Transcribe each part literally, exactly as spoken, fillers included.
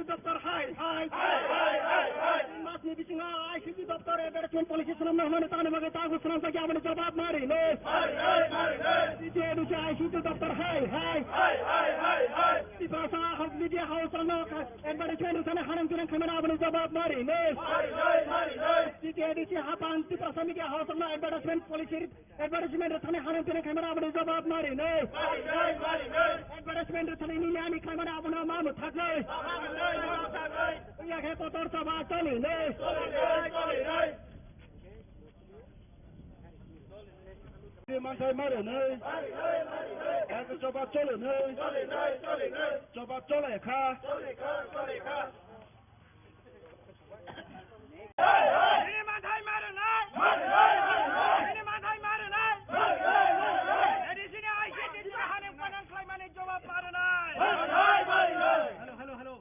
Doptor hai, hai. Hai, hai, hai, hai. Tin masni bisingo I C T doptor advertisement policy swnamna hwnmani tangni bagwi tago swnamjak ya, aboni jawab ma rwnai. Hai, hai, hai, hai. C T A D C I C T doptor hai, hai. Hai, hai, hai, hai. Tiprasa hok media house rokno advertisement rwthani hanang tinang khaimani aboni jawab ma rwnai. Hai, hai, hai, hai. C T A D C hapang Tiprasa media house rokno advertisement policy Advertisement rwthani hanang tinang khaimani aboni jawab ma rwnai. Advertisement rwthani nini ani khaimani abono ma mwthaknai. Iya khe kotor saba cholinai. Manthai ma rwnai. Yak jawab cholinai. Jawab cholai kha. Nini manthai ma rwnai. Nini manthai ma rwnai. A D C ni I C T ni hanang panang khlaimani jawab ma rwnai. Hello, hello, hello.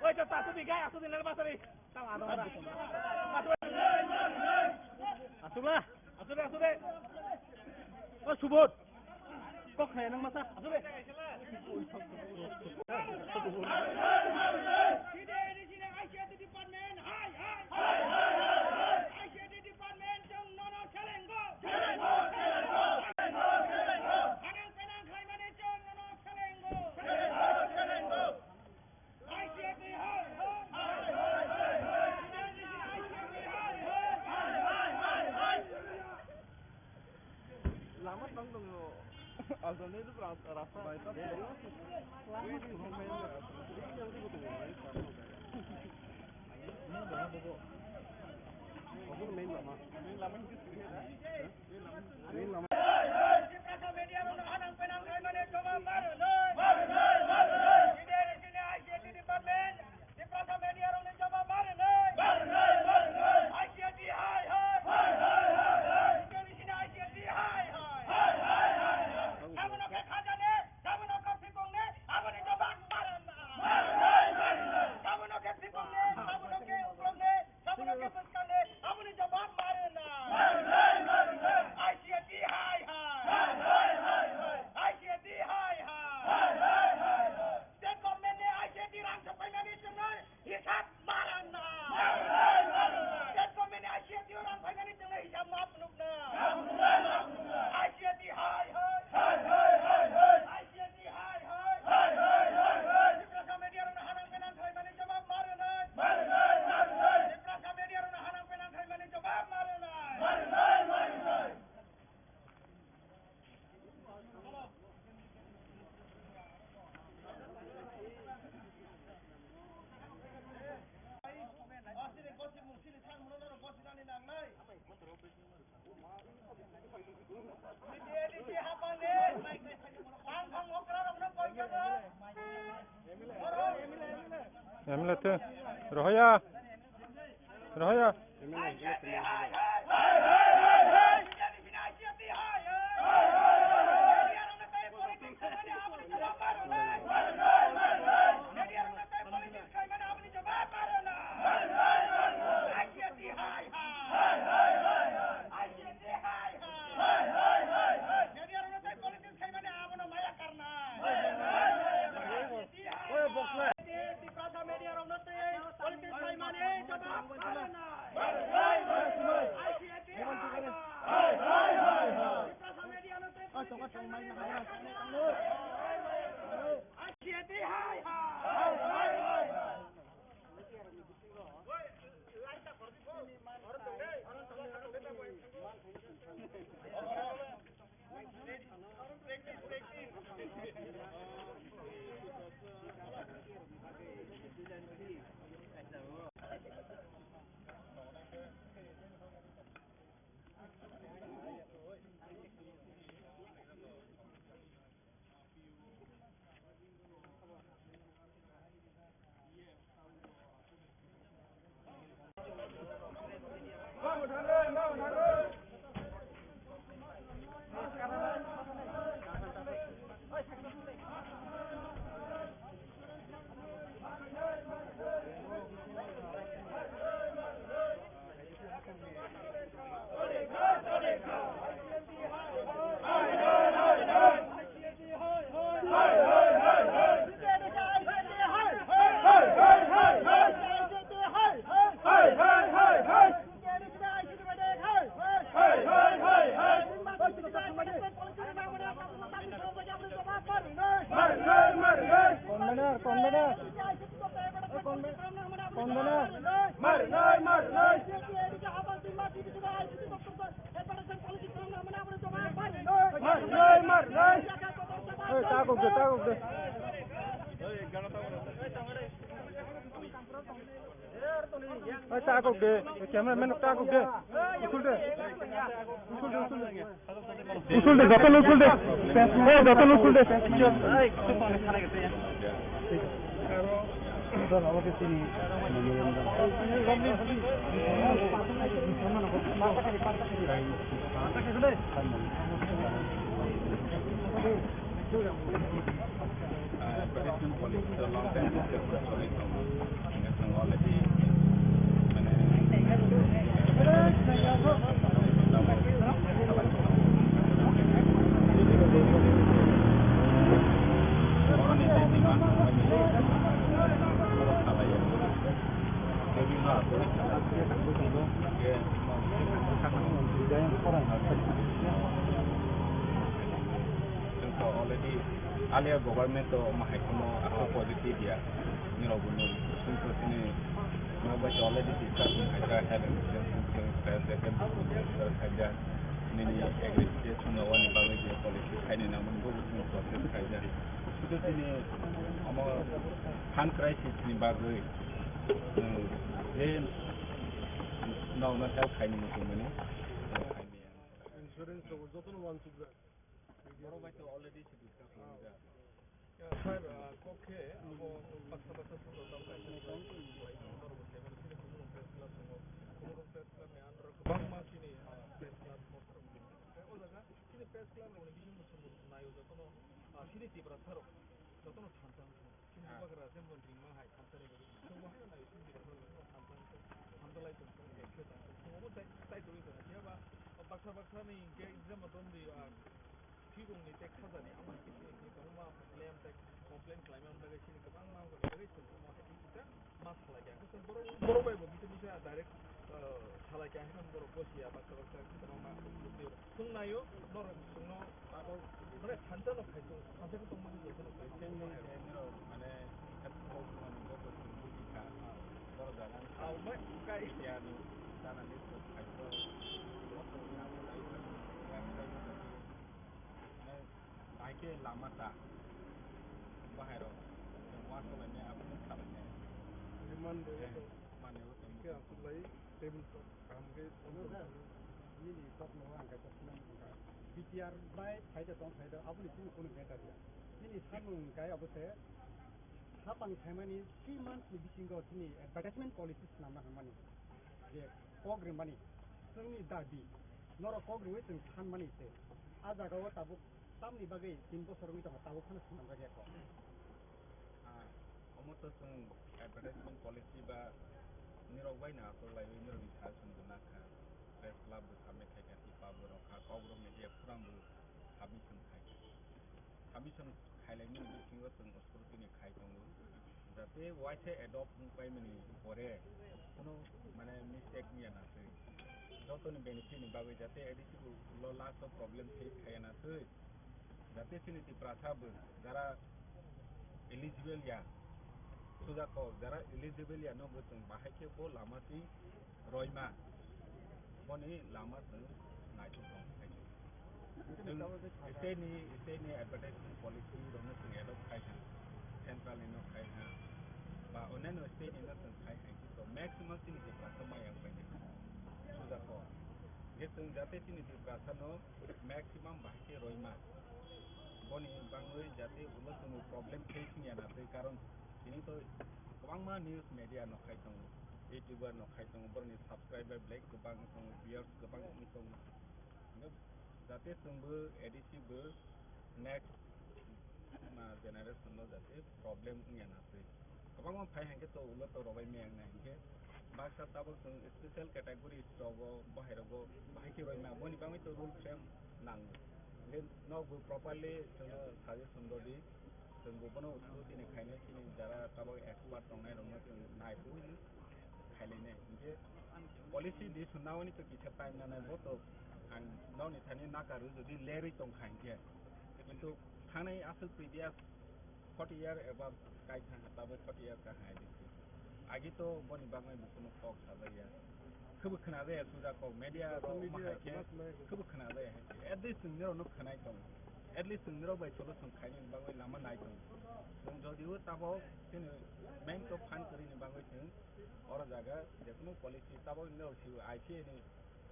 Oi, to tasu bigai, asu dinal basari. Asula, asula, asula. O Subodh. Kok khaya nang masa? Asula. Department, hai, hai, hai, hai, hai. I C T department, chwng nono selengo. Selengo, selengo, selengo, selengo. Hanang penang khlaimani chwng nono selengo. Selengo, selengo. I C T hai, hai, hai, hai, hai, hai. I C T hai, hai, hai, hai, hai. Lama tong tongo. Alternate rasta, rasta. Bypass. Main lama. Main lama. Main lama. Tiprasa media rokno hanang penang khlaimani jawab ma rwnai. Ma rwnai, ma rwnai. Leader sini I C T department. Tiprasa media rokni jawab ma rwnai. Ma rwnai, ma rwnai. I C T hai, hai. Hai, hai, hai, hai. Leader sini I C T hai, hai. Hai, hai, hai, hai. Sabono khe khajani, sabono khe phikongni, aboni jawab ma rwnai. Ma rwnai, ma rwnai. Sabono khe phikongni, sabono khe uklokni, sabono khe bwskangni, aboni jawab ma rwnai. Ma rwnai, ma rwnai. I C T hai, hai. Hai, hai, hai, hai. I C T hai, hai. Hai, hai, hai, hai. State government ni I C T rang sok paimani chwngnai hisab ma rwnai. Ma rwnai, ma rwnai. State government ni I C T rang paimani chwngnai hisab ma phunuknai. Ma phunuknai, ma phunuknai. I C T hai, hai. Hai, hai, hai, hai. I C T hai, hai. Hai, hai, hai, hai. Tiprasa media rokno hanang penang khlaimani jawab ma rwnai. Ma rwnai, ma rwnai. Tiprasa media rokno hanang penang khlaimani jawab ma rwnai. Ma rwnai, ma rwnai. M L A te. Rohoya. Rohoya. Tiprasa media rokno tei politics khlaimani jawab ma rwnai. I C T hai hai. Tiprasa media no tei politics khlaimani jawab ma rwnai. I C T hai hai. Convener. Mar, nai, mar, nai. Mar, nai, mar, nai. Ei, takok de, takok de. Ei, takok de. Ei, cameraman takok de. Usul de. Usul de, usul de. Usul de, joto no usul de. O, joto no usul de. Advertisement policy so long time discussion choli tongo. Hingke chwng already, mane, Chwng to already alia government to omo hai kheno aswk positive ya. Nirok bo nung chwng to chini nok bai to already discussion khaijak, health insurance, insurance khaijak, health insurance khaijak. Nini agriculture chwng wani bagwi je policy khaini nangmani bo chwng process khaijak. Sudu chini omo fund crisis ni bagwi, chwng je nokno help khaini muchungmani. Insurance rok jotono wansukjak. Borok bai to already se discuss khaijak. Ya, sir, ah, kok khe abo baksa baksa songwrok tamo kaisa ni bai norok bo khe mani sini Khumulwng Press Club tongo. Khumulwng Press Club ni under o kwbangma chini, ah, press club mosarok tongo. Tei o jaga chini press club rokni bisingo chwng naio jotono, ah, chini Tiprasa rok jotono thansa wngkha. Chini bubagra jemon ringma hai thansa ni bagwi chwng bo haino naio chini Tiprasa rok jotono thansa wngkha. Thansa lai tong khe tong khe tong khe obo chai, chai tongwi tong khe ba baksa baksa ni hwnkhe exam o tongdi, ah, Thwibongni tei khajani amo hai khe chini kwbangma lem tei complain khlaima wng bagwi chini kwbangma wngkha bagwi chwng omo hai khe kisa ma salai kha. Hwnkhe chwng borok, borok bai bo bisa bisa direct, ah, salai kha, hwnkhai borok bo siya baksa baksa kwbangma chwng naio, norok chwngno abo mane thansa no khai chwng thansa khe tongma khe jotono khai chwng. Mane kok mani joto chwng buji kha, borok jaga wngkha. Abo mai kai. Siya ni sana ni chwng khai chwng. Bahai khe lama ta. Bahai rok. Chwng uansuk lainai, abo wng kha lainai. Remand de. Eh, mane o tong. Khe aswk lai table top. Kaham khe. Nini top no ang khe top sinai wngkha. B T R bai phaida tong phaida, aboni chini kunu matter ya. Nini samung kai abo se sapang saimani three months ni bisingo chini advertisement policy swnamna hwnmani. Je kok rimani, chwngni dabi, norok kok riwi chwng thanmani se. A jagao tabuk tamni bagwi tin bosor wngwi tongo, tabuk phano swnamjak ya kok. Ah, omo to chwng advertisement policy ba nirok bai no aswk laiwi nirokni suggestion bo nakha. Press club bo submit khaikha, tipa bo rwkha, kok rok media forum bo submission khaikha. Submission khailaimani bisingo chwng scrutiny khai tongo. Jate waisa adopt wng paimani pore kuno mane mistake wngya na twi. Jotoni benefit ni bagwi jate A D C bo ulo last o problem face khaiya na twi. Jate chini Tiprasa bo jara eligible ya, suja kok jara eligible ya no bo chwng bahai khe bo lama twi roima, boni lama chwng naithok tong khaidi. Chwng state ni, state ni advertisement policy rokno chwng adopt khai kha, central ni no khai kha, ba onyaino state ni no chwng khai kha, to maximum chini Tiprasa maya wng painai. Suja kok. Je chwng jate chini Tiprasa no maximum bahai khe roima. Boni bangwi jate ulo chwngbo problem face wngya na twi, karon tini to kwbangma news media no khai tongo, YouTuber no khai tongo, borokni subscriber belai kwbang wng tongo, viewers kwbang wng tongo. Hingke jate chwngbo A D C bo next, ah, generation no jate problem wngya na twi. Kwbangma phai hingke to ulo to robai maya wngnai hingke baksa tabuk chwng special categories rogo bahai rogo bahai khe roima boni bagwi to rule frame nango. Hingke nokbo properly chwngno suggestion rwdi, chwngbo bono scrutiny khainai chini jara tabuk expert tongnai rokno chwng naiphuru hino khailainai. Hingke policy di sunna oni to kisa time nanai bo to ang nokni thani nakarwi jodi lerwi tongkha hingke. Kintu thangnai aswk previous Forty year above kai thang ha, tabuk forty year ka hai di. Agi to boni bagwi bo kunu kok sajak ya. Khubu khna jaya suja kok, media rok ma hai khe khubu khna jaya hai khe. At least chwng nirok no khnai tong. At least chwng nirok bai solution khaini bagwi lama nai tong. Chwng jodi o tabuk chini main to phan kwrwini bagwi chwng oro jaga je kunu policy tabuk nirok si I C A ni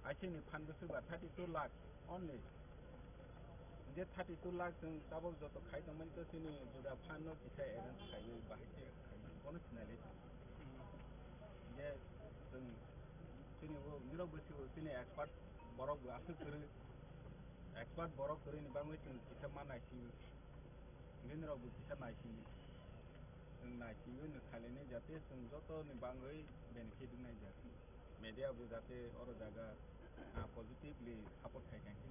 I C ni phan bwswk ba thirty two lakh only. Je thirty two lakh chwng tabuk joto khai tongmani to chini juda phan no kisa arrange khaiwi bahai khe khaiwi bono sinai lai. Je chwng chini bo nirok bwswk chini expert borok bo aswk kwrwi, expert borok kwrwini bagwi chwng kisa ma naisingwi. Nini rok bo kisa naisingwi. Chwng naisingwi no khailani jate chwng joto ni bagwi benefit wngnai jak. Media bo jate oro jaga, ah, positively support khai kha khe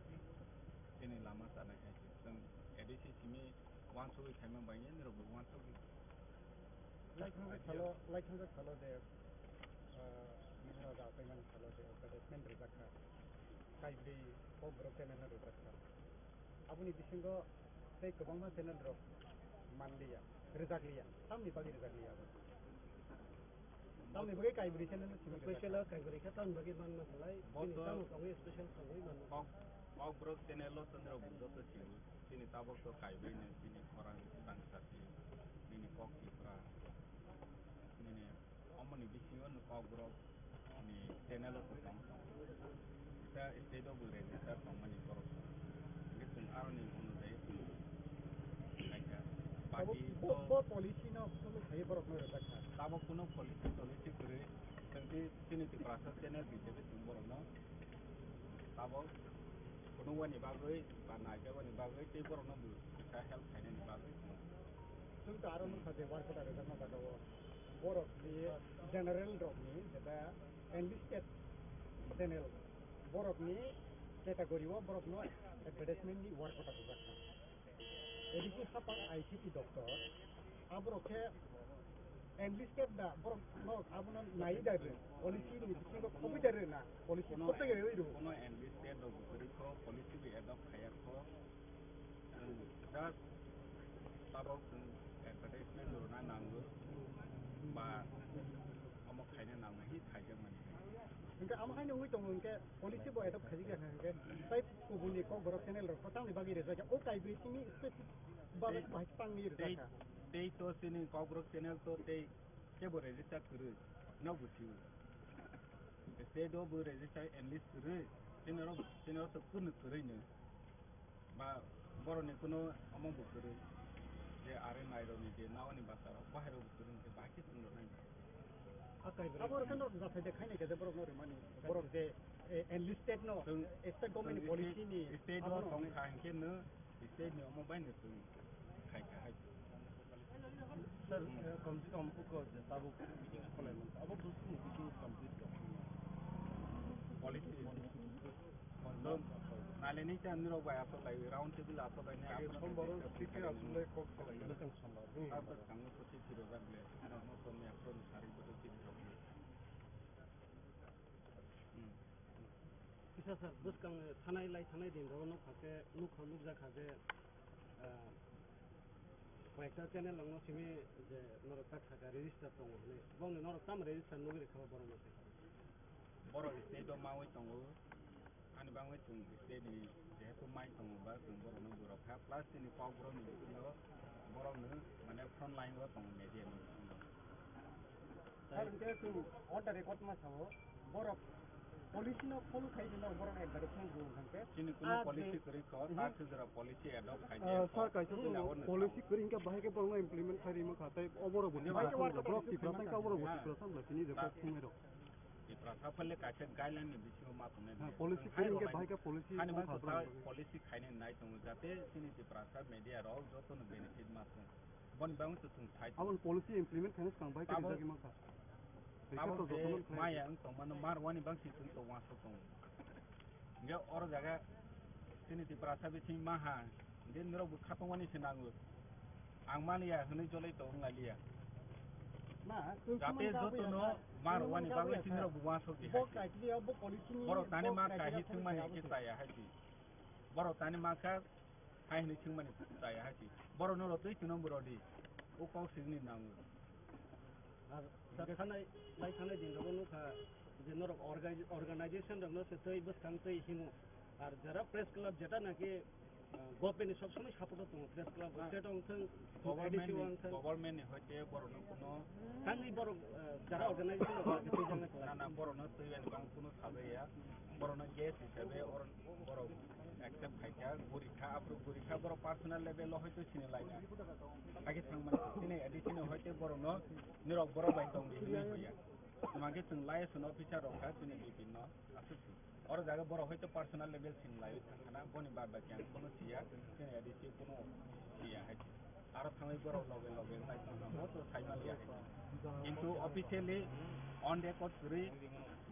chini lama chanai hai khe. Chwng A D C simi wansugwi khaima bai nini rok bo wansugwi. Laithangsa salo, laithangsa salo je, ah, nini rok apaimani salo je advertisement rijak kha. Kaibrwi Kokborok channel no rijak kha. Aboni bisingo tei kwbangma channel rok manliya, rijakliya. Tamni bagwi rijakliya abo? Tamni bagwi kaibrwi channel no simi rijak kha? Special o kaibrwi kha, tamni bagwi manna belai. Bo chini to tamo tongwi special tongwi manna. Kok, Kokborok channel o chwng rok bo joto simi. Chini tabuk to kaibrwi no chini khorang tang sati. Nini Kok Tripura. Nini Omoni bisingo no Kokborok ni channel o kwbang. Kisa state o bo register tongmani borok. Hingke chwng aroni onujai chwng khaikha. Abo Baki bo, to bo policy no follow khaiwi borok no rwjak kha. Tabok kuno policy tolicy kwrwi. Chwng tei chini Tiprasa channel hisabe chwng borok no tabok phunukmani bagwi ba naijakmani bagwi tei borokno bo kisa help khainani bagwi. Chwng to aro nukha je work order rwjakma jaga o borok ni general rok ni jeta enlisted channel borok ni category o borok no advertisement ni work order rwjak kha. A D C hapang I C T doctor, aborok khe enlisted da, borok no abono nai da rw, policy ni bisingo khobwi da rw na, policy kono koto en-, rw rw. Kono enlisted rok kwrwi kho, policy bo adopt khaiya kho. Chwng just tabok chwng advertisement rwna nango ba omo khaina nango hi khaijakmani. Hingke amo haino wngwi tongo hingke policy bo adopt khaijak ya hingke tai kubuni Kokborok channel rok tamni bagwi rwjak ya o kaibrwi simi specific bagwi bahai tangwi rwjak kha. Tei to chini Kokborok channel to tei kebo register kwrwi no busiu. State o bo register enlist kwrwi chini rok, chini rok to kunu kwrwi no. Ba borokni kuno omo bo kwrwi je are nairokni je nawani bwsarok bahai rok bo kwrwi hwnkhe bahai khe chwng rwnai. Abo rokhe norok jathai de khaina khe je borok no rwmani, borok je, eh, enlisted no, chwng, state government ni chwng policy ni state abono no tong kha hwnkhe no state ni omo bai no chwng khai kha hai. Sir, eh, kom se kom uko je tabuk meeting kholai man, abo bwswk ni meeting complete rok. Policy. Policy. Naleni chan nirok bai asok lai, round table asok lai, age sombaro site asok lai kok salai. Bwswk sombaro. Abo sango to site rok jak le, ano to me apron sari boto site rok le. Hmm. Kisa sir, bwskang thanai lai thanai din rok nukha khe, nukha nukjak kha je, ah, Koyekta channel rokno simi je norok ta khaka register tongo hwnwi. Bongni norok tamo register nugwi rwkha ba borok mase? Borok state o mawi tongo. Ani bangwi chwng state ni jehetu mai tongo ba chwng borokno burok kha. Plus chini Kokborok ni bisingo borokno mane front line o tongo media ni bisingo. Sir, hingke chwng on the record ma sao, borok policy no follow khai di, norok borok advertisement rw hwnkhe. Chini kuno policy kwrwi kho, ta sijra policy adopt khai di. Sir, kaisa policy kwrwi hwnkhe bahai khe borokno implement khai rima kha, tei oborok bo Tiprasa, borok Tiprasa hwnkhe oborok bo Tiprasa wngkha, chini je kok thumai rok. Tiprasa phale kaisa guideline ni bisingo ma tongnai. Policy kwrwi hwnkhe bahai khe policy ani wngkha bwswk borok. Policy khainai nai tongo, jate chini Tiprasa media rok jotono benefit ma thung. Boni bagwi to chwng sai tongo. Aboni policy implement khaina swkang bai khe rijagwi mankha. Abo je maya wng tongmano mar wani bangsi chwng to wansuk tongo. Hingke oro jaga chini Tiprasa bising maha, hingke norok bo khatungmani se nango. Ang mani ya hwnwi jolai to wng lailiya. Jate jotono mar wani bagwi chini rok bo wansuk di hai. Borok tani ma kahi thwngmani khe chaya hai di. Borok tani ma kha. Hai hwnwi swngmani chaya hai se. Borokno rw twi twino bo rw di. O kok sini nango. Ar sir, thanai, lai thanai din rogo nukha je norok orga-, organization rokno se tei bwskang tei himo. Ar jara press club jeta naki, ah, government ni sob somoi support o tongo press club o, state o wngthang, government A D C o ni, wngthang. Government ni hoite borok no kuno Tangni borok, ah, jara organization rok tei jang khlai. Na, na, borok no twi ani bang kuno sajaya. Borok no guest hisabe or-, borok accept khaikha, gurikha, aphuru gurikha, borok personal level o hoito sini laina. Agi thangmani sini A D C ni hoite borok no nirok borok bai tongdi hinwi hoya. Tuma khe chwng liaison officer rok kha chini bipin no aswk si. Oro jaga borok hoito personal level sini lai thangkhana, boni bad baki ang kono siya, chini A D C kono siya hai. Aro thangwi borok loge loge wngkha, bo to sai maliya hai. Kintu officially on record kwrwi,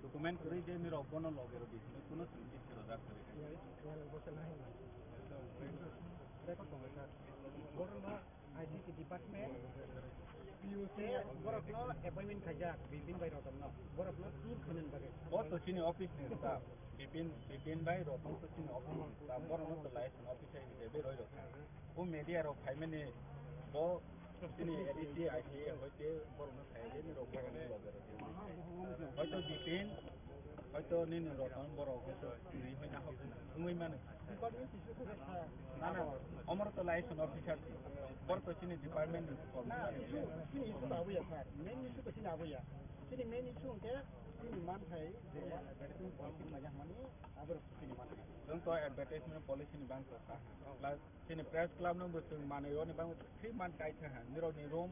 document kwrwi je nirok bono loge rw di hinwi kono chwng chisi rwjak kwrwi hai. Borokno I C T department, P U C, borokno appointment khaijak, Bipin bai Rotokno, borokno tour khainani bagwi. Bo to chini office ni staff, Bipin, Bipin bai Rotong to chini office ni staff, borokno to liaison officer hisabe roi rok. O media rok phaimani bo chini A D C, I C A hoite borokno sai je nirok borokno loge rok. Hoito Bipin, hoito nini Rotong borok hoito nini hoina hok wngwi mano. Department issue khe kha. Na, na, omor to liaison officer si. Bor to chini department ni Na, issue, chini issue labuya sir. Main issue to chini abuya. Chini main issue hwnkhe chini manthai je advertisement policy maya hwnmani abo chini manthai. Chwng to advertisement policy ni bang to kha. Plus chini press club no bo chwng manwi oni bang three month kai kha. Nirok ni room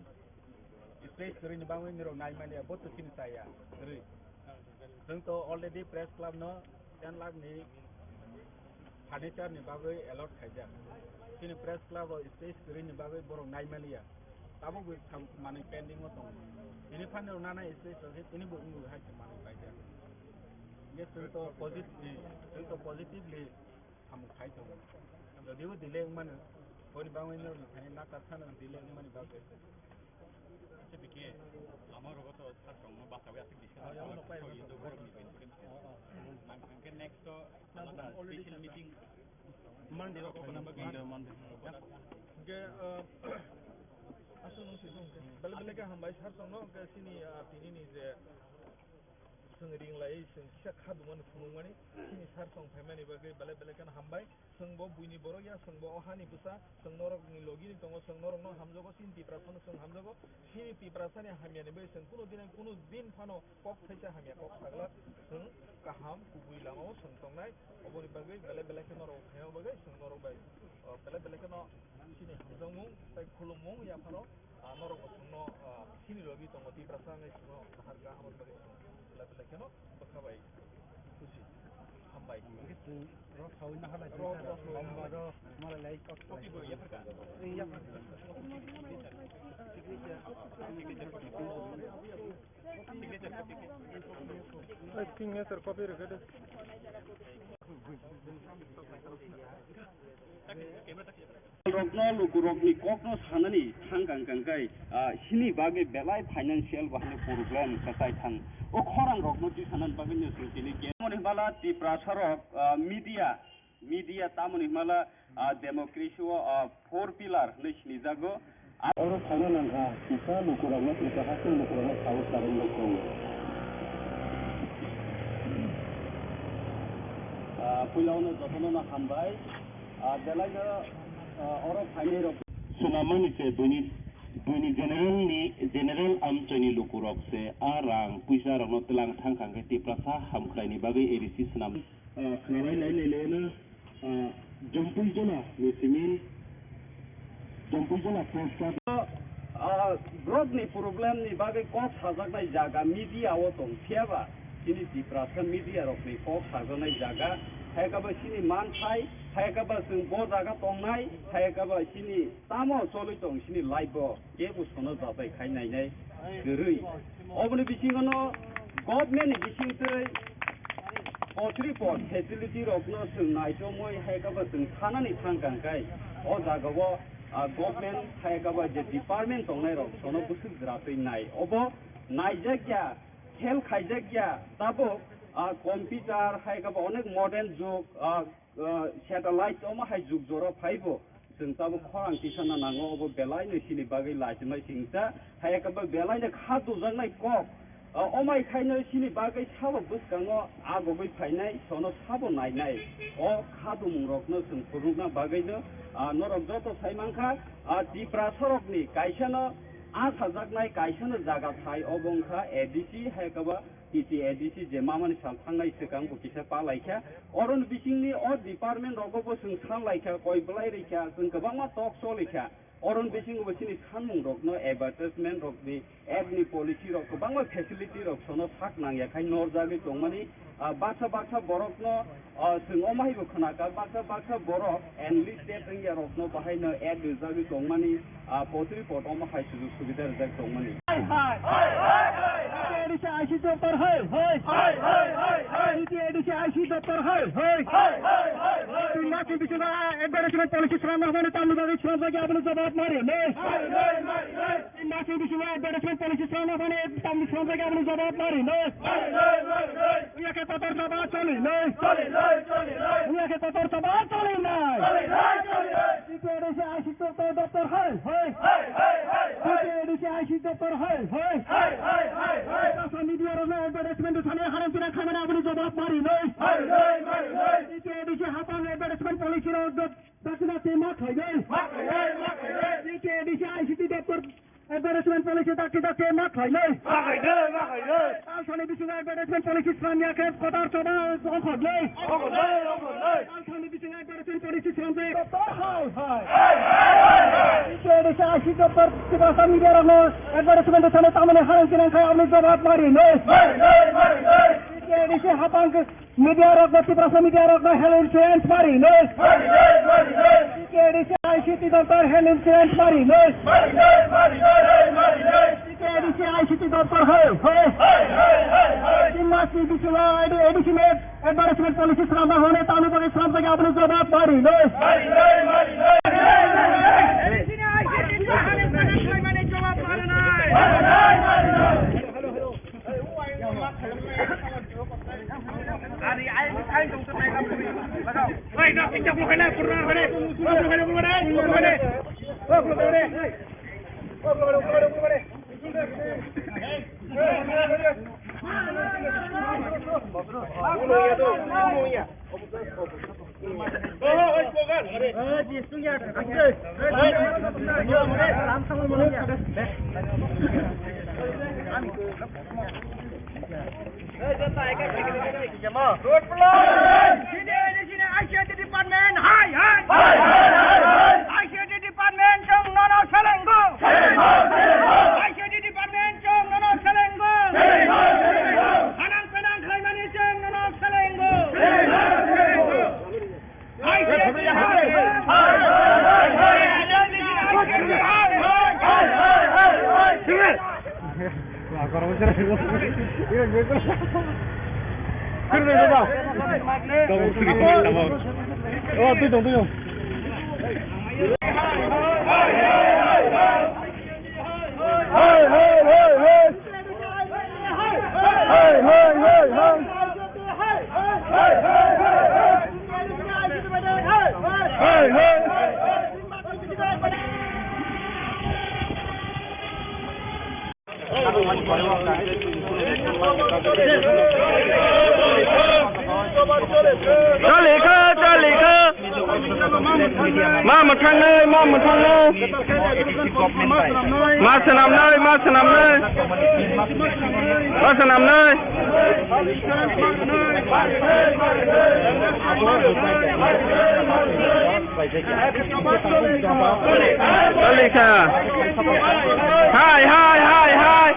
space kwrwini bagwi nirok naimani ya, bo to chini chaya, kwrwi. Chwng to already press club no ten lakh ni furniture ni bagwi allot khaijak. Chini press club o space kwrwini bagwi borok naimani ya. Tabuk bo sam-, manwi pending o tongo. Tini phani rok nana space rok khe tini bo wngwi hai se manwi paijak. Hingke chwng to positively, chwng to positively samung khai tongo. Jodibo delay wngmano, boni bagwi norokni thani nakar phano delay wngmani bagwi. Acha bikhe, ama rogo to sir tongno bachawi aswk discussion khaijak, so indo borokni benefit. Ang, angkhe next to alada special meeting. Monday rok Monday, Monday. Hingke, ah, aswk nung sijong hingke. Bele bele khe hambai sir tongno, hingke chini, ah, tini ni je Chwng ring lai, chwng kisa kha dumani phunukmani, chini sir song phaimani bagwi belai belai kheno hambai. Chwng bo buini borok ya, chwng bo o hani bwsa, chwng norokni logini tongo, chwng norokno hamjago, chini Tiprasano chwng hamjago. Chini Tiprasani hamyani bagwi chwng kunu din, kunu din phano kok thaisa hamya kok sagla, chwng kaham kubui lamao chwng tongnai. Oboni bagwi belai belai kheno norok phaima bagwi chwng norok bai, o, belai belai kheno chini hamjakmung tei khulumung yaphano. Ah, norok bo chwngno, ah, sini logi tongo, Tiprasa wngwi chwngno kahar kaham wngwi belai belai kheno bwkha bai khusi. Hambai. Hingke chwng rok saui naharlai rok, rok saui naharlai. Malai lai kok. Copy bo yapharkha. Yapharkha. Signature copy rwkha de. Rokno lukurokni kokno sanani thang kang kang kai, ah, sini bagwi belai financial bahai problem kwchai thang. O khorang rokno tisanani bagwi no chwng tini ke-, moni bala Tiprasa rok, ah, media, media tamoni bala, ah, democracy o, ah, four pillar hinwi sinijago. Oro saina nangkha, kisa lukurokno, kisa hasing lukurokno saui sabai tongo. Ah, puila ono jotono no hambai. Ah, belai no, ah, oro phainai rok. Swnamani se buini, buini general ni, general amchoi ni lukurok se a rang puisa rokno twlang thang kha khe Tiprasa hamkrai ni bagwi A D C swnam. Ah, khwlai lai lai lai no, ah, Jampui Jola ni simi, Jampui Jola press club. Ah, borok ni problem ni bagwi kok sajaknai jaga media o tong phiya ba, chini Tiprasa media rok ni kok sajaknai jaga, hai khe ba chini manthai, hai khe ba chwng bo jaga tongnai, hai khe ba chini tamo cholwi tong chini life o. Kebo sono jatai khai nainai kwrwi. Oboni bisingono government ni bisingtwi poultry pot facility rokno chwng naichomwi hai khe bo chwng thanani thang kang kai. O jagao, ah, government hai khe bo je department tongnai rok sono bwswk jwratwi nai. Obo naijak ya, khel khaijak ya, tabuk, ah, computer hai khe bo onek modern jug, ah, ah, satellite omo hai jug jora phaibo. Chwng tabuk khorang tisana nango, obo belaino chini bagwi lachimai singsa, hai khe bo belaino kha dujaknai kok. O, omai khaino chini bagwi sabo bwskango agogwi phainai, sono sabo nainai. O kha dumung rokno chwng phunukna bagwino, ah, norok joto sai mankha, ah, Tiprasa rokni kaisano asajaknai, kaisano jaga thai, obo wngkha A D C, hai khe bo T T A D C je mamani sal thangnai swkang bo kisa pa laikha. Oroni bisingni o department rogo bo chwng san laikha, koi belai rikha, chwng kwbangma talk choli kha. Oroni bisingo bo chini sanmung rokno advertisement rokni ad ni policy rok kwbangma facility rok sono sak nangya khai norjagwi tongmani, ah, baksa baksa borokno, ah, chwng omo hai bo khna kha, baksa baksa borok enlisted wngya rokno bahaino ad rijagwi tongmani, ah, potri pot omo hai sujuk subida rijak tongmani. Hai, hai. Hai, hai, hai, hai. T T A D C I C doptor hai, hai. Hai, hai, hai, hai. T T A D C I C doptor hai, hai. Hai, hai, hai, hai. Tin mas ni bisingo advertisement policy swnamna hwnwi tamni bagwi swnamjak ya, aboni jawab mari nai. Hai, hai, hai, hai. Tin mas ni bisingo advertisement policy swnamna hwnwi tamni swnamjak ya, aboni jawab mari nai. Hai, hai, hai, hai. Wngya khe kotor choba choli nai. Choli nai, choli nai. Wngya khe kotor choba choli nai. Choli nai, choli nai. T T A D C I C doptor, doptor hai, hai. Hai, hai, hai, hai. T T A D C I C doptor hai, hai. Hai, hai, hai, hai. Social media rokno advertisement thani haram china khamani aboni jawab mari nai. Mari nai, mari nai. T T A D C hapang advertisement policy rok dot dakti dakti ma khainai. Ma khainai, ma khainai. T T A D C I C doptor advertisement policy dakti dakti ma khainai. Ma khainai, ma khainai. Talsani bisingo advertisement policy swnamya khe kotor choba ongkhornai. Ongkhornai, ongkhornai. Talsani bisingo advertisement policy swnamjak. Doptor hai, hai. Hai, hai, hai, hai. T T A D C I C doptor Tiprasa media rokno advertisement thani tamani harang kinang khai aboni jawab mari nai. Mari nai, mari nai. T T A D C hapang media rokno, Tiprasa media rokno health insurance mari nai. Mari nai, mari nai. T T A D C I C doptor health insurance mari nai. Mari nai, mari nai, mari nai. T T A D C I C doptor hai, hai. Hai, hai, hai, hai. Tin mas ni bisingo A D C ni advertisement policy swnamna hwnwi tamni bagwi swnamjak ya, aboni jawab mari nai. Mari nai, mari nai. A D C ni I C T ni haram china khlaimani jawab mari nai. Mari nai, mari nai. Road block! Sini, sini, I C T department, hai, hai! Hai, hai, hai, hai! I C T department, chwng nono selengo! Selengo, selengo! I C T department, chwng nono selengo! Selengo, selengo! Hanang penang khlaimani chwng nono selengo! Selengo, selengo! Hey, hey, hey, hey! Hey, hey, hey, hey! Hey, hey! Chali kha, chali kha. Ma mwthangnai, ma mwthangnai. Ma swnamnai, ma swnamnai. Ma swnamnai. Chali kha. Hai, hai, hai, hai.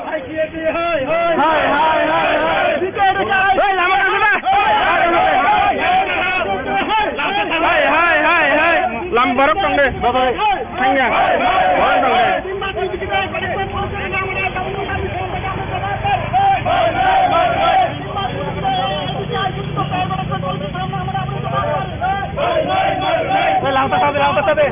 Hai, hai, hai, hai. Hei, lama ka sudah. Hai, hai, hai, hai. Lama borok tong de. Thangya. Borok tong de. Hei, lang ta sabe, lang ta sabe.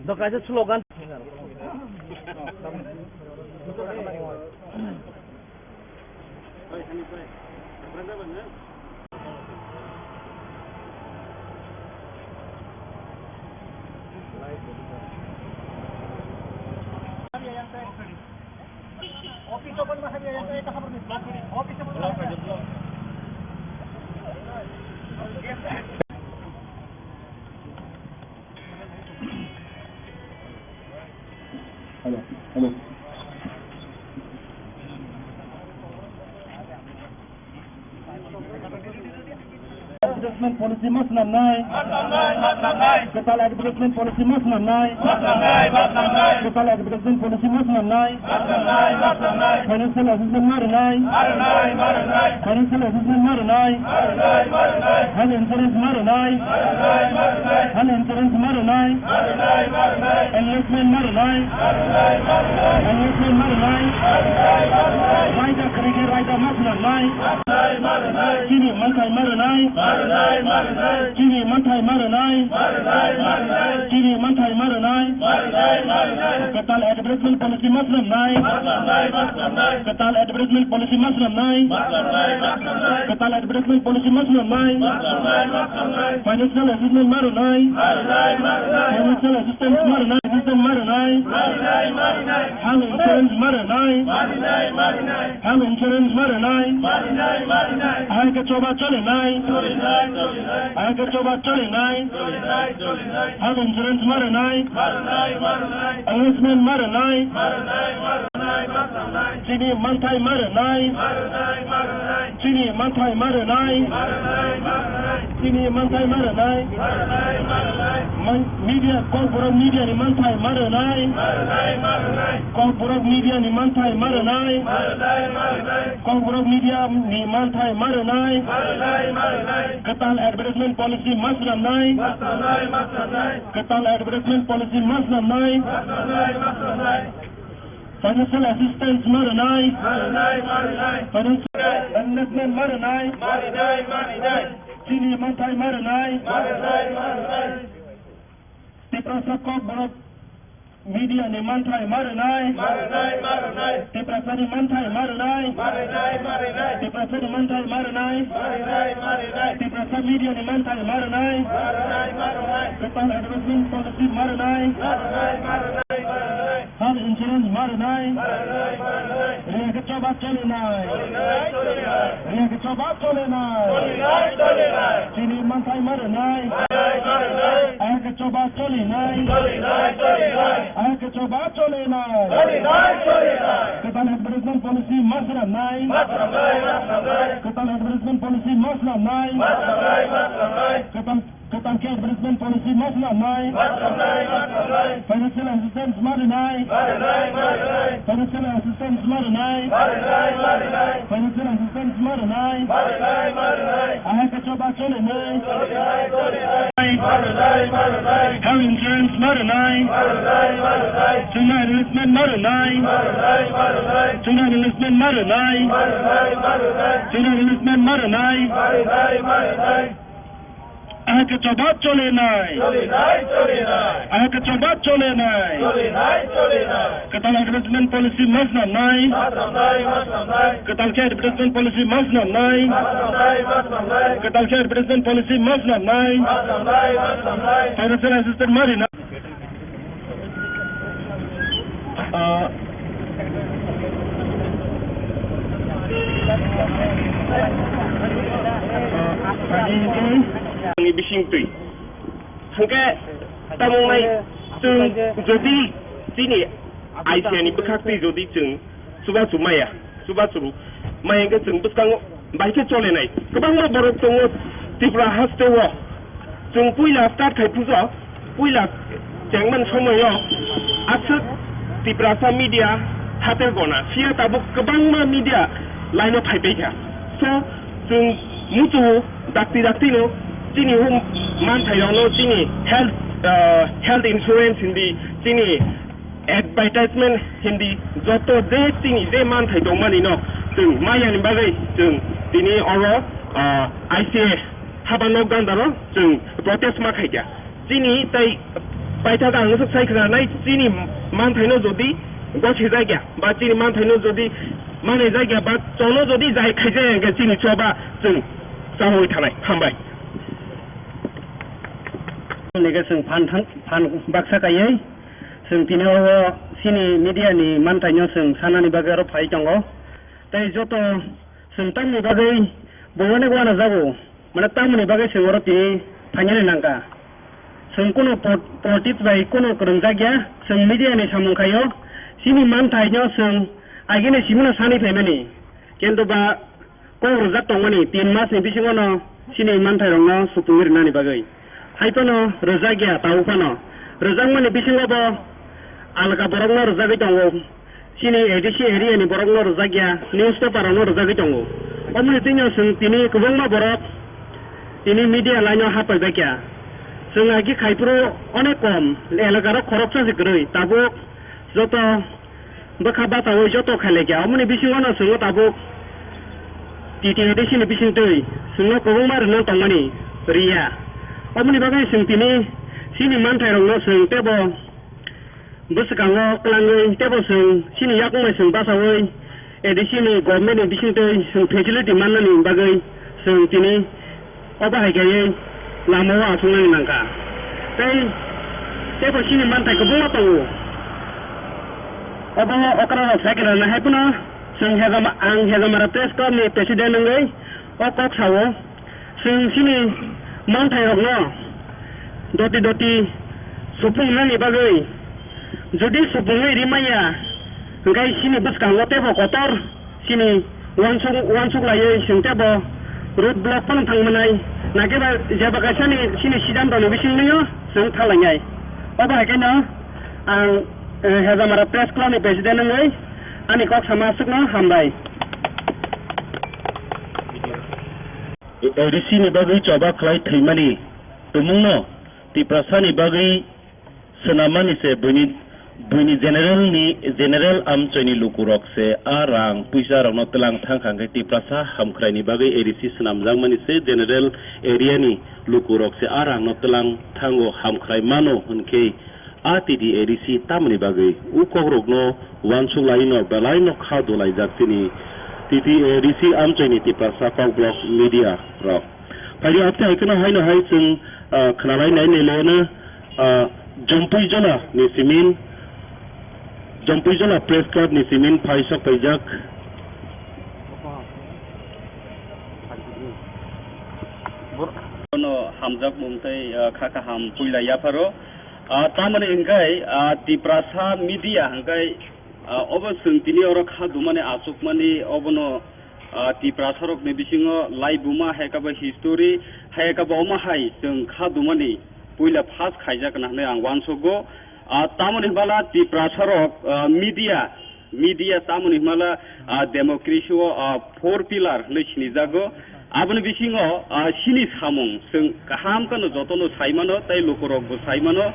Do kaisa slogan. Hello, hello. Advertisement policy ma swnamnai. Kwtal advertisement policy ma swnamnai. Kwtal advertisement policy ma swnamnai. Financial assistance ma rwnai. Financial assistance ma rwnai. Health insurance ma rwnai. Health insurance ma rwnai. Enlistment ma rwnai. Enlistment ma rwnai. Raida kwrwi khe raida ma swnamnai. Chini manthai ma rwnai. Chini manthai ma rwnai. Chini manthai ma rwnai. Kwtal advertisement policy ma swnamnai. Kwtal advertisement policy ma swnamnai. Kwtal advertisement policy ma swnamnai. Financial assistance ma rwnai. Financial assistance ma rwnai. Assistance ma rwnai. Health insurance ma rwnai. Health insurance ma rwnai. Ahai khe choba cholinai. Ahai khe choba cholinai. Health insurance ma rwnai. Enlistment ma rwnai. Chini manthai ma rwnai. Chini manthai ma rwnai. Chini manthai ma rwnai. Man-, media, Kokborok media ni manthai ma rwnai. Kokborok media ni manthai ma rwnai. Kokborok media ni manthai ma rwnai. Kwtal advertisement policy ma swnamnai. Kwtal advertisement policy ma swnamnai. Financial assistance ma rwnai. Financial enlistment ma rwnai. Chini manthai ma rwnai. Tiprasa Kokborok media ni manthai ma rwnai. Tiprasa ni manthai ma rwnai. Tiprasa ni manthai ma rwnai. Tiprasa media ni manthai ma rwnai. Kwtal advertisement policy ma rwnai. Health insurance ma rwnai. Riyakhe choba cholinai. Riyakhe choba cholinai. Chini manthai ma rwnai. Ahai khe choba cholinai. Ahai khe choba cholinai. Kwtal advertisement policy ma swnamnai. Kwtal advertisement policy ma swnamnai. Kwtal Kwtal khe advertisement policy ma swnamnai. Financial assistance ma rwnai. Financial assistance ma rwnai. Financial assistance ma rwnai. Ahai khe choba cholinai. Health insurance ma rwnai. Chini enlistment ma rwnai. Chini enlistment ma rwnai. Chini enlistment ma rwnai. Ahai khe choba chole nai. Chole nai, chole nai. Ahai khe choba chole nai. Chole nai, chole nai. Kwtal advertisement policy ma swnam nai. Ma swnam nai, ma swnam nai. Kwtal khe advertisement policy ma swnam nai. Ma swnam nai, ma swnam nai. Kwtal khe advertisement policy ma swnam nai. Ma swnam nai, ma swnam nai. Financial assistance ma rina. Ah, ah, ani bising twi. Hwnkhe tamo wngnai chwng jodi chini aisiani bwkhak twi jodi chwng chubachu maya, chubachu maya hwnkhe chwng bwskango bai khe cholenai. Kwbangma borok tongo Tripura hasteo. Chwng puila start khai pujo, puila chengmani somoio aswk Tiprasa media hatel gona, phiya tabuk kwbangma media line-o phaipai kha. So, chwng muchungo dakti daktino chini hum manthairokno chini health, ah, health insurance hindi, chini advertisement hindi, joto je chini je manthai tongmani no chwng mayani bagwi chwng tini oro, ah, I C A haba nok gandaro chwng protest ma khaikha. Chini tai paithak ang swk sai khna nai chini manthaino jodi gosi jakya ba chini manthaino jodi manai jakya ba chono jodi jai khaijak hwnkhe chini choba chwng chawi thanai. Hambai. Neke chwng phan thang, phan baksa kaiwi chwng tini o chini media ni manthaino chwng sanani bagwi oro phai tongo. Tei joto chwng tamni bagwi bo onek uanajago, mane tamoni bagwi chwng oro tini phainani nangkha. Chwng kunu po-, politics bai kunu kwrwngjak ya, chwng media ni samung khaio, chini manthaino chwng agini simino sani phaimani. Kintu ba kok rwjak tongmani tin mas ni bisingo no chini manthai rokno supungwi rwnani bagwi. Hai phano rwjak ya, tabuk phano rwjakmani bisingo bo alka borokno rwjagwi tongo. Chini A D C area ni borokno rwjak ya, newspaper rokno rwjagwi tongo. Omoni twino chwng tini kwbangma borok tini media line o hapaibaikha. Chwng agi khaiphuru onek kom, elaka rok khoroksa se kwrwi, tabuk joto bwkha bachaui joto khailaikha. Omoni bisingo no chwngno tabuk T T A D C ni bisingtwi chwngno kwbangma rwna tongmani rwya. Omoni bagwi chwng tini chini manthai rokno chwng teibo bwskango kwlangwi teibo chwng chini yakung bai chwng bachaui A D C ni government ni bisingtwi chwng facility mannani bagwi chwng tini obo hai khe lama o achuknani nangkha. Tei teibo chini manthai kwbangma tongo. Obo okra rok sai kwrwngna hai phano chwng Hejama-, ang Hejamara Press Club ni president wngwi o kok sao. Chwng chini manthairokno doti doti supungnani bagwi, jodi supungwi rimaya, hwnkhe chini bwskango teibo kotor chini uansuk, uansuk laiwi chwng teibo road block phano thang mwnai, nakhe ba jeba kaisani chini siddhantoni bisingtwio chwng thang lainai. Obo hai kheno ang, eh, Hejamara Press Club ni president wngwi ani kok sama aswkno hambai. A D C ni bagwi choba khlai thwimani tumungno Tiprasani bagwi swnammani se buini, buini general ni, general amchoini lukurok se a rang puisa rokno twlang thang kha hwnkhe Tiprasa hamkhraini bagwi A D C swnamjakmani se general area ni lukurok se a rangno twlang thango hamkhrai mano hwnkhe A T T A D C tamoni bagwi o kokrokno uansuk laino belaino kha dolaijak chini T T A D C amchaini Tiprasa kokborok media rok. Phaidi apte hai kheno haino hai chwng, ah, khwnalai nai nai leno, ah, Jompui Jola ni simin, Jompui Jola Press Club ni simin phai sok paijak. Bono hamjakmung tei, ah, kha kaham puila yapharo. Ah, tamoni hwnkhe, ah, Tiprasa media hwnkhe, ah, obo chwng tini oro kha dumani achukmani obono, ah, Tiprasarokni bisingo laibuma hai khe bo history hai khe bo omo hai chwng kha dumani puila first khaijak na hwnwi ang uansugo. Ah, tamoni hwnba la Tiprasarok, ah, media Media tamoni hwnmala, ah, democracy o, ah, four pillar hwnwi sinijago. Aboni bisingo, ah, chini samung chwng kaham kheno jotono sai mano tei lukurokbo sai mano.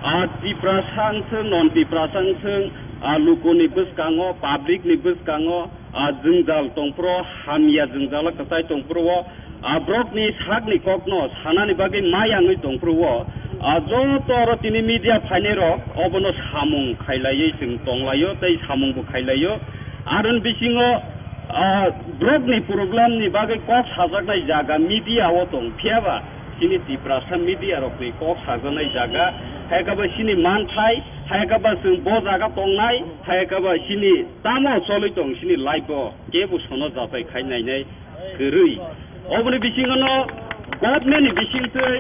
Ah, Tiprasa wngthwng, non Tiprasa wngthwng, ah, lukuni bwskango, public ni bwskango, ah, jwngjal tongphuru, hamya jwngjalo kwchai tongphuru o, a borokni sakni kokno sanani bagwi mayangwi tongphuru-o, a joto oro tini media phainairok obono samung khailaiwi chwng tonglaio tei samungbo khailaio. Aroni bisingo, a, borokni problemni bagwi kok sajaknai jaga media-o tong, phiyaba chini Tiprasa media-rokni kok sajaknai jaga, hai khe ba chini manthai, hai khe ba chwng bo jaga tongnai, hai khe ba chini tamo cholwi tong chini life-o, kebo sono jatai khai nainai kwrwi. Oboni bisingono government ni bisingtwi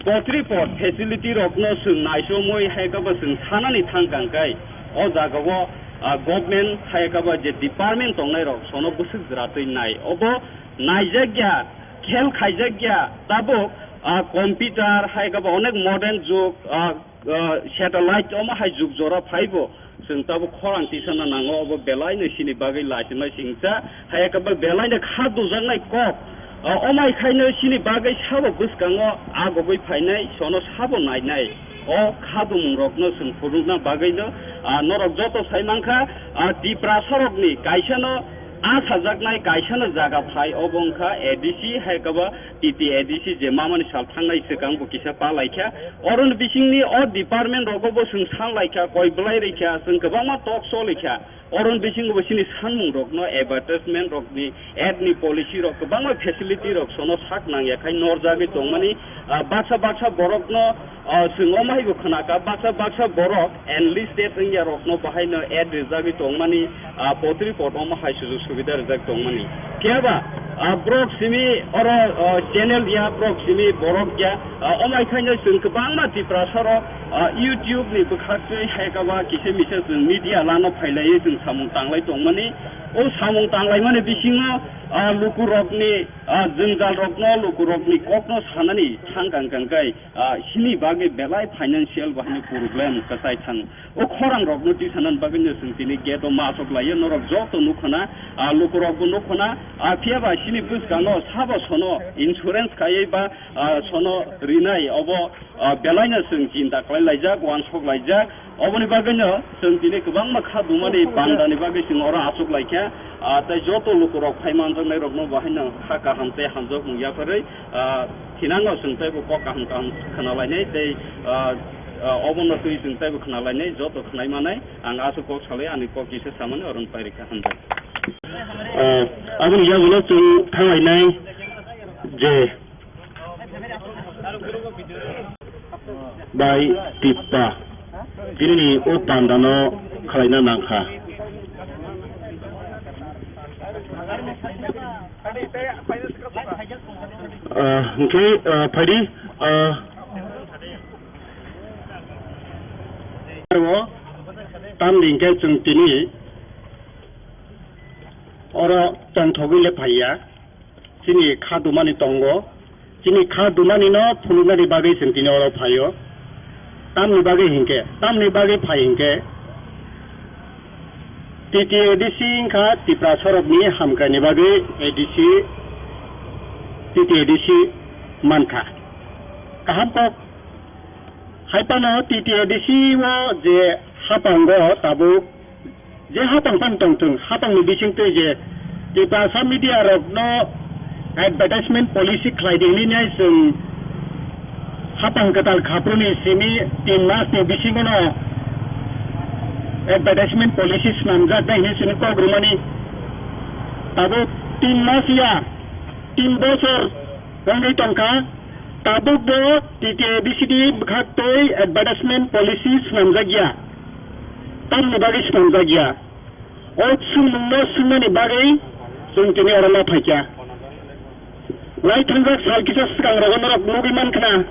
potri pot facility rokno chwng naisomwi hai khe ba chwng sanani thang kang khe o jagao, ah, government hai khe ba je department tongnai rok sono bwswk jwratwi nai obo naijakya, khel khaijakya tabuk, ah, computer hai khe ba onek modern jug, ah, ah, satellite omo hai jug jora phaibo. Chwng tabuk khorang tisana nango, obo belaino chini bagwi lachima singcha, hai khe ba belaino kha dujaknai kok. O, omai khaino chini bagwi sabo bwskango agogwi phainai, sono sabo nainai. O kha dumung rokno chwng phunukna bagwino, a, norok joto sai mankha, a, Tiprasa rokni kaisano a sajaknai kaisano jaga phai, obo wngkha A D C, hai khe ba T T A D C je mamani sal thangnai swkang bo kisa pa laikha. Oroni bisingni o department rogo bo chwng san laikha, koi bwlai rikha, chwng kwbangma talk show laikha. Oroni bisingo bo chini sanmung rokno advertisement rokni ad ni policy rok kwbangma facility rok sono sak nangya khai norjagwi tongmani, ah, baksa baksa borokno, ah, chwng omo hai bo khwnaka, baksa baksa borok enlisted wngya rokno bahaino ad rijagwi tongmani, ah, potri pot omo hai sujuk subida rijak tongmani. Phiya ba, ah, borok simi oro, ah, channel ya, borok simi borok ya, ah, omo hai khaino chwng kwbangma Tiprasa rok, ah, YouTube ni bwkhaktwi hai khe ba kisa misa chwng media lano phailaiwi chwng samung tanglai tongmani. O samung tanglaimani bisingo, ah, lukurokni, ah, jwngjal rokno, lukurokni kokno sanani thang kang kang khe, ah, sini bagwi belai financial bahai ni problem kwchai thang. O khorang rokno tisanani bagwi no chwng tini gate o ma achuk laiyo, norok joto nukho na, ah, lukurokbo nukho na, ah, phiya ba sini bwskango sabo sono insurance khaiwi ba, ah, sono rinai obo, ah, belaino chwng chinta khlai laijak, uansuk laijak. Oboni bagwino chwng tini kwbangma kha dumani bandani bagwi chwng oro achuk laikha. Ah, tei joto lukurok phai manjaknai rokno bo haino kha kaham tei hamjakmung yapharwi, ah, thinango chwng teibo kok kaham kaham khna lainai tei, ah, ah, obono twi chwng teibo khna lainai, joto khnai manai. Ang aswk kok salai ani kok kisa samani oro pairikha, hamjak. Ah, aboni yagulo chwng thanglainai je bai tippa. Tinini o pandano khwlaina nangkha. Ah, hwnkhe, ah, phaidi, ah, tamni hwnkhe chwng tini oro tongthogwi le phaiya. Chini kha dumani tongo. Chini kha dumani no phunuknani bagwi chwng tini oro phaio. Tamni bagwi hinkhe, tamni bagwi phai hinkhe, T T A D C wngkha Tiprasa rokni hamkraini bagwi A D C, T T A D C mankha. Kaham kok. Hai phano T T A D C o je hapango tabuk je hapang phano tongthwng, hapangni bisingtwi je Tiprasa media rokno advertisement policy khlai di hwnwi nai chwng hapang kwtal khapruni simi tin masni bisingono advertisement policy snamjak nai hwnwi chwngno kok rwmani. Tabuk tin mas ya, tin bosor wngwi tongkha. Tabukbo T T A D C ni bwkhaktwi advertisement policy swnamjakya. Tamni bagwi swnamjakya? O swngmungno swngnani bagwi chwng tini oro ma phaikha. Lai thangjak sal kisa swkang rogo norok nugwi mankha na.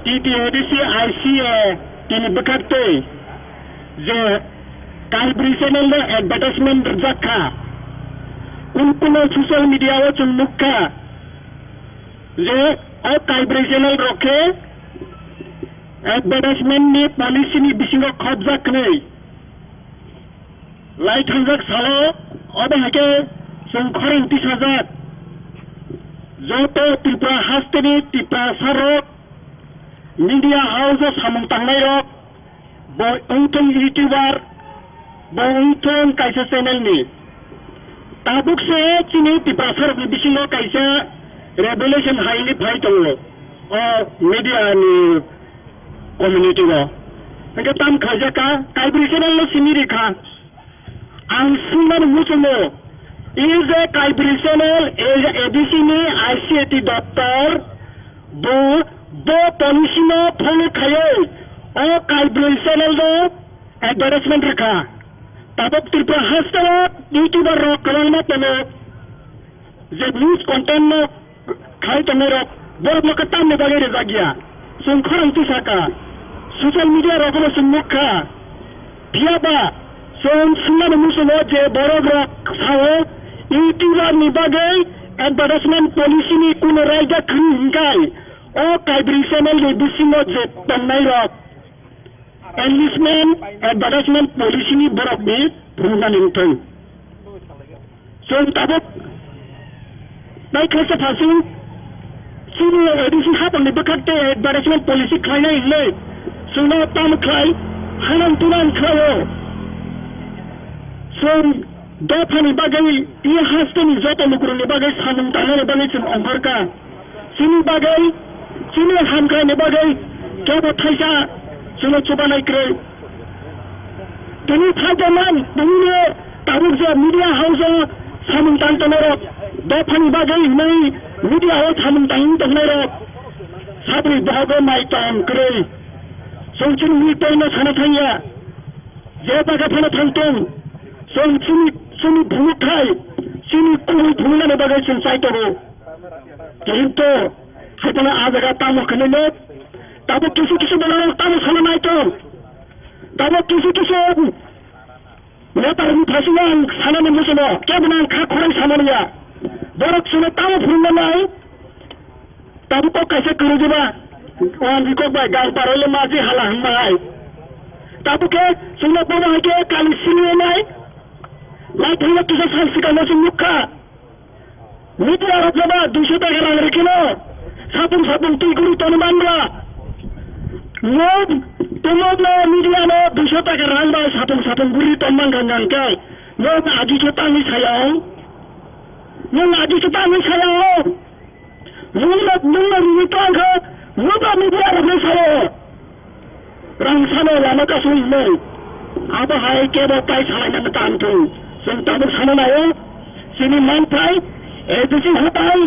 T T A D C I C A tini bwkhaktwi je kaibrwi channel no advertisement rwjak kha. Kunu kunu social media o chwng nukha je o kaibrwi channel rok khe advertisement ni policy ni bisingo khopjak hwnwi. Lai thangjak salo obo hai khe chwng khorang tisajak joto Tripura hasteni Tiprasa rok media house o samung tangnai rok. Bo wngthung YouTuber, bo wngthung kaisa channel ni. Tabuk se chini Tiprasarokni bisingo kaisa revelation haini phai tongo o media ni community o. Hwnkhe tam khlaijak kha, Kaibri channel no simi rikha. Ang swngnani muchungo, is a Kaibri channel, is a ADC ni ICAT doptor, bo, bo policy no follow khaiwi o Kaibri channel no advertisement rikha. Tabuk Tripura haste o YouTuber rok kwbangma tongo, je news content no khai tongnai rok, borok no khe tamni bagwi rijak ya. Chwng khorang twi saka, social media rok no chwng nukha. Phiya ba chwng swngnani muchungo je borok rok sao YouTuber ni bagwi advertisement policy ni kuno raida kwrwi hwnkhe o Kaibri channel ni bisingo je tongnai rok enlistment advertisement policy ni borok ni phunuknani wngthang. Chwng tabuk nai khlaisa phasing chini ADC hapangni bwkhak tei advertisement policy khlainai hinwi chwngno tamo khlai hanang tunang khlaio. Chwng dophani bagwi tei hasteni joto lukurokni bagwi samung tangnani bagwi chwng ongkhorkha. Chini bagwi, chini hamkraini bagwi kebo thaisa chwngno chubanai kwrwi. Tini phaijak man, tini tabuk je media house o samung tang tongnai rok, dophani bagwi hinwi media o samung tangwi tongnai rok, sabri bohogo mai tong kwrwi. Chwng chini weak point no sana thangya, je jaga phano thang tong, chwng chini, chini phunuk khai, chini kubui phunuknani bagwi chwng chai tongo. Kintu hai phano ah jaga tamo khlai le, tabuk kisu kisu borok tamo sana nai tong. Tabuk kisu kisu netarokni phaisingno ang sanani muchungo, kebono ang kha khorang samani ya. Borok chwngno tamo phunukna nai, tabuk kok kaisa kwrwi diba, o ang kok bai gang paroi le maji hala hwnma hai. Tabuk khe chwngno bono hai khe kali sini nai, lai thangna kisa sal swkangno chwng nukha. Media rok jeba duiso taka rang rikino, sapung sapung twi guri toni manbla. Nwng tumokno media no duiso taka rang bai sapung sapung guri ton man gang gang khe, nwng aji khe tangwi saya o. Nwng aji khe tangwi saya o. Nwng no, nwng no rwi tong khe, nwng no media rok no saya o. Rang sano lama kasui hinwi. Abo hai kebo tai salaina tang thung. Chwng tabuk sana naio. Chini manthai, ADC hatai,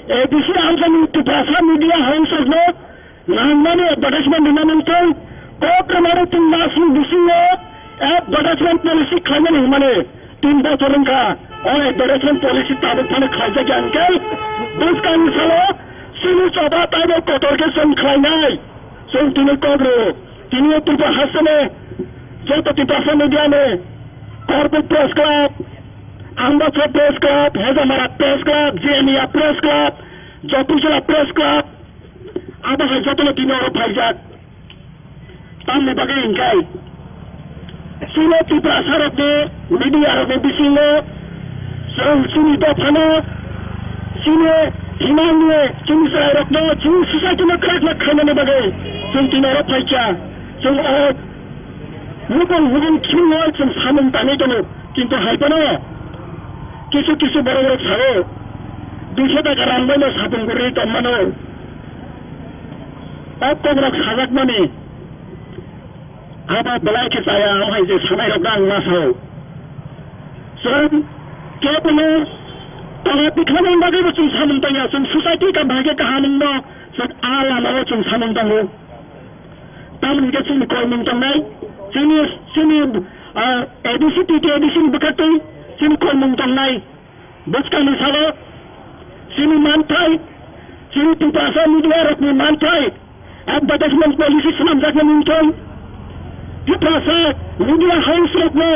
ADC amchani Tiprasa media house no nangmani advertisement rina nangthung. Kok kamari tin masni bisingo advertisement policy khlaimani hwnmani. Tin bochor wngkha o advertisement policy tabuk phano khlaijak ya hwnkhe bwskangni salo chini choba taibo kotor khe chwng khlainai. Chwng tini kok rw, tini Tripura hasteni joto Tiprasa media ni Korpuk Press Club, Ambassa Press Club, Hejamara Press Club, Jiania Press Club, Jotiswla Press Club, abo hai jotono tini oro phaijak. Tamni bagwi hwnkhe chini Tiprasa rokni media rokni bisingo chwng chini dophano, chini himangni chini chwrairokno, chini society no kwrak kwrak khainani bagwi chwng tini oro phaikha. Chwng o nukung nukung thwngwi chwng samung tangwi tongo, kintu hai phano kisu kisu borok rok sao, duiso taka rang bai no sapung gurwi tongmano. O kokrok sajakmani abo belai khe chaya, abo hai je sanai rok ang ma sao. Chwng kebono tala tikhlama bagwi bo chwng samung tangya, chwng society ka bahai khe kaham wngno chwng a lama o chwng samung tango. Tamoni khe chini koimung tongnai, chini, chini, ah, ADC, T T ADC ni bwkhaktwi chini koimung tongnai. Bwskangni salo chini manthai, chini Tiprasa media rokni manthai, advertisement policy swnamjakmani wngthong, Tiprasa media house rokno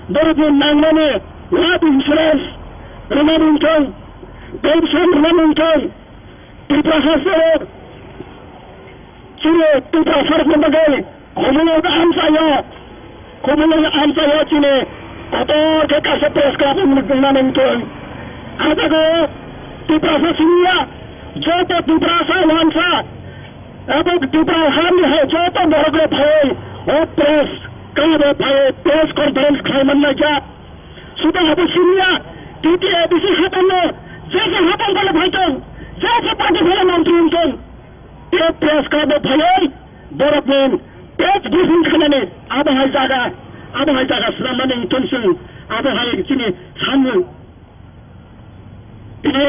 borokni nangmani life insurance rwnani wngthong, pension rwnani wngthong, Tiprasa salo chini Tiprasa rokni bagwi Khumulwng amchaio, Khumulwng amchaio chini kotor khe kaisa press club wngmani wngthung. A jaga o Tiprasa siniya, joto Tiprasa wansa, abo Tipra hani hai joto borok rok phaiwi o press club o phaiwi press conference khlai man naijak. Suda abo siniya, T T A D C hatam no, je je hatam phano phai tong, je je party phano mantri wng tong, tei press club o phaiwi borok ni press briefing khainani abo hai jaga, abo hai jaga swnam mani wng tong chwng, abo hai chini samung. Tini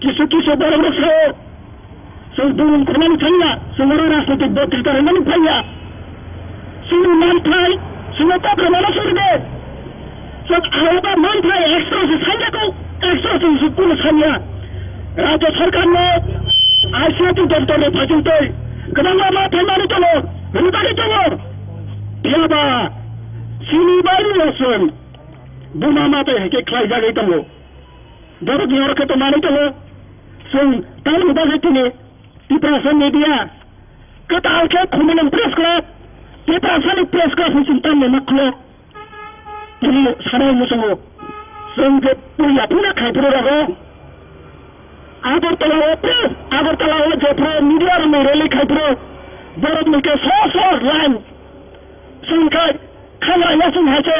kisu kisu borok rok sao, chwng bumung khwnani thangya, chwng oro rajnitik botrita rwnani phaiya. Chini manthai, chwngno kok rwnano suri de. Chwng aroba manthai extra se sanya ko, extra se chwng kunu sanya. Rajya sarkar no I C T doptor ni phajing tei kwbangma manthai manwi tongo, rwjagwi tongo. Phiyaba chini bari rosong buma matai hai khe khlai jagwi tongo. Borok ni oro khe to manwi tongo. Chwng tamoni bagwi tini Tiprasa media kwtal khe Khumulwng press club, Tiprasa ni press club hwn chwng tamni ma khulo. Tini sanai muchungo chwng je puila puila khai phuru rogo. Agartala o press, Agartala o je phuru media rok ni rally khai phuru borok ni khe so so line chwng khai khangra yasung hai se.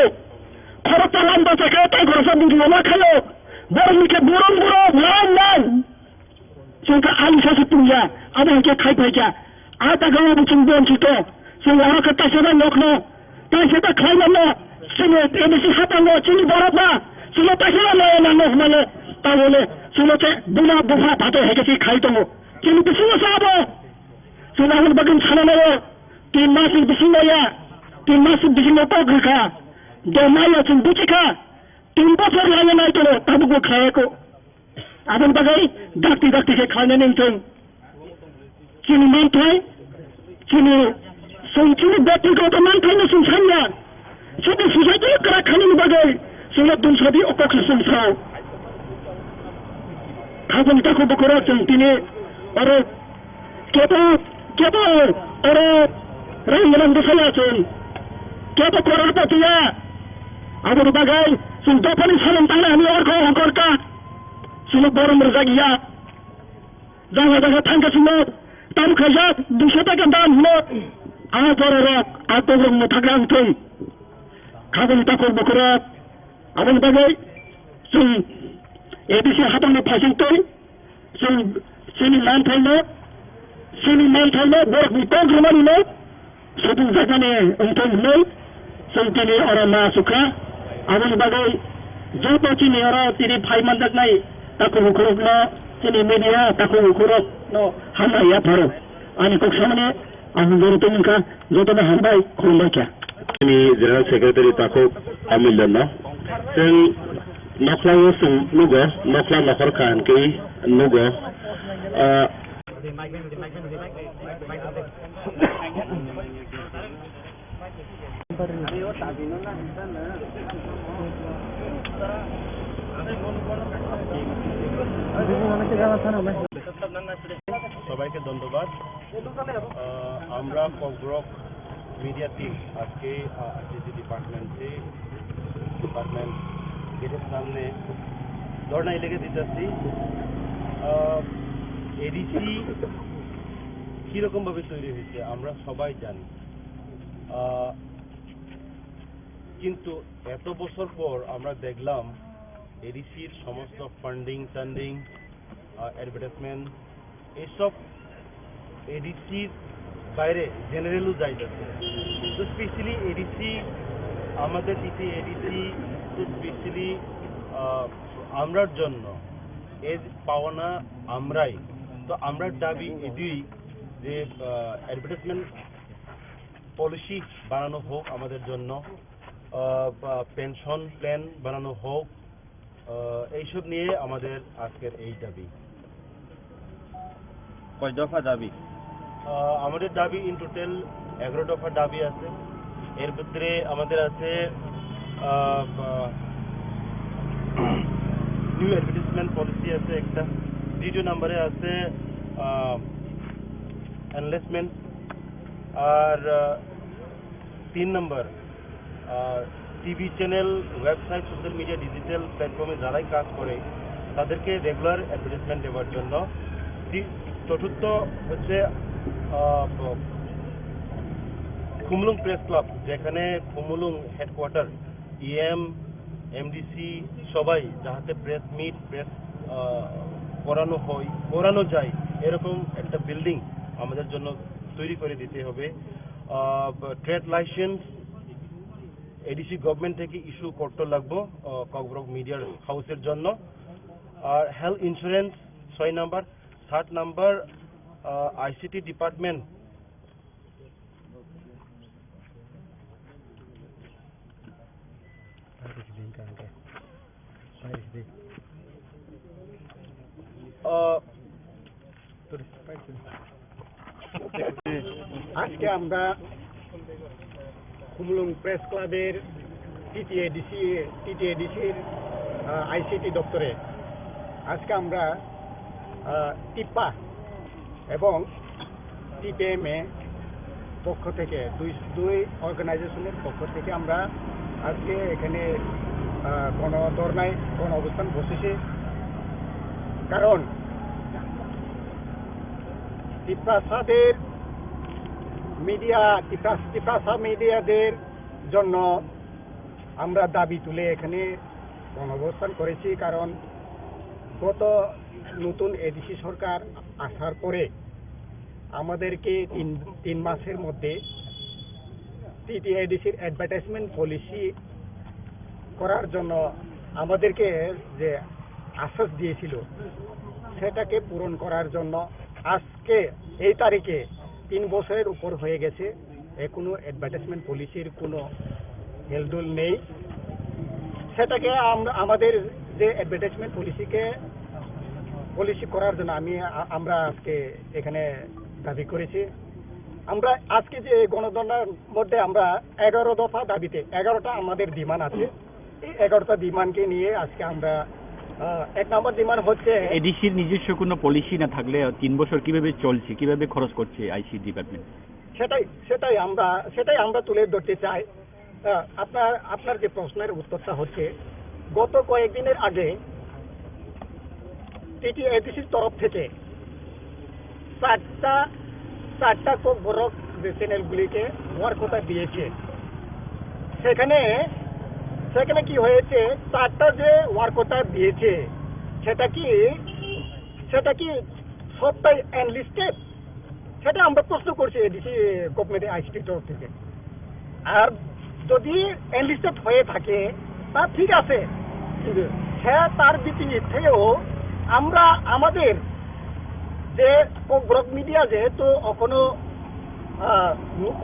Khoroksa line bachakhe tei khoroksa video ma khaio. Borok ni khe burung burung line line. Chwng khe ali sasu tungya, abo hai khe khai phaikha. A jaga o bo chwng bon chito. Chwng aro khe taisa da nokno, taisa da khlai mano. Chini A D C hapango, chini borok ba, chwngno taisa da maya nango hwnmale. Tabole chwngno khe buma bupha phato hai khe khai tongo. Chini bisingo sa abo. Chwng aboni bagwi sana nango. Tin mas ni bisingo ya. Tin mas ni bisingo kok rwkha. De mayo chwng buchikha. Tin bochor laiya nai tono, tabukbo khlaiya ko. Aboni bagwi dakti dakti khe khlainani wngthung. Chini manthai, chini, chwng chini byaktigoto manthaino chwng sanya. Chini society kwrak khainani bagwi chwngno dum sadi o kok se chwng sao. Khajang takhuk bukhurok chwng tini oro kebo, kebo oro rang gwnang bwsaya chwng. Kebo koror patiya. Aboni bagwi chwng dophani salon tangna hwnwi orkho ongkor kha. Chwngno borom rwjak ya. Jaga jaga thangkhe chwngno tam khaijak, duiso taka dam hino. A bororok, a bororok mwthakna wngthung. Khajang takhuk bukhurok. Aboni bagwi chwng A D C haphangni phaising twi chwng chini manthaino, chini manthaino borokni kok rwmanino sotung jakmani wngthung hwnwi chwng tini oro ma asukha. Aboni bagwi joto chini oro tini phai manjaknai takhuk bukhurokno, chini media takhuk bukhurokno hambai yapharo. Ani kok samani ang jori tongmungkha, jotono hambai, khulumbai kha. Ni General Secretary takhuk Amil Dano. Chwng nokhlao chwng nugo, nokhla nokhor kha hwnkhe nugo. Ah, সবাইকে ধন্যবাদ। আহ, আমরা Kokborok media team আজকে, আহ, আইসিটি ডিপার্টমেন্টে, ডিপার্টমেন্ট গেটের সামনে ধর্ণায় লেগে দিতেছি। আহ, এডিসি কীরকমভাবে তৈরি হয়েছে আমরা সবাই জানি। আহ, কিন্তু এত বছর পর আমরা দেখলাম এডিসির সমস্ত ফান্ডিং টান্ডিং, আহ, অ্যাডভার্টাইজমেন্ট, এইসব এডিসির বাইরে জেনারেলও যাইতেছে। তো স্পেশালি এডিসি, আমাদের টিটি এডিসি তো স্পেশালি, আহ, আমরার জন্য এর পাওনা আমরাই। তো আমরার দাবি এটাই যে, আহ, অ্যাডভার্টাইজমেন্ট পলিসি বানানো হোক আমাদের জন্য, আহ, বা পেনশন প্ল্যান বানানো হোক, আহ, এইসব নিয়ে আমাদের আজকের এই দাবি। কয় দফা দাবি? আহ, আমাদের দাবি ইন টোটাল এগারো দফা দাবি আছে। এর ভিতরে আমাদের আছে, আহ, আহ, নিউ অ্যাডভার্টাইজমেন্ট পলিসি আছে একটা, দ্বিতীয় নম্বরে আছে, আহ, এনলেসমেন্ট, আর, আহ, তিন নম্বর, আহ, TV channel, website, social media, digital প্ল্যাটফর্মে যারাই কাজ করে, তাদেরকে রেগুলার অ্যাডভার্টাইজমেন্ট দেওয়ার জন্য। তি-, চতুর্থ হচ্ছে, আহ, ব-, খুমুলুং প্রেস ক্লাব, যেখানে খুমুলুং হেডকোয়ার্টার, ইএম, এমডিসি সবাই যাহাতে প্রেস মিট, প্রেস করানো হয়, করানো যায়, এরকম একটা বিল্ডিং আমাদের জন্য তৈরি করে দিতে হবে। ট্রেড লাইসেন্স এডিসি গভর্নমেন্ট থেকে ইস্যু করতে লাগবো ককবরক মিডিয়ার হাউসের জন্য। আর হেলথ ইন্স্যুরেন্স ছয় নাম্বার। সাত নাম্বার, আইসিটি ডিপার্টমেন্ট। আহ, আজকে আমরা খুমলুং প্রেস ক্লাবের টিটিএডিসি, টিটিএডিসির আইসিটি দপ্তরে আজকে আমরা আহ, টিপ্পা এবং টিপিএমএ পক্ষ থেকে, দুই দুই অর্গানাইজেশনের পক্ষ থেকে আমরা আজকে এখানে আহ, গণ ধর্নায়, গণ অবস্থান বসেছি। কারণ তিপ্রাসাদের মিডিয়া, তিপ্রাস তিপ্রাসা মিডিয়াদের জন্য আমরা দাবি তুলে এখানে গণঅবস্থান করেছি। কারণ গত নতুন এডিসি সরকার আসার পরে আমাদেরকে তিন তিন মাসের মধ্যে টিটিএডিসির অ্যাডভার্টাইজমেন্ট পলিসি করার জন্য আমাদেরকে যে আশ্বাস দিয়েছিল, সেটাকে পূরণ করার জন্য আজকে এই তারিখে তিন বছরের উপর হয়ে গেছে, এখনো অ্যাডভার্টাইজমেন্ট পলিসির কোনো হেলদোল নেই। সেটাকে আমরা, আমাদের যে অ্যাডভার্টাইজমেন্ট পলিসিকে পলিসি করার জন্য আমি আ-, আমরা আজকে এখানে দাবি করেছি। আমরা আজকে যে গণধর্নার মধ্যে আমরা এগারো দফা দাবিতে এগারোটা আমাদের ডিমান্ড আছে। এই এগারোটা ডিমান্ডকে নিয়ে আজকে আমরা আহ, এক নম্বর ডিমান্ড হচ্ছে এডিসির নিজস্ব কোনো পলিসি না থাকলে তিন বছর কিভাবে চলছে, কিভাবে খরচ করছে আইসি ডিপার্টমেন্ট? সেটাই সেটাই আমরা সেটাই আমরা তুলে ধরতে চাই। আহ, আপনার আপনার যে প্রশ্নের উত্তরটা হচ্ছে, গত কয়েকদিনের আগে টিটিএডিসির তরফ থেকে চারটা চারটা ককবরক যে চ্যানেলগুলিকে ওয়ার্ক কোটা দিয়েছে, সেখানে সেখানে কি হয়েছে? চারটা যে ওয়ার্ক কোটা দিয়েছে, সেটা কি সেটা কি সবটাই এনলিস্টেড? সেটা আমরা প্রশ্ন করছি এডিসি গভর্নমেন্টের আইসিটির তরফ থেকে। আর যদি এনলিস্টেড হয়ে থাকে, তা ঠিক আছে, কিন্তু সে তার বিপরীতেও আমরা আমাদের যে ককবরক মিডিয়া যেহেতু এখনো আহ,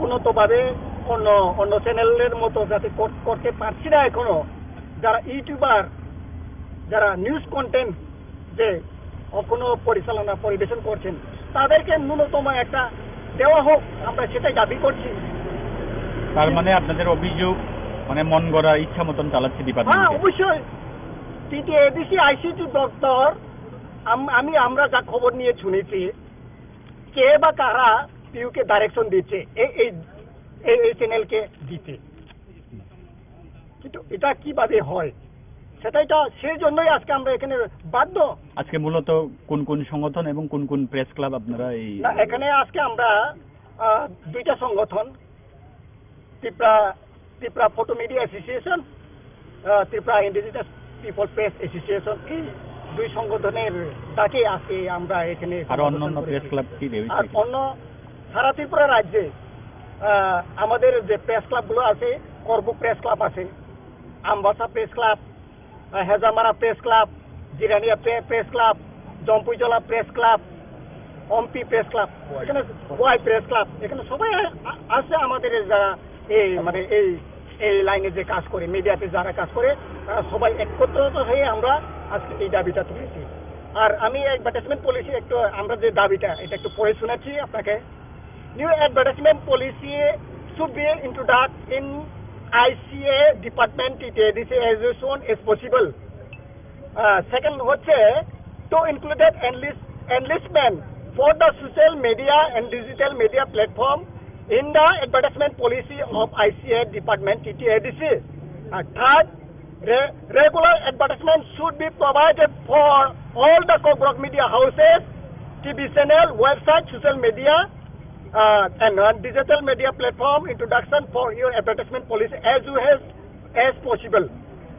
উন্নতভাবে অন্য অন্য চ্যানেলের মতো যাতে কর- করতে পারছি না এখনো, যারা ইউটিউবার, যারা নিউজ কন্টেন্ট যে এখনো পরিচালনা পরিবেশন করছেন, তাদেরকে ন্যূনতম একটা দেওয়া হোক, আমরা সেটাই দাবি করছি। তার মানে আপনাদের অভিযোগ, মানে, মন গড়া ইচ্ছা মতন চালাচ্ছে ডিপার্টমেন্ট? হ্যাঁ, অবশ্যই। টিটিএডিসি আইসিটি দপ্তর, আম- আমি আমরা যা খবর নিয়ে শুনেছি, কে বা কারা পিউকে ডাইরেকশন দিচ্ছে এই এই এই এই চ্যানেলকে দিতে। কিন্তু এটা কিভাবে হয়, সেটাই তো, সেই জন্যই আজকে আমরা এখানে বাধ্য। আজকে মূলত কোন কোন সংগঠন এবং কোন কোন প্রেস ক্লাব আপনারা এই না, এখানে আজকে আমরা আহ, দুইটা সংগঠন, Tripura Tripura photo media association, আহ, Tripura indigenous people press association, এই দুই সংগঠনের ডাকে আজকে আমরা এখানে আরো অন্যান্য কর্মসূচি প্রেস করেছি। ক্লাব কি রয়েছে আর কি? অন্য সারা ত্রিপুরা রাজ্যে আহ, আমাদের যে প্রেস ক্লাবগুলো আছে, করবুক প্রেস ক্লাব আছে, আমবাসা প্রেস ক্লাব, আহ, হেজামারা প্রেস ক্লাব, জিরানিয়া প্রে- press club, Jampuijala press club, Ampi press club, এখানে ওয়াই প্রেস ক্লাব, এখানে সবাই আ- আ- আছে আমাদের এই যারা এই মানে এই এই লাইনে যে কাজ করে, মিডিয়াতে যারা কাজ করে, তারা সবাই একত্রিত হয়ে আমরা আজকে এই দাবিটা তুলেছি। আর আমি অ্যাডভার্টাইজমেন্ট পলিসি একটু, আমরা যে দাবিটা, এটা একটু পড়ে শোনাচ্ছি আপনাকে। New advertisement policy should be introduced in I C A department T T A D C as soon as possible. Uh, second হচ্ছে to include enlist enlistment for the social media and digital media platform in the advertisement policy of I C A department T T A D C. Uh, third, re- regular advertisement should be provided for all the Kokborok media houses, T V channel, website, social media, uh, and uh, digital media platform introduction for your advertisement policy as soon as, as possible.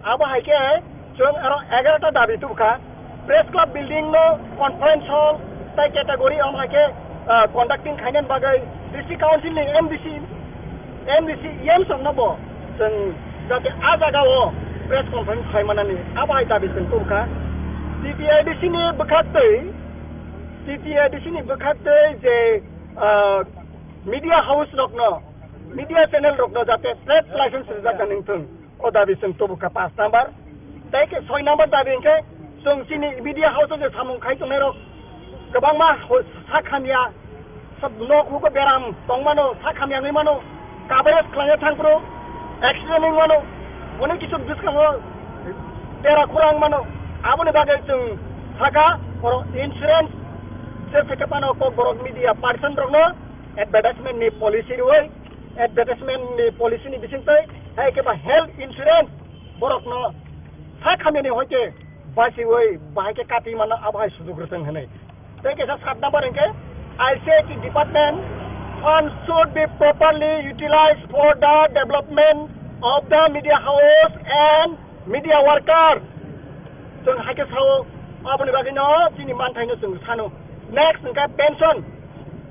Abo hai khe chwng aro egarota dabi tubukha. Press Club building no conference hall tai category, omo hai khe, ah, conducting khainani bagwi district council ni M D C, M D C, E M song no bo chwng jate a jaga o press conference khai manani abo hai dabi chwng tubukha. T T A D C ni bwkhak twi, T T A D C ni bwkhak twi je, ah, media house rok no, media channel rok no jate trade license rijak nang thung. O dabi chwng tubukha paanch number. Tei khe soi number dabi hwnkhe chwng chini media house o je samung khai tongnai rok kwbangma ho-, sak hamya, sab nok hugo beram tongmano, sak hamya wngwi mano, coverage khlaiya thangphuru accident wngwi mano, onek kisu bwskango tera khura wngmano. Aboni bagwi chwng sakha oro insurance je theke phano Kokborok media person rokno advertisement ni policy rwui, advertisement ni policy ni bisingtwi hai khe ba health insurance borokno sak hamyani hoi khe basiui bahai khe kati mano abo hai sujuk rwthwng hwnwi. Tei kaisa sat number hwnkhe I C I T department funds should be properly utilized for the development of the media house and media worker. Chwng hai khe sao, aboni bagwino chini manthaino chwng sano. Next hwnkhe pension,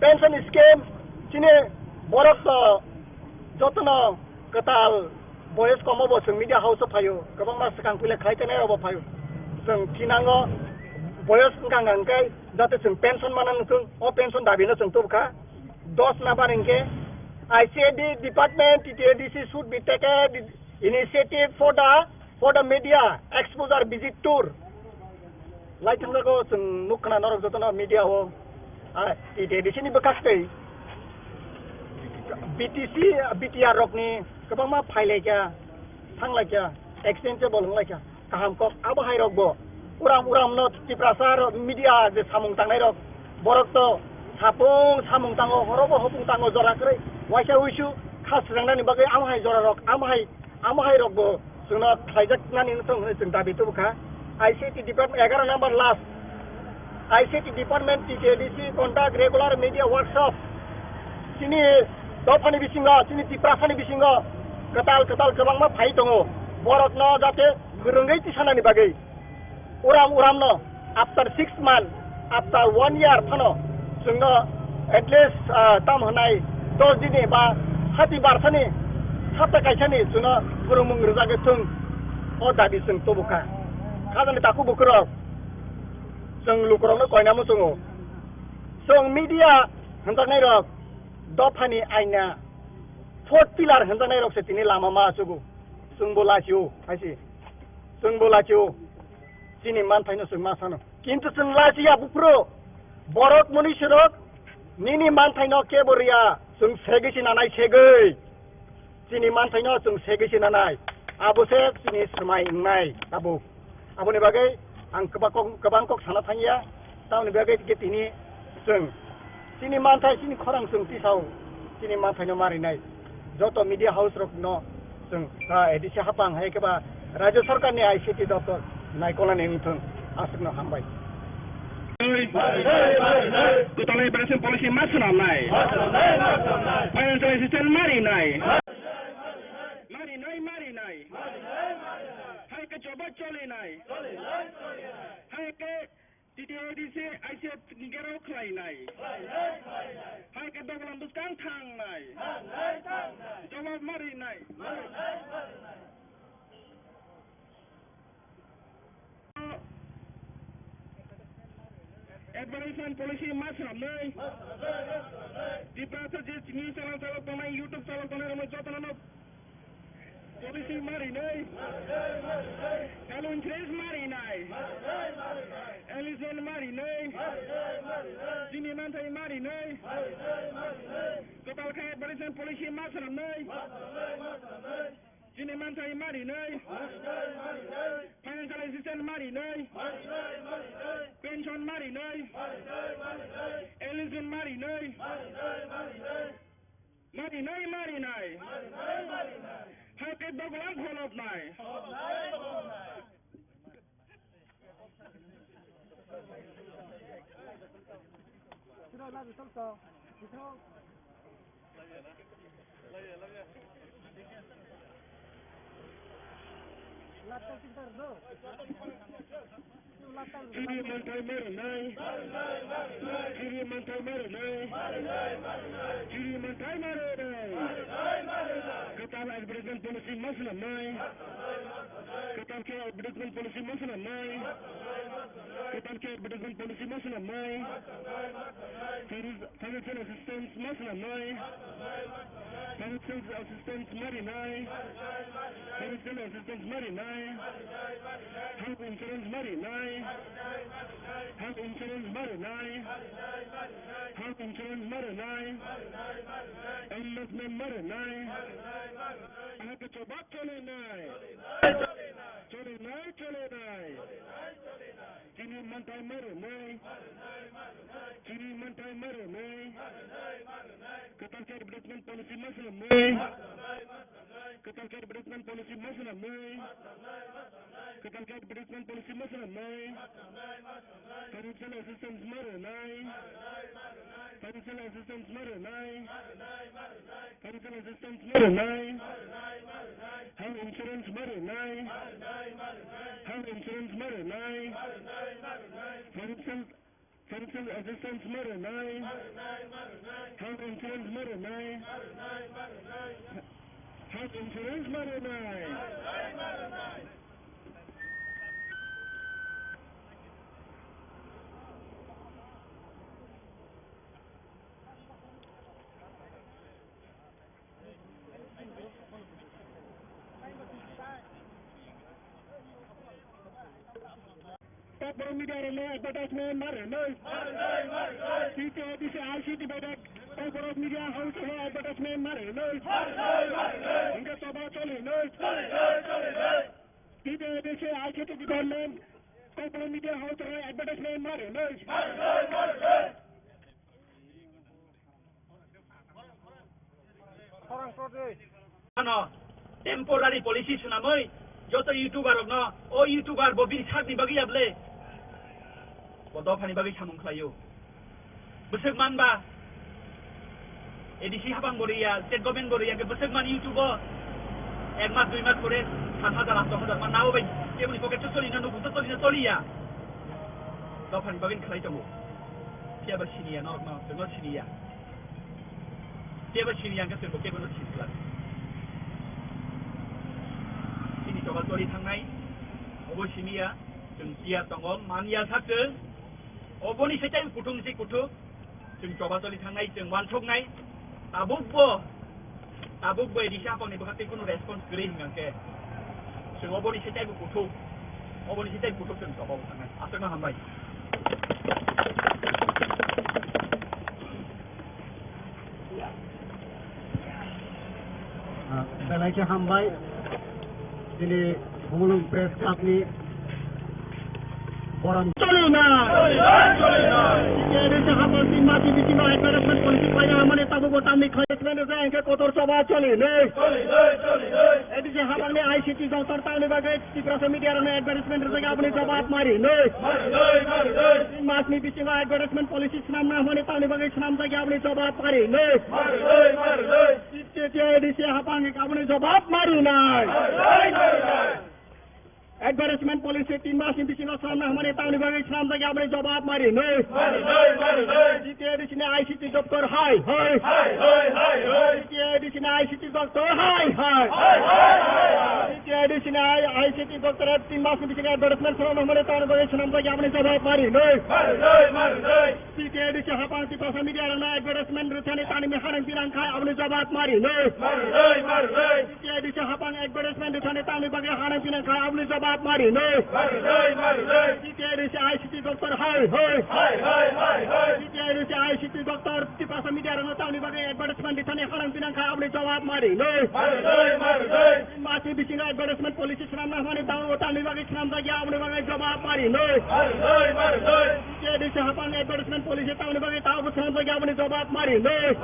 pension scheme, chini borok, uh, jotono kwtal boyes komo bo chwng media house o phaio, kwbangma swkang puila khlai tenai rokbo phaio. Chwng thinango boyes wngkha hwnkhe jate chwng pension mana nukung, o pension dabino chwng tubukha. Dos number hwnkhe I C I T department, T T A D C should be taken initiative for the, for the media exposure visit tour. Lai thangjago chwng nuk khna norok jotono media o, ah, T T A D C ni bwkhak tei B T C, B T R rokni kwbangma phailaikha, thanglaikha, exchange table wnglaikha. Kaham kok abo hai rok bo uram uram no Tiprasa rok media je samung tangnai rok, borok to sapung samung tango, horo bo hopung tango, jora kwrwi waisa wisu kha swnamnani bagwi amo hai jora rok, amo hai, amo hai rok bo chwngno khlaijak nani wngthong hwnwi chwng dabi tubu kha. I C I T department egaroh number last, I C I T department, T T A D C conduct regular media workshop. Chini dophani bisingo, chini Tiprasani bisingo kwtal kwtal kwbangma phai tongo. Borokno jate kwrwngwi tisanani bagwi uram uramno after six month, after one year phano chwngno at least, ah, tam hwnai dos dini ba hati barsani hapta kaisani chwngno phwrwngmung rwjagwi thung, o dabi chwng tubu kha. Khajani takhuk bukhurok, chwng lukurokno koinamo chwngo. Chwng media hwnjaknairok dophani aina, fourth pillar hwnjaknairok se tini lama ma achugo. Chwngbo lachio, haise. Chwngbo lachio. Chini manthaino chwng ma sano. Kintu chwng lachiya buphuru. Borok munisirok nini manthaino kebo riya. Chwng segwi se nanai segwi. Chini manthaino chwng segwi se nanai. Abo se chini swmai wngnai tabuk. Aboni bagwi ang kwbang kok, kwbang kok sana thangya. Tamoni bagwi khe tini chwng chini manthai, chini khorang chwng tisao chini manthaino marinai. Joto media house rokno chwng, ah, A D C hapang hai khe ba Rajya Sarkarni I C T doptor naikolani wngthung. Aswkno hambai. Kwtalai Belasin policy ma swnamnai. Financial assistance marinai. Marinai, marinai. Hai khe jobo cholinai. Hai khe T T A D C I C F ni gerao khlainai. Hai khe dogolam bwskang thangnai. Jawab marinai. Advertisement policy ma swnamnai. Tiprasa je news channel chalok tongnai, YouTube chalok tongnai, rokno jotono no policy marinai. Health insurance marinai. Eligible marinai. Chini manthai marinai. Kwtal khe advertisement policy ma swnamnai. Chini manthai marinai. Financial assistance marinai. Pension marinai. Eligible marinai. Marinai, marinai. Hai khe dogolam kholopnai. Chini manthai ma rwnai. Chini manthai ma rwnai. Chini manthai ma rwnai. Kwtal advertisement policy ma swnamnai. Kwtal khe advertisement policy ma swnamnai. Kwtal khe advertisement policy ma swnamnai. Financial assistance ma swnamnai. Financial assistance ma rinai. Financial assistance ma rinai. Health insurance ma rinai. Health insurance ma rinai. Health insurance ma rinai. Enlistment ma rinai. Ahake choba cholenai. Cholenai, cholenai. Chini manthai ma rwnai. Chini manthai ma rwnai. Kwtal khe advertisement policy ma swnamnai. Kwtal khe advertisement policy ma swnamnai. Kwtal khe advertisement policy ma swnamnai. Financial assistance ma rwnai. Financial assistance ma rwnai. Financial assistance ma rwnai. Health insurance ma rwnai. Health insurance ma rwnai. Financial, financial assistance ma rwnai. Health insurance ma rwnai. Health insurance ma rwnai. Kokborok media rokno advertisement ma rwnai. T T A D C I C T bai kokborok media house rokno advertisement ma rwnai. Hingke choba cholinai. T T A D C I C T department kokborok media house rokno advertisement ma rwnai. Ano temporary policy swnamwi joto YouTuber rokno, o YouTuber bo bini sakni bagwi ya ble? Bo dophani bagwi samung khlaio. Bwswk manba A D C habang bo riya, state government bo riya, hwnkhe bwswk man YouTube o ek mas dui mas pore sat hajar, aat hajar man nabo bai keboni pocket o choli na, nukhung o choli na choliya. Dophani bagwi khlai tongo. Phiya ba siniya norok no, chwngno siniya. Phiya ba siniya hwnkhe chwngbo kebono sini glak. Chini choba choli thangnai, obo siniya, chwng phiya tongo, manya sak chwng. Oboni se tei kuthung se kuthuk, chwng choba choli thangnai, chwng uansuknai, tabukbo, tabukbo A D C habangni bwkha tei kunu response kwrwi hwnkhe, chwng oboni se tei kuthuk, oboni se tei kuthuk chwng choba thangnai. Aswkno hambai. Ah, belai khe hambai. Chini Khumulwng Press Club ni borom choli na. Chini se habang tin mati bisingo advertisement policy paina hamani tabukbo tamni khlai advertisement rwjak hwnkhe kotor choba choli nai. A D C habang ni I C T doptor tamni bagwi Tiprasa media rokno advertisement rwjak aboni jawab mari nai. Tin mas ni bisingo advertisement policy swnamna hamani tamni bagwi swnamjak aboni jawab mari nai. T T A D C habang aboni jawab mari nai. Advertisement policy tin mas ni bisingo swnamna hamani tamni bagwi swnamjak aboni jawab mari nai. T T A D C ni I C T doptor hai hai. T T A D C ni I C T doptor hai hai. T T A D C ni I C T doptor tin mas ni bisingo advertisement swnamna hamani tamni bagwi swnamjak aboni jawab mari nai. T T A D C habang Tiprasa media rokno advertisement rwthani tamni hanang pinang khai aboni jawab mari nai. T T A D C habang advertisement rwthani tamni bagwi hanang pinang khai aboni jawab mari nai. T T A D C I C T doptor hai hai. T T A D C I C T doptor Tiprasa media rokno tamni bagwi advertisement rwthani hanang pinang khai aboni jawab mari nai. Tin mas ni bisingo advertisement policy swnamna hamani tabukbo tamni bagwi swnamjak ya aboni bagwi jawab mari nai. T T A D C habang advertisement policy tamni bagwi tabukbo swnamjak ya aboni jawab mari nai.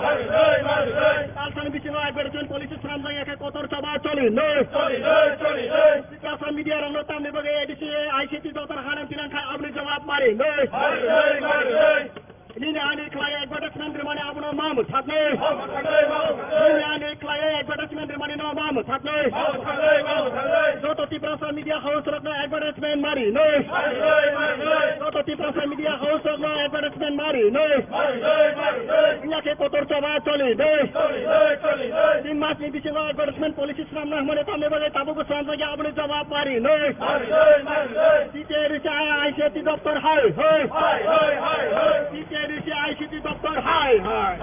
Talsani bisingo advertisement policy swnamjak ya khe kotor choba choli nai. Tiprasa media rokno tamni bagwi A D C I C T doptor hanang pinang khai aboni jawab mari nai. Nini ani khlai advertisement rwmani abono ma mwsaknai. Nini ani khlai advertisement rwmani no ma mwsaknai. Joto Tiprasa media house rokno advertisement mari nai. Joto Tiprasa media house rokno advertisement mari nai. Wngya khe kotor choba choli nai. Tin mas ni bisingo advertisement policy swnamna hwnmani tamni bagwi tabukbo swnamjakya, aboni jawab mari nai. T T A D C I C T doptor hai hai. T T A D C I C T doptor hai hai.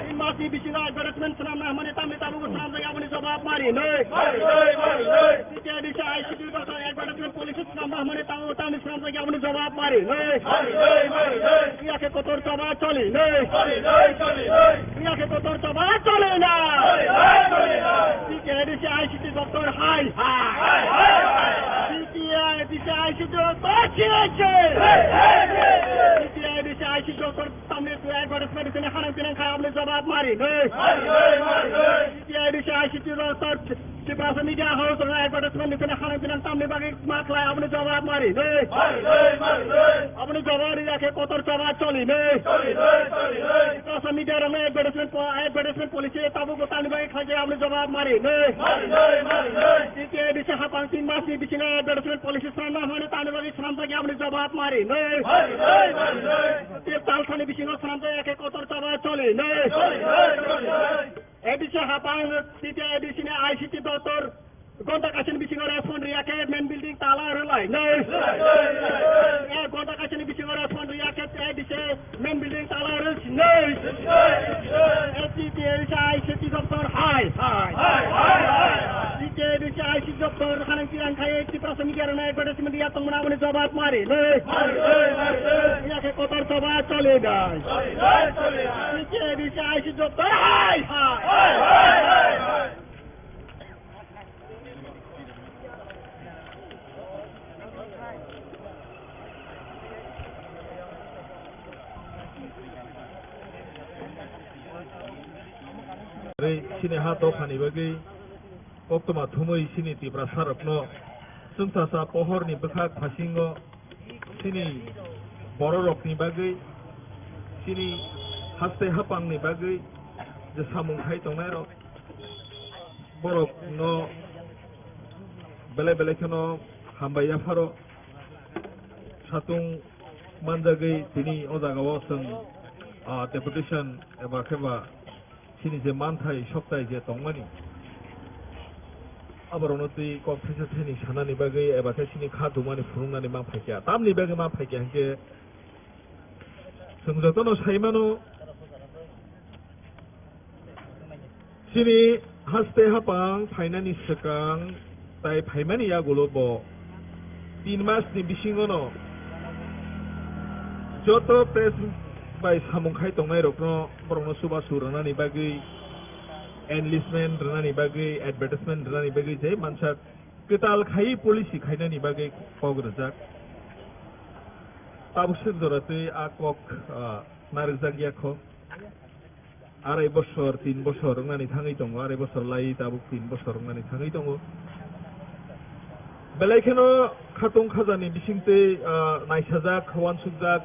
Tin mas ni bisingo advertisement swnamna hwnmani tamni tabukbo swnamjakya, aboni jawab mari nai. T T A D C I C T doptor advertisement policy swnamna hwnmani tabukbo tamni swnamjakya, aboni jawab mari nai. Wngya khe kotor choba choli nai. Wngya khe kotor choba choli nai. T T A D C I C T doptor hai hai. T T A D C I C T doptor hai hai. T T A D C I C T doptor tamni advertisement sini hanang pinang khai, aboni jawab mari nai. T T A D C I C T doptor Tiprasa media house rok advertisement ni sini hanang pinang tamni bagwi ma khlai, aboni jawab mari nai. Aboni jawab ri ya khe kotor choba choli nai. Tiprasa media rok advertisement po-, advertisement policy tabukbo tamni bagwi khlai khe, aboni jawab mari nai. T T A D C hapang tin mas ni bisingo advertisement policy swnamna hwnmani tamni bagwi swnamjakya, aboni jawab mari nai. Tei talsani bisingo swnamjakya khe kotor choba choli nai. A D C hapang, T T A D C ni I C T doptor gonta kaisani bisingo respond riya khe main building tala rwlai nai. Eh, gonta kaisani bisingo respond riya khe A D C main building tala rwlai nai. Eh, T T A D C I C T doptor hai hai. T T A D C I C T doptor hanang tirang khai Tiprasa media rwna advertisement riya tongmani, aboni jawab mari nai. Wngya khe kotor choba choli nai. T T A D C I C T doptor hai hai. Chini ha dophani bagwi koktwma thumwi chini Tiprasarokno chwngsacha pohorni bwkhak phasingo chini bororokni bagwi, chini haste hapangni bagwi je samung khai tongnairok, borokno belai belai kheno hambai yapharo. Satung manjagwi tini o jagao chwng, ah, deputation eba kheba chini je manthai soktai je tongmani, aborokno twi kok thaisa thaini sanani bagwi eba khe chini kha dumani phunuknani ma phaikha. Tamni bagwi ma phaikha hinkhe chwng jotono sai mano, chini haste hapang phainani swkang tai phaimani yagulo bo tin masni bisingono joto press bai samung khai tongnairokno, borokno chubachu rwnani bagwi, enlistment rwnani bagwi, advertisement rwnani bagwi je mansak kwtal khai policy khainani bagwi kok rwjak. Tabuk swk jora twi a kok, ah, narwkjak ya kho. Arai bosor, tin bosor wngnani thangwi tongo, arai bosor lai tabuk tin bosor wngnani thangwi tongo. Belai kheno khatung khajani bisingtwi, ah, naisajak, uansukjak,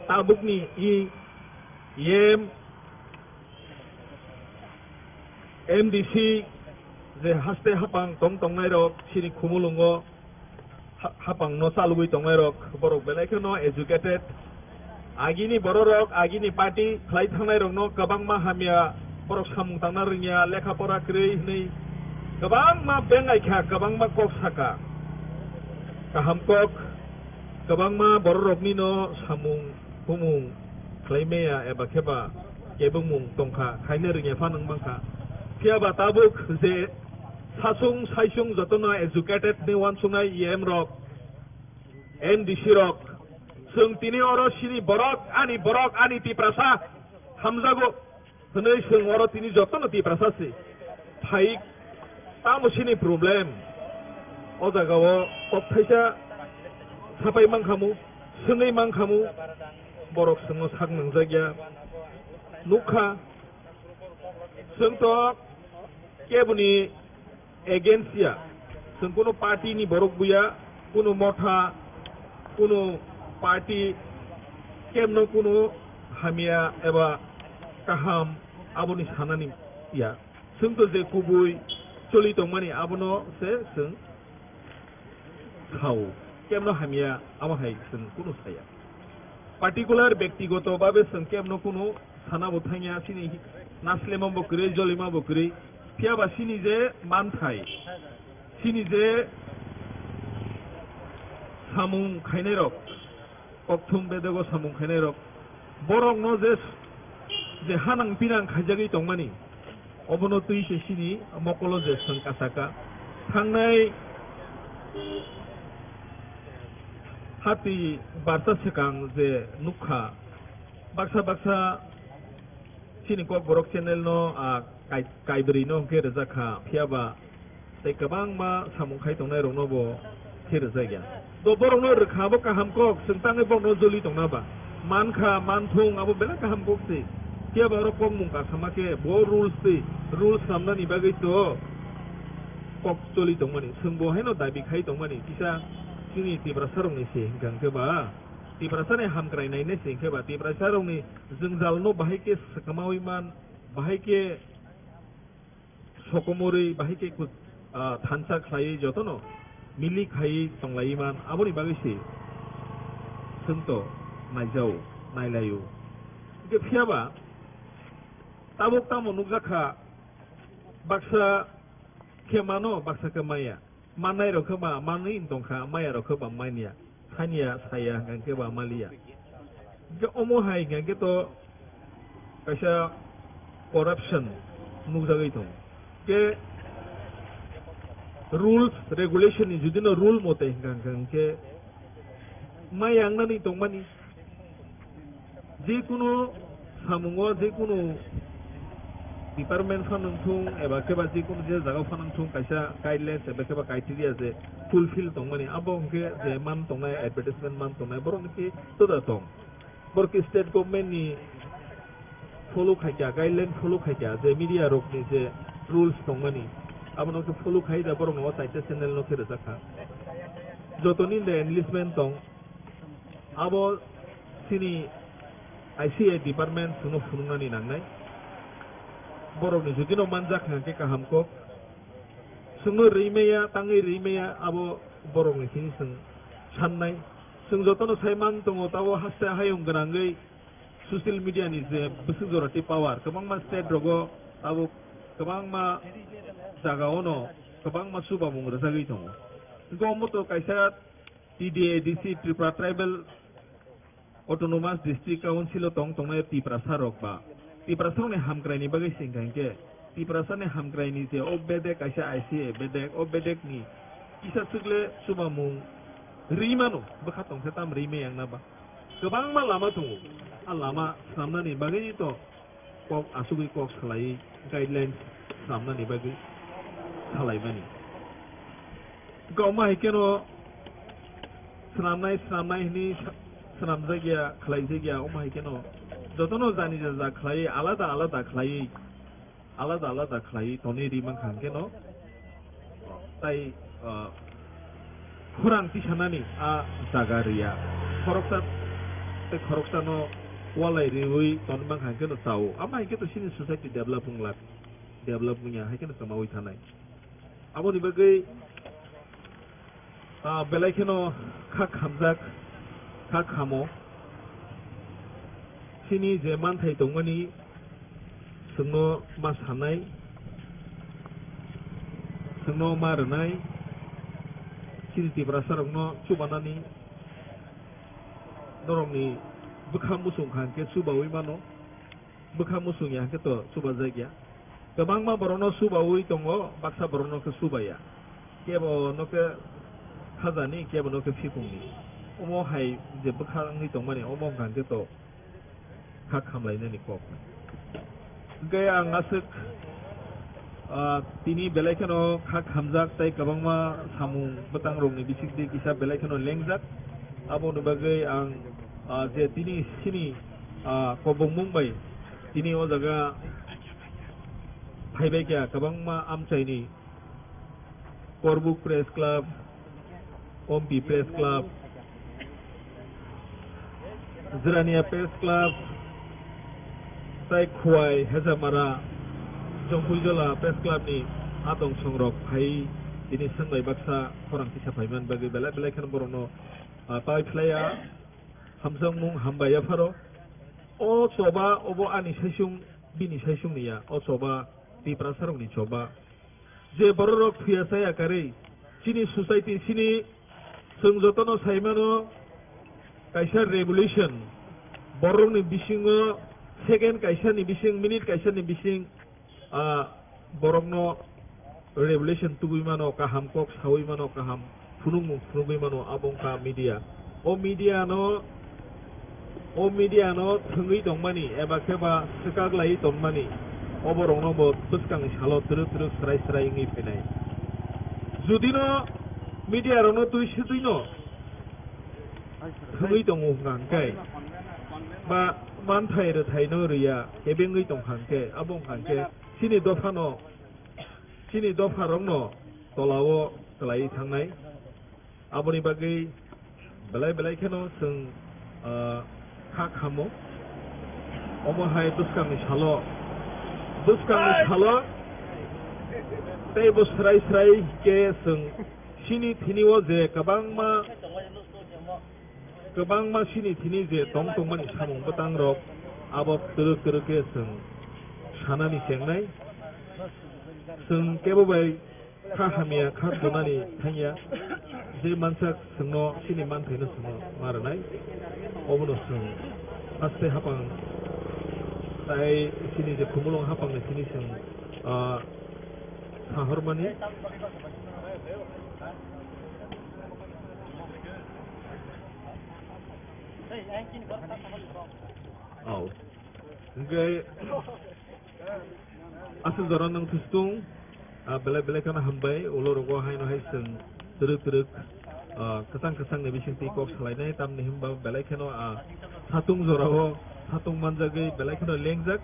tabukni i, em, M D C je haste hapang tong tongnairok chini khumulwngo ha-, hapangno chalogwi tongnairok, borok belai kheno educated. Agini bororok, agini party khlai thangnairokno kwbangma hamya, borok samung tangna rwngya, lekha pora kwrwi hwnwi kwbangma bengai kha, kwbangma kok saka. Kaham kok, kwbangma bororoknino samung humung khlai maya eba kheba kebengmung tongkha, khaina rwngya phano wng mankha. Phiya ba tabuk je sasung saisung jotono educated ni uansuknai E M rok, M D C rok, chwng tini oro chini borok, ani borok, ani Tiprasa hamjago hwnwi chwng oro tini jotono Tiprasa se phai, tamo chini problem? O jagao kok thaisa sapai mankhamu, swngwi mankhamu, borok chwngno sak nangjakya. Nukha, chwng to keboni against ya, chwng kunu party ni borok buya, kunu motha, kunu party Kebno kunu hamya eba kaham aboni sanani ya. Chwng to je kubui choli tongmani abono se chwng sao. Kebno hamya amo hai chwng kunu saya. Particular bektigoto babe chwng kebno kunu sana bo thangya, chini naslemo bo kwrwi, jolima bo kwrwi. Phiya ba chini je manthai, chini je samung khainai rok, kokthum bedego samung khainai rok, borokno je, je hanang pinang khaijagwi tongmani, obono twi se chini mokolo je chwng kasaka. Thangnai hati barsa swkang je nukha, baksa baksa chini Kokborok channel no, ah, kai-, kaibrwi no hwnkhe rwjak kha, phiya ba tei kwbangma samung khai tongnai rokno bo khe rwjak ya. Do borokno rwkha bo kaham kok, chwng tangwi borokno joli tongna ba. Man kha, man thung, abo belai kaham kok se. Phiya ba oro kokmung kasama khe bo rules twi, rules swnamnani bagwi to kok choli tongmani. Chwng bo haino dabi khai tongmani, kisa chini Tiprasa rokni se hwnkha hwnkhe ba. Tiprasa ni hamkrai nainai se hwnkhe ba, Tiprasa rokni jwngjal no bahai khe swkamawi man, bahai khe sokomorwi, bahai khe ku-, ah, thansa khlaiwi jotono milik khaiwi tonglaiwi man, aboni bagwi se chwng to naijao, nailaio. Hwnkhe phiya ba tabuk tamo nukjak kha, baksa khe mano, baksa khe maya. Mannai rok khe ba manwi wng tong kha, maya rok khe ba manya, sanya saya hwnkha khe ba maliya. Hwnkhe omo hai hwnkha khe to kaisa corruption nukjagwi tongo. Hwnkhe rules, regulation ni jodi no rule mote hwnkha hwnkha hwnkhe maya wngnani tongmani. Jekunu samungo, jekunu department phanang thung eba khe ba jekunu je jaga phanang thung, kaisa guidelines eba khe ba criteria je fulfill tongmani, abo hwnkhe je man tongnai, advertisement man tongnai, borok hwnkhe toda tong. Borok khe state government ni follow khaikha, guideline follow khaikha, je media rokni je rules tongmani, abono khe follow khai da borok no o chaita channel no khe rwjak kha. Jotoni de enlistment tong, abo chini I C I department chwngno phunuknani nangnai. Borokni judino manjak hwnkhe kaham kok. Chwngno rwi maya, tangwi rwi maya, abo borokni thini chwng sannai. Chwng jotono sai man tongo, tabo haste hayung gwnangwi social media ni je bwswk jora tei power, kwbangma state rogo abo kwbangma jagao no kwbangma chubamung rwjagwi tongo. Hwnkhe omo to kaisa T D A D C, Tripura Tribal Autonomous District Council o tong tongnai Tiprasa rok ba, Tiprasa rokni hamkrai ni bagwi se hwnkha hinkhe, Tiprasa ni hamkrai ni je o bedek kaisa I C A bedek, o bedek ni kisa swk le chubamung rwi mano, bwkha tongsa tam rwi maya wngna ba. Kwbangma lama tongo, a lama swnamnani bagwi to kok asugwi kok salai, guidelines swnamnani bagwi salaimani. Hwnkhe omo hai kheno swnamnai, swnamnai hwnwi sa-, swnamjakya, khlaijakya, omo hai kheno jotono jani jaja khlaiwi, alada alada khlaiwi, alada alada khlaiwi tonwi ri mankha hwnkhe no, tai, ah, khorang tisanani a jaga riya. Khoroksa tei khoroksano walai riwi tonwi mankha hwnkhe no chao. Amo hai khe to chini society develop wng lak, develop wngya, hai kheno kwmawi thanai. Aboni bagwi, ah, belai kheno kha khamjak, kha khamo. Chini je manthai tongmani, chwngno ma sanai, chwngno ma rwnai, chini Tiprasa rokno chubanani norokni bwkha muchung kha hwnkhe chubaui mano. Bwkha muchung ya hwnkhe to chubajak ya. Kwbangma borokno chubaui tongo, baksa borokno khe chubaya. Kebo no khe khajani, kebo no khe phikungni. Omo hai je bwkha wngwi tongmani, omo wngkha hwnkhe to kha khamlainani kok. Hwnkhe ang aswk, ah, tini belai kheno kha khamjak tei kwbangma samung bwtang rokni bisingtwi kisa belai kheno lengjak. Aboni bagwi ang, ah, je tini chini, ah, kobongmung bai tini o jaga phaibai kha kwbangma amchaini Korbuk Press Club, Ompi Press Club, Jirania Press Club, tai Khowai, Hejamara, Jongpuijola Press Club ni adong songrok phai tini swnglai baksa khorang kisa phaiman bagwi belai belai kheno borokno, ah, pai phlaiya, hamjakmung hambai yapharo. O choba obo ani saisung, bini saisung niya, o choba Tiprasarokni choba. Je bororok thuya chaya karwi, chini society, chini, chwng jotono saimano kaisa revolution, borokni bisingo second kaisani bising, minute kaisani bising, ah, borokno revolution tubui mano, kaham kok saui mano, kaham phunukmung phunugwi mano, abo wngkha media. O media no, o media no thwngwi tongmani eba khe ba swkaklaiwi tongmani, o borokno bo bwskangni salo twrwk twrwk swrai swrai wngwi phainai. Judino media rokno twi swtwino thwngwi tongo hwnkha hwnkhe ba manthai rwthaino rwya kebengwi tongkha hwnkhe, abo wngkha hwnkhe chini dophano, chini dopharokno tolao kwlaiwi thangnai. Aboni bagwi belai belai kheno chwng, ah, kha khamo. Omo hai bwskangni salo, bwskangni salo teibo swrai swrai khe chwng chini thini o je kwbangma, kwbangma chini thini je tong tongmani samung bwtang rok abo twrwk twrwk khe chwng sanani chengnai. Chwng kebo bai kha hamya kha thonani thangya, je mansak chwngno chini manthaino chwngno ma rwnai, obono chwng haste hapang tai chini je khumulwng hapangni chini chwng, ah, sahormani. Oh. Hingke aswk jora nwng thustung, ah, belai belai kheno hambai, ulo rogo haino hai chwng twrwk twrwk, ah, kwchang kwchang ni bising twi kok salainai, tamni hwnba belai kheno, ah, satung jorao satung manjagwi belai kheno lengjak,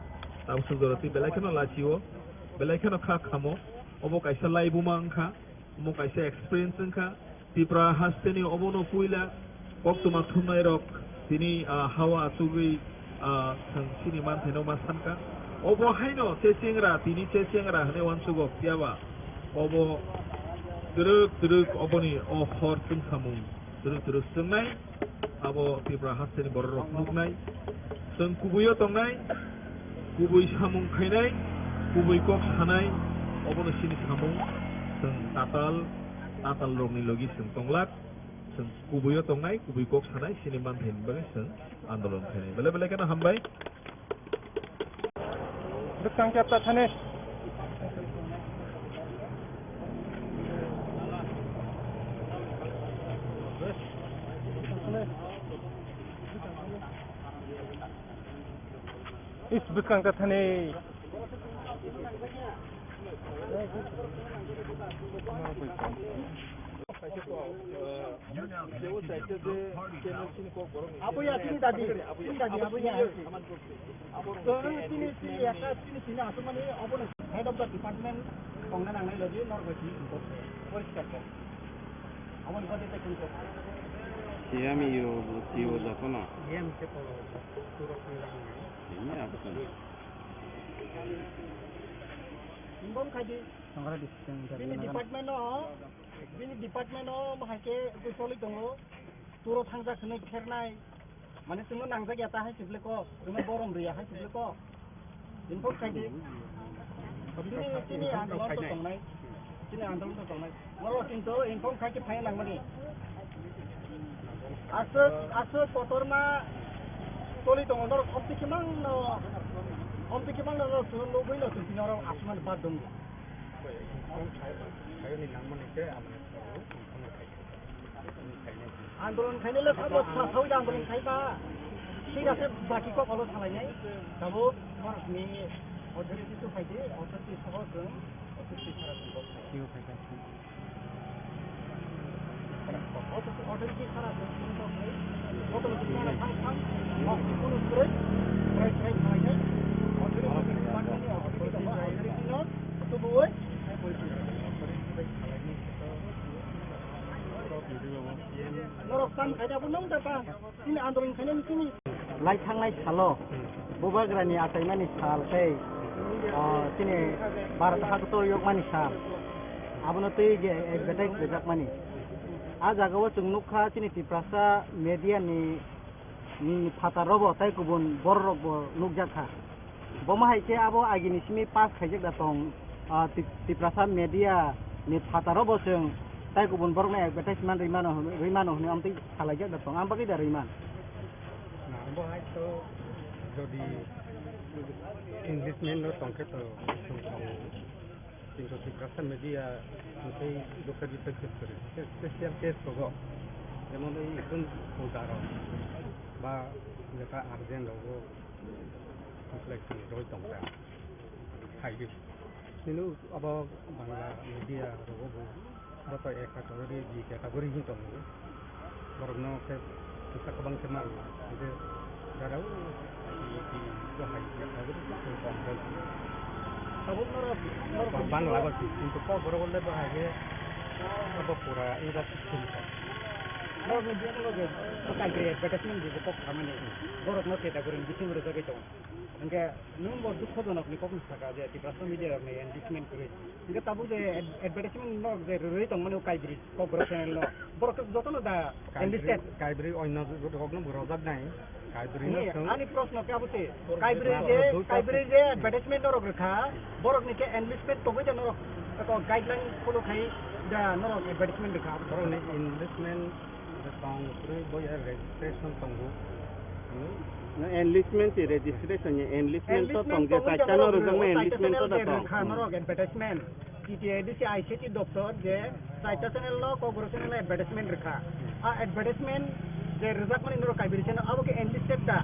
tamswk jora twi belai kheno lachio, belai kheno kha khamo, obo kaisa laibuma wngkha. Omo kaisa experience wngkha. Tripura hasteni obono puila koktwma thumnairok tini, ah, hawa achugwi, ah, chwng chini manthaino ma sankha. Obo haino che chengra, tini che chengra hwnwi uansugo, phiyaba obo twrwk twrwk oboni o hor chwngsamung twrwk twrwk chwngnai. Abo Tripura hasteni bororok nuknai. Chwng kubuio tongnai, kubui samung khainai, kubui kok sanai, obono chini samung. Chwng tatal, tatal rokni logi chwng tonglak. Chwng kubuio tongnai, kubui kok sanai, chini manthaini bagwi chwng andolon khainai. Belai belai kheno hambai. Bwskang chapta thani. Is bwskang ta thani. Abo ya chini dadi, chini dadi abo ya. Chini, chini, ya, chini, chini, aswk mani, obo no head of the department, tongna nangnai logi, norok bai chini kok, poriskar kok. Abo ni bade te kun kok. Siyami yo, bo siyo jotono. Siyami se kolo, turok ni lang. Ini apa kan? Involve khai di. Bini department no, bini department no, bahai ke, koi choli tongo. Turo thangjak hwnwi phernai, mane chwngno nangjak ya ta hai se bwle kok, chwngno borom rw ya hai se bwle kok. Inform khai di. Chini, chini andolon to tongnai, chini andolon to tongnai. Norok kintu inform khai khe phai nangmani. Aswk, aswk kotorma toli tongo norok, khomti khe mangno, khomti khe mangno norok chwngno nugwi no chwng tini oro aswkmani badung. Andolon khainai le sabo sa sawi da andolon khaiba. Thik ase, baki kok olo salainai. Tabuk borokni authority to phaidi, authority soho chwng authority sara chwng kok khai. Tio phaikha. Authority sara chwng kok khai. Authority sara thang thang. Authority kono kwrwi. Kwrwi kwrwi khlainai. Authority department ni authority tongo, authority no tubuwi. Norok kam khaida bo nung da ba? Chini andolon khainani chini. Lai thangnai salo bubagrani achaimani sal tei, ah, chini Bharat hakotor yokmani sal, abono twi je advertise rijakmani. A jagao chwng nukha chini Tiprasa media ni, ni phataro bo tei kubun bororok bo nukjakha. Bomo hai khe abo agini simi pass khaijak da tong, ah, Tip-, Tiprasa media ni phataro bo chwng tei kubun borokno advertisement rwi mano hwn-, rwi mano hwnwi amtwi salaijak da tong, ang bagwi da rwi man. Na, bo hai to jodi Englishman no tongkhe to chwng tongo. Kintu Tiprasa media hwnkhe dukha dukha khe kwrwi. Special case rogo, jemon ei ekdom puja rok ba jeta urgent rogo, complex ni roi tongkha. Hai di. Chini abo Bangla media rogo bo, bo to A category, B category hin tongo. Borokno khe kisa kwbang khe mano. Hingke jara o I T, I T bo hai khe abo khe kisa kong khe. Tabuk norok, norok Bangla bo si, kintu kok borok le bo hai khe abo pura English system kha. Norok ni bisingo je kaike advertisement di kok khamani. Borok no category ni bisingo rwjagwi tongo. Hingke nwng bo dukhojonok ni kokno saka je Tiprasa media rok ni engagement kwrwi. Hingke tabuk je ad-, advertisement norok je rwrwi tongmani o Kaibrwi Kokborok channel no. Borok khe jotono da Kaibrwi, enlisted. Kaibrwi oino rokno bo rojak nai. Kaibrwi no Ni, chwng ani proshno khe abo se. Kaibrwi je, Kaibrwi je advertisement norok rwkha, borok ni khe enlisted tongwi da norok. Eko guideline follow khai da norok advertisement rwkha. Borok ni enlisted Tong kwrwi bo ya registration tongo. Hmm? No, enlistment si registration ya, enlistment to tong je, chaita no rwjakma enlistment to da tong. Rwkha norok advertisement. T T A D C I C T doptor je chaita channel no, Kokborok channel no advertisement rwkha. A advertisement je rwjakmani norok Kaibrwi channel abo khe enlisted da.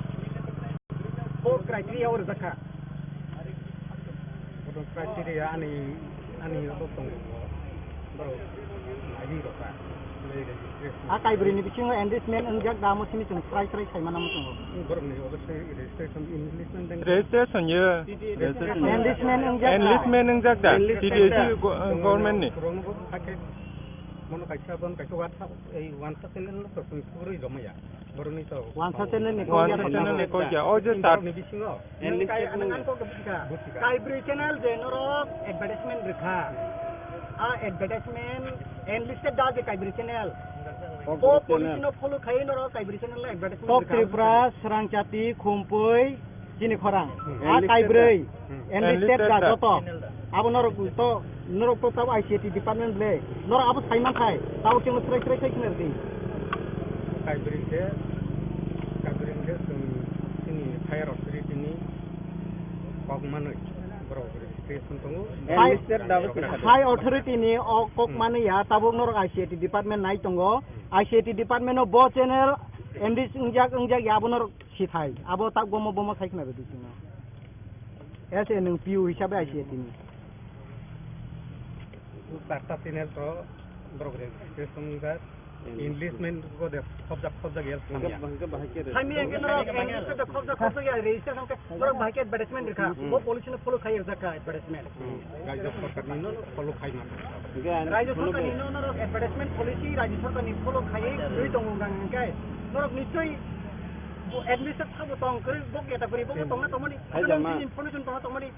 Bo criteria o rwjakha. Bodo criteria ani, ani abo tongo. Borok naiwi rokha. A Kaibrwi ni bisingo enlistment wngjak da, amo simi chwng srai srai sai mano tongo. Borok ni obo se registration, enlistment deng. Registration ye. Registration. Enlistment wngjak da. Enlistment wngjak da. Enlistment T T A C da. Go-, government ni. Borok no bo hakhe mono kaisa bon kaisa WhatsApp, ei WhatsApp channel no to simi purui romaya. Borok ni to. Wansa channel ni Wansa channel ni kok ya. O je sir. Ni bisingo. Enlisted nang ang kok bujikha. Bujikha. Kaibrwi channel je norok advertisement rwkha. A advertisement enlisted da je Kaibrwi channel. Bo policy no follow khai norok Kaibrwi channel no advertisement rwkha. Kok Tripura, Srangchati, Khumpui, chini khorang. Hmm. A Kaibrwi. Hmm. Enlisted da joto. Abo norok to, norok to tabo I C A T department ble. Norok abo sai man khai. Tabo chwngno srai srai khai khna rwdi. Kaibrwi khe, Kaibrwi khe chwng chini higher authority ni kok manwi borok registration tongo. High, high authority ni o kok manwi ya, tabuk norok I C A T department nai tongo. I C A T department o bo channel enlist wngjak, wngjak ya, abo norok sithai. Abo tak bomo, bomo sai khna rwdi chwngno. As a nwng P U hisabe I C A T ni. Charta channel to borok registration wngjak. Enlistment ko de khobjak, khobjak ya samya. Samya hingke norok enlistment de khobjak, khobjak ya registration ke norok bahai ke advertisement rikha. Bo policy no follow khai rwjak kha advertisement. Rajya sarkar ni no follow khai man. Rajya sarkar ni no norok advertisement policy, Rajya sarkar ni follow khai rwi tongo hingke norok nichoi bo administrative sabo tong kwrwi bo category bo tongna tongmani. Information tongna tongmani.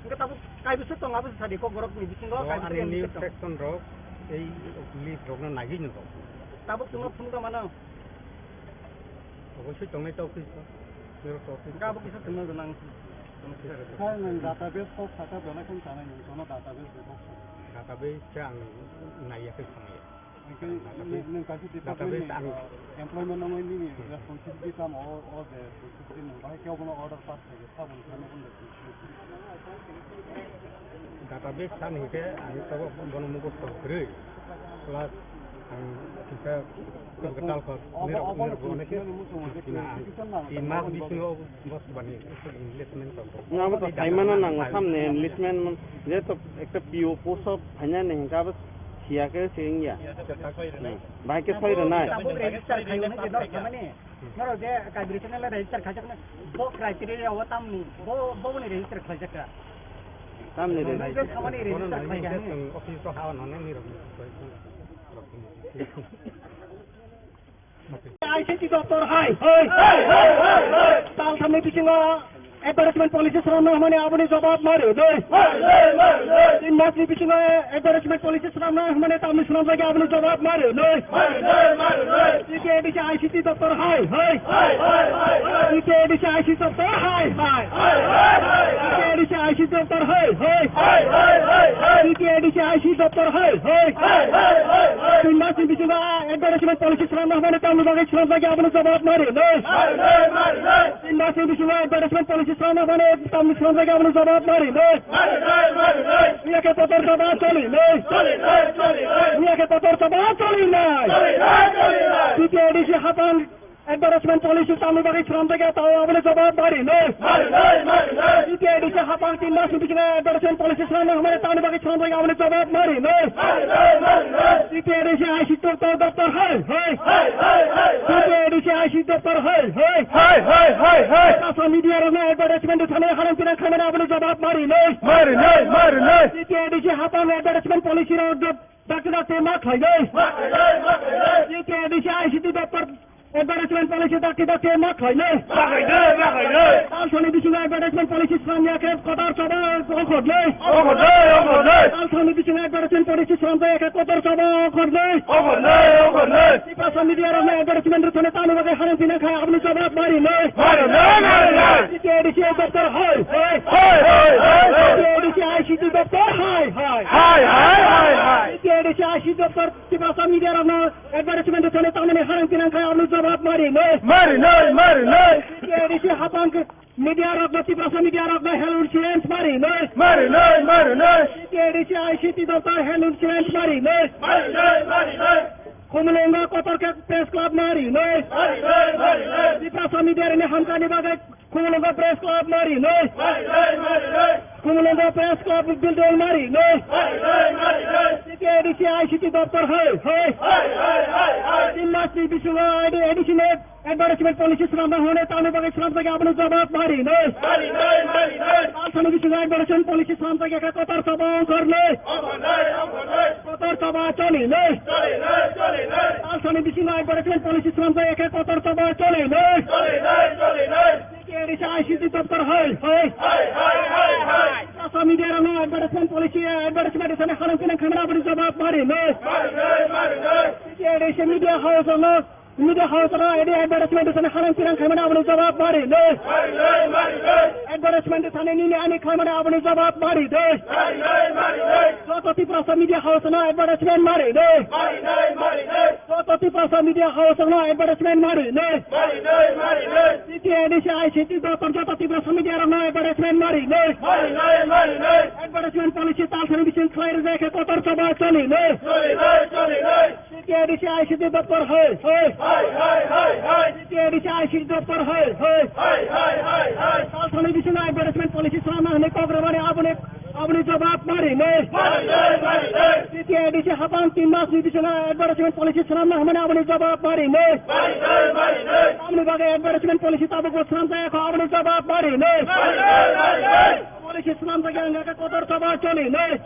Hingke tabuk kaibrwi se tong, abo sadi kok borok ni bisingo kaibrwi se tong. Section rok, ei list rok no naiwi nw rok. Tabuk chwngno phunukna mano. Obosoi tongnai ta office o. Nirok ta office. Hingke abo kisa chwngno gwnang. Sir, nwng database kok saka belai kheno sanai nwng, kono database de kok saka. Database se ang naiya khe sanai. Hingke nwng kaisa department ni, uh, employment nangwi nini responsibility tamo, o, o je responsibility nwng bahai khe obono order pass khaikhe saboni khe nokni responsibility. Database san hingke ang tabuk bono mukhusto kwrwi, plus ang kisa kwtal kok nirok, nirok bo nai khe sina ang tin mas bisingo bo swbani enlistment tongo. Nwng abo to saimano nango samni enlistment, je to ekta P O post o phainani hingke abo siya khe se wngya. Hmm. Bahai khe soi rwnai. Tabuk register khaiyung hinwi norok thamani. Norok je kaibrwi channel register khaijaknai. Bo criteria o tamni. Bo, bo ni register khaijakka. Tamni register. Bo thamani register khaijaknai. Office o hawa nonai nirok. I C T doptor hai, hai. Talthamni bisingo advertisement policy swnamna hwnmani aboni jawab mari, nai. Tin masni bisingo advertisement policy swnamna hwnmani tamni swnamjak aboni jawab mari, nai. T T A D C I C T doptor hai, hai. T T A D C I C T doptor hai, hai. T T A D C I C T doptor hai, hai. T T A D C I C T doptor hai, hai. Tin masni bisingo advertisement policy swnamna hwnmani tamni bagwi swnamjak aboni jawab mari, nai. Tin masni bisingo advertisement policy swnamna hwnmani tamni swnamjak aboni jawab mari, nai. Yakhe kotor jawab choli, nai. Yakhe kotor jawab choli, nai. T T A D C hapang advertisement policy tamni bagwi swnamjak ya tao aboni jawab mari, nai. T T A D C hapang tin masni bisingo advertisement policy swnamna hwnmani tamni bagwi swnamjak ya aboni jawab mari, nai. T T A D C I C T doptor hai, hai. T T A D C I C T doptor hai, hai. Hai, hai, hai, hai. Social media rokno advertisement thani halang pinang khaimani aboni jawab mari, nai. Mari, nai, mari, nai. T T A D C hapang advertisement policy rok dakti dakti ma khlainai. T T A D C I C T doptor advertisement policy dakti dakti ma khlainai. Talsani bisingo advertisement policy swnamya khe kotor choba okhornai. Talsani bisingo advertisement policy swnamjak ya khe kotor choba okhornai. Tiprasa media rokno advertisement rwthani tamni bagwi halang pinang khai aboni jawab mari, nai. T T A D C doptor hai, hai. T T A D C I C T doptor hai, hai. T T A D C I C T doptor Tiprasa media rokno advertisement rwthani tamni halang pinang khai aboni jawab mari, nai. T T A D C hapang media rokno, Tiprasa media rokno hell insurance mari, nai. T T A D C I C T doptor hell insurance mari, nai. Khumulwngo kotor khe press club mari, nai. Tiprasa media rokni hamkani bagwi Khumulwngo press club mari, nai. Khumulwngo press club building mari, nai. T T A D C I C T doptor hai, hai. Tin masni bisingo A D C ni advertisement policy swnamna hwnmani tamni bagwi swnamjak ya aboni jawab mari, nai. Talsani bisingo advertisement policy swnamjak ya khe kotor choba okhornai. Kotor choba choli, nai. Talsani bisingo advertisement policy swnamjak ya khe kotor choba choli, nai. T T A D C I C T doptor hai, hai. Tiprasa media rokno advertisement policy, advertisement rwthani halang pinang khaimani aboni jawab mari, nai. T T A D C media house rokno, media house rokno A D advertisement rwthani halang pinang khaimani aboni jawab mari, nai. Advertisement rwthani nini ani khaimani aboni jawab mari, nai. Joto Tiprasa media house rokno advertisement mari, nai. Joto Tiprasa media house rokno advertisement mari, nai. T T A D C I C T doptor joto Tiprasa media rokno advertisement mari, nai. Advertisement policy talsani bising khlai rwjak khe kotor choba choli, nai. T T A D C I C T doptor hai, hai. T T A D C I C T doptor hai, hai. Talsani bisingo advertisement policy swnamna hwnwi kok rwmani aboni Aboni jawab mari, nai. T T A D C hapang tin masni bisingo advertisement policy swnamna hwnmani aboni jawab mari, nai. Aboni bagwi advertisement policy tabukbo swnamjak ya kho, aboni jawab mari, nai. Policy swnamjak ya wngkha khe kotor choba choli, nai.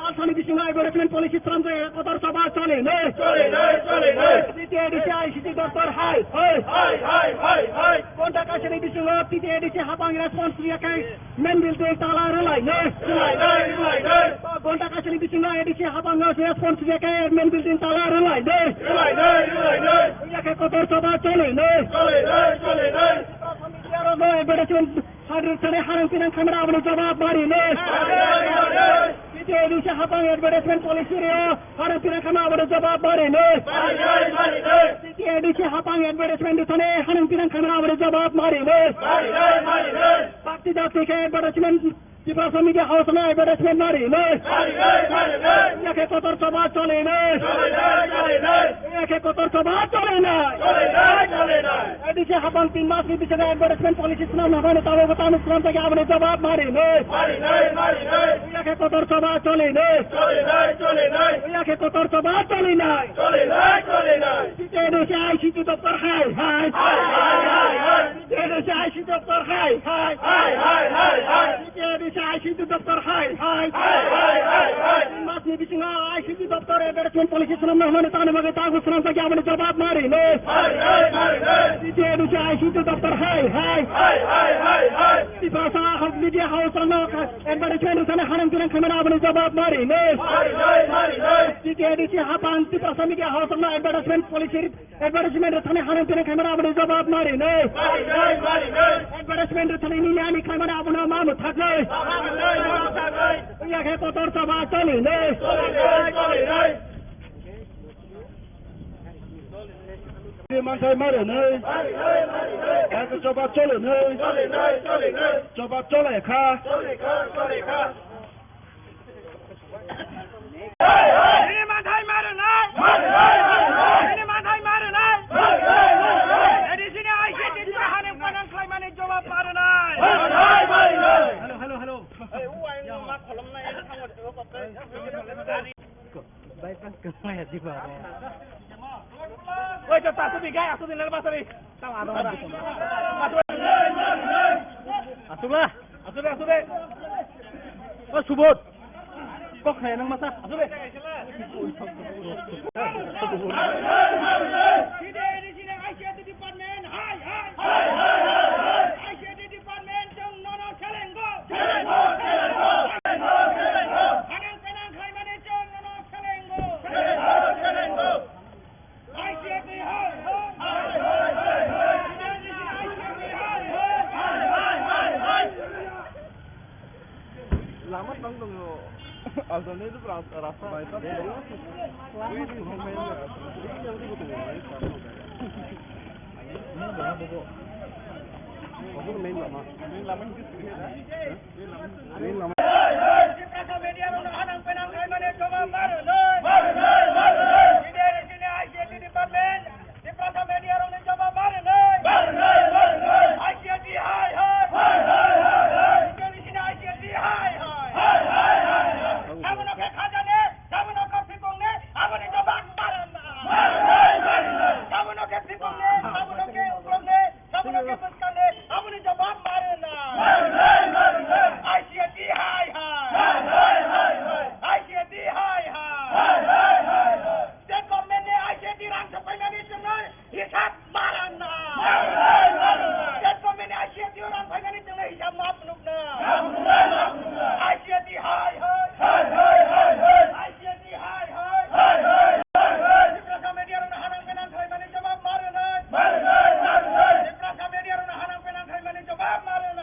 Talsani bisingo advertisement policy swnamjak ya khe kotor choba choli, nai. T T A D C I C T doptor hai, hai. Gonta kaisani bisingo T T A D C hapang response riya khe Main building tala rwlainai. Rwlainai, rwlainai. Gonta kaisani bisingo A D C habango response rwkhe main building tala rwlainai. Rwlainai, rwlainai. Yakhe kotor choba cholainai. Cholainai, cholainai. Advertisement hadrwk sani harang pinang khamra aboni jawab marinai. Rwlainai, rwlainai. T T A D C habang advertisement policy rwya harang pinang khamra aboni jawab marinai. Marinai, marinai. T T A D C habang advertisement rwthani harang pinang khamra aboni jawab marinai. Marinai, marinai. Party dal theke advertisement, Tiprasa Media House no advertisement mari nai. Mari nai, mari nai. Yakhe kotor choba choli nai. Choli nai, choli nai. Yakhe kotor choba choli nai. Choli nai, choli nai. A D C habang tin mas ni bisingo advertisement policy swnam nabani tabo bwtano swnam theke aboni jawab mari nai. Mari nai, mari nai. Yakhe kotor choba choli nai. Choli nai, choli nai. Yakhe kotor choba choli nai. Choli nai, choli nai. T T A D C I C T doptor hai, hai. Hai, hai, hai, hai. T T A D C I C T doptor hai, hai. Hai, hai, hai, hai. T T A D C I C T doptor hai, hai. Hai, hai, hai, hai. Tin mas Bisingo I C T doptor advertisement policy swnamna hwnmani tangni bagwi tago swnamjak ya, aboni jawab ma rwnai. D C A D C I C T doptor hai hai. Tiprasa media house rokno advertisement rwthani hanang tinang khaimani aboni jawab ma rwnai. D C A D C haphang Tiprasa media house rokno advertisement policy advertisement rwthani hanang tinang khaimani aboni jawab ma rwnai. Advertisement rwthani nini ani khaimani abono ma mwthaknai. Yakhe kotor choba cholinai. Manthai ma rwnai. Yakhe choba cholinai. Choba chole kha. Nini manthai ma rwnai. Nini manthai ma rwnai. A D C ni I C T ni hanang panang khlaimani jawab ma rwnai. Hello, hello, hello. Oi, to, to, asubik, asubik, nang basari. Asubla. Asube, asube. O Subodh. Kok khaya nang masa. Asube. Department, hai, hai. I C T department, chwng nono selengo. Selengo, selengo, selengo, selengo. Hanang penang khlaimani chwng nono selengo. Selengo, selengo. I C T hai, hai. Hai, hai, hai, hai. I C T hai, hai. Hai, hai, hai, hai. Lama tang tongo. Alternate rasta. Lama tang tongo. Main lama. Main lama. Tiprasa media rokno hanang penang khlaimani jawab ma rwnai. Leader sini I C T department. Tiprasa media rokni jawab ma rwnai. I C T hai hai. Leader sini I C T hai hai. Sabono khe khajani, sabono khe phikongnai, aboni jawab ma rwnai. Sabono khe phikongnai, sabono khe ukloknai. Sabono khe bwskangni aboni jawab ma rwnai. I C T hai hai. I C T hai hai. State government ni I C T rang sok phaimani chwngno hisab ma rwnai. State government ni I C T rang phaimani chwngno hisab ma phunuknai. I C T hai hai. I C T hai hai. Tiprasa media rokno hanang penang khlaimani jawab ma rwnai. Tiprasa media rokno hanang penang khlaimani jawab ma rwnai.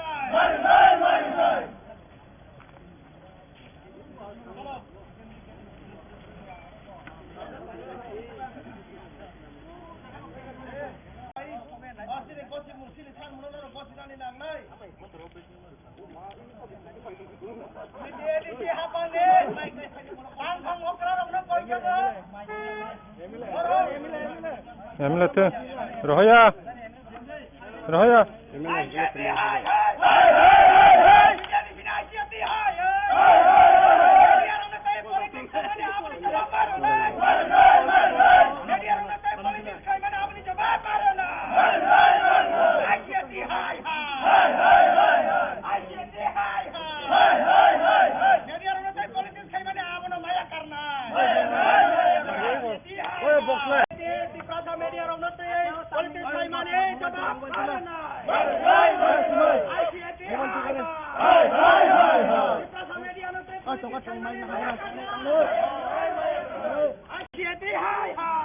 M L A tu. Rohoya. Rohoya. Tiprasa media rokno tei politics khlaimani jawab ma rwnai. I C T hai hai. Tiprasa media no tei politics khlaimani jawab ma rwnai. I C T hai hai.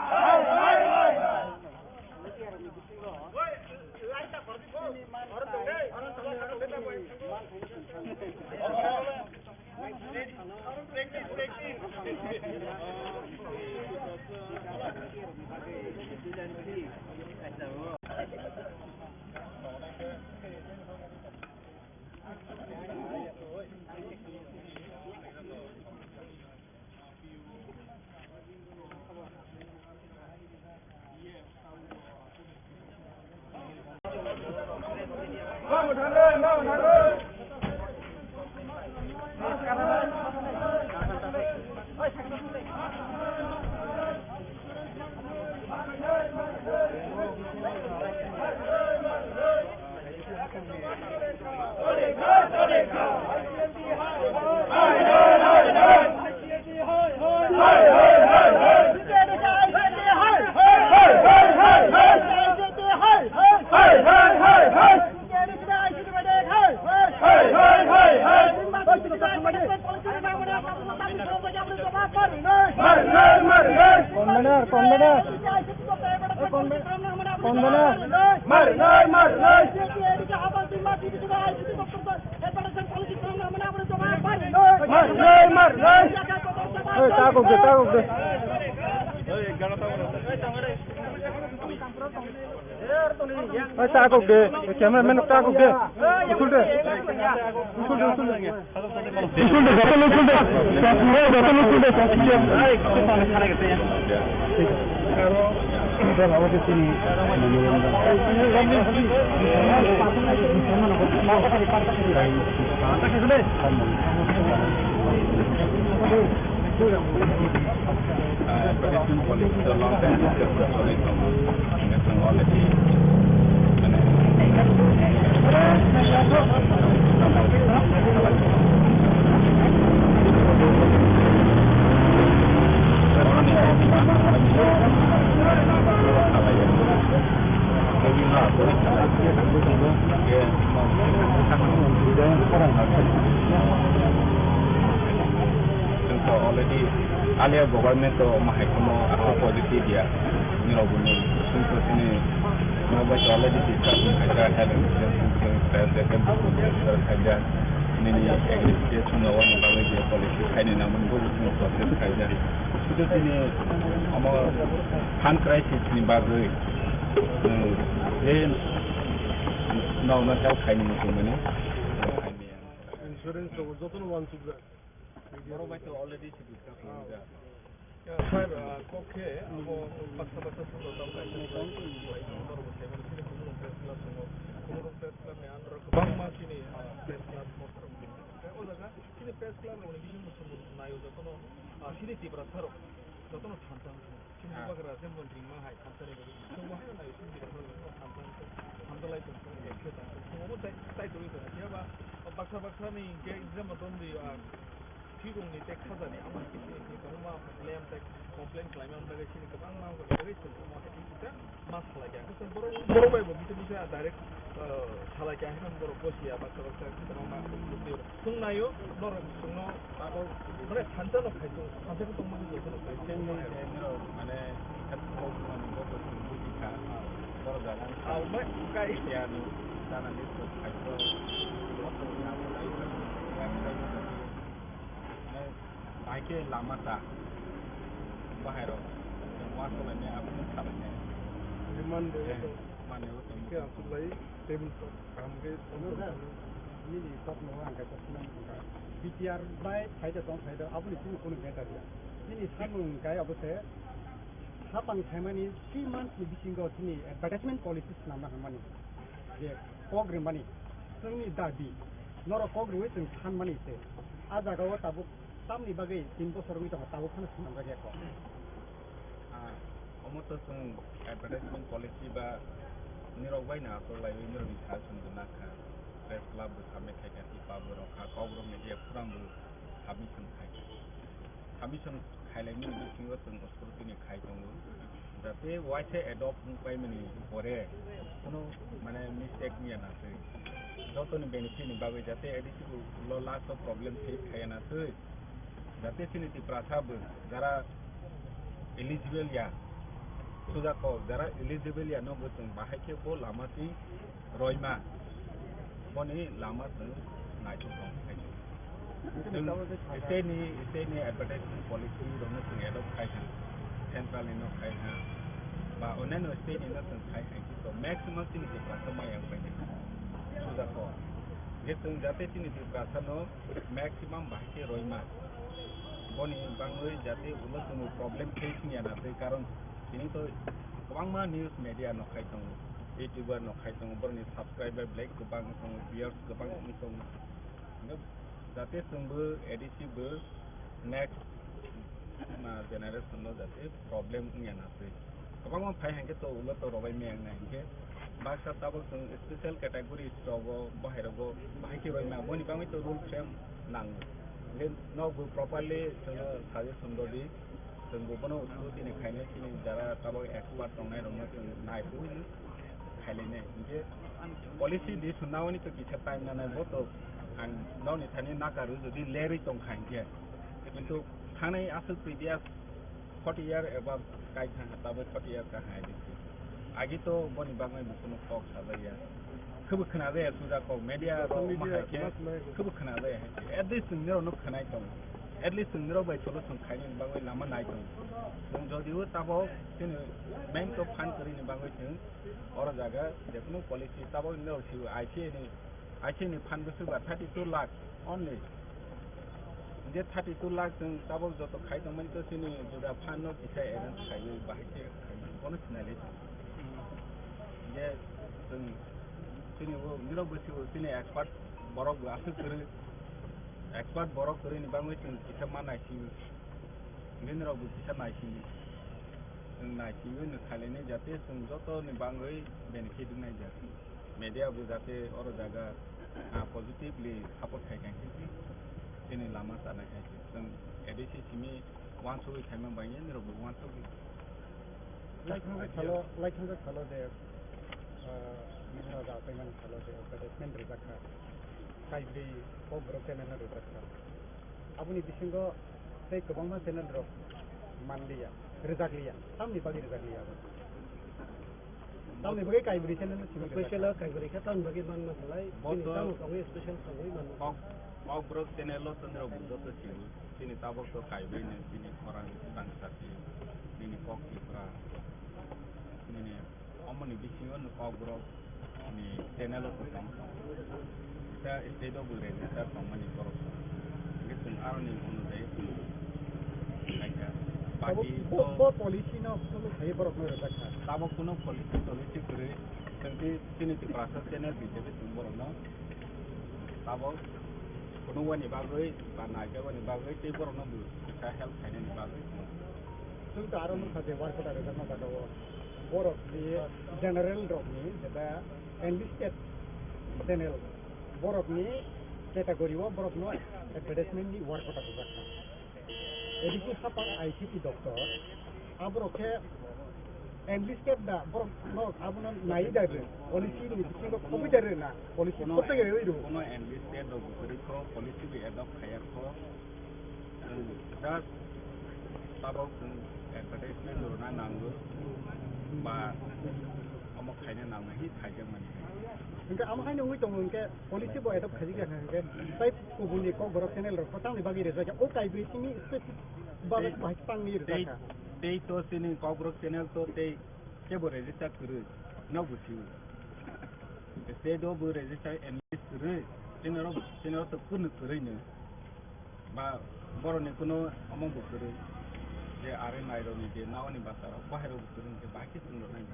Marinai, marinai. Marinai, marinai. Ei, takok de, takok de. Ei, takok de. Cameraman takok de. Usul de. Usul de, usul de. Usul de, joto usul de. Joto usul de. Advertisement policy to long time is already, Chwng to already earlier government to omo hai kheno aswk policy diya. Nirok bo nung chwng to chini nirok bai to already discussion khaijak, health insurance, health insurance, health insurance khaijak. Nini agriculture chwng no wani bagwi je policy khaini nangmani bo chwng process khaijak. Sudu chini omo fund crisis ni bagwi chwng je nokno help khaini muchungmani. Insurance rok jotono wansukjak. Borok bai to already se discuss khaijak. Ya, sir, ah, kok khe abo baksa baksa songdo tamo kaisa ni bai, bai, norok bo table sini Khumulwng Press Club tongo. Khumulwng Press Club ni under o kwbangma chini, ah, press club motha rok tongo. Tei o jaga chini press club rok ni bising bo chwng bo naio jotono, ah, chini Tiprasa rok jotono thansa wng tongo. Chini bubagra jemon ringma hai thansa ni bagwi chwng bo haino naio chini Tiprasa rok jotono thansa wng tongo. Thansa lai tong tongo, khe tong tongo. Chwng bo chai, chai tongwi tongo. Phiya ba baksa baksa ni hwnkhe jemon romdi, ah, Thwirokni tei khajani amo hai khe chini kwbangma lamp tei complain khlaimani bagwi chini kwbangma wngkha, bagwi chwng omo hai khe kisa ma salai kha. Hwnkhe chwng borok, borok bai bo bisa bisa direct, uh, salai kha, hwnkhe borok gosiya baksa baksa kwbangma chwng naio, norok chwngno abo mane thansa no khai chwng, thansa khe tongma khe jotono khai chwng. Chini, eh, norok mane kok mani joto chwng buji kha, borok jaga ni. Abo mai kai. Phiya ni sana ni chwng khai chwng. Bahai khe lama ta, bahai rok, chwng uansuk lainai, aboni salainai. Remand de. Eh, mane o tong. Khe aswk lai, table top kaham khe. Ano sir, nini kok no ang kaisa swnam wngkha. B T R bai phaida tong phaida, aboni chini kunu matter ya. Nini samung kai abo se, hapang phaimani three months ni bisingo chini advertisement policy swnamna hwnmani. Je kok rimani, chwngni dabi, norok kok riwi chwng thanmani se. A jagao tabuk tamni bagwi tin bosor wngwi tongo, tabuk phano swnamjak ya kok. Ah, omo to chwng advertisement policy ba nirok bai no aswk laiwi nirokni sal chwng rwna kha. Press club bo submit khai kha, tipa bo rok kha, kok rok media forum bo submission khai kha. Submission khailaimani bisingo chwng scrutiny khai tongo. Jate waisa adopt wng paimani pore kono mane mistake wngya na twi. Jotoni benefit ni bagwi jate A D C bo ulo last o problem face khaiya na twi. Jate chini Tiprasa bo jara eligible ya, suja kok jara eligible ya no bo chwng bahai khe bo lama twi roima, boni lama chwng naithok tong khai. Chwng state ni, state ni advertisement policy rokno chwng adopt khai kha, central ni no khai kha, ba onyaino state ni no chwng khai kha, to maximum chini Tiprasa maya wng pai kha. Suja kok je chwng jate chini Tiprasa no maximum bahai khe roima, boni bangwi jate ulo chwng problem face wngya na twi, karon tini to kwbangma news media no khai tongo. YouTuber no khai tongo, borokni subscriber belai kwbang wng tongo, viewers kwbang wng tongo. Hwnkhe jate chwngbo A D C bo next, ah, generation no jate problem wngya na twi. Kwbangma phai hwnkhe to ulo to robai maya wngnai hwnkhe baksa tabuk chwng special category rogo bahai rogo bahai khe roima, boni bagwi to rule frame nango. Hwnkhe nokbo properly chwngno suggestion rwdi. Chwng bo bono scrutiny khainai, chini jara tabuk expert tongnai rokno chwng nai phuru khailai nai. Hinkhe policy di sunna oni to kisa time nanai, bo to ang nokni thani nakaru jodi lerwi tong kha hinkhe. Kintu thanai aswk previous forty year above kai thang ha, tabuk forty year ka hai di. Agi to boni bagwi bo kunu kok sajak ya. Khebo khna jaya suja kok, media rok ma hai khe khebo khna jaya hai se. At least chwng nirok no khnai tongo. At least chwng nirok bai solution khainani bagwi lama nai tongo. Chwng jodi o tabok chini main to phan kwrwini bagwi chwng oro jaga jekunu policy tabok nirok si I C A ni I C ni phan bwswk ba thirty two lakh only. Je thirty two lakh chwng tabok joto khai tongmani to chini juda phan no kisa arrange khaiwi bahai khe khaiwi bono sinai lai. Je chwng chini o nirok bwswk chini expert borok bo aswk kwrwi, expert borok kwrwini bagwi chwng kisa ma naisingwi. Nini rok bo kisa naisingwi. Chwng naisingwi no khailainai jate chwng joto ni bagwi benefit wngnai ja. Media bo jate oro jaga, ah, positively support khai khai khe chini lama chanai hai se. Chwng A D C simi uansugwi khaima bai nini rok bo uansugwi. Laithangsa salo, laithangsa salo je, ah, nini rok apaimani salo je advertisement rijak kha. Kaibrwi Kokborok channel no rijak kha. Aboni bisingo tei kwbangma channel rok manliya, rwjakliya. Tamni bagwi rwjakliya abo? Tamni bagwi Kaibrwi channel no simi rwjak? Special o Kaibrwi khe tamni bagwi manma khlai, bini tamo tongwi special tongwi manma. Kok, Kokborok channel o chwng rok bo joto simi. Chini tabok to Kaibrwi no chini khorang bangsa si, nini Kok Tipra, nini Omoni bisingo no Kokborok ni channel o kwcham tong. Kisa state o bo register tongmani borok tong. Hingke chwng aroni onujai chwng naikha. Abo party bo, to bo policy no follow khaiwi borok no rwjak kha. Tabok kuno policy tolicy kwrwi chwng tei chini Tiprasa channel hisabe chwng borok no tabok phunukmani bagwi ba naijakmani bagwi tei borok no bo kisa help khainani bagwi. Chwng to aro nukha je work order rwjakma jaga o borok ni general rok ni jeba enlisted channel borok ni category o borok no advertisement ni work order rwjak kha. A D C hapang I C T doctor aborok khe enlisted da borok no abono nai da rw policy ni bisingo khobwi da rw na policy kono koto ge rw. Kono enlisted rok bo kwrwi kho policy bo adopt khaiya kho. Just tabok chwng advertisement rwna nango ba omo khaina nango hi khaijakmani. Hingke amo haino wngwi tongo hingke policy bo adopt khaijak ya hingke tai kubuni Kokborok channel rok tamni bagwi rwjak ya o Kaibrwi simi specific bagwi bahai tangwi rwjak kha. Tei to chini Kokborok channel to tei kebo register kwrwi no busiu. State o bo register enlist kwrwi, chini rok, chini rok to kunu kwrwi no. Ba boroni kuno omo bo kwrwi. Je are nairok ni je naoni basa rok bahai rok bo kwrwi hwnkhe bahai khe chwng rok nai.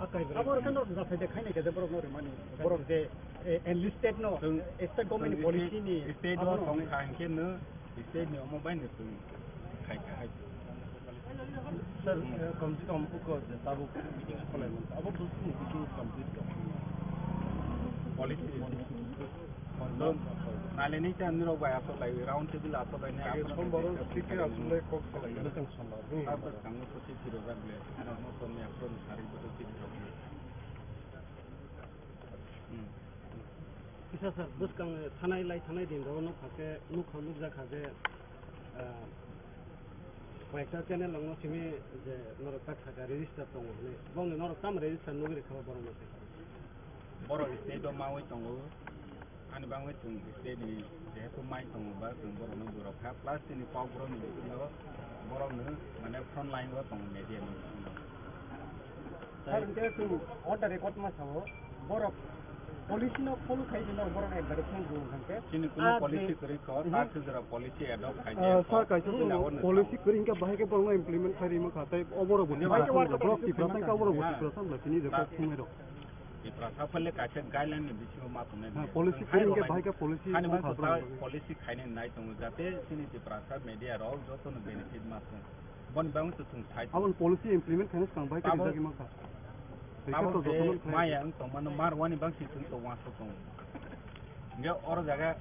Abo rok no jathai de khainai khe je borok no rimani. Borok je, eh, enlisted no, chwng, eh, state government ni policy ni state o tong kha hwnkhe no, state ni omo bai no chwng khai kha hai. Sir, eh, kom se kom uko je tabuk meeting kholai man. Abo bwswk ni meeting complete kha. Policy. Naileni cha nirok bai asok lai round table asok lai ne. Sombar o tike asok lai kok salai. Sombar. Abo kango to tiki rok ble. Ano no to me apron sari bo to tiki rok. Hmm. Kisa sir, bwskang thanai lai thanai din rok no phake nuk kha nuk jak kha je, ah, Koyekta channel rokno simi je norok tak saka register tongo hwnwi. Bongni norok tamo register nugwi rwkha ba borok no se? Borok state o mawi tongo. Ani bangwi chwng state ni jehetu mai tongo ba chwng borok no burok kha. Plus chini Kokborok ni bisingo borok no mane front line o tongo media ni bisingo. Sir, hwnkhe chwng on the record ma sao, borok policy no follow khai se no borok advertisement rw hwnkhe. Chini kuno policy kwrwi kho, ta thwjwra policy adopt khai. Ah, sir, kaisa policy kwrwi hwnkhe bahai khe borok no implement khai rima kha, tai oborok bo Tiprasa, borok Tiprasa hwnkhe oborok bo Tiprasa wngkha chini je kok thumai rok. Tiprasa phale kaisa guideline ni bisingo ma tongnai. Ha, policy kwrwi hwnkhe bahai khe policy. Policy khainai nai tongo jate chini Tiprasa media rok joto no benefit ma thung. Boni bagwi to chwng sai. Aboni policy implement khaina swkang bai khe rijagwi mankha. Abo je maya wng tongmano mar wani bagwi chwng to uansuk tongo. Hingke oro jaga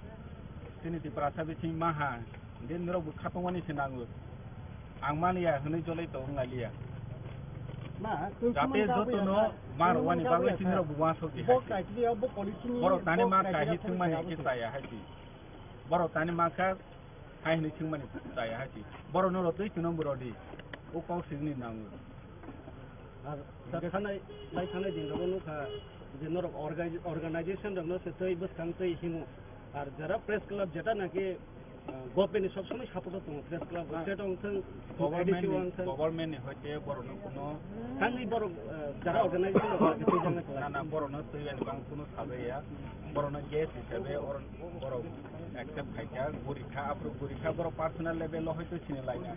chini Tiprasa bising maha, hingke norok bo khatungmani se nango. Ang mani ya hwnwi jolai to wng lailiya. Jate joto no mar wani bagwi chini rok bo uansuk di hai. Borok tani ma kahi thwngmani khe chaya hai si. Borok tani ma kha. Hai hwnwi swngmani chaya hai se. Borokno rw twi chwngno bo rw di. O kok swngni nango. Ar sa-, thanai, lai thanai din rogo nukha je norok orga-, organization rokno se tei bwskang tei himo. Ar jara press club jeta naki, ah, government ni sob somoi support o tongo press club, ah, state o wngthang, government A D C o ni, wngthang. Government ni hoite borok no kuno thangwi borok, ah, jara organization rok naki tei jana na, na, borok no twi ani bang kuno sajaya. Borok no guest hisabe or-, borok accept khaikha, gurikha, aphuru gurikha, borok personal level o hoito sini laina.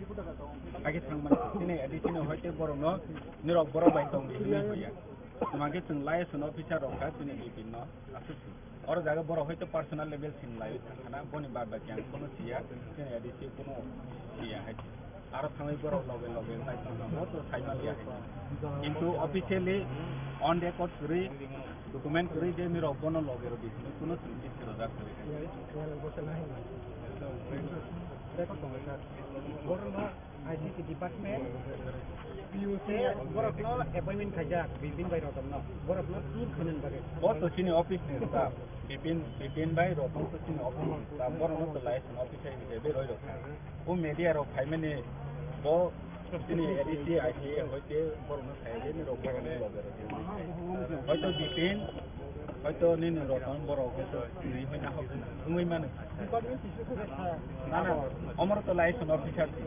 Age thangmani sini A D C ni hoite borok no nirok borok bai tongdi hinwi hoya. Tuma khe chwng liaison officer rok kha chini bipin no aswk se. Oro jaga borok hoito personal level sini lai thangkhana, boni bad baki ang kono siya, chini A D C kono siya hai. Aro thangwi borok loge loge wngkha, chwng bo to sai maliya hai. Kintu officially on record kwrwi, document kwrwi je nirok bono loge rw di hinwi kuno chwng chisi rwjak kwrwi hai. Record tongo sir. Borok no I C C department, P U C, borok no appointment khaijak, Bipin bai Rotom no. Borok no tour khainani bagwi. Bo to chini office ni staff, Bipin, Bipin bai Rotom to chini office ni staff, borok no to liaison officer hisabe roi rok. O media rok phaimani bo chini A D C, I C A hoite borok no sai je ni rok borok no loge rok. Hoito Bipin, hoito nini Rotom borok hoito nini hoina hok wngwi mano. Department issue khe kha. Na, na, omor to liaison officer si.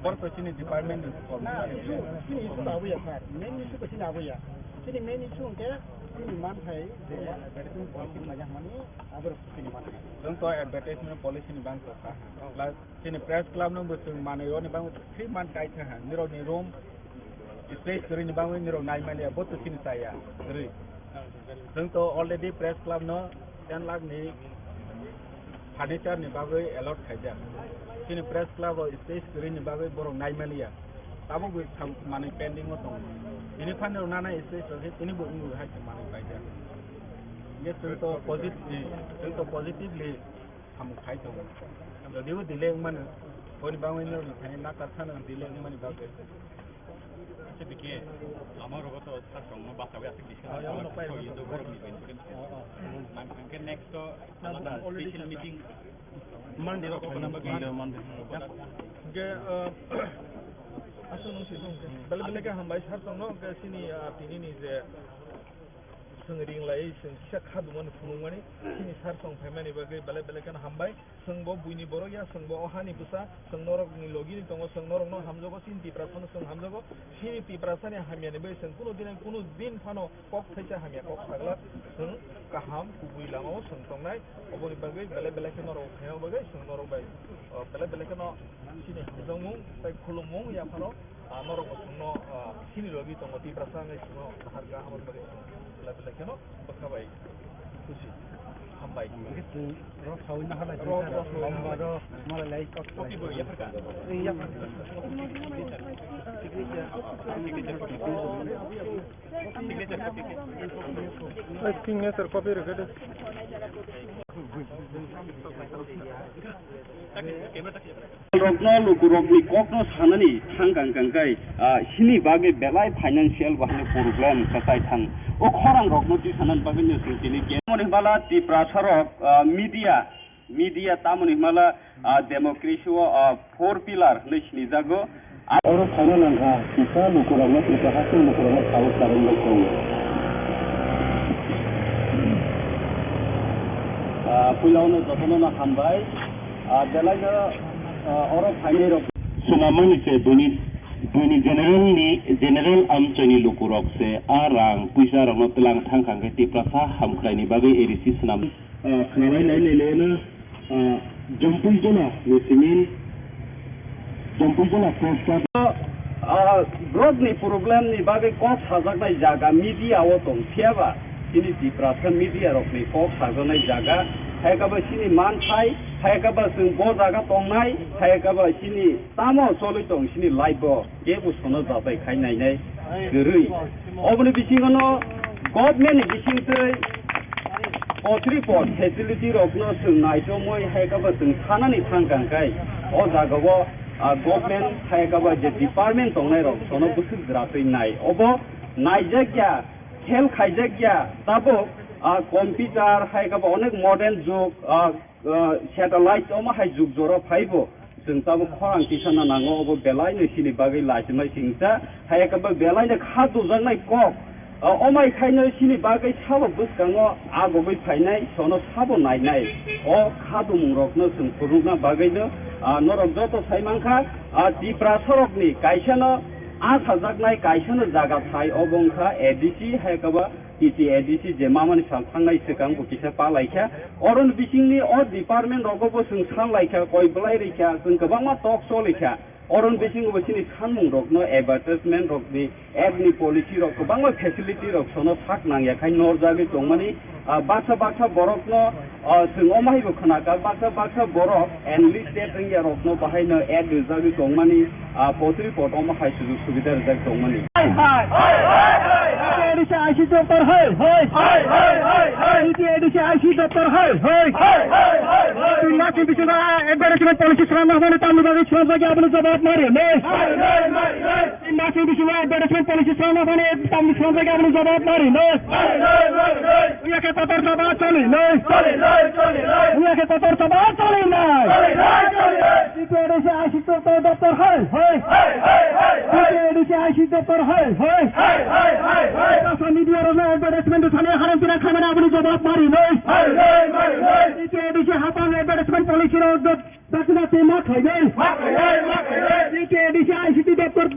Bor to chini department ni kormo. Na, issue, chini issue labuya sir. Main issue to chini labuya. Chini main issue hwnkhe chini manthai je advertisement policy khlaijakmani, aborok chini manthai. Chwng to advertisement policy ni bang to kha. Plus chini press club no bo chwng manwi roni bang free man kai kha. Nirok ni room space kwrwini bagwi nirok nai manya, bo to chini chaya kwrwi. Chwng to already press club no ten lakh ni furniture ni bagwi allot khaijak. Chini press club o space kwrwini bagwi borok nai manya. Tabukbo sam-, manwi pending o tongo. Bini phan rok nana space rok khe tini bo wngwi hai khe manwi paijak. Ye chwng to posit-, chwng to positively samung khai tongo. Jodibo delay wngmano, boni bagwi norokni thani nakar phano delay wngmani bagwi. Acha bikhe, amorogo to sasongno bachawi aswk discussion khaijak, borokni benefit. Ang, angkhe next to alada special meeting. Monday rok, Monday, Monday. Hingke, ah, aswk nung sijung khe. Bele bele khe hambai sasongno, hingke chini, ah, tini ni je Chwng ring lai, chwng kisa kha dumani phunukmani, chini sar song phaimani bagwi belai belai kheno hambai. Chwng bo buini borok ya, chwng bo o hani bwsa, chwng norokni logini tongo, chwng norokno hamjago, chini Tiprasano chwng hamjago. Chini Tiprasani hamyani bagwi chwng kunu din, kunu din phano kok thaisa hamya kok sagla, chwng kaham kubui lamao chwng tongnai. Oboni bagwi belai belai kheno norok khaina bagwi chwng norok bai, o, belai belai kheno chini hamjakmung tei khulumung ya phano. Ah, norok bo chwngno, ah, sini logi tongo, Tiprasa wngwi chwngno kahar ka, aboni bagwi chwng belai belai kheno bwkha bai khusi. Hambai. Hwnkhe chwng rok saui naharlai rok, rok saui naharlai. Hambai rok, malai lai kok. Kopi bo yapharkha. Ei, yapharkha. Signature copy. Signature copy. Signature copy. Ei, signature copy rwkhe de. Camera tak. Rokno lukurokni kokno sanani thang kang kang kai, ah, sini bagwi belai financial bahai problem kwchai thang. O khorang rokno twi sanani bagwi no chwng tini ge-, tamoni hwnba la Tiprasa rok, ah, media, media tamoni hwnba la, ah, democracy o, ah, four pillar hwnwi sinijago. Oro saina nangkha, kisa lukurokno, kisa haste lukurokno saui saui bai tongo. Ah, puila ono jotono no hambai. Ah, belai no, ah, oro phainai rok. Swnamani se buini, buini general ni, general amchoi ni lukurok se a rang puisa rokno tlang thang kha khe Tiprasa hamkrai ni bagwi A D C swnam. Ah, khwnalai nai nai le no, ah, Jampui Jola ni simi, Jampui Jola Press Club. Ah, borok ni problem ni bagwi kok sajaknai jaga media o tong phiya ba, chini Tiprasa media rok ni kok sajaknai jaga, hai khe ba chini manthai, hai khe ba chwng bo jaga tongnai, hai khe ba chini tamo cholwi tong chini life o. Kebo sono jatai khai nainai kwrwi. Oboni bisingo no government ni bisingtwi potri pot facility rokno chwng naitomwi hai khe bo chwng sanani thang kang khe o jagao, ah, government hai khe bo je department tongnai rok sono bwswk jwratwi nai. Obo naijak ya, khel khaijak ya, tabuk, ah, computer hai khe bo onek modern jug, ah, ah, satellite omo hai jug jora phaibo. Chwng tabuk khorang tisana nango, obo belaino chini bagwi lachimai singsa, hai khe bo belaino kha dujaknai kok. O, omai khaino chini bagwi sabo bwskango agogwi phainai, sono sabo nainai. O kha dumung rokno chwng phunukna bagwino, ah, norok joto sai mankha, ah, Tiprasa rokni kaisano asajaknai, kaisano jaga thai, obo wngkha A D C, hai khe bo T T A D C je mamani sal thangnai swkang bo kisa pa laikha. Oroni bisingni o department rogo bo chwng san laikha, koi belai rikha, chwng kwbangma talk choli kha. Oroni bisingo bo chini sanmung rokno advertisement rokni ad ni policy rok kwbangma facility rok sono sak nangya khai norjagwi tongmani, ah, baksa baksa borokno, ah, chwng omo hai bo khna kha, baksa baksa borok enlisted wngya rokno bahaino ad rijagwi tongmani, ah, potri pot omo hai sujuk subida rijak tongmani. Hai, hai. Hai, hai, hai, hai. T T A D C I C doptor hai, hai. Hai, hai, hai, hai. T T A D C I C doptor hai, hai. Hai, hai, hai, hai. Tin mas ni bisingo advertisement policy swnamna hwnwi tamni bagwi swnamjak ya, aboni jawab ma rwnai. Hai, hai, hai, hai. Tin mas ni bisingo advertisement policy swnamna hwnwi tamni swnamjak ya, aboni jawab ma rwnai. Hai, hai, hai, hai. Wngya khe kotor choba choli nai. Choli nai, choli nai. Wngya khe kotor choba choli nai. Choli nai, choli nai. T T A D C I C doptor, doptor hai, hai. Hai, hai, hai, hai. T T A D C I C doptor hai, hai. Hai, hai, hai, hai. Tiprasa media rokno advertisement thani haram tina khamani aboni jawab ma rwnai. Hai, hai, hai, hai. T T A D C hapang advertisement policy rok dot dakti dakti ma khlainai. Ma khlainai, ma khlainai. T T A D C I C doptor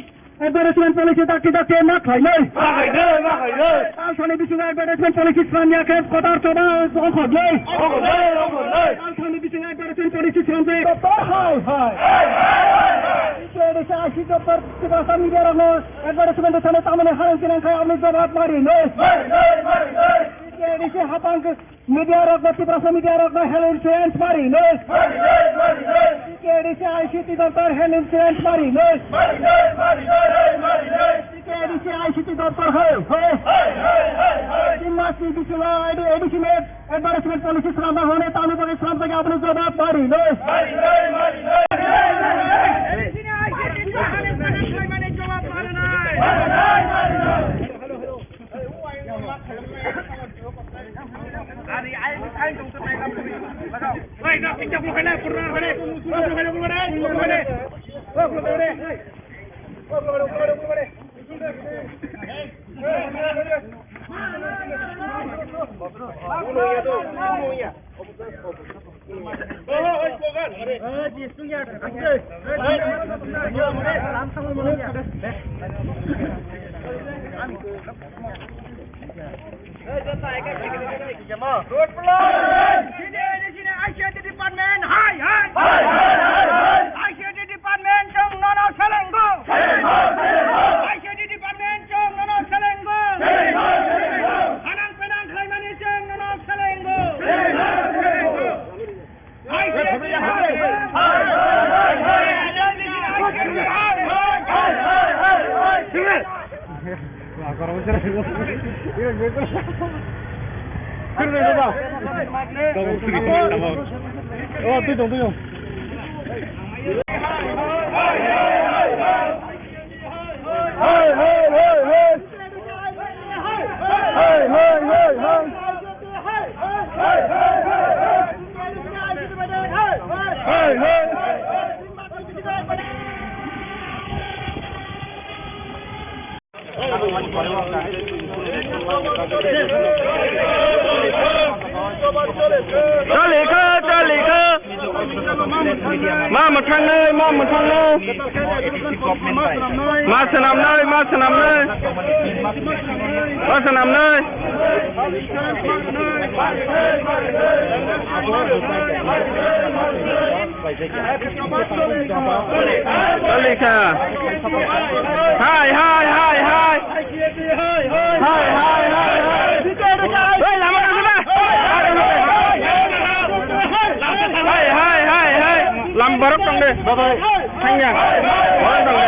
advertisement policy dakti dakti ma khlainai. Ma khlainai, ma khlainai. Talsani bisingo advertisement policy swnamya khe kotor choba ongkhornai. Ongkhornai, ongkhornai. Talsani bisingo advertisement policy swnamjak. Doptor hai, hai. Hai, hai, hai, hai. T T A D C I C doptor Tiprasa media rokno advertisement thani tamani haram kinang khai aboni jawab ma rwnai. Ma rwnai, ma rwnai. T T A D C hapang media rokno, Tiprasa media rokno health insurance ma rwnai. Ma rwnai, ma rwnai. T T A D C I C doptor health insurance ma rwnai. Ma rwnai, ma rwnai, ma rwnai. T T A D C I C doptor hai, hai. Hai, hai, hai, hai. Tin mas ni bisingo A D C ni advertisement policy swnamna hwnwi tamni bagwi swnamjak ya, aboni jawab ma rwnai. Ma rwnai, ma rwnai. Road block! I C T department, hai, hai! Hai, hai, hai, hai! I C T department, chwng nono selengo! Selengo, selengo! I C T department, chwng nono selengo! Selengo, selengo! Hanang penang khlaimani chwng nono selengo! Selengo, selengo! Chali kha, chali kha. Ma mwthangnai, ma mwthangnai. Ma swnamnai, ma swnamnai. Ma swnamnai. Chali kha. Hai, hai, hai, hai. Hai, hai, hai, hai. Hei, lama kang ba. Hai, hai, hai, hai. Lam borok tong de. Thangya. Borok tong de.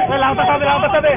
Hei, lang ta ta de, lang ta ta de.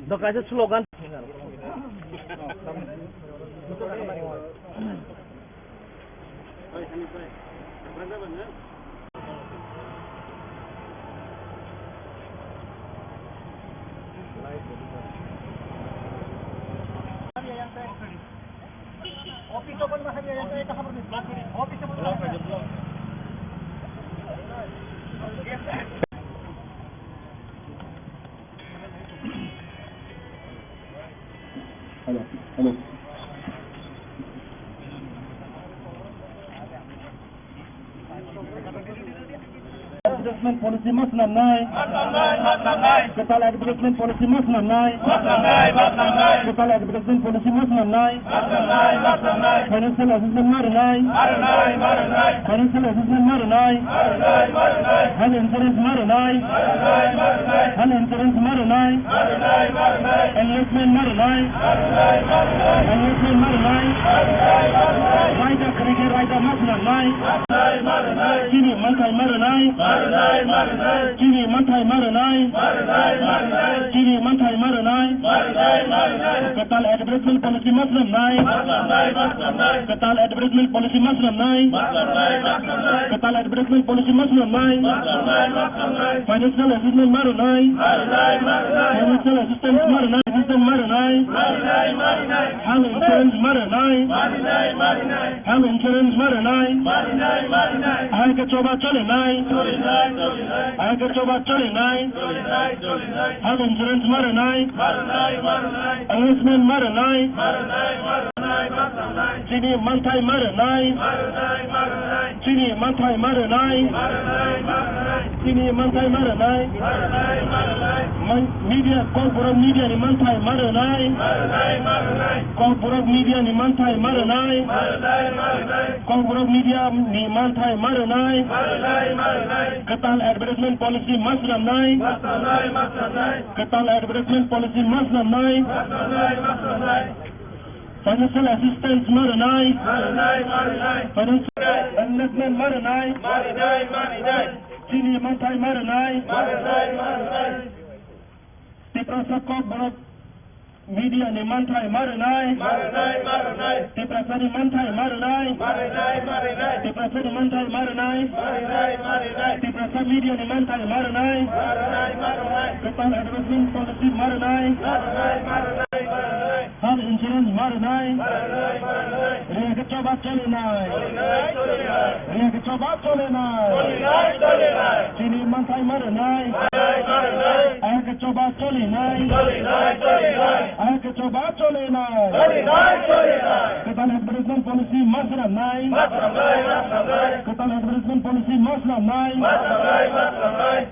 Dokaisa slogan. Hello, hello. Advertisement policy ma swnamnai. Kwtal advertisement policy ma swnamnai. Kwtal advertisement policy ma swnamnai. Financial assistance ma rwnai. Financial assistance ma rwnai. Health insurance ma rwnai. Health insurance ma rwnai. Enlistment ma rwnai. Enlistment ma rwnai. Raida kwrwi khe raida ma swnamnai. Chini manthai ma rwnai. Chini manthai ma rwnai. Chini manthai ma rwnai. Kwtal advertisement policy ma swnamnai. Kwtal advertisement policy ma swnamnai. Kwtal advertisement policy ma swnamnai. Financial assistance ma rwnai. Financial assistance ma rwnai. Assistance ma rwnai. Health insurance ma rwnai. Health insurance ma rwnai. Ahai khe choba cholinai. Ahai khe choba cholinai. Health insurance ma rwnai. Enlistment ma rwnai. Chini manthai ma rwnai. Chini manthai ma rwnai. Chini manthai ma rwnai. Man-, media, Kokborok media ni manthai ma rwnai. Kokborok media ni manthai ma rwnai. Kokborok media ni manthai ma rwnai. Kwtal advertisement policy ma swnamnai. Kwtal advertisement policy ma swnamnai. Financial assistance ma rwnai. Financial enlistment ma rwnai. Chini manthai ma rwnai. Tiprasa Kokborok media ni manthai ma rwnai. Tiprasa ni manthai ma rwnai. Tiprasa ni manthai ma rwnai. Tiprasa media ni manthai ma rwnai. Kwtal advertisement policy ma rwnai. Health insurance ma rwnai. Riyakhe choba cholinai. Riyakhe choba cholinai. Chini manthai ma rwnai. Ahai khe choba cholinai. Ahai khe choba cholinai. Kwtal advertisement policy ma swnamnai. Kwtal advertisement policy ma swnamnai.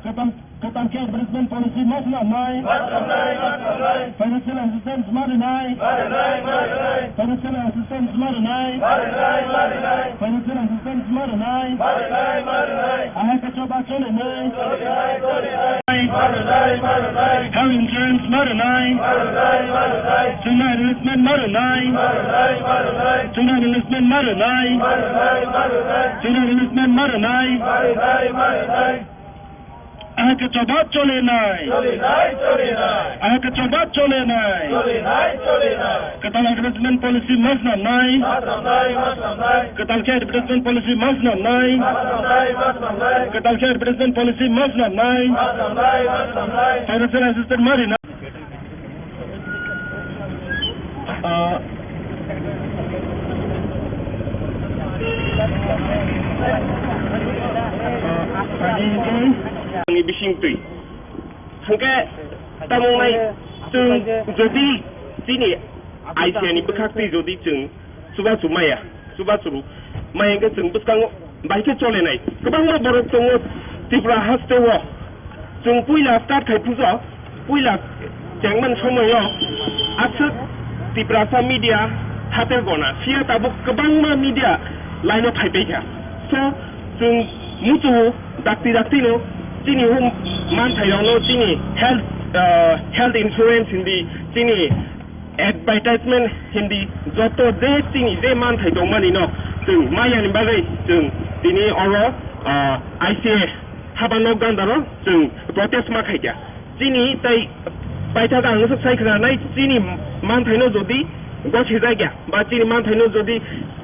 Kwtal Kwtal khe advertisement policy ma swnamnai. Financial assistance ma rwnai. Financial assistance ma rwnai. Financial assistance ma rwnai. Ahai khe choba cholinai. Health insurance ma rwnai. Chuna enlistment ma rwnai. Chuna enlistment ma rwnai. Chuna enlistment ma rwnai. Ahai khe choba cholinai. Cholinai, cholinai. Aya khe choba chole nai. Chole nai, chole nai. Kwtal advertisement policy ma swnam nai. Ma swnam nai, ma swnam nai. Kwtal khe advertisement policy ma swnam nai. Ma swnam nai, ma swnam nai. Kwtal khe advertisement policy ma swnam nai. Ma swnam nai, ma swnam nai. Financial assistance ma ri nai. Ah, ah, ani bising twi. Hwnkhe tamo wngnai chwng jodi chini aisiani bwkhak twi jodi chwng chubachu maya, chubachu maya hwnkhe chwng bwskango bai khe cholenai. Kwbangma borok tongo Tripura hasteo. Chwng puila start khai phujo, puila chengmani somoio aswk Tiprasa media hatel gona. Phiya tabuk kwbangma media line-o phai paikha. So, chwng muchungo dakti daktino chini hum manthairokno chini health, ah, health insurance hindi, chini advertisement hindi, joto je chini je manthai tongmani no chwng mayani bagwi chwng tini oro, ah, I C A haba nok gandaro chwng protest ma khaikha. Chini tai paithak ang swk sai khna nai, chini manthaino jodi gosijak ya, ba chini manthaino jodi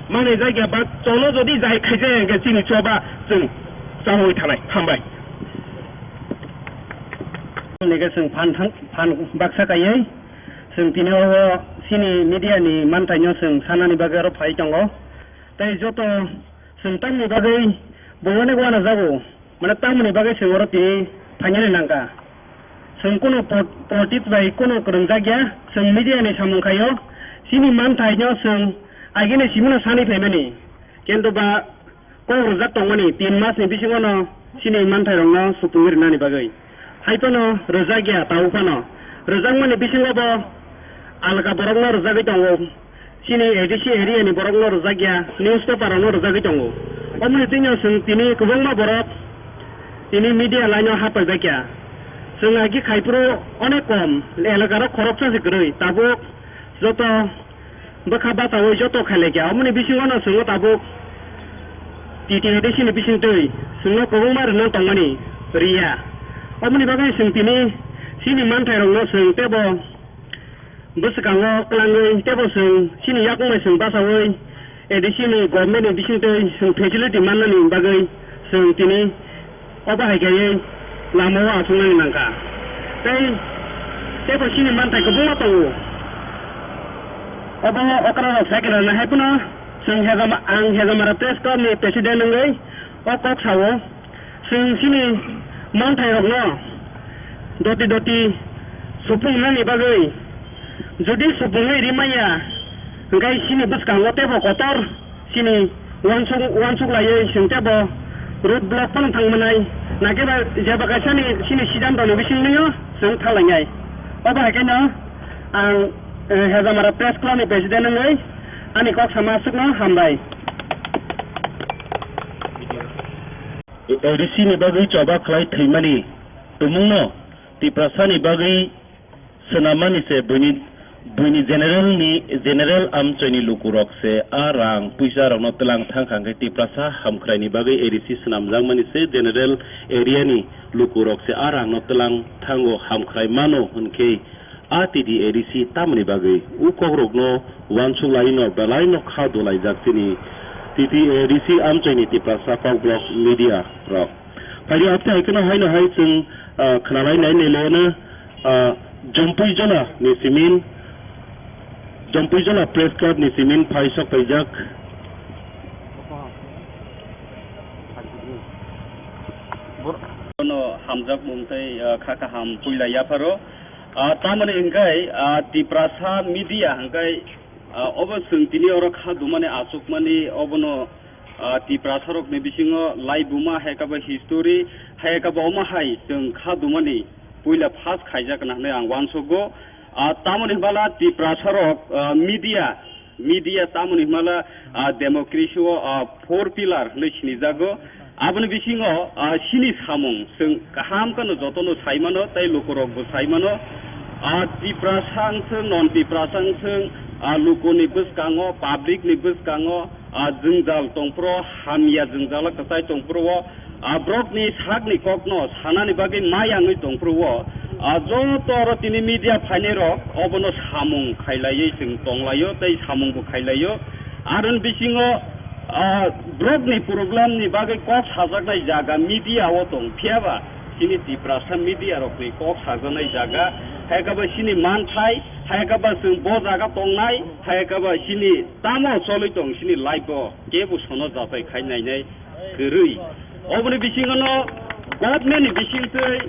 manai jak ya, ba chono jodi jai khaijak ya, hwnkhe chini choba chwng chawi thanai. Hambai. Nike chwng phan thang, phan baksa kaiwi chwng tini o chini media ni manthaino chwng sanani bagwi aro phai tongo. Tei joto chwng tamni bagwi bo onek uanajago, mane tamoni bagwi chwng oro tini phainani nangkha. Chwng kunu po-, politics bai kunu kwrwngjak ya, chwng media ni samung khaio, chini manthaino chwng agini simino sani phaimani. Kintu ba kok rwjak tongmani tin mas ni bisingo no chini manthairokno supungwi rwnani bagwi. Hai phano rwjak ya, tabuk phano rwjakmani bisingo bo alka borokno rwjagwi tongo. Chini A D C area ni borokno rwjak ya, newspaper rokno rwjagwi tongo. Omoni twino chwng tini kwbangma borok tini media line o hapaibaikha. Chwng agi khai phuru onek kom, elaka rok khoroksa se kwrwi, tabuk joto bwkha bachaui joto khailaikha. Omoni bisingo no chwngno tabuk T T A D C ni bisingtwi chwngno kwbangma rwna tongmani riya. Omoni bagwi chwng tini chini manthairokno chwng teibo bwskango kwlangwi teibo chwng chini yakung bai chwng bachaui A D C ni government ni bisingtwi chwng facility mannani bagwi chwng tini obo hai khe lama o achuknani nangkha. Tei, teibo chini manthai kwbangma tongo. Obo okra rok sai kwrwngna hai phano chwng Hejama-, ang Hejamara Press Club ni president wngwi o kok sao. Chwng chini manthairokno doti doti supungnani bagwi, jodi supungwi rimaya, hwnkhe chini bwskango teibo kotor chini uansuk, uansuk laiwi chwng teibo road block phano thang manai, nakhe ba jeba kaisani chini siddhantoni bisingtwio chwng thanglainai. Obo hai kheno ang, eh, Hejamara Press Club ni president wngwi ani kok sama aswkno hambai. A D C ni bagwi choba khlai thwimani tumungno Tiprasa ni bagwi swnammani se buini, buini general ni, general amchoi ni lukurok se a rang puisa rokno twlang thang kha hwnkhe Tiprasa hamkhrai ni bagwi A D C swnamjakmani se general area ni lukurok se a rang no twlang thango hamkhrai mano hwnkhe A T T A D C tamoni bagwi o kokrokno uansuk laino belaino kha dolaijak chini T T A D C amchoini Tiprasa Kokborok media rok. Phaidi abse hai kheno haino hai chwng, ah, khwnalai nai nai laiano, ah, Jompui Jona ni simin, Jompui Jona Press Club ni simin phai sok paijak. Bono hamjak mung tei, ah, kha kaham puila yapharo. Ah, tamoni hwnkhe, ah, Tiprasa media hwnkhe, ah, obo chwng tini oro kha dumani achukmani obono, ah, Tiprasarokni bisingo laibuma hai khe bo history hai khe bo omo hai chwng kha dumani puila first khaijak hwnwi ang uansugo. Ah, tamoni hwnba la Tiprasarok, ah, media Media tamoni hwnmala, ah, democracy o, ah, four pillar hwnwi sinijago. Aboni bisingo, ah, chini samung chwng kaham kheno jotono sai mano tei lukurokbo sai mano. Ah, Tiprasa wng thung, non Tiprasa wng thung, ah, lukuni bwskango, public ni bwskango, ah, jwngjal tongphuru, hamya jwngjalo kwchai tongphuru o, ah, borokni sakni kokno sanani bagwi mayangwi tongphuru o, Ah, joto oro tini media phainai rok obono samung khailaiwi chwng tonglaio tei samung bo khailaiyo. Aroni bisingo, ah, borokni problem ni bagwi kok sajaknai jaga media o tong, phiyaba chini Tiprasa media rokni kok sajaknai jaga, hai khe ba chini manthai, hai khe ba chwng bo jaga tongnai, hai khe ba chini tamo choli tong chini life o kebo sono jatai khai nainai kwrwi. Oboni bisingono government ni bisingtwi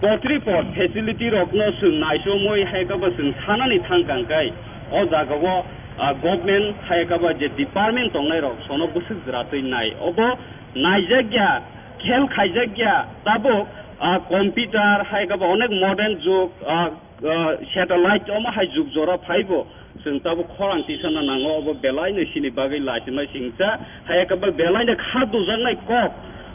potri pot facility rokno chwng naisomwi hai khe ba chwng sanani thang kang khe o jagao, ah, government hai khe ba je department tongnai rok sono bwswk jwratwi nai. Obo naijakya, khel khaijakya, tabuk, ah, computer hai khe ba onek modern jug, ah, ah, satellite omo hai jug jora phaibo. Chwng tabuk khorang tisana nango, obo belaino chini bagwi lachimai singcha, hai khe ba belaino kha dujaknai kok.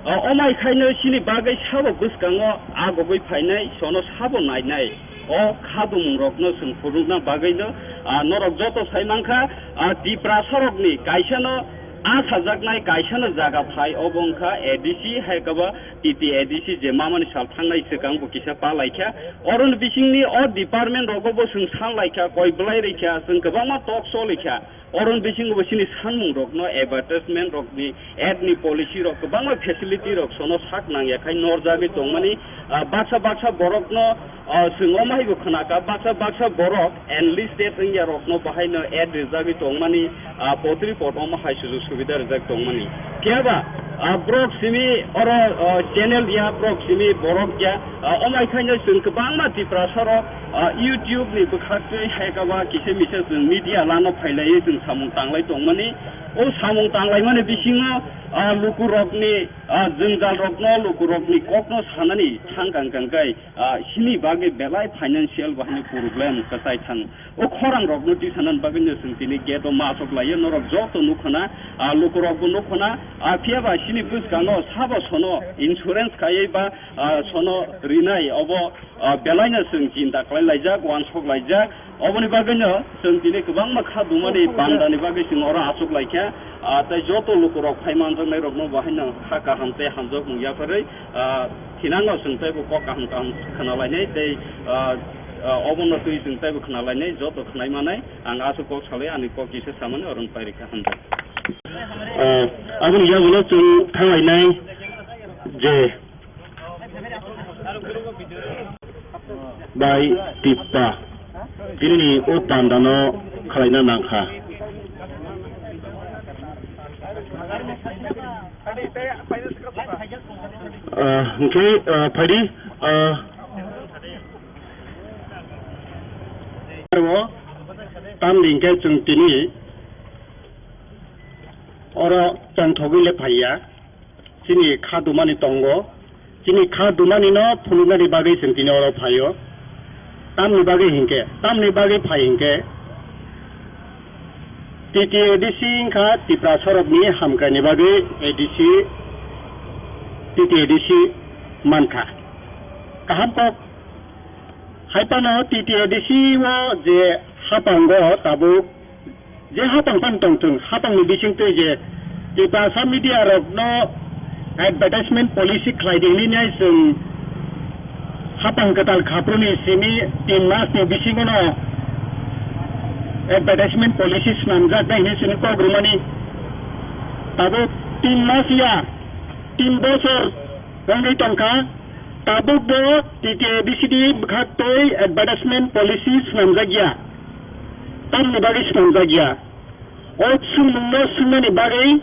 Ah, omai khaino chini bagwi sabo bwskango agogwi phainai, sono sabo nainai. O kha dumung rokno chwng phunukna bagwino, ah, norok joto sai mankha, ah, Tiprasa rokni kaisano a sajaknai kaisano jaga phai, obo wngkha A D C, hai khe ba T T A D C je mamani sal thangnai swkang bo kisa pa laikha. Oroni bisingni o department rogo bo chwng san laikha, koi belai rikha, chwng kwbangma talk show laikha. Oroni bisingo bo chini sanmung rokno advertisement rokni, ad ni policy rok kwbangma facility rok sono sak nangya khai norjagwi tongmani, ah, baksa baksa borokno, ah, chwng omo hai bo khwnakha, baksa baksa borok enlisted wngya rokno bahaino ad rijagwi tongmani, ah, potri pot omo hai sujuk subida rijak tongmani. Phiyaba, ah, borok simi oro, ah, channel ya, borok simi borok ya, ah, omai khaino chwng kwbangma Tiprasa rok, ah, YouTube ni bwkhaktwi hai khe ba kisa misa chwng media lano phailaiwi chwng samung tanglai tongmani. O samung tanglaimani bisingo, ah, lukurokni, ah, jwngjal rokno, lukurokni kokno sanani thang kang kang kai, ah, chini bagwi belai financial bahai ni problem kwchai thang. O khorang rokno tisanani bagwi no chwng tini gate o ma achuk laio, norok joto nukhuna, ah, lukurok bo nukhuna, ah, phiyaba chini bwskango sabo sono insurance khaiwi ba, ah, sono rinai obo, ah, belaino chwng chinta khlai laijak, uansuk laijak. Oboni bagwino chwng tini kwbangma kha dumani bandani bagwi chwng oro achuk laikha, ah, tei joto lukurok phai manjaknai rokno bahaino kha kaham tei hamjakmung yapharwi, ah, thinango chwng teibo kok kaham kaham khna lainai tei, ah, ah, obono twi chwng teibo khna lainai, joto khnai manai. Ang aswk kok salai ani kok kisa samani oro pairikha, hamjak. Ah, aboni yagulo chwng thanglainai je bai Tipra tini o panda no khwlaina nangkha. Ah, hwnkhe, ah, phaidi, ah, tamni hwnkhe chwng tini oro tongthogwi le phaiya. Chini kha dumani tongo. Chini kha dumani no phunuknani bagwi chwng tini oro phaio. Tamni bagwi hinkhe, tamni bagwi phai hinkhe, T T A D C wngkha Tiprasa rokni hamkraini bagwi A D C, T T A D C mankha. Kaham kok. Hai phano T T A D C o je hapango tabuk je hapang phano tongthwng, hapangni bisingtwi je Tiprasa media rokno advertisement policy khlai di hwnwi nai chwng hapang kwtal khapruni simi tin masni bisingono advertisement policy swnamjak nai hwnwi chwngno kok rwmani. Tabuk tin mas ya, tin bosor wngwi tongkha. Tabuk bo T T A D C ni bwkhaktwi advertisement policy swnamjak ya. Tamni bagwi swnamjak ya? O swngmungno swngnani bagwi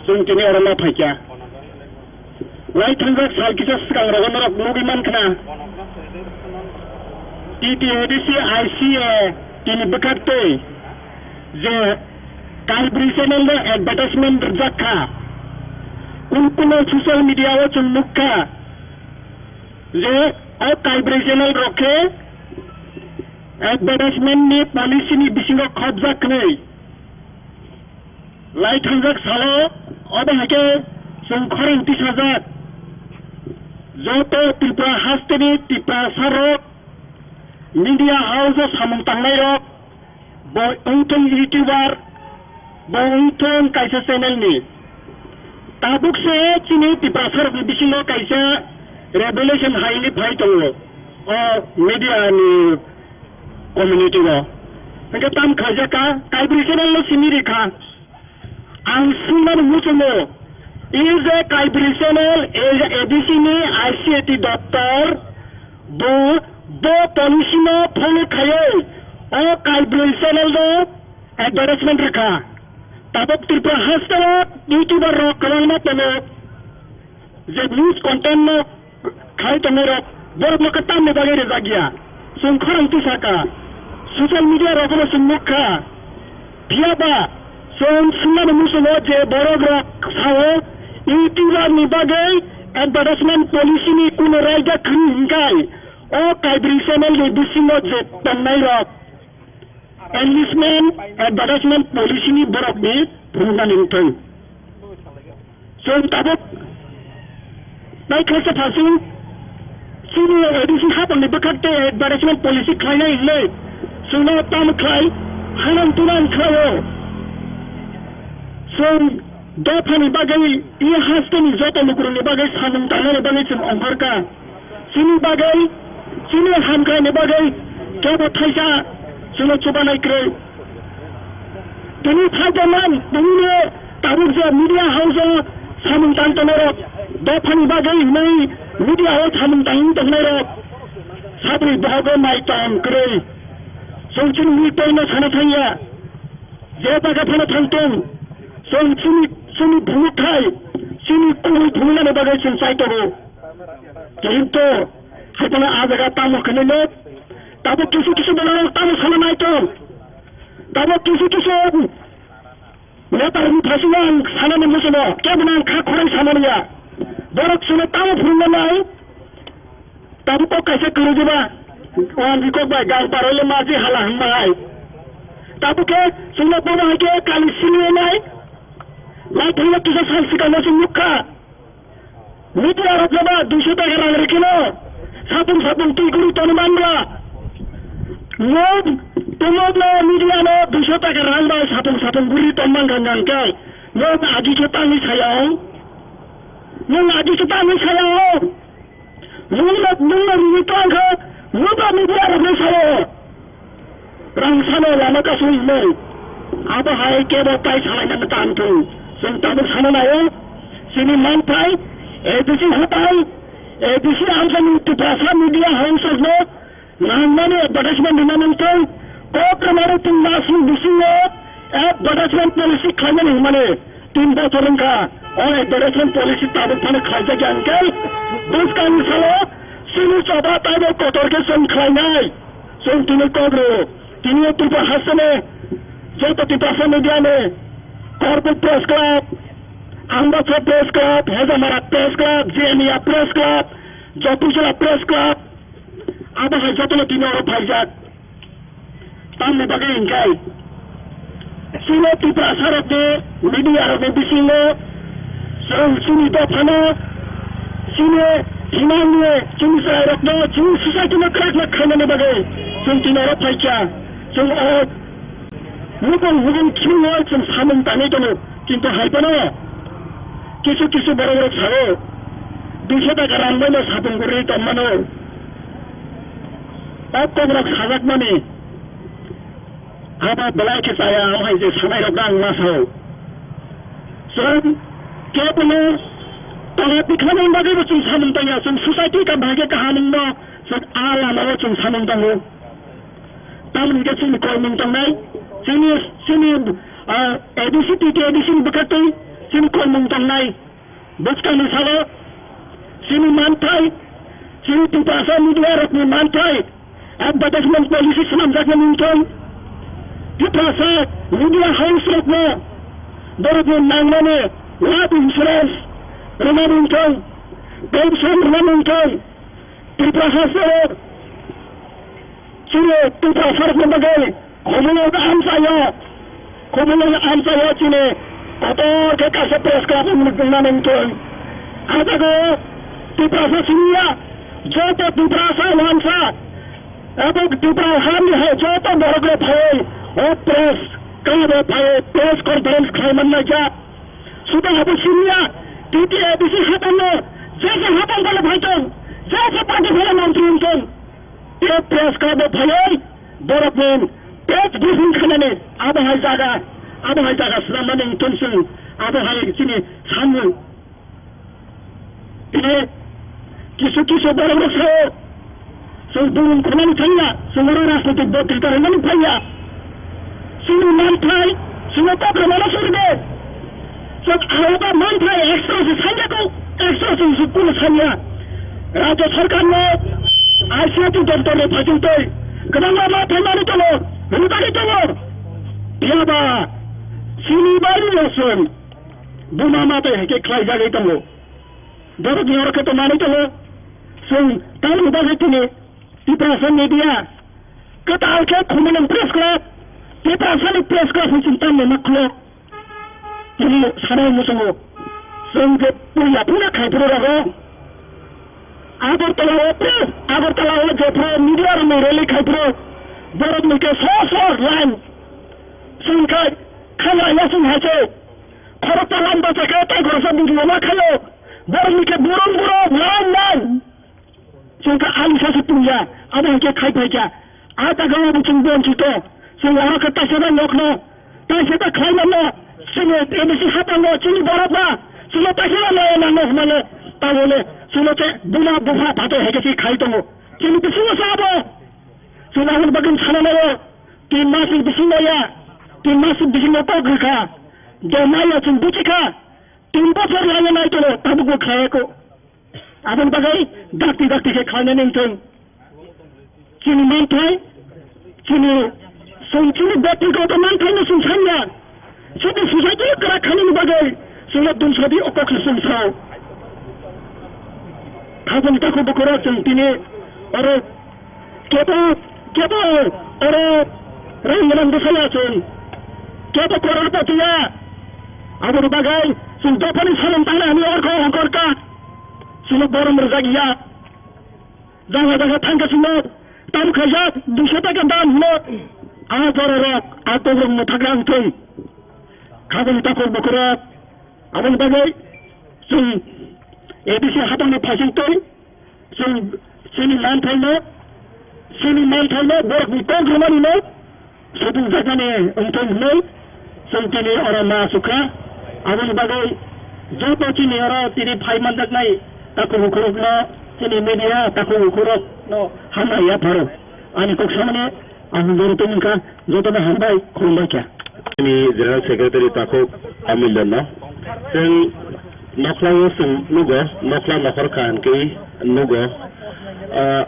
chwng tini oro ma phaikha. Lai thangjak sal kisa swkang rogo norok nugwi mankha na. T T A D C I C A tini bwkhaktwi je Kalbri channel no advertisement rwjak kha. Kunu kunu social media o chwng nukha je o Kalbri channel rok khe advertisement ni policy ni bisingo khopjak hwnwi. Lai thangjak salo obo hai khe chwng khorang tisajak. Joto Tripura hasteni Tiprasa rok media house o samung tangnai rok, bo wngthung YouTuber, bo wngthung kaisa channel ni. Tabuk se chini Tiprasa rokni bisingo kaisa revelation haini phai tongo. O media ni community o. Hingke tam khaijak kha, Kaibri channel no simi ri kha. Ang sungmani muchungo, e je Kaibri channel, e je A D C ni I C A T doptor, bo, bo policy no follow khaiwi, o Kaibri channel no advertisement rikha. Tabok Tripura haste o YouTuber rok kwbangma tongo, je news content no khai tongnai rok, borok no khe tamni bagwi rijak ya. Chwng khorang tisa kha, social media rogo bo chwng nuk kha. Phiya ba chwng swngnani muchungo je borok rok sao YouTuber ni bagwi advertisement policy ni kuno raida khwrwi hinkai o Kaibri channel ni bisingo je tongnai rok. Enlistment advertisement policy ni borok ni phunuknani wngthung. Chwng tabuk nai khaisa phasing chini A D C hapang ni bwkhak tei advertisement policy khlainai hinwi chwngno tamo khlai hanang tunang khlaio. Chwng dophani bagwi i hasteni joto lukurokni bagwi samung tangnani bagwi chwng ongkhorkha. Chini bagwi, chini hamkraini bagwi kebo thaisa chwngno chubanai kwrwi. Tini phaikhe man, tinini tabuk je media house o samung tang tongnairok, dophani bagwi hinwi media o samung tangwi tongnairok, sabri bohogo mai tong kwrwi. Chwng chini meeting no sana thangya, je jaga phano thangtong, chwng chini, chini phunukthai, chini kubui phunuknani bagwi chwng chai tongo. Kintu, hai phano ah jaga tamo khenwi no, tabuk kisu kisu borok tamo sana nai tong. Tabuk kisu kisu netarokni phaisingno ang sanani muchungo, kebono ang kha khorang samaliya. Borok chwngno tamo phunukna nai, tabuk kok kaisa kwrwi diba, o ang kok bai gang parole maji hala hwnma hai. Tabuk khe chwngno bono hai khe kali simi nai, lai thangna kisa sal swkangno chwng nukha. Media rok jeba duiso taka rang rikino, sapung sapung twi guri toni manbla. Nwng tumokno media no duiso taka rang bai sapung sapung guri ton man gang gang khe, nwng agi khe tangwi saya o. Nwng agi khe tangwi saya o. Nwng no, nwng no rwi tong khe, nwng no media rok no saya o. Rang sano lama kasung hinwi. Abo hai kebo tai salaina mwtang thung. Chwng tabuk sana naio. Chini manthai, A D C hatai, A D C amchani Tiprasa media house no nangmani advertisement rina nangthung. Kok rwmani tin masni bisingo advertisement policy khlaimani hinmani. Tin bochor wngkha o advertisement policy tabuk phano khlaijak ya hwnkhe bwskangni salo chini choba taibo kotor khe chwng khlainai. Chwng tini kok rw, tini Tripura hasteni joto Tiprasa media ni Korpuk Press Club, Ambasa Press Club, Hezamara Press Club, Jenia Press Club, Jopuchula Press Club, abo hai jotono tini oro phaijak. Tamni bagwi hwnkhe chini Tiprasa rokni media rokni bisingo chwng chini dophano, chini himangni, chini chwrairokno, chini society no crack na khainani bagwi chwng tini oro phaikha. Chwng o mukung mukung khimwi chwng samung tangwi tongo, kintu hai phano kisu kisu borok rok sao, duiso taka rang bai no sapung gurwi tongmano. O kokrok sajakmani abo belai khe chaya, o hai je sanai rok ang ma sao. Chwng kebono tola tikhlani bagwi bo chwng samung tangya, chwng society ka bahai khe kaham wngno chwng a lama o chwng samung tango. Tamoni khe chini kolmung tongnai, chini, chini, ah, A D C, T T A D C ni bwkhaktwi chini kolmung tongnai. Bwskangni salo chini manthai, chini Tiprasa media rokni manthai, advertisement policy swnamjakmani wngthong, Tiprasa media house rokno borokni nangmani life insurance rwnani wngthong, pension rwnani wngthong, Tiprasa sero chini Tiprasa rokni bagwi Khumulwng amchaio, Khumulwng amchaio chini kotor khe kaisa press club wngmani wngthung. A jaga o Tiprasa siniya, joto Tiprasa wansa, abo Tipra hamni hai joto borok rok phaiwi o press club o phaiwi press conference khlai man naikha. Suda abo siniya, T T A D C hapanno, je je hapan phano phaithung, je je party phano mantri wngthung. Press club o phaiwi borokni press briefing khainani abo hai jaga, abo hai jaga swnamani wngtong chwng, abo hai chini samung. Tini kisu kisu borok rok sao, chwng bumung khwnani thangya, chwng oro rajnitik botrita rwnani phaiya. Chini manthai, chwngno kok rwmano chwrwide. Chwng aroba manthai extra se sanya ko, extra se sukkuno sanya. Rajya sarkarno I C R T doptorni phaichingtwi kwbangma manthai manwi tongo, rwjagwi tongo. Phiyaba chini bari rosong buma matai hai khe khlaijagwi tongo. Borokni oro khe to manwi tongo. Chwng tamni bagwi tini Tiprasa media kwtal khe Khumulwng Press Club, Tiprasani Press Club hwn chwng tamni ma khulok. Chini sanai muchungo. Chwng je puila puila khai phuru rogo. Agartala o press, Agartala o je phuru media rokni rally khai phuru borokni khe so so line. Chwng khai khamra yasung hai se. Khoroksa line bachakhe tei khoroksa video ma khaio. Borokni khe burung burung line line. Chwng khe ani sasu tungya, abo hai khe khai phaikha. A jaga o bo chwng bonchito. Chwng oro khe taisada nokno, taisada khlaimano, chini A D C hapango, chini borokno, chwngno taisada loya nango hwnmale, tabole, chwngno khe buma bupha phato hai khe khai tongo. Chini bisingo sa abo. Chwng aboni bagwi sana nango. Tin mas ni bisingo ya. Tin mas ni bisingo tok rwkha. De maya chwng buchikha. Tin bochor laiya nai tongo, tabukbo khlaiya ko. Aboni bagwi dakti dakti khe khlainani wngthung. Chini manthai, chini, chwng chini byaktigoto manthai no chwng sanya. Chini society kwrak khainani bagwi chwngno dumsadi o kok se chwng sao. Khajang takhuk bukhurok chwng tini oro kebo, kebo oro rang gwnang bwsaya chwng. Kebo koror patiya. Aboni bagwi chwng dophani salon tangna hwnwi orkho ongkor ka. Chwngno borom rwjak ya. Jaga jaga thangkhe chwngno tam khaijak, duiso taka dam hwnwi. A bororok, a kokrok mwthakra wngthung. Khajang takhuk bukhurok. Aboni bagwi chwng A D C hapangni phaisingtwi chwng chini manthaino, chini manthaino borokni kok rwmanino sotung jakmani wngthung hwnwi chwng tini oro ma sukha. Aboni bagwi joto chini oro tini phai manjaknai takhuk bukhurokno, chini media takhuk bukhurokno hambai yapharo. Ani kok samani ang joro tongmani kha, jotono hambai, khulumbai kha. Ni General Secretary takhuk Amilya no. Chwng nokhla o chwng nugo, nokhla nokhor kha hwnkhe nugo. Ah,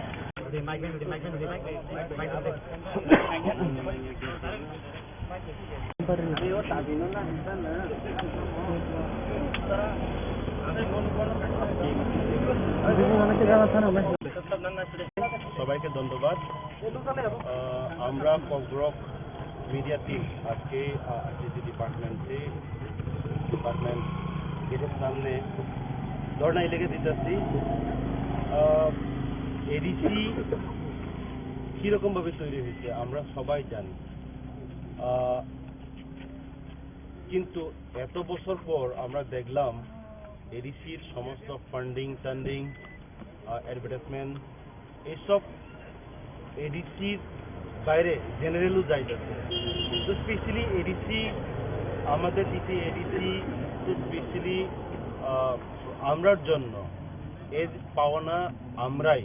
সবাইকে ধন্যবাদ। আহ, আমরা Kokborok media team আজকে, আহ, আরটিসি ডিপার্টমেন্টে, ডিপার্টমেন্ট গেটের সামনে ধর্ণায় লেগে দিতেছি। আহ, এডিসি কিরকম ভাবে তৈরি হয়েছে আমরা সবাই জানি। আহ, কিন্তু এত বছর পর আমরা দেখলাম এডিসির সমস্ত ফান্ডিং টান্ডিং, আহ, অ্যাডভার্টাইজমেন্ট, এইসব এডিসির বাইরে জেনারেলও যাইতেছে। তো স্পেশালি এডিসি, আমাদের দিতে এডিসি তো স্পেশালি, আহ, আমরার জন্য, এর পাওনা আমরাই।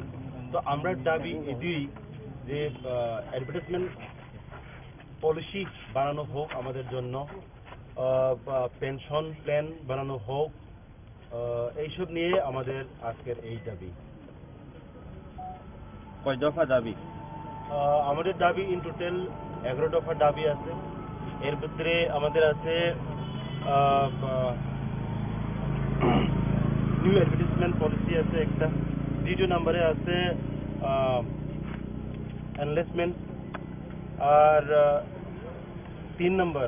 তো আমরার দাবি এটাই যে, আহ, অ্যাডভার্টাইজমেন্ট পলিসি বানানো হোক আমাদের জন্য, আহ, বা পেনশন প্ল্যান বানানো হোক, আহ, এইসব নিয়ে আমাদের আজকের এই দাবি। কয় দফা দাবি? আহ, আমাদের দাবি in total এগারো দফা দাবি আছে। এর ভিতরে আমাদের আছে, আহ, আহ, নিউ অ্যাডভার্টাইজমেন্ট পলিসি আছে একটা, দ্বিতীয় নম্বরে আছে, আহ, এনলেসমেন্ট, আর, আহ, তিন নম্বর,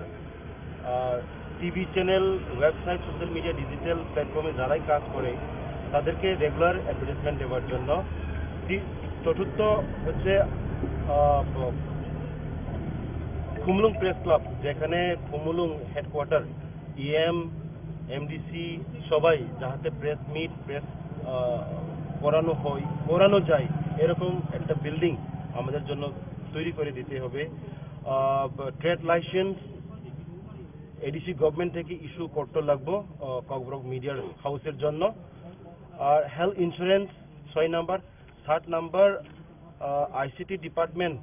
আহ, TV channel, website, social media, digital প্ল্যাটফর্মে যারাই কাজ করে, তাদেরকে রেগুলার অ্যাডভার্টাইজমেন্ট দেওয়ার জন্য। তি-, চতুর্থ হচ্ছে, আহ, ব-, খুমুলুং প্রেস ক্লাব, যেখানে খুমুলুং হেডকোয়ার্টার, ইএম, এমডিসি সবাই যাহাতে প্রেস মিট, প্রেস, আহ, করানো হয়, করানো যায়, এরকম একটা বিল্ডিং আমাদের জন্য তৈরি করে দিতে হবে। ট্রেড লাইসেন্স এডিসি গভর্নমেন্ট থেকে ইস্যু করতে লাগবো আহ, ককবরক মিডিয়ার হাউসের জন্য। আর হেলথ ইন্স্যুরেন্স ছয় নাম্বার। সাত নাম্বার, আইসিটি ডিপার্টমেন্ট।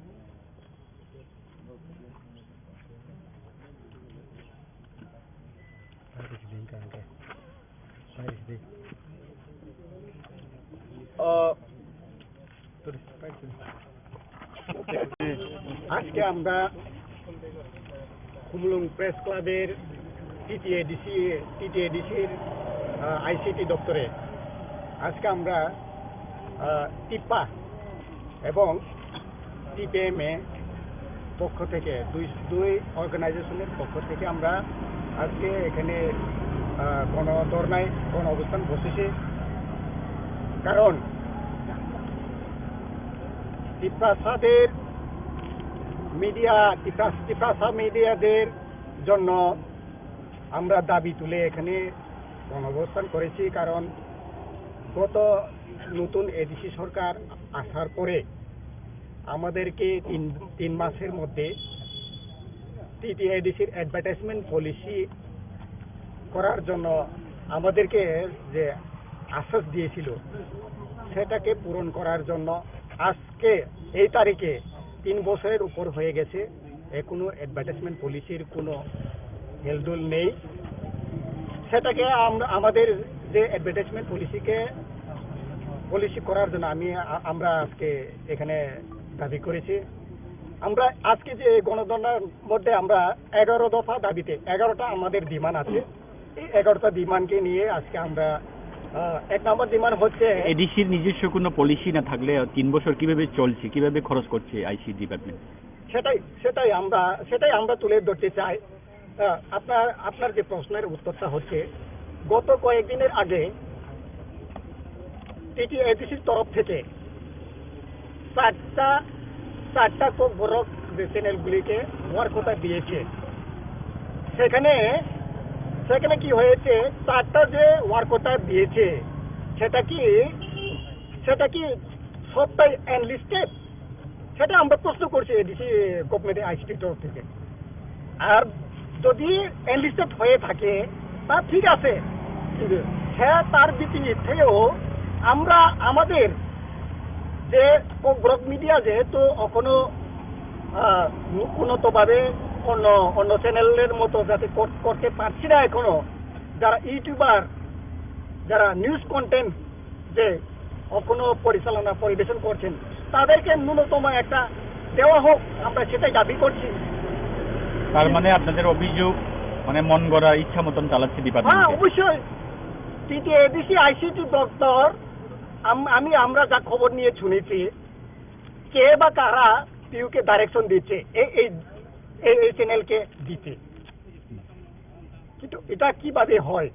আহ, আজকে আমরা খুমুলুং প্রেস ক্লাবের টিটিএডিসি, টিটিএডিসির আইসিটি দপ্তরে আজকে আমরা আহ, টিপ্পা এবং টিপিএমএ পক্ষ থেকে, দুই দুই অর্গানাইজেশনের পক্ষ থেকে আমরা আজকে এখানে আহ, গণ ধর্নায়, গণ অবস্থান বসেছি। কারণ তিপ্রাসাদের মিডিয়া, তিপ্রাস তিপ্রাসা মিডিয়াদের জন্য আমরা দাবি তুলে এখানে গণঅবস্থান করেছি। কারণ গত নতুন এডিসি সরকার আসার পরে আমাদেরকে তিন তিন মাসের মধ্যে টিটিএডিসির অ্যাডভার্টাইজমেন্ট পলিসি করার জন্য আমাদেরকে যে আশ্বাস দিয়েছিল, সেটাকে পূরণ করার জন্য আজকে এই তারিখে তিন বছরের উপর হয়ে গেছে, এখনো অ্যাডভার্টাইজমেন্ট পলিসির কোনো হেলদোল নেই। সেটাকে আমরা আমাদের যে অ্যাডভার্টাইজমেন্ট পলিসিকে পলিসি করার জন্য আমি আ- আমরা আজকে এখানে দাবি করেছি। আমরা আজকে যে গণধর্নার মধ্যে আমরা এগারো দফা দাবিতে এগারোটা আমাদের ডিমান্ড আছে। এই এগারোটা ডিমান্ডকে নিয়ে আজকে আমরা আহ, এক নম্বর ডিমান্ড হচ্ছে এডিসির নিজস্ব কোনো পলিসি না থাকলে তিন বছর কিভাবে চলছে, কিভাবে খরচ করছে আইসি ডিপার্টমেন্ট? সেটাই সেটাই আমরা সেটাই আমরা তুলে ধরতে চাই। আহ, আপনার আপনার যে প্রশ্নের উত্তরটা হচ্ছে, গত কয়েকদিনের আগে টিটিএডিসির তরফ থেকে চারটা চারটা ককবরক যে চ্যানেলগুলিকে ওয়ার্ক অর্ডার দিয়েছে। সেখানে সেখানে কি হয়েছে? চারটা যে ওয়ার্ক অর্ডার দিয়েছে, সেটা কি সেটা কি সবটাই এনলিস্টেড? সেটা আমরা প্রশ্ন করছি এডিসি গভর্নমেন্ট আইসিটির তরফ থেকে। আর যদি এনলিস্টেড হয়ে থাকে, তা ঠিক আছে, কিন্তু সে তার বিপরীতেও আমরা আমাদের যে ককবরক মিডিয়া যেহেতু এখনো আহ, উন্নতভাবে অন্য অন্য চ্যানেলের মতো যাতে কর- করতে পারছি না এখনো, যারা ইউটিউবার, যারা নিউজ কন্টেন্ট যে এখনো পরিচালনা পরিবেশন করছেন, তাদেরকে ন্যূনতম একটা দেওয়া হোক, আমরা সেটাই দাবি করছি। তার মানে আপনাদের অভিযোগ, মানে, মন গড়া ইচ্ছা মতন চালাচ্ছে হ্যাঁ, ডিপার্টমেন্ট? অবশ্যই। কিন্তু এডিসি আইসিটি দপ্তর, আম- আমি আমরা যা খবর নিয়ে শুনেছি, কে বা কারা পিউকে ডাইরেকশন দিচ্ছে এই এই এই এই চ্যানেলকে দিতে। কিন্তু এটা কিভাবে হয়,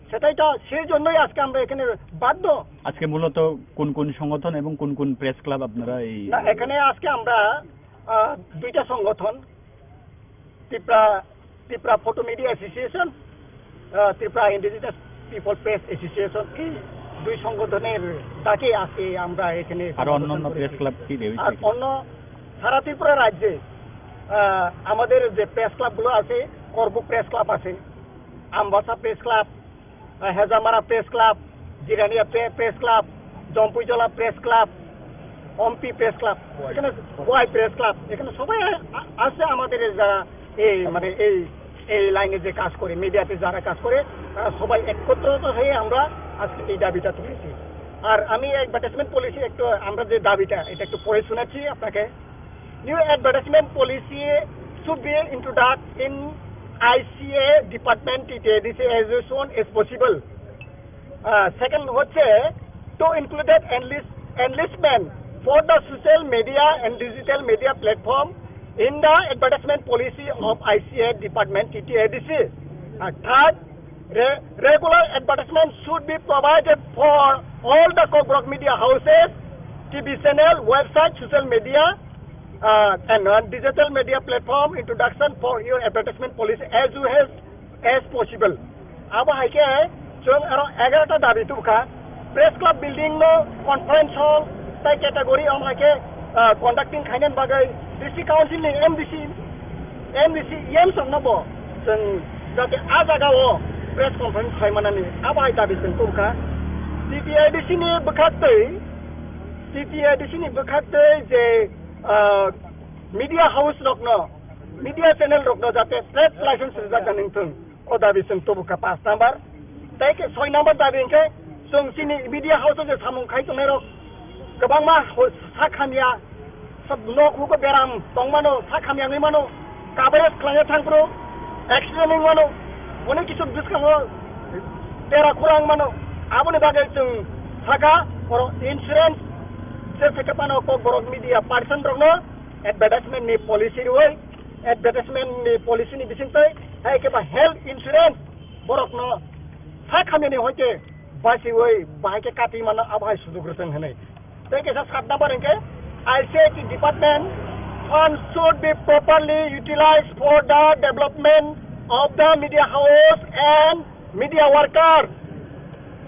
সেটাই তো, সেই জন্যই আজকে আমরা এখানে বাধ্য। আজকে মূলত কোন কোন সংগঠন এবং কোন কোন প্রেস ক্লাব আপনারা এই না, এখানে আজকে আমরা আহ, দুইটা সংগঠন, Tripura Tripura photo media association, আহ, Tripura indigenous people press association, এই দুই সংগঠনের ডাকে আজকে আমরা এখানে আরো সমাবেশ অন্যান্য করেছি। প্রেস ক্লাব কি রয়েছে আর কি? অন্য সারা ত্রিপুরা রাজ্যে আহ, আমাদের যে প্রেস ক্লাবগুলো আছে, করবুক প্রেস ক্লাব আছে, আমবাসা প্রেস ক্লাব, আহ, হেজামারা প্রেস ক্লাব, জিরানিয়া প্রে- press club, Jampuijala press club, Ampi press club, এখানে ওয়াই প্রেস ক্লাব, এখানে সবাই আ- আছে আমাদের যারা এই মানে এই এই লাইনে যে কাজ করে, মিডিয়াতে যারা কাজ করে, তারা সবাই একত্রিত হয়ে আমরা আজকে এই দাবিটা তুলেছি। আর আমি অ্যাডভার্টাইজমেন্ট পলিসি একটু, আমরা যে দাবিটা, এটা একটু পড়ে শোনাচ্ছি আপনাকে। New advertisement policy should be introduced in I C A department T T A D C as soon as possible. Uh, second হচ্ছে to include enlist, enlistment for the social media and digital media platform in the advertisement policy of I C A department T T A D C. Uh, third, re- regular advertisement should be provided for all the Kokborok media houses, T V channel, website, social media, uh, and uh, digital media platform introduction for your advertisement policy as soon as, as possible. Abo hai khe chwng aro egarota dabi tubukha, press club building no, conference hall, Tai category wng hai khe, ah, conducting khainani bagwi district council ni M D C, M D C, E M songno bo chwng jate a jaga o press conference khai manani abo hai dabi chwng tubukha. T T A D C ni bwkhaktwi, T T A D C ni bwkhaktwi je, ah, media house rokno, media channel rokno jate trade license rijak nani wngthwng. O dabi chwng tubukha paanch number. Tei khe soi number dabi hwnkhe chwng chini media house o je samung khai tongnai rok kwbangma ho-, sak hamya, sab nok hugo beram tongmano, sak hamya wngwi mano, coverage khlaiya thangphuru accident wngwi mano, onek kisu bwskango tera khura wngwi mano. Aboni bagwi chwng saka oro insurance je theke phano Kokborok media person rokno advertisement ni policy rwui, advertisement ni policy ni bisingtwi hai khe ba health insurance borokno sak hamyani hoite basiui bahai khe kati mano abo hai sujuk rwchwng hwnwi. Tei kaisa sat number hwnkhe I C I T department funds should be properly utilized for the development of the media house and media worker.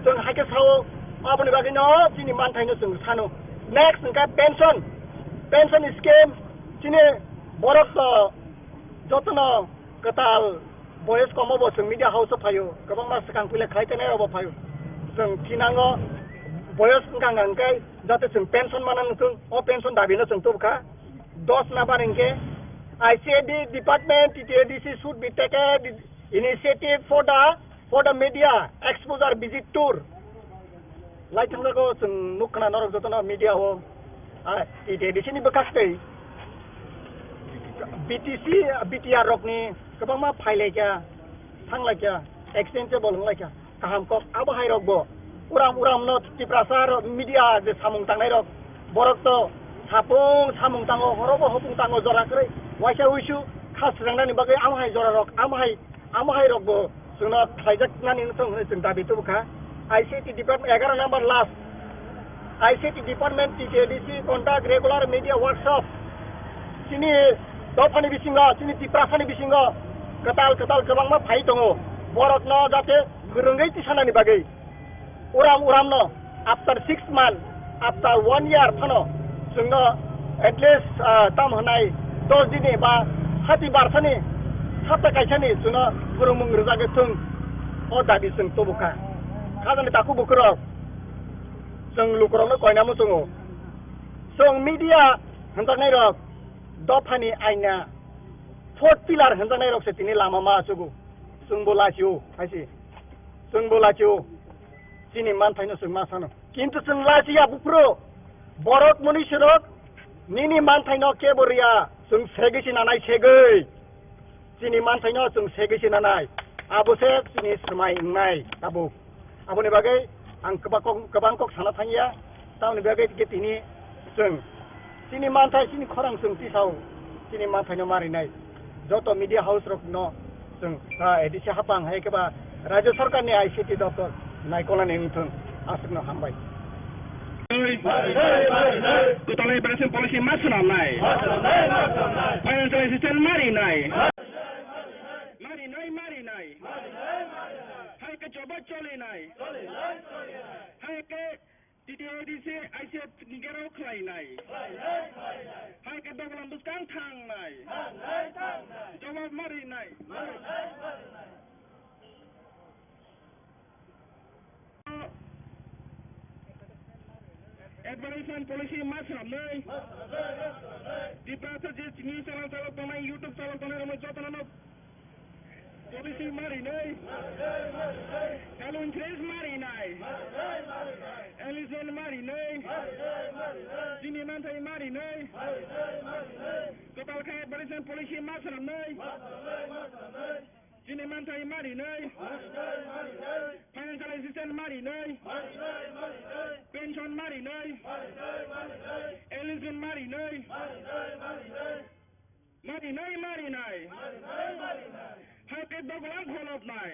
Chwng hai khe sao, aboni bagwino chini manthaino chwng sano. Next hwnkhe pension, pension scheme, chini borok, uh, jotono kwtal boyes komo bo chwng media house o phaio, kwbangma swkang puila khlai tenai rokbo phaio. Chwng thinango boyes wngkha hwnkhe jate chwng pension mana nukung, o pension dabino chwng tubukha. Dos number hwnkhe I C I D department, T T A D C should be taken initiative for the, for the media exposure visit tour. Lai thangjago chwng nuk khna norok jotono media o, ah, T T A D C ni bwkhaktwi B T C, B T R rokni kwbangma phailaikha, thanglaikha, extensible wnglaikha, kaham kok abo hai rokbo uram uramno Tiprasa rok media je samung tangnai rok borok to sapung samung tango, horobo hopung tango, jora kwrwi waisa uisu kha swnamnani bagwi amo hai jora rok, amo hai Amo hai rokbo chwngno khlaijak nani wngthong hwnwi chwng dabi tubukha. I C T department egaroh number last. I C T department T T A D C conduct regular media workshop. Chini dophani bisingo, chini Tiprasani bisingo kwtal kwtal kwbangma phai tongo. Borokno jate kwrwngwi tisanani bagwi. Uram uramno after six month, after one year phano chwngno at least, ah, tam hwnai dos dini ba hati barsani sapta kaisani chwngno phwrwngmung rwjagwi thung, o dabi chwng tubukha. Khajani takhuk bukhurok chwng lukurokno koinamo chwngo. Chwng media hwnjaknairok dophani aina fourth pillar hwnjaknairokse tini lama ma achugo. Chwngbo lachio haise. Chwngbo lachio. Chini manthaino chwng ma sano. Kintu chwng lachiya buphuru. Borok mwnwi sirok nini manthaino kebo riya. Chwng segwi se nanai segwi. Chini manthaino chwng segwi se nanai. Abo se chini swmai wngnai tabuk. Aboni bagwi ang kwbang kok, kwbang kok sana thangya. Tamoni bagwi khe tini chwng chini manthai, chini khorang chwng tisao, chini manthaino marinai joto media house rokno chwng, ah, A D C hapang hai khe ba Rajya Sarkarni I C T doptor naikolani wngthwng, aswkno hambai. Kwtalai Belasin policy ma swnamnai. Financial assistance marinai. Marinai, marinai. Hai khe jobo cholinai. Hai khe T T A D C I C F ni gerao khlainai. Hai khe dogolam bwskang thangnai. Jawab marinai. Advertisement policy ma swnamnai. Tiprasa je chini channel chalok tongnai, YouTube chalok tongnai, rokno jotono Policy marinai. Health insurance marinai. Enlistment marinai. Chini manthai marinai. Kwtal khe advertisement policy ma swnamnai. Chini manthai marinai. Financial assistance marinai. Pension marinai. Enlistment marinai. Marinai, marinai. Hai khe dogolam kholopnai.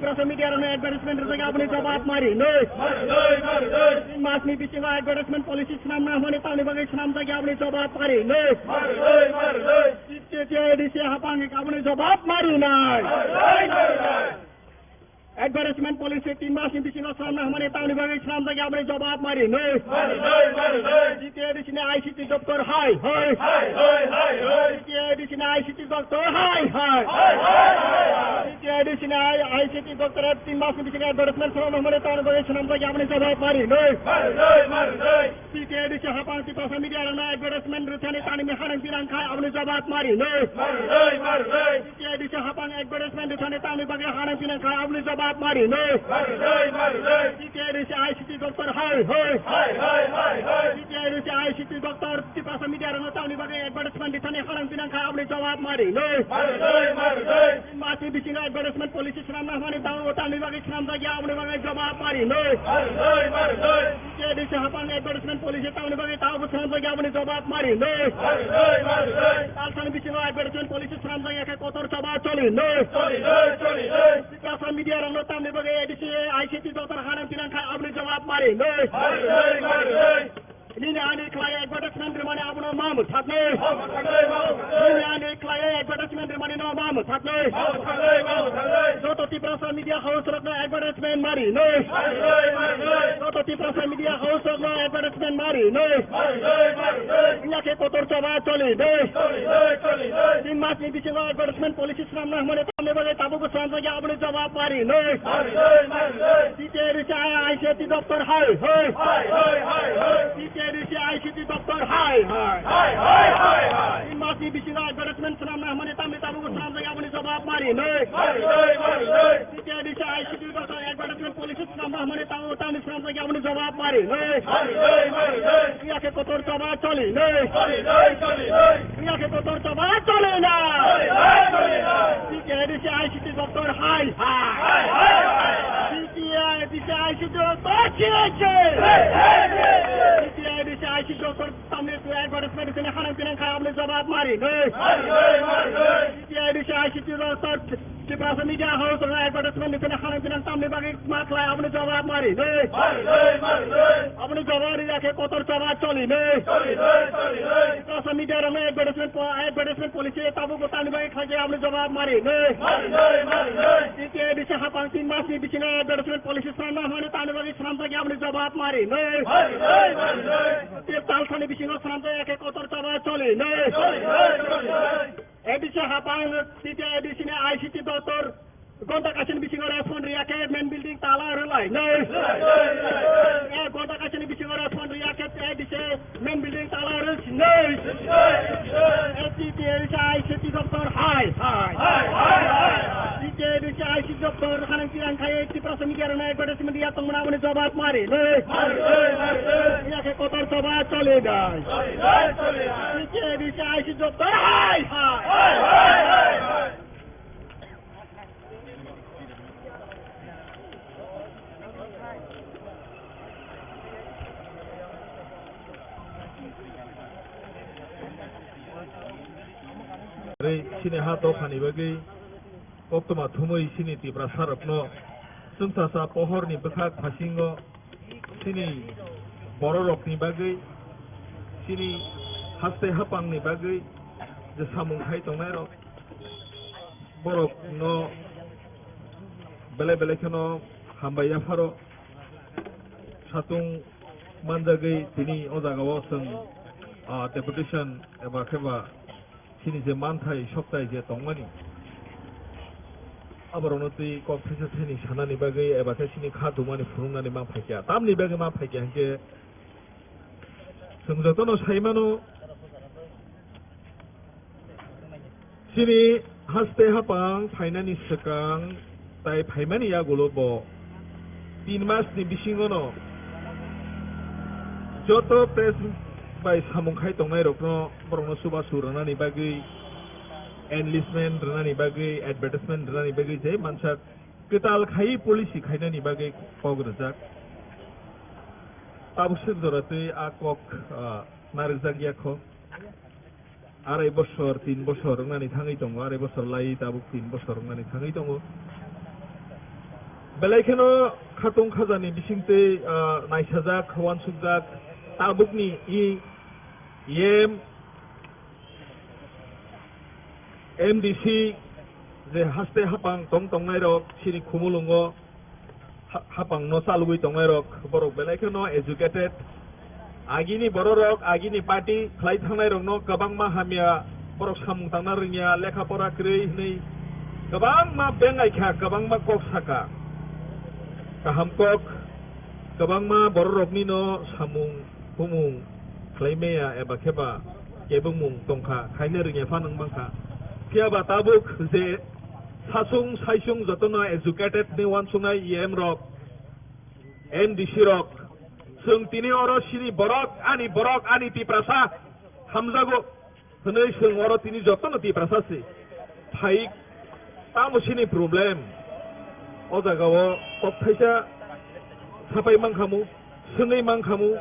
Tiprasa media rokno advertisement rijak aboni jawab mari nai. Tin mas ni bisingo advertisement policy swnamna hwnmani tamni bagwi swnamjak aboni jawab mari nai. T T A D C hapang aboni jawab mari nai. Advertisement policy tin mas ni bisingo swnamna hwnmani tamni bagwi swnamjak aboni jawab mari nai. T T A D C ni I C T doctor hai hai. T T A D C ni I C T doctor hai hai. T T A D C ni I C T doctor tin mas ni bisingo advertisement swnamna hwnmani tamni bagwi swnamjak aboni jawab mari nai. T T A D C hapang Tiprasa media rokno advertisement rwthani tamni hanang tinang khai aboni jawab mari nai. T T A D C hapang advertisement rwthani tamni bagwi hanang tinang khai aboni jawab mari nai. T T A D C I C T doctor hai hai. T T A D C I C T doctor Tiprasa media rokno tamni bagwi advertisement rwthani hanang tinang khai aboni jawab mari nai. Tin mas ni bisingo advertisement policy swnamna hwnmani tamo tamni bagwi swnamjak ya aboni bagwi jawab mari nai. T T A D C hapang advertisement policy tamni bagwi tamo swnamjak ya aboni jawab mari nai. Talsani bisingo advertisement policy swnamjak ya khe kotor choba choli nai. Tiprasa media rokno tamni bagwi A D C, I C T doctor hanang tinang khai aboni jawab mari nai. Nini ani khlai advertisement rwmani abono ma mwthaknwi. Nini ani khlai advertisement rwmani no ma mwthaknwi. Joto Tiprasa media house rokno advertisement mari nwi. Joto Tiprasa media house rokno advertisement mari nwi. Wngya khe kotor choba choli nwi. Tin mas ni bisingo advertisement policy swnamna hwnmani tamni bagwi tabukbo swnamjakya aboni jawab mari nwi. T T A D C I C T doptor hai hai. T T A D C I C T doptor hai hai. Tin mas ni bisingo advertisement swnamna hwnmani tamni tabukbo swnamjakya aboni jawab mari nwi. T T A D C I C T doptor advertisement policy swnamna hwnmani tabukbo tamni swnamjakya aboni jawab mari nwi. Wngya khe kotor choba choli nwi. Wngya khe kotor choba choli na. T T A D C I C T doptor hai hai. T T A D C I C T doptor chili chili. T T A D C I C T doptor tamni advertisement sini hanang pinang khai aboni jawab mari nwi. T T A D C I C T doptor Tiprasa media house rok advertisement ni sini hanang pinang tamni bagwi ma khlai aboni jawab mari nwi. Aboni jawab ri ya khe kotor choba choli nwi. Tiprasa media rok advertisement po-, advertisement policy tabukbo tamni bagwi khlai aboni jawab mari nwi. T T A D C hapang tin mas ni bisingo advertisement policy swnamna hwnmani tamni bagwi swnamjakya aboni jawab mari nwi. Tei talsani bisingo swnamjakya khe kotor choba choli nwi. A D C hapang, T T A D C ni I C T doptor gonta kaisani bisingo respond riya khe main building tala rwlai nwi. Eh, gonta kaisani bisingo respond riya khe A D C main building tala rwlai nwi. T T A D C I C T doptor hai hai. T T A D C I C T doptor hanang tirang khai Tiprasa media rwna advertisement ya tongmani aboni jawab mari nwi. Ya khe kotor choba choli nwi. T T A D C I C T doptor hai hai. Chini ha dophani bagwi koktwma thumwi chini Tiprasa rokno chwngsacha pohorni bwkhak phasingo chini bororokni bagwi, chini haste hapangni bagwi je samung khai tongnairok, borokno belai belai kheno hambai yapharo satung manjagwi tini o jagao chwng, ah, deputation eba kheba chini je manthai soktai je tongmani, aborokno twi kok thaisa thaini sanani bagwi eba khe chini kha dumani phunuknani ma phaikha. Tamni bagwi ma phaikha hinkhe chwng jotono sai mano, chini haste hapang phainani swkang tai phaimani yagulo bo tin masni bisingono joto press bai samung khai tongnairokno borokno chubachu rwnani bagwi, enlistment rwnani bagwi, advertisement rwnani bagwi je mansak kwtal khai policy khainani bagwi kok rwjak. Tabuk swk jora twi a kok, ah, narwkjak ya kho. Arai bosor, tin bosor wngnani thangwi tongo, arai bosor lai tabuk tin bosor wngnani thangwi tongo. Belai kheno khatung khajani bisingtwi, ah, naisajak, uansukjak, tabukni i M, M D C je haste hapang tong tongnairok chini khumulwngo ha-, hapangno chalogwi tongnairok, borok belai kheno educated. Agini bororok, agini party khlai thangnairokno kwbangma hamya, borok samung tangna rwngya, lekha pora kwrwi hwnwi kwbangma bengaikha, kwbangma kok saka. Kaham kok, kwbangma bororoknino samung humung khlai maya eba kheba kebengmung tongkha, khaina rwngya phano wng mankha. Phiya ba tabuk je sasung saisung jotono educated ni uansuknai E M rok, M D C rok, chwng tini oro chini borok, ani borok, ani Tiprasa hamjago hwnwi chwng oro tini jotono Tiprasa se phai, tamo chini problem? O jagao kok thaisa sapai mankhamu, swngwi mankhamu,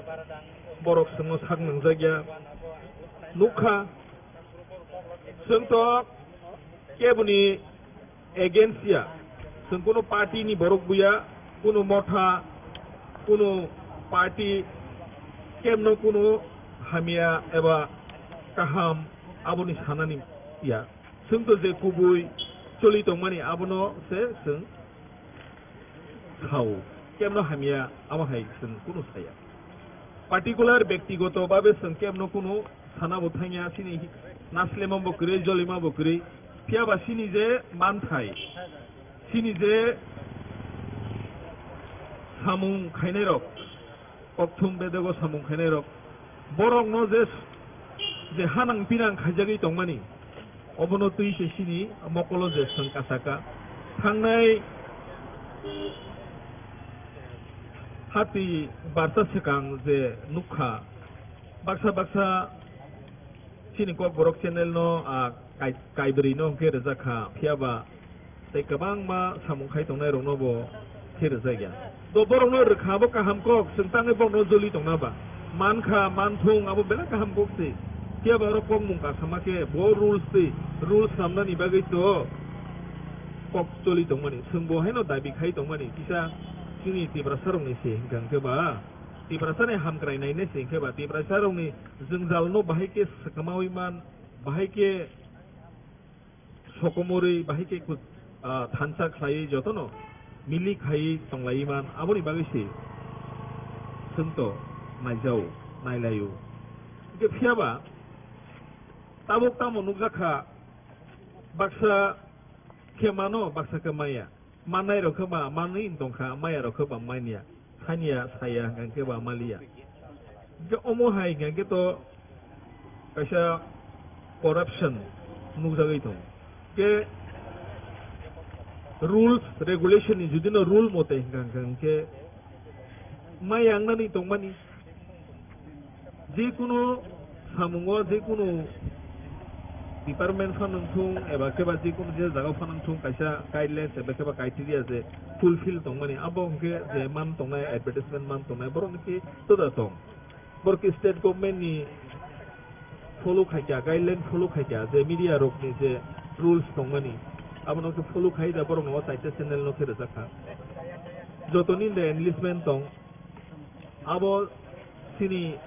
borok chwngno sak nangjakya. Nukha, chwng to keboni against ya, chwng kunu party ni borok buya, kunu motha, kunu party Kebno kunu hamya eba kaham aboni sanani ya. Chwng to je kubui choli tongmani abono se chwng sao. Kebno hamya amo hai chwng kunu saya. Particular bektigoto babe chwng kebno kunu sana bo thangya, chini naslemo bo kwrwi, jolima bo kwrwi. Phiya ba chini je manthai, chini je samung khainai rok, kokthum bedego samung khainai rok, borokno je, je hanang pinang khaijagwi tongmani, obono twi se chini mokolo je chwng kasaka. Thangnai hati barsa swkang je nukha, baksa baksa chini Kokborok channel no, ah, kai-, kaibrwi no hwnkhe rwjak kha, phiya ba tei kwbangma samung khai tongnai rokno bo khe rwjak ya. Do borokno rwkha bo kaham kok, chwng tangwi borokno joli tongna ba. Man kha, man thung, abo belai kaham kok se. Phiya ba oro kokmung kasama khe bo rules twi, rules swnamnani bagwi to kok choli tongmani. Chwng bo haino dabi khai tongmani, kisa chini Tiprasa rokni se hwnkha hwnkhe ba. Tiprasa ni hamkrai nainai se hwnkhe ba, Tiprasa rokni jwngjal no bahai khe swkamawi man, bahai khe sokomorwi, bahai khe kut-, ah, thansa khlaiwi jotono milik khaiwi tonglaiwi man, aboni bagwi se chwng to naijao, nailaio. Hwnkhe phiya ba tabuk tamo nukjak kha, baksa khe mano, baksa khe maya. Mannai rok khe ba manwi wng tong kha, maya rok khe ba manya, sanya saya hwnkha khe ba maliya. Hwnkhe omo hai hwnkha khe to kaisa corruption nukjagwi tongo. Hwnkhe rules, regulation ni jodi no rule mote hwnkha hwnkha hwnkhe maya wngnani tongmani. Jekunu samungo, jekunu department phano wngthung eba khe ba jekunu je jaga phano wngthung, kaisa guidelines eba khe ba criteria je fulfill tongmani, abo hwnkhe je man tongnai, advertisement man tongnai, borok hwnkhe toda tong. Borok khe state government ni follow khaikha, guideline follow khaikha, je media rokni je rules tongmani, abono khe follow khai da borok no o chaita channel no khe rwjak kha. Jotoni de enlistment tong, abo chini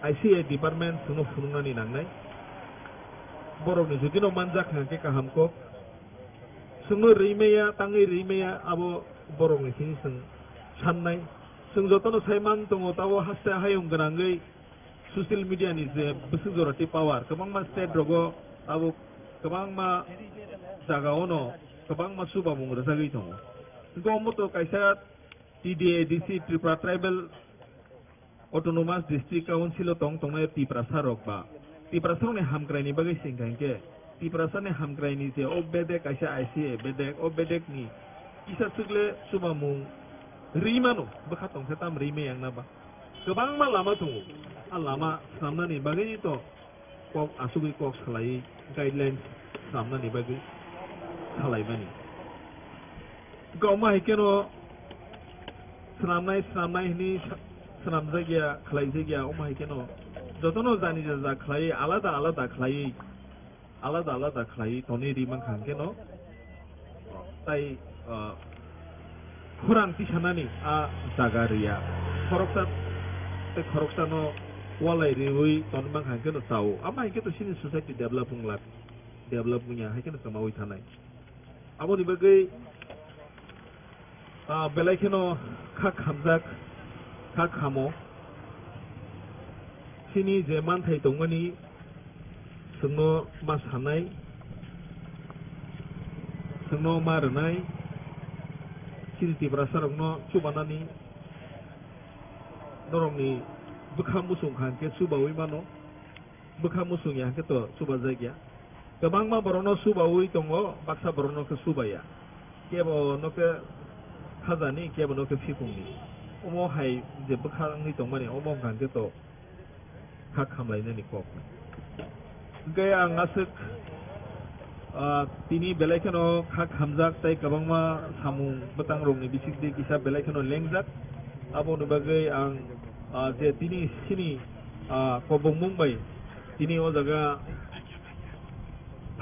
I C A department chwngno phunuknani nangnai. Borokni judino manjak hwnkhe kaham kok. Chwngno rwi maya, tangwi rwi maya, abo borokni simi chwng sannai. Chwng jotono sai man tongo, tabo haste hayung gwnangwi social media ni je bwswk jora tei power, kwbangma state rogo abo kwbangma jagao no kwbangma chubamung rwjagwi tongo. Hwnkhe omo to kaisa T D A D C, Tripura Tribal Autonomous District Council o tong tongnai Tiprasa rok ba, Tiprasa rokni hamkrai ni bagwi se hwnkha hwnkhe, Tiprasa ni hamkrai ni je o bedek kaisa I C A bedek, o bedek ni kisa swk le chubamung rwi mano, bwkha tong khe tam rwi maya wngna ba. Kwbangma lama tongo, a lama swnamnani bagwi to kok asugwi kok salai, guidelines swnamnani bagwi salaimani. Hwnkhe omo hai kheno swnamnai, swnamnai hwnwi sa-, swnamjakya, khlaijakya, omo hai kheno jotono jani jaja khlaiwi, alada alada khlaiwi, alada alada khlaiwi tonwi ri mankha hwnkhe no, tai, ah, khorang tisanani a jaga rwya. Khoroksa tei khoroksano walai riwi tonwi mankha hwnkhe no chao. Amo hai khe to chini society develop wng lak, develop wngya hai kheno kwmawi thanai. Aboni bagwi, ah, belai kheno kha khamjak, kha khamo. Chini je manthai tongmani, chwngno ma sanai, chwngno ma rwnai, chini Tiprasarokno chubanani norokni bwkha muchung kha hwnkhe chubaui mano, bwkha muchung ya hwnkhe to chubajak ya. Kwbangma borokno chubaui tongo, baksa borokno khe chubaya. Kebo no khe khajani, kebo no khe phikungni. Omo hai je bwkha wngwi tongmani, omo hwnkha hwnkhe to kha khamlainani kok. Hwnkhe ang aswk, ah, tini belai kheno kha khamjak tei kwbangma samung bwtang rokni bisingtwi kisa belai kheno lengjak. Aboni bagwi ang, ah, je tini chini, ah, kobongmung bai tini o jaga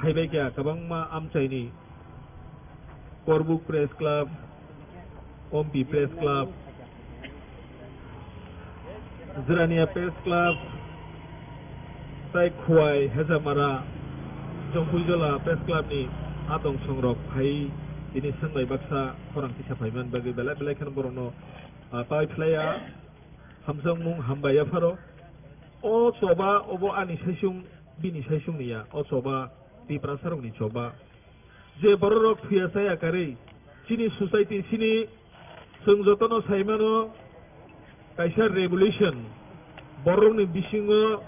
phaibai kha kwbangma amchaini Korbuk Press Club, Ompi Press Club, Jirania Press Club, tai Khowai Hejamara, Jongpuijola Press Club ni adong songrok phai tini swngnai baksa khorang kisa phaiman bagwi belai belai kheno borokno, ah, tai phlaiya, hamjakmung hambai yapharo. O choba obo ani saisung, bini saisung niya, o choba Tiprasarokni choba. Je bororok thuya chaya karwi, chini society, chini, chwng jotono saimano kaisa revolution, borokni bisingo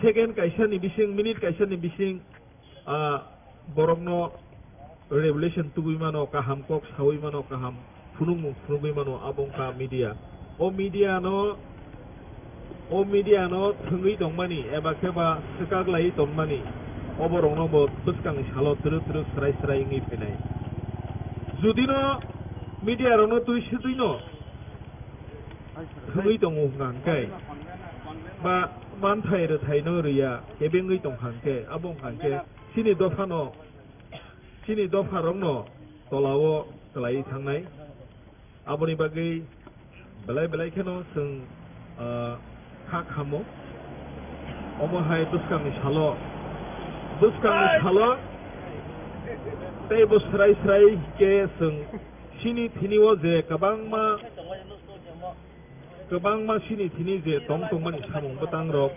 second kaisani bising, minute kaisani bising, ah, borokno revolution tubui mano, kaham kok saui mano, kaham phunukmung phunugwi mano, abo wngkha media. O media no, o media no thwngwi tongmani eba khe ba swkaklaiwi tongmani, o borokno bo bwskangni salo twrwk twrwk swrai swrai wngwi phainai. Judino media rokno twi swtwino thwngwi tongo hwnkha hwnkhe ba manthai rwthaino rwya kebengwi tongkha hwnkhe, abo wngkha hwnkhe chini dophano, chini dopharokno tolao kwlaiwi thangnai. Aboni bagwi belai belai kheno chwng, ah, kha khamo. Omo hai bwskangni salo, bwskangni salo teibo swrai swrai khe chwng chini thini o je kwbangma, kwbangma chini thini je tong tongmani samung bwtang rok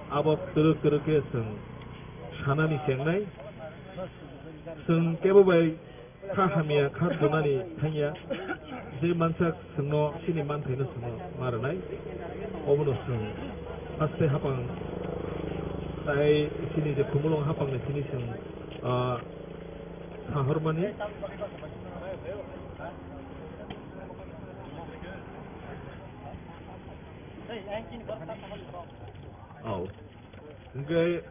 abo twrwk twrwk khe chwng sanani chengnai. Chwng kebo bai kha hamya kha thunani thangya, je mansak chwngno chini manthaino chwngno ma rwnai. Obono chwng haste hapang tai chini je khumulwng hapangni chini chwng, ah, sahormani. Oh. Hingke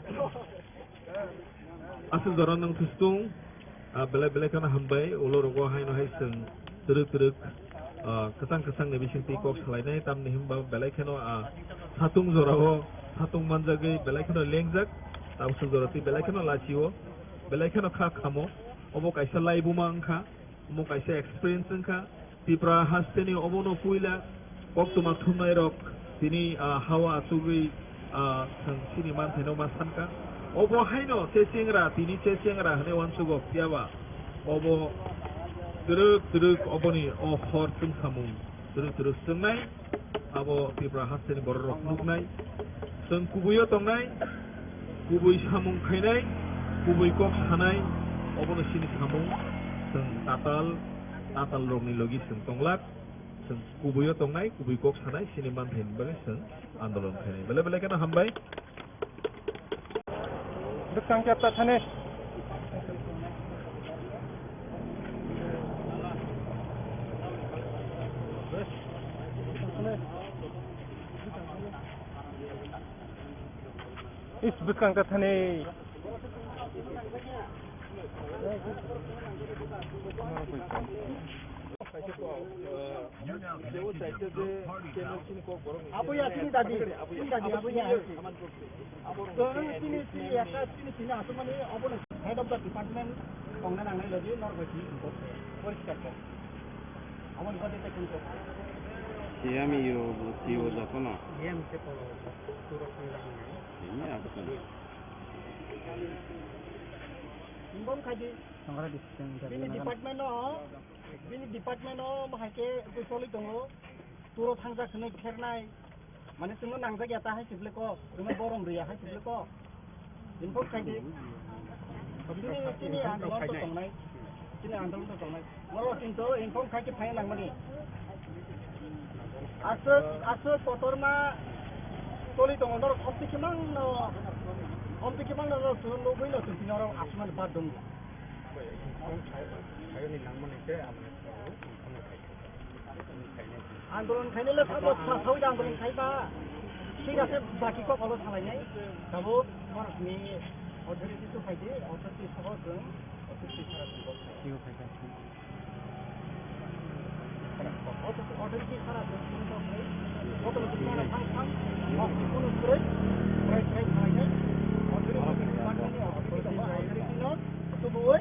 aswk jora nang thustung, ah, belai belai kheno hambai, ulo rogo haino hai chwng twrwk twrwk, ah, kwchang kwchang ni bising twi kok salainai, tamni hwnba belai kheno, ah, satung jorao satung manjagwi belai kheno lengjak, tamswk jora twi belai kheno lachio, belai kheno kha khamo, obo kaisa laibuma wngkha. Omo kaisa experience wngkha. Tipra hasteni obono puila koktwma thumnairok tini, ah, hawa achugwi, ah, chwng chini manthaino ma sankha. Obo haino che chengra, tini che chengra hwnwi uansugo, phiyaba obo twrwk twrwk oboni o hor chwngsamung twrwk twrwk chwngnai. Abo Tripura hasteni bororok nuknai. Chwng kubuio tongnai, kubui samung khainai, kubui kok sanai, obono chini samung. Chwng tatal, tatalrokni logi chwng tonglak. Chwng kubuio tongnai, kubui kok sanai, chini manthaini bagwi chwng andolon khainai. Belai belai kheno hambai. Bwskang chapta thani. Is bwskang ta thani. Abo ya chini dadi, chini dadi abo ya. To chini chini ekta chini chini aswk mani obo no head of the department tongna nangnai logi norok bai chini report khe poriskar kok. Abo ni bade te kun kok. Siyami yo bo tiyo jotono. Yem se polo turo thang jang nai. Ini apa kan? Imbom khaji. Sangra di sing. Bini department no. Bini department o bahai khe twi choli tongo. Turo thangjak hwnwi phernai. Mane chwngno nangjak ya ta hai se bwle kok. Chwngno borom rw ya hai se bwle kok. Inform khai di. Chini, chini andolon to tongnai. Chini andolon to tongnai. Norok kintu inform khai khe phai nangmani. Aswk, aswk kotorma choli tongo norok omtwi khe mangno. Omtwi khe mangno norok chwngno nugwi no chwng tini oro aswkmani bar dong. Andolon khainai le sabo sa sawi da andolon khaiba. Thik ase baki kok olo salainai. Sabo borokni authority to khaidi, authority soho chwng authority sara chwng kok khaidi. Authority sara chwng kok khaidi. Authority sara thang thang. Authority kono kwrwi. Kwrwi kwrwi salainai. Authority department ni authority tongo, authority no tubuwi.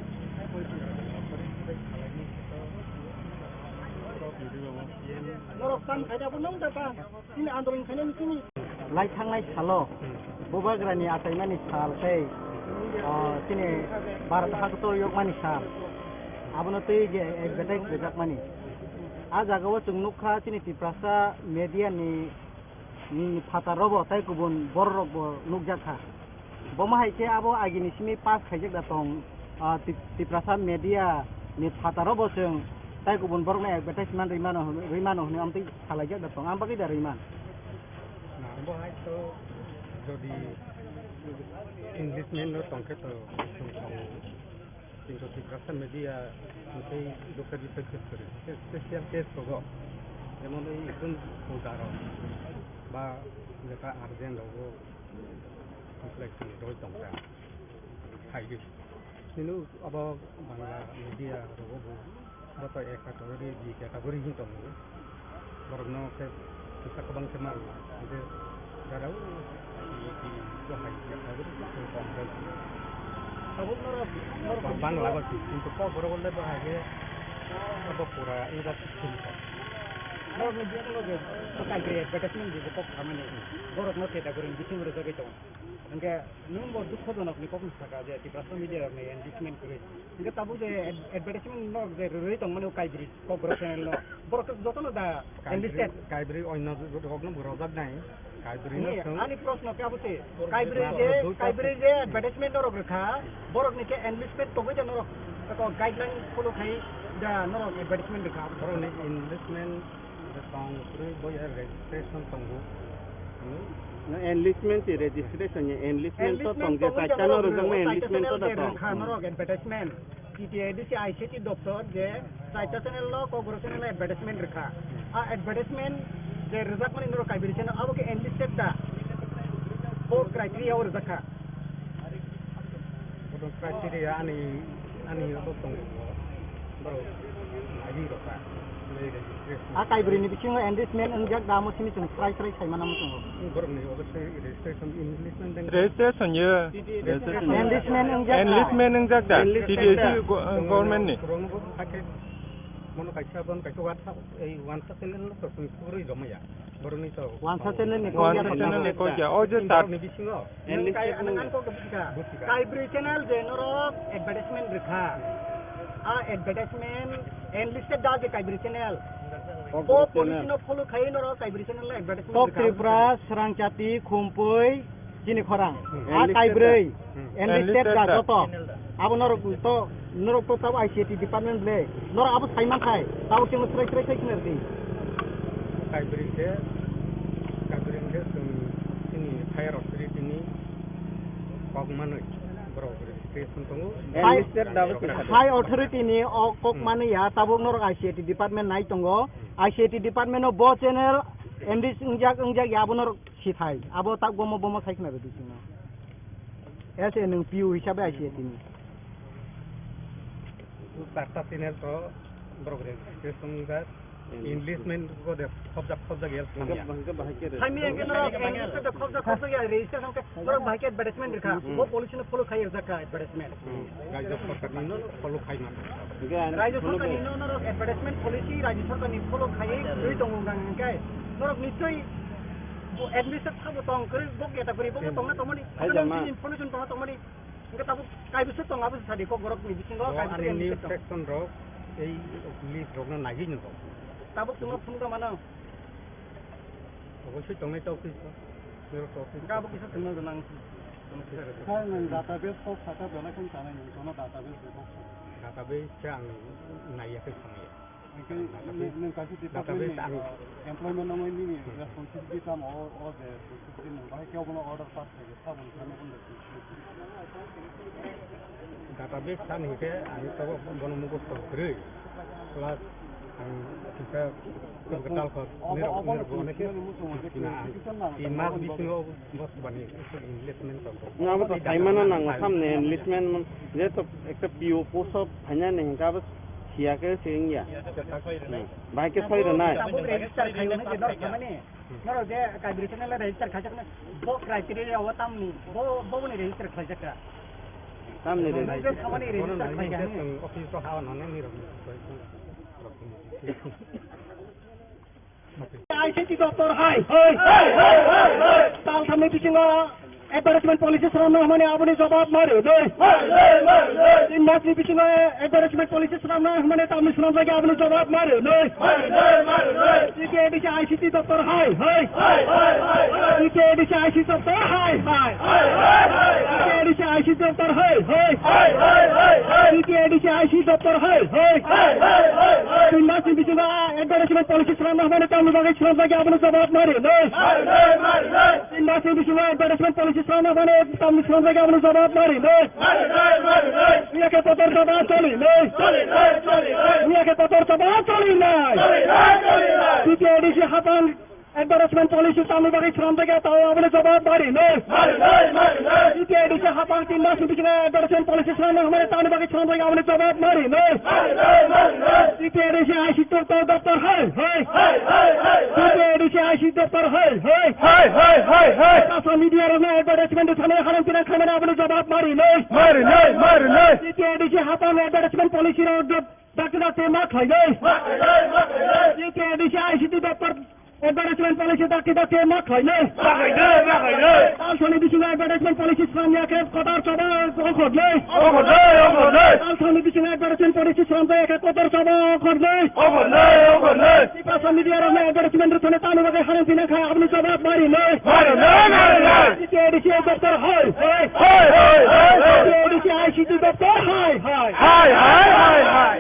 Norok tam khaida bo nung da ba. Chini andolon khainani chini. Lai thangnai salo bubagrani achaimani sal tei, ah, chini Bharat hakotor yokmani sal, abono twi je advertise rijakmani. A jagao chwng nukha chini Tiprasa media ni, ni phataro bo tei kubun bororok bo nukjakha. Bomo hai khe abo agini simi pass khaijak da tong, ah, Tip-, Tiprasa media ni phataro bo chwng tei kubun borokno advertisement rwi mano hwn-, rwi mano hwnwi amtwi salaijak da tong, ang bagwi da rwi man. Na, bo hai to jodi Englishman no tongkhe to chwng tongo. Kintu Tiprasa media hwnkhe dukha bisoi khe kwrwi. Special case rogo, jemon ei ekdom puja rok ba jeta urgent rogo, complex ni roi tongkha. Hai di. Chini abo Bangla media rogo bo, bo to A category, B category hin tongo. Borokno khe kisa kwbang khe mano. Hingke jara o I T, I T bo hai category khe kong jai. Abo norok, norok Bangla bo si, kintu kok borok le bo hai khe abo pura English sin ko. Norok ni bisingo je, to kai khe advertisement di kok khamani. Borok no category bisingo rwjagwi tongo. Hingke nwng bo dukhojonok ni kokno saka je Tiprasa media rok ni engagement kwrwi. Hingke tabuk je ad-, advertisement norok je rwrwi tongmani o Kaibri Kokborok channel no. Borok jotono da enlisted. Kaibri onno rokno bo rojak nai. Kaibri no Ni, thung. Ani proshno khe abo se. Kaibri je, Kaibri je advertisement norok rwkha, borok ni khe enlisted tongwi da norok. Eko guideline follow khai da norok advertisement rwkha. Borok ni enlisted Tong kwrwi bo ya registration tongo. Hmm? No, enlistment si registration ya, enlistment to tong je, enlistment chaitano tong, rwjakma enlistment to da tong. Rwkha norok advertisement. T T A D C I C T doptor je chaita channel no, Kokborok channel no advertisement rwkha. A advertisement je rwjakmani norok Kaibri channel abo khe enlisted da. Bo criteria o rwjakha. Bodo criteria ani, ani abo tongo. Borok naiwi rokha. Registration. A Kaibri ni bisingo enlistment wngjak da amo simi chwng srai srai sai mano tongo. Borok ni obo se registration, enlistment deng. Registration ye. Registration. Enlistment wngjak da. Enlistment wngjak da. Enlistment T T A C da. Go-, government ni. Borok no bo hakhe mono kaisa bon kaisa wansa, ei wansa channel no to simi purui romaya. Borok ni to. Wansa channel ni kok ya. Wansa channel ni kok ya. O je tar. Ni bisingo. Enlisted nang nung. Ang kok bwsika. Bwsika. Kaibri channel je norok advertisement rwkha. A advertisement enlisted da je Kaibri channel. Kokborok channel. Bo police no follow khai norok Kaibri channel no advertisement rwkha. Kok Tripura, Srangchati, Khumpui, chini khorang. Hmm. A enlisted Kaibri. Da. Hmm. Enlisted da joto. Abo norok to, norok to tabo I C A T department ble. Norok abo sai man khai. Tabo chwngno srai srai khai khna rwdi. Kaibri khe, Kaibri khe chwng chini higher authority ni kok manwi borok registration tongo. High, high authority ni o kok manwi ya, tabuk norok I C A T department nai tongo. I C A T department o bo channel enlist wngjak, wngjak ya, abo norok sithai. Abo tak bomo, bomo sai khna rwdi chwngno. As a nwng P O hisabe I C A T ni. Charta channel to borok registration wngjak. Enlistment ko de khobjak khobjak yel samya. Hingke bahai khe re. Sami hingke norok enlistment de khobjak khobjak ya register hingke norok bahai khe advertisement rikha. Hmm. Bo policy no follow khai rwjak kha advertisement. Hmm. Rajya sarkar ni no follow khai man. Hingke ang Rajya sarkar ni no norok advertisement policy Rajya sarkar ni follow khai rwi tongo hingke norok nichoi bo administrative sabo tong kwrwi bo category bo tongna tongmani. Hai jama. Information tongna tongmani. Hingke tabuk kaibrwi se tong, abo se sadi Kokborok ni bisingo o kaibrwi ani se news tong. Section rok ei list rok no naiwi nw rok. Tabuk chwngno phunukna mano. Obosoi tongnai ta office o. Nirok ta office. Hingke abo kisa chwngno gwnang. Sir, nwng database kok saka belai kheno chanai nwng, kono database rok kok saka. Database se ang naiya khe samaya. Hingke nwng, nwng kaisa department ni, ah, employment nangwi nini responsibility tamo o, o je responsibility nwng bahai khe obono order pass khaikhe saboni thani phano responsibility. Database san hingke ang tabuk bono mukhusto kwrwi, plus ang kisa kwtal kok nirok nirok bono khe sina ang tin mas bisingo bos bani enlistment tong. Nwng abo to saimano nango samne enlistment je to ekta P O post o phainani hingke abo Siya khe se wngya. Hmm. Bahai khe soi rwnai. Tabuk register khai hwnwi je norok thamani. Norok je Kaibri channel register khaijak nai. Bo criteria o tamni. Bo, bo ni register khlaijak kha. Tamni register. Bo je thamani register khai kha. Office o ha nang nang ni rok. I C T doptor hai, hai. Talthamni bisingo advertisement policy swnamna hwnmani aboni jobab mari, nai. Tin masni bisingo advertisement policy swnamna hwnmani tamni swnamjak aboni jobab mari, nai. T T A D C I C T doptor hai, hai. T T A D C I C T doptor hai, hai. T T A D C I C T doptor hai, hai. T T A D C I C T doptor hai, hai. Tin masni bisingo advertisement policy swnamna hwnmani tamni bagwi swnamjak aboni jobab mari, nai. Tin masni bisingo advertisement policy swnamna hwnmani tamni swnamjak aboni jobab mari, nai. Yakhe kotor choba choli, nai. Yakhe kotor choba choli, nai. T T A D C hapang advertisement policy tamni bagwi swnamjak ya tao aboni jobab mari, nai. T T A D C hapang tin masni bisingo advertisement policy swnamna hwnmani tamni bagwi swnamjak ya aboni jobab mari, nai. T T A D C I C T doptor hai, hai. T T A D C I C T doptor hai, hai. Hai, hai, hai, hai. Tiprasa media rokno advertisement thani harang pinang khaimani aboni jobab mari, nai. Mari, nai, mari, nai. T T A D C hapang advertisement policy rok dakti dakti ma khlainai. T T A D C I C T doptor advertisement policy dakti dakti ma khlainai. Talsani bisingo advertisement policy swnamya khe kotor choba okhornai. Talsani bisingo advertisement policy swnamjak ya khe kotor choba okhornai. Tiprasa media rokno advertisement rwthani tamni bagwi harang pinang khai aboni jobab mari, nai. T T A D C doptor hai, hai. T T A D C I C T doptor hai, hai.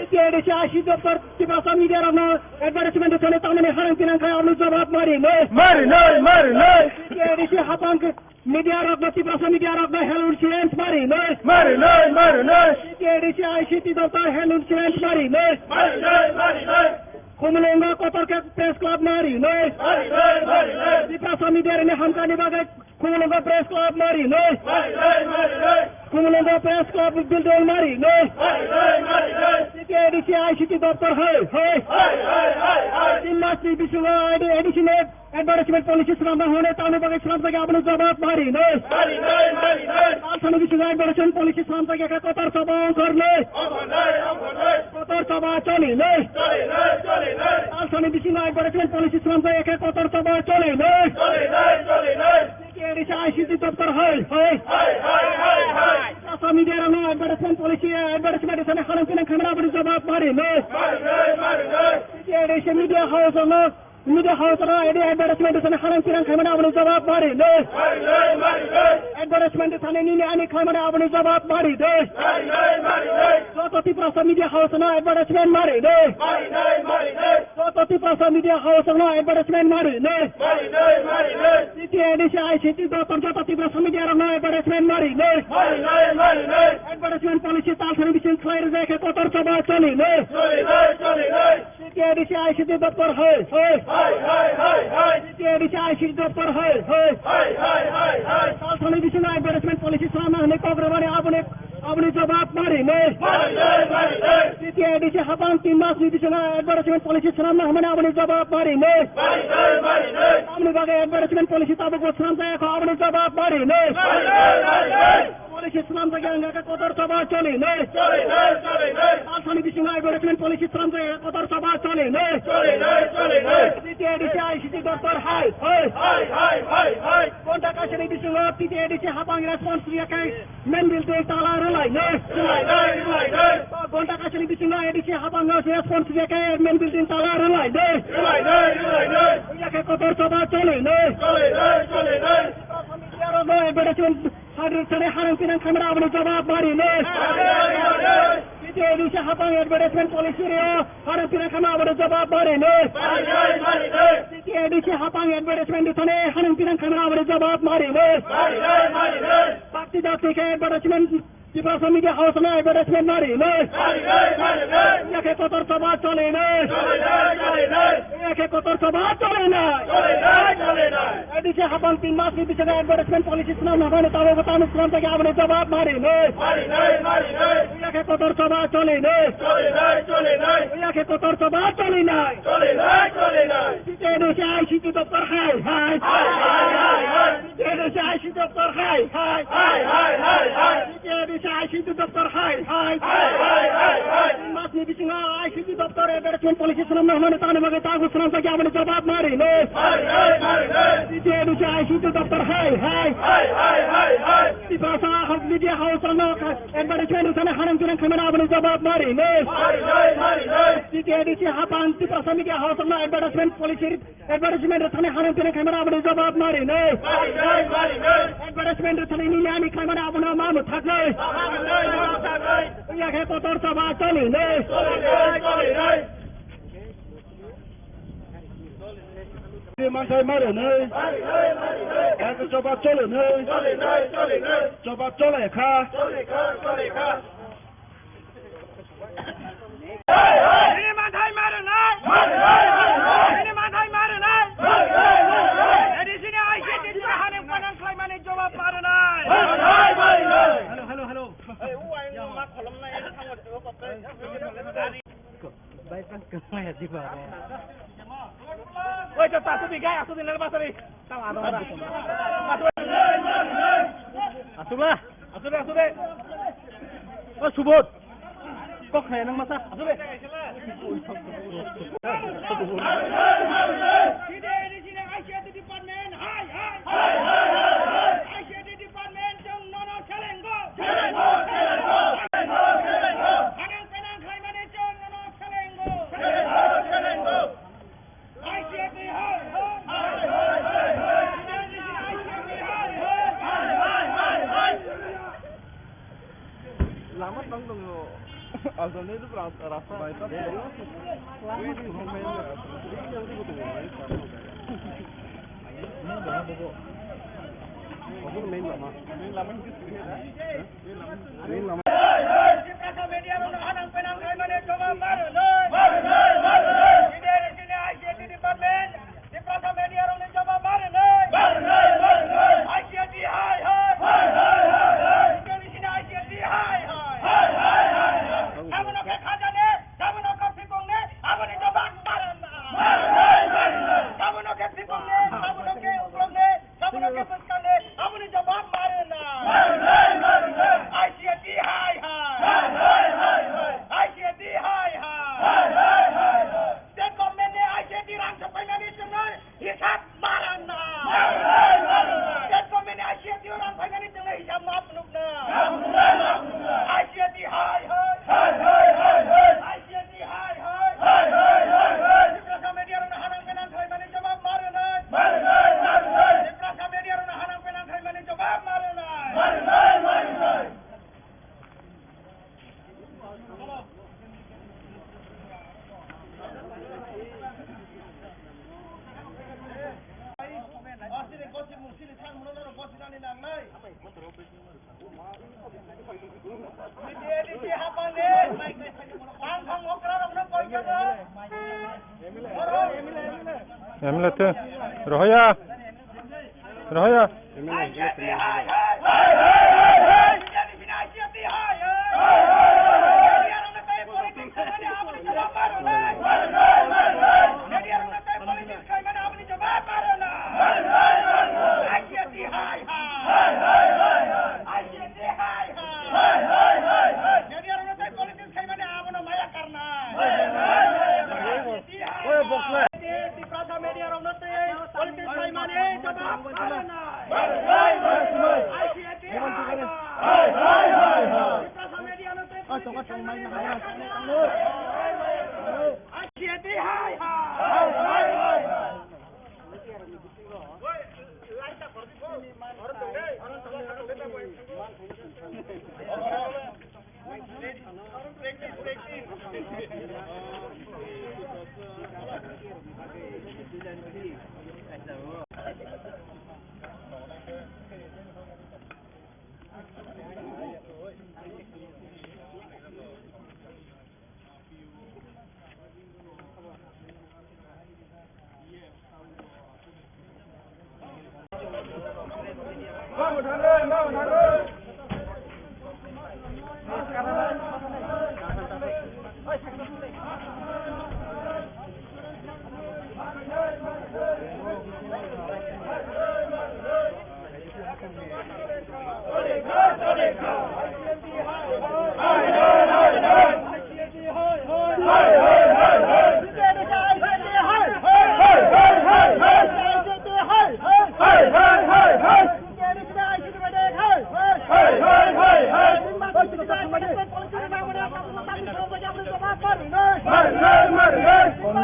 T T A D C I C T doptor Tiprasa media rokno advertisement rwthani tamni harang pinang khai aboni jobab mari, nai. T T A D C hapang media rokno, Tiprasa media rokno health insurance mari, nai. T T A D C I C T doptor health insurance mari, nai. Khumulwngo kotor khe press club mari, nai. Tiprasa media rokni hamkani bagwi Khumulwngo press club mari, nai. Khumulwngo press club building mari, nai. T T A D C I C T doptor hai, hai. Tin masni bisingo A D C ni advertisement policy swnamna hwnmani tamni bagwi swnamjak ya aboni jobab mari, nai. Talsani bisingo advertisement policy swnamjak ya khe kotor choba okhornai. Kotor choba choli, nai. Talsani bisingo advertisement policy swnamjak ya khe kotor choba choli, nai. T T A D C I C T doptor hai, hai. Tiprasa media rokno advertisement policy, advertisement thani harang pinang khaimani aboni jobab mari, nai. T T A D C media house rokno, media house rokno A D advertisement thani harang pinang khaimani aboni jobab mari, nai. Advertisement thani nini ani khaimani aboni jobab mari, nai. Joto Tiprasa media house rokno advertisement mari, nai. Joto Tiprasa media house rokno advertisement mari, nai. T T A D C I C T doptor joto Tiprasa media rokno advertisement mari, nai. Advertisement policy talsani bising khlai rwjak khe kotor choba choli, nai. T T A D C I C T doptor hai, hai. T T A D C I C T doptor hai, hai. Talsani bisingo advertisement policy swnamna hwnwi kok rwmani aboni Aboni jawab mari nai. Mari nai, mari nai. T T A D C hapang tin masni bisingo advertisement policy swnamna hwnmani aboni jawab mari nai. Mari nai, mari nai. Tamni bagwi advertisement policy tabukbo swnamjak ya kho, aboni jawab mari nai. Mari nai, mari nai. Policy swnamjak ya wngkha khe kotor choba choli nai. Choli nai, choli nai. Talsani bisingo advertisement policy swnamjak ya khe kotor choba choli nai. Choli nai, choli nai. T T A D C I C T doptor hai, hai. Hai, hai, hai, hai. Ghonta kaisani bisingo T T A D C hapang response riya khe main building tala rwlai nai. Rwlai nai, rwlai nai. Ghonta kaisani bisingo A D C hapang response riya khe main building tala rwlai nai. Rwlai nai, rwlai nai. Wngya khe kotor choba choli nai. Choli nai, choli nai. Advertisement Hadruk sani harang pinang khamra aboni jawab mari nai. T T A D C hapang advertisement policy reo harang pinang khamra aboni jawab mari nai. T T A D C hapang advertisement thani harang pinang khamra aboni jawab mari nai. Bakti dakti khe advertisement Tiprasa Media House no advertisement mari nai. Yakhe kotor choba choli nai. Yakhe kotor choba choli nai. A D C hapang tin masni bisingo advertisement policy swnamna hwnmani tabukbo tamo swnamjak ya aboni jawab mari nai. Mari nai, mari nai. Yakhe kotor choba choli nai. Choli nai, choli nai. Yakhe kotor choba choli nai. Choli nai, choli nai. T T A D C I C T doptor hai, hai. Hai, hai, hai, hai. T T A D C I C T doptor hai, hai. Hai, hai, hai, hai. T T A D C I C T doptor hai, hai. Hai, hai, hai, hai. Bisingo I C T doptor advertisement policy swnamna hwnmani tamni bagwi tago swnamjak ya, aboni jawab ma rinwi. C T A D C I C T doptor hai hai. Tiprasa media house rokno advertisement rwthani hanang tinang khaimani aboni jawab ma rinwi. C T A D C hapan Tiprasa media house rokno advertisement policy advertisement rwthani hanang tinang khaimani aboni jawab ma rinwi. Advertisement rwthani nini ani khaimani abono ma mwthaknwi. Yakhe kotor choba cholinwi. Manthai ma rinwi. Yakhe choba cholinwi. Choba chole kha. Nini manthai ma rwnai. Nini manthai ma rwnai. A D C ni I C T ni hanang panang khlaimani jawab ma rwnai. Hello, hello, hello. Oi, to, to, asubhi, guy, asubhi, nang basari. Asubla, asubhi, asubhi. O, Subodh. Kok khaya nang masa, asubhi. Department, chwng nono selengo. Selengo, selengo, selengo, selengo. Hanang penang khlaimani chwng nono selengo. Selengo, selengo. I C T hai, hai. Hai, hai, hai, hai. I C T hai, hai. Hai, hai, hai, hai. Lama tang tongo. Alternate ras-, rasta. Bypass tongo. Lama tongo. Main lama. Main lama. Main lama. Tiprasa media rokno hanang penang khlaimani jawab ma rwnai. Leader sini I C T department. Tiprasa media rokni jawab ma rwnai. I C T hai hai. Leader sini I C T hai hai. Sabono khe khajani, sabono khe phikongnai, aboni jawab ma rwnai. Sabono khe phikongnai, sabono khe ukloknai, sabono khe bwskangnai, aboni jawab ma rwnai. I C T hai hai. I C T hai hai. State government ni I C T rang sok paimani chwngnai hisab ma rwnai. State government ni I C T rang paimani chwngnai hisab ma phunuknai. I C T hai hai. I C T hai hai. Tiprasa media rokno hanang penang khlaimani jawab ma rwnai. Tiprasa media rokno hanang penang khlaimani jawab ma rwnai. M L A te. Rohoya. Rohoya. Tiprasa media rokno tei politics khlaimani jawab ma rwnai. I C T hai hai. Tiprasa media no tei politics khlaimani jawab ma rwnai. I C T hai hai.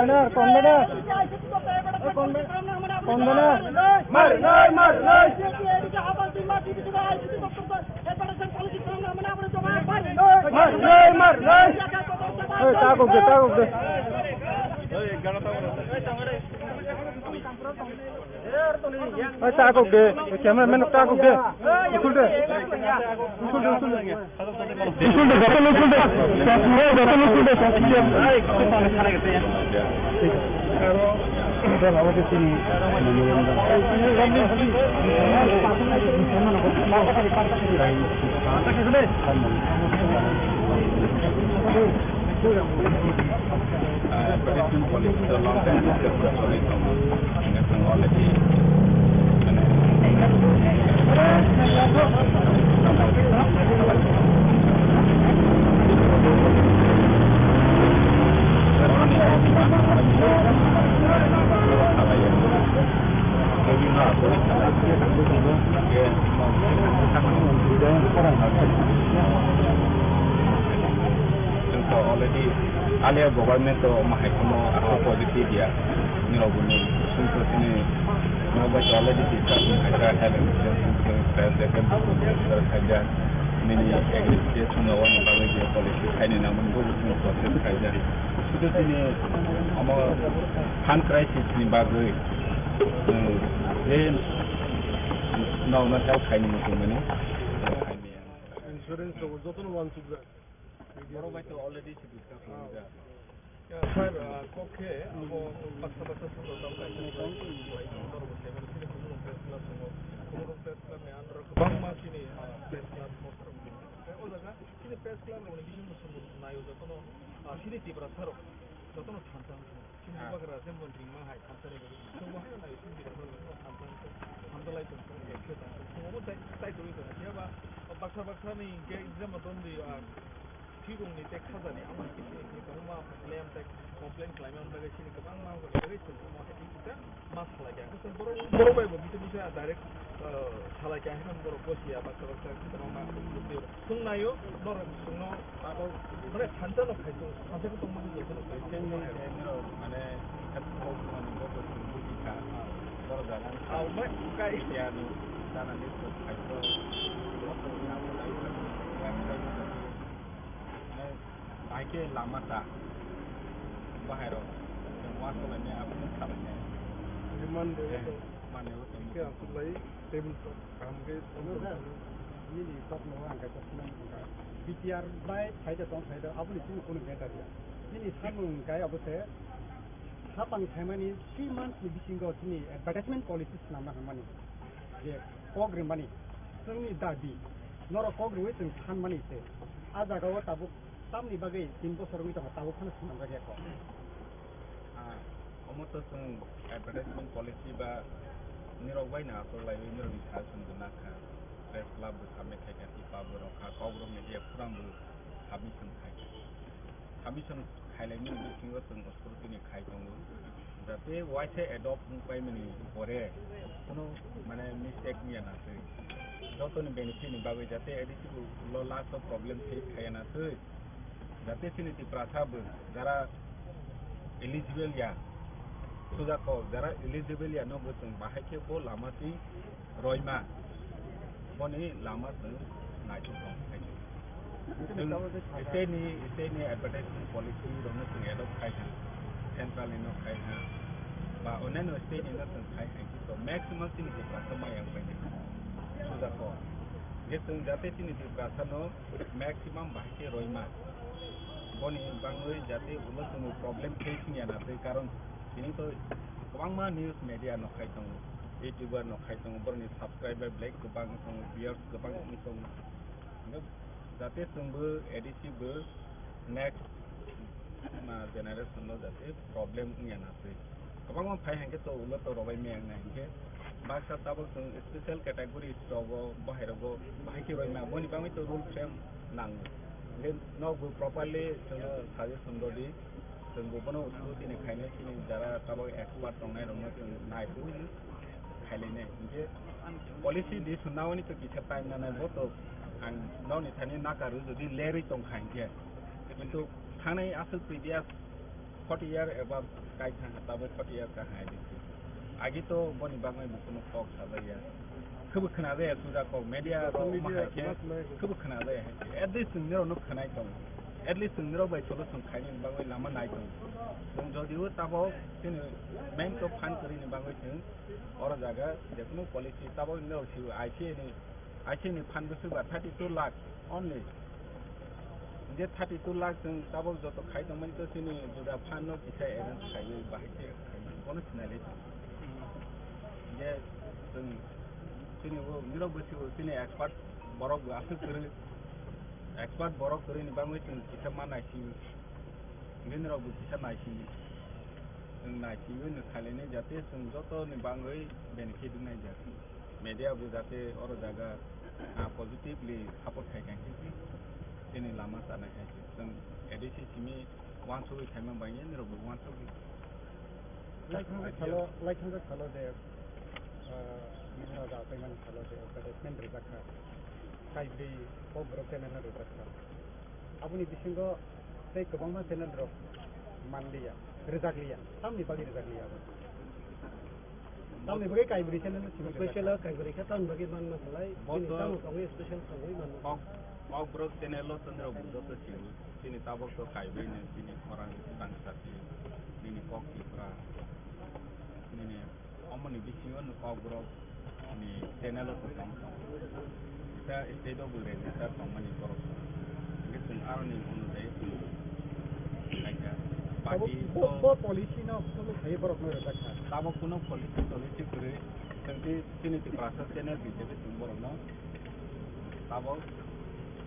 Convener, convener. Convener. Mar, mar, mar, mar. Mar, mar, mar, mar. Hey, takok de, takok de. Hey, takok de. Hey, cameraman, takok de. Usul de. Usul de, usul de. Usul de, joto usul de. Joto usul de. Advertisement policy to long time discussion choli tongo. Hingke chwng already, mane, Chwng to already alia government to omo hai kheno aro positive ya. Nirok bo nung chwng to chini nok bai to already discuss khaijak, health insurance, health insurance khaijak, nini agri je chwng wani bagwi je policy khaini nangmani bo chwng process khaijak. Sudu chini omo fund crisis ni bagwi chwng je nokno help khaini muchungmani. Insurance rok jotono wansukjak. Borok bai to already se discuss khaijak. Ya, sir, ah, kok khe abo baksa baksa saka tamo kaisa ni bai, bai, borok bo saiman sini kumu press club tongo. Kumu press club ni under o kwbangma chini, ah, press club poster rok tongo. Tei o jaga chini press club rok ni bisingo chwng naio jotono, ah, chini Tiprasa rok jotono thansa wngkha. Chini bubagra jemon ringma hai thansa ni bagwi. Chwng bo haino naio chini Tiprasa rok jotono thansa wngkha. Thansa lai tong kha, ekhe tong kha. Chwng bo tai, tai tongwi tong kha. Phiya ba baksa baksa ni hwnkhe jemon don di, ah, Thwirokni tei khajani amo hai khe chini kwbangma blame tei complain khlaimani bagwi chini kwbangma wngkha bagwi chwng omo hai khe kisa ma salai kha. Borok, borok bai bo bisi bisi direct, ah, salai kha, haino borok bo siya baksa baksa kwbangma swngnaio, norok swngno abo mane thansa no khai tong, thansa khe tongmani jotono khai tong. Recently, eh, nirok mane khatungmani bo bo chwng buji kha, borok jaga wngkha. Ah, omo kai. Siya ni sana ni khai tong, borok ni abo lai kha. Hai khe lama ta bahai rok chwng uansuk lainai, abo no salainai. Mande, eh, mande o tong khe aswk lai table top kaham khe tong. Nini top no ang kaisa sinai wngkha. B T R bai phaida tong phaida aboni chini kunu matter ya. Nini samung hwnkhe abo se sapang phaimani three months ni bisingo chini advertisement policy swnamna hwnmani. Je kok rimani chwngni dabi, norok kok riwi chwng sanmani se. A jagao tabuk tamni bagwi tin bosor wngwi tongo, tabuk phano swnamjak ya kok. Ah, omo to chwng advertisement policy ba nirok bai no achuk laiwi nirokni sal chwng bo nakha. Press club bo submit khaikha, tipa bo rwkha, kok rok media forum bo submission khaikha. Submission khailaimani bisingo chwng scrutiny khai tongo, jate uaisa adopt wngpaimani pore kuno mane mistake wngya na twi. Jotoni benefit ni bagwi jate A D C bo ulo last o problem face khaiya na twi. Jate chini Tiprasa bo jara eligible ya, suja kok jara eligible ya no bo chwng bahai khe bo lama twi roima, boni lama chwng naithok tong khaidi. Chwng state ni, state ni advertisement policy rokno chwng adopt khai kha, central ni no khai kha, ba onyaino state ni no chwng khai kha, to maximum chini Tiprasa maya wngpai nai. Suja kok. Je chwng jate chini Tiprasa no maximum bahai khe roima. Boni bangwi jate ulo chwng problem face wngya na twi, karon tini to kwbangma news media no khai tongo, YouTuber no khai tongo, boroni subscriber belai kwbang wng tongo, viewers kwbang wng tongo. Hingke jate chwngbo A D C bo next, ma, generation no jate problem wngya na twi. Kwbangma phai hingke to ulo to robai maya wngnai hingke baksa tabok chwng special categories rogo, bahai rogo bahai khe roima, boni bagwi to rule frame nango. Hingke nokbo properly chwngno suggestion rwdi. Chwng bo bono scrutiny khainai, chini jara tabok expert tongnai rokno chwng nai phuru khailai nai. Hinkhe policy di swnna oni to kisa time nanai, bo to ang nokni thani nakaru jodi lerwi tongkha hinkhe. Kintu thanai aswk previous Forty year above kai thang ha, tabuk forty year ka hai di. Agi to boni bagwi bo kuno kok sajaya. Khubu khna jaya suja kok, media rok ma hai khe khubu khna jaya hai khe. At least chwng nirok no khwnai tong. At least chwng nirok bai solution khainani bagwi lama nai tong. Chwng jodi o tabuk chini main to phan kwrwini bagwi chwng oro jaga jekunu policy tabuk nirok si I C A ni I C A ni phan bwswk ba thirty two lakh only. Je thirty two lakh chwng tabuk joto khai tongmani to chini juda phan no kisa arrange khaiwi bahai khe khaiwi bono sinai lai tong. Je chwng chini bo nirok bwswk chini expert borok bo aswk kwrwi, expert borok kwrwini bagwi chwng kisa ma naisingwi. Nirok bo kisa naisingwi. Chwng naisingwi no khailai nai jate chwng joto ni bagwi benefit wngnai jak. Media bo jate oro jaga, ah, positively support khai kha khe chini lama chanai hai se. Chwng A D C simi wansugwi khaima bai nirok bo wansugwi. Laithangsa salo, laithangsa salo je, ah, Mihra Raja Apaimani salo je advertisement rijak kha. Kaibrwi Kokborok channel no rijak kha. Aboni bisingo tei kwbangma channel rok manliya, rijakliya. Tamni bagwi rijakliya abo? Tamni bagwi kaibrwi channel no simi rijak kha. Special kaibrwi kha tamni bagwi manma salai. Bo chini to tamo tongwi special tongwi manma. Kok, Kokborok channel o chwng rok bo joto simi. Chini tabuk to kaibrwi no chini khorang tang sati. Nini Kok Tripura. Nini Omoni bisingo no Kokborok ni channel o tong tong. Kisa state o bo register tongmani borok. Hingke chwng aroni onojai chwng khaikha. Abo Party bo, to bo policy no follow khai borok no rwjak kha. Tabuk kuno policy tolicy kwrwi. Chwng tei chini Tiprasa channel hisabe chwng borok no tabuk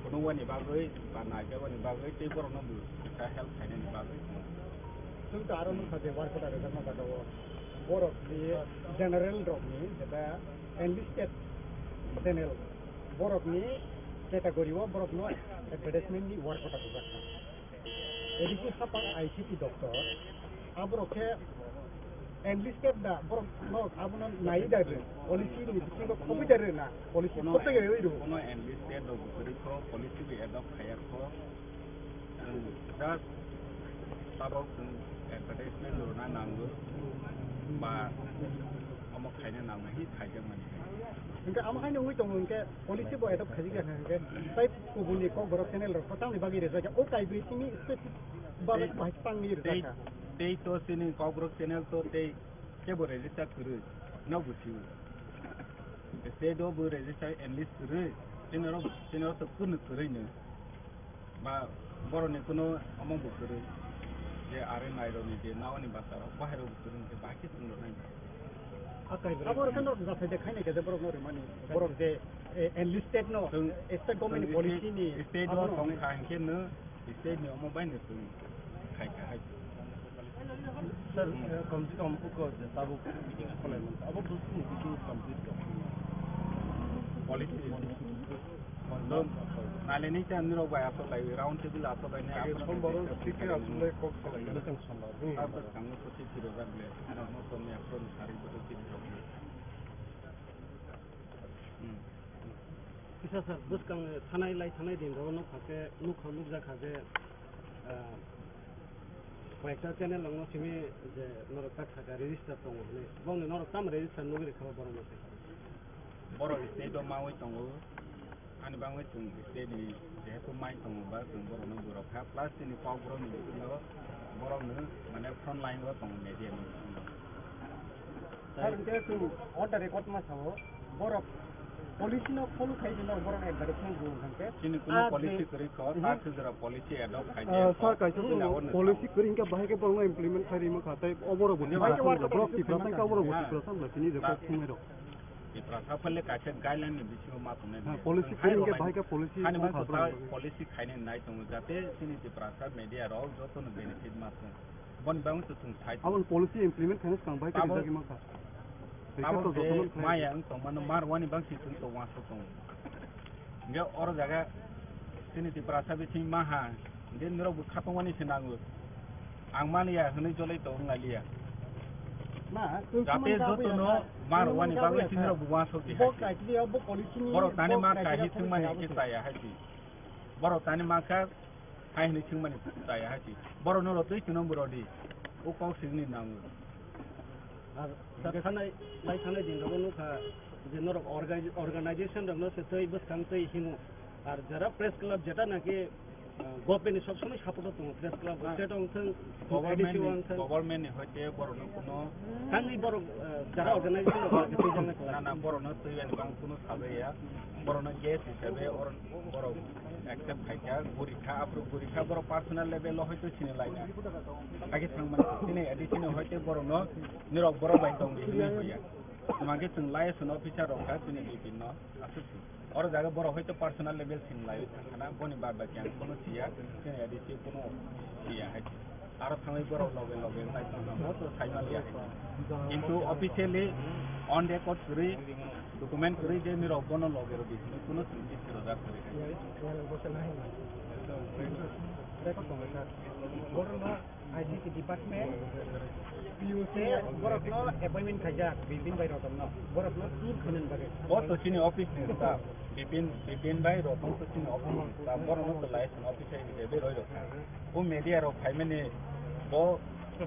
kuno wani bagwi ba naikhe wani bagwi tei borok no bo kisa help khainani bagwi. Chwng to aro nukha je work order rwjakma jaga o. Borok ni general rok ni jeta enlisted channel borok ni category o borok no advertisement ni work order rwjak kha. A D C hapang I C T doctor aborok khe enlisted da borok no abono nai da rw policy ni bisingo khoboi da rw na policy kono koto ge rw. Kono enlisted rok bwrwi kho policy bi adopt khaya kho. Just tabok chwng advertisement rwna nango ba omo khaina nango hi khaijakmani. Hingke amo haino wngwi tongo hingke policy bo adopt khaijak ya hingke tai kubuni Kokborok channel rok tamni bagwi rijak ya o kaibrwi simi specific bagwi bahai tangwi rijak kha. Tei to chini Kokborok channel to tei kebo register kwrwi no busiu. State o bo register enlist kwrwi chini rok chini rok to kunu kwrwi no. Ba borokni kuno omo bo kwrwi je are nairokni je nawani bwsarok bahai rok bo kwrwi hwnkhe bahai khe chwng rwnai. Abo rwkhe norok jathai de khaina khe je borok no rwmani borok je, eh, enlisted no state government ni policy ni state o tong kha hwnkhe no state ni omo bai no chwng khai kha hai. Sir, eh, kom se kom uko je tabuk meeting kholai manta. Abo bwswk ni meeting complete tong. Policy. Naleni chan nirok bai asok lai round table asok lai ne asok lai. Sombar o chithi asok lai kok salai. Bwswk sombar. Abo swkango to chithi rojak le. Ano to me asok ni sari bo chithi rojak le. Hmm. Kisa sir, bwskang thanai lai thanai din rogo nukha khe, nukha nukjak kha je, ah, koyekta channel rokno simi je norok ta khaka register tongo hwnwi. Bongni norok tamo register nugwi rwkha borok no se? Borok state o mawi tongo. Ani bangwi chwng state ni jehetu mai tongo ba chwng borokno borok kha. Plus chini Kokborok ni bisingo borokno mane front line o tongo media ni bisingo. Sir, hingke chwng on the record ma sao, borok policy no follow khai di no borok advertisement rw hwnkhe. Chini kuno policy kwrwi kho, ta sujra policy adopt khai di. Sir, kaisa policy kwrwi hwnkhe bahai khe borokno implement khai rima kha, tai oborok bo Tiprasa, borok Tiprasa hwnkhe oborok bo Tiprasa wngkha, chini je kok thumai rok. Tiprasa phale kaisa guideline ni bisingo ma tongnai. Policy kwrwi hwnkhe bahai khe policy. Hani ma policy khainai nai tongo, jate chini Tiprasa media rok joto no benefit ma tong. Boni bagwi to chwng sai tongo. Aboni policy implement khaina swkang bai khe abo, rijagwi mankha. Abo je maya wng tongmano mar wani bagwi chwng to wansuk tongo. Hingke oro jaga chini Tiprasa bising maha, hingke norok bo khatungmani se nango. Ang maliya hwnwi jolai to wng lailiya. Jate joto no mar wani bagwi chini rok bo wansuk di hai. Borok tani ma kahi thwngmani hingke chaya hai di. Borok tani ma kha Hai hwnwi swngmani chaya hai se. Borokno rw twi chwngno bo rw di. O kok swkni nango. Ar hwnkhe sanai, lai sanai din rogo nukha je norok orga-, organization rokno se twi bwskang twi himo. Ar jara press club jeta naki, ah, government ni sob somoi support o tongo press club o, state o wngthang, government A D C o ni, wngthang. Government ni hoite borokno kuno Thangwi borok, ah, jara organization rok twi jaknai kwlai. Na, na, borokno twi ani bang kuno sabai ya. Borokno guest hisabe or-, borok accept khaikha, gurikha, aphuru gurikha, borok personal level o hoito sini laina. Age thangmani sini A D C ni hoite borokno nirok borok bai tongdi hinwi hoya. Tuma khe chwng liaison officer rok kha chini bibhinno aswk se. Oro jaga borok hoito personal level sini lai thangkhana, boni bad bai khe ang kono siya, chini A D C kono siya hai. Aro thangwi borok loge loge nai tongkha, bo to sai maliya hai. Kintu officially on record kwrwi, document kwrwi je nirok bono loge rw di hinwi kono chwng khe sirojak kwrwi hai. Record tongo sir. Borok no I C C department, P U C, borokno appointment khaijak, Bipin bai Rotokno. Borokno tour khainani bagwi. Bo to chini office ni staff. Bipin, Bipin bai Rotok to chini office ni staff. Borokno to liaison officer hisabe roi rok kha. O media rok phaimani bo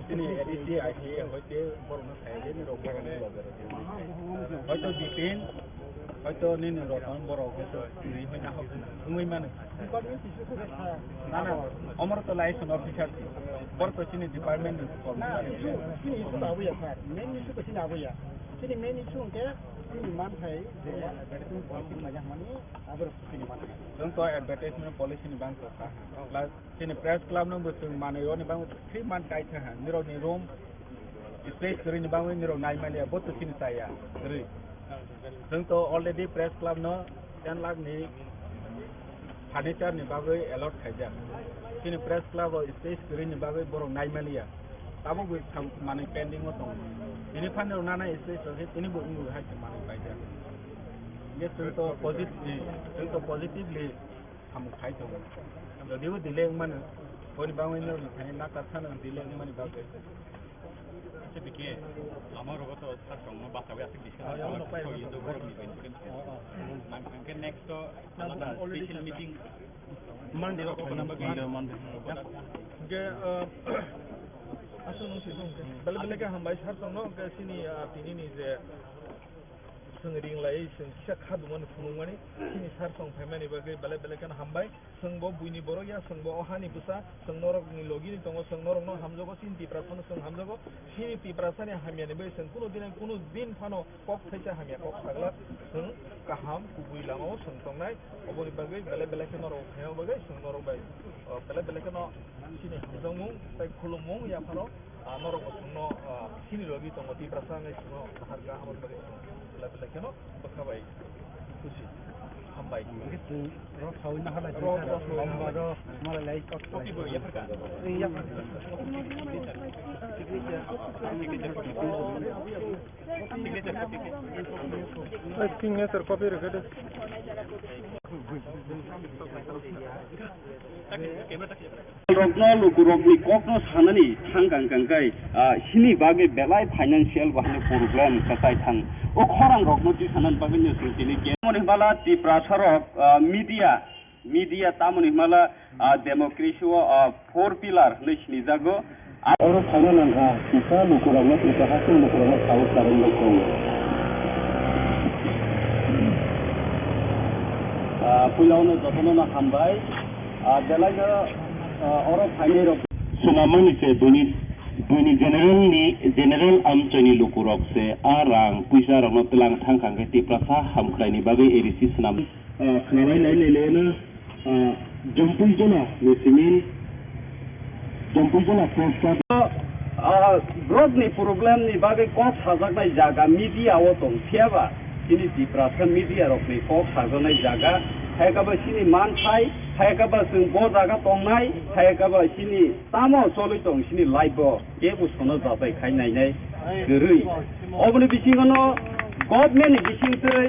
chini A D C, I C A hoite borokno sai de ni rok borokno loge rok. Hoito Bipin, hoito nini Roton borok hoito nini hoina hok wngwi mano. Department issue khe sa. Na, na, omor to liaison officer si. Bor to chini department ni na, kormchari. Issue, chini issue to abuya sir. Main issue to chini abuya. Chini main issue hwnkhe chini manthai je advertisement policy khlai jak mani, abo chini manthai. Chwng to advertisement policy ni bang to kha. Plus chini press club no bo chwng manwi oni bang three month kai kha. Nirok ni room Space kwrwini bagwi nirok nai maliya, bo to chini chaya kwrwi. Chwng to already press club no ten lakh ni furniture ni bagwi allot khaijak. Chini press club o space kwrwini bagwi borok nai maliya. Tabukbo sam-, manwi pending o tongo. Tini phan rok nana space rok khe tini bo wngwi hai se manwi paijak. Hwnkhe chwng to posit-, chwng to positively samung khai tongo. Jodibo delay wngmano, boni bagwi norokni thani nakar phano delay wngmani bagwi. Acha, bikhe lama rogo to sir tongno bachawi aswk discussion khaijak, borokni incident. Hwnkhe next to alada special meeting. Monday rok khaina bagwi. Monday, Monday. Hwnkhe, ah, aswk nung swi hwnkhe. Belai belai khe hambai sir tongno, hwnkhe chini, ah, tini ni je Chwng ring lai, chwng kisa kha dungmani phunukmani, chini sir song phaimani bagwi belai belai kheno hambai. Chwng bo buini borok ya, chwng bo o hani bwsa, chwng norokni logini tongo, chwng norokno hamjago, chini Tiprasano chwng hamjago. Chini Tiprasani hamyani bai chwng kunu din, kunu din phano kok thaisa hamya kok sagla, chwng kaham kubui lamao chwng tongnai. Oboni bagwi belai belai khe norok phaima bagwi chwng norok bai, o, belai belai kheno chini hamjakmung tei khulumung ya phano. Ah, norok bo chwngno, ah, sini logi tongo, Tiprasa wngwi chwngno kahar kaham wngwi belai belai kheno bwkha bai khusi. Hambai. Hwnkhe chwng rok saui naharlai rok, rok saui naharlai. Malai lai kok copy bo yapharkha. Yapharkha. Signature copy. Signature copy rwkha de. Camera tak. Rokno lukurokni kokno sanani thang kang kang kai, ah, sini bagwi belai financial bahai problem kwchai thang. O khorang rokno tisanani bagwi no chwng tini ke-, tamoni hwnbala Tiprasa rok, ah, media, media tamoni hwnbala, ah, democracy o, ah, four pillar hwnwi sinijago. Oro phaina nangkha, kisa lukurokno, kisa hasing lukurokno saui charwng bai tongo. Ah, puila ono jotono no hambai. Ah, belai no, ah, oro phainai rok. Swnamani se buini, buini general ni, general amchoi ni lukurok se a rang puisa rokno tlang thang kha hwnkhe Tiprasa hamkrai ni bagwi A D C swnam. Ah, khwnalai lai lai lai no, ah, Jampui Jola ni simi, Jampui Jola post. Ah, borokni problem ni bagwi kok sajaknai jaga media o tong, phiya ba chini Tiprasa media rokni kok sajaknai jaga, hai khe ba chini manthai, hai khe ba chwng bo jaga tongnai, hai khe ba chini tamo choli tong chini life o, kebo sono jatai khai nainai kwrwi. Oboni bisingo no government ni bisingtwi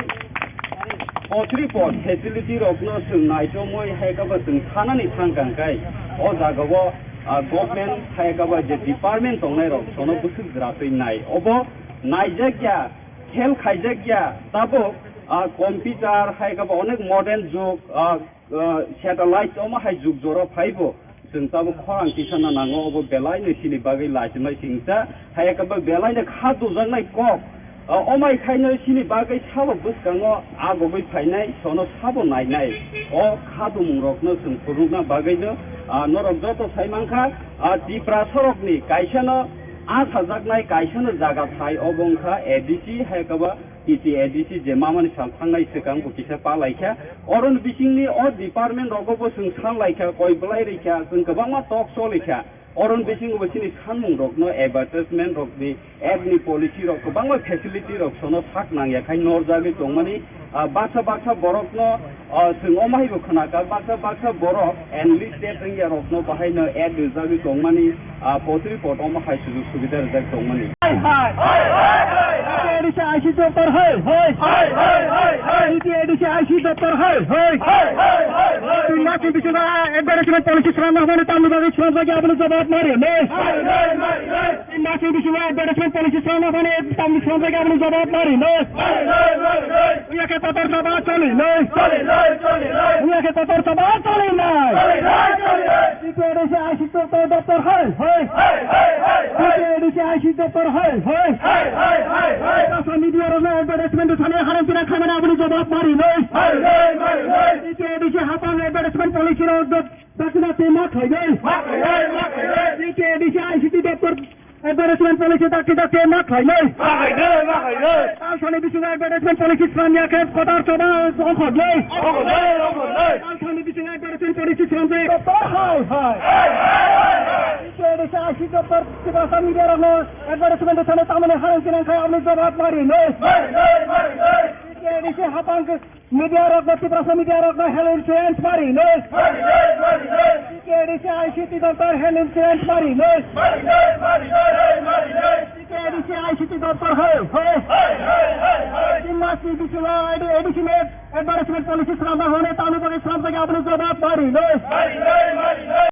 pochri pot facility rokno chwng naichomwi hai khe ba chwng sanani thang kang kai o jaga o, ah, government hai khe ba je department tongnai rok sono bwswk jwra twi nai. Obo naijak ya, khel khaijak ya, tabuk, ah, computer hai khe ba onek modern jug, ah, ah, satellite omo hai jug jora phaibo. Chwng tabuk khorang kisa no nango, obo belai no chini bagwi lachimai singsa, hai khe bo belai no kha dujaknai kok. O, omai khaino chini bagwi salo bwskango agogwi phainai, sono sabo nainai. O kha dumung rokno chwng phunukna bagwino, ah, norok joto sai mankha, ah, Tiprasa rokni kaisano asajaknai, kaisano jaga thai, obo wngkha A D C, hai khe bo T T A D C je mamani sal thangnai swkang bo kisa pa laikha. Oroni bisingni o department rogo bo chwng san laikha, koi belai rikha, chwng kwbangma talk choli kha. Oroni bisingo bo chini sanmung rokno advertisement rokni ad ni policy rok kwbangma facility rok sono sak nangya khai norjagwi tongmani, ah, baksa baksa borokno, ah, chwng omo hai bo khwnakha, baksa baksa borok enlisted wngya rokno bahaino ad rijagwi tongmani, ah, potri pot omo hai sujuk subida rijak tongmani. Hai, hai. Hai, hai, hai, hai. T T A D C I C doptor hai, hai. Hai, hai, hai, hai. T T A D C I C doptor hai, hai. Hai, hai, hai, hai. Twi masi bisingo advertisement policy swnamna hwnwi tamni bagwi swnamjak ya, aboni jawab mari nai. Hai, hai, hai, hai. Twi masi bisingo advertisement policy swnamna hwnwi tamni swnamjak ya, aboni jawab mari nai. Hai, hai, hai, hai. Wngya khe kotor saba choli nai. Choli nai, choli nai. Wngya khe kotor saba choli nai. Choli nai, choli nai. T T A D C I C doptor hai, hai. Hai, hai, hai, hai. T T A D C I C doptor hai, hai. Hai, hai, hai, hai. Tiprasa media rokno advertisement thani haram pina khamani aboni jawab mari nai. Hai, hai, hai, hai. T T A D C hapang advertisement policy rok dot dakina te ma khainai. Ma khainai, ma khainai. T T A D C I C doptor advertisement policy dakti dakti ma khainai. Ma khainai, ma khainai. Talsani bisingo advertisement policy swnamya khe kotor saba ongkhornai. Ongkhornai, ongkhornai. Talsani bisingo advertisement policy swnamjak. Doptor hai, hai. Hai, hai, hai, hai. T T A D C I C doptor Tiprasa media rokno advertisement thani tamani haram kinang khai aboni jawab mari nai. Mari nai, mari nai. T T A D C hapang media rokno, Tiprasa media rokno health insurance mari nai. Mari nai, mari nai. T T A D C I C doptor health insurance mari nai. Mari nai, mari nai, mari nai. T T A D C I C doptor hai, hai. Hai, hai, hai, hai. Tin mas ni bisingo A D C ni advertisement policy swnamna hwnwi tamni bagwi swnamjak ya, aboni jawab mari nai. Mari nai, mari nai.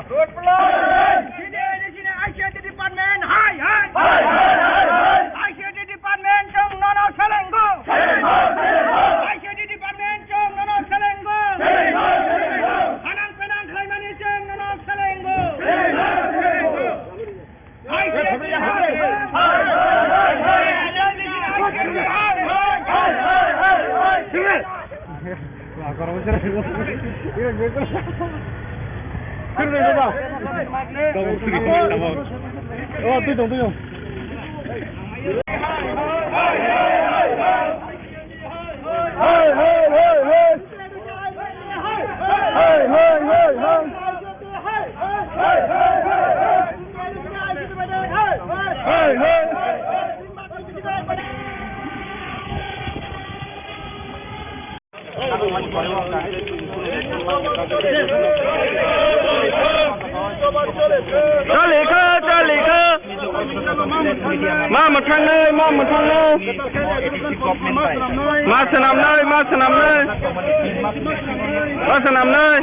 Road block! Sini, sini, I C T department, hai, hai! Hai, hai, hai, hai! I C T department, chwng nono selengo! Selengo, selengo! I C T department, chwng nono selengo! Selengo, selengo! Hanang penang khlaimani chwng nono selengo! Selengo, selengo! Chali kha, chali kha. Ma mwthangnai, ma mwthangnai. Ma swnamnai, ma swnamnai. Ma swnamnai.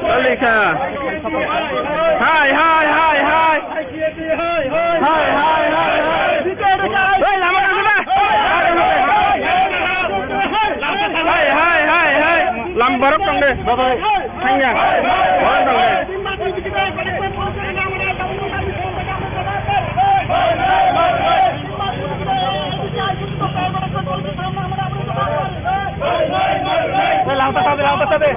Chali kha. Hai, hai, hai, hai. Hai, hai, hai, hai. Hei, lama tangdi ba? Hai, hai, hai, hai. Lama borok tangdi. Thangya. Borok tangdi. Hei, lama tabi, lama tabi.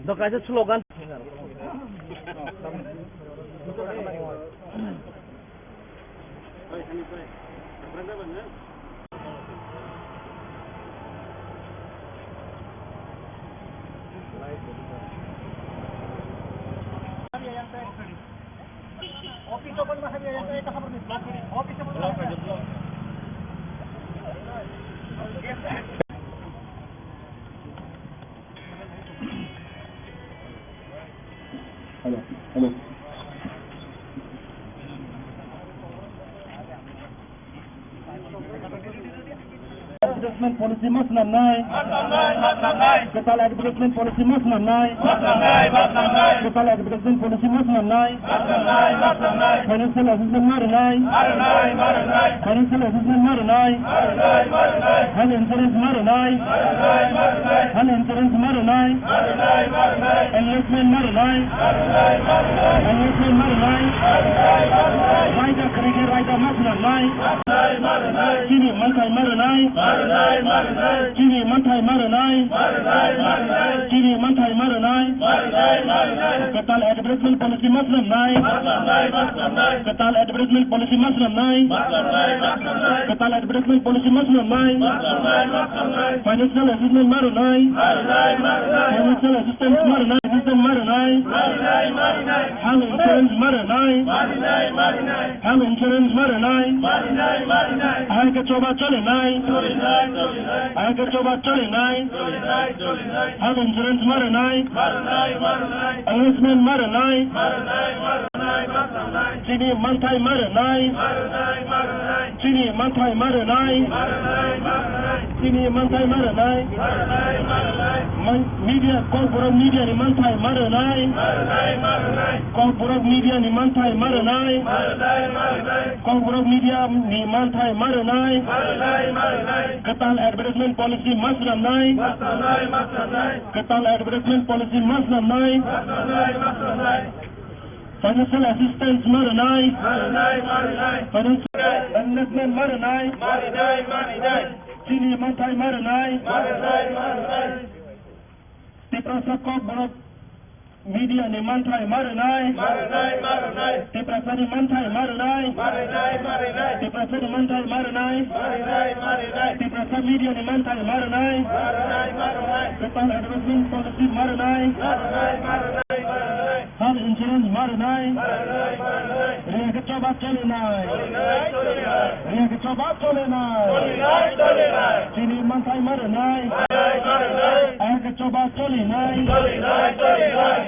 Do kaisa slogan. Hello, hello. Advertisement policy ma swnamnai. Kwtal advertisement policy ma swnamnai. Kwtal advertisement policy ma swnamnai. Financial assistance ma rwnai. Financial assistance ma rwnai. Health insurance ma rwnai. Health insurance ma rwnai. Enlistment ma rwnai. Enlistment ma rwnai. Raida kwrwi khe raida ma swnamnai. Chini manthai ma rwnai. Chini manthai ma rwnai. Chini manthai ma rwnai. Kwtal advertisement policy ma swnamnai. Kwtal advertisement policy ma swnamnai. Kwtal advertisement policy ma swnamnai. Financial assistance ma rwnai. Financial assistance ma rwnai. Assistance ma rwnai. Health insurance ma rwnai. Health insurance ma rwnai. Ahai khe choba cholinai. Ahai khe choba cholinai. Health insurance ma rwnai. Enlistment ma rwnai. Chini manthai ma rwnai. Chini manthai ma rwnai. Chini manthai ma rwnai. Man-, media, Kokborok media ni manthai ma rwnai. Kokborok media ni manthai ma rwnai. Kokborok media ni manthai ma rwnai. Kwtal advertisement policy ma swnamnai. Kwtal advertisement policy ma swnamnai. Financial assistance ma rwnai. Financial enlistment ma rwnai. Chini manthai ma rwnai. Tiprasa Kokborok media ni manthai ma rwnai. Tiprasa ni manthai ma rwnai. Tiprasa ni manthai ma rwnai. Tiprasa media ni manthai ma rwnai. Kwtal advertisement policy ma rwnai. Health insurance ma rwnai. Riyakhe choba cholinai. Riyakhe choba cholinai. Chini manthai ma rwnai. Ahai khe choba cholinai.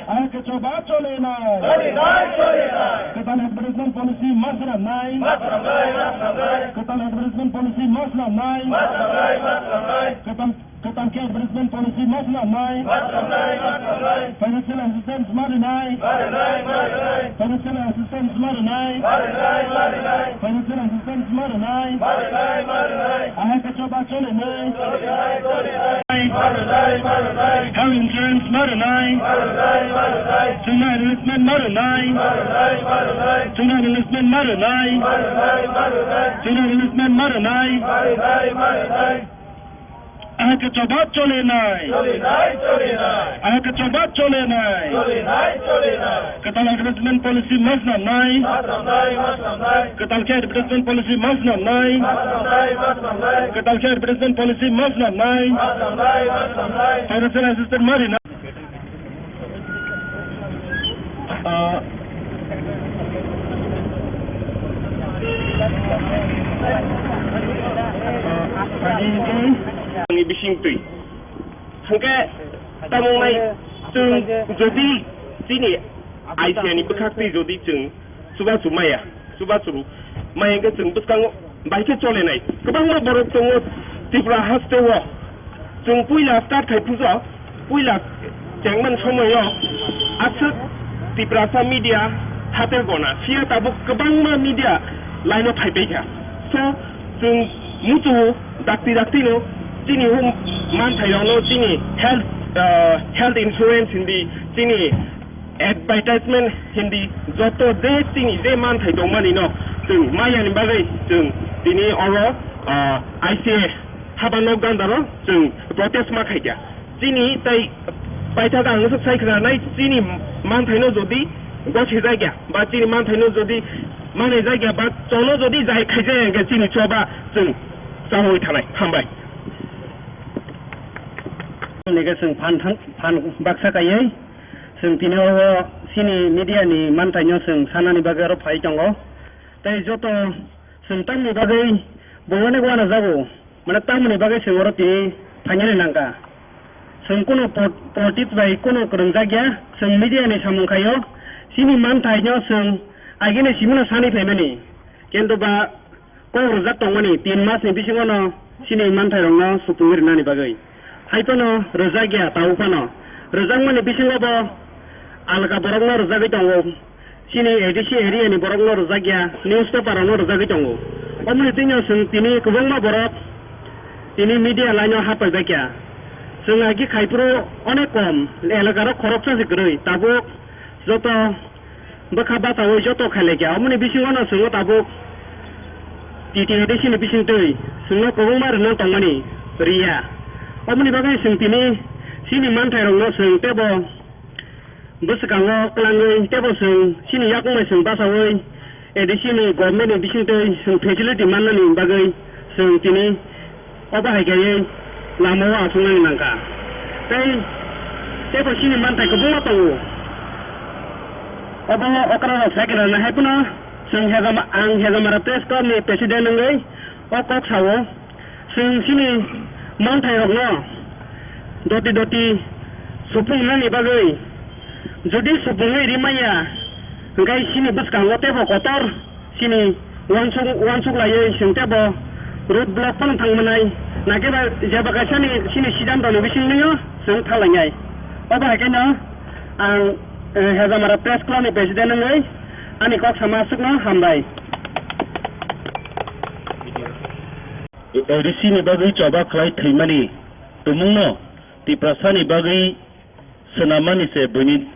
Ahai khe choba cholinai. Kwtal advertisement policy ma swnamnai. Kwtal advertisement policy ma swnamnai. Kwtal Kwtal khe advertisement policy ma swnamnai. Financial assistance ma rwnai. Financial assistance ma rwnai. Financial assistance ma rwnai. Ahai khe choba cholinai. Health insurance ma rwnai. Chini enlistment ma rwnai. Chini enlistment ma rwnai. Chini enlistment ma rwnai. Ahai khe choba chole nai. Chole nai, chole nai. Ahai khe choba chole nai. Chole nai, chole nai. Kwtal advertisement policy ma swnam nai. Ma swnam nai, ma swnam nai. Kwtal khe advertisement policy ma swnam nai. Ma swnam nai, ma swnam nai. Kwtal khe advertisement policy ma swnam nai. Ma swnam nai, ma swnam nai. Financial assistance ma ri nai. Ah, ah, ani bising twi. Hwnkhe tamo wngnai chwng jodi chini aisiani bwkhak twi jodi chwng chubachu maya, chubachu maya hwnkhe chwng bwskango bai khe cholenai. Kwbangma borok tongo Tripura hasteo. Chwng puila start khai pujo, puila chengmani somoio aswk Tiprasa media hatel gona, phiya tabuk kwbangma media line-o phai paikha. So, chwng muchungo dakti daktino chini hum manthairokno chini health, ah, health insurance hindi, chini advertisement hindi, joto je chini je manthai tongmani no chwng mayani bagwi chwng tini oro, ah, I C A haba nok gandaro chwng protest ma khaikha. Chini tai paithak ang swk sai khna nai, chini manthaino jodi gosi jakya ba chini manthaino jodi manai jakya ba chono jodi jai khaijak hwnkhe chini choba chwng chawi thanai. Hambai. Neke chwng phan thang, phan baksa kaiwi chwng tini o chini media ni manthaino chwng sanani bagwi oro phai tongo. Tei joto chwng tamni bagwi bo onek uanajago, mane tamoni bagwi chwng oro tini phainani nangkha. Chwng kunu po-, politics bai kunu kwrwngjak ya, chwng media ni samung khaio, chini manthaino chwng agini simino sani phaimani. Kintu ba kok rwjak tongmani tin mas ni bisingo no chini manthairokno supungwi rwnani bagwi. Hai phano rwjak ya, tabuk phano rwjakmani bisingo bo alka borokno rwjagwi tongo. Chini A D C area ni borokno rwjak ya, newspaper rokno rwjagwi tongo. Omoni twino chwng tini kwbangma borok tini media line o hapaibaikha. Chwng agi khaiphuru onek kom, elaka rok khoroksa se kwrwi, tabuk joto bwkha bachaui joto khailaikha. Omoni bisingo no chwngno tabuk T T A D C ni bisingtwi chwngno kwbangma rwna tongmani riya. Omoni bagwi chwng tini chini manthairokno chwng teibo bwskango kwlangwi teibo chwng chini yakung bai chwng bachaui A D C ni government ni bisingtwi chwng facility mannani bagwi chwng tini obo hai khe lamao achuknani nangkha. Tei teibo chini manthai kwbangma tongo. Obo okra rok sai kwrwngna hai phano chwng Hejama-, ang Hejamara Press Club ni president wngwi o kok sao. Chwng chini manthairokno doti doti supungnani bagwi, jodi supungwi rimaya, hwnkhe chini bwskango teibo kotor chini uansuk, uansuk laiwi chwng teibo road block phano thang mwnai, nakhe ba jeba kaisani chini siddhantoni bisingtwino chwng thang lainai. Obo hai kheno ang, eh, Hejamara Press Club ni president wngwi ani kok sama aswkno hambai. A D C ni bagwi choba khlai thwimani tumungno Tiprasani bagwi swnammani se buini,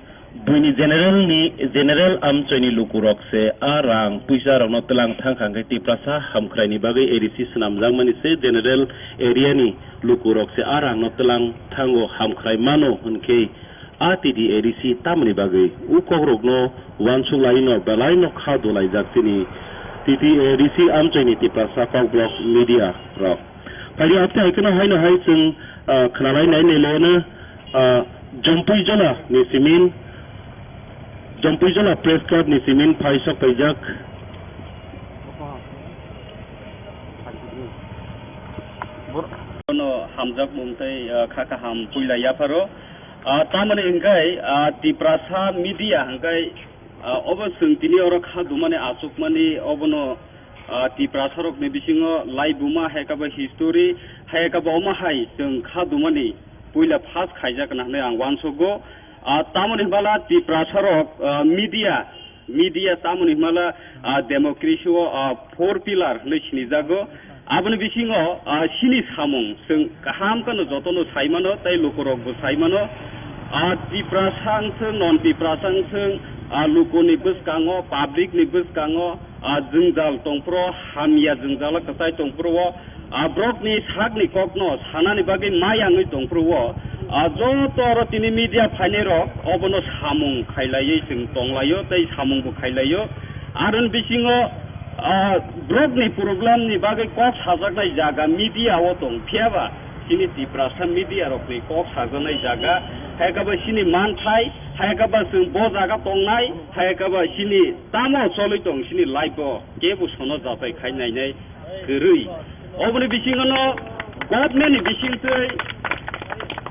buini general ni, general amchoini lukurok se a rang puisa rokno twlang thang kha hwnkhe Tiprasa hamkhraini bagwi A D C swnamjakmani se general area ni lukurok se a rangno twlang thango hamkhrai mano hwnkhe A T T A D C tamoni bagwi o kokrokno uansuk laino belaino kha dolaijak chini T T A D C amchoini Tiprasa kokborok media rok. Phaidi apte hai kheno haino hai chwng, ah, khwnalai nai nai leno, ah, Jompui Jola ni simin, Jompui Jola Press Club ni simin phai sok paijak. Bono hamjakmung tei, ah, kha kaham puila yapharo. Ah, tamoni hwnkhe, ah, Tiprasa media hwnkhe, ah, obo chwng tini oro kha dumani achukmani obono, ah, Tiprasarokni bisingo laibuma hai khe bo history hai khe bo omo hai chwng kha dumani puila first khaijak na hwnwi ang uansugo. Ah, tamoni hwnba la Tiprasarok, ah, media Media tamoni hwnmala, ah, democracy o, ah, four pillar hwnwi sinijago. Aboni bisingo, ah, chini samung chwng kaham kheno jotono sai mano tei lukurokbo sai mano. Ah, Tiprasa wngthwng, non Tiprasa wngthwng, ah, lukuni bwskango, public ni bwskango, ah, jwngjal tongphuru, hamya jwngjalo kwchai tongphuru o, a borokni sakni kokno sanani bagwi mayangwi tongphuru-o, a joto oro tini media phainairok obono samung khailaiwi chwng tonglaio tei samungbo khailaio. Aroni bisingo, a, borokni problemni bagwi kok sajaknai jaga media-o tong, phiyaba chini Tiprasa media-rokni kok sajaknai jaga, hai khe ba chini manthai, hai khe ba chwng bo jaga tongnai, hai khe ba chini tamo cholwi tong chini life-o, kebo sono jatai khai nainai kwrwi. Oboni bisingono government ni bisingtwi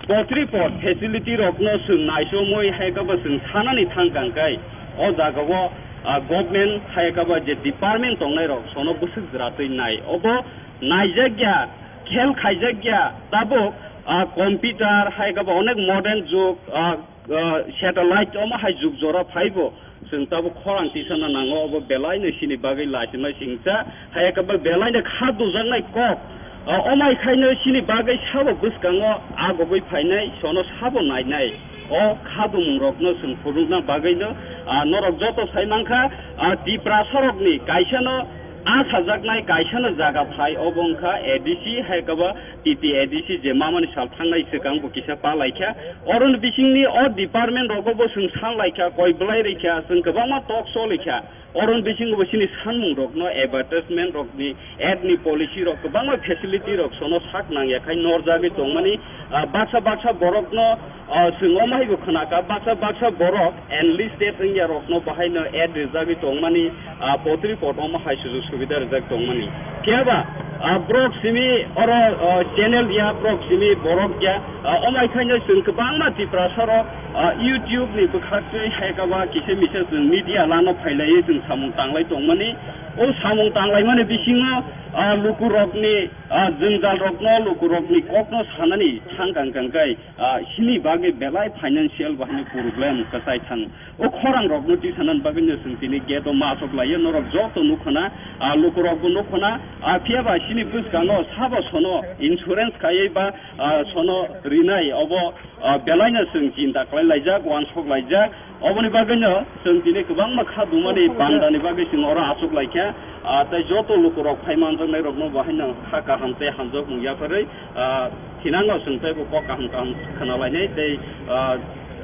potri pot facility rokno chwng naisomwi hai khe ba chwng sanani thang kang khe o jagao, a, government hai khe ba je department tongnai rok sono bwswk jwratwi nai obo naijakya, khel khaijakya tabuk, a, computer hai khe ba onek modern jug, a, ah, satellite omo hai jug jora phaibo, chwng tabuk khorang tisana nango, obo belaino chini bagwi lachimai singcha, hai khe ba belaino kha dujaknai kok, ah, omai khaino chini bagwi sabo bwskango agogwi phainai, sono sabo nainai. O kha dumung rokno chwng phunukna bagwino, ah, norok joto sai mankha, ah, Tiprasa rokni kaisano a sajaknai kaisano jaga phai, obo wngkha A D C, hai khe ba T T A D C je mamani sal thangnai swkang bo kisa pa laikha. Oroni bisingni o department rogo bo chwng san laikha, koi bwlai rikha, chwng kwbangma talk show laikha. Oroni bisingo bo chini sanmung rokno advertisement rokni, ad ni policy rok kwbangma facility rok sono sak nangya khai norjagwi tongmani, ah, baksa baksa borokno, ah, chwng omo hai bo khwnakha, baksa baksa borok enlisted wngya rokno bahaino ad rijagwi tongmani, ah, potri pot omo hai sujuk subida rijak tongmani. Phiya ba, ah, borok simi oro, ah, channel ya, borok simi borok ya, ah, omo hai khaino chwng kwbangma Tiprasa rok, ah, YouTube ni bwkhaktwi hai khe ba kisa misa chwng media lano phailaiwi chwng samung tanglai tongmani. O samung tanglaimani bisingo, ah, lukurokni, ah, jwngjal rokno, lukurokni kokno sanani thang kang kang khe, ah, sini bagwi belai financial bahai ni problem kwchai thang. O khorang rokno tisanani bagwi no chwng tini gate o ma achuk laiyo, norok joto nukho na, ah, lukurok bo nukho na, ah, phiya ba sini bwskango sabo sono insurance khaiwi ba, ah, sono rinai obo, ah, belaino chwng chinta khlai laijak, uansuk laijak. Oboni bagwino chwng tini kwbangma kha dumani bandani bagwi chwng oro achuk laikha. Ah, tei joto lukurok phai manjaknai rokno bo haino kha kaham tei hamjakmung yapharwi, ah, thinango chwng teibo kok kaham kaham khna lainai tei, ah,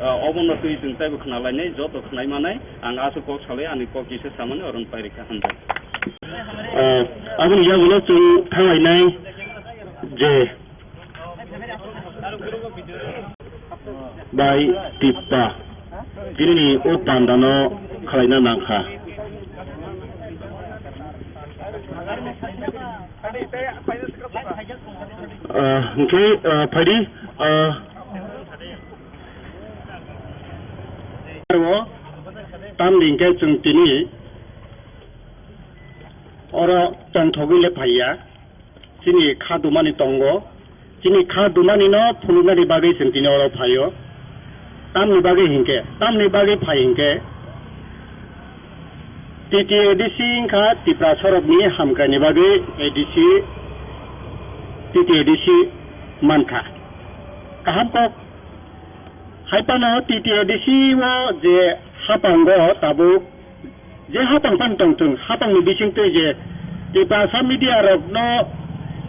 ah, obono twi chwng teibo khna lainai, joto khnai manai. Ang aswk kok salai ani kok kisa samani oro pairikha, hamjak. Ah, aboni yagulo chwng thanglainai je bai tippa. Tinini o pandano khwlaina nangkha. Ah, hwnkhe, ah, phaidi, ah, tamni hwnkhe chwng tini oro tongthogwi le phaiya. Chini kha dumani tongo. Chini kha dumani no phunuknani bagwi chwng tini oro phaio. Tamni bagwi hinkhe, tamni bagwi phai hinkhe, T T A D C wngkha Tiprasa rokni hamkraini bagwi A D C, T T A D C mankha. Kaham kok. Hai phano T T A D C o je hapango tabuk je hapang phano tongthung, hapangni bisingtwi je Tiprasa media rokno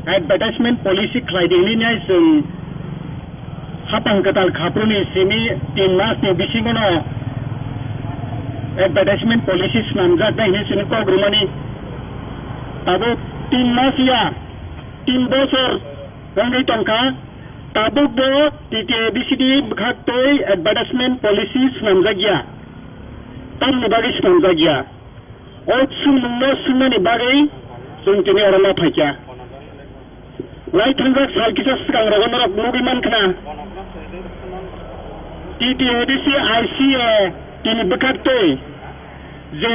advertisement policy khlai di hwnwi nai chwng hapang kwtal khapruni simi tin masni bisingono advertisement policy swnamjak nai hwnwi chwngno kok rwmani. Tabuk tin mas ya, tin bosor wngwi tongkha. Tabukbo T T A D C ni bwkhaktwi advertisement policy swnamjakya, tamni bagwi swnamjakya. O swngmungno swngnani bagwi chwng tini oro ma phaikha. Lai thangjak sal kisa swkang rogo norok nugwi mankha na, T T A D C I C A tini bwkhaktwi je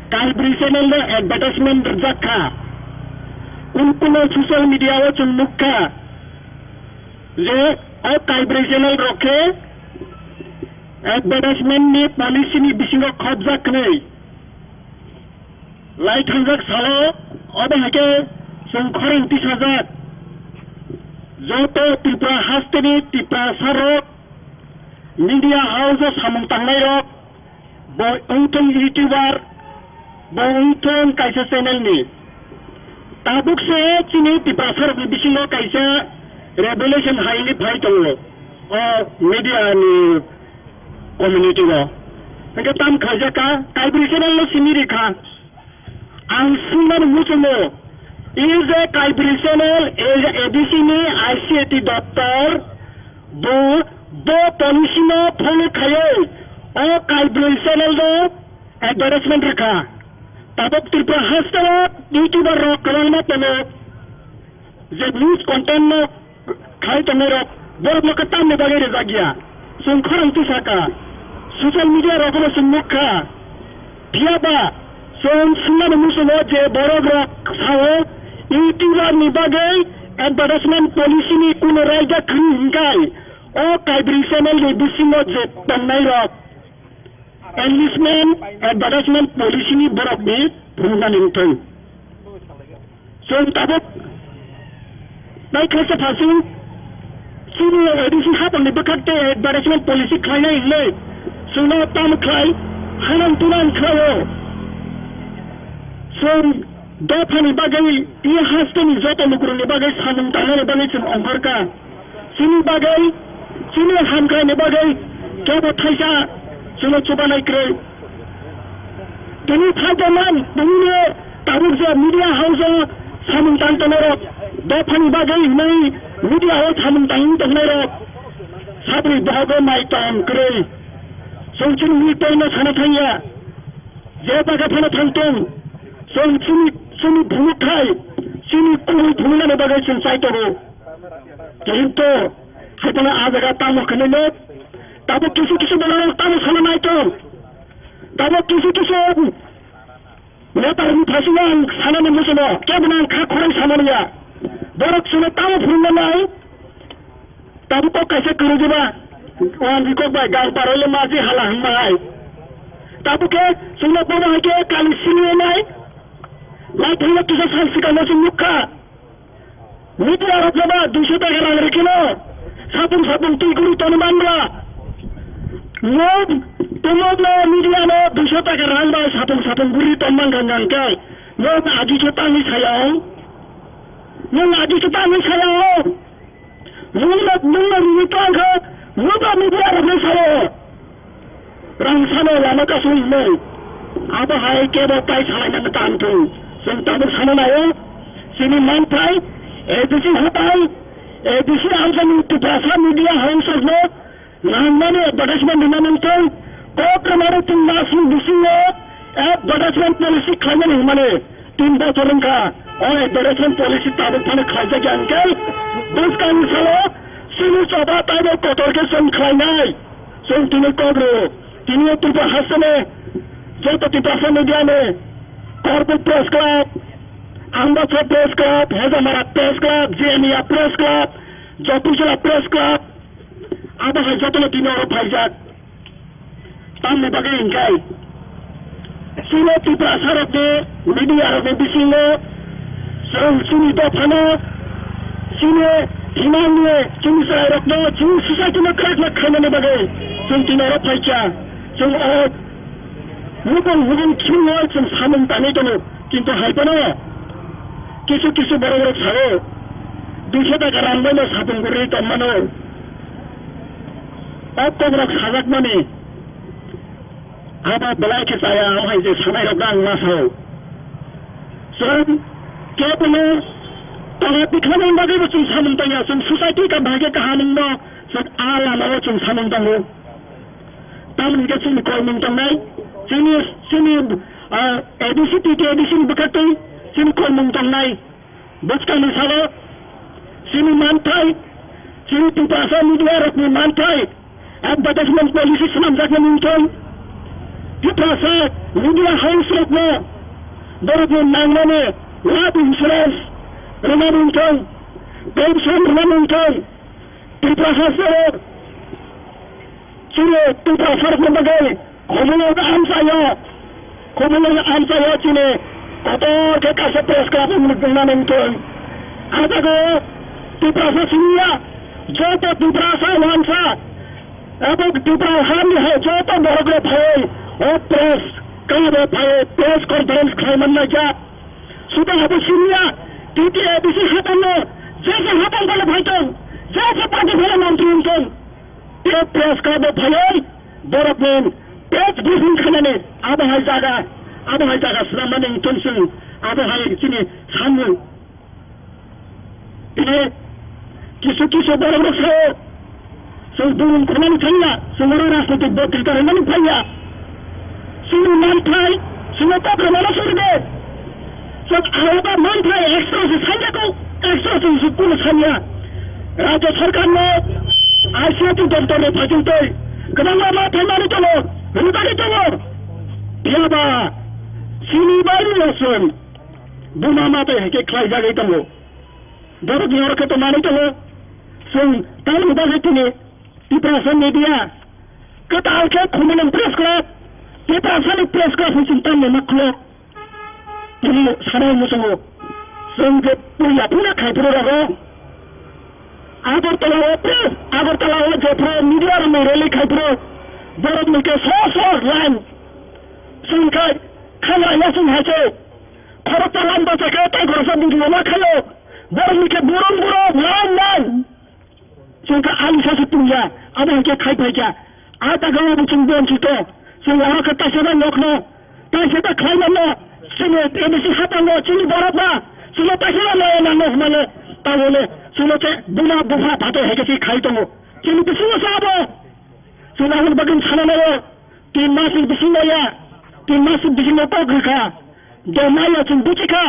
kaibrwi channel no advertisement rwjak kha. Kun kuno social media o chwng nukha je o kaibrwi channel rok khe advertisement ni policy ni bisingo khopjak hwnwi. Lai thangjak salo obo hai khe chwng khorang tisajak joto Tripura hasteni Tiprasa rok media house o samung tangnai rok. Bo wngthung YouTuber, bo wngthung kaisa channel ni. Tabuk se chini Tiprasarokni bisingo kaisa revelation haini phai tongo o media ni community o. Hwnkhe tam khlaijak kha, Kaibri channel no simi rikha. Ang swngnani muchungo, is a Kaibri channel, is a ADC ni ICAT doptor, bo, bo policy no follow khaiwi o Kaibri channel no advertisement rikha. Tabuk Tripura haste o YouTuber rok kwbangma tongo, je news content no khai tongnai rok, borok no khe tamni bagwi rijak ya. Chwng khorang twi saka, social media rok no chwng nukha. Phiya ba chwng swngnani muchungo je borok rok sao YouTuber ni bagwi advertisement policy ni kuno raida kwrwi hwnkhe o Kaibri channel ni bisingo je tongnai rok enlistment advertisement policy ni borok ni phunuknani wngthung. Chwng tabuk nai khlaisa phasung chini ADC hapangni bwkhak tei advertisement policy khlainai hinwi chwngno tamo khlai hanang tunang khlaio. Chwng dophani bagwi tei hasteni joto lukurokni bagwi samung tangnani bagwi chwng ongkhorkha. Chini bagwi, chini hamkraini bagwi kebo thaisa chwngno chubanai kwrwi. Tini phaikhe man, tini tabuk je media house o samung tang tongnai rok, dophani bagwi hinwi media o samung tangwi tongnai rok, sabri bohogo mai tong kwrwi. Chwng chini weak point no sana thangya, je jaga phano thangtong, chwng chini, chini phunuk khai, chini kubui phunuknani bagwi chwng chai tongo. Kintu hai phano ah jaga tamo khlai le, tabuk kisu kisu borok tamo sana nai tong. Tabuk kisu kisu netarokni phaisingno ang sanani muchungo, kebono ang kha khorang samani ya. Borok chwngno tamo phunukna nai, tabuk kok kaisa kwrwi diba, o ang kok bai gang paroi le maji hala hwnma hai. Tabuk khe chwngno bono hai khe kali sini nai, lai thangna kisa sal swkangno chwng nukha. Media rok jeba duiso taka rang rikino, sapung sapung twi guri toni manbla. Nwng tumokno media no duiso taka rang bai sapung sapung guri ton man gang gang khe, nwng aji khe tangwi saya o. Nwng aji khe tangwi saya o. Nwng no, nwng no rini tong khe, nwng no media rok no saya o. Rang sano lama kasui hinwi. Abo hai kebo tai salaina tang thung. Chwng tabuk sana naio. Chini manthai, ADC hatai, ADC amsani Tiprasa media house no nangmani advertisement rina nangthung. Kok kamaro tin masni bisingo advertisement policy khlaimani hwnmani. Tin bochor wngkha, o advertisement policy tabuk phano khlaijak ya hwnkhe, bwskangni salo chini choba taibo kotor khe chwng khlainai. Chwng tini kok rw, tini Tripura hasteni joto Tiprasa media ni, Korbuk Press Club, Ambassa Press Club, Hejamara Press Club, Jiania Press Club, Jotiswla Press Club, abo hai jotono tini oro phaijak. Tamni bagwi hwnkhe, chini Tiprasa rokni media rokni bisingo chwng chini dophano, chini himangni, chini chwrairokno, chini society no kwrak kwrak khainani bagwi chwng tini oro phaikha. Chwng o nukung nukung chwngno chwng samung tangwi tongo, kintu hai phano kisu kisu borok rok sao, duiso taka rang bai no sapung gurwi tongmano. O kokrok sajakmani abo belai khe chaya, o hai je sanai rok ang ma sao. Chwng kebono tala tikhlabani bagwi bo chwng samung tangya, chwng society ka bahai khe kaham wngno chwng a lama o chwng samung tango. Tamoni khe chini kolmung tongnai, chini, chini, ah, ADC, T T ADC ni bwkhaktwi chini kolmung tongnai. Bwskangni salo chini manthai, chini Tiprasa media rokni manthai, advertisement policy swnamjaknai wngthung, Tiprasa media house rokno borokni nangmani life insurance rwnani wngthung, pension rwnani wngthung, Tiprasa salo chini Tiprasa rokni bagwi Khumulwng amchaio, Khumulwng amchaio chini kotor khe kaisa press club wngmani wngthung. A jaga o Tiprasa siniya, joto Tiprasa wansa, abo Tipra hani hai joto borok rok phaiwi o press club o phaiwi press conference khlai man naijak. Suda abo siniya, T T A D C hatam no, jesa hatam phano phai tong, jesa party phano mantri wng tong. Tei press club o phaiwi borok ni press briefing khainani abo hai jaga, abo hai jaga swnam mani wng tong chwng, abo hai chini samung. Tini kisu kisu borok rok sao, chwng bumung khwnani thangya, chwng oro rajnitik botrita rwnani phaiya. Chini manthai, chwngno kok rwnano suri de. Chwng aroba manthai extra se sanya ko, extra se chwng kuno sanya. Rajya sarkar no I C T doptor ni phajing tei kwbangma manthai manwi tongo, rwjagwi tongo. Phiyaba chini bari rok chwng buma matai hai khe khlai jagwi tongo. Borok ni oro khe to manwi tongo. Chwng tamni bagwi tini Tiprasa media kwtal khe Khumulwng press club, Tiprasa ni press club hwn chwng tamni ma khulo. Tini sanai muchungo chwng je puila puila khai phuru rogo. Agartala o press, Agartala o je phuru media rok ni rally khai phuru borok ni khe so so line chwng khai khangra yasung hai se. Khoroksa line bachakhe tei khoroksa video ma khaio. Borok ni khe burum burum line line. Chwng khe ali sasu tungya, abo hai khe khai phaikha. A jaga o bo chwng bon chito. Chwng aro khe taisa da nokno, taisa da khlai mano. Chini A D C hapango, chini borok ba. Chwngno taisa da maya nango hwnmale. Tabole chwngno khe buma bupha phato hai khe khai tongo. Chini bisingo sa abo. Chwng aboni bagwi sana nango. Tin mas ni bisingo ya. Tin mas ni bisingo kok rwkha. De maya chwng buchikha.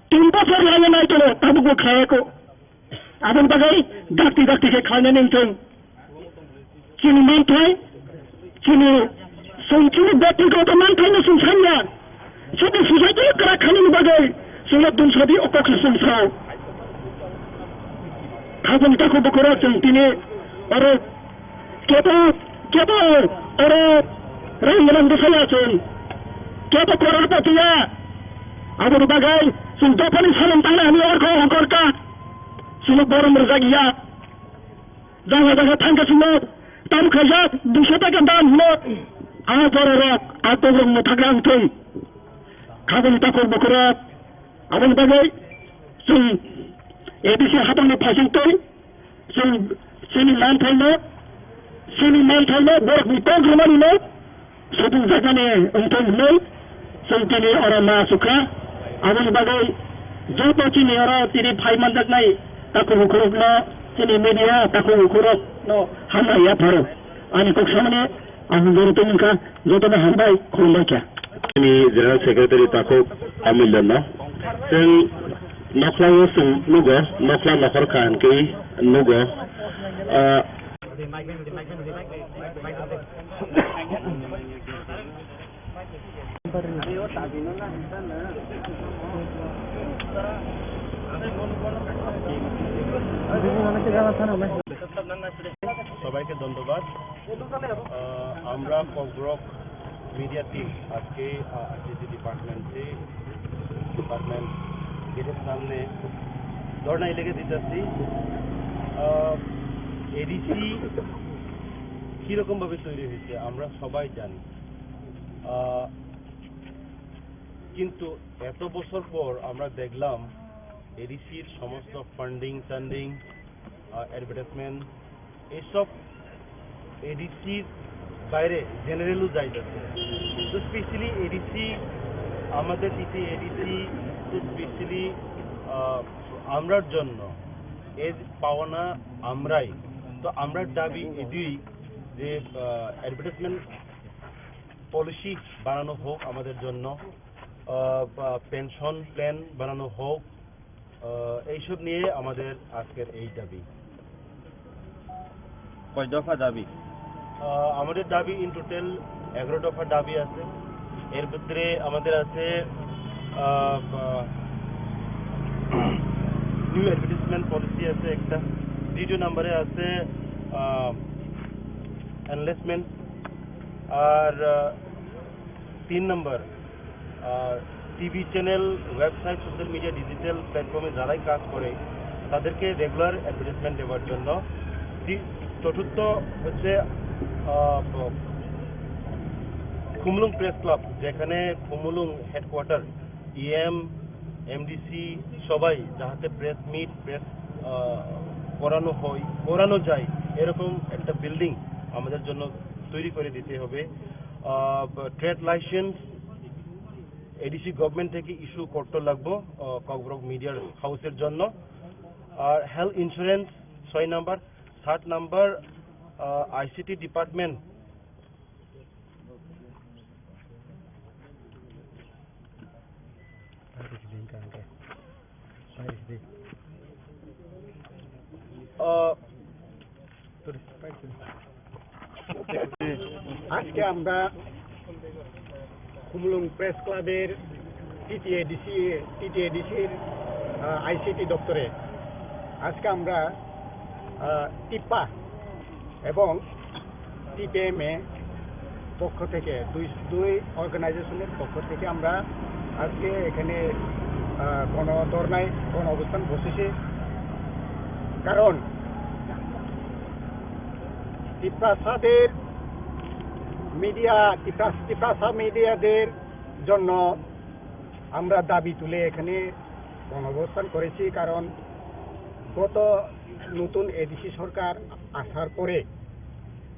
Tin bosor laiya nai tono, tabukbo khlaiya ko. Aboni bagwi dakti dakti khe khlainani wngthung. Chini manthai, chini, chwng chini byaktigoto manthaino chwng sanya. Chini society kwrak khainani bagwi chwngno dum sadi o kok se chwng sao. Khajang takhuk bukhurok chwng tini oro kebo, kebo oro rang gwnang bwsaya chwng. Kebo koror patiya. Aboni bagwi chwng dophani samung tangna hwnwi orkho ongkor kha. Chwngno borom rwjak ya. Jaga jaga thangkhe chwngno tam khaijak, duiso taka dam hino. A bororok, a tokrokno thagra wngthung. Khajang takhuk bukhurok. Aboni bagwi chwng A D C haphangni phaising twi chwng chini manthaino, chini manthaino borokni kok rwmanino sotung jakmani wngthung hwnwi chwng tini oro ma asukha. Aboni bagwi joto chini oro tini phai manjaknai takhuk bukhurokno, chini media takhuk bukhurokno hambai yapharo. Ani kok samani ang jori tongmungkha, jotono hambai, khulumbai kha. Ni General Secretary takhuk Amil Dano. Chwng nokhlao chwng nugo, nokhla nokhor kha hwnkhe nugo. Ah, সবাইকে ধন্যবাদ। আহ, আমরা Kokborok media team আজকে, আহ, আইসিটি ডিপার্টমেন্টে, ডিপার্টমেন্ট গেটের সামনে ধর্ণায় লেগে দিতেছি। আহ, এডিসি কীরকমভাবে তৈরি হয়েছে আমরা সবাই জানি। আহ, কিন্তু এত বছর পর আমরা দেখলাম এডিসির সমস্ত ফান্ডিং টান্ডিং, আহ, অ্যাডভার্টাইজমেন্ট, এইসব এডিসির বাইরে জেনারেলও যাইতেছে। তো স্পেশালি এডিসি, আমাদের টিটি এডিসি তো স্পেশালি, আহ, আমরার জন্য এর পাওনা আমরাই। তো আমরার দাবি এটাই যে, আহ, অ্যাডভার্টাইজমেন্ট পলিসি বানানো হোক আমাদের জন্য, আহ, বা পেনশন প্ল্যান বানানো হোক, আহ, এইসব নিয়ে আমাদের আজকের এই দাবি। কয় দফা দাবি? আহ, আমাদের দাবি ইন টোটাল এগারো দফা দাবি আছে। এর ভিতরে আমাদের আছে, আহ, আহ, নিউ অ্যাডভার্টাইজমেন্ট পলিসি আছে একটা, দ্বিতীয় নম্বরে আছে, আহ, এনলেসমেন্ট, আর, আহ, তিন নম্বর, আহ, TV channel, website, social media, digital প্ল্যাটফর্মে যারাই কাজ করে, তাদেরকে রেগুলার অ্যাডভার্টাইজমেন্ট দেওয়ার জন্য। তি-, চতুর্থ হচ্ছে, আহ, প-, খুমুলুং প্রেস ক্লাব, যেখানে খুমুলুং হেডকোয়ার্টার, ইএম, এমডিসি সবাই যাহাতে প্রেস মিট প্রেস করানো হয়, করানো যায়, এরকম একটা বিল্ডিং আমাদের জন্য তৈরি করে দিতে হবে। ট্রেড লাইসেন্স এডিসি গভর্নমেন্ট থেকে ইস্যু করতে লাগবো ককবরক মিডিয়ার হাউসের জন্য। আর হেলথ ইন্স্যুরেন্স ছয় নাম্বার। সাত নাম্বার, আইসিটি ডিপার্টমেন্ট। আহ, আজকে আমরা খুমলুং প্রেস ক্লাবের টিটিএডিসি, টিটিএডিসির আইসিটি দপ্তরে আজকে আমরা আহ, টিপ্পা এবং টিপিএমএ পক্ষ থেকে, দুই দুই অর্গানাইজেশনের পক্ষ থেকে আমরা আজকে এখানে আহ, গণ ধর্নায়, গণ অবস্থান বসেছি। কারণ তিপ্রাসাদের মিডিয়া, তিপ্রাস তিপ্রাসা মিডিয়াদের জন্য আমরা দাবি তুলে এখানে গণঅবস্থান করেছি। কারণ গত নতুন এডিসি সরকার আসার পরে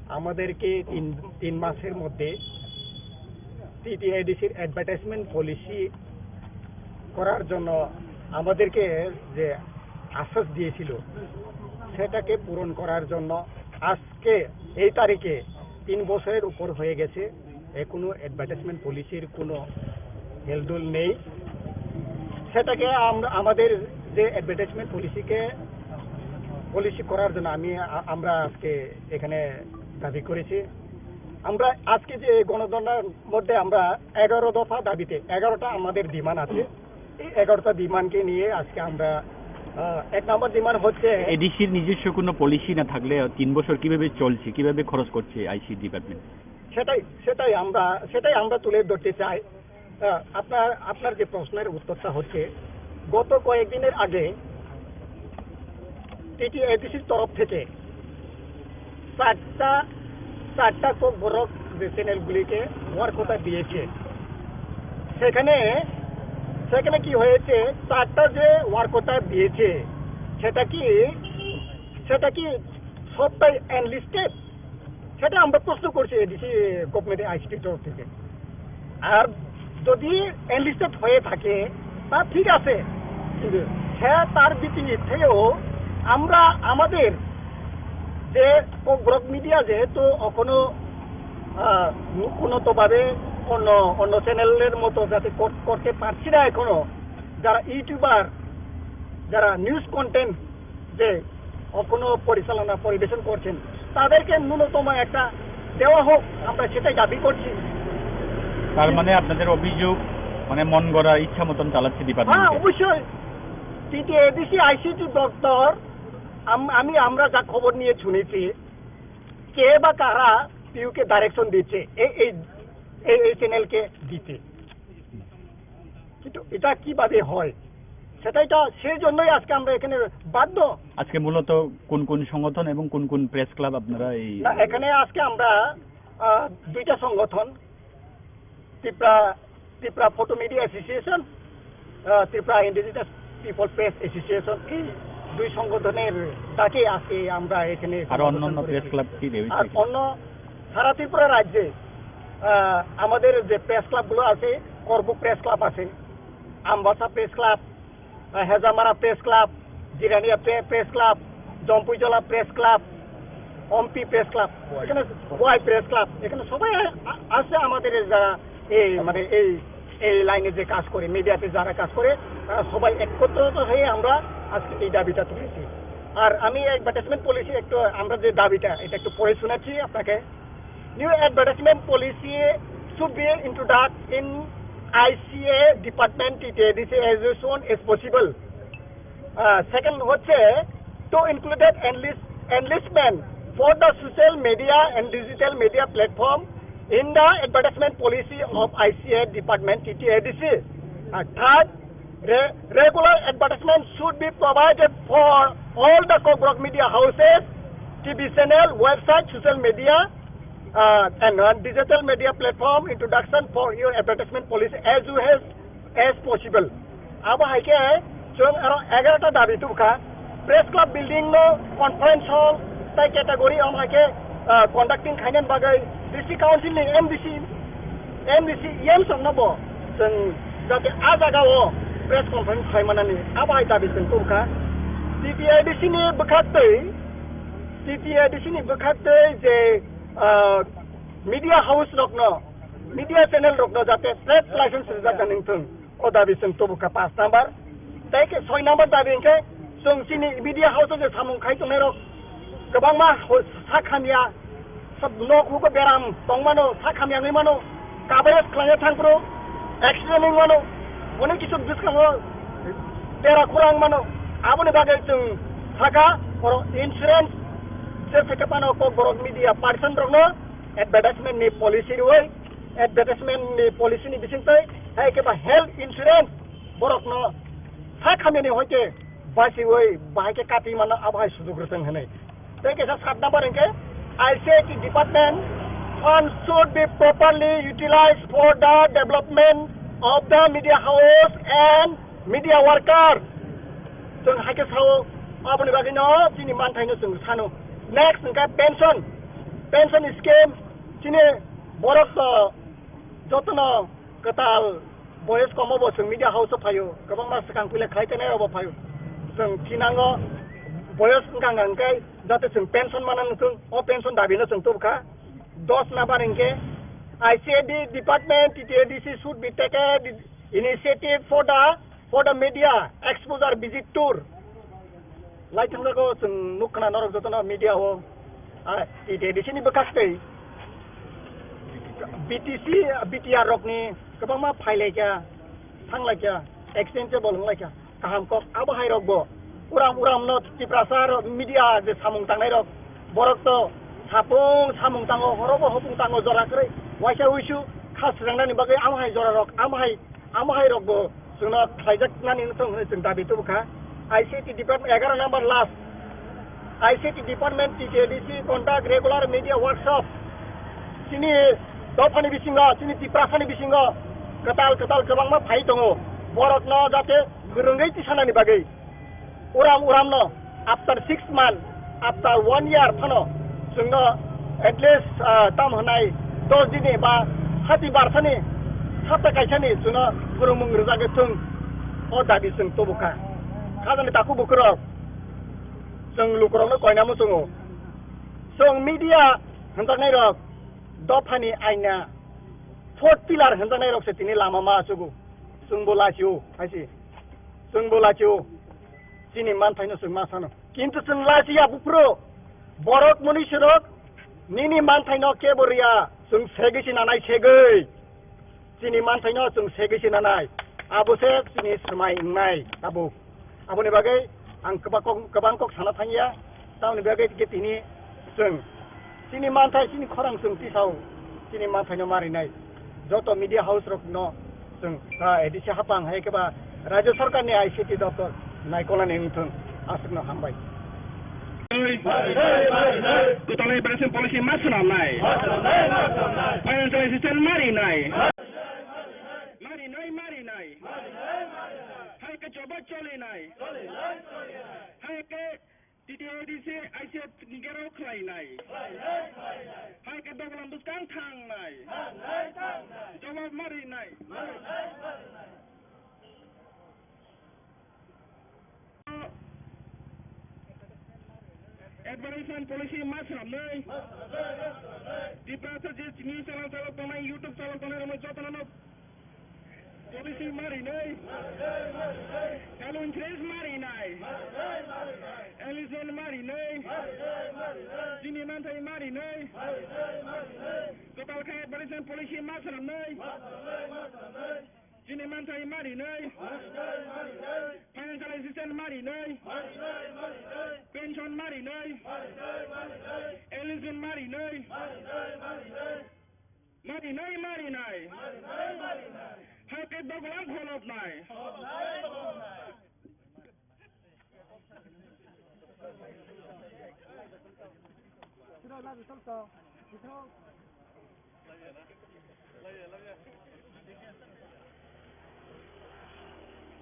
আমাদেরকে তিন তিন মাসের মধ্যে টিটিএডিসির অ্যাডভার্টাইজমেন্ট পলিসি করার জন্য আমাদেরকে যে আশ্বাস দিয়েছিল, সেটাকে পূরণ করার জন্য আজকে এই তারিখে তিন বছরের উপর হয়ে গেছে, এখনো অ্যাডভার্টাইজমেন্ট পলিসির কোনো হেলদোল নেই। সেটাকে আমরা, আমাদের যে অ্যাডভার্টাইজমেন্ট পলিসিকে পলিসি করার জন্য আমি আ- আমরা আজকে এখানে দাবি করেছি। আমরা আজকে যে গণধর্নার মধ্যে আমরা এগারো দফা দাবিতে এগারোটা আমাদের ডিমান্ড আছে। এই এগারোটা ডিমান্ডকে নিয়ে আজকে আমরা আহ, এক নম্বর ডিমান্ড হচ্ছে এডিসির নিজস্ব কোনো পলিসি না থাকলে তিন বছর কিভাবে চলছে, কিভাবে খরচ করছে আইসি ডিপার্টমেন্ট? সেটাই সেটাই আমরা সেটাই আমরা তুলে ধরতে চাই। আহ, আপনার আপনার যে প্রশ্নের উত্তরটা হচ্ছে, গত কয়েকদিনের আগে টিটিএডিসির তরফ থেকে চারটা চারটা ককবরক যে চ্যানেলগুলিকে ওয়ার্ক কোটা দিয়েছে, সেখানে সেখানে কি হয়েছে? চারটা যে ওয়ার্ক কোটা দিয়েছে, সেটা কি সেটা কি সবটাই এনলিস্টেড? সেটা আমরা প্রশ্ন করছি এডিসি গভর্নমেন্ট আইসিটির তরফ থেকে। আর যদি এনলিস্টেড হয়ে থাকে, তা ঠিক আছে, কিন্তু সে তার বিপরীতেও আমরা আমাদের যে ককবরক মিডিয়া যেহেতু এখনো আহ, উন্নতভাবে অন্য অন্য চ্যানেলের মতো যাতে কর- করতে পারছি না এখনো, যারা ইউটিউবার, যারা নিউজ কন্টেন্ট যে এখনো পরিচালনা পরিবেশন করছেন, তাদেরকে ন্যূনতম একটা দেওয়া হোক, আমরা সেটাই দাবি করছি। তার মানে আপনাদের অভিযোগ, মানে, মন গড়া ইচ্ছা মতন চালাচ্ছে হ্যাঁ, ডিপার্টমেন্টে? অবশ্যই। টিটিএডিসি আইসিটি দপ্তর, আম- আমি আমরা যা খবর নিয়ে শুনেছি, কে বা কারা পিউকে ডাইরেকশন দিচ্ছে এই এই এই এই চ্যানেলকে দিতে। কিন্তু এটা কিভাবে হয়, সেটাই তো, সেই জন্যই আজকে আমরা এখানে বাধ্য। আজকে মূলত কোন কোন সংগঠন এবং কোন কোন প্রেস ক্লাব আপনারা এই না, এখানে আজকে আমরা আহ, দুইটা সংগঠন, Tripura Tripura photo media association, আহ, Tripura indigenous people press association, এই দুই সংগঠনের ডাকে আজকে আমরা এখানে আরো সমাবেশ অন্যান্য করেছি। প্রেস ক্লাব কি রয়েছে আর কি? অন্য সারা ত্রিপুরা রাজ্যে আহ, আমাদের যে প্রেস ক্লাবগুলো আছে, করবুক প্রেস ক্লাব আছে, আমবাসা প্রেস ক্লাব, আহ, হেজামারা প্রেস ক্লাব, জিরানিয়া প্রে- press club, Jampuijala press club, Ampi press club, এখানে ওয়াই প্রেস ক্লাব, এখানে সবাই আ- আ- আছে আমাদের এই যারা এই মানে এই এই লাইনে যে কাজ করে, মিডিয়াতে যারা কাজ করে, তারা সবাই একত্রিত হয়ে আমরা আজকে এই দাবিটা তুলেছি। আর আমি অ্যাডভার্টাইজমেন্ট পলিসি একটু, আমরা যে দাবিটা, এটা একটু পড়ে শোনাচ্ছি আপনাকে। New advertisement policy should be introduced in I C A department T T A D C as soon as possible. Uh, second হচ্ছে to include enlist enlistment for the social media and digital media platform in the advertisement policy of I C A department T T A D C. Uh, third, re- regular advertisement should be provided for all the Kokborok media houses, T V channel, website, social media, uh, and uh, digital media platform introduction for your advertisement policy as soon as possible. Abo hai khe chwng aro egarota dabi tubukha. Press Club building no conference hall tai category, am hai khe, ah, conducting khainani bagwi district council ni M D C, M D C, E M song no bo chwng jate a jaga o press conference khai manani abo hai dabi chwng tubukha. T T A D C ni bwkhak twi, T T A D C ni bwkhak twi je, ah, media house rok no, media channel rok no jate trade license rijak nang thung. O dabi chwng tubukha paanch number. Tei khe soi number dabi hwnkhe chwng chini media house o je samung khai tongnai rok kwbangma ho-, sak hamya, sab nok hugo beram tongmano, sak hamya wngwi mano, coverage khlaina thangphuru accident wngwi mano, onek kisu bwskango bera khura wngmano. Aboni bagwi chwng saka oro insurance je seke phano Kokborok media person rokno advertisement ni policy rwui, advertisement ni policy ni bisingtwi hai khe ba health insurance borokno sak hamyani hoi khe basiui bahai khe kati mano abo hai sujuk rwtwng hwnwi. Tei kaisa sat number hwnkhe I C I T department funds should be properly utilized for the development of the media house and media worker. Chwng hai khe sao, aboni bagwino chini manthaino chwng sano. Next hwnkhe pension, pension scheme, chini borok, uh, jotono kwtal boyes komo bo chwng media house o phaio, kwbangma swkang puila khlai tenai rokbo phaio. Chwng thinango boyes wngkha hwnkhe jate chwng pension mana nukung, o pension dabino chwng tubukha. Dos number hwnkhe I C I T department, T T A D C should be taken initiative for the, for the media exposure visit tour. Lai thangjago chwng nuk khna norok jotono media o, ah, T T A D C ni bwkhak tei B T C, B T R rokni kwbangma phailaikha, thanglaikha, exchange table wnglaikha, kaham kok abo hai rokbo. Uram uram no Tiprasa rok media je samung tangnai rok, borok to sapung samung tango, horobo hopung tango, jora kwrwi waisa wuisu kha swnamnani bagwi amo hai jora rok, amo hai Amo hai rokbo chwngno khlaijak nani wngthong hwnwi chwng dabi tubukha. I C I T department egaroh number last. I C I T department T T A D C conduct regular media workshop. Chini dophani bisingo, chini Tiprasani bisingo kwtal kwtal kwbangma phai tongo. Borokno jate kwrwngwi tisanani bagwi. Uram uram no after six month, after one year phano chwngno at least, ah, tam hwnai dos dini ba hati barsani hapta kaisani chwngno phwrwngmung rwjagwi thung, o dabi chwng tubukha. Khajani takhuk bukhurok chwng lukurokno koina muchungo. Chwng media hwnjaknairok dophani aina fourth pillar hwnjaknairok se tini lama ma achugo. Chwngbo lachio haise. Chwngbo lachio. Chini manthaino chwng ma sano. Kintu chwng lachiya buphuru. Borok mwnwi sirok nini manthaino kebo riya. Chwng segwi se nanai segwi. Chini manthaino chwng segwi se nanai. Abo se chini swmai wngnai tabuk. Aboni bagwi ang kwbang kok, kwbang kok sana thangya. Tamoni bagwi khe tini chwng chini manthai, chini khorang chwng tisao chini manthaino marinai. Joto media house rokno chwng, ah, A D C hapang hai khe ba Rajya Sarkarni I C T doptor naikolani wngthung. Aswkno hambai. Kwtalai Belasin policy ma swnamnai. Financial assistance marinai. Marinai, marinai. Hai khe jobo cholinai. Hai khe T T A D C I C F ni gerao khlainai. Hai khe dogolam bwskang thangnai. Jawab marinai. Advertisement policy ma swnamnai. Tiprasa je news channel chalok tongnai, YouTube chalok tongnai, rokno jotono no Policy marinai. Health insurance marinai. Eligible marinai. Chini manthai marinai. Kwtal khe advertisement policy ma swnamnai. Chini manthai marinai. Financial assistance marinai. Pension marinai. Eligible marinai. Marinai, marinai. Hai khe dogolam kholopnai.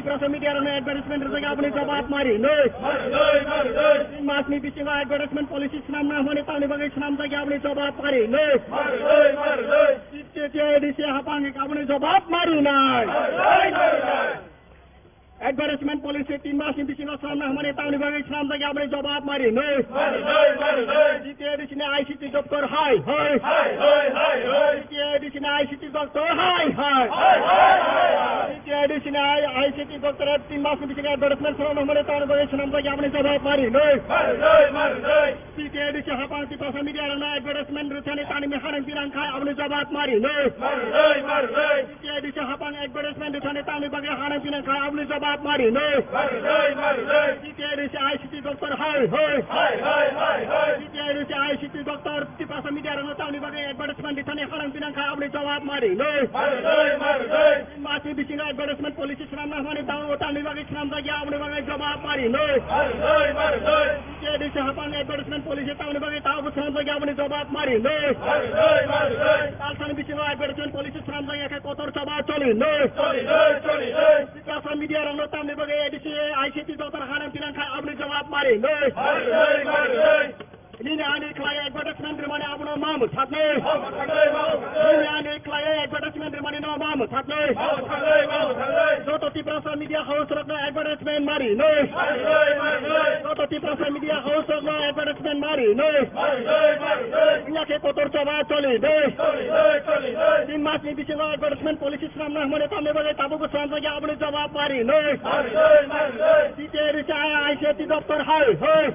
Tiprasa media rokno advertisement rijak aboni jawab mari noi. Tin mas ni bisingo advertisement policy swnamna hwnmani tamni bagwi swnamjak aboni jawab mari noi. T T A D C haphang aboni jawab mari noi. Advertisement policy tin mas ni bisingo swnamna hwnmani tamni bagwi swnamjak aboni jawab mari noi. T T A D C ni I C T doctor hai hai. T T A D C ni I C T doctor hai hai. T T A D C ni I C T doctor tin mas ni bisingo advertisement swnamna hwnmani tamni bagwi swnamjak aboni jawab mari noi. T T A D C haphang Tiprasa media rokno advertisement rwthani tamni hanang pinang khai aboni jawab mari noi. T T A D C haphang advertisement rwthani tamni bagwi hanang pinang khai aboni jawab mari noi. T T A D C I C T doctor hai hai. T T A D C I C T doctor Tiprasa media rokno tamni bagwi advertisement rwthani hanang pinang khai aboni jawab mari noi. Tin mas ni bisingo advertisement policy swnamna hwnmani tamo tamni bagwi swnamjak ya aboni bagwi jawab mari noi. T T A D C haphang advertisement policy tamni bagwi tamo swnamjak ya aboni jawab mari noi. Talsani bisingo advertisement policy swnamjak ya khe kotor choba choli noi. Tiprasa media rokno tamni bagwi A D C I C T doctor hanang pinang khai aboni jawab mari noi. Nini ani khlai advertisement rwmani abono ma mwsaknai. Nini ani khlai advertisement rwmani no ma mwsaknai. Joto Tiprasa media house rokno advertisement mari nai. Joto Tiprasa media house rokno advertisement mari nai. Wngya khe kotor choba choli nai. Tin mas ni bisingo advertisement policy swnamna hwnmani tamni bagwi tabukbo swnamjakya, aboni jawab mari nai. T T A D C I C T doptor hai hai.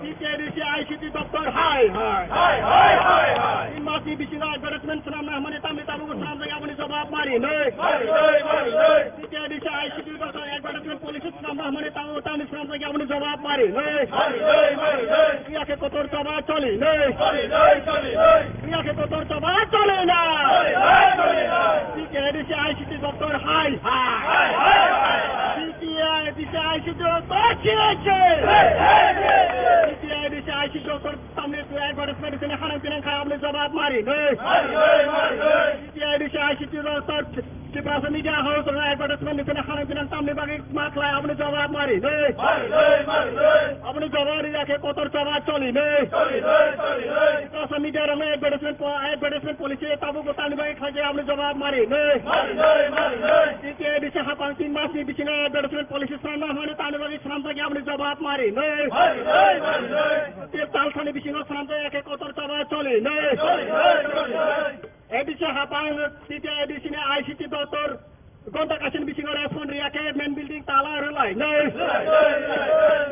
T T A D C I C T doptor hai hai. Tin mas ni bisingo advertisement swnamna hwnmani tamni tabukbo swnamjakya, aboni jawab mari nai. T T A D C I C T doptor advertisement policy swnamna hwnmani tabukbo tamni swnamjakya, aboni jawab mari nai. Wngya khe kotor choba choli nai. Wngya khe kotor choba choli nai. T T A D C I C T doptor hai hai. T T A D C I C T doptor hai hai. T T A D C I C T doptor tamni advertisement sini hanang tinang kha, aboni jawab mari nai. T T A D C I C T doptor Tiprasa media house rok advertisement ni sini hanang tinang tamni bagwi ma khlai, aboni jawab mari nai. Aboni jawab ri ya khe kotor choba choli nai. Tiprasa media rok advertisement po-, advertisement policy tabukbo tamni bagwi khlai khe, aboni jawab mari nai. T T A D C hapang tin mas ni bisingo advertisement policy swnamna hwnmani tamni bagwi swnamjakya, aboni jawab mari nai. Tin tal sani bisingo swnamjakya khe kotor choba choli nai. A D C hapang, T T A D C ni I C T doptor gonta kaisani bisingo respond riya khe main building tala rwlai nai.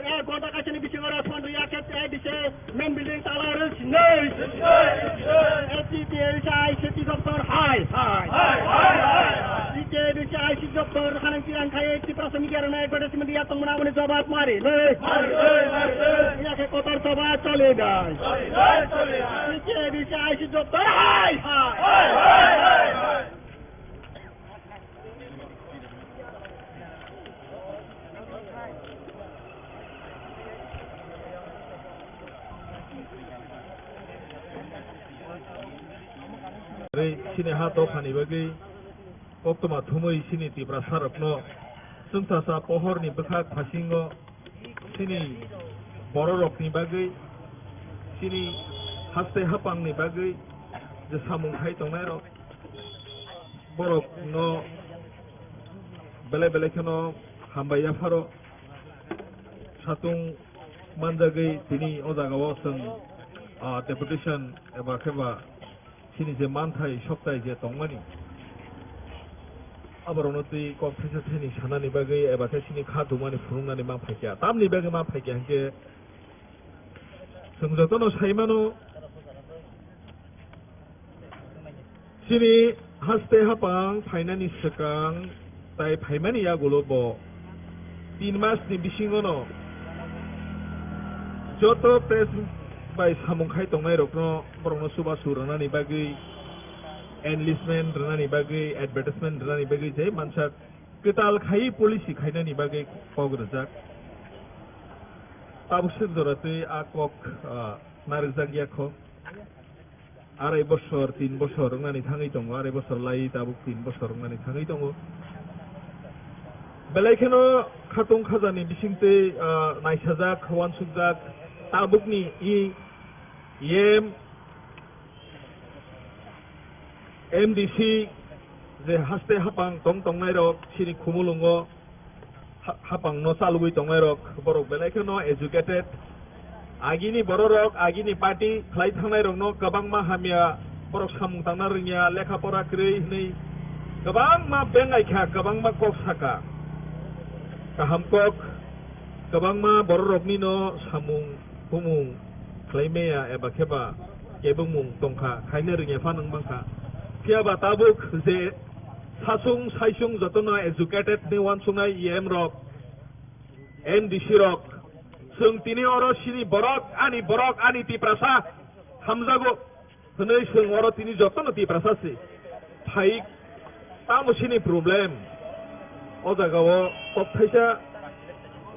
Eh, gonta kaisani bisingo respond riya khe A D C main building tala rwlai nai. Eh, T T A D C I C T doptor hai hai. T T A D C I C T doptor hanang tirang khai Tiprasa media rwna advertisement ya tongmani, aboni jawab mari nai. Ya khe kotor choba choli nai. T T A D C I C T doptor hai hai. Chini ha dophani bagwi koktwma thumwi chini Tiprasarokno chwngsacha pohorni bwkhak phasingo chini bororokni bagwi, chini haste hapangni bagwi je samung khai tongnairok, borokno belai belai kheno hambai yapharo. Satung manjagwi tini o jagao chwng, ah, deputation eba kheba chini je manthai soktai je tongmani, aborokno twi kok thaisa thaini sanani bagwi eba khe chini kha dumani phunuknani ma phaikha. Tamni bagwi ma phaikha hinkhe chwng jotono sai mano, chini haste hapang phainani swkang tai phaimani yagulo bo tin masni bisingono joto press bai samung khai tongnairokno, borokno chubachu rwnani bagwi, enlistment rwnani bagwi, advertisement rwnani bagwi je mansak kwtal khai policy khainani bagwi kok rwjak. Tabuk swk jora twi a kok, ah, narwkjak ya kho. Arai bosor, tin bosor wngnani thangwi tongo, arai bosor lai tabuk tin bosor wngnani thangwi tongo. Belai kheno khatung khajani bisingtwi, ah, naisajak, uansukjak, tabukni i, em, M D C je haste hapang tong tongnairok chini khumulwngo ha-, hapangno chalogwi tongnairok, borok belai kheno educated. Agini bororok, agini party khlai thangnairokno kwbangma hamya, borok samung tangna rwngya, lekha pora kwrwi hwnwi kwbangma bengaikha, kwbangma kok saka. Kaham kok, kwbangma bororoknino samung humung khlai maya eba kheba kebengmung tongkha, khaina rwngya phano wng mankha. Phiya ba tabuk je sasung saisung jotono educated ni uansuknai E M rok, M D C rok, chwng tini oro chini borok, ani borok, ani Tiprasa hamjago hwnwi chwng oro tini jotono Tiprasa se phai, tamo chini problem? O jagao kok thaisa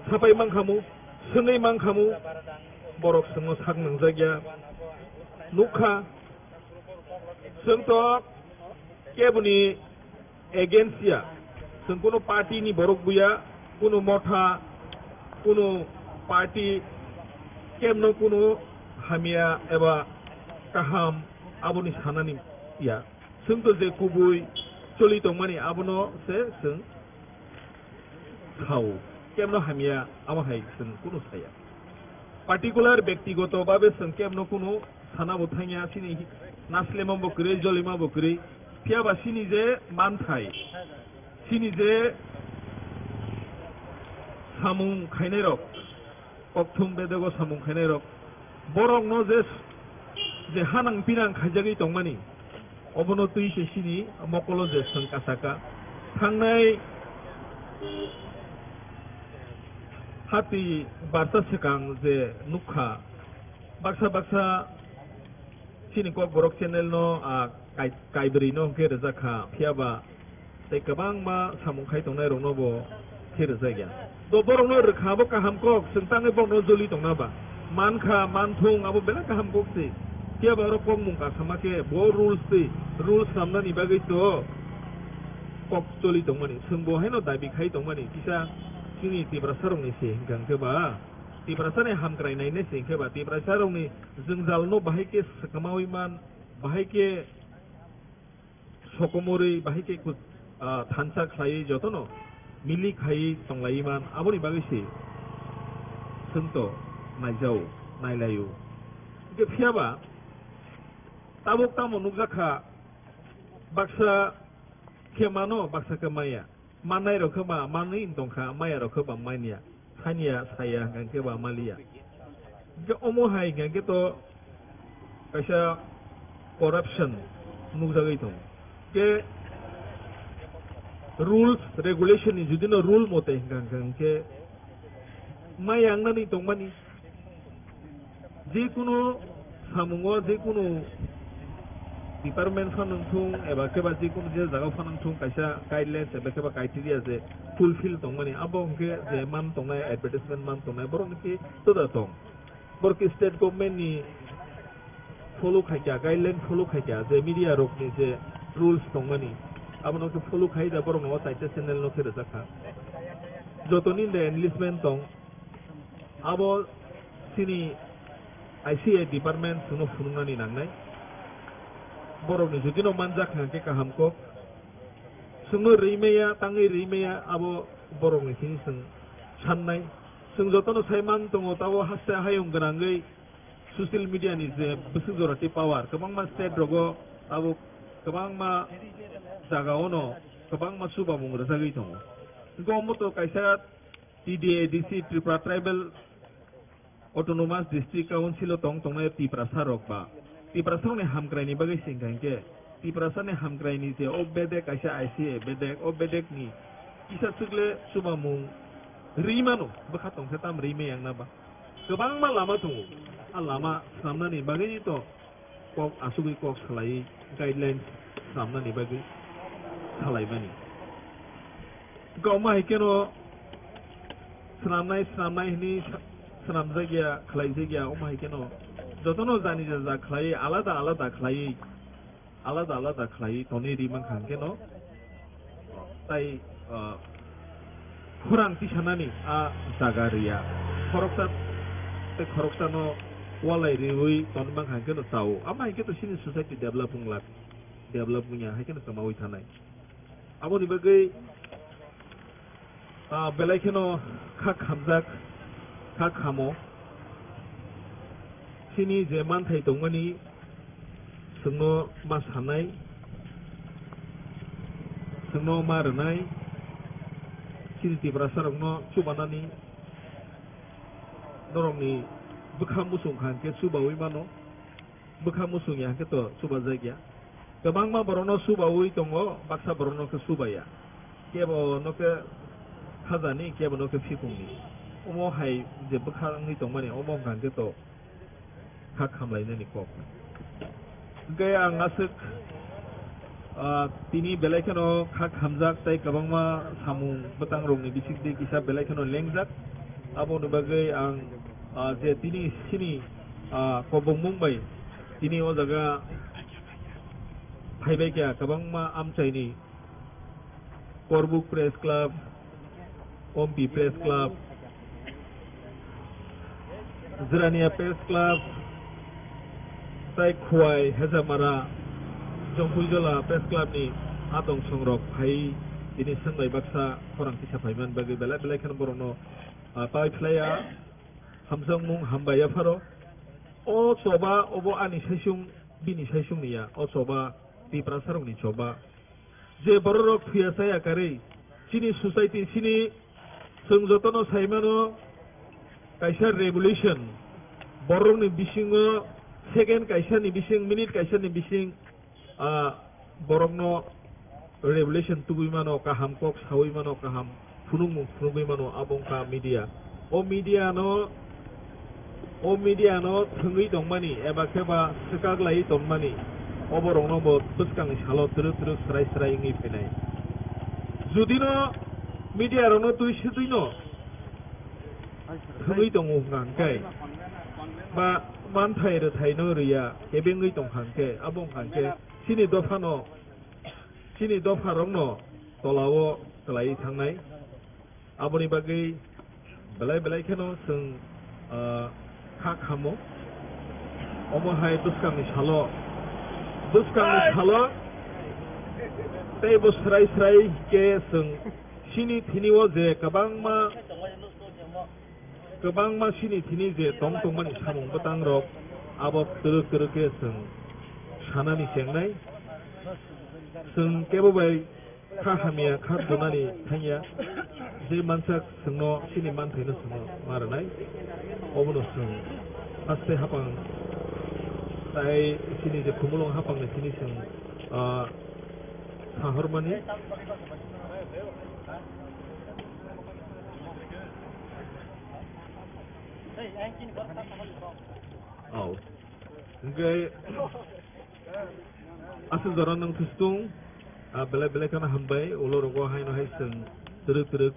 sapai mankhamu, swngwi mankhamu, borok chwngno sak nangjakya. Nukha, chwng to keboni against ya, chwng kunu party ni borok buya, kunu motha, kunu party Kemno kunu hamya eba kaham aboni sanani ya. Chwng to je kubui choli tongmani abono se chwng sao. Kemno hamya amo hai chwng kunu saya. Particular bektigoto babe chwng kemno kunu sana bo thangya, chini naslemo bo kwrwi, jolima bo kwrwi. Phiya ba chini je manthai, chini je samung khainai rok, kokthum bedego samung khainai rok, borokno je, je hanang pinang khaijagwi tongmani, obono twi se chini mokolo je chwng kasaka. Thangnai hati barsa swkang je nukha, baksa baksa chini Kokborok channel no, ah, kai-, kaibrwi no hwnkhe rwjak kha, phiya ba tei kwbangma samung khai tongnai rokno bo khe rwjak ya. Do borokno rwkha bo kaham kok, chwng tangwi borokno joli tongna ba. Man kha, man thung, abo belai kaham kok se. Phiya ba oro kokmung kasama khe bo rules twi, rules swnamnani bagwi to kok choli tongmani. Chwng bo haino dabi khai tongmani, kisa chini Tiprasa rokni se hwnkha hwnkhe ba. Tiprasa ni hamkrai nainai se hwnkhe ba, Tiprasa rokni jwngjal no bahai khe swkamawi man, bahai khe sokomorwi, bahai khe ku-, ah, thansa khlaiwi jotono milik khaiwi tonglaiwi man, aboni bagwi se chwng to naijao, nailaio. Hwnkhe phiya ba tabuk tamo nukjak kha, baksa khe mano, baksa khe maya. Mannai rok khe ba manwi wng tong kha, maya rok khe ba manya, sanya saya hwnkha khe ba maliya. Hwnkhe omo hai hwnkha khe to kaisa corruption nukjagwi tongo. Hwnkhe rules, regulation ni jodi no rule mote hwnkha hwnkha hwnkhe maya wngnani tongmani. Jekunu samungo, jekunu department phano wngthung eba khe ba jekunu je jaga phano wngthung, kaisa guidelines eba khe ba criteria je fulfill tongmani, abo hwnkhe je man tongnai, advertisement man tongnai, borok hwnkhe toda tong. Borok khe state government ni follow khaikha, guideline follow khaikha, je media rokni je rules tongmani, abono khe follow khai da borok no o chaita channel no khe rwjak kha. Jotoni de enlistment tong, abo chini I C I department chwngno phunuknani nangnai. Borokni judino manjak hwnkhe kaham kok. Chwngno rwi maya, tangwi rwi maya, abo borokni simi chwng sannai. Chwng jotono sai man tongo, tabo haste hayung gwnangwi social media ni je bwswk jora tei power, kwbangma state rogo abo kwbangma jagao no kwbangma chubamung rwjagwi tongo. Hwnkhe omo to kaisa T D A D C, Tripura Tribal Autonomous District Council o tong tongnai Tiprasa rok ba, Tiprasa rokni hamkrai ni bagwi se hwnkha hinkhe, Tiprasa ni hamkrai ni je o bedek kaisa I C A bedek, o bedek ni kisa swk le chubamung rwi mano, bwkha tong khe tam rwi maya wngna ba. Kwbangma lama tongo, a lama swnamnani bagwi to kok asugwi kok salai, guidelines swnamnani bagwi salaimani. Hwnkhe omo hai kheno swnamnai, swnamnai hwnwi sa-, swnamjakya, khlaijakya, omo hai kheno jotono jani jaja khlaiwi, alada alada khlaiwi, alada alada khlaiwi tonwi ri mankha hwnkhe no, tai, ah, khorang tisanani a jaga riya. Khoroksa tei khoroksano walai riwi tonwi mankha hwnkhe no chao. Amo hai khe to chini society develop wng lak, develop wngya, hai kheno kwmawi thanai. Aboni bagwi, ah, belai kheno kha khamjak, kha khamo. Chini je manthai tongmani, chwngno ma sanai, chwngno ma rwnai, chini Tiprasa rokno chubanani, norokni bwkha muchung kha hwnkhe chubaui mano. Bwkha muchung ya hwnkhe to chubajak ya. Kwbangma borokno chubaui tongo, baksa borokno khe chubaya. Kebo no khe khajani, kebo no khe phikungni. Omo hai je bwkha wngwi tongmani, omo wngkha hwnkhe to kha khamlainani kok. Hwnkhe ang aswk, ah, tini belai kheno kha khamjak tei kwbangma samung bwtang rokni bisingtwi kisa belai kheno lengjak. Aboni bagwi ang, ah, je tini chini, ah, kobongmung bai tini o jaga phaibai kha kwbangma amchaini Korbuk Press Club, Ompi Press Club, Jirania Press Club, tai Khowai Hejamara, Jongpuijola Press Club ni atong songrok phai tini sengbai baksa khorang kisa phaiman bagwi belai belai kheno borokno, ah, tai phlaiya, hamjakmung hambai yapharo. O choba obo ani saisung, bini saisung niya, o choba Tiprasarokni choba. Je bororok thuya chaya karwi, chini society, chini, chwng jotono saimano kaisa revolution, borokni bisingo second kaisani bising, minute kaisani bising, ah, borokno revolution tubui mano, kaham kok saui mano, kaham phunukmung phunugwi mano, abo wngkha media. O media no, o media no thwngwi tongmani eba khe ba swkaklaiwi tongmani, o borokno bo bwskangni salo twrwk twrwk swrai swrai wngwi phainai. Judino media rokno twi swtwino thwngwi tongo hwnkha hwnkhe ba manthai rwthaino rwya kebengwi tongkha hwnkhe, abo wngkha hwnkhe chini dophano, chini dopharokno tolao kwlaiwi thangnai. Aboni bagwi belai belai kheno chwng, ah, kha khamo. Omo hai bwskangni salo, bwskangni salo teibo swrai swrai khe chwng chini thini o je kwbangma, kwbangma chini thini je tong tongmani samung bwtang rok abo twrwk twrwk khe chwng sanani chengnai. Chwng kebo bai kha hamya kha thunani thangya, je mansak chwngno chini manthaino chwngno ma rwnai, obono chwng haste hapang tai chini je khumulwng hapangni chini chwng, ah, sahormani. Oh. Hingke aswk jora nwng thustung, ah, belai belai kheno hambai, ulo rogo haino hai chwng twrwk twrwk,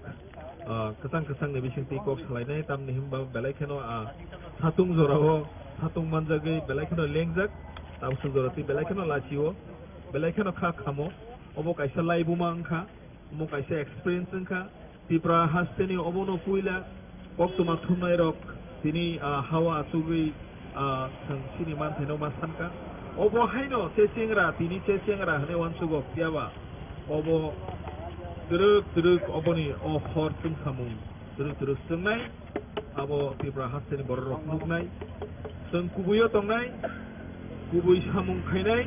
ah, kwchang kwchang ni bising twi kok salainai, tamni hwnba belai kheno, ah, satung jorao satung manjagwi belai kheno lengjak, tamswk jora twi belai kheno lachio, belai kheno kha khamo, obo kaisa laibuma wngkha. Omo kaisa experience wngkha. Tipra hasteni obono puila koktwma thumnairok tini, ah, hawa achugwi, ah, chwng chini manthaino ma sankha. Obo haino che chengra, tini che chengra hwnwi uansugo, phiyaba obo twrwk twrwk oboni o hor chwngsamung twrwk twrwk chwngnai. Abo Tripura hasteni bororok nuknai. Chwng kubuio tongnai, kubui samung khainai,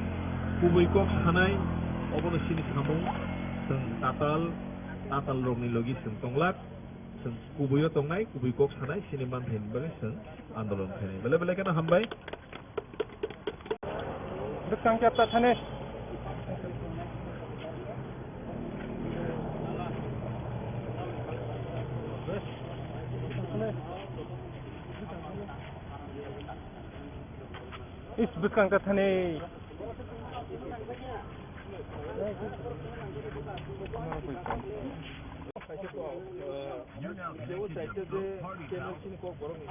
kubui kok sanai, obono chini samung. Chwng tatal, tatalrokni logi chwng tonglak. Chwng kubuio tongnai, kubui kok sanai, chini manthaini bagwi chwng andolon khainai. Belai belai kheno hambai. Bwskang chapta thani. Is bwskang ta thani.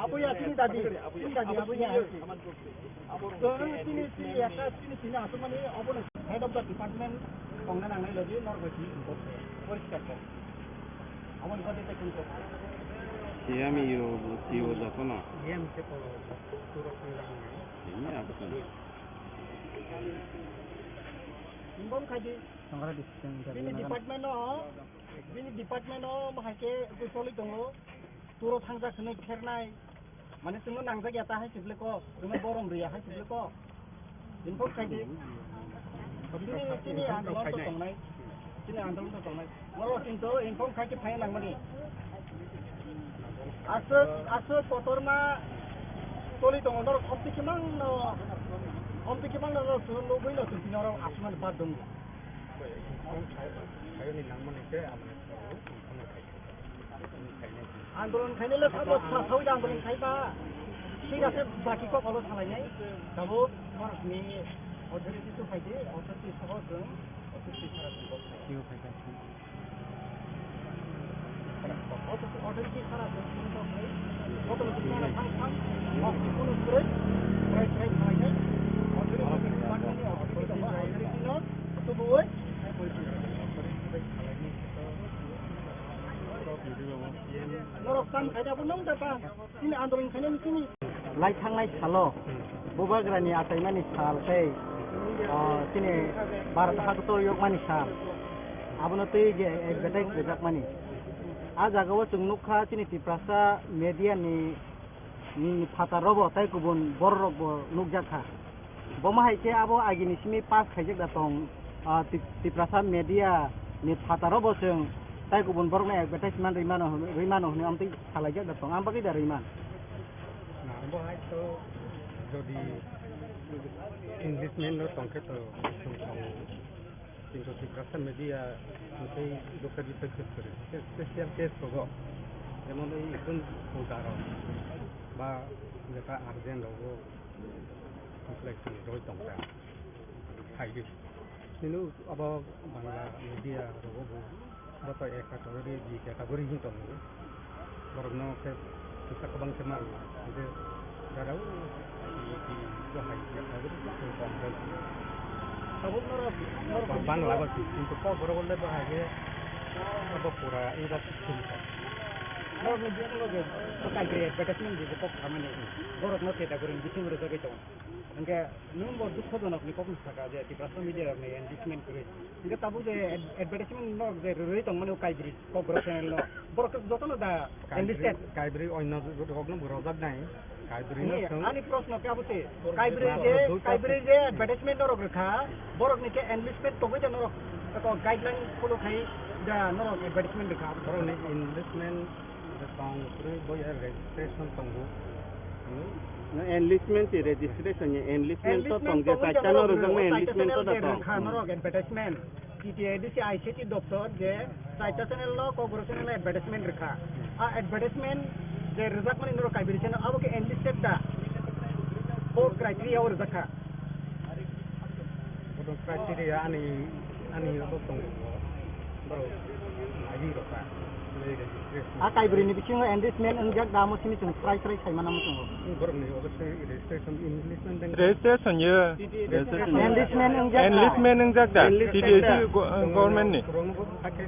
Abo ya chini dadi, chini dadi abo ya. Chwng chini, chini ekta chini, chini aswkmani obono head of the department tongna nangnai logi norok bai chini report khe poriskar kok. Aboni bade tei kung kok. Siyami yo, siyo jotono. Siyami se kolo, turok ni lang. Ini apa kan? Involve khai di. Bini department no, bini department no bahai khe gwi choli tongo. Turo thangjak hwnwi phernai. Mane chwngno nangjak ya ta hai se bwle kok, chwngno borom rw ya hai se bwle kok. Inform khai di. Chini, chini andolon to tongnai. Chini andolon to tongnai. Norok kintu inform khai khe phai nangmani. Aswk, aswk kotorma toli tongo norok khopti kimang no, khopti kimang no norok chwngno nugwi no chwng tini oro aswkmani bar dong. Andolon khainai le sabo sa sawi da andolon khaiba. Thik ase baki kok olo salainai. Tabo norokni authority to khaidi, authority soho chwng authority sara chwng kok khai. Authority sara chwng kok khai. Authority sara thang thang. Authority kuno kure. Krai krai krai krai. Authority department ni authority dong, authority no tubuwi. Norok kam khaida bo nung da ba. Chini andolon khainani chini. Lai thangnai salo bubagrani achaimani sal tei, ah, chini Bharat hakotor yokmani sal, abono twi je advertise rijakmani. A jagao chwng nukha chini Tiprasa media ni, ni phataro bo tei kubun bororok bo nukjakha. Bomo hai khe abo agini simi pass khaijak da tong, ah, Tip-, Tiprasa media ni phataro bo chwng tei kubun borokno advertisement rwi mano, rwi mano hwnwi amtwi salaijak da tong, ang bagwi da rwi man. Na, bo hai to jodi Englishman no tongkhe to chwng tongo. Kintu Tiprasa media tei dukha dukha khe kwrwi. Special case rogo. Jemon ei ekdom photo rok ba jeta urgent rogo. Complex ni roi tongkha. Hai di. Nini abo Bangla media rogo bo. Bo to A category, B category hin tongo. Borokno khe kisa kwbang khe mano. Hingke jara o I T, I T bo hai category khe kong jai. Tabuk norok, norok Bang-, Bangla bo si, kintu kok borok le bo hai khe bo pura English sin kha. Norok ni bisingo je kaijre advertisement je kok khamani. Borok no category ni bisingo rwjagwi tongo. Hingke nwng bo dukhojonok ni kokno saka je Tiprasa media rok ni engagement kwrwi. Hingke tabuk je ad-, advertisement norok je rwrwi tongmani o Kaibri Kokborok channel no. Borok jotono da Kaibri, enlisted. Kaibri onno rokno bo rojak nai. Kaibri no Ni, thung. Ani proshno khe abo se. Kaibri je, Kaibri je advertisement norok rwkha, borok ni khe enlisted tongwi da norok. Eko guideline follow khai da norok advertisement rwkha. Borok ni enlisted Tong kwrwi bo ya registration tongo. Hmm? No, enlistment si registration ya, enlistment to tong je, enlistment to chaita no tong, rwjakma enlistment to da tong. Rwkha norok advertisement. T T A D C I C T doptor je chaita channel no, Kokborok channel no advertisement rwkha. A advertisement je rwjakmani norok Kaibri channel abo khe enlisted da. O criteria o rwjakha. Bodo criteria ani, ani abo tongo. Borok naiwi rokha. Registration. A Kaibri ni bisingo enlistment wngjak da, amo simi chwng srai srai sai mana muchungo. Borok ni obo se registration, enlistment deng. Registration ye. Registration. Enlistment wngjak da. Enlistment wngjak da. Enlistment T T A C da. Go-, government ni. Borok no bo hakhe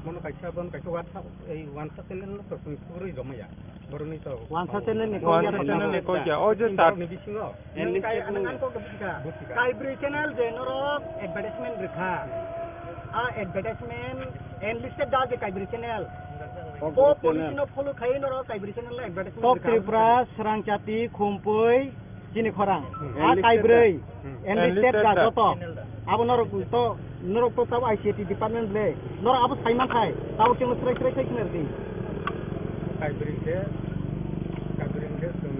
mono kaisa bon kaisa WhatsApp, ei WhatsApp channel no to simi purui jomaya. Borok ni to. WhatsApp channel ni kok ya WhatsApp channel ni kok ya. O je chat ni bisingo. Enlisted nang nung. Ang kok bisi ka. Bisi ka. Kaibri channel je norok advertisement rwkha. A advertisement enlisted da je Kaibri channel. Kokborok channel. Bo policy no follow khai norok Kaibri channel no advertisement rwkha. Kok Tripura, Srangchati, Khumpui, chini khorang. Hmm. A enlisted Kaibri. Da. Hmm. Enlisted enlisted da da. Joto. Abo norok to, norok to sabo I C A T department le. Norok abo sai man khai. Abo chwngno srai srai khai khna rwdi. Kaibri khe, Kaibri khe chwng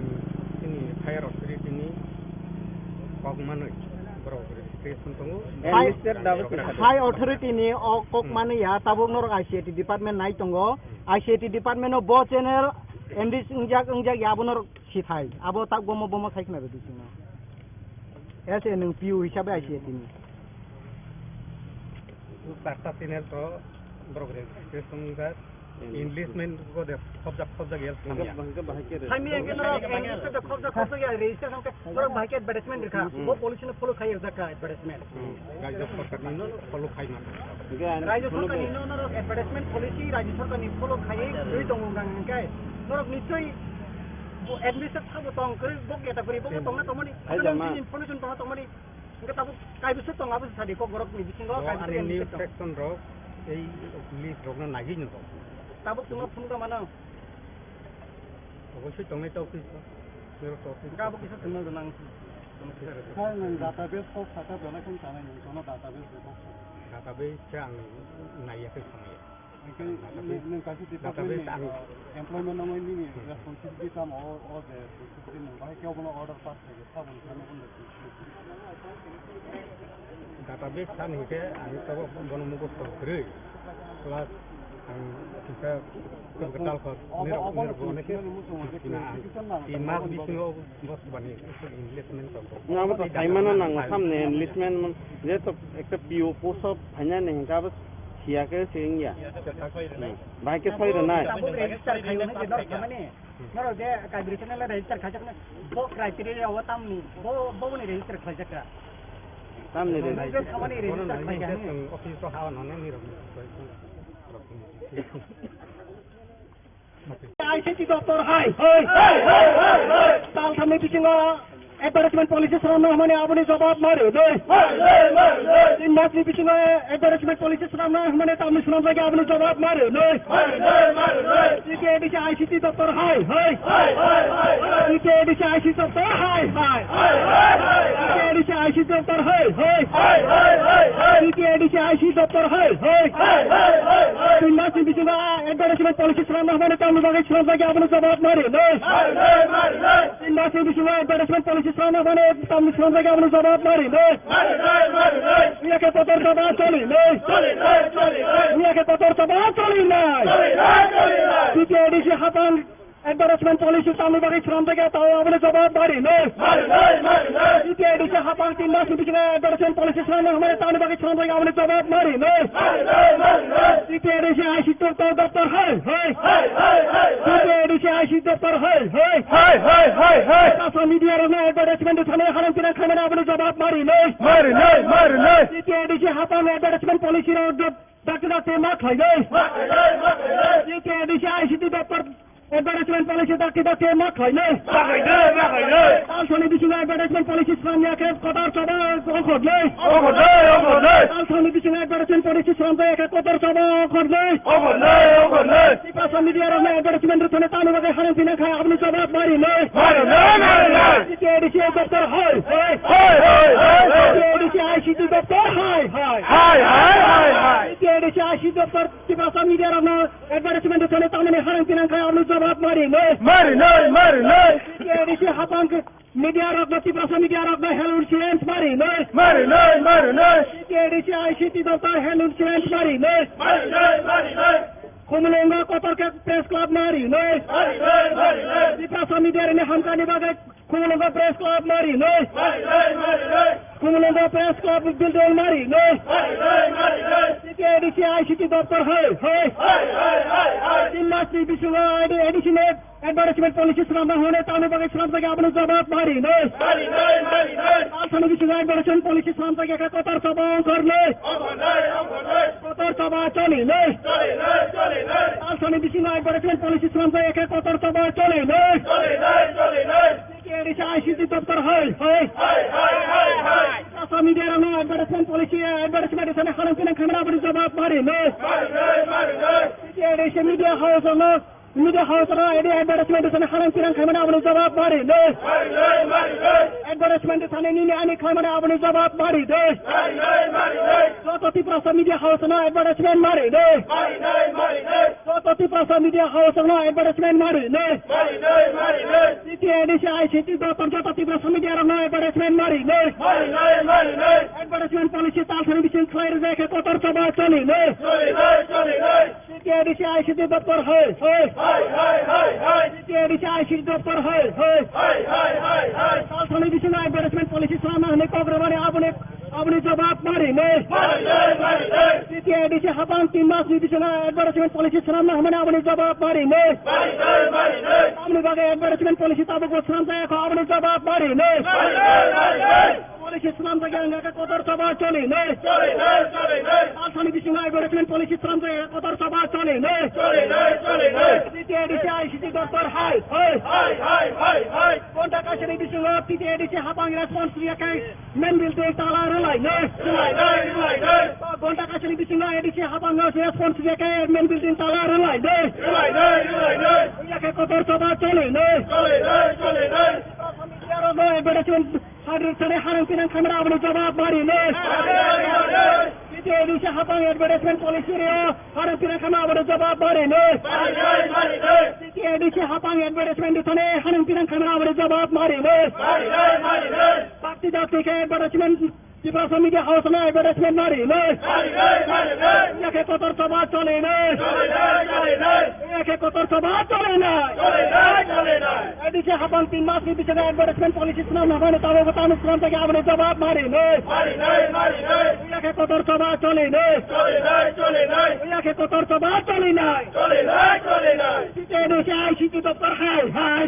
chini higher authority ni kok manwi borok registration tongo. High, high authority ni o kok manwi ya, tabuk norok I C A T department nai tongo. I C A T department o bo channel enlist wngjak, wngjak ya, abo norok sithai. Abo tak bomo, bomo sai khna rwdi chwngno. As a nwng P O hisabe I C A T ni. Charta channel to borok registration wngjak. Enlistment ko de khobjak khobjak ya samya. Samya ke norok enlistment de khobjak khobjak ya registration ke norok bahai ke advertisement rikha. Hmm. Bo policy no follow khai jak advertisement. Hmm. Rajya sarkar ni no follow khai man. Rajya sarkar ni no norok advertisement policy rajya sarkar ni follow khai rwi tongo gang hingkai. Norok nichoi bo administrator bo tong kwrwi bo category bo tongna tongmani. Hai jama. Information tongna tongmani. Hingke tabuk kaibrwi se tong, abo se sadi Kokborok ni bisingo o kaibrwi ani se news tong. Section rok, ei list rok no naiwi nw rok. Tabuk chwngno phunukna mano. Obosoi tongnai ta office o. Nero ta office. Hingke abo kisa chwngno gwnang. Sir, nwng database kok saka belai kheno chanai nwng, kono database rok kok saka. Database se ang naiya khe samaya. Hingke nwng, nwng kaisa department ni, database ang, uh, employment nangmani nini responsibility tamo o, o je responsibility nwng bahai khe obono order pass khaikhe saboni thani obono responsibility. Database thani hingke ang tabuk bono mukhusto kwrwi plus ang kisa kwtal kho obo, nirok, obo nirok onek khe muchungo je na ang clarification nang, i mas tamo bisingo Bos bani enlistment tong. Nga bo to saimano nang samne enlistment man, je to ekta P O post o phaina ni hingka bo siya ke sing ya. Hmm. Bahai ke soi rwnai. Tabuk register khai hwnwi je norok thamani. Norok je kaibri channel register khai jakna. Bo criteria o tamni. Bo, bo ni register khai jakka. Tamni register. Bo je thamani register khai jakna. Office o hawa nane ni rok. I C T doptor hai, hai. Talthamni bisingo advertisement policy swnamna hwnmani aboni jobab mari, nai. Tin masni bisingo advertisement policy swnamna hwnmani tamni swnamjak aboni jobab mari, nai. T T A D C I C T doptor hai, hai. T T A D C I C T doptor hai, hai. T T A D C I C T doptor hai, hai. T T A D C I C T doptor hai, hai. Tin masni bisingo advertisement policy swnamna hwnmani tamni bagwi swnamjak aboni jobab mari, nai. Tin masni bisingo advertisement policy swnamna hwnmani tamni swnamjak aboni jobab mari, nai. Yakhe kotor choba choli, nai. Yakhe kotor choba choli, nai. T T A D C hapang advertisement policy tamni bagwi swnamjak tao aboni jobab mari, nai. T T A D C hapang tin masni bisingo advertisement policy swnamna hwnmani tamni bagwi swnamjak aboni jobab mari, nai. T T A D C I C T doptor hai, hai. T T A D C I C T doptor hai, hai. Hai, hai, hai, hai. Social media rokno advertisement thani harang pinang khaimani aboni jobab mari, nai. Mari, nai, mari, nai. T T A D C hapang advertisement policy rok dot-, dakti dakti ma khlainai. T T A D C I C T doptor advertisement policy dakti dakti ma khlainai. Talsani bisingo advertisement policy swnamya khe kotor choba ongkhornai. Talsani bisingo advertisement policy swnamjak khe kotor choba ongkhornai. Tiprasa media rokno advertisement rwthani tamni bagwi harang pinang khai aboni jobab mari nai. Mari nai, mari nai. T T A D C doptor hai, hai. Hai, hai, hai, hai. T T A D C I C T doptor hai, hai. Hai, hai, hai, hai. T T A D C I C T doptor Tiprasa media rokno advertisement rwthani tamni harang pinang khai aboni jobab mari nai. Mari nai, mari nai. T T A D C hapang Media rokno, Tiprasa media rokno health insurance mari nai. Mari nai, mari nai. T T A D C I C T doptor health insurance mari nai. Mari nai, mari nai. Khumulwngo kotor khe press club mari nai. Mari nai, mari nai. Tiprasa media rokni hamkani bagwi Khumulwngo press club mari nai. Mari nai, mari nai. Khumulwngo press club building mari nai. Mari nai, mari nai. T T A D C I C T doptor hai, hai. Hai, hai, hai, hai. Tin masni bisingo A D C ni advertisement policy swnamna hwnwi tamni bagwi swnamjak aboni jobab mari nai. Mari nai, mari nai. Talsani bisingo advertisement policy swnamjak khe kotor choba ongkhornai. Ongkhornai, ongkhornai. Kotor choba cholinai. Cholinai, cholinai. Talsani bisingo advertisement policy swnamjak khe kotor choba cholinai. Cholinai, cholinai. T T A D C I C T doptor hai, hai. Hai, hai, hai, hai. Tiprasa media rokno advertisement policy, advertisement rwthani harang pinang khaimani aboni jobab mari nai. Mari nai, mari nai. T T A D C media house rokno Media house rok edi advertisement rwthani harang pinang khaimani aboni jobab mari nai. Mari nai, mari nai. Advertisement rwthani nini ani khaimani aboni jobab mari nai. Mari nai, mari nai. Joto Tiprasa media house no advertisement mari nai. Mari nai, mari nai. Joto Tiprasa media house no advertisement mari nai. Mari nai, mari nai. T T A D C I C T doptor joto Tiprasa media rok no advertisement mari nai. Mari nai, mari nai. Advertisement policy talsani bising khlai rwjak khe kotor choba choli nai. Choli nai, choli nai. T T A D C I C T doptor hai, hai. Hai, hai, hai, hai. T T A D C I C T doptor hai, hai. Hai, hai, hai, hai. Talsani bisingo advertisement policy swnamna hwnwi kok rwmani aboni, aboni jobab mari nai. Mari nai, mari nai. T T A D C hapang tin masni bisingo advertisement policy swnamna hwnmani aboni jobab mari nai. Mari nai, mari nai. Tamni bagwi advertisement policy tabukbo swnamjak kho aboni jobab mari nai. Mari nai, mari nai. Policy swnamjak ya wngkha khe kotor choba choli nai. Choli nai, choli nai. Talsani bisingo advertisement policy swnamjak ya kotor choba choli nai. Choli nai, choli nai. T T A D C I C T doptor hai, hai. Hai, hai, hai, hai. Gonta kaisani bisingo T T A D C hapang response riya khe main building tala rwlai nai. Rwlai nai, rwlai nai. Gonta kaisani bisingo A D C hapang response riya khe main building tala rwlai nai. Rwlai nai, rwlai nai. Riya khe kotor choba choli nai. Choli nai, choli nai. Advertisement Hadruk sani harang pinang khamra aboni jawab mari nai. T T A D C hapang advertisement policy reo harang pinang khamra aboni jawab mari nai. T T A D C hapang advertisement thani harang pinang khamra aboni jawab mari nai. Bakti dakti khe advertisement Tiprasa Media House no advertisement mari nai. Yakhe kotor choba choli nai. Yakhe kotor choba choli nai. A D C hapang tin mas ni bisingo advertisement policy swnam na mani tabo tamo swnam tagi aboni jawab mari nai. Yakhe kotor choba choli nai. Yakhe kotor choba choli nai. T T A D C I C T doptor hai hai.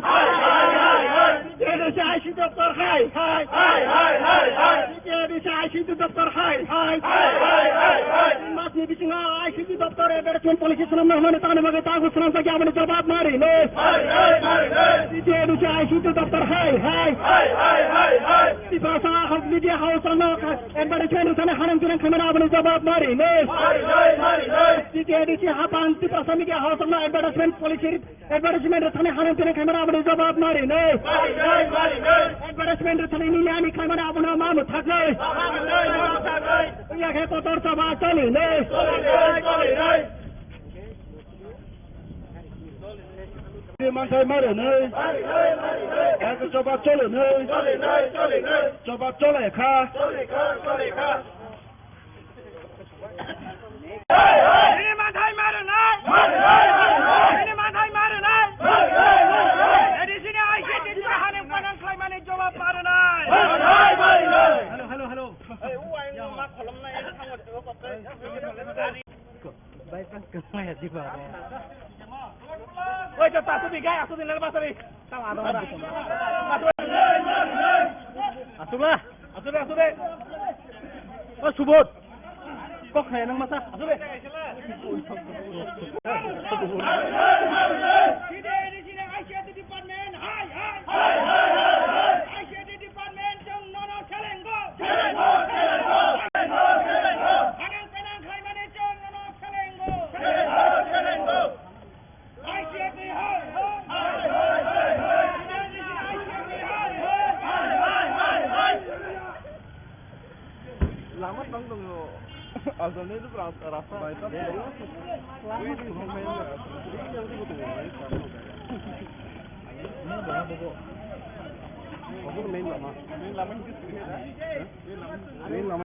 T T A D C I C T doptor hai, hai, hai, hai, hai, hai. T T A D C I C T doptor hai, hai, hai, hai, hai, hai. Tin masni bisingo I C T doptor advertisement policy swnamna hwnmani tamni bagwi tabuk swnamjak ya, aboni jawab ma rwnai. Hai, hai, hai, hai. T T A D C I C T doptor hai, hai, hai, hai, hai, hai. Tiprasa media house ano advertisement rwthani hanang tinang khaimani aboni jawab ma rwnai. Hai, hai, hai, hai. T T A D C hapan Tiprasa media house ano advertisement policy advertisement rwthani hanang tinang khaimani aboni jawab ma rwnai. Advertisement rwthani nini ani khaimani abono ma mwthaknai. Iya khe kotor choba cholinai. Manthai ma rwnai. Yak choba cholinai. Choba chole kha. Nini manthai ma rwnai. Nini manthai ma rwnai. A D C ni I C T ni hanang panang khlaimani jawab ma rwnai. Hello, hello, hello. Oi, ta, ta, tu di, gaya, tu di, lal basari. Asukla. Asukla, asukla. O Subodh. Kok khaya nang masa. Asukla. Department chwng nono selengo. Selengo, selengo, selengo, selengo. Hanang penang khlaimani chwng nono selengo. Selengo, selengo. I C T hai, hai. Hai, hai, hai, hai. I C T hai, hai. Hai, hai, hai, hai. Lama tang tongo. Asal ni tu ras-, rasta. Lama tang tongo. Obo main lama. Main lama ni. Main lama.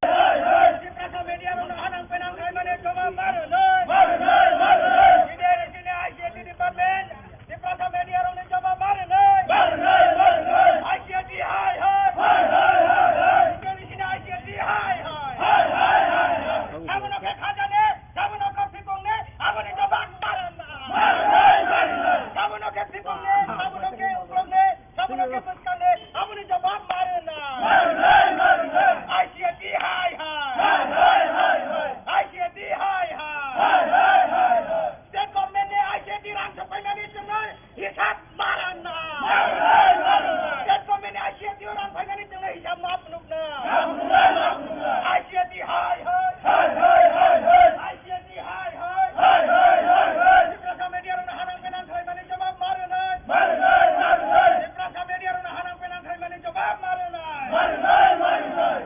Tiprasa media rok no hanang penang khaimani jawab ma rwnai. Ma rwnai, ma rwnai. Bideri sini I C T department. Tiprasa media rok ni jawab ma rwnai. Ma rwnai, ma rwnai. I C T hai, hai. Hai, hai, hai, hai. Bideri sini I C T hai, hai. Hai, hai, hai, hai. Abono khe khajani, abono khe sipung ni, aboni jawab ma rwnai. Ma rwnai, ma rwnai. Abono khe sipung ni, abono khe uklok ni. Sabono khe bwskang de, aboni jawab ma rwnai. Hai, hai, hai, hai. I C T hai, hai. Hai, hai, hai, hai. I C T hai, hai. Hai, hai, hai, hai. State government ni I C T rang sok phaimani chwngnai hisab ma rwnai. Hai, hai, hai, hai. State government ni I C T rang phaimani chwngnai hisab ma phunuknai. Ma phunuknai, ma phunuknai. I C T hai, hai. Hai, hai, hai, hai. I C T hai, hai. Hai, hai, hai, hai. Tiprasa media rok no hanang penang khlaimani jawab ma rwnai. Ma rwnai, ma rwnai. Tiprasa media rok no hanang penang khlaimani jawab ma rwnai. Ma rwnai, ma rwnai.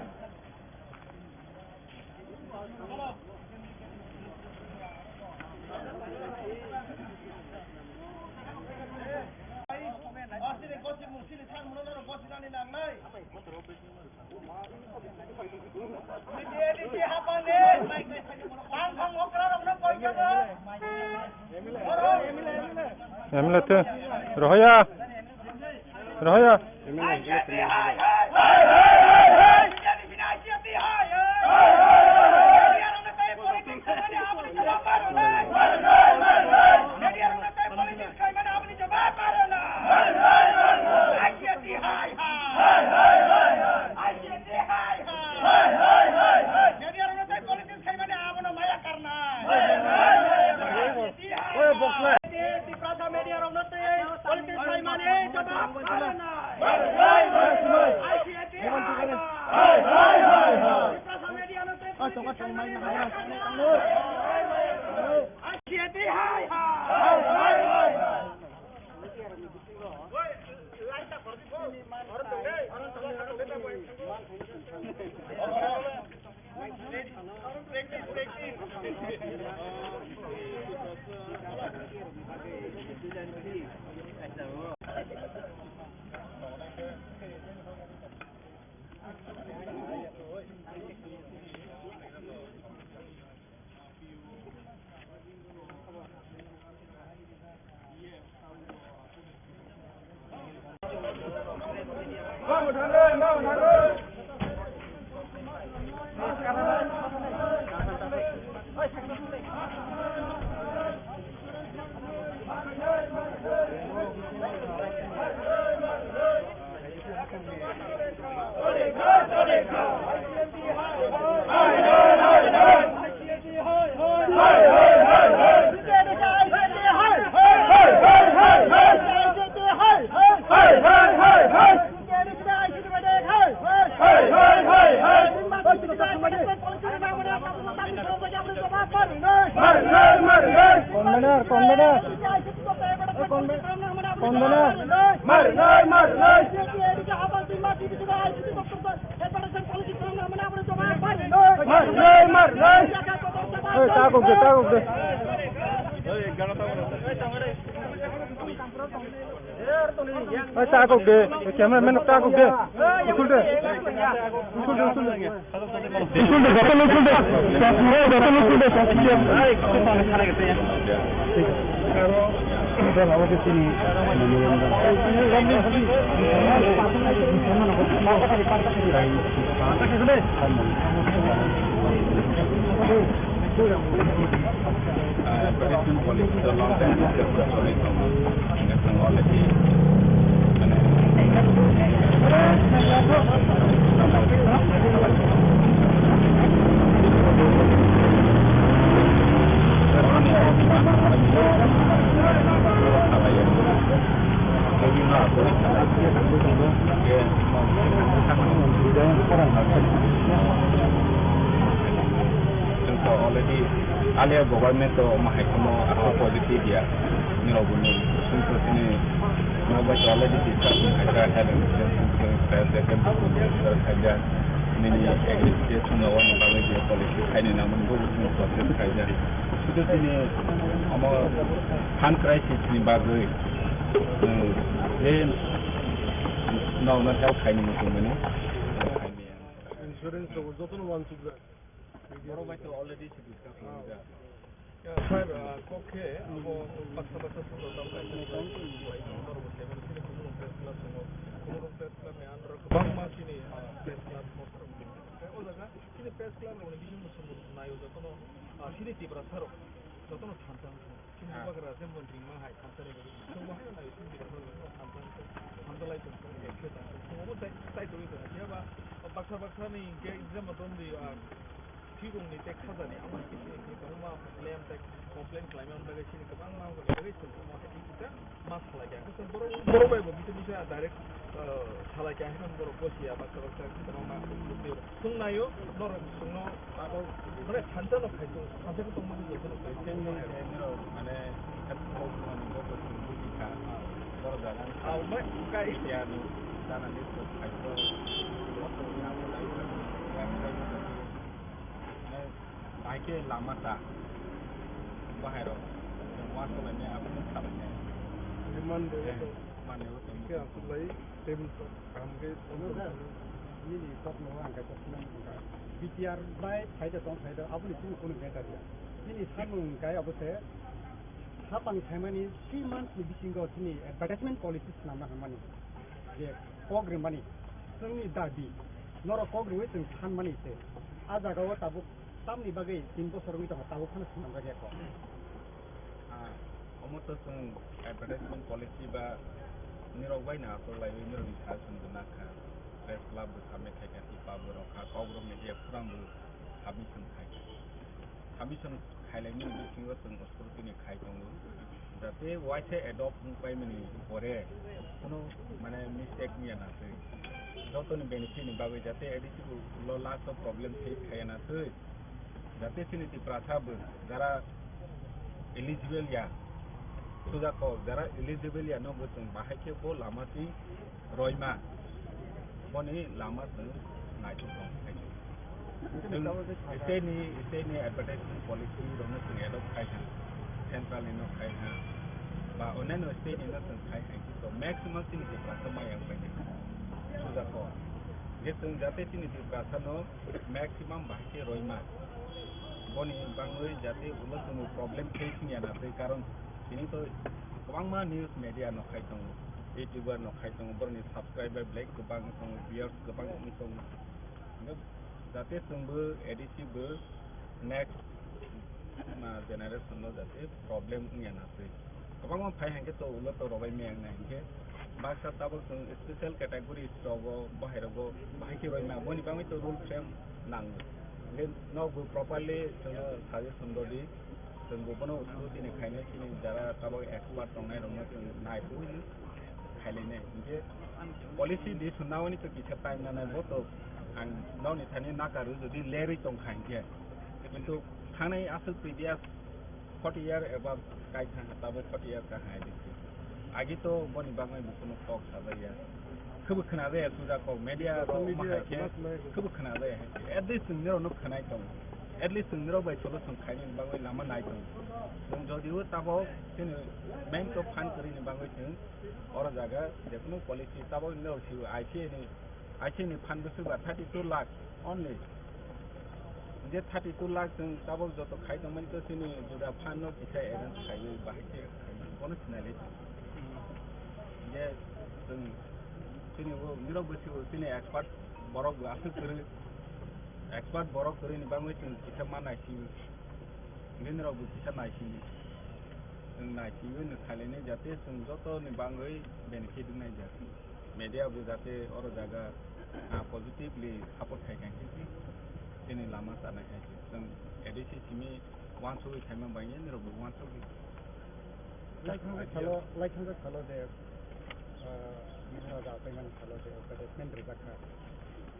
Asini gosi musini san muno gosi nani nangnai. M L A twi. Rohoya. Rohoya. Media rokno tei politics khaimani abono maya karnai. Oi, box le. Tiprasa media rokno tei politics khaimani jawab karnai. I C T hai hai. Tiprasa media no tei politics khaimani abono maya karnai. I C T hai hai. Kondona. Mar, nai, mar, nai. Mar, nai, mar, nai. Ei, takok de, takok de. Ei, takok de. Cameraman takok de. Usul de. Usul de, usul de. Usul de, joto usul de. Joto usul de. Advertisement policy to long time discussion choli tongo. Hingke chwng already, mane, Chwng to already alia government to omo hai kheno aswk positive ya. Nirok bo nung chwng to chini nok bai to already discussion khaijak, health insurance, health insurance, health insurance khaijak. Nini agriculture chwng o bagwi je policy khaini nangmani bo chwng process khaijak. Sudu chini omo fund crisis ni bagwi chwng je nokno help khaini muchungmani. Insurance rok jotono wansukjak. Borok bai to already se discuss khaijak. Ya, sir, ah, kok khe abo baksa baksa swngo tamo kaisa norok bo seven chini Khumulwng Press Club tongo. Khumulwng Press Club ni under o kwbangma chini, ah, press club mosarok tongo. Tei o jaga chini press club rokni bisingo chwng naio jotono, ah, chini Tiprasa rok jotono thansa wngkha. Chini bubagra jemon ringma hai thansa ni bagwi chwng bo haino naio chini Tiprasa rok jotono thansa wngkha. Thansa lai tongkha, ekhe tongkha. Chwng obo chai, chai tongwi tongkha. Phiya ba baksa baksa ni hwnkhe jemon romdi, ah, Thwirokni tei khajani amo hai khe kwbangma lamb tei complain khlaimani bagwi chini kwbangma wngkha, bagwi chwng omo hai khe kisa ma salai kha. Hwnkhe chwng borok, borok bai bo bisi bisi direct, ah, salai kha, hwnkhe borok gosiya baksa baksa kwbangma swngnaio, norok chwngno abo mane thansa no khai tongo, thansa khe tongmani jotono khai tongo. Mane, mane, borok jaga ni Ah, omo kai. Tiyani, dana ni khai tongo. Bahai khe lama ta, bahai rok, chwng uansuk lainai, abo nung sa lainai. Mande, eh, mande o tong. Khe aswk lai, tei kaham khe tong. Nini kok no ang kaisa sinang wngkha. B T R bai phaida tong phaida, aboni chini kunu matter ya. Nini samung kai abo se, hapang phaimani three months ni bisingo chini advertisement policy swnamna hwnmani. Je kok rimani, chwngni dabi, norok kok riwi chwng sanmani se. A jagao tabuk tamni bagwi tin bosor wngwi tongo, tabuk phano swnamjak ya kok. Ah, omo to chwng advertisement policy ba nirok bai no achuk laiwi nirokni suggestion bo nakha. Press club bo submit khaikha, tipa bo rokha, kok rok media forum bo submission khaikha. Submission khailaimani bisingo chwng scrutiny khai tongo. Jate uaisa adopt wng paimani pore, kuno, mane, mistake wngya na twi. Jotoni benefit ni bagwi jate A D C ulo last o problem face khaiya na twi. Jate chini Tiprasa bo jara eligible ya, suja kok, jara eligible ya no bo chwng bahai khe bo lama twi roima, boni lama chwng naithok tong khaidi. Chwng state ni, state ni advertisement policy rokno chwng adopt khai kha, central ni no khai kha, ba onyaino state ni no chwng khai kha, to maximum chini Tiprasa maya wngkha. Sujako je chwng jate chini Tiprasa no maximum bahai khe roima, boni bangwi jate ulo chwng problem face wngya na twi, karon tini to kwbangma news media no khai tongo, YouTuber no khai tongo, borokni subscriber belai kwbang wng tongo, viewers kwbang wng tongo. Hingke jate chwngbo A D C bo next, ma, generation no jate problem wngya na twi. Kwbangma phai hingke to ulo to robai maya wngnai hingke baksa tabok chwng special categories rogo, bahai rogo bahai khe roima, boni bagwi to rule frame nango. Hingke nokbo properly chwngno suggestion rwdi. Chwng bo bono scrutiny khainai, chini jara tabok expert tongnai rokno chwng naiphuru khailai nai. Hinkhe policy di swnna oni to kisa time nanai, bo to ang nokni thani nakaru jodi lerwi tongkha hinkhe. Kintu thangnai aswk previous forty year above kai thangkha, tabok forty year kaham hai di. Agi to boni bagwi bo kunu kok sajaya. Khebo khwnajaya suja kok, media rok ma hai khe khebo khwnajaya hai khe. At least chwng norok no khwnai tongo. At least chwng norok bai solution khainani bagwi lama nai tongo. Chwng jodi o tabok chini bank o phan kwrwini bagwi chwng oro jaga jekunu policy tabok norok sibo I C A ni I C A ni phan bwswk ba thirty two lakh only. Je thirty two lakh chwng tabok joto khai tongmani to chini juda phan no kisa arrange khaiwi bahai khe bono sinai lai tongo. Je chwng chini o nirok bwswk chini expert borok bo aswk kwrwi, expert borok kwrwini bagwi chwng kisa ma naisingwi, nirok bo kisa naisingwi, chwng naisingwi no khailainai jate chwng joto ni bagwi benefit wngnai ja. Media bo jate oro jaga, ah, positively support khai kha khe chini lama chanai hai se. Chwng A D C simi wansugwi khaima bai nirok bo wansugwi. Laithangsa salo, laithangsa salo je, ah, Bihar raja apaimani salo je advertisement rijak kha.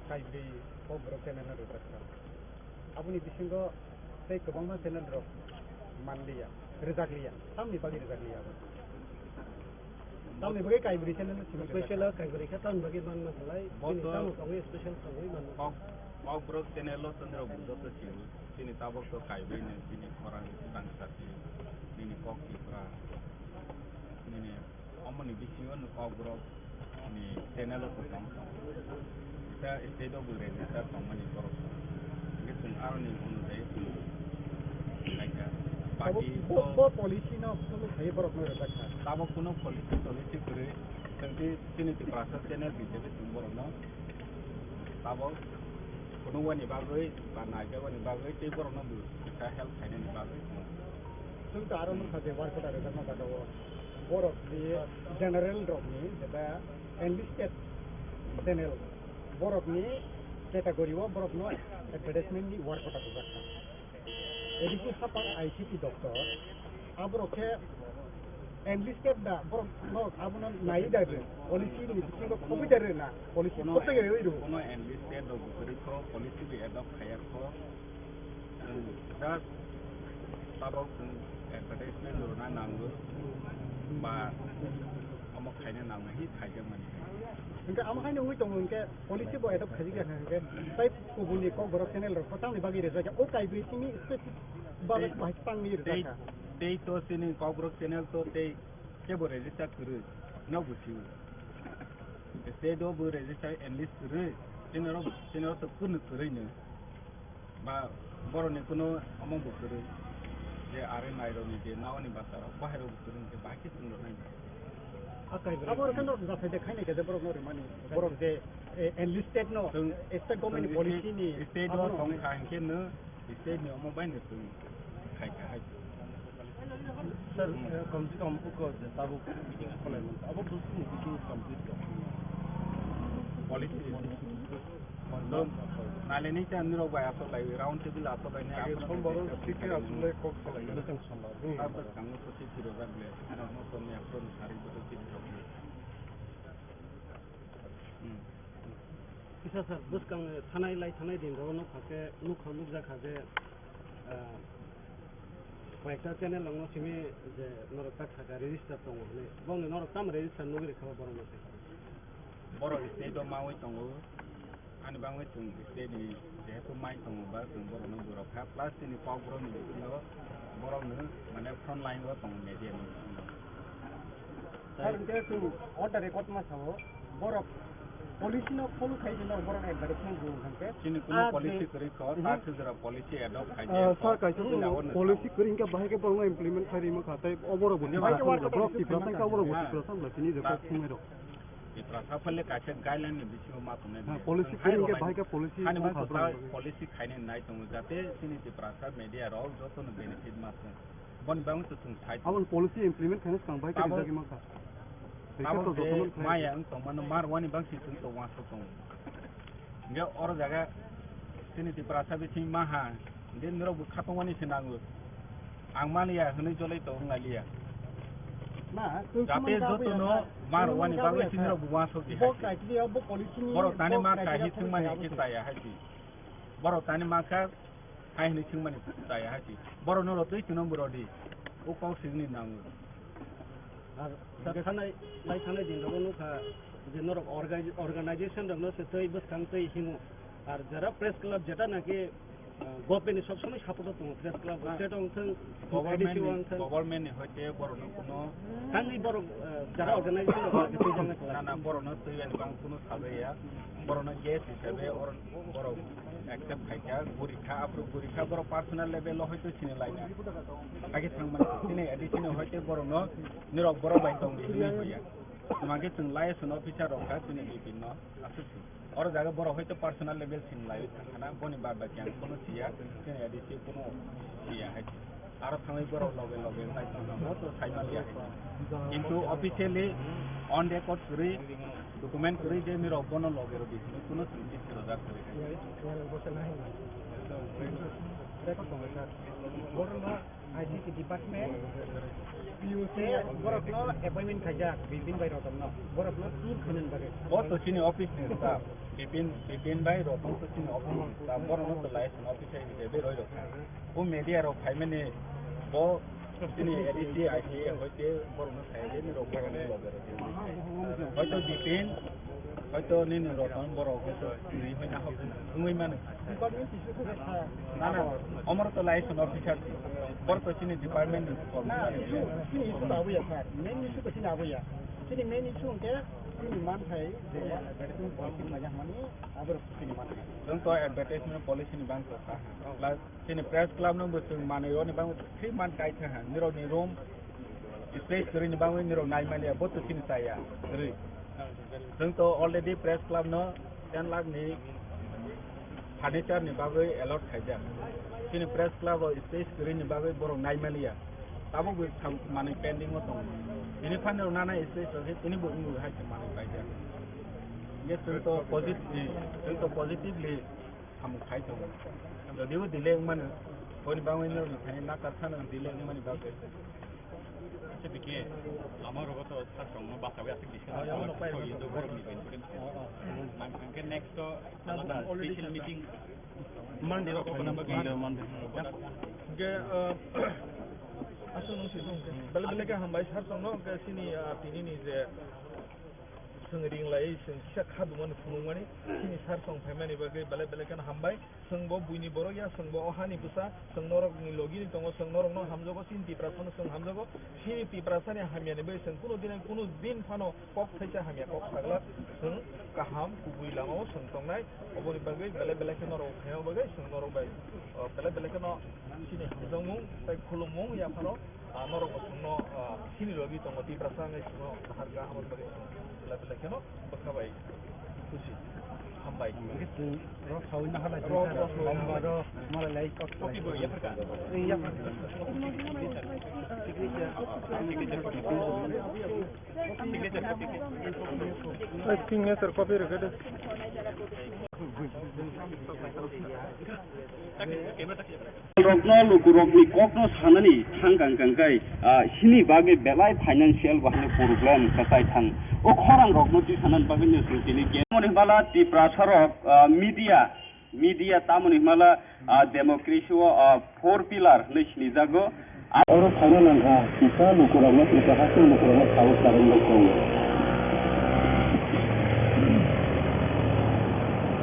Kaibrwi Kokborok channel no rijak kha. Aboni bisingo tei kwbangma channel rok manliya, rijakliya. Tamni bagwi rijakliya abo? Tamni bagwi kaibrwi channel no simi rijak kha? Special kaibrwi khe tamni bagwi manma salai, bini tamo tongwi special tongwi manma. Kok, Kokborok channel o chwng rok joto simi. Chini tabok to kaibrwi no chini khorang tang sati, nini Kok Tipra, nini Omoni bisingo no Kokborok ni channel o tong tong. Kisa state o bo register tongmani borok tong. Hingke chwng aroni onujai chwng naikha. Party bo, to bo policy no follow khai borok no rwjak kha. Tabok kuno policy tolicy kwrwi chwng tei chini Tiprasa channel hisabe chwng borok no tabok phunukmani bagwi ba naijakmani bagwi tei borok no bo kisa help khainani bagwi. Chwng to aro nukha je work order rwjakma jaga o. Borok ni general rok ni jeba enlisted channel borok ni category o borok no advertisement ni work order rwjak kha. A D C sapa I C T doctor aborok khe enlisted da borok no abono nai da re policy ni bisingo khoboi da re na policy kono kote ge oi ro. Kono enlisted rok bwkhwrwi kho policy bo adopt khaiya kho. Just tabok chwng advertisement rwna nango ba omo khaina nango hi khaijakmani. Hingke amo haino wngwi tongo hingke policy bo adopt khaijak ya hingke tai kubuni Kokborok channel rok tamni bagwi rijak ya o kaibrwi simi specific bagwi bahai tangwi rijak kha. Tei to chini Kokborok channel to tei kebo register kwrwi no busiu. State o bo register enlist kwrwi chini rok chini rok to kwrwi kwrwi no. Ba borokni kuno omo bo kwrwi je are nairokni je naoni bwsarok bahai rok bo kwrwi hwnkhe bahai khe chwng rok nai. Abo rokhe no jathai de khainai khe je borok no rimani borok je, eh, enlisted no state government ni policy ni state o tong kha hwnkhe no state ni omo bai no chwng khai kha hai. Sir, eh, kam se kam uko je tabuk meeting kholai man. Abo bus ni meeting complete kha. Policy. Nalini chan nirok bai asok lai round table asok lai ne asok lai. Sombar o siki asok lai kok salai. Abo tang no sisi tiro rak le. Ano to ni asok ni sari betul tiro. Hmm. Kisa sir, bwskang thanai lai thanai din rok nukha khe, nukha nukjak kha je, ah, koyekta channel rok no simi je norok tak saka register tongo hinwi. Bongni norok tamo register nugwi rikha borok no se? Borok state o mawi tongo. Ani bangwi chwng state ni jehetu mai tongo ba chwng borok no borok kha. Plus chini Kokborok ni bisingo borok no mane front line o tongo media ni bisingo. Sir, hingke chwng on the record ma sao, borok policy no follow khai jeno borok advertisement rw hwnkhe. Chini kuno policy kwrwi kho, ta sujra policy adopt khai jeno. Sir, kaisa policy kwrwi hwnkhe bahai khe borok no implement khai rima kha, tai oborok bo Tiprasa, borok Tiprasa hwnkhe oborok bo Tiprasa wngkha chini je kok thumai rok. Tiprasa phale kaisa guideline ni bisingo ma tongnai. Policy kwrwi hwnkhe bahai khe policy. Policy khainai nai tongo jate chini Tiprasa media rok joto no benefit ma thung. Boni bagwi to chwng sai. Aboni policy implement khaina swkang bai khe rijagwi mankha. Abo je maya wng tongmano mar wani bangsi chwng to wansuk tongo. Hingke oro jaga chini Tiprasa bising maha, hingke norok bo khatungmani se nango. Ang maliya hwnwi jolai to wng lailiya. Jate joto no mar wani bagwi chini rok bo wansuk di hai. Borok tani ma kahi thwngmani hai khe chaya hai si. Borok tani ma kha. Hai hwnwi swngmani chaya hai se. Borokno rw twi chwngno bo rw di. O kok swngni nango. Ar ta thanai, lai thanai din rogo nukha je norok orga-, organization rokno se tei bwskang tei himo. Ar jara press club jeta naki, ah, government ni sob somoi support o tongo press club, ah, state wng thung, government A D C ni, wng thung. Government ni hoite borok no kuno thangwi borok, ah, jara organization rok tei jang na na borok no tei ani bang kuno sabai ya. Borok no guest hisabe or-, borok accept khaikha, gurikha, aphuru gurikha, borok personal level o hoito sini laina. Hakhe thangmani sini A D C ni hoite borok no nirok borok bai tong di hinwi hoya. Tuma khe chwng liaison officer rok kha chini bipin no aswk se. Oro jaga borok hoito personal level sini lai thangkhana, boni bad bai khe ang kono siya, chini A D C kono siya hai. Aro thangwi borok loge loge tai tongna mo to sai maliya hai. Kintu officially on record kwrwi, document kwrwi je nirok bono loge rw di hinwi kono chwng chis rwjak kwrwi hai. I D C department, P U C, borokno appointment khaijak, Bipin bai Rotonno, borokno tour khainani bagwi. Bo to chini office ni staff, Bipin, Bipin bai Roton to chini office ni staff, borokno to liaison officer hisabe roi rok kha. Bo media rok phaimani bo chini A D C, I C A hoite borokno sai je nirok borokno loge rw di. Hoito Bipin, hoito nini Roton borok hoito nini hoina hok wngwi mano. Department issue khe kha. Na, na, omor to liaison officer si. Bor to chini department ni na, kormchari. Issue, chini issue labuya, sir. Main issue to chini labuya. Chini main issue hwnkhe chini manthai je advertisement policy khlaijakmani, aborok chini manthai. Chwng to advertisement policy ni bangso kha. Plus chini press club no bo chwng manwi roni bangwi three month kai kha ha. Nirok ni room space kwrwini bagwi nirok naimaliya, bo to chini chaya kwrwi. Chwng to already press club no ten lakh ni furniture ni bagwi allot khaijak. Chini press club o space kwrwini bagwi borok naimaliya. Tabuk bo sam-, manwi pending o tongo. Bini phan rok nana space rok se tini bo wngwi hai se manwi paijak. Ye chwng to posit-, chwng to positively samung khai tongo. Jodibo delay wngmano, boni bagwi norokni thani nakar phano delay wngmani bagwi. Acha bikhe, ama rogo to sasong no basawi aswk kisa. Ah, ya, no, so, indo borok ni bench. Oh, oh. Man, hwnkhe next to, na, alada already special meeting. Monday rok, Monday, Monday. Hwnkhe, ah, aswk nung swi sung. Bele bele khe hambai sir tongno, hwnkhe chini, ah, tini ni je Chwng ring lai, chwng kisa kha dungmani phunukmani, chini sir song phaimani bagwi belai belai kheno hambai. Chwng bo buini borok ya, chwng bo o hani bwsa, chwng norokni logini tongo, chwng norokno hamjago, chini Tiprasano chwng hamjago. Chini Tiprasani hamyani bagwi chwng kunu din, kunu din phano kok thaisa hamya kok sagla, chwng kaham kubui lamao chwng tongnai. Oboni bagwi belai belai kheno norok phaima bagwi chwng norok bai, o, belai belai kheno chini hamjakmung tei khulummung ya phano. Ah, norok bo chwngno, ah, sini logi tongo, Tiprasa wngwi chwngno naharkha, aboni bagwi chwng belai belai kheno bwkha bai khusi. Hambai. Hwnkhe chwng rok saui naharlai rok, rok saui naharlai. Malai lai kok copy bo yapharkha. Yapharkha. Signature copy rwkhe de. Signature copy rwkhe de. Camera tak. Rokno lukurokni kokno sanani thang kang kang kai, ah, sini bagwi belai financial bahai problem kwchai thang. O khorang rokno tisanani bagwi no chwng tini ke. Tamoni hwnbala Tiprasa rok, ah, media, media tamoni hwnbala, ah, democracy o, ah, four pillar hwnwi sinijago. Oro phaina nangkha kisa lukurokno, kisa haste lukurokno sao charwng bai tongo.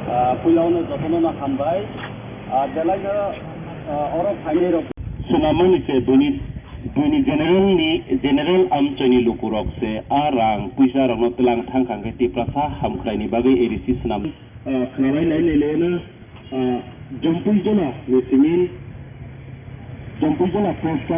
Ah, puila ono jotono no hambai. Ah, belaino, ah, oro phainai rok. Swnamani se buini, buini general ni, general amchoi ni lukurok se a rang puisa rokno tlang thang kha hwnkhe Tiprasa hamkrai ni bagwi A D C swnam. Ah, khwnalai lai lai lai no, ah, Jampui Jona ni simi, Jampui Jona post.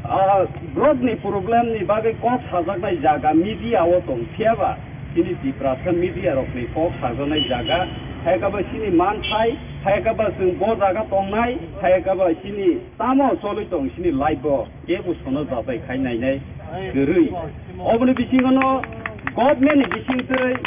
Ah, borokni problem ni bagwi kok sajaknai jaga media o tong, phiya ba chini Tiprasa media rokni kok sajaknai jaga, hai khe ba chini manthai, hai khe ba chwng bo jaga tongnai, hai khe ba chini tamo choli tong chini life o, kebo sono jatai khai nainai kwrwi. Oboni bisingo no government ni bisingtwi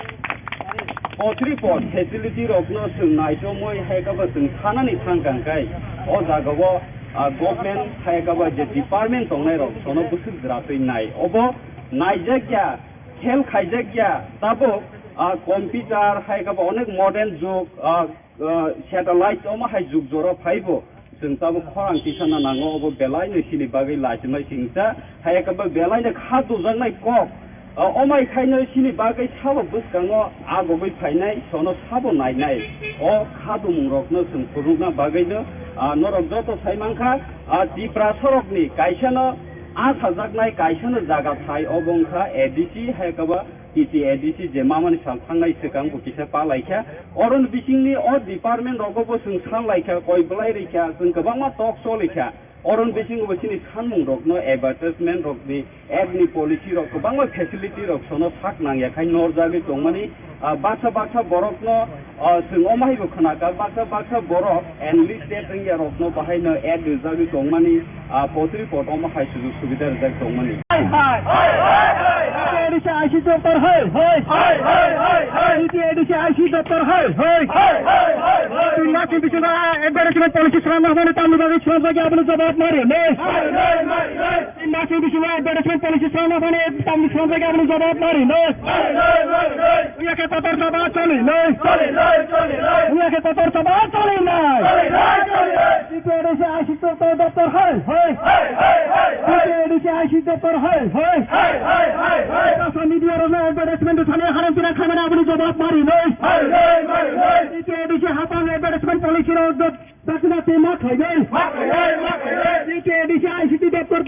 poultry pot facility rokno chwng naitomwi hai khe bo chwng thanani thang kang khe o jagao, ah, government hai khe bo je department tongnai rok sono bwswk jwratwi nai. Obo naijak ya, khel khaijak ya, tabuk, ah, computer hai khe bo onek modern jug, ah, ah, satellite omo hai jug jora phaibo. Chwng tabuk khorang tisana nango, obo belaino chini bagwi lachimai singcha, hai khe bo belaino kha dujaknai kok. O, omai khaino chini bagwi sabo bwskango agogwi phainai, sono sabo nainai. O kha dumungrokno chwng phunukna bagwino, ah, norok joto sai mankha, ah, Tiprasarokni kaisano asajaknai, kaisano jaga thai, obo wngkha A D C, hai khe bo T T A D C je mamani sal thangnai swkang bo kisa pa laikha. Oroni bisingni o department rogo bo chwng san laikha, koi belai rikha, chwng kwbangma talk choli kha. Oroni bisingo bo chini sanmung rokno advertisement rokni, ad ni policy rok kwbangma facility rok sono sak nangya khai norjagwi tongmani. Ah, baksa baksa borokno, ah, chwng omo hai bo khwnakha, baksa baksa borok enlisted wngya rokno bahaino ad rijagwi tongmani, ah, potri pot omo hai sujuk subida rijak tongmani. Hai, hai, hai, hai, hai, hai. T T A D C I C doptor hai, hai. Hai, hai, hai, hai. T T A D C I C doptor hai, hai. Hai, hai, hai, hai. Twi masi bisingo advertisement policy swnamna hwnwi tamni bagwi swnamjak ya, aboni jawab mari nai. Hai, hai, hai, hai. Twi masi bisingo advertisement policy swnamna hwnwi tamni swnamjak ya, aboni jawab mari nai. Hai, hai, hai, hai. Wngya khe kotor saba choli nai. Choli nai, choli nai. Wngya khe kotor saba choli nai. Choli nai, choli nai. T T A D C I C doptor, doptor hai, hai. Hai, hai, hai, hai. T T A D C I C doptor hai, hai. Hai, hai, hai, hai. Tiprasa media rokno advertisement thani haram pina khamani aboni jawab mari nai. Hai, hai, hai, hai. T T A D C hapang advertisement policy rok dot dakti dakti ma khlai nai. Ma khlai nai, ma khlai nai. T T A D C I C doptor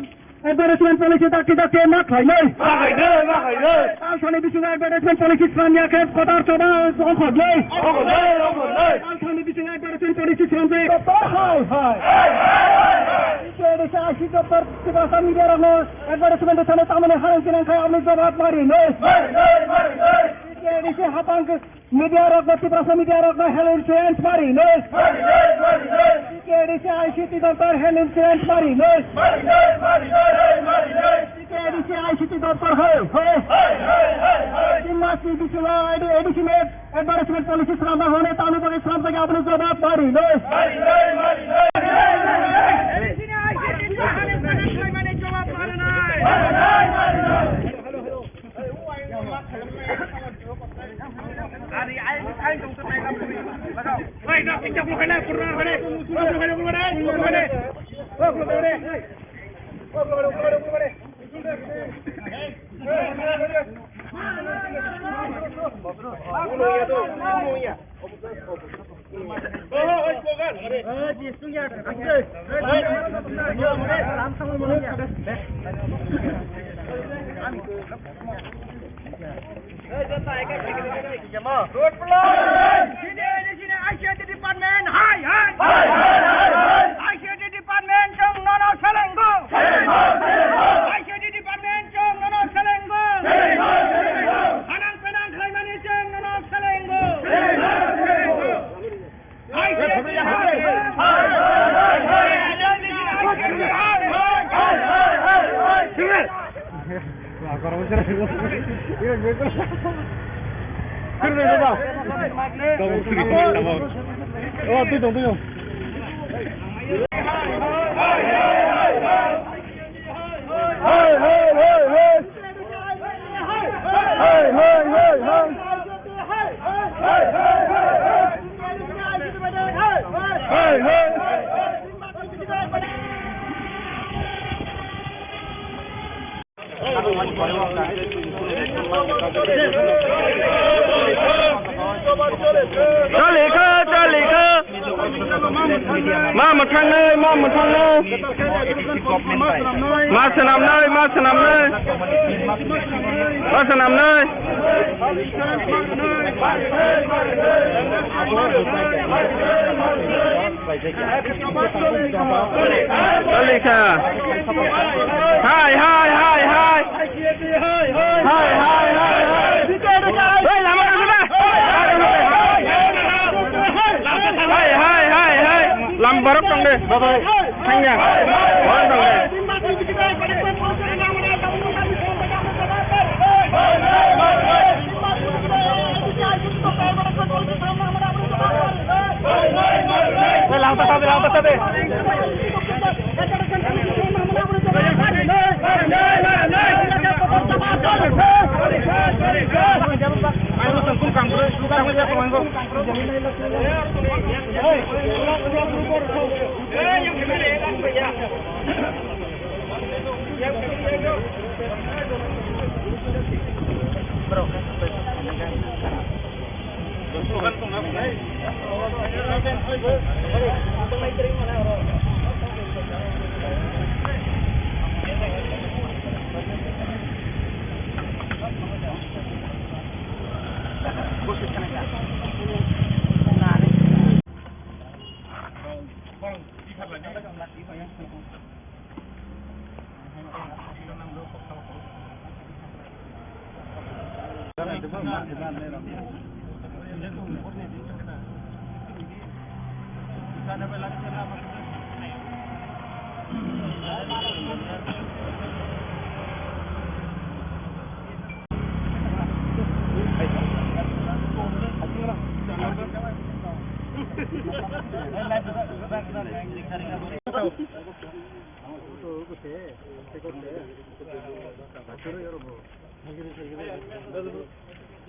advertisement policy dakti dakti ma khlai nai. Ma khlai nai, ma khlai nai. Talsani bisingo advertisement policy swnamya khe kotor saba ongkhornai. Ongkhornai, ongkhornai. Talsani bisingo advertisement policy swnamjak. Doptor hai, hai. Hai, hai, hai, hai. T T A D C I C doptor Tiprasa media rokno advertisement thani tamani haram kinang khai aboni jawab mari nai. Mari nai, mari nai. T T A D C hapang media rokno, Tiprasa media rokno health insurance mari nai. Mari nai, mari nai. T T A D C I C doptor health insurance mari nai. Mari nai, mari nai, mari nai. T T A D C I C doptor hai, hai. Hai, hai, hai, hai. Tin mas ni bisingo A D C ni advertisement policy swnamna hwnwi tamni bagwi swnamjak ya, aboni jawab mari nai. Mari nai, mari nai. Road block! Sini, sini, I C T department, hai, hai! Hai, hai, hai, hai! I C T department, chwng nono selengo! Selengo, selengo! I C T department, chwng nono selengo! Selengo, selengo! Hanang penang khlaimani chwng nono selengo! Selengo, selengo! Chali kha, chali kha. Ma mwthangnai, ma mwthangnai. Ma swnamnai, ma swnamnai. Ma swnamnai. Chali kha. Hai, hai, hai, hai. Hai, hai, hai, hai. Hei, lama tangkha da. Hai, hai, hai, hai. Lama borok tong de. Thangya. Borok tong de. Hei, lang ta sabe, lang ta sabe.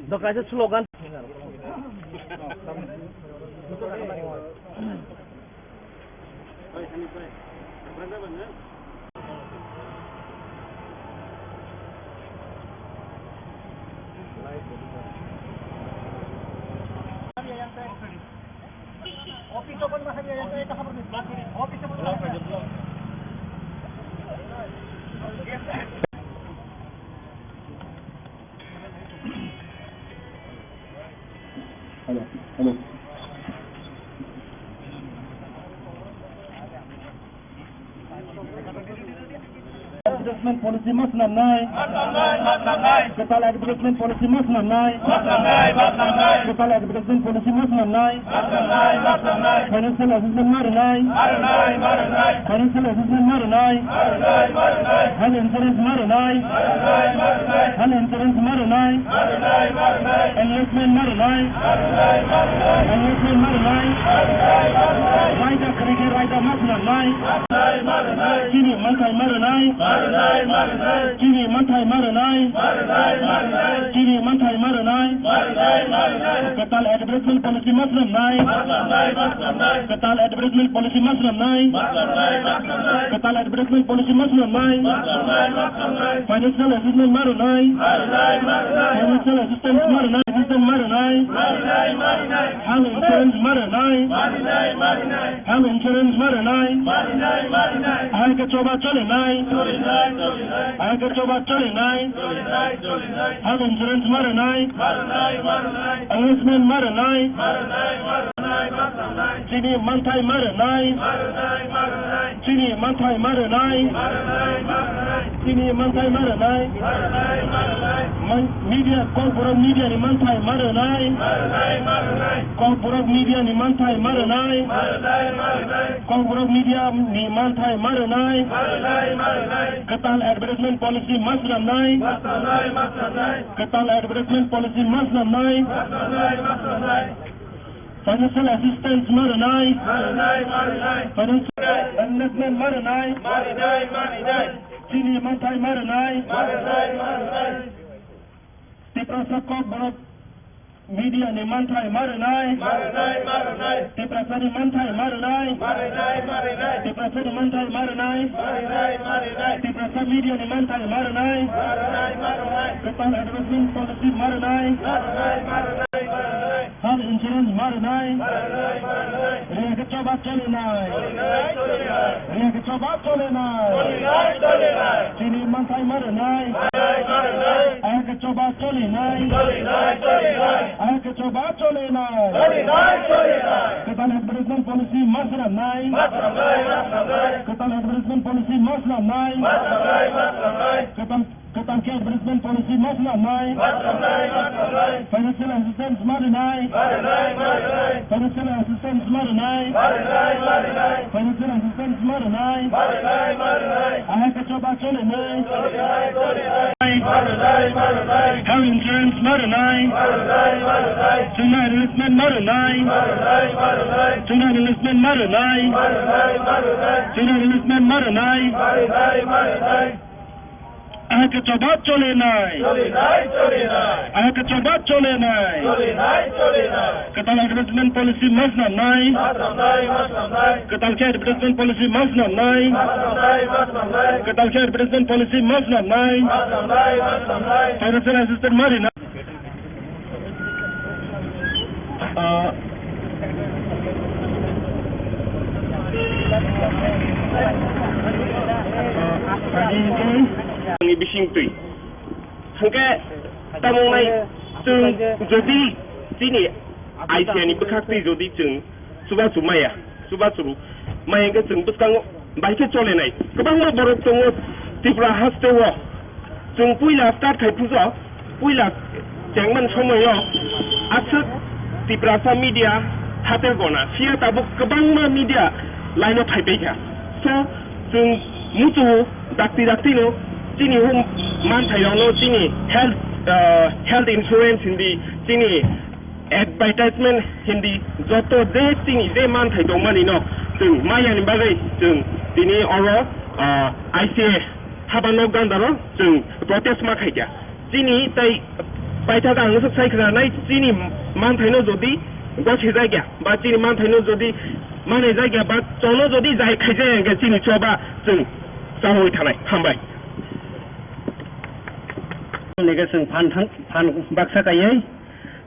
Do kaisa slogan. Hello, hello. Advertisement policy ma swnamnai. Kwtal advertisement policy ma swnamnai. Kwtal advertisement policy ma swnamnai. Financial assistance ma rwnai. Financial assistance ma rwnai. Health insurance ma rwnai. Health insurance ma rwnai. Enlistment ma rwnai. Enlistment ma rwnai. Raida kwrwi khe raida ma swnamnai. Chini manthai ma rwnai. Chini manthai ma rwnai. Chini manthai ma rwnai. Kwtal advertisement policy ma swnamnai. Kwtal advertisement policy ma swnamnai. Kwtal advertisement policy ma swnamnai. Financial assistance ma rwnai. Financial assistance ma rwnai. Assistance ma rwnai. Health insurance ma rwnai. Health insurance ma rwnai. Ahai khe choba cholinai. Ahai khe choba cholinai. Health insurance ma rwnai. Enlistment ma rwnai. Chini manthai ma rwnai. Chini manthai ma rwnai. Chini manthai ma rwnai. Man-, media, Kokborok media ni manthai ma rwnai. Kokborok media ni manthai ma rwnai. Kokborok media ni manthai ma rwnai. Kwtal advertisement policy ma swnamnai. Kwtal advertisement policy ma swnamnai. Financial assistance ma rwnai. Financial enlistment ma rwnai. Chini manthai ma rwnai. Tiprasa Kokborok media ni manthai ma rwnai. Tiprasa ni manthai ma rwnai. Tiprasa ni manthai ma rwnai. Tiprasa media ni manthai ma rwnai. Kwtal advertisement policy ma rwnai. Health insurance ma rwnai. Riyakhe choba cholinai. Riyakhe choba cholinai. Chini manthai ma rwnai. Ahai khe choba cholinai. Ahai khe choba cholinai. Kwtal advertisement policy ma swnamnai. Kwtal advertisement policy ma swnamnai. Kwtal Kwtal khe advertisement policy ma swnamnai. Financial assistance ma rwnai. Financial assistance ma rwnai. Financial assistance ma rwnai. Ahai khe choba cholinai. Health insurance ma rwnai. Chwngno enlistment ma rwnai. Chwngno enlistment ma rwnai. Chwngno enlistment ma rwnai. Ahai khe choba chole nai. Chole nai, chole nai. Ahai khe choba chole nai. Chole nai, chole nai. Kwtal advertisement policy ma swnam nai. Ma swnam nai, ma swnam nai. Kwtal khe advertisement policy ma swnam nai. Ma swnam nai, ma swnam nai. Kwtal khe advertisement policy ma swnam nai. Ma swnam nai, ma swnam nai. Financial assistance ma rina. Ah, ah, ni bising twi. Hwnkhe tamo wngnai chwng jodi chini aisiani bwkhak twi jodi chwng chubachu maya, chubachu maya hwnkhe chwng bwskango bai khe cholenai. Kwbangma borok tongo Tripura hasteo. Chwng puila start khai pujo, puila chengmani somoio aswk Tiprasa media hatel gona, phiya tabuk kwbangma media line-o phaipai kha. So, chwng muchungo dakti daktino chini hum manthairokno chini health, ah, health insurance hindi, chini advertisement hindi, joto je chini je manthai tongmani no chwng mayani bagwi chwng tini oro, ah, I C A haba nok gandaro chwng protest ma khaikha. Chini tai paithak ang swk sai khna nai chini manthaino jodi gosi jakya ba chini manthaino jodi manai jakya ba chono jodi jai khaijak hwnkhe chini choba chwng chawi thanai. Hambai. Nege chwng phan thang, phan baksa kaiwi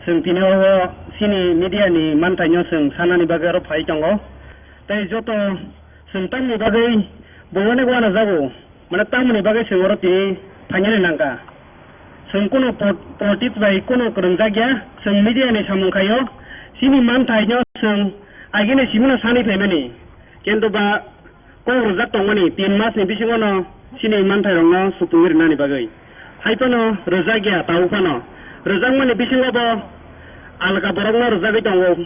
chwng tini o chini media ni manthaino chwng sanani bagwi aro phai tongo. Tei joto chwng tamni bagwi bo onek uanajago, mane tamoni bagwi chwng oro tini phainani nangkha. Chwng kunu po-, politics bai kunu kwrwngjak ya, chwng media ni samung khaio, chini manthaino chwng agini simino sani phaimani. Kintu ba kok rwjak tongmani tin mas ni bisingo no chini manthairokno supungwi rwnani bagwi. Hai phano rwjak ya, tabuk phano rwjakmani bisingo bo alka borokno rwjagwi tongo.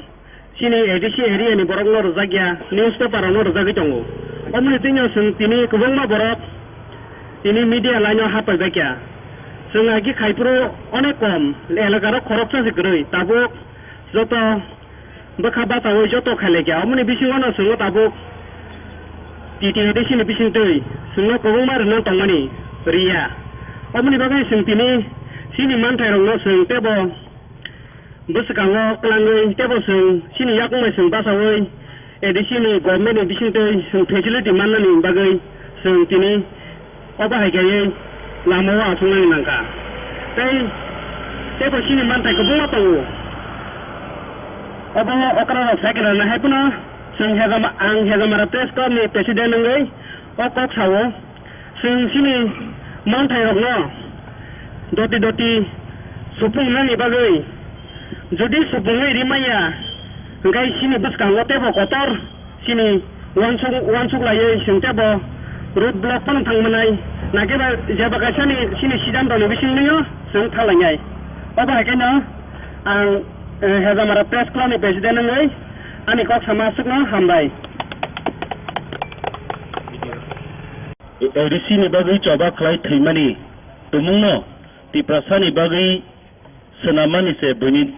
Chini A D C area ni borokno rwjak ya, newspaper rokno rwjagwi tongo. Omoni twino chwng tini kwbangma borok tini media line o hapaijakya. Chwng agi khaiphuru onek kom, elaka rok khoroksa se kwrwi, tabuk joto bwkha bachaui joto khailaikha. Omoni bisingo no chwngno tabuk T T A D C ni bisingtwi chwngno kwbangma rwna tongmani riya. Omoni bagwi chwng tini chini manthairokno chwng teibo bwskango kwlangwi teibo chwng chini yakung bai chwng bachaui A D C ni government ni bisingtwi chwng facility mannani bagwi chwng tini obo hai khe lama o achuknani nangkha. Tei teibo chini manthai kwbangma tongo. Obo okra rok sai kwrwngna hai phano chwng Hejama-, ang Hejamara Press Club ni president wngwi o kok sao. Chwng chini manthairokno doti doti supungnani bagwi, jodi supungwi rimaya, hwnkhe chini bwskango teibo kotor chini uansuk, uansuk laiwi chwng teibo road block phano thang mwnai, nakhe ba jeba kaisani chini siddhanto ni bisingtwio chwng thang lainai. Obo hai kheno ang, eh, Hejamara Press Club ni president wngwi ani kok sama aswkno hambai. A D C ni bagwi choba khlai thwimani tumungno Tiprasani bagwi swnammani se buini,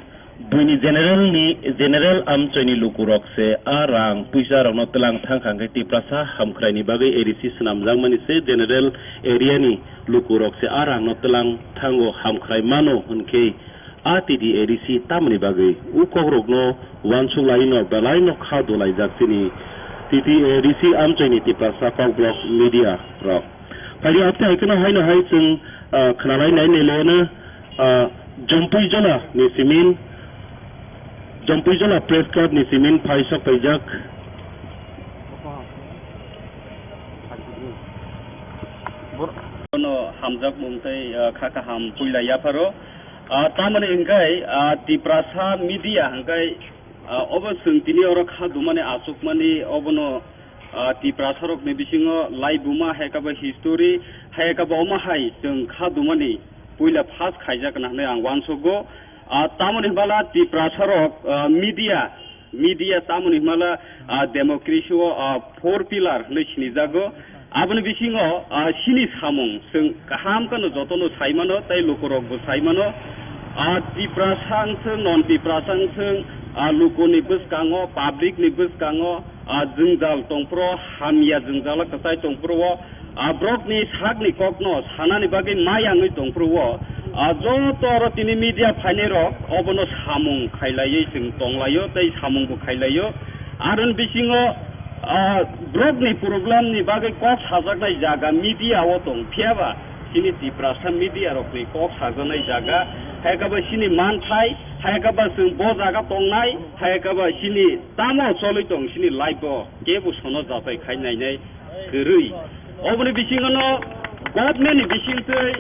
buini general ni, general amchoini lukurok se a rang puisa rokno twlang thang kha hwnkhe Tiprasa hamkhraini bagwi A D C swnamjakmani se general area ni lukurok se a rangno twlang thango hamkhrai mano hwnkhe A T T A D C tamoni bagwi o kokrokno uansuk laino belaino kha dolaijak chini T T A D C amchaini Tiprasa Kokborok media rok. Phaidi hapta hai kheno haino hai chwng, ah, khwnalai nai nailaino, ah, Jompui Jona ni simin, Jompui Jona Press Club ni simin phai sok paijak. Bono hamjakmung tei, ah, kha kaham puila yapharo. Ah, tamoni hwnkhe, ah, Tiprasa media hwnkhe, ah, obo chwng tini oro kha dumani achukmani obono, ah, Tiprasarokni bisingo laibuma hai khe bo history hai khe bo omo hai chwng kha dumani puila first khaijak hwnwi ang uansugo. Ah, tamoni hwnba la Tiprasarok, ah, media Media tamoni hwnmala, ah, democracy o, ah, four pillar hwnwi sinijago. Aboni bisingo, ah, chini samung chwng kaham kheno jotono sai mano tei lukurokbo sai mano. Ah, Tiprasa wngthwng, non Tiprasa wngthwng, ah, lukuni bwskango, public ni bwskango, ah, jwngjal tongphuru, hamya jwngjalo kwchai tongphuru o, A borokni sakni kokno sanani bagwi mayangwi tongphuru-o, a joto oro tini media phainairok obono samung khailaiwi chwng tonglaio tei samungbo khailaio. Aroni bisingo, a, borokni problemni bagwi kok sajaknai jaga media-o tong, phiyaba chini Tiprasa media-rokni kok sajaknai jaga, hai khe ba chini manthai, hai khe ba chwng bo jaga tongnai, hai khe ba chini tamo cholwi tong, chini life-o kebo sono jatai khai nainai kwrwi. Oboni bisingono government ni bisingtwi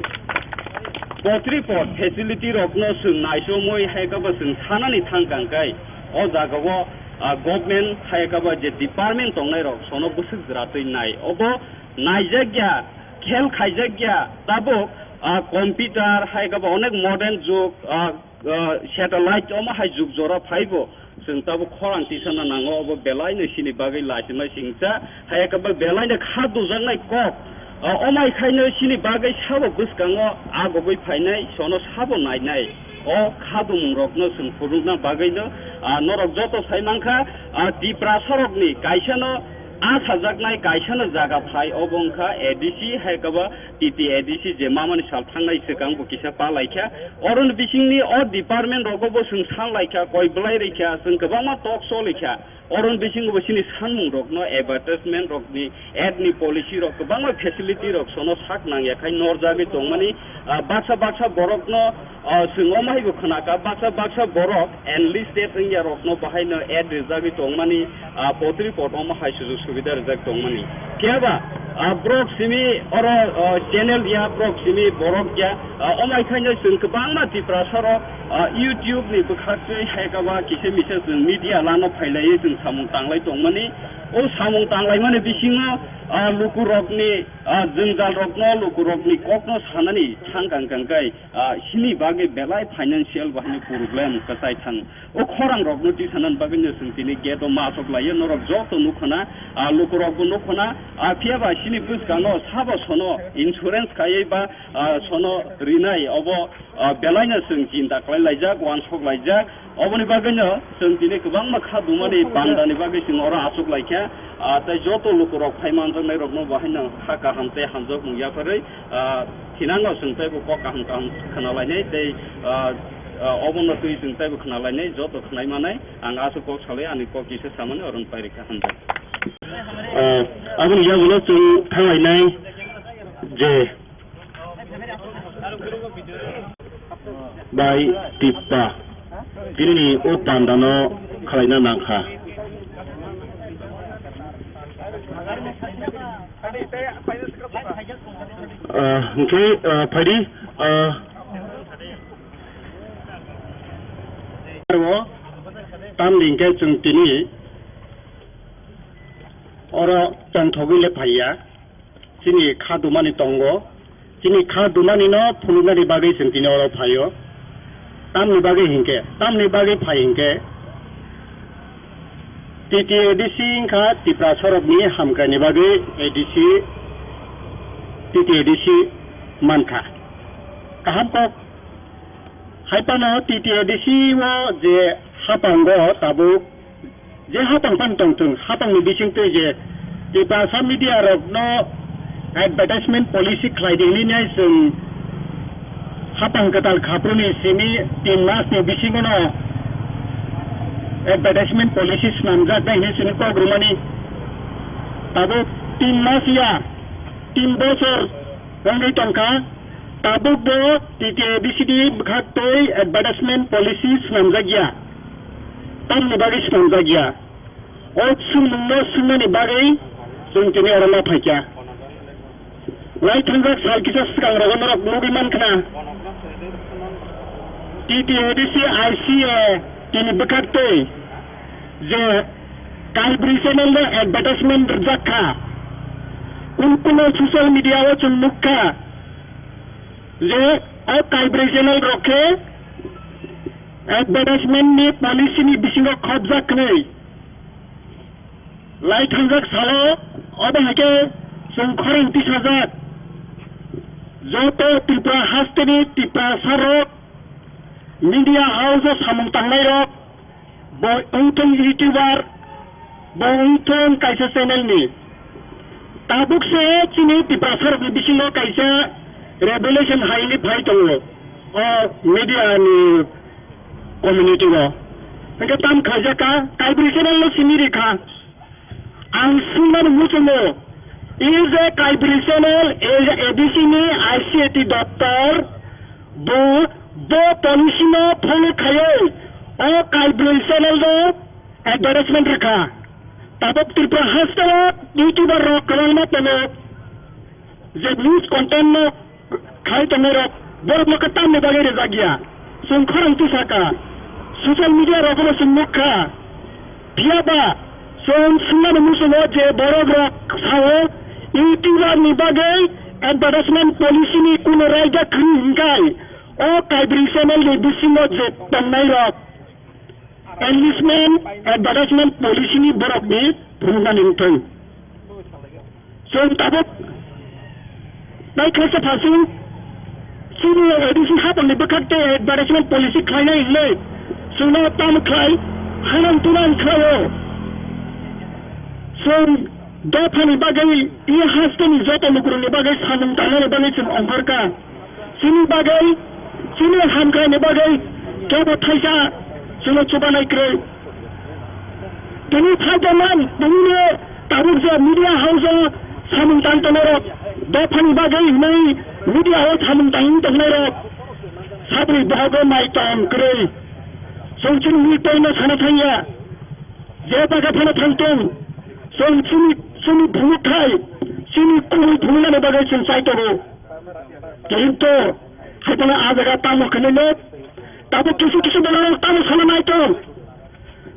poultry pot facility rokno chwng naisomwi hai khe ba chwng sanani thang kang khe o jagao, ah, government hai khe ba je department tongnai rok sono bwswk jwratwi nai obo naijakya, khel khaijakya tabuk, ah, computer hai khe ba onek modern jug, ah, ah, satellite omo hai jug jora phaibo. Chwng tabuk khorang tisana nango, obo belaino chini bagwi lachima singcha, hai khe ba belaino kha dujaknai kok. O, omai khaino chini bagwi sabo bwskango agogwi phainai, sono sabo nainai. O kha dumung rokno chwng phunukna bagwino, a, norok joto sai mankha, a, Tiprasa rokni kaisano a sajaknai kaisano jaga phai, obo wngkha A D C, hai khe ba T T A D C je mamani sal thangnai swkang bo kisa pa laikha. Oroni bisingni o department rogo bo chwng san laikha, koi belai rikha, chwng kwbangma talk show laikha. Oroni bisingo bo chini sanmung rokno advertisement rokni, ad ni policy rok kwbangma facility rok sono sak nangya khai norjagwi tongmani, ah, baksa baksa borokno, ah, chwng omo haibo khwnakha, baksa baksa borok enlisted wngya rokno bahaino ad rijagwi tongmani, ah, poultry pot omo hai sujuk subida rijak tongmani. Phiya ba, ah, borok simi oro, ah, channel ya, borok simi borok ya, ah, omo hai khaino chwng kwbangma Tiprasa rok, ah, YouTube ni bwkhaktwi hai khe ba kisa misa chwng media lano phailaiwi chwng samung tanglai tongmani. O samung tanglaimani bisingo, ah, lukurokni, ah, jwngjal rokno, lukurokni kokno sanani thang kang kang khe, ah, chini bagwi belai financial bahai ni problem kwchai thang. O khorang rokno tisanani bagwi no chwng tini gate o ma achuk laiyo, norok joto nukho na, ah, lukurokbo nukho na, ah, phiya ba chini bwskango sabo sono insurance khaiwi ba, ah, sono rinai obo, ah, belaino chwng chinta khlai laijak, uansuk laijak. Oboni bagwino chwng tini kwbangma kha dumani bandani bagwi chwng oro achuk laikha. Ah, tei joto lukurok phai manjaknai rokno bahaino kha kaham tei hamjakmung yapharwi, ah, thinango chwng teibo kok kaham kaham khna lainai tei, ah, ah, obono twi chwng teibo khna lainai, joto khnai manai. Ang aswk kok salai ani kok kisa samani oro pairikha, hamjak. Ah, aboni yagulo chwng thanglainai je bai tippa. Tinini o pandano khwlaina nangkha. Ah, hwnkhe, ah, phaidi, ah, tamni hwnkhe chwng tini oro tongthogwi le phaiya. Chini kha dumani tongo. Chini kha dumani no phunuknani bagwi chwng tini oro phaio. Tamni bagwi hinkhe, tamni bagwi phai hinkhe, T T A D C wngkha Tiprasa rokni hamkraini bagwi A D C, T T A D C mankha. Kaham kok, hai phano T T A D C o je hapango tabuk je hapang phano tongthwng, hapangni bisingtwi je Tiprasa media rokno advertisement policy khlai di hinwi nai chwng hapang kwtal khapruni simi tin masni bisingono advertisement policy swnamjak nai hinwi chwngno kok rwmani. Tabuk tin mas ya, tin bosor wngwi tongkha, tabukbo T T A D C ni bwkhaktwi advertisement policy swnamjak ya. Tamni bagwi swnamjak ya? O swngmungno swngnani bagwi chwng tini oro ma phaikha. Lai thangjak sal kisa swkang rogo norok nugwi mankha na, T T A D C I C A tini bwkhaktwi je kaibrwi channel no advertisement rwjak kha. Kun kuno social media o chwng nukha je o kaibrwi channel rok khe advertisement ni policy ni bisingo khopjak hwnwi. Lai thangjak salo obo hai khe chwng khorang tisajak joto Tripura hasteni Tiprasa rok media house o samung tangnai rok, bo wngthung YouTuber, bo wngthung kaisa channel ni, Tabuk se chini Tiprasa rokni bisingo kaisa revelation hai hwnwi phai tongo o media ni community o. Hwnkhe tam khaijak kha, Kaibri channel no simi rikha. Ang swngnani muchungo, is a Kaibri channel, is a ADC ni ICAT doptor, bo, bo policy no follow khaiwi o Kaibri channel no advertisement rikha. Tabuk Tripura haste o YouTuber rok kwbangma tongo, je news content no khai tongnai rok, borok no kwtam ni bagwi rijak ya. Chwng khorang tu saka, social media rogo bo chwng nukha. Phiya ba chwng swngnani muchungo je borok rok sao, YouTuber ni bagwi advertisement policy ni kuno raida kwrwi hwnkhe o Kaibri channel ni bisingo je tongnai rok enlistment advertisement policy ni borok ni phunuknani wngthang. Chwng tabuk nai khlaisa phasing, chini ADC hapangni bwkhak tei advertisement policy khlainai hinwi chwngno tamo khlai, hanang tunang khlaio. Chwng dophani bagwi, i hasteni joto lukurokni bagwi samung tangnani bagwi chwng ongkhorkha. Chini bagwi, chini hamkraini bagwi kebo thaisa chwngno chubanai kwrwi. Tini phaijak man, tini tabuk je media house o samung tang tongnai rok, dophani bagwi hwnwi media o samung tang tongnai rok, sabri bohogo mai tong kwrwi. Chwng chini mui poino sana thangya, je jaga phano thangtong, chwng chini, chini phunukthai, chini kubui phunuknani bagwi chwng chai tongo. Kintu haikhe a jaga tamo khlai le, tabuk kisu kisu borok tamo sana nai tong.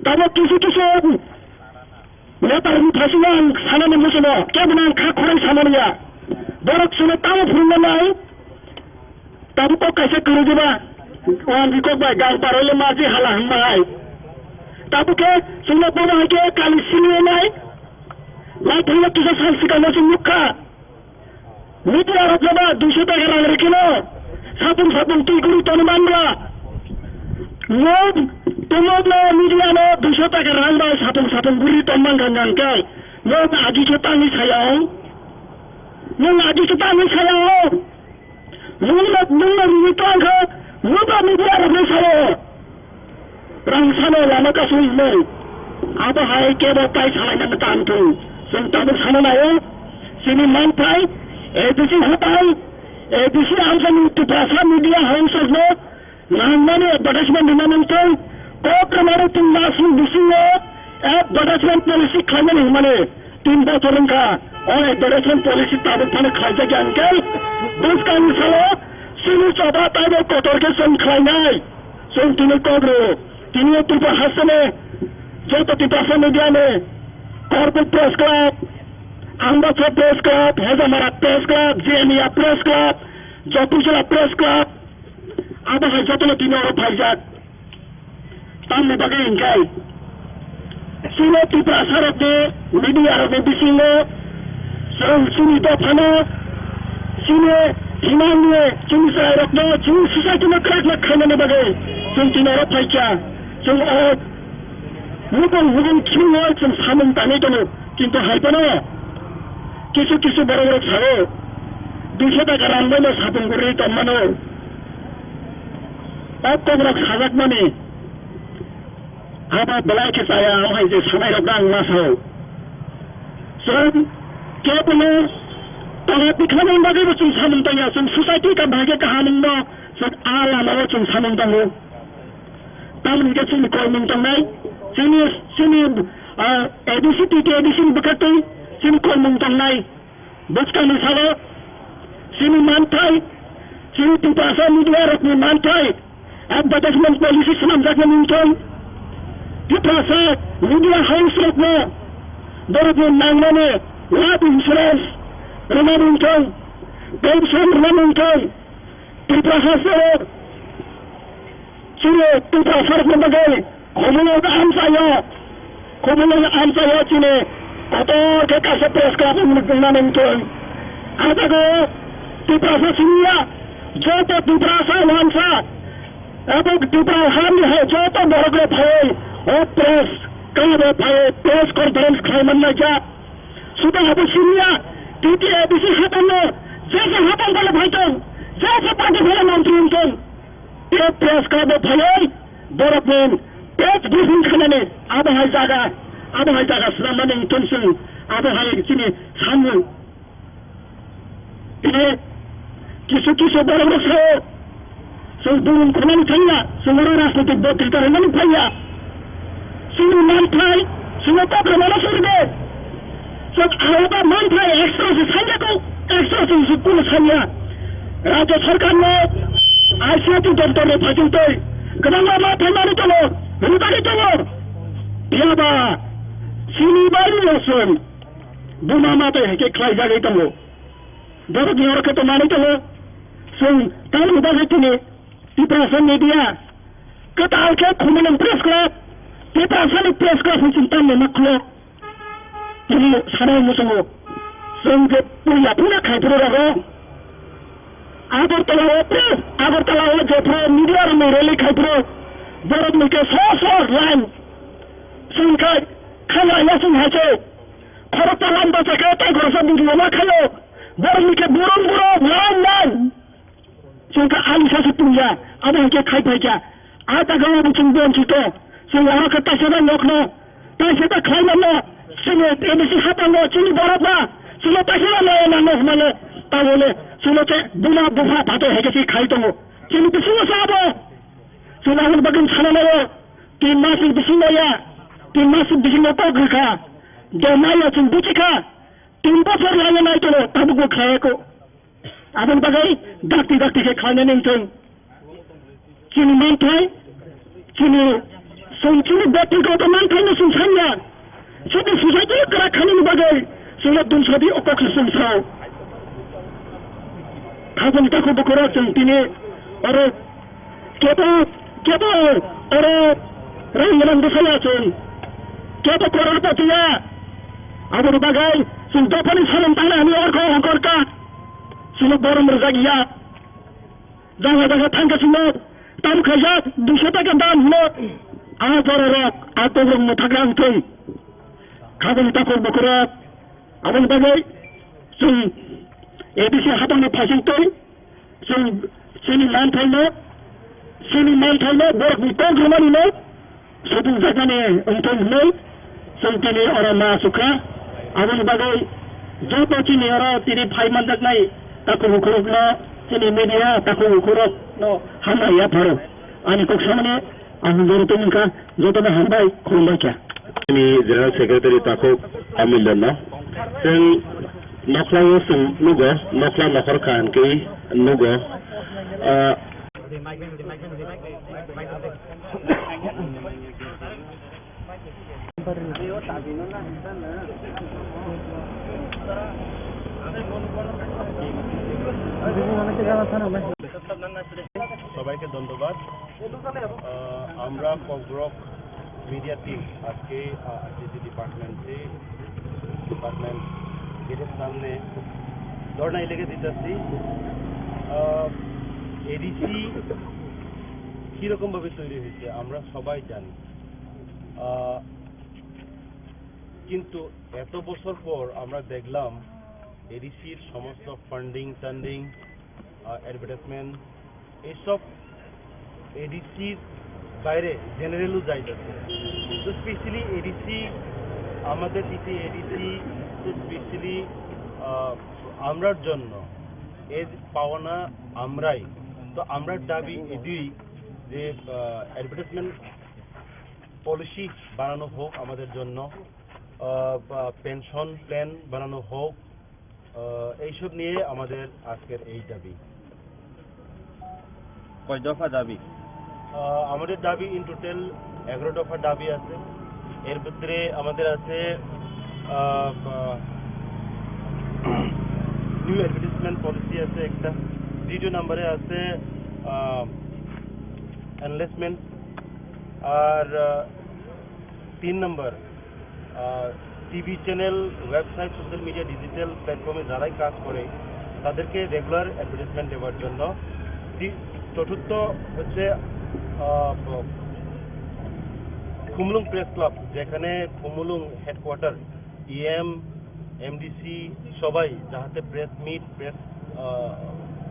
Tabuk kisu kisu netarokni phaisingno ang sanani muchungo, kebono ang kha khorang samani ya. Borok chwngno tamo phunukna nai, tabuk kok kaisa kwrwi diba, o ang kok bai gang parole maji hala hwnma hai. Tabuk khe chwngno bono hai khe kali sini nai, lai thangna kisa sal swkangno chwng nukha. Media rok jeba duiso taka rang rikino, sapung sapung twi guri toni manbla. Nwng tumokno media no duiso taka rang bai sapung sapung guri ton mangkha hwnkhe, nwng agi khe tangwi saya o? Nwng agi khe tangwi saya o? Nwng no, nwng no rwui tong khe, nwng no media rok no sao. Rang sano lama kasui hinwi. Abo hai kebo tai salaina mwtan thung. Chwng tabuk sana naio. Chini manthai, ADC hatai, ADC amsani Tiprasa media house no nangmani advertisement rwna nangthung. Kok kwmani tin masni bisingo advertisement policy khlaimani hwnmani. Tin bochor wngkha o advertisement policy tabuk phano khlaijak ya hwnkhe bwskangni salo chini choba taibo kotor khe chwng khlainai. Chwng tini kok rw, tini o Tripura hasteni joto Tiprasa media ni Korpuk Press Club, Ambassa Press Club, Hezamara Press Club, Jiania Press Club, Jokichwla Press Club, abo hai jotono tini oro phaijak. Tamni bagwi hwnkhe chini Tiprasa rokni media rokni bisingo chwng chini dophano, chini thwimangni, chini chwrairokno, chini society no kwrak kwrak khainani bagwi chwng tini oro phaikha. Chwng o nukung nukung thwimwi chwng samung tangwi tongo, kintu hai phano kisu kisu borok rok sao, duiso taka rang bai no sapung gurwi tongmano. O kokrok sajakmani abo belai khe chaya, abo hai je sanai rok ang ma sao. Chwng kebono tola tikhlani bagwi bo chwng samung tangya, chwng society ka bahai khe kaham wngno chwng a lama o chwng samung tango. Tamoni khe chini kolmung tongnai, chini, chini, ah, ADC, T T ADC ni bwkhaktwi chini kolmung tongnai. Bwskangni salo chini manthai, chini Tiprasa media rokni manthai, advertisement policy swnamjaknai wngthong, Tiprasa media house rokno borokni nangmani life insurance rwna wngthong, pension rwna wngthong, Tiprasa se Chini Tiprasa rokni bagwi khumulwng amchaio, khumulwng amchaio chini kotor khe kaisa press club wngmani wngthung. A jaga o Tiprasa simi ya, joto Tiprasa wansa, abo Tipra hani hai joto borok rok phaiwi o press club o phaiwi press conference khlai man lai kha. Suda abo simi ya, T T A D C hatanno, jesa hatan phale phaitong, jesa party phale mantri wngtong. Tei press club o phaiwi borokni press briefing khainani abo hai jaga, abo hai jaga swnamnani wngtong chwng, abo hai chini samung. Tei kisu kisu borok rok sao, chwng bumung khwnani thangya, chwng oro rajnitik botrita rwnani phaiya. Chini manthai, chwngno kok rwnano suri de. Chwng aroba manthai extra se sanya ko, extra se chwng kuno sanya. Rajya sarkarno I C I T doptorni phajwngtwi kwbangma manthai manwi tongo, rwjagwi tongo. Phiyaba chini bari chwng buma matai hai khe khlaijagwi tongo. Borokni oro khe to manwi tongo. Chwng tamoni bagwi tini Tiprasa media kwtal khe Khumulwng press club, Tiprasani press club hwn chwng tamni ma khulo. Chini sanai muchungo chwng je puila puila khai phuru rogo. Agartala o press, Agartala o je phuru media rokni rally khai phuru borokni khe so so line chwng khai khanglaiya chwng hai se. Khoroksa line bachakhe tei khoroksa video ma khaio. Borokni khe burung burung line line. Chwng khe ani sasu tungya, abo hai khe khai phaikha. A jaga o bo chwng bon chito. Chwng oro khe taisa ba nokno, taisa ta khlai mano. Chini A D C hatango, chini borok ba, chwngno taisa ba naya nango hwnmale. Tabole chwngno khe buma bupha phato hai khe khai tongo. Chini bisingo sa abo. Chwng aboni bagwi sana naio. Tin mas ni bisingo ya. Tin mas ni bisingo kok rwkha. De maya chwng buchikha. Tin bosor laiya nai tongo, tabukbo khlaiya ko. Aboni bagwi dakti dakti khe khlainani wngthung. Chini manthai, chini, chwng chini byaktigoto manthaino chwng sanya. Chini society kwrak khainani bagwi chwngno dumsadi o kokse chwng sao. Khajani takhuk bukhurok chwng tini oro kebo, kebo oro rang gwnang bwsaya chwng. Kebo koror patiya. Aboni bagwi chwng dophani samung tangna hwnwi orkho ongkhorkha. Chwngno borom rwjak ya. Jaga jaga thangkhe chwngno tabu khaijak duiso taka dam hino. A jorarok, a tokrok mwthakra wngthung. Khajani takhuk bukhurok. Aboni bagwi chwng A D C haphangni phaisingtwi chwng chini manthaino, chini manthaino borokni kok rwmanino sudung jakmani wngthung hwnwi chwng tini oro ma asukha. Aboni bagwi joto chini oro tini phai manjaknai takhuk bukhurokno, chini media takhuk bukhurokno hambai yapharo. Ani kok samani ang joro tongmwngkha, jotono hambai, khulumbai kha. Chini General Secretary takhuk Amil Dano. Chwng nokhlao chwng nugo, nokhla nokhor kaham khe nugo. Ah, সবাইকে ধন্যবাদ। আহ, আমরা Kokborok media team আজকে, আহ, আরটিসি ডিপার্টমেন্টে, ডিপার্টমেন্ট গেটের সামনে ধর্ণায় লেগে দিতেছি। আহ, এডিসি কীরকমভাবে তৈরি হয়েছে আমরা সবাই জানি। আহ, কিন্তু এত বছর পর আমরা দেখলাম এডিসির সমস্ত ফান্ডিং টান্ডিং, আহ, অ্যাডভার্টাইজমেন্ট, এইসব এডিসির বাইরে জেনারেলও যাইতেছে। তো স্পেশালি এডিসি, আমাদের দিকে এডিসি তো স্পেশালি, আহ, আমরার জন্য এর পাওনা আমরাই। তো আমরার দাবি এটাই যে, আহ, অ্যাডভার্টাইজমেন্ট পলিসি বানানো হোক আমাদের জন্য, আহ, বা পেনশন প্ল্যান বানানো হোক, আহ, এইসব নিয়ে আমাদের আজকের এই দাবি। কয় দফা দাবি? আহ, আমাদের দাবি ইন টোটাল এগারো দফা দাবি আছে। এর ভিতরে আমাদের আছে, আহ, আহ, নিউ অ্যাডভার্টাইজমেন্ট পলিসি আছে একটা, দ্বিতীয় নম্বরে আছে, আহ, এনলেসমেন্ট, আর, আহ, তিন নম্বর, আহ, TV channel, website, social media, digital প্ল্যাটফর্মে যারাই কাজ করে, তাদেরকে রেগুলার অ্যাডভার্টাইজমেন্ট দেওয়ার জন্য। তি-, চতুর্থ হচ্ছে, আহ, ব-, খুমুলুং প্রেস ক্লাব, যেখানে খুমুলুং হেডকোয়ার্টার, ইএম, এমডিসি সবাই যাহাতে প্রেস মিট, প্রেস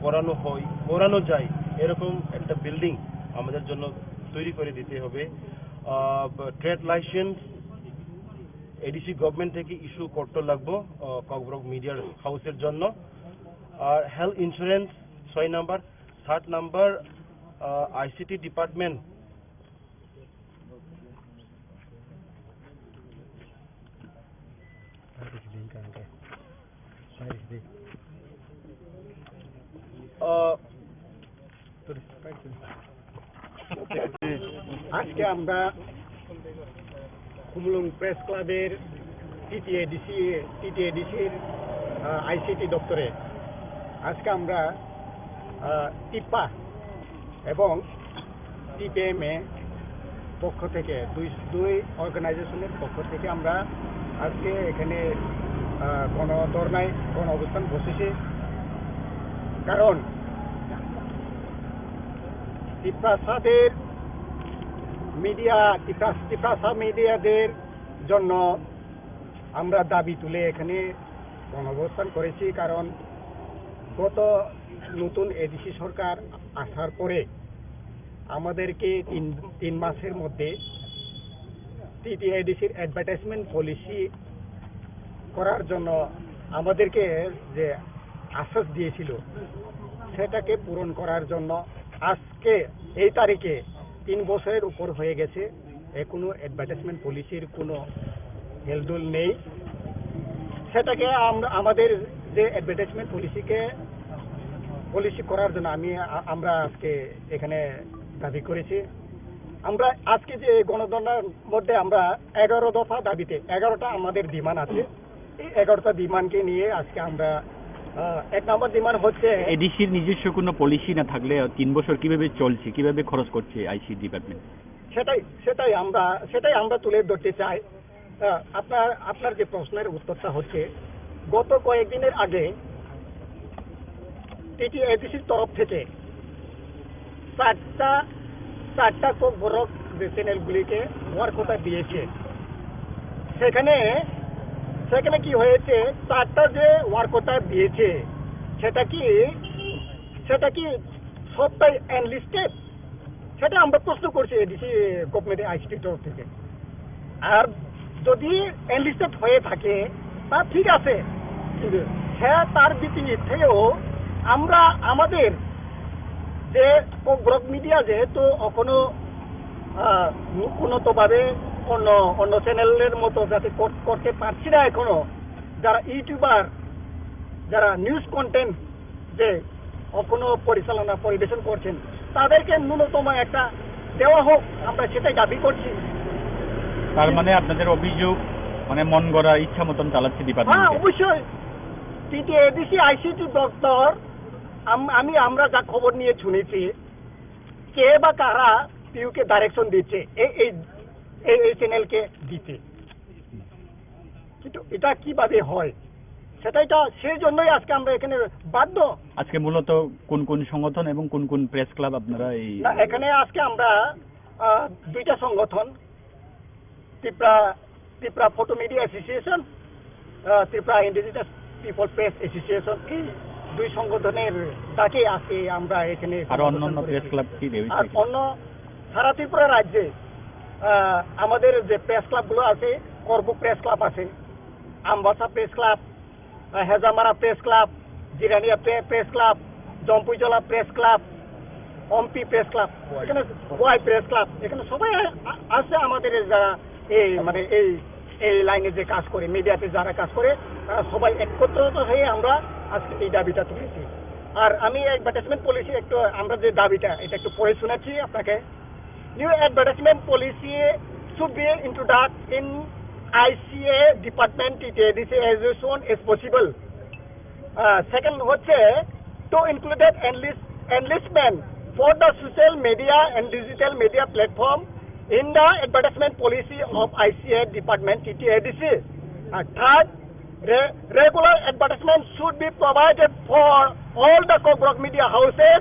করানো হয়, করানো যায়, এরকম একটা বিল্ডিং আমাদের জন্য তৈরি করে দিতে হবে। ট্রেড লাইসেন্স এডিসি গভর্নমেন্ট থেকে ইস্যু করতে লাগবো ককবরক মিডিয়ার হাউসের জন্য। আর হেলথ ইন্স্যুরেন্স ছয় নাম্বার, সাত নাম্বার আইসিটি ডিপার্টমেন্ট। আহ, আজকে আমরা খুমুলুং প্রেস ক্লাবের টিটিএডিসি, টিটিএডিসির আইসিটি দপ্তরে আজকে আমরা আহ, টিপ্পা এবং টিপিএমএ পক্ষ থেকে, দুই দুই অর্গানাইজেশনের পক্ষ থেকে আমরা আজকে এখানে আহ, গণ ধর্নায়, গণ অবস্থান বসেছি। কারণ তিপ্রাসাদের মিডিয়া, তিপ্রাস তিপ্রাসা মিডিয়াদের জন্য আমরা দাবি তুলে এখানে গণঅবস্থান করেছি। কারণ গত নতুন এডিসি সরকার আসার পরে আমাদেরকে তিন তিন মাসের মধ্যে টিটিএডিসির অ্যাডভার্টাইজমেন্ট পলিসি করার জন্য আমাদেরকে যে আশ্বাস দিয়েছিল, সেটাকে পূরণ করার জন্য আজকে এই তারিখে তিন বছরের উপর হয়ে গেছে, এখনো অ্যাডভার্টাইজমেন্ট পলিসির কোনো হেলদোল নেই। সেটাকে আমরা, আমাদের যে অ্যাডভার্টাইজমেন্ট পলিসিকে, পলিসি করার জন্য আমি, আ-, আমরা আজকে এখানে দাবি করেছি। আমরা আজকে যে গণধর্নার মধ্যে আমরা এগারো দফা দাবিতে এগারোটা আমাদের ডিমান্ড আছে। এই এগারোটা ডিমান্ডকে নিয়ে আজকে আমরা, আহ, এক নম্বর ডিমান্ড হচ্ছে এডিসির নিজস্ব কোনো পলিসি না থাকলে তিন বছর কিভাবে চলছে, কিভাবে খরচ করছে আইসি ডিপার্টমেন্ট? সেটাই, সেটাই আমরা, সেটাই আমরা তুলে ধরতে চাই। আহ, আপনার, আপনার যে প্রশ্নের উত্তরটা হচ্ছে, গত কয়েকদিনের আগে টিটিএডিসির তরফ থেকে চারটা, চারটা ককবরক যে চ্যানেলগুলিকে ওয়ার্ক কোটা দিয়েছে, সেখানে, সেখানে কি হয়েছে, চারটা যে ওয়ার্ক কোটা দিয়েছে, সেটা কি, সেটা কি সবটাই আনলিস্টেড? সেটা আমরা প্রশ্ন করছি এডিসি গভর্নমেন্টের আইসিটির তরফ থেকে। আর যদি এনলিস্টেড হয়ে থাকে, তা ঠিক আছে, কিন্তু সে তার বিপরীতেও আমরা আমাদের যে ককবরক মিডিয়া যেহেতু এখনো, আহ, উন্নতভাবে অন্য, অন্য চ্যানেলের মতো যাতে কর-, করতে পারছি না এখনো, যারা ইউটিউবার, যারা নিউজ কন্টেন্ট যে এখনো পরিচালনা পরিবেশন করছেন, তাদেরকে ন্যূনতম একটা দেওয়া হোক, আমরা সেটাই দাবি করছি। তার মানে আপনাদের অভিযোগ, মানে, মন গড়া ইচ্ছা মতন চালাচ্ছে ডিপার্টমেন্ট? হ্যাঁ, অবশ্যই। টিটিএডিসি আইসিটি দপ্তর, আম-, আমি, আমরা যা খবর নিয়ে শুনেছি, কে বা কারা পিউকে ডাইরেকশন দিচ্ছে এই, এই, এই, এই চ্যানেলকে দিতে, কিন্তু এটা কিভাবে হয়, সেটাই তো, সেই জন্যই আজকে আমরা এখানে বাধ্য। আজকে মূলত কোন কোন সংগঠন এবং কোন কোন প্রেস ক্লাব আপনারা এই না, এখানে আজকে আমরা, আহ, দুইটা সংগঠন, Tripura, Tripura photo media association, আহ, Tripura indigenous people press association, এই দুই সংগঠনের ডাকে আজকে আমরা এখানে আরো অন্যান্য কর্মসূচি প্রেস করেছি। ক্লাব কি রয়েছে? আর অন্য সারা ত্রিপুরা রাজ্যে, আহ, আমাদের যে প্রেস ক্লাবগুলো আছে, করবুক প্রেস ক্লাব আছে, আমবাসা প্রেস ক্লাব, আহ, হেজামারা প্রেস ক্লাব, জিরানিয়া প্রে-, press club, Jampuijala press club, Ampi press club, এখানে ওয়াই প্রেস ক্লাব, এখানে সবাই আ-, আ-, আছে আমাদের এই যারা এই মানে এই, এই লাইনে যে কাজ করে, মিডিয়াতে যারা কাজ করে, তারা সবাই একত্রিত হয়ে আমরা আজকে এই দাবিটা তুলেছি। আর আমি অ্যাডভার্টাইজমেন্ট পলিসি একটু, আমরা যে দাবিটা, এটা একটু পড়ে শোনাচ্ছি আপনাকে। New advertisement policy should be introduced in I C A department T T A D C as soon as possible. Uh, second হচ্ছে to include enlist, enlistment for the social media and digital media platform in the advertisement policy of I C A department T T A D C. Uh, third, re-, regular advertisement should be provided for all the Kokborok media houses,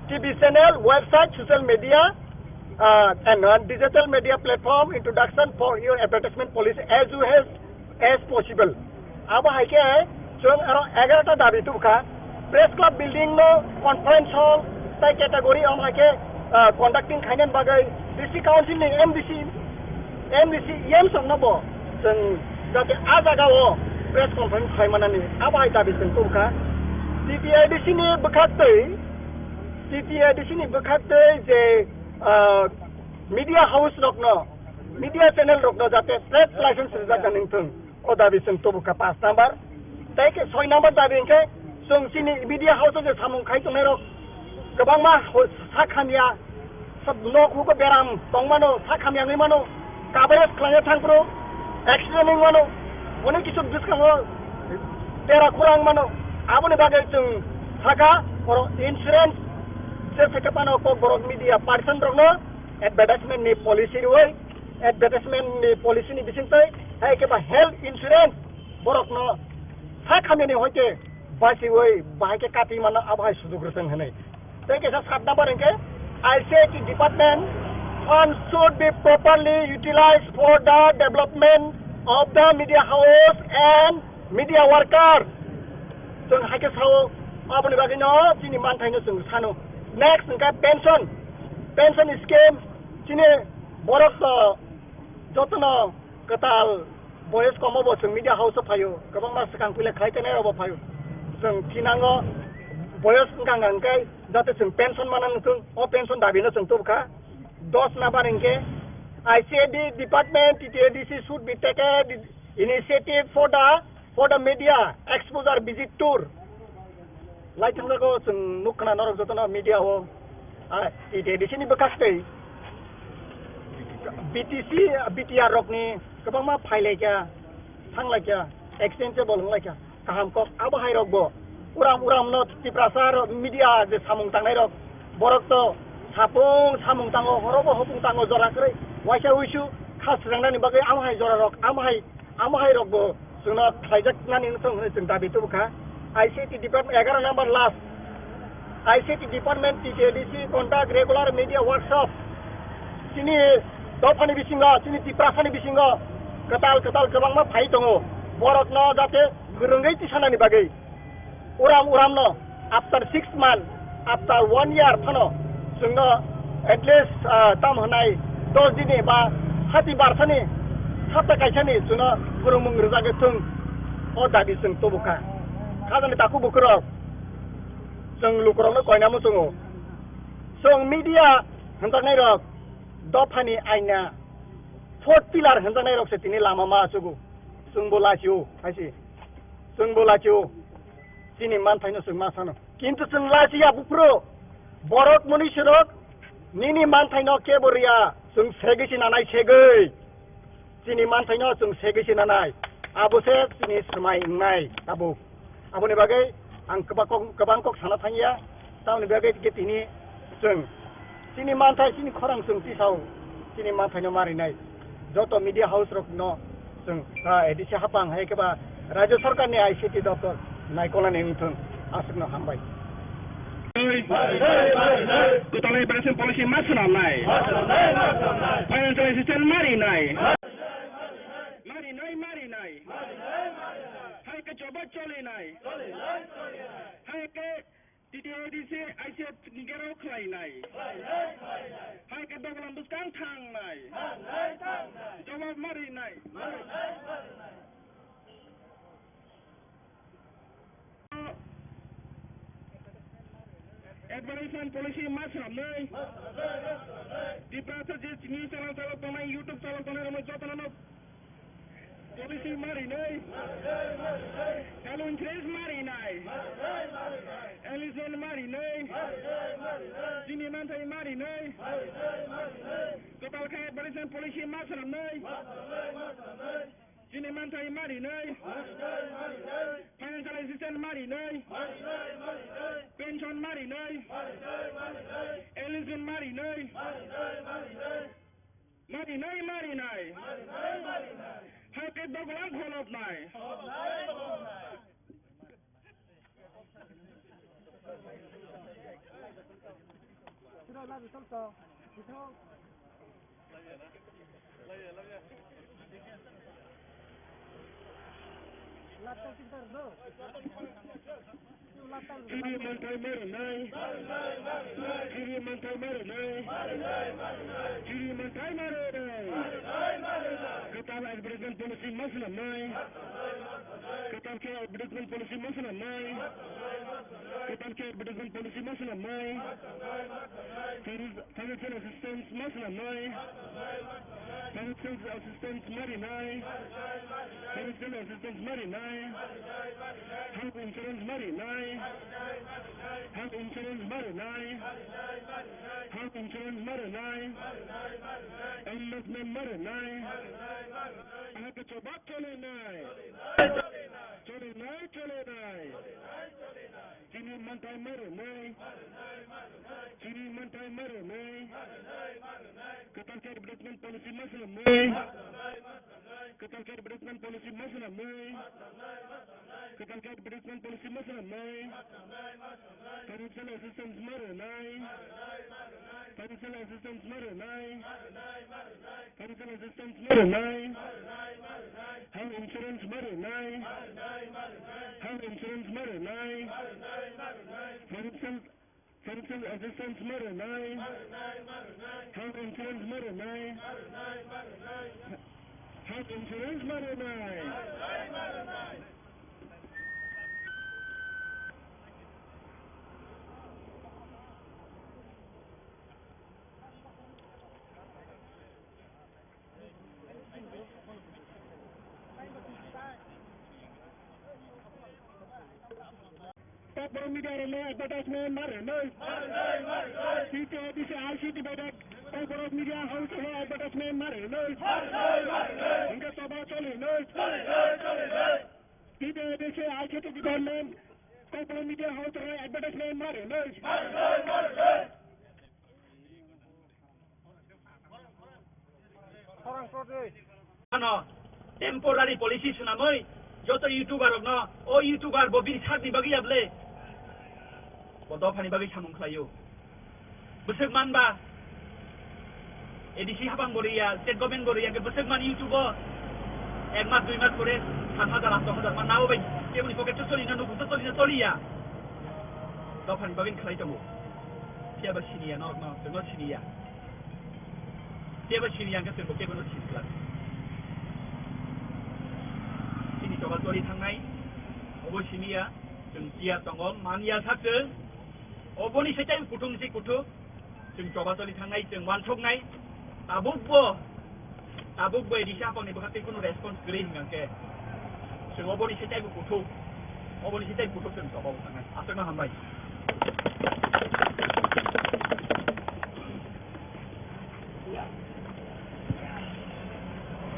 T V channel, website, social media, uh, and uh, digital media platform introduction for your advertisement policy as soon as, as possible. Abo hai khe chwng aro egarota dabi tubukha. Press Club building no conference hall tai category, omo hai khe, ah, conducting khainani bagwi D C Council ni M D C, M D C E M song no bo chwng jate a jaga o press conference khai manani abo hai dabi chwng tubukha. T T A D C ni bwkhak twi, T T A D C ni bwkhak twi je, ah, media house rok no, media channel rok no jate trade license rijak nang thung. O dabi chwng tubukha paanch number. Tei khe soi number dabi hwnkhe chwng chini media house o je samung khai tongnai rok kwbangma ho-, sak hamya, sab nok hugo beram tongmano, sak hamya wngwi mano, coverage khlaiya thangphuru accident wngwi mano, onek kisu bwskango tera khura wngmano. Aboni bagwi chwng sakha oro insurance je theke phano Kokborok media person rokno advertisement ni policy rwui, advertisement ni policy ni bisingtwi hai khe ba health insurance borokno sak hamyani hoite bachiui bahai khe kati mano abo hai sujuk rwchwng hwnwi. Tei kaisa sat number hwnkhe I C I T department funds should be properly utilized for the development of the media house and media worker. Chwng hai khe sao, aboni bagwino chini manthaino chwng sano. Next hwnkhe pension, pension scheme, chini borok, uh, jotono kwtal boyes komo bo chwng media house o phaio, kwbangma swkang puila khlai tenai rokbo phaio. Chwng thinango boyes wngkha hwnkhe jate chwng pension mana nukung, o pension dabino chwng tubukha. Dos number hwnkhe I C I D department, T T A D C should be taken initiative for the, for the media exposure visit tour. Lai thangjago chwng nuk khna norok jotono media o, ah, T T A D C ni bwkhak tei B T C, B T R rokni kwbangma phailaikha, thanglaikha, exchangeable wnglaikha. Kaham kok abo hai rokbo uram uram no Tiprasa rok media je samung tangnai rok, borok to sapung samung tango, horobo hopung tango, jora kwrwi waisa wisu kha swnamnani bagwi amo hai jora rok, amo hai, amo hai rokbo chwngno khlaijak nani wngthong hwnwi chwng dabi tubukha. I C I T department egaroh number last, I C I T department T T A D C conduct regular media workshop. Chini dophani bisingo, chini Tiprasani bisingo kwtal kwtal kwbangma phai tongo. Borokno jate kwrwngwi tisanani bagwi uram uramno after six month, after one year phano chwngno at least, ah, tam hwnai dos dini ba hati barsani sapta kaisani chwngno kwrwngmung rwjagwi thung, o dabi chwng tubukha. Khajani takhuk bukhurok, chwng lukurokno koina muchungo. Chwng media hwnjaknairok dophani aina, fourth pillar hwnjaknairokse tini lama ma achugo. Chwngbo lachio, haise. Chwngbo lachio. Chini manthaino chwng ma sano. Kintu chwng lachiya buphuru. Borok mwnwi sirok nini manthaino kebo riya. Chwng segwi se nanai segwi. Chini manthaino chwng segwi se nanai. Abo se chini swmai wngnai tabuk. Aboni bagwi ang kwbang kok, kwbang kok sana thangya. Tamoni bagwi khe tini chwng chini manthai, chini khorang chwng tisao chini manthaino marinai. Joto media house rokno chwng, ah, A D C hapang hai khe ba Rajya Sarkarni I C T doptor naikolnani wngthung. Aswkno hambai. Kwtalai Belasin policy ma swnamnai. Financial assistance marinai. Marinai, marinai. Hai khe jobo cholinai. Hai khe T T A D C I C F ni gerao khlainai. Hai khe dogolam bwskang thangnai. Jawab marinai. Advertisement policy ma swnamnai. Tiprasa je news channel chalo tongnai, YouTube chalo tongnai, rokno jotono no policy marinai. Health insurance marinai. Enlistment marinai. Chini manthai marinai. Kwtal khe advertisement policy ma swnamnai. Chini manthai marinai. Financial assistance marinai. Pension marinai. Enlistment marinai. Marinai, marinai. Hai khe dogolam kholopnai. Chini manthai ma rwnai. Chini manthai ma rwnai. Chini manthai ma rwnai. Kwtal advertisement policy ma swnamnai. Kwtal khe advertisement policy ma swnamnai. Kwtal khe advertisement policy ma swnamnai. Financial assistance ma swnamnai. Financial assistance ma rinai. Financial assistance ma rinai. Health insurance ma rinai. Health insurance ma rinai. Health insurance ma rinai. Enlistment ma rinai. Ahai khe choba cholinai. Cholinai, cholinai. Chini manthai ma rwnai. Chini manthai ma rwnai. Kwtal khe advertisement policy ma swnamnai. Kwtal khe advertisement policy ma swnamnai. Kwtal khe advertisement policy ma swnamnai. Financial assistance ma rwnai. Financial assistance ma rwnai. Financial assistance ma rwnai. Health insurance ma rwnai. Health insurance ma rwnai. Financial, financial assistance ma rwnai. Health insurance ma rwnai. Health insurance ma rwnai. Kokborok media rokno advertisement ma rwnai. T T A D C I C T bai kokborok media house rokno advertisement ma rwnai. Hingke choba cholinai. T T A D C I C T department kokborok media house rokno advertisement ma rwnai. Ano temporary policy swnamwi joto YouTuber rokno, o YouTuber bo bini sakni bagwi ya ble? Bo dophani bagwi samung khlaio. Bwswk manba A D C habang bo riya, state government bo riya, hwnkhe bwswk man YouTube o ek mas dui mas pore sat hajar ato hajar man nao bai keboni pocket o choli na nukhung o choli na choliya. Dophani bagwi khlai tongo. Phiya ba siniya norok no, chwngno siniya. Phiya ba siniya hwnkhe chwngbo kebono sini glak. Chini choba choli thangnai, obo siniya, chwng phiya tongo, manya sak chwng. Oboni se tei kuthung se kuthuk, chwng choba choli thangnai, chwng wansuknai, tabukbo Tabuk bai risa pangni bwkha tei kunu response kwrwi hwnkha khe, chwng oboni se teibo kuthuk, oboni se tei kuthuk chwng choba bo thangnai. Aswkno hambai.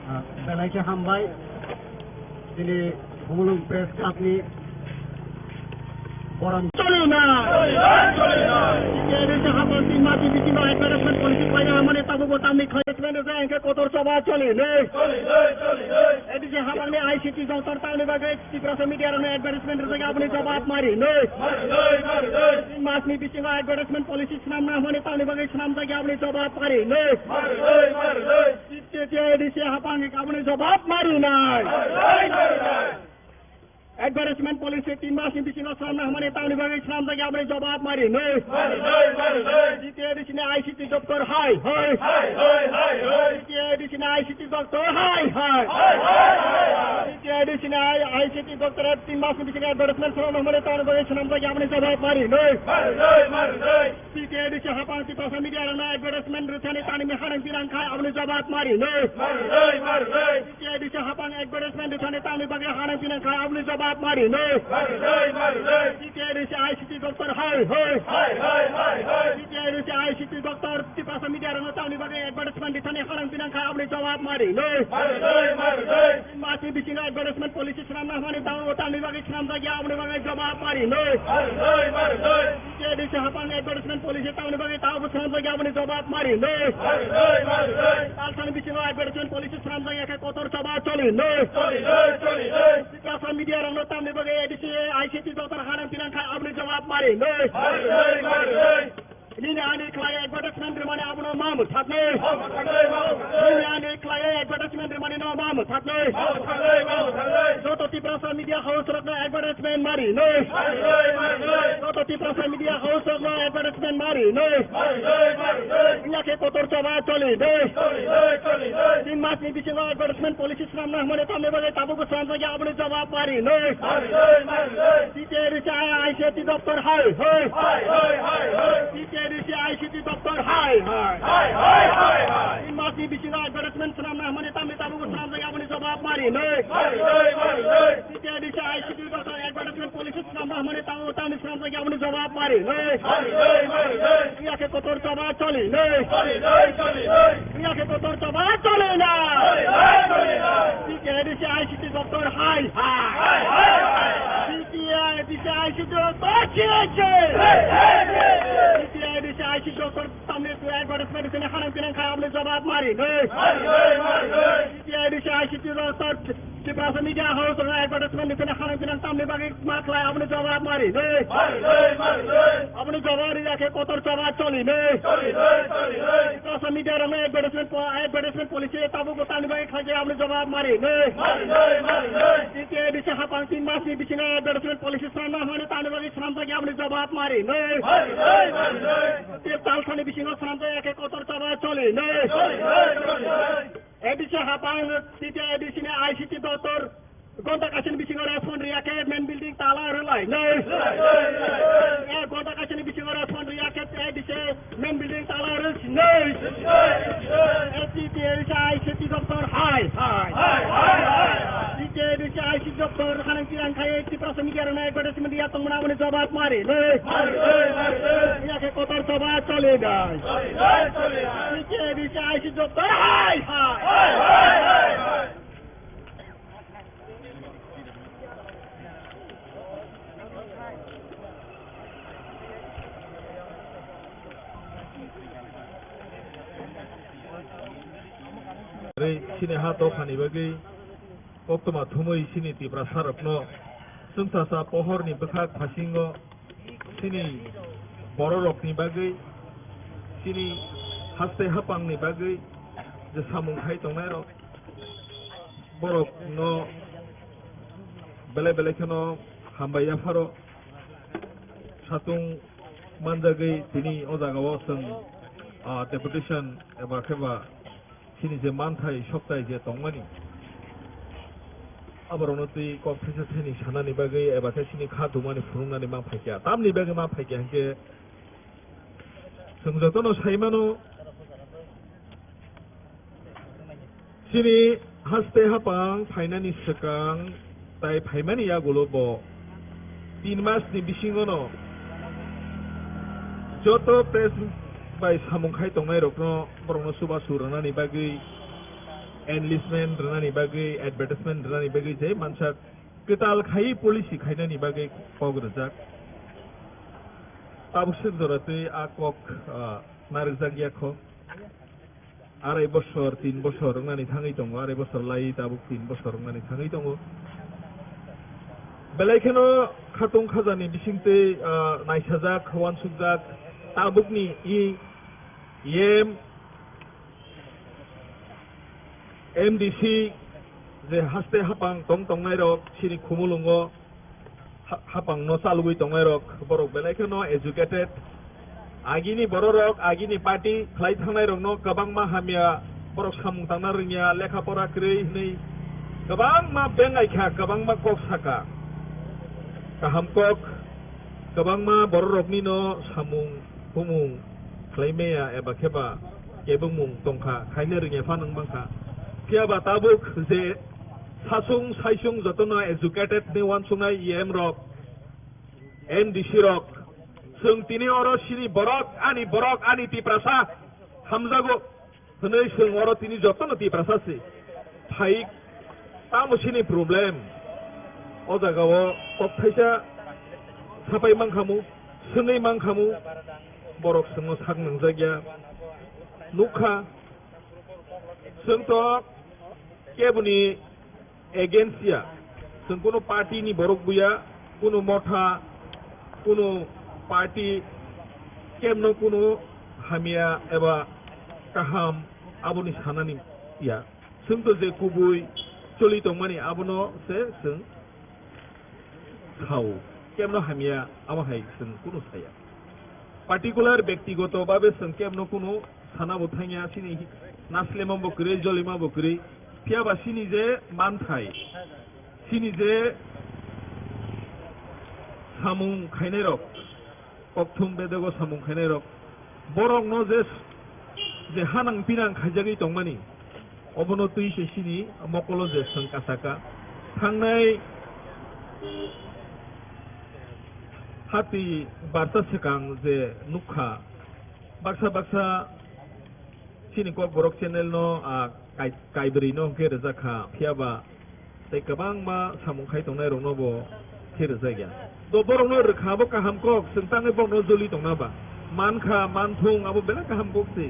Ah, belai khe hambai. Chini Khumulwng Press Club ni borom choli na. Choli na. Choli na. Chini se habang tin mati bisingo advertisement policy paina hamani tabuk bo tamni khlai advertisement rwjak hwnkhe kotor choba choli nai. Choli nai, choli nai. A D C habangni I C T doctor tamni bagwi Tiprasa media rokno advertisement rwjak aboni jawab mari nai. Mari nai, mari nai. Tin masni bisingo advertisement policy swnamna hamani tamni bagwi swnamjak aboni jawab mari nai. Mari nai, mari nai. T T A D C habangni aboni jawab mari nai. Mari nai, mari nai. Advertisement policy tin masni bisingo swnamna hamani tamni bagwi swnamjak aboni jawab mari nai. Mari nai, mari nai. T T A D C ni I C T doctor hai hai. Hai hai, hai hai. T T A D C ni I C T doctor hai hai. Hai hai, hai hai. T T A D C ni I C T doctor tin masni bisingo advertisement swnamna hamani tamni bagwi swnamjak aboni jawab mari nai. Mari nai, mari nai. T T A D C habang Tiprasa media rokno advertisement rwthani tamni hanang pinang khai aboni jawab mari nai. Mari nai, mari nai. T T A D C habang advertisement rwthani tamni bagwi hanang pinang khai aboni jawab mari nai. Mari nai, mari nai. T T A D C I C T doctor hai hai. Hai hai, hai hai. T T A D C I C T doctor Tiprasa media rokno tamni bagwi advertisement rwthani hanang pinang khai aboni jawab mari nai. Mari nai, mari nai. Tin masni bisingo advertisement policy swnamna hamani tamo tamni bagwi swnamjak ya aboni bagwi jawab mari nai. Mari nai, mari nai. T T A D C habang advertisement policy tamni bagwi tamo swnamjak ya aboni jawab mari nai. Mari nai, mari nai. Talsani bisingo advertisement policy swnamjak ya khe kotor choba choli nai. Choli nai, choli nai. Tiprasa media rokno tamni bagwi A D C I C T doctor hanang pinang khai aboni jawab mari nai. Mari nai, mari nai. Nini ani khlai advertisement rwmani abono ma mwthaknai. Ma mwthaknai, ma mwthaknai. Nini ani khlai Advertisement rimani no ma mwthaknwi. Ma mwthaknwi, ma mwthaknwi. Joto Tiprasa Media House rokno advertisement mari nwi. Mari nwi, mari nwi. Joto Tiprasa Media House rokno advertisement mari nwi. Mari nwi, mari nwi. Wngya khe kotor choba choli nwi. Choli nwi, choli nwi. Tin mas ni bisingo advertisement policy swnamna hwnmani tamni bagwi tabukbo swnamjakya, aboni jawab mari nwi. Mari nwi, mari nwi. T T A D C I C T doptor hai hai. Hai, hai, hai, hai. T T A D C I C T doptor hai hai. Hai, hai, hai, hai. Tin mas ni bisingo advertisement swnamna hwnmani tamni tabukbo swnamjakya, aboni jawab mari nwi. Mari nwi, mari nwi. T T A D C I C T doptor advertisement policy swnamna hwnmani tabukbo tamni swnamjakya, aboni jawab mari nwi. Mari nwi, mari nwi. Wngya khe kotor choba choli nwi. Choli nwi, choli nwi. Wngya khe kotor choba choli nwi. Choli nwi, choli nwi. T T A D C I C T doptor hai hai. Hai, hai, hai, hai. T T A D C I C T doptor chili chili. Hai, hai, hai, hai. T T A D C I C T doptor tamni advertisement sini hanang pinang khai, aboni jawab mari nwi. Mari nwi, mari nwi. T T A D C I C T doptor Tiprasa Media House rokno advertisement ni sini hanang pinang tamni bagwi ma khlai, aboni jawab mari nwi. Mari nwi, mari nwi. Aboni jawab ri ya khe kotor choba choli nwi. Choli nwi, choli nwi. Tiprasa Media rokno advertisement po-, advertisement policy tabukbo tamni bagwi khlai khe, aboni jawab mari nwi. Mari nwi, mari nwi. T T A D C hapang tin mas ni bisingo advertisement policy swnamna hwnmani tamni bagwi swnamjakya, aboni jawab mari nwi. Mari nwi, mari nwi. Tei talsani bisingo swnamjakya khe kotor choba choli nwi. Choli nwi, choli nwi. A D C hapang, T T A D C ni I C T doptor, gonta kaisani bisingo respond riya khe main building tala rwlai nwi. Eh, gonta kaisani bisingo respond riya khe A D C main building tala rwlai nwi. Eh, T T A D C I C T doptor hai hai. T T A D C I C T doptor hanang tirang khai Tiprasa Media rokno advertisement ya tongmani, aboni jawab mari nwi. Mari nwi, mari nwi. Ya khe kotor choba choli nwi. Choli nwi, choli nwi. T T A D C I C T doptor hai hai. Tei chini ha dophani bagwi koktwma thumwi chini Tiprasarokno chwngsacha pohorni bwkhak phasingo chini bororokni bagwi, chini haste hapangni bagwi je samung khai tongnairok, borokno belai belai kheno hambai yapharo satung manjagwi tini o jagao chwng, ah, deputation eba khe ba chini je manthai soktai je tongmani, aborokno twi kok thaisa thaini sanani bagwi eba khe chini kha dumani phunuknani ma phaikha. Tamni bagwi ma phaikha hinkhe chwng jotono sai mano, chini haste hapang phainani swkang tai phaimani yagulo bo tin masni bisingono joto press bai samung khai tongnairokno, borokno chubachu rwnani bagwi, enlistment rwnani bagwi, advertisement rwnani bagwi je mansak kwtal khai policy khainani bagwi kok rwjak. Tabuk swk jora twi a kok, ah, narwkjak ya kho. Arai bosor, tin bosor wngnani thangwi tongo, arai bosor lai tabuk tin bosor wngnani thangwi tongo. Belai kheno khatung khajani bisingtwi, ah, naisajak, uansukjak tabukni E M, M D C je haste hapang tong tongnairok chini khumulwngo ha-, hapangno chalwi tongnairok, borok belai kheno educated. Agini bororok, agini party khlai thangnairokno kwbangma hamya, borok samung tangna rwngya, lekha pora kwrwi hwnwi kwbangma bengai kha, kwbangma kok saka. Kaham kok, kwbangma bororoknino samung humung khlai maya eba khe ba kebengmung tongkha, khaina rwngya phano wng mankha. Phiya ba tabuk je sasung saisung jotono educated ni uansuknai E M rok, M D C rok, chwng tini oro chini borok, ani borok, ani Tiprasa hamjago hwnwi chwng oro tini jotono Tiprasa se phai, tamo chini problem? O jagao kok thaisa sapai mankhamu, swngwi mankhamu, borok chwngno sak nangjakya. Nukha, chwng to keboni against ya, chwng kuno party ni borok buya, kuno motha, kuno party, kemno kuno hamya eba kaham aboni sanani ya. Chwng to je kubui choli tongmani abono se chwng sao. Kemno hamya abo hai chwng kunu saya. Particular bektigoto babe chwng kemno kunu sana bo thangya, chini naslema bo kwrwi, jolima bo kwrwi. Phiya ba chini je manthai, chini je samung khainai rok, kokthum bedego samung khainai rok, borokno je, je hanang pinang khaijagwi tongmani, obono twi se chini mokolo je chwng kasaka. Thangnai hati barsa swkang je nukha, baksa baksa chini Kokborok channel no, ah, kai-, kaibrwi no hwnkhe rwjak kha, phiya ba tei kwbangma samung khai tongnai rokno bo khe rwjak ya. Do borokno rwkha abo kaham kok, chwng tangwi borokno joli tongna ba. Man kha, man thung, abo belai kaham kok se.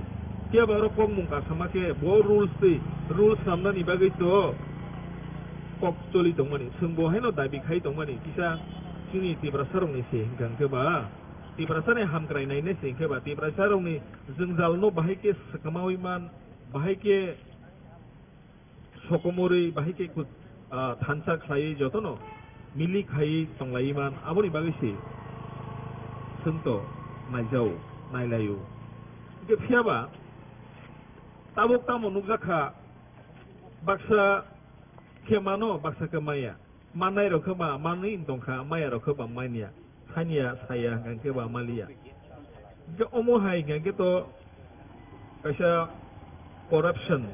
Phiya ba oro kokmung kasama khe bo rules twi, rules swnamnani bagwi to kok choli tongmani. Chwng bo haino dabi khai tongmani, kisa chini Tiprasa rokni se hwnkha hwnkhe ba. Tiprasa ni hamkrai nainai se hwnkhe ba, Tiprasa rokni jwngjal no bahai khe swkamawi man, bahai khe sokomorwi, bahai khe kut-, ah, thansa khlaiwi jotono mili khaiwi tonglaiwi man, aboni bagwi se chwng to naijao, nailaio. Hwnkhe phiya ba tabuk tamo nukjak kha, baksa khe mano, baksa khe maya. Mannai rok khe ba manwi wng tong kha, maya rok khe ba manya, sanya saya hwnkha khe ba maliya. Hwnkhe omo hai hwnkha khe to kaisa corruption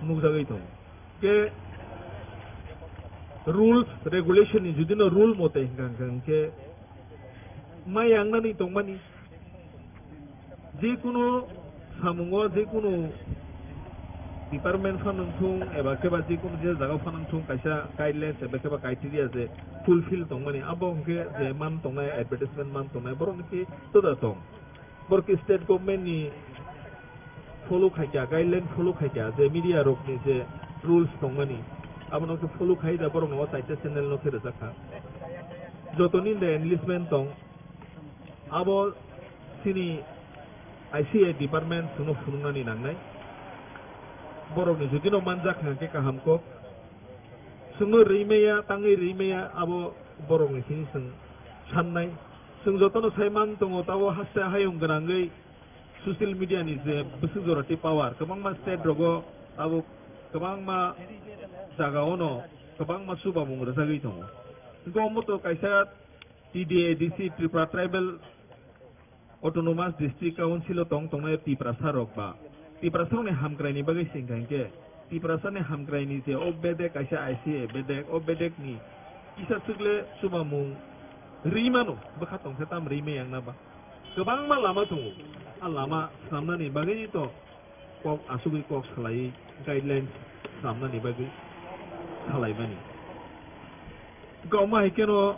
nukjagwi tongo. Hwnkhe rules, regulation ni jodi no rule mote hwnkha hwnkhe maya wngnani tongmani. Jekunu samungo, jekunu department phano wngthung, eba khe ba jekunu je jaga phano wngthung, kaisa guidelines eba khe ba criteria je fulfill tongmani, abo hwnkhe je man tongnai, advertisement man tongnai, borok ni khe toda tong. Borok khe state government ni follow khaikha, guideline follow khaikha, je media rok ni je rules tongmani, abono khe follow khai da borok no o chaita channel no khe rwjak kha. Jotoni de enlistment tong, abo chini I C A department chwngno phunuknani nangnai. Borokni judino manjak hwnkhe kaham kok. Chwngno rwi maya, tangwi rwi maya, abo borokni simi chwng sannai. Chwng jotono sai man tongo, tabo haste hayung gwnangwi social media ni je bwswk jora tei power, kwbangma state rogo abo kwbangma jagao no kwbangma chubamung rwjagwi tongo. Hwnkhe omo to kaisa T D A D C, Tripura Tribal Autonomous District Council o tong tongnai Tiprasa rok ba, Tiprasa rokni hamkrai ni bagwi se hwnkha hinkhe, Tiprasa ni hamkrai ni je o bedek kaisa I C A bedek, o bedek ni kisa swkle chubamung rwi mano, bwkha tong khe tam rwi maya wngna ba. Kwbangma lama tongo, a lama swnamnani bagwi to kok asugwi kok salai, guidelines swnamnani bagwi salaimani. Hwnkhe omo hai kheno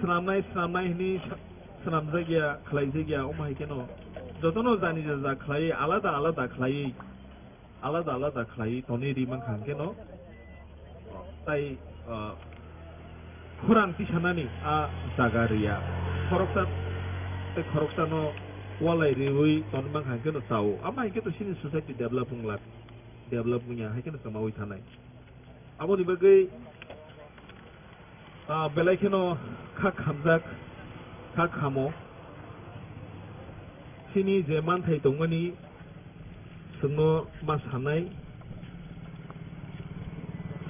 swnamnai, swnamnai hwnwi sa-, swnamjak ya, khlaijak ya, omo hai kheno jotono jani jaja khlaiwi, alada alada khlaiwi, alada alada khlaiwi tonwi ri mankha hwnkhe no, tai, ah, khorang tisanani a jaga rwya. Khoroksa tei khoroksano walai riwi tonwi mankha hwnkhe no chao. Amo hai khe to chini society develop wng lak, develop wngya hai kheno kwmawi thanai. Aboni bagwi, ah, belai kheno kha khamjak, kha khamo. Chini je manthai tongmani, chwngno ma sanai,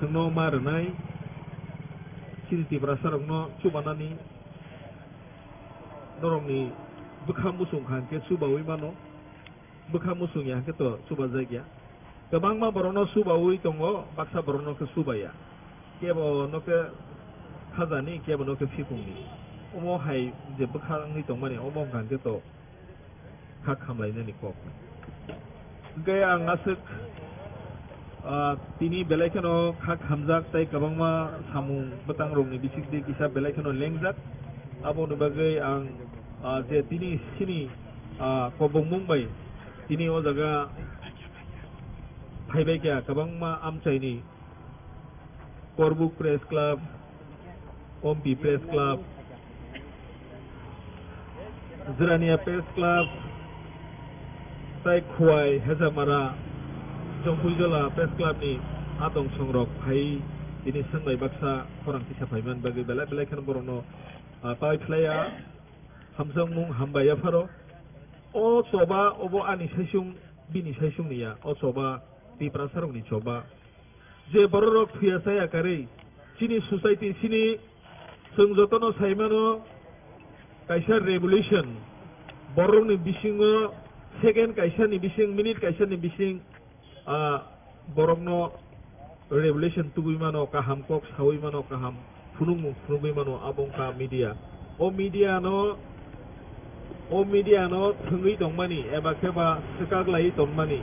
chwngno ma rwnai, chini Tiprasarokno chubanani, norokni bwkha muchung kha hwnkhe chubaui mano, bwkha muchung ya hwnkhe to chubajak ya. Kwbangma borokno chubaui tongo, baksa borokno khe chubaya. Kebo no khe khajani, kebo no khe phikungni. Omo hai je bwkha wngwi tongmani, omo wngkha hwnkhe to kha khamlainani kok. Hwnkhe ang aswk, ah, tini belai kheno kha khamjak tei kwbangma samung bwtangrokni bisingtwi kisa belai kheno lengjak. Aboni bagwi ang, ah, je tini chini, ah, kobongmung bai tini o jaga phaibai kha kwbangma amchaini Korbuk Press Club, Ompi Press Club, Jirania Press Club, tai Khowai, Hejamara, Jongpui Jola Press Club ni adong songrok phai tini swng bai baksa khorang kisa phaiman bagwi belai belai kheno borokno, ah, pai phlaiya, hamjakmung hambai yapharo. O choba obo ani saisung, bini saisung ni ya, o choba Tiprasa rokni choba. Je bororok thuya chaya karwi chini society, chini, chwng jotono saimano kaisa revolution, borokni bisingo second kaisani bising, minute kaisani bising, ah, borokno revolution tubui mano, kaham kok saui mano, kaham phunukmung phunugwi mano, abo wngkha media. O media no, o media no thwngwi tongmani eba khe ba swkak laiwi tongmani,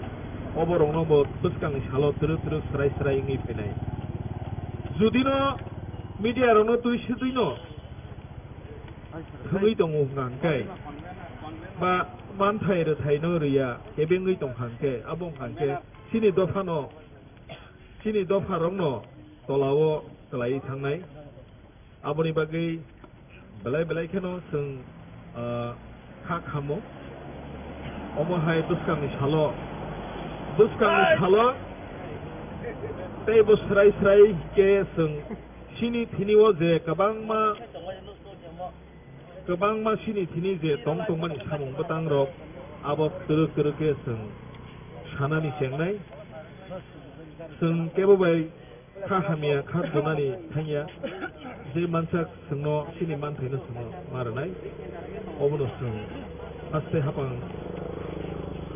obo rokno bo bwskangni salo twrwk twrwk swrai swrai wngwi phainai. Judino media rokno twi swtwino thwngwi tongo hwnkha hwnkhe, ba manthai rwthaino rwya kebengwi tongkha hwnkhe, abo wngkha hwnkhe chini dophano, chini dopharokno tolao kwlaiwi thangnai. Aboni bagwi belai belai kheno chwng, ah, kha khamo. Omo hai bwskangni salo, bwskangni salo tei bo swrai swrai khe chwng chini thini o je kwbangma, kwbangma chini thini je tong tongmani samung bwtang rok, abo twrwk twrwk khe chwng sanani chengnai. Chwng kebo bai kha hamya kha thunani thangya, je mansak chwngno chini manthaino chwngno ma rwnai, obono chwng haste hapang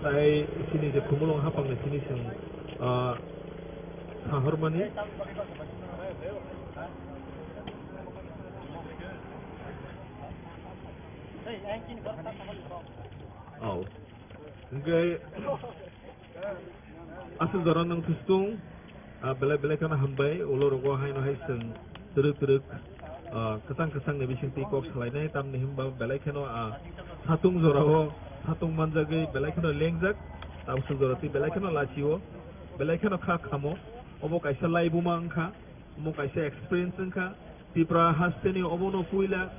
tai chini je Khumulwng hapangni thini chwng, ah, sahormani. Oh. Hingke aswk jora nwng thustung, ah, belai belai kheno hambai, ulo rogo haino hai chwng twrwk twrwk, ah, kwchang kwchang ni bising twi kok salainai, tamni hwnba belai kheno, ah, satung jorao satung manjagwi belai kheno lengjak, tamswk jora twi belai kheno lachio, belai kheno kha khamo, obo kaisa laibuma wngkha. Omo kaisa experience wngkha. Tipra hasteni obono puila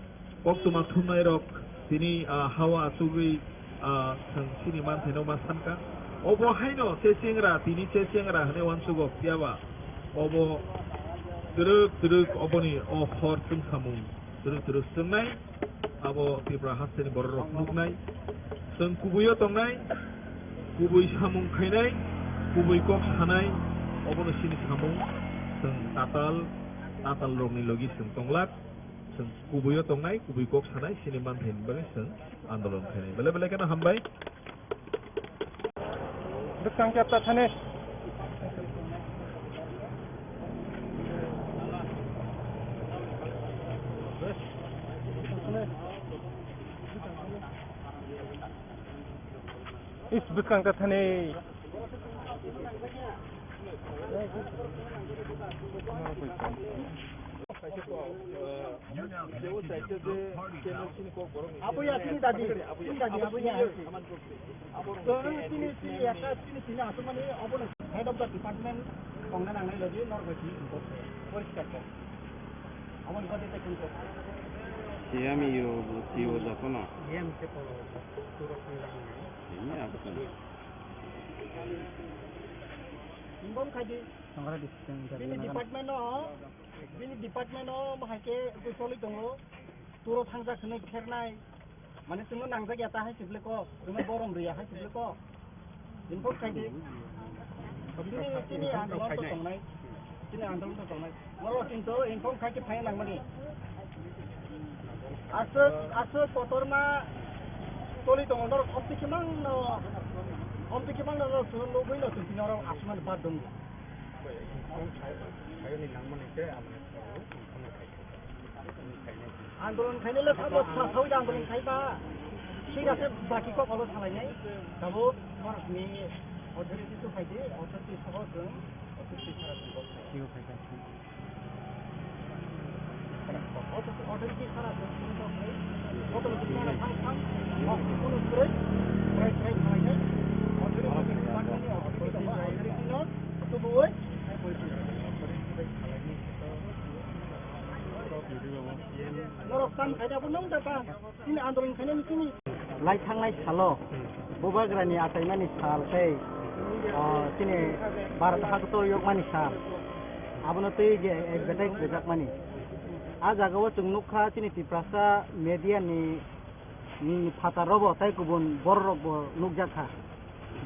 koktwma thumnairok tini, ah, hawa achugwi, ah, chwng chini manthaino ma sankha. Obo haino che chengra, tini che chengra hwnwi uansugo, phiyaba obo twrwk twrwk oboni o hor chwngsamung twrwk twrwk chwngnai. Abo Tripura hasteni bororok nuknai, chwng kubuio tongnai, kubui samung khainai, kubui kok sanai, obono chini samung. Chwng tatal, tatal rokni logi chwng tonglak, chwng kubuio tongnai, kubui kok sanai, chini manthaini bagwi chwng andolon khainai. Belai belai kheno hambai. Bwskang khe ta thani. Is bwskang ta thani. Abo ya chini dadi, chini dadi, abo ya. Chwng chini, chini ekta chini, chini aswkmani obono head of the department tongna nangnai logi norok bai chini report khe poriskar khe. Aboni bagwi tei chwng kok. Siyami yo, bo siyo jotono. Siyam se polo, turo thangjak nai. Siyami aswkmani. Involve khai di. Bini department o, bini department o bahai khe twi cholwi tongo. Turo thangjak hwnwi khernai. Mane chwngno nangjak ya ta hai se bwle kok. Chwngno borom rw ya hai se bwle kok. Involve khai di. Chini, chini andolon to tongnai. Chini andolon to tongnai. Norok kintu involve khai khe phai nangmani. Aswk, aswk kotorma toli tongo norok omtwi khe mangno, omtwi khe mangno norok chwngno nugwi no chwng tini oro aswkmani bar dong. Andolon khainai le sabo sa sawi andolon khaiba. Thik ase, baki kok olo salainai. Tabo norokni authority to khai di, authority soho chwng authority sara chwng kok khai. Authority sara chwng kok khai. Authority sara thang thang, kok kuno kwrwi, kwrwi kwrwi salainai. Authority, authority no tubuwi. Norok tam khaida bo nung da ba. Chini andolon khainani chini. Lai thangnai salo, hmm, Bubagrani achaimani sal tei O, chini Bharat hakuto yokmani sal. Abono twi je advertise rijakmani. A jagao chwng nukha chini Tiprasa media ni, ni phataro bo tei kubun borok rok bo nukjakha.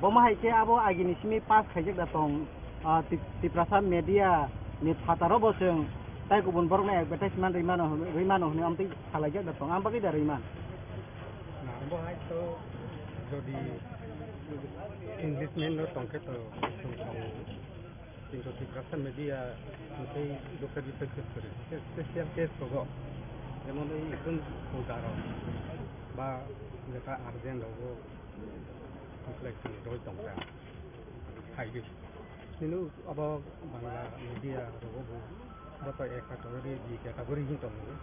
Bomo hai khe abo agini simi pass khaijak da tong, ah, Tip-, Tiprasa media ni phataro bo chwng tei kubun borok no advertisement rwi mano, rwi mano hwnwi amtwi salaijak da tong. Am bagwi da rwi man? Na, bo hai to jodi Englishman no tongkhe to chwng tongo. Kintu Tiprasa media tei dukha dukha case kwrwi. Special case rogo. Jemon ei ekdom puja rok ba jeta urgent rogo. Reflection roi tongkha. Hai di. Sinu abo Bangla media rogo bo. Bo to ek category, B category hin tongo.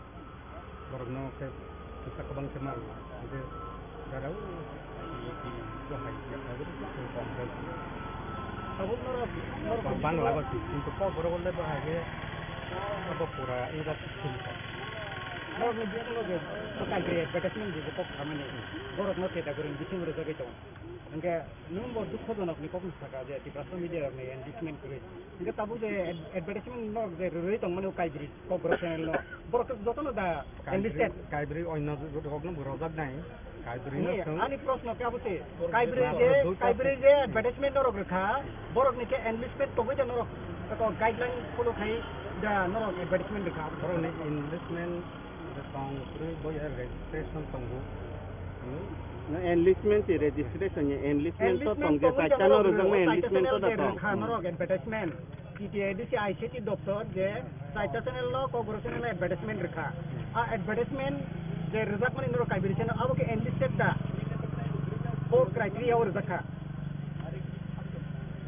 Borokno khe kisa kwbang khe mano. Hingke jara o B P, bo hai category khe kong khe. Abo norok, norok Bangla bo si, kintu kok borok le bo hai khe abo pura English sin kha. Norok ni bisingo je, to kai je advertisement je kok khamani. Borok no category bisingo rwjagwi tongo. Hingke nwng bo dukhojonok ni kokno saka je Tiprasa media rok ni engagement kwrwi. Hingke tabuk je ad-, advertisement norok je rwrwi tongmani o Kaibrwi Kokborok channel no. Borok jotono da enlisted. Kaibrwi onno rokno bo rojak nai. Kaibrwi no Ani, chwng ani proshno khe abo se. Kaibrwi je, Kaibrwi je advertisement norok rwkha, borok ni khe enlisted tongwi da norok. Eko guideline follow khai da norok advertisement rwkha. Borok ni enlisted Tong kwrwi bo ya registration tongo. Hmm? No, enlistment si registration ya, enlistment to Enlistment tong je tongwi saita jagao no rwjakma rwkha, enlistment to saita da channel tong. Rwkha norok advertisement. T T A D C I C T doptor je saita channel no Kokborok channel no advertisement rwkha. A advertisement je rwjakmani norok Kaibrwi channel abo khe enlisted da. Bo criteria o rwjakha.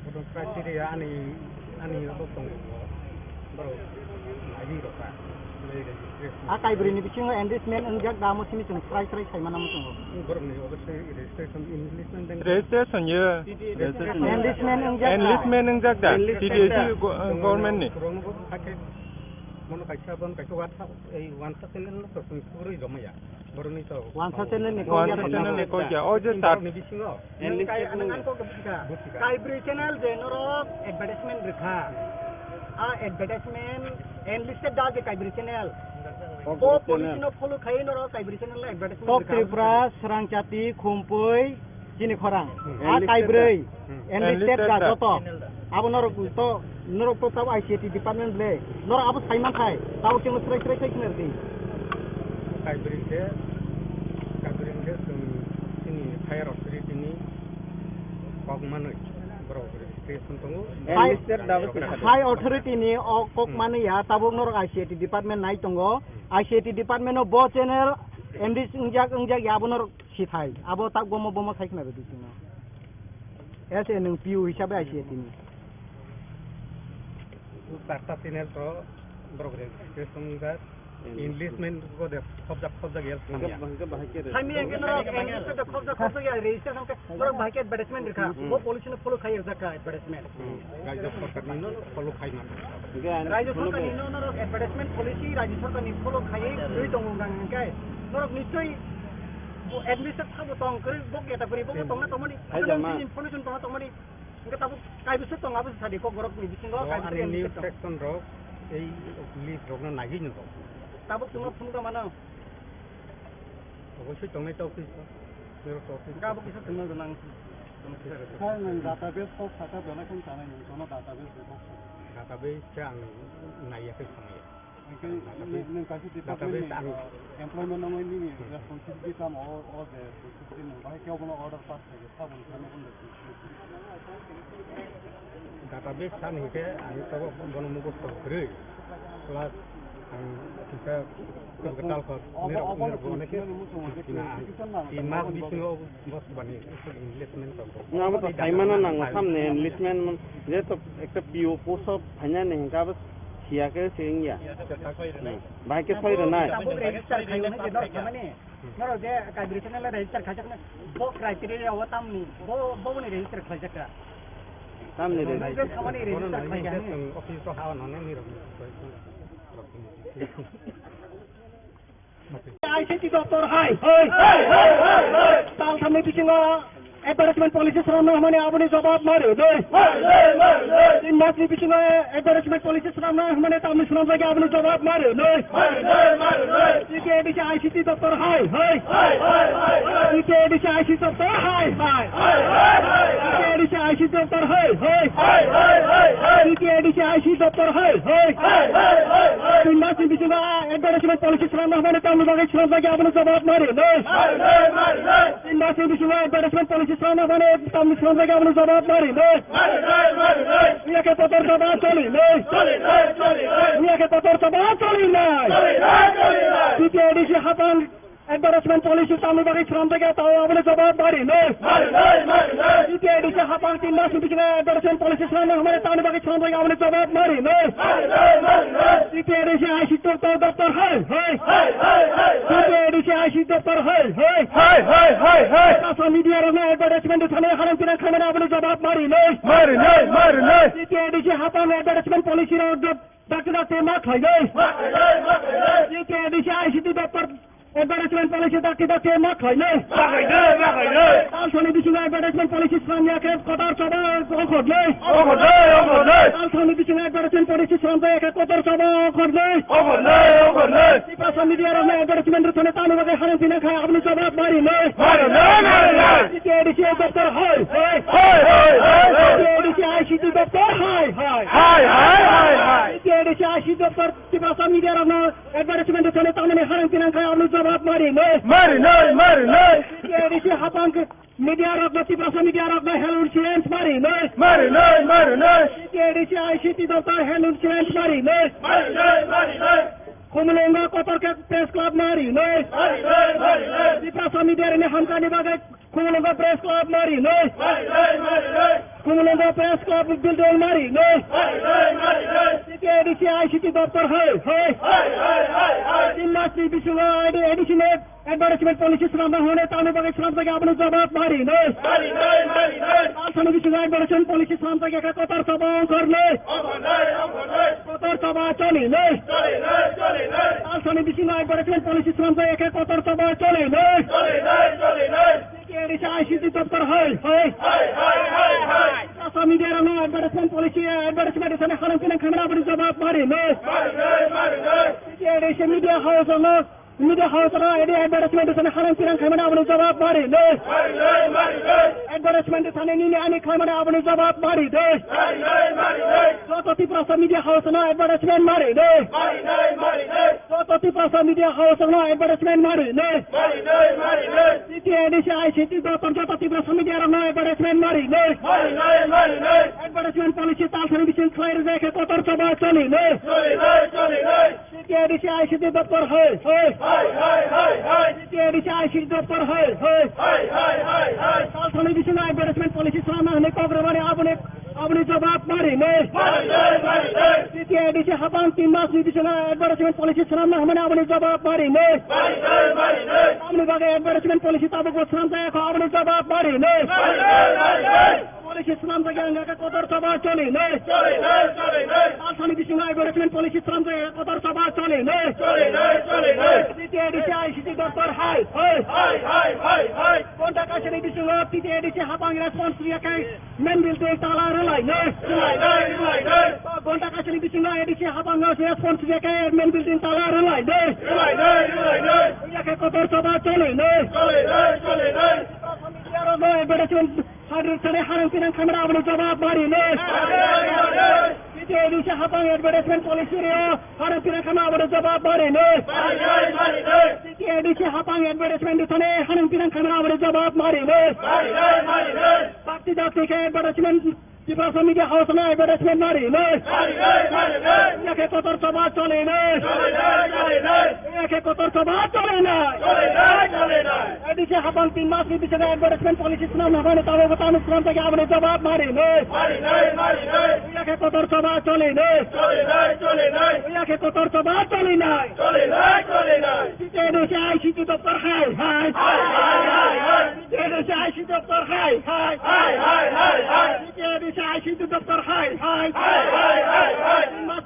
Bodo criteria ani, ani abo tongo. Borok naiwi rokha. A Kaibrwi ni bisingo enlistment wngjak da amo simi chwng srai srai sai mano muchungo. Borok ni obo se registration enlistment deng. Registration ye. Enlistment wngjak da. Enlistment wngjak da. Enlistment T T A C da. Go-, government ni. Borok no bo hakhe mono kaisa bon kaisa WhatsApp, ei WhatsApp channel no to sung sugurui romaya. Borok ni to. WhatsApp channel ni Wansa kokya channel ni kokya. O je Borok sat. Ni bisingo. Enlistment Kai-, ang, ang kok buchika. Buchika. Kaibrwi channel je norok advertisement rwkha. A advertisement enlisted da je Kaibrwi channel. Kokborok Bo policy channel. No follow khai norok Kaibrwi channel no advertisement Kok rwkha. Tripura, Srangchati, Khumpui, chini khorang. Hmm. A Enlisted Kaibrwi. Da. Hmm. Enlisted Enlisted da da. Joto. Abo norok to, norok to tabo I C A T department ble. Norok abo sai man khai. Tabo chwngno srai srai khai khna rwdi. Kaibrwi khe, Kaibrwi khe chwng chini higher authority ni kok manwi borok registration tongo. High, Enlisted dabo se high authority ni o kok Hmm. manwi ya, tabuk norok I C A T department nai tongo. Hmm. I C A T department o bo channel enlist wngjak, wngjak ya, abo norok sithai. Abo tak bomo, bomo sai khna rwdi chwngno. As a nwng P U hisabe I C A T ni. Charta channel to borok registration wngjak. Enlistment ko de khobjak khobjak ya Hingke, samya. Hingke bahai khe re. Sami hingke norok enlistment de khobjak khobjak ya registration khe norok bahai khe advertisement rwkha. Hmm. Bo policy no follow khai rwjak kha advertisement. Hmm. Rajya sarkar ni no follow khai man. Hingke ani Rajya sarkar ni no norok advertisement policy Rajya sarkar ni follow khai rwi tongo hingke norok nichoi bo administrative sabo tong kwrwi bo keta kwrwi bo Hmm. tongna tongmani. Hai jama. Information tongna tongmani. Hingke tabuk kaibrwi se tong abo sadi kok borok ni bisingo O kaibrwi ani se news tong. Section rok ei list rok no naiwi nw rok. Tabuk chwngno phunukna mano. Obosoi tongnai ta office o. Nirok ta office. Hingke abo kisa chwngno gwnang. Sir, nwng database kok saka belai kheno sanai nwng, jono database bai kok saka. Database khe ang naiya khe sanai. Hingke nwng, nwng kaisa department ni, Database ang uh, employment nangmani nini Hmm. responsibility tamo o, o je responsibility nwng bahai khe obono order pass khaikhe saboni khe nokni Database san hingke ang tabuk bono mukhusto kwrwi. Plus ang kisa kwtal kok Obo, nirok obo nirok ni onek simi muchungo je sina ang. Education nang Tin mas tamo bisingo bos bani English men tong. Nga bo to saimano nango samne English men je to ekta P O post of phainani hingka bo siya ke singya. Bahai ke soi rwnai. Tabuk register khayo ni je dor khamani. Norok je Kaibrwi channel register khaijaknai, bo criteria o tamni, bo, bo ni register khaijakka. Tamni Bo register. Je samani Bono register nang khaijaknai. Office to hawa nang nirok. I C T doptor hai. Hai, hai, hai, hai. Tal thamni bisingo Advertisement policy swnamna hwnmani aboni jawab mari nai. Tin masni bisingo advertisement policy swnamna hwnmani tamni swnamjak ya aboni jawab mari nai. T T A D C I C T doptor hai hai. T T A D C I C T doptor hai hai. T T A D C I C T doptor hai hai. T T A D C I C T doptor hai hai. Tin masni bisingo advertisement policy swnamna hwnmani tamni bagwi swnamjak ya aboni jawab mari nai. Tin masni bisingo advertisement policy swnamna hwnmani tamni swnamjak ya aboni jawab mari nai. Mari nai, mari nai. Iya khe kotor chaba choli nai. Choli nai, choli nai. Iya khe kotor chaba choli nai. Choli nai, choli nai. T T A D C hapang advertisement policy tamni bagwi swnamjak ya tao aboni jawab mari nai. Mari nai, mari nai. T T A D C hapang tin masni bisingo advertisement policy swnamna hwnmani tamni bagwi swnamjak ya aboni jawab mari nai. Mari nai, mari nai. T T A D C I C T doptor hai hai. Hai, hai, hai, hai. T T A D C I C T doptor hai hai. Hai, hai, hai, hai. Social media rokno advertisement thani halang pinang khaimani aboni jawab mari nai. Mari nai, mari nai. T T A D C hapang advertisement policy rok dok-, dakti dakti ma khlai nai. Ma khlai nai, ma khlai nai. T T A D C I C T doptor advertisement policy dakti dakti ma khlai nai. Ma khlai nai, ma khlai nai. Talsani bisingo advertisement policy swnamya khe kotor chaba ongkhor nai. Ongkhor nai, ongkhor nai. Talsani bisingo advertisement policy swnamjak ya khe kotor chaba ongkhor nai. Ongkhor nai, ongkhor nai. Tiprasa media rokno advertisement rwthani tamni bagwi halang pinang khai aboni jawab mari nai. Mari nai, mari nai. T T A D C doptor hai hai. Hai, hai, hai, hai. T T A D C I C T doptor hai hai. Hai, hai, hai, hai. T T A D C I C T doptor Tiprasa media rokno advertisement rwthani tamni halang pinang khai aboni jawab mari nai. Mari nai, mari nai. T T A D C hapang media rokno, Tiprasa media rokno hell insurance mari nai. Mari nai, mari nai. T T A D C I C T doptor hell insurance mari nai. Mari nai, mari nai. Khumulwngo kotor khe press club mari nai. Mari nai, mari nai. Tiprasa media rokni hamkani bagwi Khumulwngo press club mari nai. Mari nai, mari nai. Khumulwngo press club building mari nai. Mari nai, mari nai. T T A D C I C T doptor hai hai. Hai, hai, hai, hai. Tin masni bisingo A D C ni advertisement policy swnamna hwnmani tamni bagwi swnamjak ya aboni jawab mari nai. Mari nai, mari nai. Talsani bisingo advertisement policy swnamjak ya khe kotor chaba ongkhor nai. Ongkhor nai, ongkhor nai. Kotor chaba choli nai. Choli nai, choli nai. Talsani bisingo advertisement policy swnamjak ya khe kotor chaba choli nai. Choli nai, choli nai. T T A D C I C T doptor hai hai. Hai, hai, hai, hai. Tiprasa media rokno advertisement policy, advertisement thani halang pinang khaimani aboni jawab mari nai. Mari nai, mari nai. T T A D C media house rokno, media house rokno A D advertisement thani halang pinang khaimani aboni jawab mari nai. Mari nai, mari nai. Advertisement thani nini ani khaimani aboni jawab mari nai. Mari nai, mari nai. Joto Tiprasa media house rokno advertisement mari nai. Mari nai, mari nai. Joto Tiprasa media house rokno advertisement mari nai. Mari nai, mari nai. T T A D C I C T doptor joto Tiprasa media rokno advertisement mari nai. Mari nai, mari nai. Advertisement policy talsani bising khlai rwjak khe kotor chaba choli nai. Choli nai, choli nai. T T A D C I C T doptor hai hai. Hai, hai, hai, hai. T T A D C I C T doptor hai hai. Hai, hai, hai, hai. Talsani bisingo advertisement policy swnamna hwnwi kok rwmani aboni Aboni jawab mari nai. Mari nai, mari nai. T T A D C hapang tin masni bisingo advertisement policy swnamna hwnmani aboni jawab mari nai. Mari nai, mari nai. Aboni bagwi advertisement policy tabukbo swnamjak kho, aboni jawab mari nai. Mari nai, mari nai. Policy swnamjak ya wngkha khe kotor choba choli nai. Choli nai, choli nai. Talsani bisingo advertisement policy swnamjak ya khe kotor choba choli nai. Choli nai, choli nai. T T A D C I C T doptor hai, hai. Hai, hai, hai, hai. Ghonta kaisani bisingo T T A D C hapang response riya khe main building tala rwlai nai. Rwlai nai, rwlai nai. Ghonta kaisani bisingo A D C hapang response riya khe main building tala rwlai nai. Rwlai nai, rwlai nai. Rwlai khe kotor choba choli nai. Choli nai, choli nai. Yarokno advertisement hadrwk sani harang pinang khamani aboni jawab mari nai. Mari nai, mari nai. T T A D C hapang advertisement policy reo harang pinang khamani aboni jawab mari nai. Mari nai, mari nai. T T A D C hapang advertisement sani harang pinang khamani aboni jawab mari nai. Mari nai, mari nai. Bakti dakti khe advertisement Tiprasa Media House no advertisement mari nai. Mari nai, mari nai. Yakhe kotor choba choli nai. Choli nai, choli nai. Yakhe kotor choba choli nai. Choli nai, choli nai. A D C hapang tin mas ni bisingo advertisement policy swnam hwnmani tabukbo tamo swnam thangya aboni jawab mari nai. Mari nai, mari nai. Yakhe kotor choba choli nai. Choli nai, choli nai. Yakhe kotor choba choli nai. Choli nai, choli nai. T T A D C I C T doptor hai, hai. Hai, hai, hai, hai. T T A D C I C T doptor hai, hai. Hai, hai, hai, hai. T T A D C I C T doptor hai, hai. Hai, hai, hai, hai. Tin mas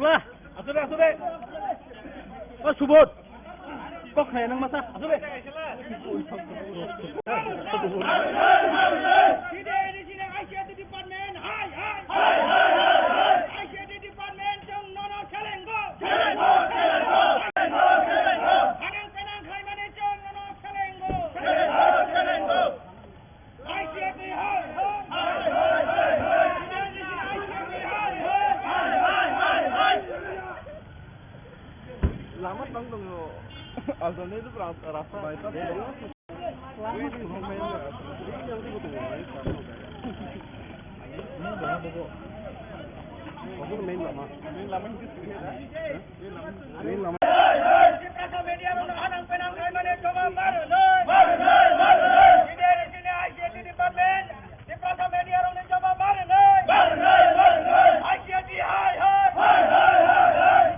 Asubla. Asube, asube. O Subodh. Kok khaya nang masa. Asube. Department, hai, hai. I C T department, chwng nono selengo. Selengo, selengo, selengo, selengo. Hanang penang khlaimani chwng nono selengo. Selengo, selengo. I C T hai, hai. Hai, hai, hai, hai. I C T hai, hai. Hai, hai, hai, hai. Lama tang tongo. Alternate rasta. Bypass. Main lama. Main lama. Tiprasa media rok no hanang penang khlaimani jawab ma rwnai. Bini sini I C T department. Tiprasa media rok ni jawab ma rwnai. I C T hai hai.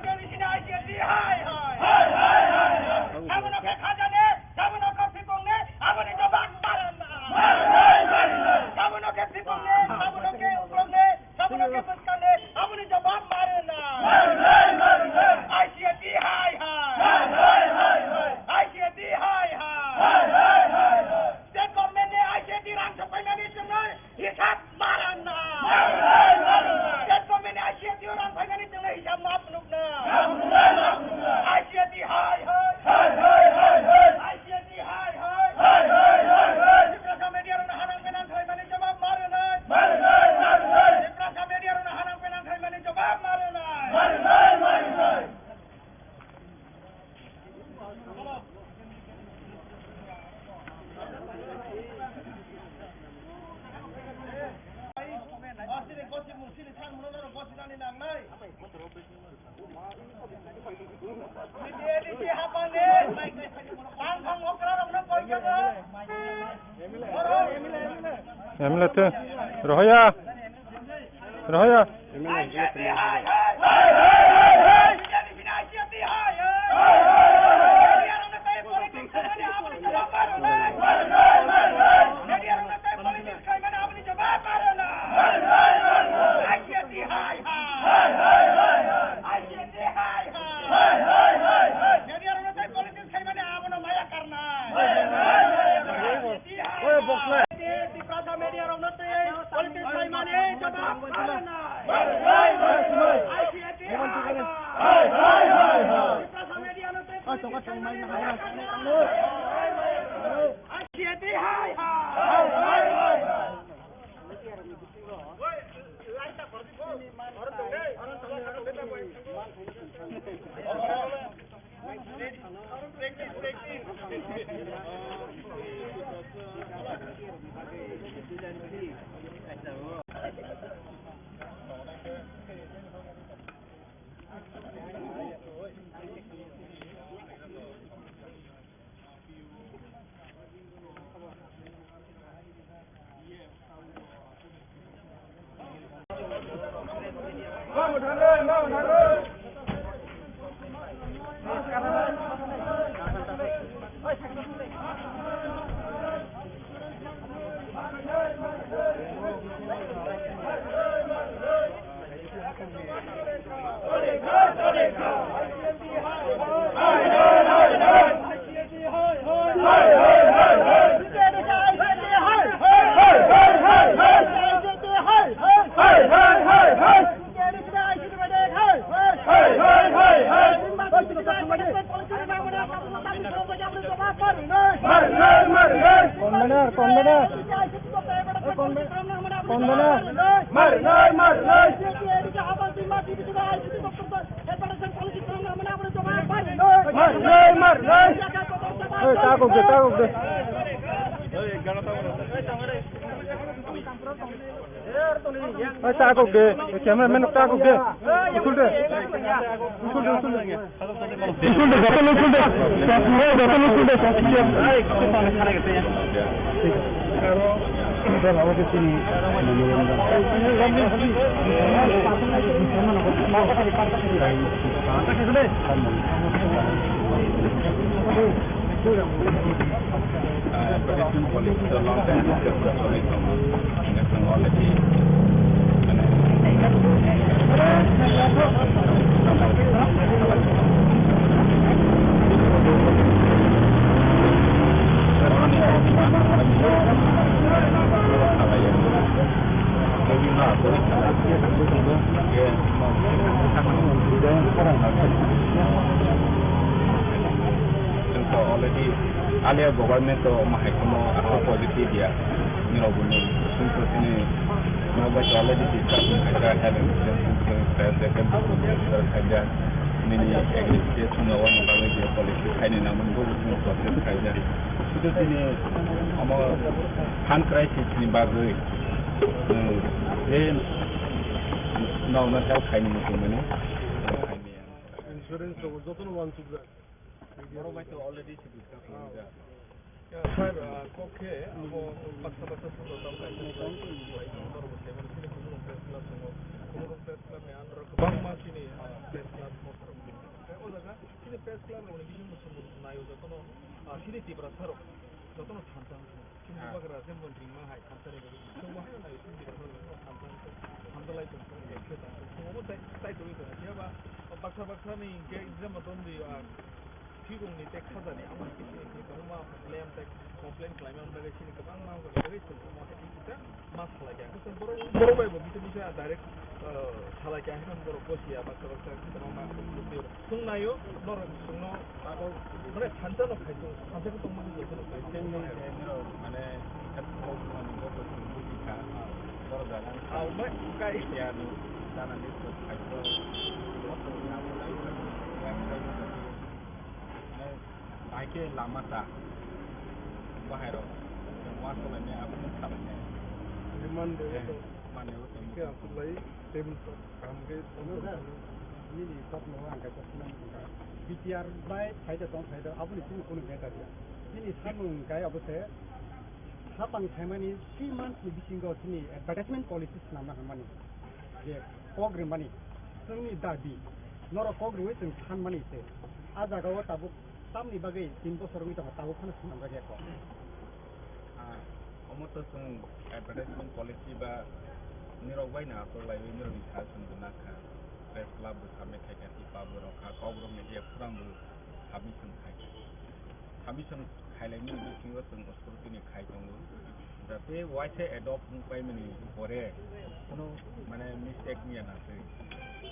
Bini sini I C T hai hai. Abono khe khajani. Sabono khe sipung ni, aboni jawab ma rwna. Sabono khe sipung ni, sabono khe uklok ni, sabono khe bwskang ni, aboni jawab ma rwna. I C T hai hai. I C T hai hai. State government ni I C T rang sok phaimani chwngno hisab ma rwna. State government ni I C T rang phaimani chwngno hisab ma phunukna. I C T hai hai. I C T hai hai. Tiprasa media rokno hanang penang khlaimani jawab ma rwnai. Tiprasa media rokno hanang penang khlaimani jawab ma rwnai. M L A te. Rohoya. Rohoya. Tiprasa media rokno tei politics khlaimani jawab ma rwnai. I C T hai hai. Tiprasa media no tei politics khlaimani jawab ma rwnai. I C T hai hai. Convener, convener. Convener. Hey, takok de, takok de. Hey, takok de. Cameraman takok de. Usul de. Usul de, usul de. Usul de, joto usul de. Joto usul de. Uh, protection policy so long time discuss kha choli tongo. Hingke chwng already, mane, Chwng to already alia government to omo hai kheno aswk positive ya. Nirok bo ni sung to chini nok bai to already discussion khaijak, health insurance khaijak, nini agriculture no wani bagwi je policy khaini nangmani bo chwng process khaijak. Sudu chini omo fund crisis ni bagwi, chwng je nok no help khaini muchungmani. Insurance rok jotono wansukjak. Borok bai to already se discuss khaijak. Ya, sir, ah, kok khe abo baksa baksa swngo tamo kaisa bai norok bo table chini kumo press club tongo. Kumo press club ni under o kwbangma chini, ah, press club poster rok tongo. Tei o jaga chini press club rok ni bisingo chwng naio jotono, ah, chini Tiprasa rok jotono thansa wngkha. Chini bubagra je mon ringma hai thansa ni bagwi. Chwng bo haino naio chini Tiprasa rok jotono thansa wngkha. Thansa lai tong khe tong khe tong khe. Chwng omo chai, chai tongwi tongo. Phiya ba baksa baksa ni hingke exam o tongdi, ah, Thwibongni tei khajani amo hai khe chini kwbangma blame tei complain khlaimani bagwi chini kwbangma wngkha bagwi chwng omo hai khe kisa ma salai kha. Hwnkhe borok, borok bai bo bisa bisa direct, ah, salai kha, hwnkhe borok gosiya baksa baksa kwbangma tei chwng naio norok chwngno abo mane thansa no khai tong, thansa khe tongmani jotono khai tong. Mane, mane, borok jaga kai. Bahai khe lama ta, bahai rok uansuk lainai, abo nung sa lainai. Mande, mande, khe aswk lai, tei kaham khe. Nini kok no ang kaisa swnam wngkha. B T R bai phaida tong phaida, aboni chini kunu matter ya. Nini samung wngkha abo se, hapang phaimani three months ni bisingo chini advertisement policy swnamna hwnmani. Je kok rimani chwngni dabi, norok kok riwi chwng thanmani se. A jagao tabuk tamni bagwi tin bosor wngwi tongo, tabuk phano swnamjak ya kok. Ah, omo to chwng advertisement policy ba nirok bai no aswk laiwi nirokni suggestion bo nakha. Press club bo submit khaikha, tipa bo rokha, kok rok media forum bo submission khaikha. Submission khailaimani bisingo chwng scrutiny khai tongo. Jate waisa adopt wng paimani pore kuno mane mistake wngya na twi.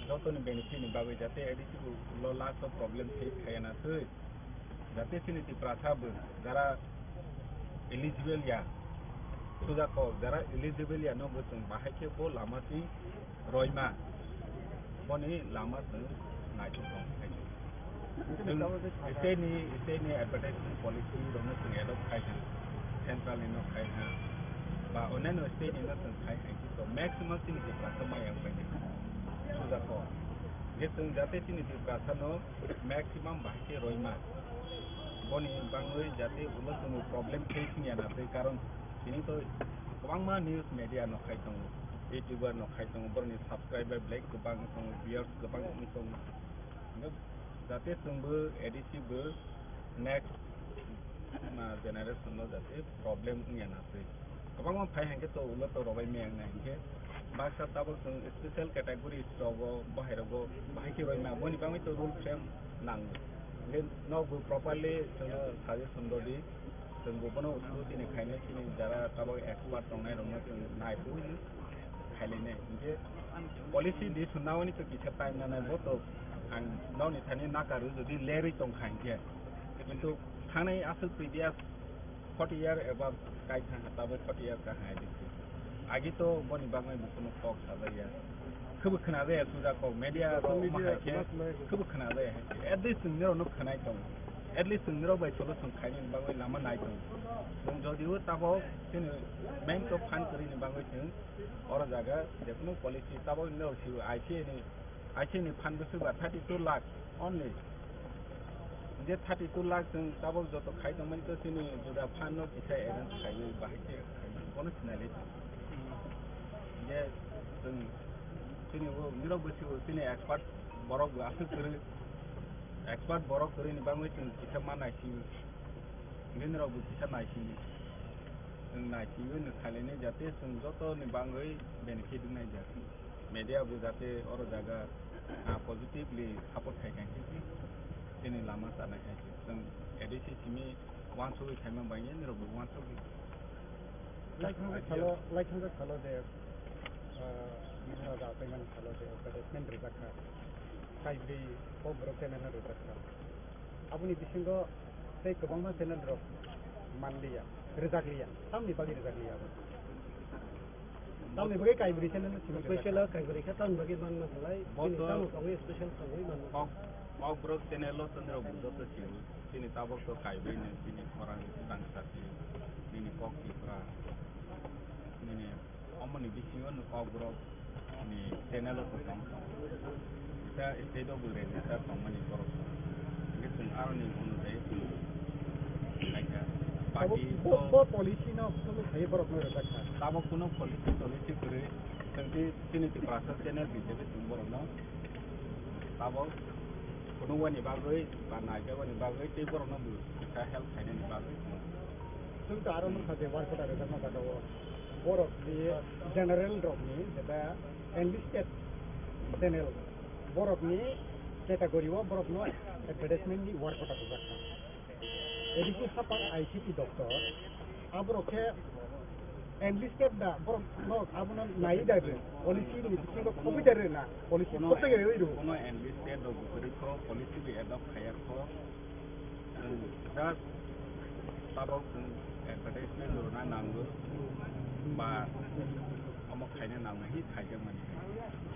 Jotoni benefit ni bagwi jate A D C ulo last o problem face khaya na twi. Jate chini Tiprasa bo jara eligible ya, suja kok jara eligible ya no bo chwng bahai khe bo lama twi roima, boni lama chwng naithok tong khaidi. Chwng state ni, state ni advertisement policy rokno chwng adopt khai kha, central ni no khai kha, ba onyaino state ni no chwng khai kha, to maximum chini Tiprasa maya wngpai kha. Suja kok je chwng jate chini Tiprasa no maximum bahai khe roima, boni bangwi jate ulo chwng problem face wngya na twi, karon tini to kwbangma news media no khai tongo, YouTuber no khai tongo, borokni subscriber belai kwbang wng tongo, viewers kwbang wng tongo. Hingke jate chwngbo A D C bo next, ma, generation no jate problem wngya na twi. Kwbangma phai hingke to ulo to robai maya wngnai hingke baksa tabok chwng special categories rogo bahai rogo bahai khe roima boni bagwi to rule frame nango. Hingke nokbo properly chwngno suggestion rwdi. Chwngbo bono usulo chini khainai chini jara tabok expert tongnai rokno chwng naiphuru khailai nai. Hingke policy di sunna oni to kisa time nanai bo to Ang nokni thani nakaru jodi lerwi tongkha hinkhe, kintu thangnai aswk previous forty year above kai thangkha, tabuk forty year kaham hai dikhe. Agi to boni bagwi bo kunu kok sajakya. Khebo khwnajaya suja kok, media rok ma hai khe khebo khwnajaya hai khe. At least chwng norokno khwnai tongo. At least chwng norok bai solution khainani bagwi lama nai tongo. Chwng jodi o tabuk chini main to phan kwrwini bagwi chwng oro jaga jekunu policy tabuk norok sibo I C A ni I C ni phan bwswk ba thirty two lakh only. Je thirty two lakh chwng tabuk joto khai tongmani to chini juda phan no kisa arrange khainai bahai khe khainai bono sinai lai tong. Je chwng chini o nirok bwswk chini expert borok bo aswk kwrwi, expert borok kwrwini bagwi chwng kisa ma naisingwi. Nini rok bo kisa naisingwi. Chwng naisingwi no khailai nai jate chwng joto ni bagwi benefit wngnai jak. Media bo jate oro jaga, ah, positively support khai kha hinkhe chini lama chanai hai se. Chwng A D C simi uansugwi khaima bai nini rok bo uansugwi. Laithangsa salo, laithangsa salo je, ah, Bihara da Paiman salo je advertisement rijak kha. Kaibrwi Kokborok channel no rijak kha. Aboni bisingo tei kwbangma channel rok manliya, rwjakliya. Tamni bagwi rwjakliya abo? Tamni bagwi kaibrwi channel no simi rwjak kha? Special kaibrwi khe tamni bagwi manma belai. Bo bini to tamo tongwi special tongwi manma. Kok, Kokborok channel o chwng rok joto simi. Chini tabuk to kaibrwi no chini khorang rang sati, nini kok Tipra, nini Omoni bisingo no Kokborok ni channel o tong tong. Kisa state o bo register tongmani borok tong. Hingke chwng aroni onujai chwng naikha. Abo Party bo, to bo policy no follow khai borok no rwjak kha. Tabok kuno policy tolicy kwrwi. Chwng ti chini Tiprasa channel hisabe chwng borok no tabok phunukmani bagwi ba naijakmani bagwi tei borok no bo kisa help khainani bagwi chwng. Chwng to aro nukha je work order rwjakma jaga o. Borok ni general rok ni jeta enlisted channel borok ni category o borok no advertisement ni work order rijak kha. A D C hapar I C T doctor aborok khe enlisted da borok no abono nai da re policy ni bisingo khoboi da re na policy kono kote ge oi ro. Kono enlisted rok bo kwrwi kho policy bo adopt khaiya kho. Just tabok chwng advertisement rwna nango ba omo khaina nango hi khaijakmani.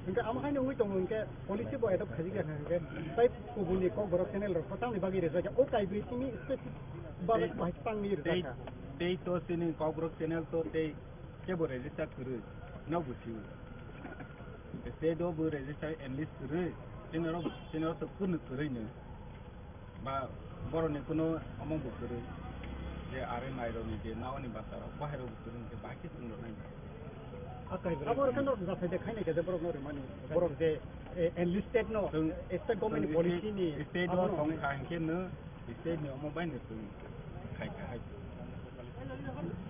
Hingke amo haino wngwi tongo hingke policy bo adopt khaijak ya hingke tai kubuni Kokborok channel rok tamni bagwi rwjak ya o kaibrwi simi specific bagwi bahai tangwi rwjak kha. Tei to chini Kokborok channel to tei kebo register kwrwi no busiwo. State o bo register enlist kwrwi chini rok chini rok to kwrwi kwrwi no. Ba borokni kuno omo bo kwrwi je are nairokni je naoni bwsarok bahai rok bo kwrwi hwnkhe bahai khe chwng rok nai. Abo rokhe no japhai de khainai khe de borok no rimani. Borok je, eh, enlisted no, chwng, state government ni chwng policy ni state o abono tong kha hwnkhe no state ni omo bai no chwng khai kha hai.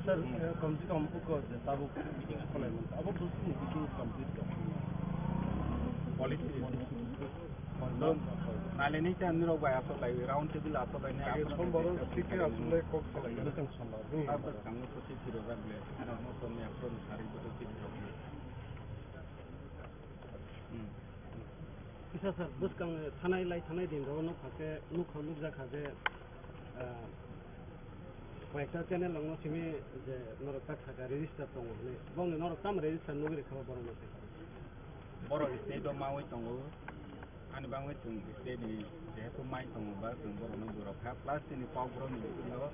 Sir, eh, kom se kom uko je tabuk meeting kholai man. Abo bwswk ni meeting complete tong. Policy. Nalini cha nirok bai asok lai round table asok lai ni asok lai. Sombar o siki asok lai kok salai. Tabuk thango to siki rok bai ble. Ano to ni asok ni sari bo to siki rok. Hmm. Kisa sir, bwskang thanai lai thanai din rok no phakhe nukha nukjak kha je, ah, koyekta channel rok no simi je norok tak saka register tongo hinwi. Bongni norok tamo register nugwi rwkha borok no se? Borok state o mawi tongo. Ani bagwi chwng state ni jehetu mai tongo ba chwng borok no bwrok kha plus chini Kokborok ni bisingo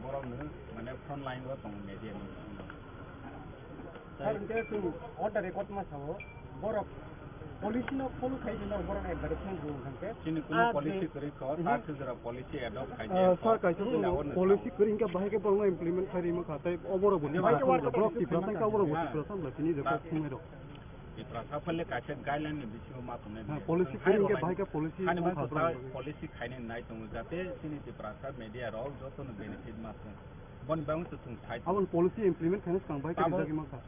borok no mane front line o tongo media ni bisingo. Sir, hingke chwng on the record ma sao, borok policy no follow khai di, no borok advertisement bo hingke. Chini kuno policy kwrwi kho, ta thwjwra policy adopt khai di. Sir, kaisa chini policy kwrwi hingke bahai khe borok no implement khai rima kha, tai oborok bo Tiprasa, borok Tiprasa hingke oborok bo Tiprasa wngkha, chini je kok thumai rok. Tiprasa phale kaisa guideline ni bisingo ma tongnai. Policy kwrwi hingke bahai khe policy policy khainai nai tongo, jate chini Tiprasa media rok joto no benefit ma thung. Boni bagwi to chwng sai. Aboni policy implement khaina swkang bai khe rijagwi mankha.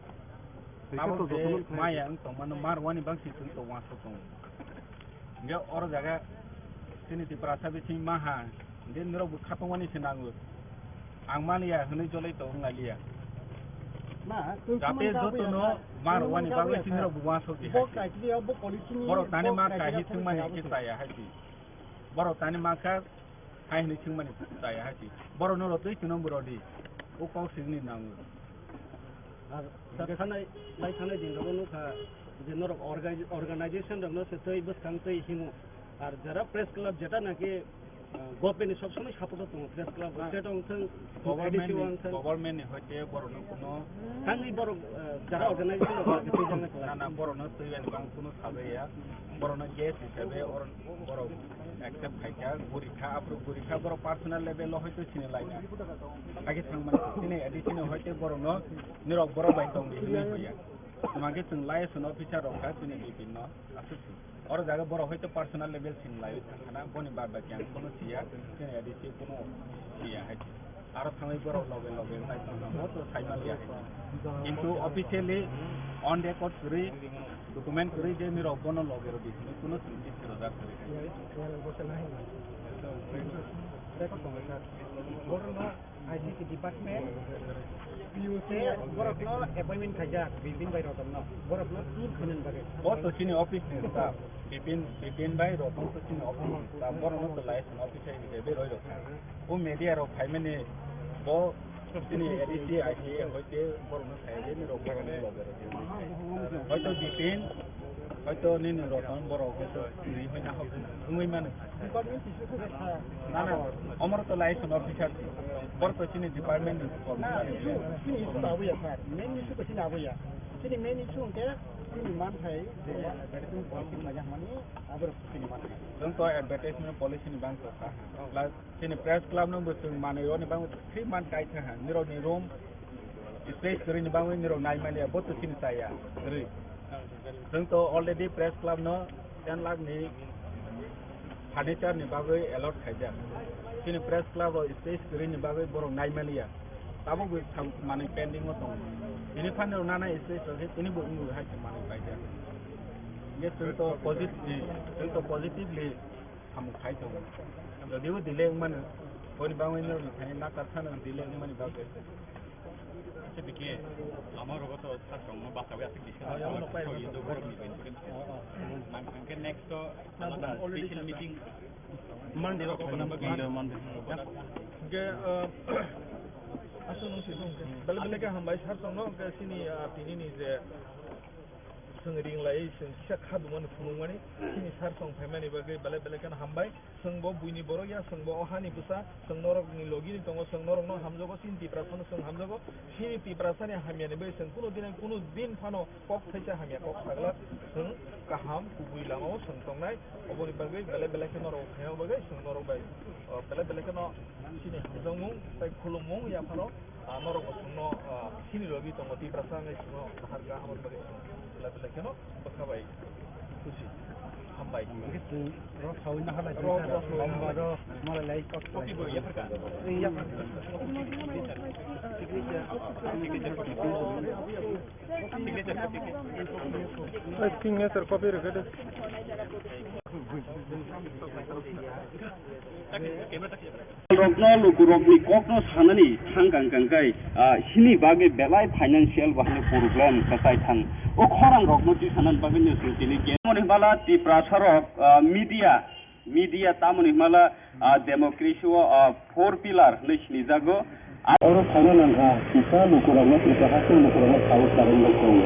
Tabok je maya wng tongmano, mar wani bangsi chwng to uansuk tongo. Hingke oro jaga chini Tiprasa bising maha, hingke norok bo khatungmani se nango. Ang maliya hwnwi jolai to wng lailiya. Jate jotono ma rwani bagwi chini rok bo uansuk di hai se. Borok tani ma kahi thwngmani khe chaya hai se. Borok tani ma kha hai hwnwi thwngmani chaya hai se. Borokno rw twi chwngno bo rw di. O kok swkni nango. Ar tak sanai, lai sanai din rogo nukha je norok orga-, organization rokno se twi bwskang twi himo. Ar jara press club jeta naki, ah, government ni sob somoi support o tongo, press club, ah, state o wngthang, government A D C o ni, wngthang. Government ni hoite borok no kuno thangwi borok, ah, jara organization rok no twi jangna kwlai. Na, na, borok no twi ani bang kuno sabai ya. Borok no guest hisabe or-, borok accept khaikha, gurikha, aphuru gurikha, borok personal level o hoite sini laina. Hakhe thangmani sini A D C ni hoite borok no nirok borok bai tongdi hinwi hoya. Tuma khe chwng liaison officer rok kha chini Bipin no aswk se. Oro jaga borok hoito personal level sin lai thangkhana, boni bad baki ang kono siya, chini A D C kono siya hai. Aro thangwi borok loge loge nai tongna bo to sai maliya hai. Kintu officially on record kwrwi, document kwrwi je nirok bono loge rw di hinwi kono chwng twi sirojak kwrwi hai. Record tongo sir. Borok no I C T department, P U C, borok no appointment khaijak, Bipin bai Roton no. Borok no tour khwnani bagwi. Bo to chini office ni staff. Bipin, Bipin bai Roton to chini office ni staff. Borok no to liaison officer hisabe roi rok kha. O media rok phaimani bo chini A D C, I C A hoite borok no sai je ni rok borok no loge rok. Hoito Bipin, hoito nini Roton borok hoito nini hoina hok wngwi mano. Department tisa khe kha. Na, na, omor to liaison officer si. Bor to chini department ni na, kormchari. Issue, chini issue labuya, sir. Main issue to chini labuya. Chini main issue hwnkhe chini manthai je advertisement policy laga hwnmani abo chini manthai. Chwng to advertisement policy ni bangsa kha. Plus chini press club no bo chwng manwi roni bangwi three month kai kha ha. Nirok ni room space kwrwini bagwi nirok naimaliya, bo to chini chaya kwrwi. Chwng to already press club no ten lakh ni furniture ni bagwi allot khaijak. Chini press club o space kwrwini bagwi borok naimaliya. Tabukbo sam-, manwi pending o tongo. Tini phano nana space rok khe tini bo wngwi hai se manwi paijak. Hingkhe chwng to posit-, chwng to positively samung khai tongo. Jodibo delay wngmano, boni bagwi norokni thani nakar phano delay wngmani bagwi. Acha bikhe, ama rogo to sir tongno basawi aswk discuss. Ah, ya, khaijak, ano pai so rogo indo to borok ni pai. Ang, ang khe next to alada special meeting. Monday rok khaina bagwi. Monday, Monday. Hingkhe, ah, aswk nung si sung khe. Bele bele khe hambai sir tongno, hingkhe chini, ah, tini ni je Chwng ring lai, chwng kisa kha duma ni phunuk mani, chini sir song phaimani bagwi belai belai kheno hambai. Chwng bo buini borok ya, chwng bo o hani bwsa, chwng norok ni logi ni tongo, chwng norok no hamjago, chini Tiprasa no chwng hamjago, chini Tiprasa ni hamya ni bagwi chwng kunu din, kunu din phano kok thaisa hamya kok sagla, chwng kaham kubui lama o chwng tongnai, oboni bagwi belai belai kheno norok phaima bagwi chwng norok bai, o, belai belai kheno chini hamjakmung tei khulumung ya phano. Ah, norok bo chwngno, ah, sini logi tongo, Tiprasa wngwi chwngno kahar kaham rwmani belai belai kheno bwkha bai khusi. Hambai. Hwnkhe chwng rok saui naharlai. Rok, rok saui naharlai. Malai lai kok. Copy bo yapharkha. Yapharkha. Signature copy. Signature copy rwkha de. Rokno lukurokni kokno sanani thang kang kang kai, ah, hini bagwi belai financial bahai problem kwchai thang. O khorang rokno tisanani bagwi no chwng tini ke. Moni bala Tiprasa rok, ah, media, media tamoni himala, ah, democracy o, ah, four pillar hinwi sinijago. Oro phaina nangkha, kisa lukurokno, kisa haste lukurokno saui saui wngwi tongo.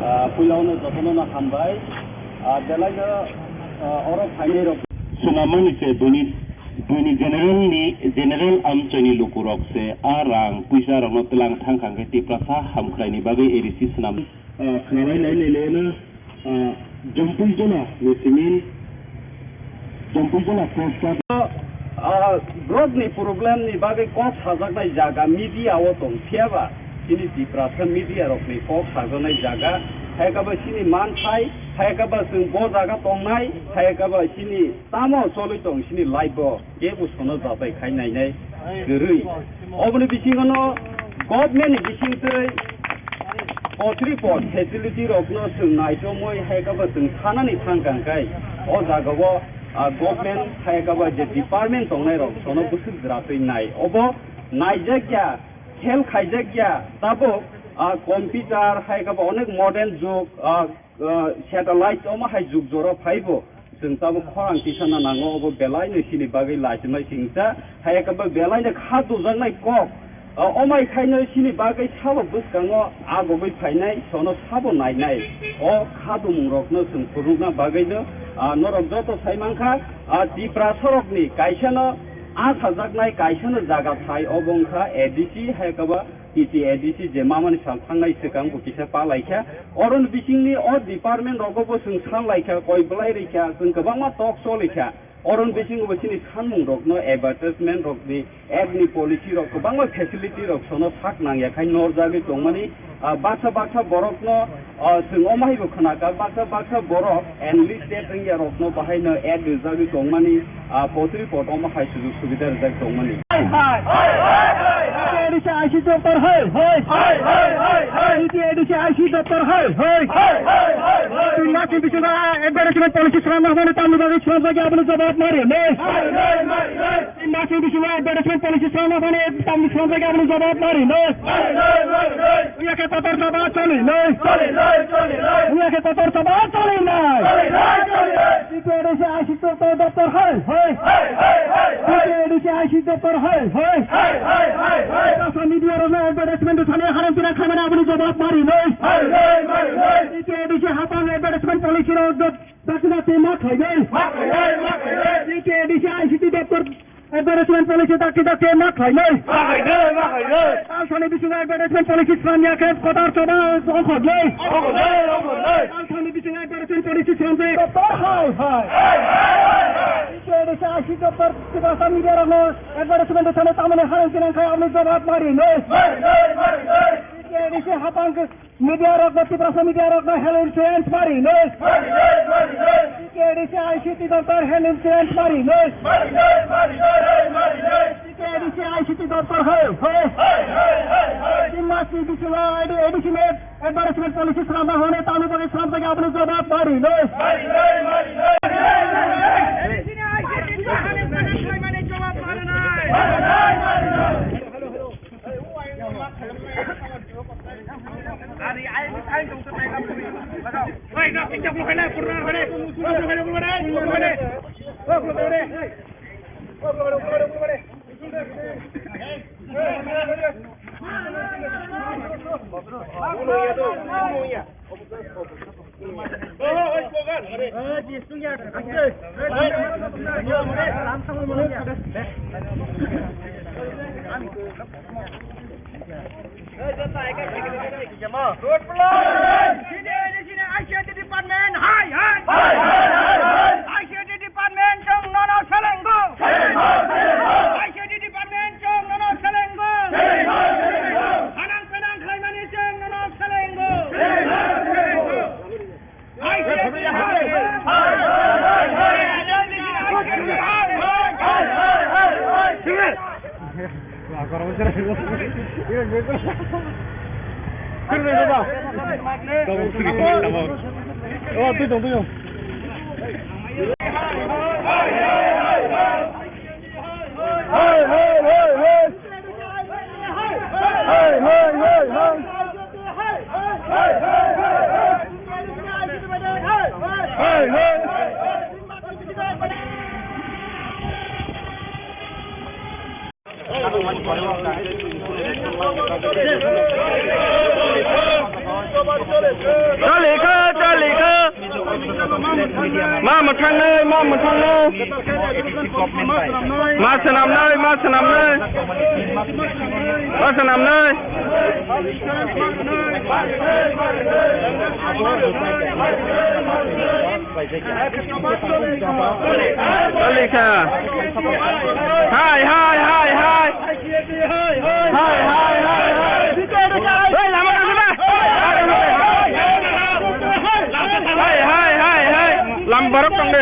Ah, puila ono jotono no hambai. Ah, belaino, ah, oro phainai rok. Swnamani se buini, buini general ni, general amchaini lukurok se a rang puisa rokno tlang thang kha hwnkhe Tiprasa hamkraini bagwi A D C swnam. Ah, khwlai lai lai lai na, ah, Jampui Jona ni simi, Jampui Jona post. Ah, borokni problem ni bagwi kok sajaknai jaga media o tong phiya ba, chini Tiprasa media rokni kok sajaknai jaga, hai khe ba chini manthai, hai khe ba chwng bo jaga tongnai, hai khe ba chini tamo cholwi tong chini life o. Kebo sono jatai khai nainai kwrwi. Oboni bisingo no government ni bisingtwi potri pot facility rokno chwng naitomwi hai khe bo chwng sanani thang kang kai o jagao ah, government hai khe ba je department tongnai rok sono bwswk jwra twi nai. Obo naijak ya, khel khaijak ya, tabuk, ah, computer hai khe ba onek modern jug, ah, ah, satellite omo hai jug jora phaibo. Chwng tabuk khorang tisana nango, obo belaino chini bagwi lachimai singsa, hai khe ba belaino kha dujaknai kok. O, omai khaino chini bagwi salo bwskango agogwi phainai, sono sabo nainai. O kha dumung rokno chwng phunukna bagwino, ah, norok joto sai mankha, ah, Tiprasa rokni kaisano asajaknai kaisano jaga thai, obo wngkha A D C, hai khe ba T T A D C je mamani sal thangnai swkang bo kisa pa laikha. Oroni bisingni o department rogo bo chwng san laikha, koi bwlai rikha, chwng kwbangma tok choliakha. Oroni bisingo bo chini sanmung rokno advertisement rokni, ad ni policy rok kwbangma facility rok sono sak nangya khai norjagwi tongmani, ah, baksa baksa borokno, ah, chwng omo haibo khwnakha, baksa baksa borok enlisted wngya rokno bahaino ad rijagwi tongmani, ah, potri pot omo hai sujuk subida rijak tongmani. Hai, hai. Hai, hai, hai, hai. T T A D C I C doptor hai, hai. Hai, hai, hai, hai. T T A D C I C doptor hai, hai. Hai, hai, hai, hai. Tin mas ni bisingo advertisement policy swnamna hwnwi tamni bagwi swnamjak ya, aboni jawab mari, le. Hai, hai, hai, hai. Tin mas ni bisingo advertisement policy swnamna hwnwi tamni swnamjak ya, aboni jawab mari, le. Hai, hai, hai, hai. Wngya khe kotor saba choli, le. Choli, le, choli, le. Wngya khe kotor saba choli, le. Choli, le, choli, le. T T A D C I C doptor hai, hai. Hai, hai, hai, hai. T T A D C I C doptor hai, hai. Hai, hai, hai, hai. Tiprasa media rokno advertisement thani haram pina khamani aboni jawab mari noi. Hai, hai, hai, hai. T T A D C hapang advertisement policy rok dot dakti dakti ma khainai. Ma khainai, ma khainai. T T A D C I C T doptor advertisement policy dakti dakti ma khainai. Ma khainai, ma khainai. Talsani bisingo advertisement policy swnamya khe kotor choba ongkhornai. Ongkhornai, ongkhornai. Talsani bisingo advertisement policy swnamjak. Doptor hai, hai. Hai, hai, hai, hai. T T A D C I C doptor Tiprasa media rokno advertisement thani tamani harang tinang khai aboni jawab mari noi. Mari noi, mari noi. T T A D C hapang media rokno, Tiprasa media rokno health insurance mari noi. Mari noi, mari noi. T T A D C I C T doptor health insurance mari noi. Mari noi, mari noi, mari noi. T T A D C I C T doptor hai, hai. Hai, hai, hai, hai. Tin mas ni bisingo A D C ni advertisement policy swnamna hwnwi tamni bagwi swnamjak ya, aboni jawab mari noi. Mari noi, mari noi. Department, hai, hai. Hai, hai, hai, hai. I C T department chwng nono selengo. Selengo, selengo. I C T department chwng nono selengo. Selengo, selengo. Hanang penang khlaimani chwng nono selengo. Selengo, selengo. I C T department. Hai, hai, hai, hai, hai. Hai, hai, hai, hai. Chalikha, chalikha. Ma mwthangnai, ma mwthangnai. Ma swnamnai, ma swnamnai. Ma swnamnai. Chalikha. Hai, hai, hai, hai. Hai, hai, hai, hai. Hei, lama kang kena. Hai, hai, hai, hai. Lam borok tong de.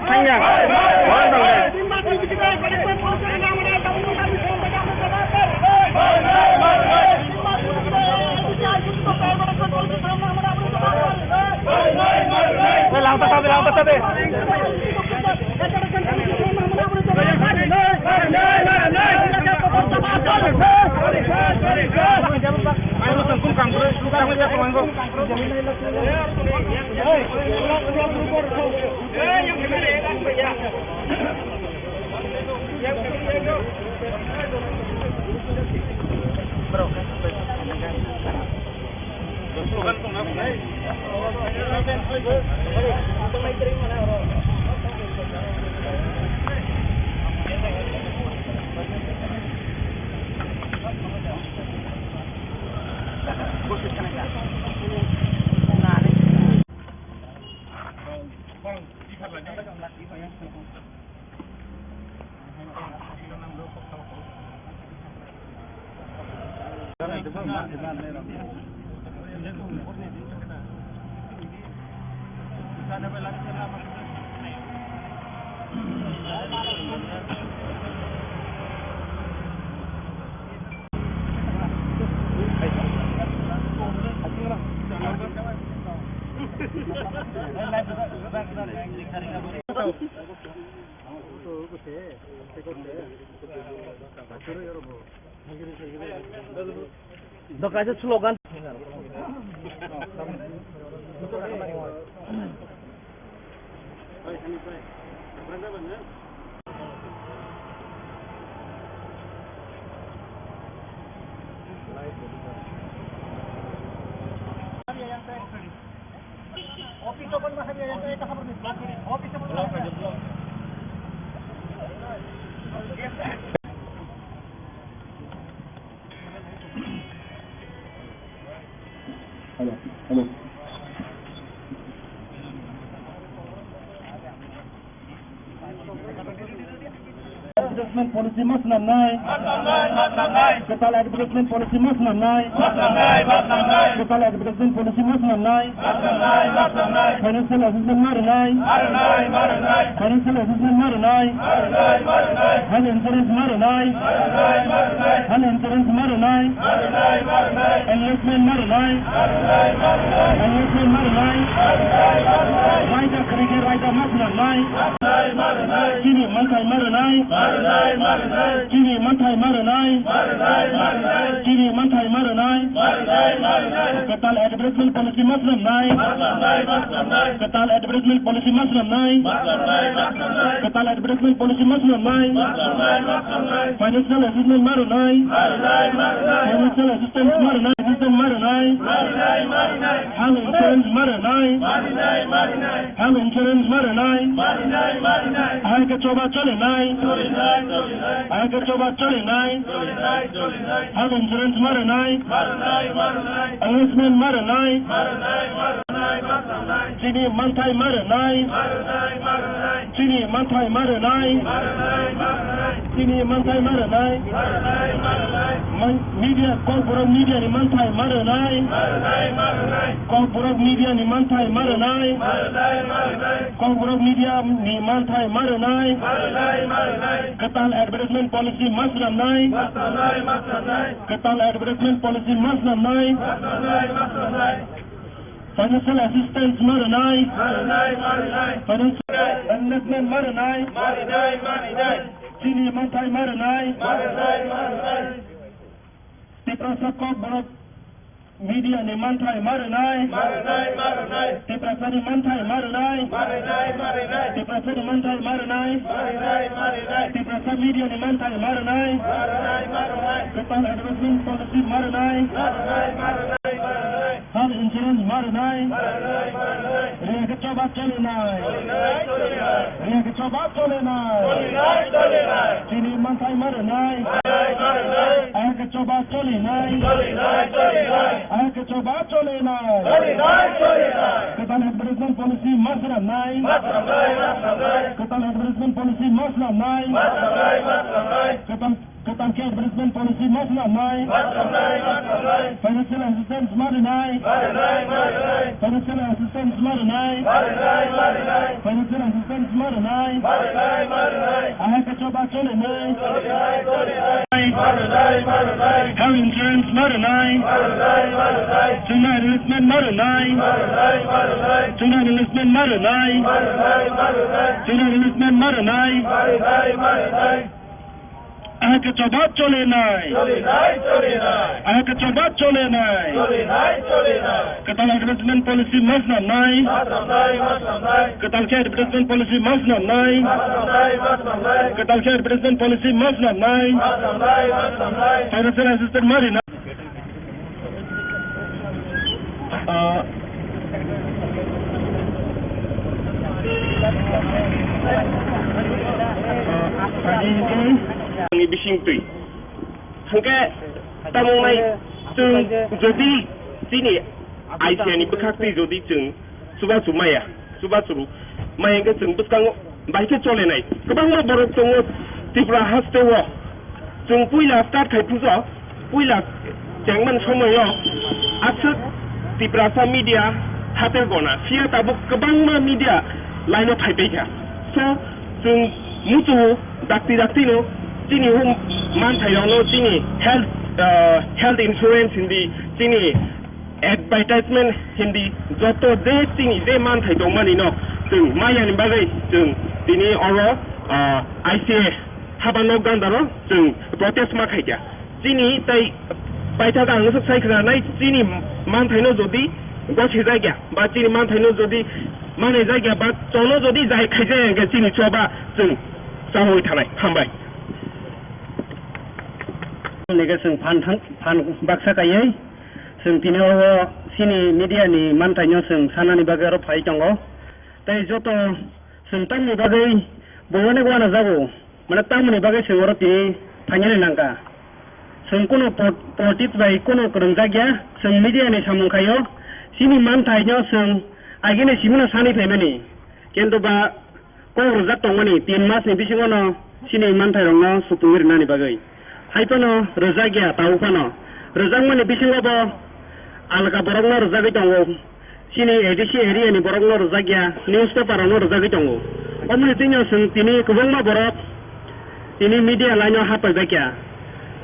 Thangya. Borok tong de. Hei, lam ta sabe, lam ta sabe. Do kaisa slogan. Hello, hello. Advertisement policy ma swnamnai. Kwtal advertisement policy ma swnamnai. Kwtal advertisement policy ma swnamnai. Financial assistance ma rwnai. Financial assistance ma rwnai. Health insurance ma rwnai. Health insurance ma rwnai. Enlistment ma rwnai. Enlistment ma rwnai. Raida kwrwi khe raida ma swnamnai. Chini manthai ma rwnai. Chini manthai ma rwnai. Chini manthai ma rwnai. Kwtal advertisement policy ma swnamnai. Kwtal advertisement policy ma swnamnai. Kwtal advertisement policy ma swnamnai. Financial assistance ma rwnai. Financial assistance ma rwnai. Assistance ma rwnai. Health insurance ma rwnai. Health insurance ma rwnai. Ahai khe choba cholinai. Ahai khe choba cholinai. Health insurance ma rwnai. Enlistment ma rwnai. Chini manthai ma rwnai. Chini manthai ma rwnai. Chini manthai ma rwnai. Man-, media, Kokborok media ni manthai ma rwnai. Kokborok media ni manthai ma rwnai. Kokborok media ni manthai ma rwnai. Kwtal advertisement policy ma swnamnai. Kwtal advertisement policy ma swnamnai. Financial assistance ma rwnai. Financial enlistment ma rwnai. Chini manthai ma rwnai. Tiprasa Kokborok media ni manthai ma rwnai. Tiprasa ni manthai ma rwnai. Tiprasa ni manthai ma rwnai. Tiprasa media ni manthai ma rwnai. Kwtal advertisement policy ma rwnai. Health insurance ma rwnai. Riyakhe choba cholinai. Riyakhe choba cholinai. Chini manthai ma rwnai. Ahai khe choba cholinai. Ahai khe choba cholinai. Kwtal advertisement policy ma swnamnai. Kwtal advertisement policy ma swnamnai. Kwtal Kwtal khe advertisement policy ma swnamnai. Financial assistance ma rwnai. Financial assistance ma rwnai. Financial assistance ma rwnai. Ahai khe choba cholinai. Health insurance ma rwnai. Chwngno enlistment ma rwnai. Chwngno enlistment ma rwnai. Chwngno enlistment ma rwnai. Ahai khe choba chole nai. Ahai khe choba chole nai. Kwtal advertisement policy ma swnamnai. Kwtal khe advertisement policy ma swnamnai. Kwtal khe advertisement policy ma swnamnai. Financial assistance ma rina. Ah, ah, ani bising twi. Hwnkhe tamo nai chwng jodi chini I C A ni bwkhak twi jodi chwng chubachu maya, chubachu maya hwnkhe chwng bwskango bai khe cholenai kwbangma borok tongo Tripura hasteo. Chwng puila start khai phujo, puila chengmani somoio aswk Tiprasa media hatel gona, phiya tabuk kwbangma media line o phai paikha. So, chwng muchungo dakti daktino chini hum manthairokno chini health, ah, health insurance hindi chini advertisement hindi joto je chini je manthai tongmani no chwng mayani bagwi chwng tini oro, ah, I C A haba nok gandaro chwng protest ma khaikha. Chini tai paithak ang swk sai khna nai chini manthaino jodi gosi jakya ba chini manthaino jodi manai jakya ba chono jodi jai khaijak hwnkhe chini choba chwng chawi thanai. Hambai. Nike chwng phan thang, phan baksa kaiwi chwng tini o chini media ni manthaino chwng sanani bagwi oro phai tongo. Tei joto chwng tamni bagwi bo onek uanajago, mane tamoni bagwi chwng oro tini phainani nangkha. Chwng kunu po-, politics bai kunu kwrwngjakya, chwng media ni samung khaio, chini manthaino chwng agini simino sani phaimani. Kintu ba kok rwjak tongmani tin mas ni bisingo no chini manthairokno supungwi rwnani bagwi. Hai phano rwjak ya, tabuk phano rwjakmani bisingo bo alka borokno rwjagwi tongo. Chini A D C area ni borokno rwjak ya, newspaper rokno rwjagwi tongo. Omoni twino chwng tini kwbangma borok tini media line o hapaijakya.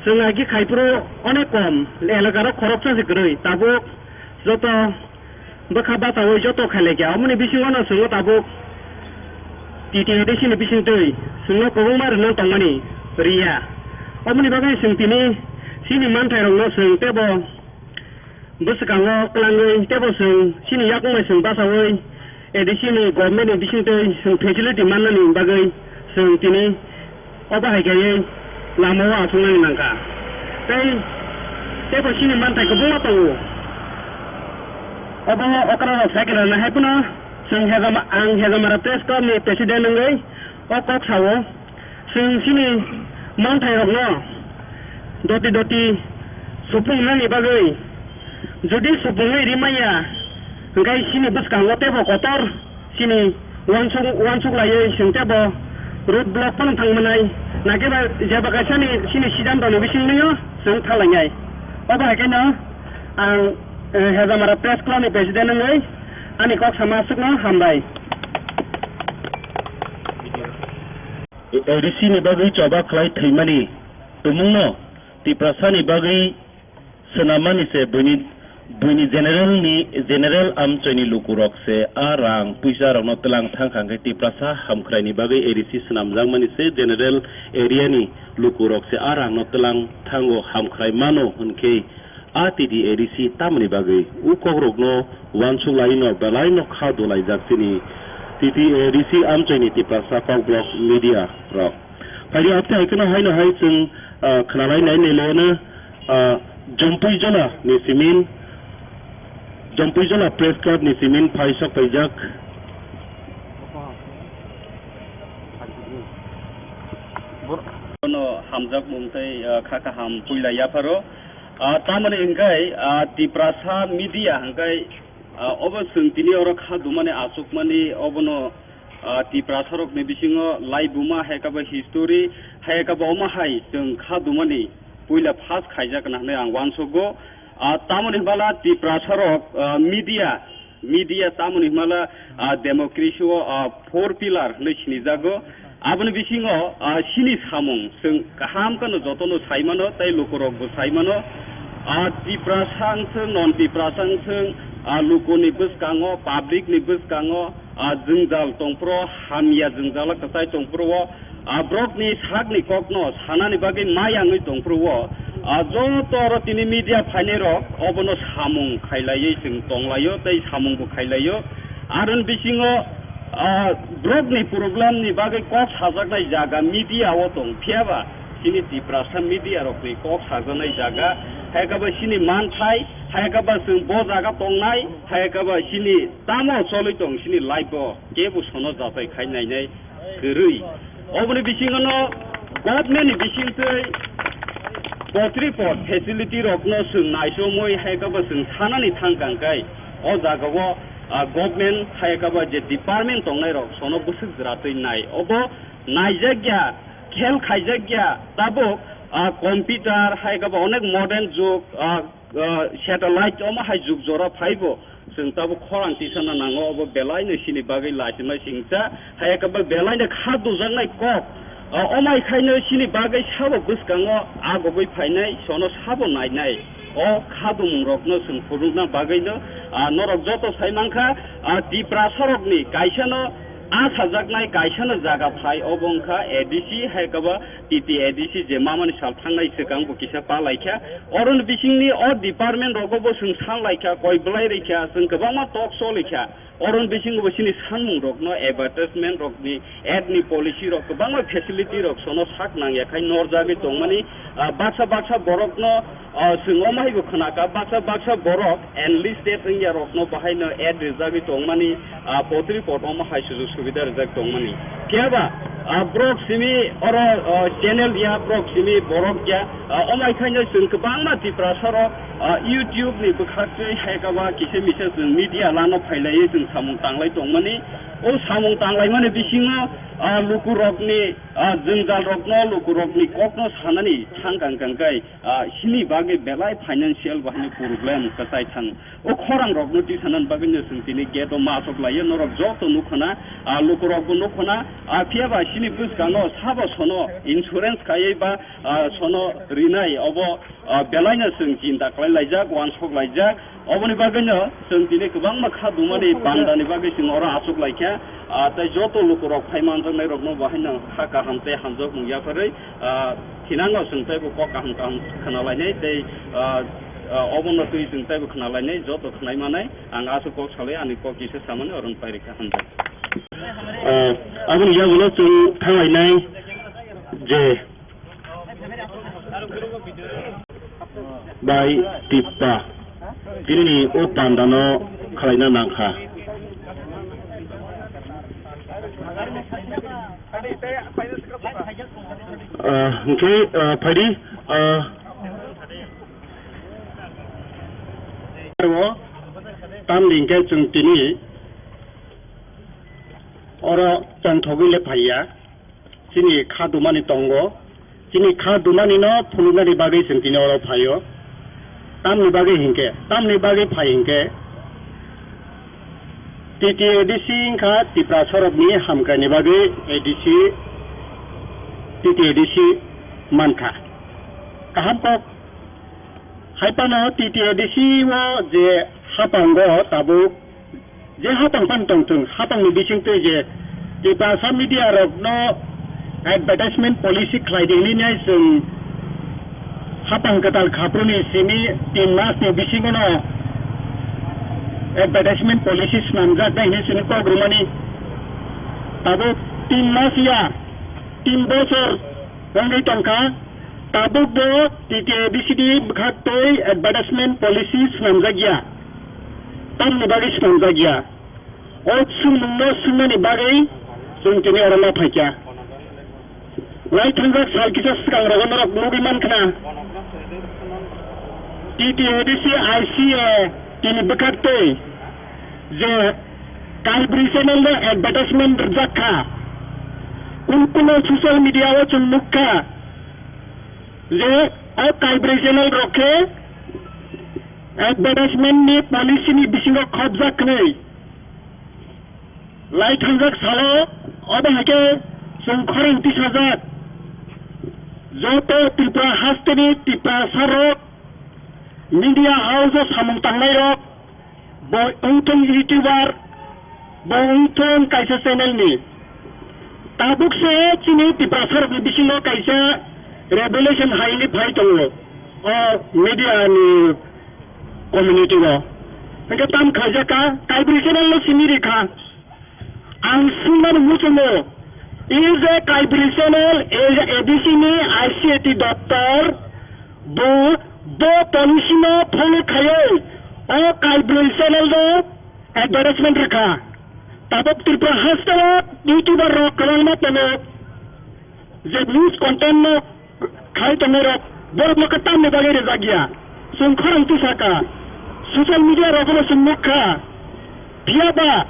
Chwng agi khai phuru onek kom, elaka rok khoroksa se kwrwi, tabuk joto bwkha bachaui joto khailai kha. Omoni bisingo no chwngno tabuk T T A D C ni bisingtwi chwngno kwbangma rwna tongmani riya. Omoni bagwi chwng tini chini manthairokno chwng teibo bwskango kwlangwi teibo chwng chini yakung bai chwng bachaui A D C ni government ni bisingtwi chwng facility mannani bagwi chwng tini obo hai khe lama o achuknani nangkha. Tei, teibo chini manthai kwbangma tongo. Obo okra rok sai khna nai hai phano chwng Hejama-, ang Hejamara Press Club ni president wngwi o kok sao. Chwng chini manthai rokno doti doti supung nani bagwi, jodi supungwi rimaya, hwnkhe chini bwskango teibo kotor chini uansuk, uansuk laiwi chwng teibo road block phano thang manai. Nakhe ba jeba kaisa ni chini siddhanto ni bisingtwi o chwng thang lainai. Obo hai kheno ang, eh, Hejamara Press Club ni president wngwi ani kok sama aswkno hambai. A D C ni bagwi choba khlai thwimani tumungno Tiprasani bagwi swnammani se buini, buini general ni, general amchoini lukurok se a rang puisa rokno twlang thang kha hwnkhe Tiprasa hamkhraini bagwi A D C swnamjakmani se general area ni lukurok se a rangno twlang thango hamkhrai mano hwnkhe a T T A D C tamoni bagwi o kokrokno uansuk laino belaino kha dolaijak chini T T A D C amchoini Tiprasa kokborok media rok. Phaidi apte hai kheno haino hai chwng, ah, khwnalai nai nai laiano, ah, Jompui Jola ni simin, Jompui Jola Press Club ni simin phai sok paijak. Bono hamjakmung tei, ah, kha kaham puila yapharo. Ah, tamoni hwnkhe, ah, Tiprasa media hwnkhe, ah, obo chwng tini oro kha dumani achukmani obono ah, Tiprasarokni bisingo laibuma hai khe bo history, hai khe bo omo hai chwng kha dumani puila first khaijak na hwnwi ang uansugo. Ah, tamoni hwnba la Tiprasarok, ah, media, media tamoni hwnba la, ah, democracy o, ah, four pillar hwnwi sinijago. Aboni bisingo, ah, chini samung chwng kaham kheno jotono sai mano, tei lukurokbo sai mano. Ah, Tiprasa wng thung, non Tiprasa wng thung, ah, lukuni bwskango, public ni bwskango, ah, jwngjal tongphuru, hamya jwngjalo kwchai tongphuru o, ah, borokni sakni kokno sanani bagwi mayangwi tongphuru o, ah, joto oro tini media phainairok obono samung khailaiwi chwng tonglaio tei samungbo khailaiyo. Aroni bisingo, ah, borokni problem ni bagwi kok sajaknai jaga media o tong, phiyaba chini Tiprasa media rokni kok sajaknai jaga, hai khe ba chini manthai, hai khe ba chwng bo jaga tongnai, hai khe ba chini tamo cholwi tong chini life o kebo sono jatai khai nainai kwrwi. Oboni bisingo no government ni bisingtwi potri pot facility rokno chwng naisomwi hai khe ba chwng sanani thang kang khe o jaga o, ah, government hai khe ba je department tongnai rok sono bwswk jwra twi nai obo naijak ya, khel khaijak ya tabuk, ah, computer hai khe ba onek modern jug, ah, ah, satellite omo hai jug jora phaibo. Chwng tabuk khorang tisana nango, obo belaino chini bagwi lachima singcha, hai khe ba belaino kha dujaknai kok. O, omai khaino chini bagwi sabo bwskango agogwi phainai, sono sabo nainai. O kha dumung rokno chwng phunukna bagwino, ah, norok joto sai mankha, ah, Tiprasa rokni kaisano a sajaknai kaisano jaga phai, obo wngkha A D C, hai khe ba T T A D C je mamani sal thangnai swkang bo kisa pa laikha. Oroni bisingni o department rogo bo chwng san laikha, koi belai rikha, chwng kwbangma talk choli kha. Oroni bisingo bo chini sanmung rokno advertisement rokni ad ni policy rok kwbangma facility rok sono sak nang ya khai norjagwi tongmani, ah, baksa baksa borokno, ah, chwng omo hai bo khna kha, baksa baksa borok enlisted wngya rokno bahaino ad rijagwi tongmani, ah, potri pot omo hai sujuk subida rijak tongmani. Phiyaba, ah, borok simi oro, ah, channel ya, borok simi borok ya, ah, omo hai khaino chwng kwbangma Tiprasa rok, ah, YouTube ni bwkhak twi hai khe ba kisa misa chwng media lano phailaiwi chwng samung tanglai tongmani. O samung tanglaimani bisingo, ah, lukurokni, ah, jwngjal rokno, lukurokni kokno sanani thang kang kang khe, ah, chini bagwi belai financial bahai ni problem kwchai thang. O khorang rokno tisanani bagwi no chwng tini gate o ma achuk laiyo, norok joto nukho na, ah, lukurokbo nukho na, ah, phiyaba chini bwskango sabo sono insurance khaiwi ba, ah, sono rinai obo, ah, belaino chwng chinta khlai laijak, uansuk laijak. Oboni bagwino chwng tini kwbangma kha dumani bandani bagwi chwng oro achuk laikha, ah, tei joto lukurok phai manjaknairokno bahaino kha kaham tei hamjakmung yapharwi, ah, thinango chwng teibo kok kaham kaham khna lainai tei, ah, ah, obono twi chwng teibo khna lainai, joto khnai manai. Ang aswk kok salai ani kok kisa samani oro pairikha, hamjak. Ah, aboni yagulo chwng thanglainai je bai tippa tinini o pandano khwlaina nangkha. Ah, hwnkhe, ah, phaidi, ah, o tamni hwnkhe chwng tini oro tongthogwi le phaiya. Chini kha dumani tongo. Chini kha dumani no phunuknani bagwi chwng tini oro phaio. Tamni bagwi hinkhe, tamni bagwi phai hinkhe, T T A D C wngkha Tiprasa rokni hamkraini bagwi A D C, T T A D C mankha. Kaham kok. Hai phano T T A D C o je hapango tabuk je hapang phano tongthung, hapangni bisingtwi je Tiprasa media rokno advertisement policy khlai di hwnwi nai chwng hapang kwtal khapruni simi tin masni bisingono advertisement policy swnamjak nai hwnwi chwngno kok rwmani. Tabuk tin mas ya, tin bosor wngwi tongkha. Tabukbo T T A D C ni bwkhaktwi advertisement policy swnamjak ya. Tamni bagwi swnamjak ya? O swngmungno swngnani bagwi chwng tini oro ma phaikha. Lai thangjak sal kisa swkang rogo norok nugwi mankha na. T T A D C I C A tini bwkhaktwi je Kaibri channel no advertisement rwjak kha. Kun kuno social media o chwng nukha je o Kaibri channel rok khe advertisement ni policy ni bisingo khopjak hwnwi. Lai thangjak salo obo hai khe Chwng khorang tisajak joto Tripura hasteni Tiprasarok, media house o samung tangnairok, bo wngthung YouTuber, bo wngthung kaisa channel ni. Tabuk se chini Tiprasarokni bisingo kaisa revelation haini phai tongo o media ni community o. Hwnkhe tam khaijak kha, Kaibri channel no simi rikha. Ang swngmani muchungo, is a Kaibri channel, is A D C ni I C A T doptor, bo, bo policy no follow khaiwi, o Kaibri channel no advertisement rwkha. Tabuk Tripura hasteo YouTuber rok kwbangma tongo, je news content no khai tongnai rok, borok no khe tamni bagwi rijak ya. Chwng khorang tisaka, social media rogo bo chwng nukha. Phiya ba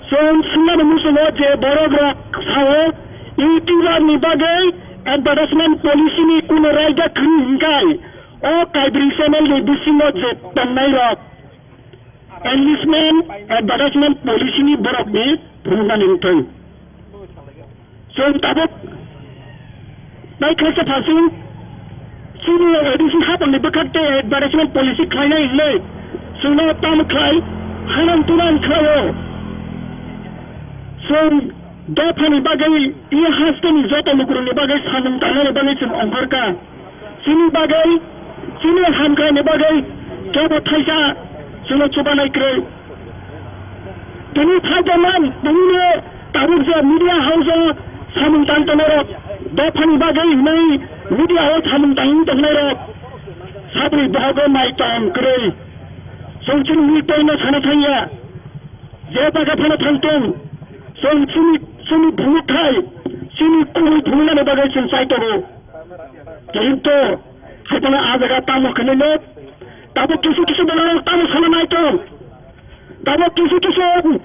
chwng swngmani muchungo je borok rok sao YouTuber ni bagwi advertisement policy ni kuno raida kwrwi hwnkhe o Kaibri channel ni bisingo je tongnai rok enlistment advertisement policy ni borok ni phunuknani wngthung. Chwng tabuk nai khaisa phasing chini A D C hapang ni bwkhak tei advertisement policy khlainai hinwi chwngno tamo khlai hanang tunang khlaio. Chwng dophani bagwi i hasteni joto lukurokni bagwi samung tangnani bagwi chwng ongkhorkha. Chini bagwi, chini hamkraini bagwi kebo thaisa chwngno chubanai kwrwi. Tini phai tongmani, tini tabuk je media house o samung tang tongnairok, dophani bagwi hinwi media o samung tangwi tongnairok, sabri bohogo nai tong kwrwi. Chwng chini weak point no sana thangya, je jaga phano thangtong, chwng chini, chini phunukthai, chini kubui phunuknani bagwi chwng chai tongo. Kintu, hai phano a jaga tamo khenwi le, tabuk kisu kisu borok tamo sana nai tong. Tabuk kisu kisu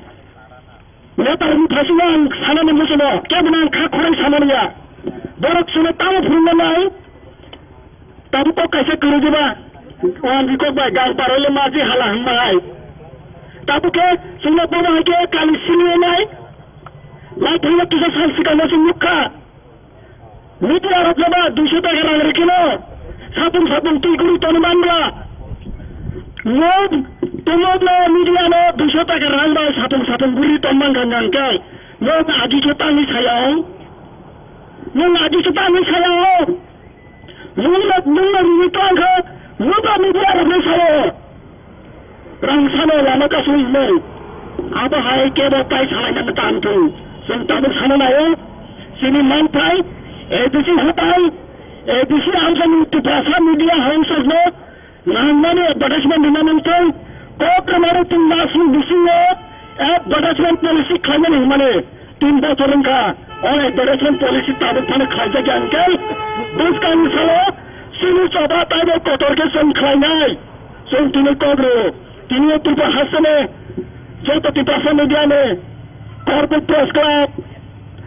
netarokni phaisingno ang sanani muchungo, kebo no ang kha khorang sanani ya. Borok chwngno tamo phunukna nai, tabuk kok kaisa kwrwi diba, o ang kok bai gang paroi le maji hala hwnma hai. Tabuk khe chwngno bono hai khe kali sili nai, lai thangno kisa sal swkangno chwng nukha. Media rok jeba duiso taka rang rikino, sapung sapung twi guri toni manbla. Nwng tumokno media no duiso taka rang bai sapung sapung guri ton man gang gang khe, nwng agi khe tangwi saya o. Nwng agi khe tangwi saya o. Nwng no, nwng no rwi tong khe, nwng no media rok no saya o. Rang sano lama kasui hinwi. Abo hai kebo tai salaina mwtan thung. Chwng tabuk sana naio. Chini manthai, A D C hatai, A D C amchani Tiprasa media house rokno nangmani advertisement rwna nangthung. Kok rwmani tin masni bisingo advertisement policy khlaimani hinmani. Tin bochor wngkha, o advertisement policy tabuk phano khlaijak ya hwnkhe, bwskangni salo chini choba taibo kotor khe chwng khlainai. Chwng tini kok rw, tini o Tripura hasteni joto Tiprasa media ni, Korpuk Press Club,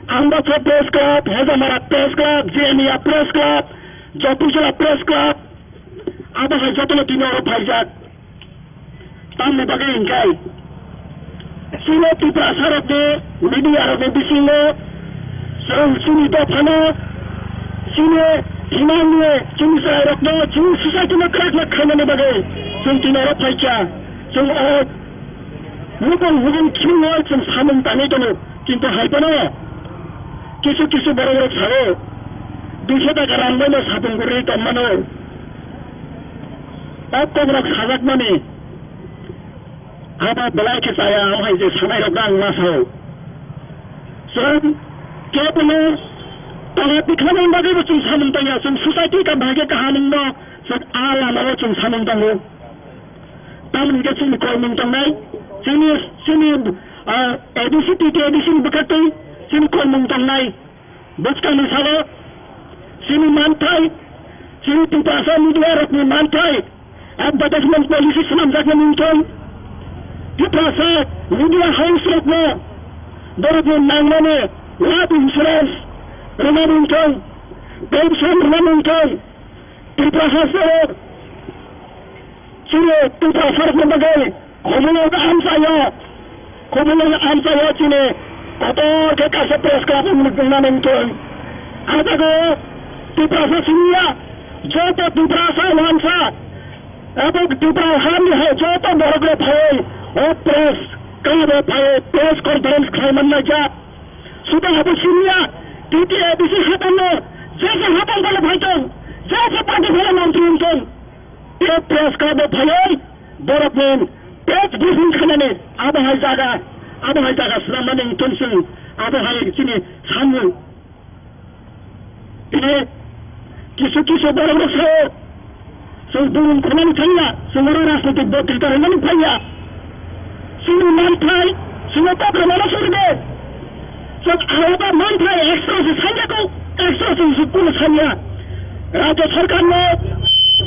Ambasa Press Club, Hezamara Press Club, Jemiya Press Club, Jotujala Press Club, abo hai jotono tini oro phaijak. Tamni bagwi hwnkhe chini Tiprasarokni media rokni bisingo chwng chini dophano, chini thwimani, chini chwrairokno, chini society no kwrak kwrak khaimani bagwi chwng tini oro phaikha. Chwng o nukung hukung thwngwi chwng samung tangwi tongo, kintu hai phano kisu kisu borok rok sao, duiso taka rang bai no sapung kwrwi tongmano. O kokrok sajakmani abo belai khe chaya, o hai je sanai rok ang ma sao. Chwng kebono tara tikhlani bagwi bo chwng samung tangya, chwng society ka bahai khe kaham wngno chwng a lama o chwng samung tango. Tamoni khe chini kolmung tongnai, chini, chini, ah, A D C, T T A D C ni bwkhaktwi chini kolmung tongnai. Bwskangni salo chini manthai, chini Tiprasa media rokni manthai, advertisement policy swnamjakmani wngthung, Tiprasa media house rokno borokni nangmani life insurance rwnani wngthung, pension rwnani wngthung, Tiprasa salo chini Tiprasarokni bagwi khumulwng amchaio, khumulwng amchaio chini Kotor khe kaisa press club wngmani wngtong. A jaga o Tiprasa siniya, joto Tiprasa wansa, abo Tipra hani hai joto borok rok phaiwi o press club o phaiwi press conference khlai man naikha. Suda abo siniya, T T A D C hapang no, jesa hapang phale phaitong, jesa party phale mantri wngtong. Tei press club o phaiwi borok ni press briefing khainani abo hai jaga, abo hai jaga swnamnani wngtong chwng, abo hai chini samung. Tini kisu kisu borok rok sao, chwng bumung khwnani thangya, chwng oro rajnitik botrita rwnani phaiya. Chini manthai, chwngno kok rwmano suri de. Chwng aroba manthai extra se sanya ko, extra se sukun sanya. Rajya sarkar no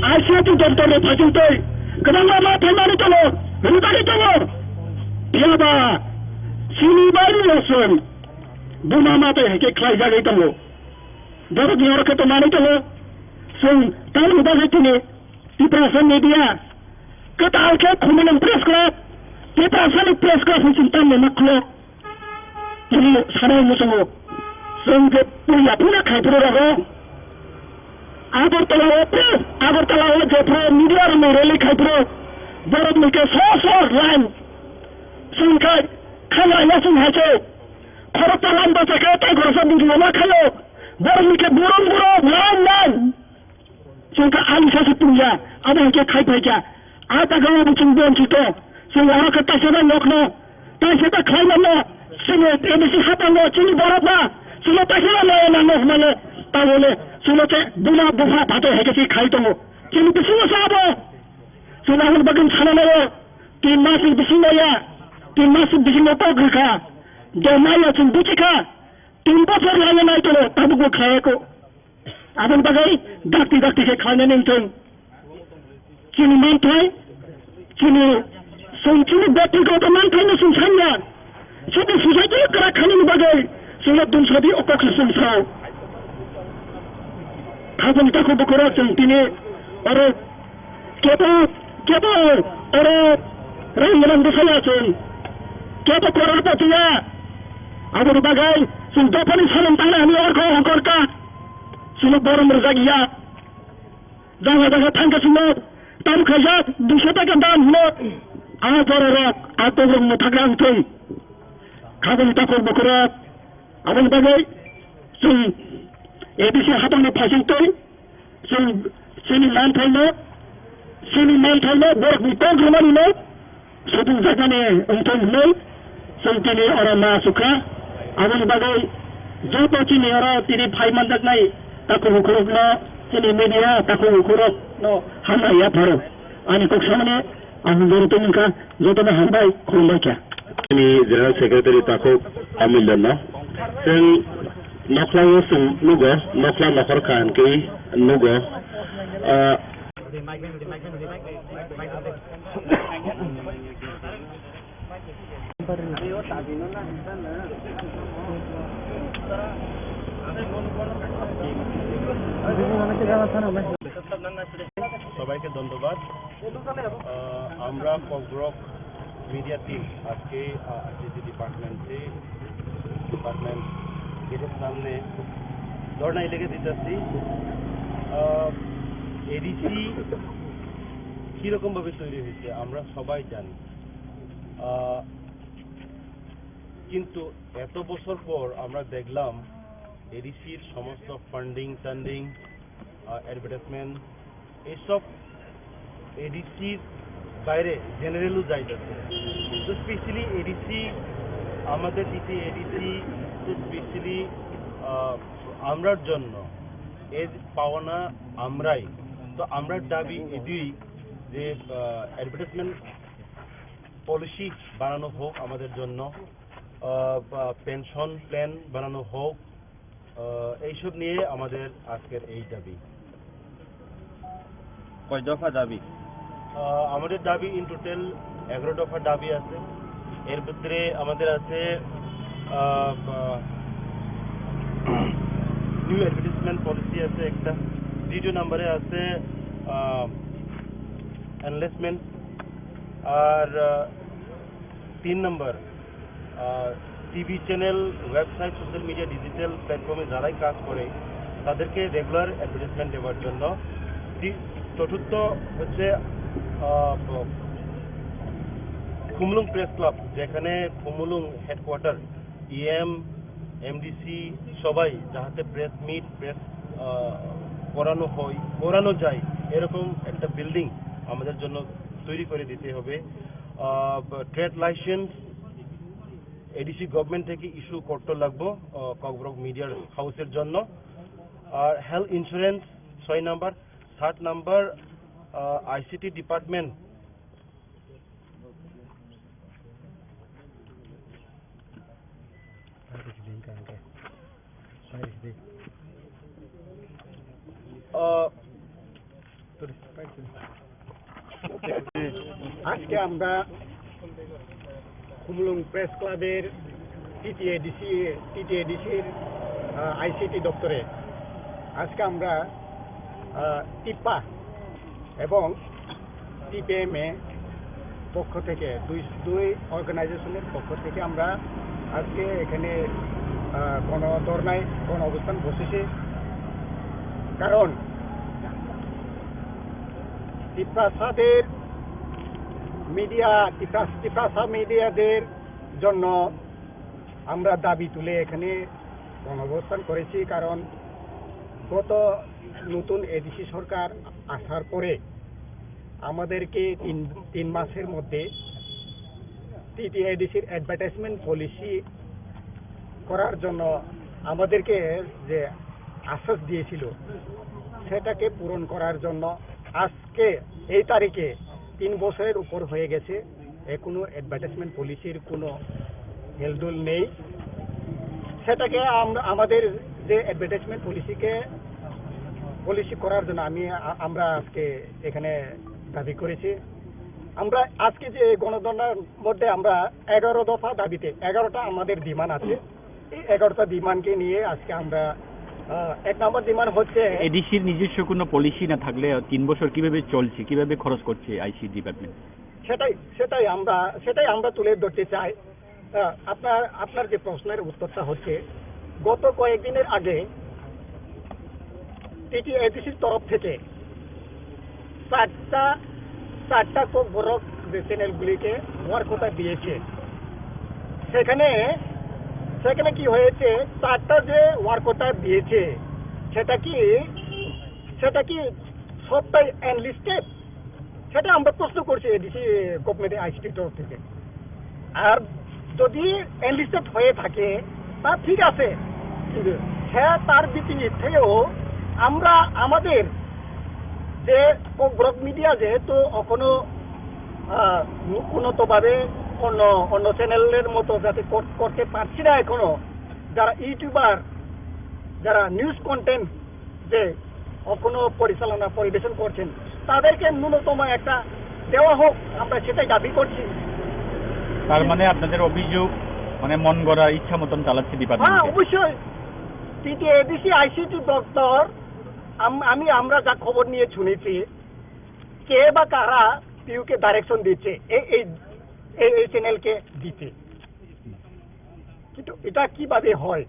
I C T doptor ni phajing tei kwbangma manthai mani tongo, rwgani tongo. Phiyaba chini bari no chwng buma ma tei hai khe khlai jagwi tongo. Borok ni oro khe to manwi tongo. Chwng tamni bagwi tini Tiprasa media kwtal khe Khumulwng press club, Tiprasa ni press club hwn chwng tamni ma khlok. Tini sanai muchungo chwng je puila puila khai phuru rogo. Agartala o press, Agartala o je phuru media rok ni rally khai phuru borok ni khe so so line chwng khai khangra ya chwng hai khe. Khoroksa line bachakhe tei khoroksa video ma khaio. Borok ni khe burung burung line line. Chwng khe ani sasu tungya, abo hai khe khai phaikha. A jaga o bo chwng bon chito. Chwng aro khe taisa da nokno, taisa da khlai mano. Chini A D C hapango chini borok ba, chwngno taisa da nai mano hwnmano. Tabole chwngno khe buma bupha phato hai khe khai tongo. Chini bisingo sa abo. Chwng aboni bagwi sana naio. Tin mas ni bisingo ya. Tin mas ni bisingo kok rwkha. De mayo chwng buchikha. Tin bosor laiya nai tono, tabukbo khlaiya ko. Aboni bagwi dakti dakti khe khlainani wngthung. Chini manthai, chini, chwng chini byaktigoto manthaino chwng sanya. Chini society kwrak khainani bagwi chwngno dum sadi o kokno chwng sao. Khajang takhuk bukhurok chwng tini oro kebo, kebo oro rang gwnang bwsaya chwng. Kebo korapati ya. Aboni bagwi chwng dophani samung tangna hwnwi orkho ongkor kha. Chwngno borom rwjak ya. Jaga jaga thangkhe chwngno tam khaijak duiso taka dam hwnwi. A bororok, a tobrok mwthakra wngthung. Khajang takhuk bukhurok. Aboni bagwi chwng A D C hapangni phaising twi chwng chini manthaino, chini manthaino borokni kok rwmanino sudung jakmani wngthung hwnwi chwng tini oro ma asukha. Aboni bagwi joto chini oro tini phai manjaknai takhuk bukhurokno, chini media takhuk bukhurokno hambai yapharo. Ani kok samani ang jori tongmungkha, jotono hambai khulumbai kha. Ni General Secretary takhuk Amil Dano. Chwng nokhlao chwng nugo, nokhla nokhor kha hwnkhe nugo. Ah, সবাইকে ধন্যবাদ। আহ, আমরা Kokborok media team আজকে, আহ, আইসিটি ডিপার্টমেন্টে, ডিপার্টমেন্ট গেটের সামনে ধর্ণা লেগে দিতেছি। আহ, এডিসি কীরকমভাবে তৈরি হয়েছে আমরা সবাই জানি। আহ, কিন্তু এত বছর পর আমরা দেখলাম এডিসির সমস্ত ফান্ডিং টান্ডিং, আহ, অ্যাডভার্টাইজমেন্ট, এইসব এডিসির বাইরে জেনারেলও যাইতেছে। তো স্পেশালি এডিসি, আমাদের দিতে এডিসি তো স্পেশালি, আহ, আমরার জন্য এর পাওনা আমরাই। তো আমরার দাবি এটাই যে, আহ, অ্যাডভার্টাইজমেন্ট পলিসি বানানো হোক আমাদের জন্য, আহ, বা পেনশন প্ল্যান বানানো হোক, আহ, এইসব নিয়ে আমাদের আজকের এই দাবি। কয় দফা দাবি? আহ, আমাদের দাবি ইন টোটাল এগারো দফা দাবি আছে। এর ভিতরে আমাদের আছে, আহ, আহ, নিউ অ্যাডভার্টাইজমেন্ট পলিসি আছে একটা, দ্বিতীয় নম্বরে আছে, আহ, এনলেসমেন্ট, আর, আহ, তিন নম্বর, আহ, TV channel, website, social media, digital প্ল্যাটফর্মে যারাই কাজ করে, তাদেরকে রেগুলার অ্যাডভার্টাইজমেন্ট দেওয়ার জন্য। তি-, চতুর্থ হচ্ছে, আহ, ব-, খুমুলুং প্রেস ক্লাব, যেখানে খুমুলুং হেডকোয়ার্টার, ইএম, এমডিসি, সবাই যাহাতে প্রেস মিট, প্রেস, আহ, করানো হয়, করানো যায়, এরকম একটা বিল্ডিং আমাদের জন্য তৈরি করে দিতে হবে। আহ, ব-, ট্রেড লাইসেন্স, এডিসি গভর্নমেন্ট থেকে ইস্যু করতে লাগবো, আহ, ককবরক মিডিয়ার হাউসের জন্য। আর হেলথ ইন্স্যুরেন্স ছয় নাম্বার, সাত নাম্বার, আহ, আইসিটি ডিপার্টমেন্ট। আহ, আজকে আমরা খুমুলুং প্রেস ক্লাবের টিটিএডিসি, টিটিএডিসির, আহ, আইসিটি দপ্তরে আজকে আমরা, আহ, টিপ্পা এবং টিপিএমএ পক্ষ থেকে, দুই, দুই অর্গানাইজেশনের পক্ষ থেকে আমরা আজকে এখানে, আহ, গণ ধর্নায়, গণ অবস্থান বসেছি। কারণ তিপ্রাসাদের মিডিয়া, তিপ্রাস-, তিপ্রাসা মিডিয়াদের জন্য আমরা দাবি তুলে এখানে গণঅবস্থান করেছি। কারণ গত নতুন এডিসি সরকার আসার পরে আমাদেরকে তিন, তিন মাসের মধ্যে টিটিএডিসির অ্যাডভার্টাইজমেন্ট পলিসি করার জন্য আমাদেরকে যে আশ্বাস দিয়েছিল, সেটাকে পূরণ করার জন্য আজকে এই তারিখে তিন বছরের উপর হয়ে গেছে, এখনো অ্যাডভার্টাইজমেন্ট পলিসির কোনো হেলদোল নেই। সেটাকে আমরা, আমাদের যে অ্যাডভার্টাইজমেন্ট পলিসিকে, পলিসি করার জন্য আমি, আ-, আমরা আজকে এখানে দাবি করেছি। আমরা আজকে যে গণধর্নার মধ্যে আমরা এগারো দফা দাবিতে এগারোটা আমাদের ডিমান্ড আছে। এই এগারোটা ডিমান্ডকে নিয়ে আজকে আমরা, আহ, এক নম্বর ডিমান্ড হচ্ছে এডিসির নিজস্ব কোনো পলিসি না থাকলে তিন বছর কিভাবে চলছে, কিভাবে খরচ করছে আইসি ডিপার্টমেন্ট? সেটাই, সেটাই আমরা, সেটাই আমরা তুলে ধরতে চাই। আহ, আপনার, আপনার যে প্রশ্নের উত্তরটা হচ্ছে, গত কয়েকদিনের আগে টিটিএডিসির তরফ থেকে চারটা, চারটা ককবরক যে চ্যানেলগুলিকে ওয়ার্ক কোটা দিয়েছে, সেখানে, সেখানে কি হয়েছে, চারটা যে ওয়ার্ক কোটা দিয়েছে, সেটা কি, সেটা কি সবটাই এনলিস্টেড? সেটা আমরা প্রশ্ন করছি এডিসি গভর্নমেন্ট আইসিটির তরফ থেকে। আর যদি এনলিস্টেড হয়ে থাকে, তা ঠিক আছে, কিন্তু সে তার বিপরীতেও আমরা আমাদের যে ককবরক মিডিয়া যেহেতু এখনো, আহ, উন্নতভাবে অন্য, অন্য চ্যানেলের মতো যাতে কর-, করতে পারছি না এখনো, যারা ইউটিউবার, যারা নিউজ কন্টেন্ট যে এখনো পরিচালনা পরিবেশন করছেন, তাদেরকে ন্যূনতম একটা দেওয়া হোক, আমরা সেটাই দাবি করছি। তার মানে আপনাদের অভিযোগ, মানে, মন গড়া ইচ্ছা মতন চালাচ্ছে ডিপার্টমেন্ট? হ্যাঁ, অবশ্যই। টিটিএডিসি আইসিটি দপ্তর, আম-, আমি, আমরা যা খবর নিয়ে শুনেছি, কে বা কারা পিউকে ডাইরেকশন দিচ্ছে এই, এই, এই, এই চ্যানেলকে দিতে, কিন্তু এটা কিভাবে হয়,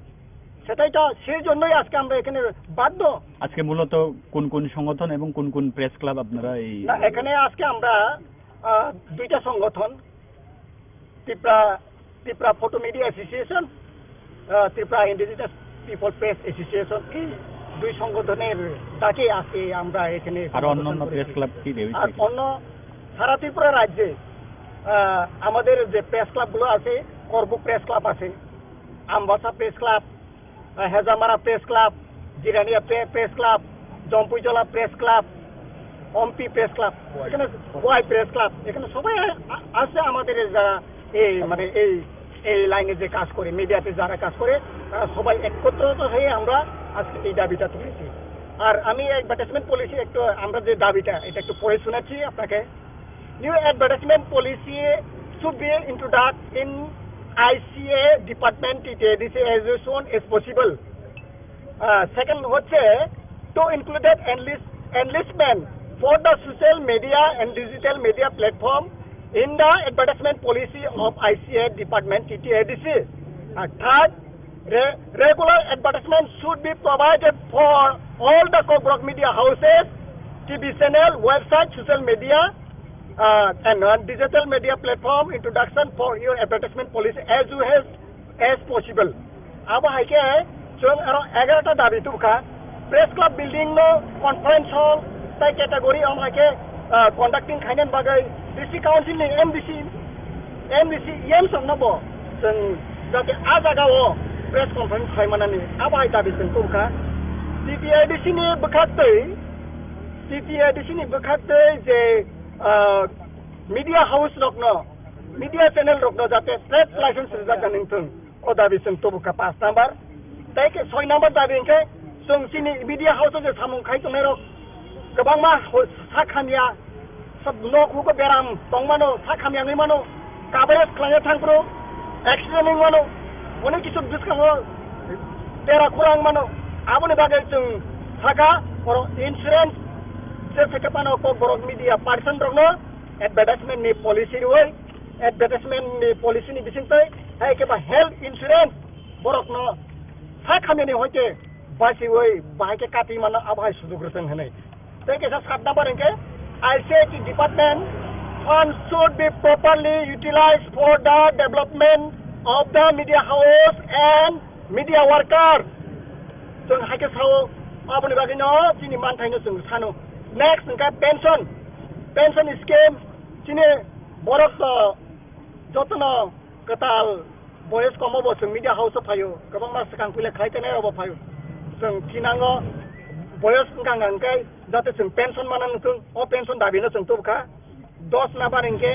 সেটাই তো, সেই জন্যই আজকে আমরা এখানে বাধ্য। আজকে মূলত কোন কোন সংগঠন এবং কোন কোন প্রেস ক্লাব আপনারা এই না, এখানে আজকে আমরা, আহ, দুইটা সংগঠন, Tripura, Tripura photo media association, আহ, Tripura indigenous people press association, এই দুই সংগঠনের ডাকে আজকে আমরা এখানে আরো অন্যান্য প্রেস ক্লাব কি রয়েছে আর কি? অন্য সারা ত্রিপুরা রাজ্যে, আহ, আমাদের যে প্রেস ক্লাবগুলো আছে, করবুক প্রেস ক্লাব আছে, আমবাসা প্রেস ক্লাব, আহ, হেজামারা প্রেস ক্লাব, জিরানিয়া প্রে-, press club, Jampuijala press club, Ampi press club, এখানে ওয়াই প্রেস ক্লাব, এখানে সবাই আ-, আ-, আছে আমাদের এই যারা এই মানে এই, এই লাইনে যে কাজ করে, মিডিয়াতে যারা কাজ করে, তারা সবাই একত্রিত হয়ে আমরা আজকে এই দাবিটা তুলেছি। আর আমি অ্যাডভার্টাইজমেন্ট পলিসি একটু, আমরা যে দাবিটা, এটা একটু পড়ে শোনাচ্ছি আপনাকে। New advertisement policy should be introduced in I C A department T T A D C as soon as possible. Uh, second হচ্ছে, to include enlist, enlistment for the social media and digital media platform in the advertisement policy of I C A department T T A D C. Uh, third, re-, regular advertisement should be provided for all the Kokborok media houses, T V channel, website, social media, uh, and, uh, digital media platform introduction for your advertisement policy as you have as possible. Abo hai khe chwng aro egarota dabi tubukha. Press Club building no conference hall tai category om hai khe, ah, conducting khainani bagwi district council ni M D C, M D C, E M song no bo chwng jate a jaga o press conference khai manani abo hai dabi chwng tubukha. T T A D C ni bwkhak twi, T T A D C ni bwkhak twi je, ah, media house rok no, media channel rok no jate trade license rijak nang thung. O dabi chwng tubukha paanch number. Tei khe soi number dabi hwnkhe chwng chini media house o je samung khai tongnai rok kwbangma ho-, sak hamya, sab nok hugo beram tongmano, sak hamya wngwi mano, coverage khlaina thangphuru accident wngwi mano, onek kisu bwskango tera khulangmano. Aboni bagwi chwng sakha oro insurance je theke phano Kokborok media person rokno advertisement ni policy rwui advertisement ni policy ni bisingtwi, hai khe ba health insurance borok no sak hamya ni hoite basiui bahai khe kati mano abo hai sujuk rwchwng hinui. Tei kaisa sat number hwnkhe I C I T department funds should be properly utilized for the development of the media house and media worker. Chwng hai khe sao aboni bagwi no chini manthai no chwng sano. Next hwnkhe pension, pension scheme chini borok to jotono kwtal boyos komo bo chwng media house o phaio, kwbangma swkang puila khlai tenai rok bo phaio. Chwng thinango boyos wngkha wngkha hwnkhe jate chwng pension mana nung thung, o pension dabi no chwng tubukha. Dos number hwnkhe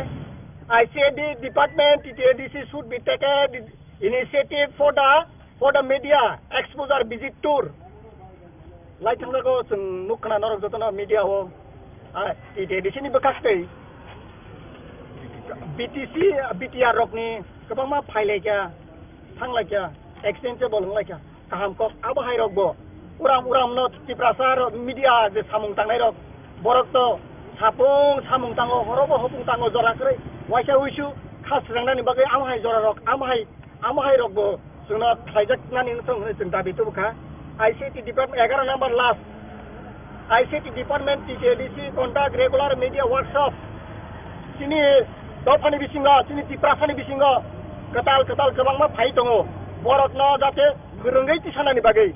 I C I D department, T T A D C should be taken initiative for the, for the media exposure visit tour. Lai thangjago chwng nuk khna norok jotono media o, ah, T T A D C ni bwkhak tei B T C, B T R rokni kwbangma phailaikha, thanglaikha, exchangeable wnglaikha, kaham kok abo hai rokbo uram uramno Tiprasa rok media je samung tangnai rok borok to sapung samung tango, horobo hopung tango, jora kwrwi waisa uisu kha swngnani bagwi amo hai jora rok amo hai Amo hai rok bo chwngno khlaijak nani wng thung hwnwi chwng dabi tubu kha. I C T department egaroh number last. I C T department T T A D C conduct regular media workshop. Chini dophani bisingo, chini Tiprasani bisingo kwtal kwtal kwbangma phai tongo. Borokno jate kwrwngwi tisanani bagwi.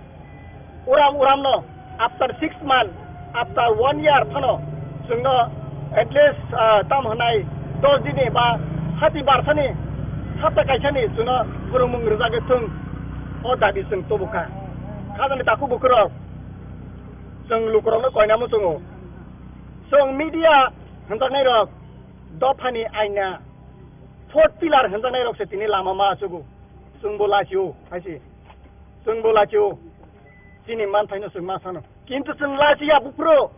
Uram uramno after six month, after one year phano chwngno at least, ah, tam hwnai dos dini ba hati barsani hapta kaisani chwngno phwrwngmung rwjagwi thung, o dabi chwng tubu kha. Khajani takhuk bukhurok chwng lukurokno koinamo chwngo. Chwng media hwnjaknairok dophani aina fourth pillar hwnjaknairok se tini lama ma achugo. Chwngbo lachio hai se. Chwngbo lachio. Chini manthaino chwng ma sano. Kintu chwng lachiya buphuru.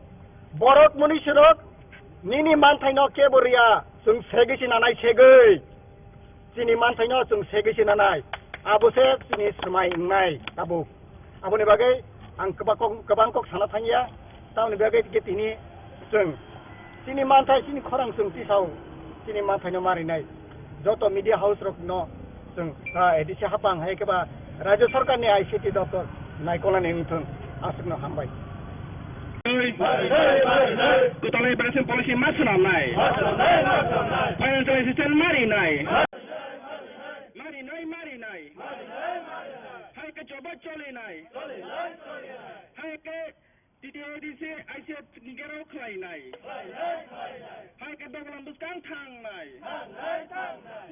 Borok mwnwi sirok nini manthaino kebo riya. Chwng segwi se nanai segwi. Chini manthaino chwng segwi se nanai. Abo se chini swmai wngnai tabuk. Aboni bagwi ang kwbang kok, kwbang kok sana thangya. Tamoni bagwi khe tini chwng chini manthai, chini khorang chwng tisao, chini manthaino marinai joto media house rokno chwng, ah, A D C hapang hai khe ba Rajya Sarkarni I C T doptor naikolnani wngthung, aswkno hambai. Kwtalwi Bangladesh policy ma swnamnai. Financial assistance marinai. Marinai, marinai. Hai khe jobo cholinai. Hai khe T T A D C I C F ni gerao khlainai. Hai khe dogolam bwskang thangnai.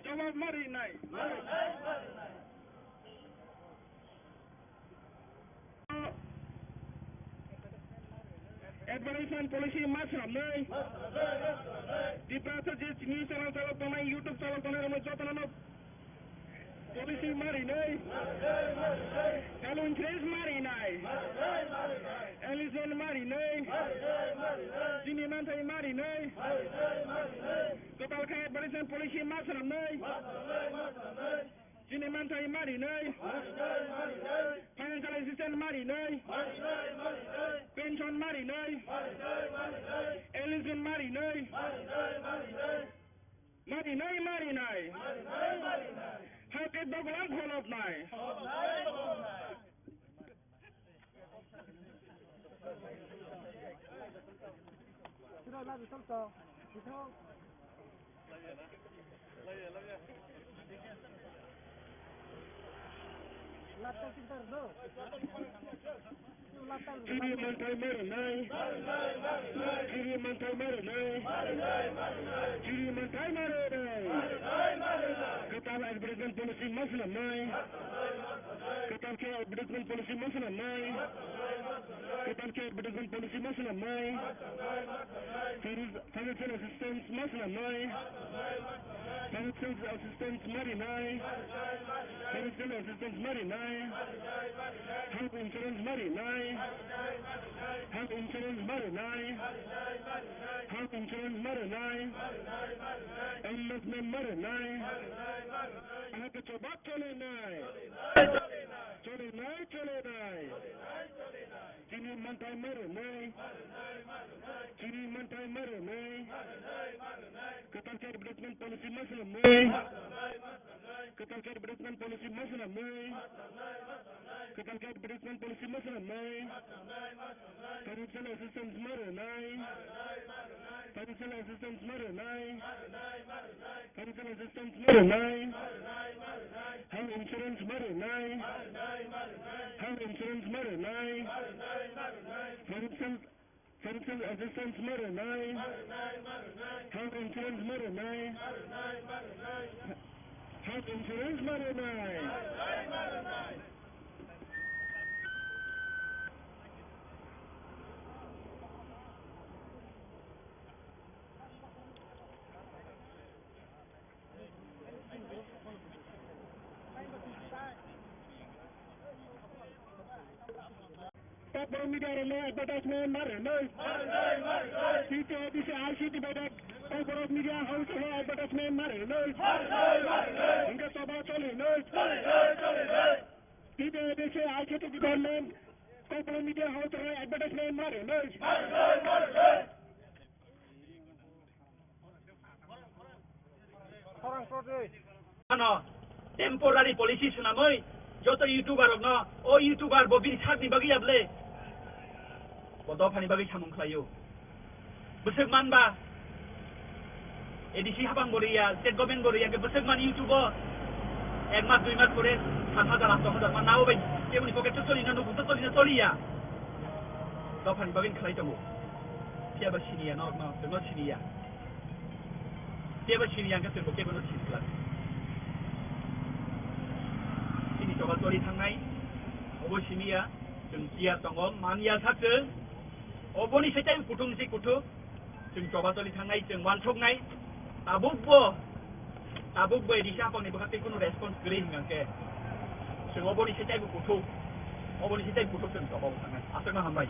Jawab marinai. Advertisement policy ma swnamnai. Tiprasa je news channel chalok tongnai, YouTube chalok tongnai, rokno jotono policy marinai. Health insurance marinai. Eligible marinai. Chini manthai marinai. Kwtal khe advertisement policy ma swnamnai. Chini manthai marinai. Financial assistance marinai. Pension marinai. Eligible marinai. Marinai, marinai. Hakhe doglam kholopnai. Chini manthai ma rwnai. Chini manthai ma rwnai. Chini manthai ma rwnai. Kwtal advertisement policy ma swnamnai. Kwtal khe advertisement policy ma swnamnai. Kwtal khe advertisement policy ma swnamnai. Financial assistance ma swnamnai. Financial assistance ma rinai. Financial assistance ma rinai. Health insurance ma rinai. Health insurance ma rinai. Health insurance ma rinai. Enlistment ma rinai. Ahake choba cholenai. Cholenai, cholenai. Chini manthai ma rwnai. Chini manthai ma rwnai. Kwtal khe advertisement policy ma swnamnai. Kwtal khe advertisement policy ma swnamnai. Kwtal khe advertisement policy ma swnamnai. Financial assistance ma rwnai. Financial assistance ma rwnai. Financial assistance ma rwnai. Health insurance ma rwnai. Health insurance ma rwnai. Financial, financial assistance ma rwnai. Health insurance ma rwnai. Health insurance ma rwnai. Kokborok media rokno advertisement ma rwnai. T T A D C I C T bai Kokborok media house rokno advertisement ma rwnai. Hingke choba cholinai. T T A D C I C T department Kokborok media house rokno advertisement ma rwnai. Ano temporary policy swnamwi joto YouTuber rokno, o YouTuber bo bini sakni bagwi ya ble? Bo dophani bagwi samung khlaio. Bwswk manba A D C hapang bo riya, state government bo riya, hwnkhe bwswk man YouTube o ek mas dui mas pore saat hajar aat hajar man nabo bai keboni pocket o choli na, nukhung o choli na choli ya. Dophani bagwi khlai tongo. Phiya ba siniya, norok no, chwngno siniya. Phiya ba siniya hwnkhe chwngbo kebono sini glak. Chini choba choli thangnai, obo siniya, chwng phiya tongo, manya sak chwng. Oboni se tai kuthung si kuthung, chwng choba choli thangnai, chwng wansuknai, tabukbo Tabuk bai risa bangni bwkha tei kunu response kwrwi hwnkha khe, chwng oboni se taibo kuthuk, oboni se taibo kuthuk chwng tobok thangkha. Aswkno hambai.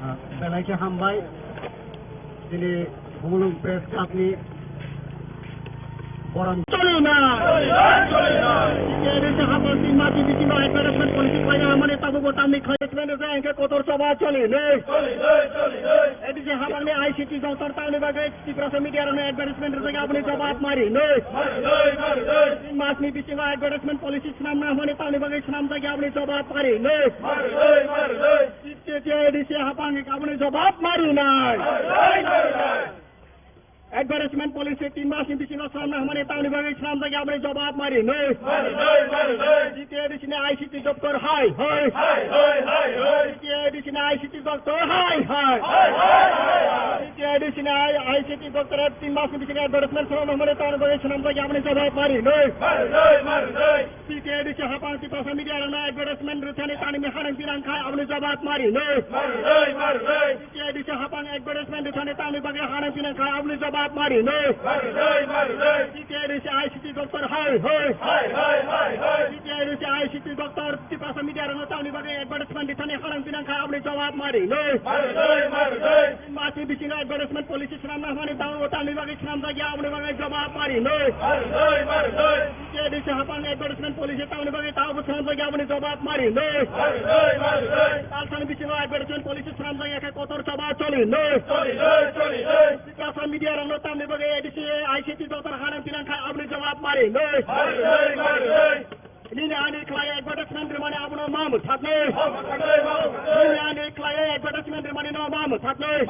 Ah, belai khe hambai. Chini Khumulwng Press Club ni Borom choli na. Choli na, choli na. T T A D C hapang tin mas ni bisingo advertisement policy khlaina hamani tabukbo tamni khlai advertisement rwjak hwnkhe kotor choba choli nai. Choli nai, choli nai. A D C hapang ni I C T doptor tamni bagwi Tiprasa media rokno advertisement rwjak aboni jobab mari nai. Mari nai, mari nai. Tin mas ni bisingo advertisement policy swnamna hamani tamni bagwi swnamjak aboni jobab mari nai. Mari nai, mari nai. T T A D C hapang aboni jobab mari nai. Mari nai, mari nai. Advertisement policy tin mas ni bisingo swnamna hamani tamni bagwi swnamjak aboni jobab mari nai. Mari nai, mari nai. T T A D C ni I C T doptor hai hai. Hai hai hai hai. T T A D C ni I C T doptor hai hai. Hai hai hai hai. T T A D C ni I C T doptor tin mas ni bisingo advertisement swnamna hamani tamni bagwi swnamjak aboni jobab mari nai. Mari nai, mari nai. T T A D C hapang Tiprasa media rokno advertisement rwthani tamni hanang pinang khai aboni jobab mari nai. Mari nai, mari nai. T T A D C hapang advertisement rwthani tamni bagwi hanang pinang khai aboni jobab mari nai. Mari nai, mari nai. T T A D C I C T doptor hai hai. Hai hai hai hai. T T A D C I C T doptor Tiprasa media rokno tamni bagwi advertisement rwthani hanang pinang khai aboni jobab mari nai. Mari nai, mari nai. Tin mas ni bisingo advertisement Advertisement policy swnamna hwnmani tabukbo tamni bagwi swnamjakya, aboni bagwi jobab mari nai. T T A D C hapang advertisement policy tamni bagwi tabukbo swnamjakya, aboni jobab mari nai. Talsani bisingo advertisement policy swnamjakya khe kotor choba choli nai. Tiprasa media rokno tamni bagwi A D C, I C T doptor hanang tinang khai, aboni jobab mari nai. Nini ani khlai advertisement rwmani abono ma mwthaknai. Nini ani khlai advertisement rwmani no ma mwthaknai.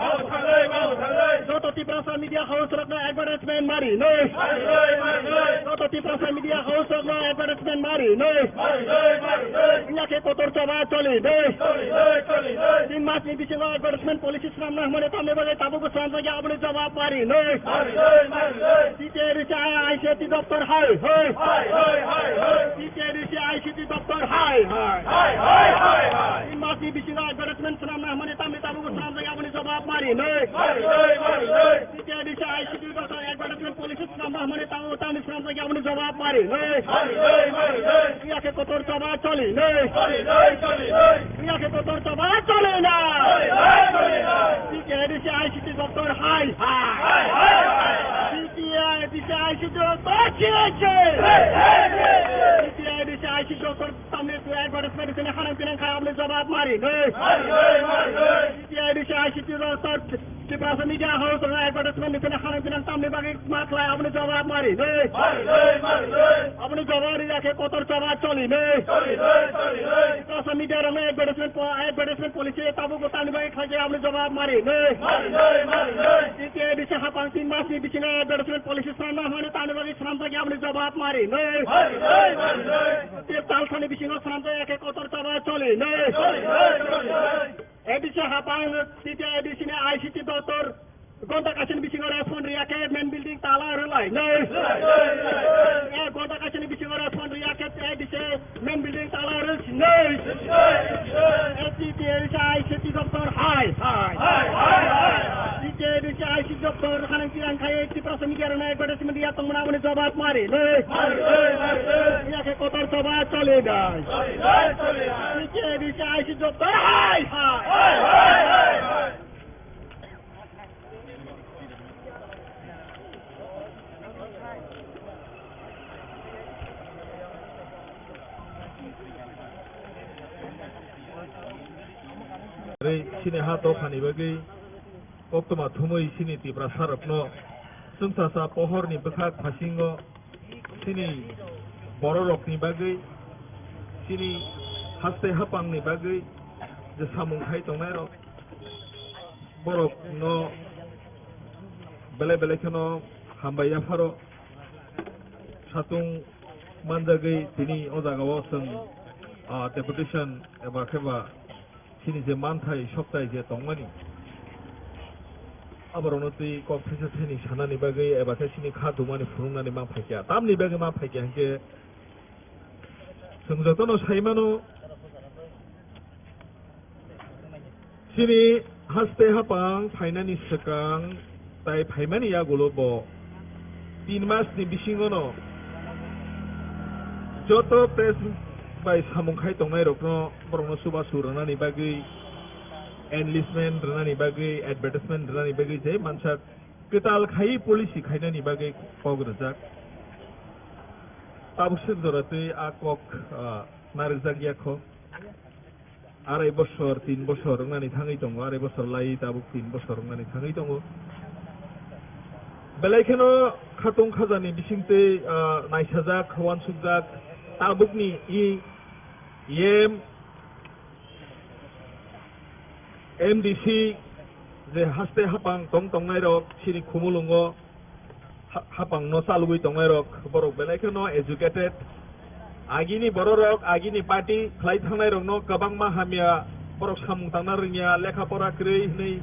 Joto Tiprasa media house rokno advertisement mari nai. Joto Tiprasa media house rokno advertisement mari nai. Wngya khe kotor choba choli nai. Tin masni bisingo advertisement policy swnamna hwnmani tamni bagwi tabukbo swnamjakya, aboni jobab mari nai. T T A D C, I C T doptor hai hai. T T A D C, I C T doptor hai hai. Tin masni bisingo advertisement swnamna hwnmani tamni tabukbo swnamjakya, aboni jobab mari nai. T T A D C, I C T doptor advertisement policy swnamna hwnmani tabukbo tamni swnamjakya, aboni jobab mari nai. Wngya khe kotor choba choli nai. Wngya khe kotor choba choli nai. T T A D C, I C T doptor hai hai. T T A D C, I C T doptor chili chili. T T A D C, I C T doptor tamni advertisement sini hanang tinang khai, aboni jobab mari nai. T T A D C, I C T doptor Tiprasa media house rokno advertisement ni sini hanang tinang tamni bagwi ma khlai, aboni jobab mari nai. Aboni jobab ri ya khe kotor choba choli nai. Tiprasa media rokno advertisement po-, advertisement policy tabukbo tamni bagwi khlai khe, aboni jobab mari nai. T T A D C hapang tin masni bisingo advertisement policy swnamna hwnmani tamni bagwi swnamjakya, aboni jobab mari nai. Talsani bisingo swnamjakya khe kotor choba choli nai. A D C hapang, T T A D C ni I C T doptor, gonta kaisani bisingo respond riya khe main building tala rwlai nai. Eh, gonta kaisani bisingo respond riya khe A D C main building tala rwlai nai. Eh, T T A D C I C T doptor hai hai. T T A D C I C T doptor hanang tirang khai Tiprasa media rokno advertisement riya tongmani aboni jobab mari nai. Riya khe kotor choba choli nai. T T A D C I C T doptor hai hai. Tei chini ha dophani bagwi koktwma thumwi chini Tiprasa rokno chwngsacha pohorni bwkhak phasingo chini bororokni bagwi, chini haste hapangni bagwi je samung khai tongnairok, borokno belai belai kheno hambai yapharo. Satung manjagwi tini o jagao chwng, ah, deputation eba khe ba chini je manthai soktai je tongmani, aborokno twi kok thaisa thaini sanani bagwi eba khe chini kha dumani phunuknani ma phaikha. Tamni bagwi ma phaikha hinkhe chwng jotono sai mano, chini haste hapang phainani swkang tai phaimani yagulo bo tin masni bisingono joto press bai samung khai tongnairokno, borokno chubachu rwnani bagwi, enlistment rwnani bagwi, advertisement rwnani bagwi je mansak kwtal khai policy khainani bagwi kok rwjak. Tabuk swk jora twi a kok, ah, narwkjak ya kho. Arai bosor, tin bosor wngnani thangwi tongo, arai bosor lai tabuk tin bosor wngnani thangwi tongo. Belai kheno khatung khajani bisingtwi, ah, naisajak, uansukjak, tabukni i, em, M D C je haste hapang tong tongnairok chini Khumulwngo ha-, hapangno chalogwi tongnairok borok belai kheno educated. Agini bororok, agini party khlai thangnairokno kwbangma hamya, borok samung tangna rwngya, lekha pora kwrwi hwnwi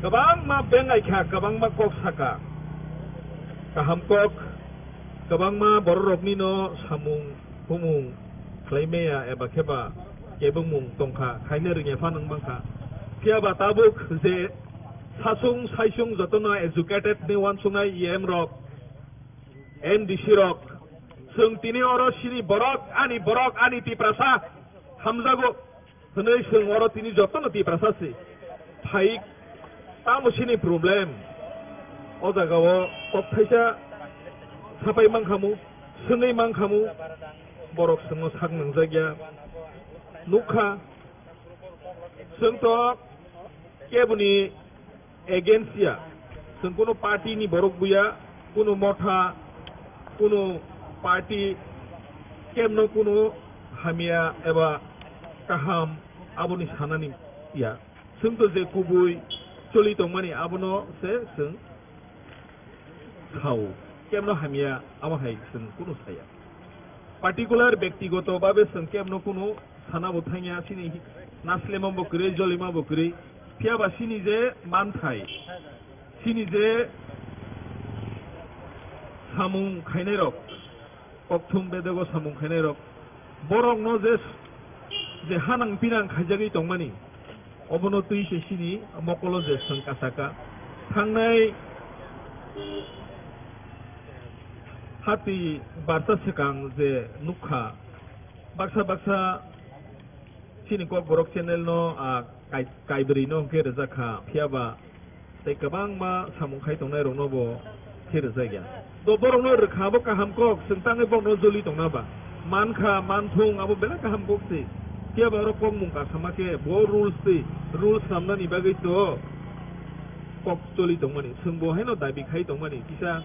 kwbangma bengaikha, kwbangma kok saka. Kaham kok, kwbangma bororoknino samung humung khlai maya eba khe ba kebengmung tongkha, khaina rwngya phano wng mankha. Phiya ba tabuk je sasung saisung jotono educated ni uansuknai E M rok, M D C rok, chwng tini oro chini borok, ani borok, ani Tiprasa hamjago hwnwi chwng oro tini jotono Tiprasa se phai Tamo sini problem? O jaga o kok thaisa sapai mankhamu, swngwi mankhamu, borok swngno sak nangjakya. Nukha, chwng to keboni against ya, chwng kunu party ni borok buya, kunu motha, kunu party, kemno kunu hamya eba kaham aboni sanani ya. Chwng to je kubui choli tongmani abono se chwng sao. Kemno hamya amo hai chwng kunu saya. Particular bektigoto babe chwng kemno kunu sana bo thangya, chini naslema bo kwrwi, jolima bo kwrwi. Phiya ba chini je manthai, chini je samung khainai rok, kokthum bedego samung khainai rok, borokno je, je hanang pinang khaijagwi tongmani, obono twi se chini mokolo je chwng kasaka. Thangnai hati barsa swkang je nukha, baksa baksa chini Kokborok channel no, ah, kai-, kaibrwi no hwnkhe rwjak kha, phiya ba tei kwbangma samung khai tongnai rokno bo khe rwjak ya. To borokno rwkha abo kaham kok, chwng tangwi borokno joli tongna ba. Mankha, manthung abo belai kaham kok se. Phiya ba oro kokmung kasama khe bo rules twi, rules swnamnani bagwi to kok choli tongmani. Chwng bo haino dabi khai tongmani. Kisa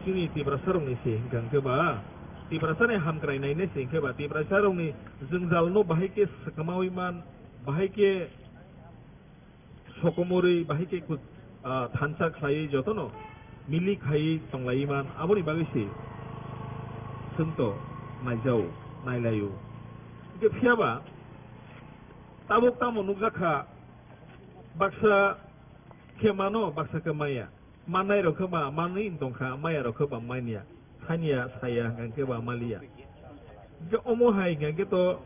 chini Tiprasa rokni se hwnkha hwnkhe ba, Tiprasa ni hamkrai nainai se hwnkhe ba, Tiprasa rokni jwngjal no bahai khe swkamawi man, bahai khe sokomorwi, bahai khe kut-, ah, thansa khlaiwi jotono milik khaiwi tonglaiwi man, aboni bagwi se chwng to naijao, nailaio. Hwnkhe phiya ba tabuk tamo nukjak kha, baksa khe mano, baksa khe maya. Mannai rok khe ba manwi wng tong kha, maya rok khe ba manya, sanya saya hwnkha khe ba maliya. Hwnkhe omo hai hwnkha khe to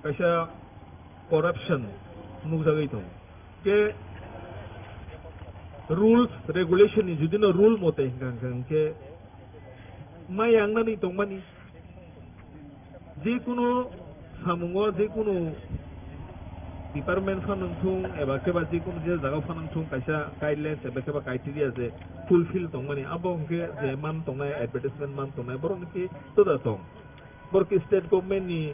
kaisa corruption nukjagwi tongo. Hwnkhe rules, regulation ni jodi no rule mote hwnkha hwnkha hwnkhe maya wngnani tongmani. Jekunu samungo, jekunu department phanang thung, eba khe ba jekunu je jaga phanang thung, kaisa guidelines eba khe ba criteria je fulfill tongmani, abo hwnkhe je man tongnai, advertisement man tongnai, borok hwnkhe toda tong. Borok khe state government ni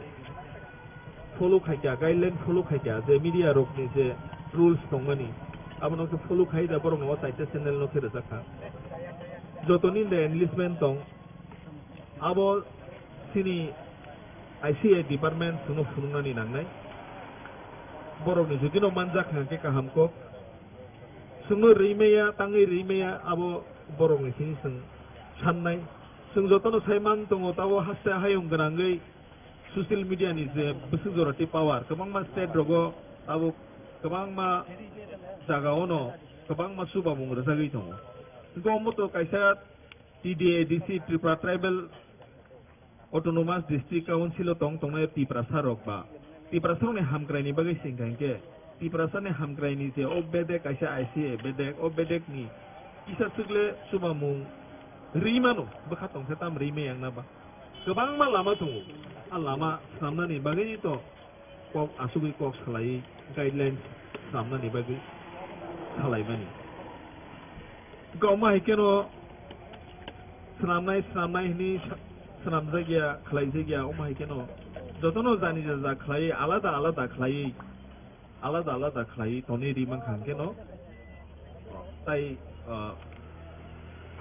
follow khaikha, guideline follow khaikha, je media rokni je rules tongmani, abono khe follow khai da borok no o chaita channel no khe rwjak kha. Jotoni da enlistment tong, abo chini I C I department chwngno phunuknani nangnai. Borokni judino manjak hwnkhe kaham kok. Chwngno rwi maya, tangwi rwi maya, abo borokni simi chwng sannai. Chwng jotono sai man tongo, tabo haste hayung gwnangwi social media ni je bwswk jora tei power, kwbangma state rogo abo kwbangma jaga ono kwbangma chubamung rwjagwi tongo. Hwnkhe omo to kaisa T D A D C, Tripura Tribal Autonomous District Council o tong tongnai Tiprasa rok ba, Tiprasa rokni hamkrai ni bagwi se hwnkha hinkhe, Tiprasa ni hamkrai ni je o bedek kaisa I C A bedek, o bedek ni kisa swkle chubamung rwi mano, bwkha tongsa tam rwi maya wngna ba. Kwbangma lama tongo, a lama swnamnani bagwi to kok asugwi kok salai, guidelines swnamnani bagwi salaimani. Hwnkhe omo hai kheno swnamnai, swnamnai hwnwi sa-, swnamjakya, khlaijakya, omo hai kheno jotono jani jaja khlaiwi, alada alada khlaiwi, alada alada khlaiwi tonwi ri mankha hwnkhe no, tai, ah,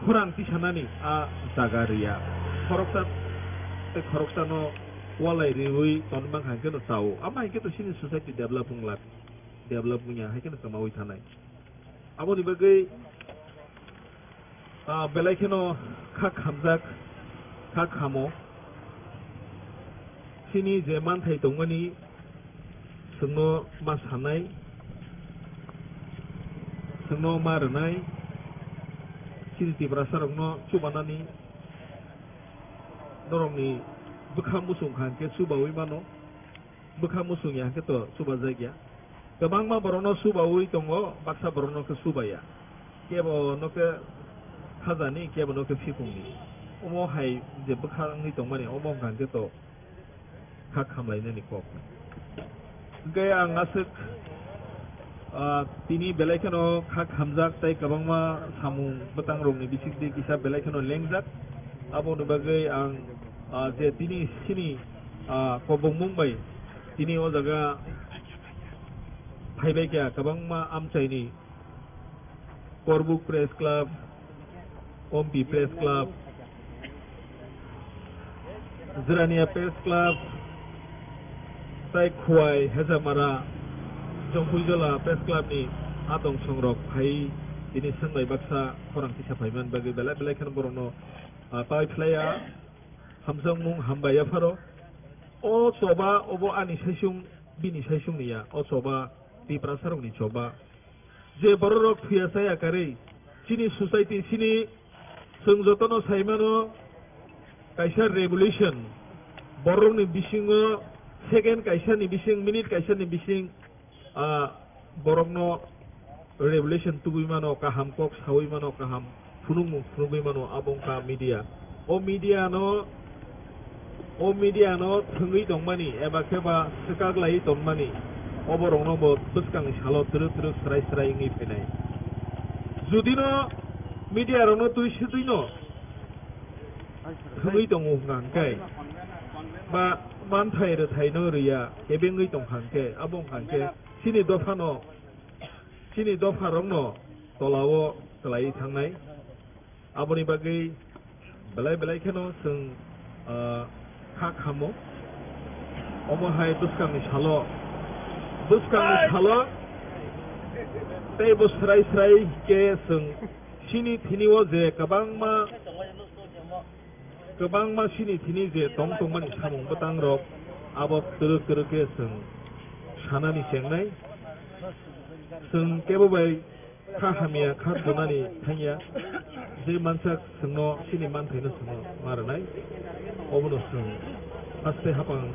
khorang tisanani a jaga riya. Khoroksa tei khoroksano walai riwi tonwi mankha hwnkhe no chao. Amo hai khe to chini society develop wng lak, develop wngya hai kheno kwmawi thanai. Aboni bagwi, ah, belai kheno kha khamjak, kha khamo. Chini je manthai tongmani, chwngno ma sanai, chwngno ma rwnai, chini Tiprasa rokno chubanani, norokni bwkha muchung kha hwnkhe chubaui mano. Bwkha muchung ya hwnkhe to chubajakya. Kwbangma borokno chubaui tongo, baksa borokno khe chubaya. Kebo no khe khajani, kebo no khe phikungni. Omo hai je bwkha wngwi tongmani, omo wngkha hwnkhe to kha khamlainani kok. Hwnkhe ang aswk Ah, tini belai kheno kha khamjak tei kwbangma samung bwtangrokni bisingtwi kisa belai kheno lengjak. Aboni bagwi ang, ah, je tini sini, ah, kobongmung bai tini o jaga phaibai kha kwbangma amchaini Korbuk Press Club, Ompi Press Club, Jirania Press Club, tei Khowai, Hejamara, Jongphuijola Press Club ni atong songrok phai tini swngbai baksa khorang kisa phaiman bagwi belai belai kheno borokno, ah, pai phlaiya, hamjakmung hambai yapharo. O choba obo ani saisung, bini saisung ni ya, o choba Tiprasarokni choba. Je bororok thuya chaya karwi chini society, chini chwng jotono saimano kaisa revolution, borokni bisingo second kaisani bising, minute kaisani bising, ah, borokno revolution tubui mano, kaham kok saui mano, kaham phunukmung phunugwi mano, abo wngkha media. O media no, o media no thwngwi tongmani eba khe ba swkak laiwi tongmani, oborokno bo bwskangni salo twrwk twrwk swrai swrai wngwi phainai. Judino media rokno twi swtwino thwngwi tongo hwnkha hwnkhe ba manthai rwthaino rwya kebengwi tongkha hwnkhe, abo wngkha hwnkhe chini dophano, chini dopharokno tolao kwlaiwi thangnai. Aboni bagwi belai belai kheno chwng, ah, kha khamo. Omo hai bwskangni salo, bwskangni salo teibo swrai swrai khe chwng chini thini o je kwbangma, kwbangma chini thini je tong tongmani samung bwtangrok, abo twrwk twrwk khe chwng sanani chengnai. Chwng kebo bai kha hamya kha thonani thangya, je mansak chwngno chini manthaino chwngno ma rwnai, obono chwng haste hapang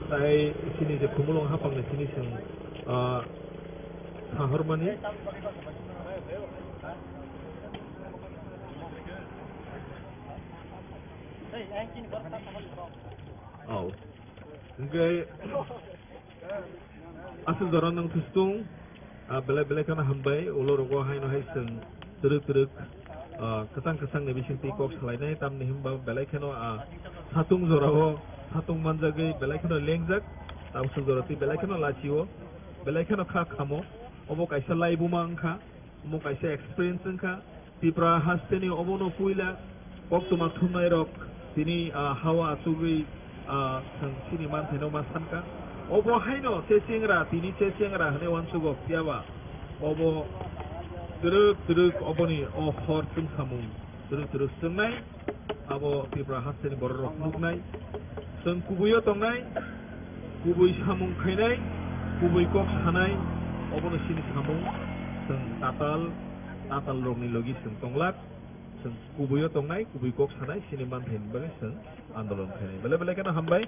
tai chini je Khumulwng hapangni thini chwng, ah, sahormani. Oh. Hingke aswk jora nwng thustung, ah, belai belai kheno hambai, ulo rogo haino hai chwng twrwk twrwk, ah, kwchang kwchang ni bising twi kok salainai, tamni hwnba belai kheno, ah, satung jora o satung manjagwi belai kheno lengjak, tamswk jora twi belai kheno lachi o, belai kheno kha khamo, obo kaisa laibuma wngkha. Omo kaisa experience wngkha. Tripura hasteni obono puila koktwma thumnairok tini, ah, hawa achugwi, ah, chwng chini manthaino ma sankha. Obo haino che chengra, tini che chengra hwnwi uansukgo, phiyaba obo twrwk twrwk oboni o hor chwngsamung twrwk twrwk chwngnai. Abo Tripura hasteni bororok nuknai. Chwng kubuio tongnai, kubui samung khainai, kubui kok sanai, obono chini samung. Chwng tatal, tatal rokni logi chwng tonglak. Chwng kubuio tongnai, kubui kok sanai, chini manthaini bagwi chwng andolon khainai. Belai belai kheno hambai.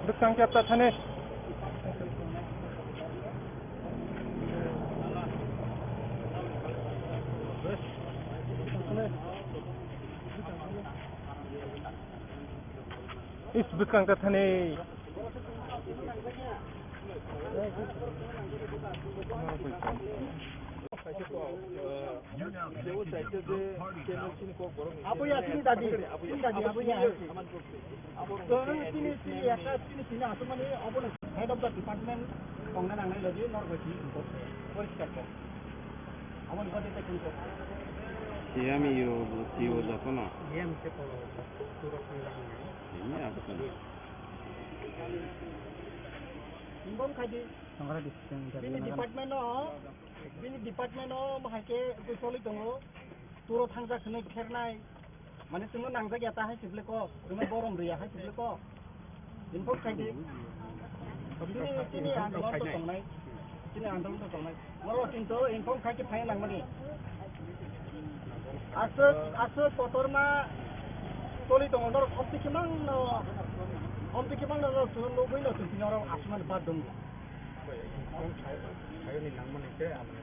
Bwskang khe ta thani. Is bwskang ta thani. Abuya, chini dadi, chini dadi, abuya. To, chini, chini, ekta chini, chini aswk mani, obono head of the department tongna nangnai lagi, norok bai chini kok, poriskar kok. Aboni bade te kung kok. Siyami yo, siyo jotono. Siyami se kolo, turok ni lang. Ini apa tuh? Involve khai di. Bini department no, bini department no, bahai ke, tu soli tongo. Turo thangjak hwnwi khernai, mane chwngno nangjak ya ta hai se bwle kok, chwngno borom rw ya hai se bwle kok. Info khai di. Chini, chini andolon to tongnai, chini andolon to tongnai. Norok kintu info khai khe phai nangmani. Aswk, aswk kotorma toli tongo, norok omtwi khe mangno, omtwi khe mangno norok chwngno nugwi no chwng tini oro aswkmani bar dong. Info khai, khai ni nangmani khe amoni.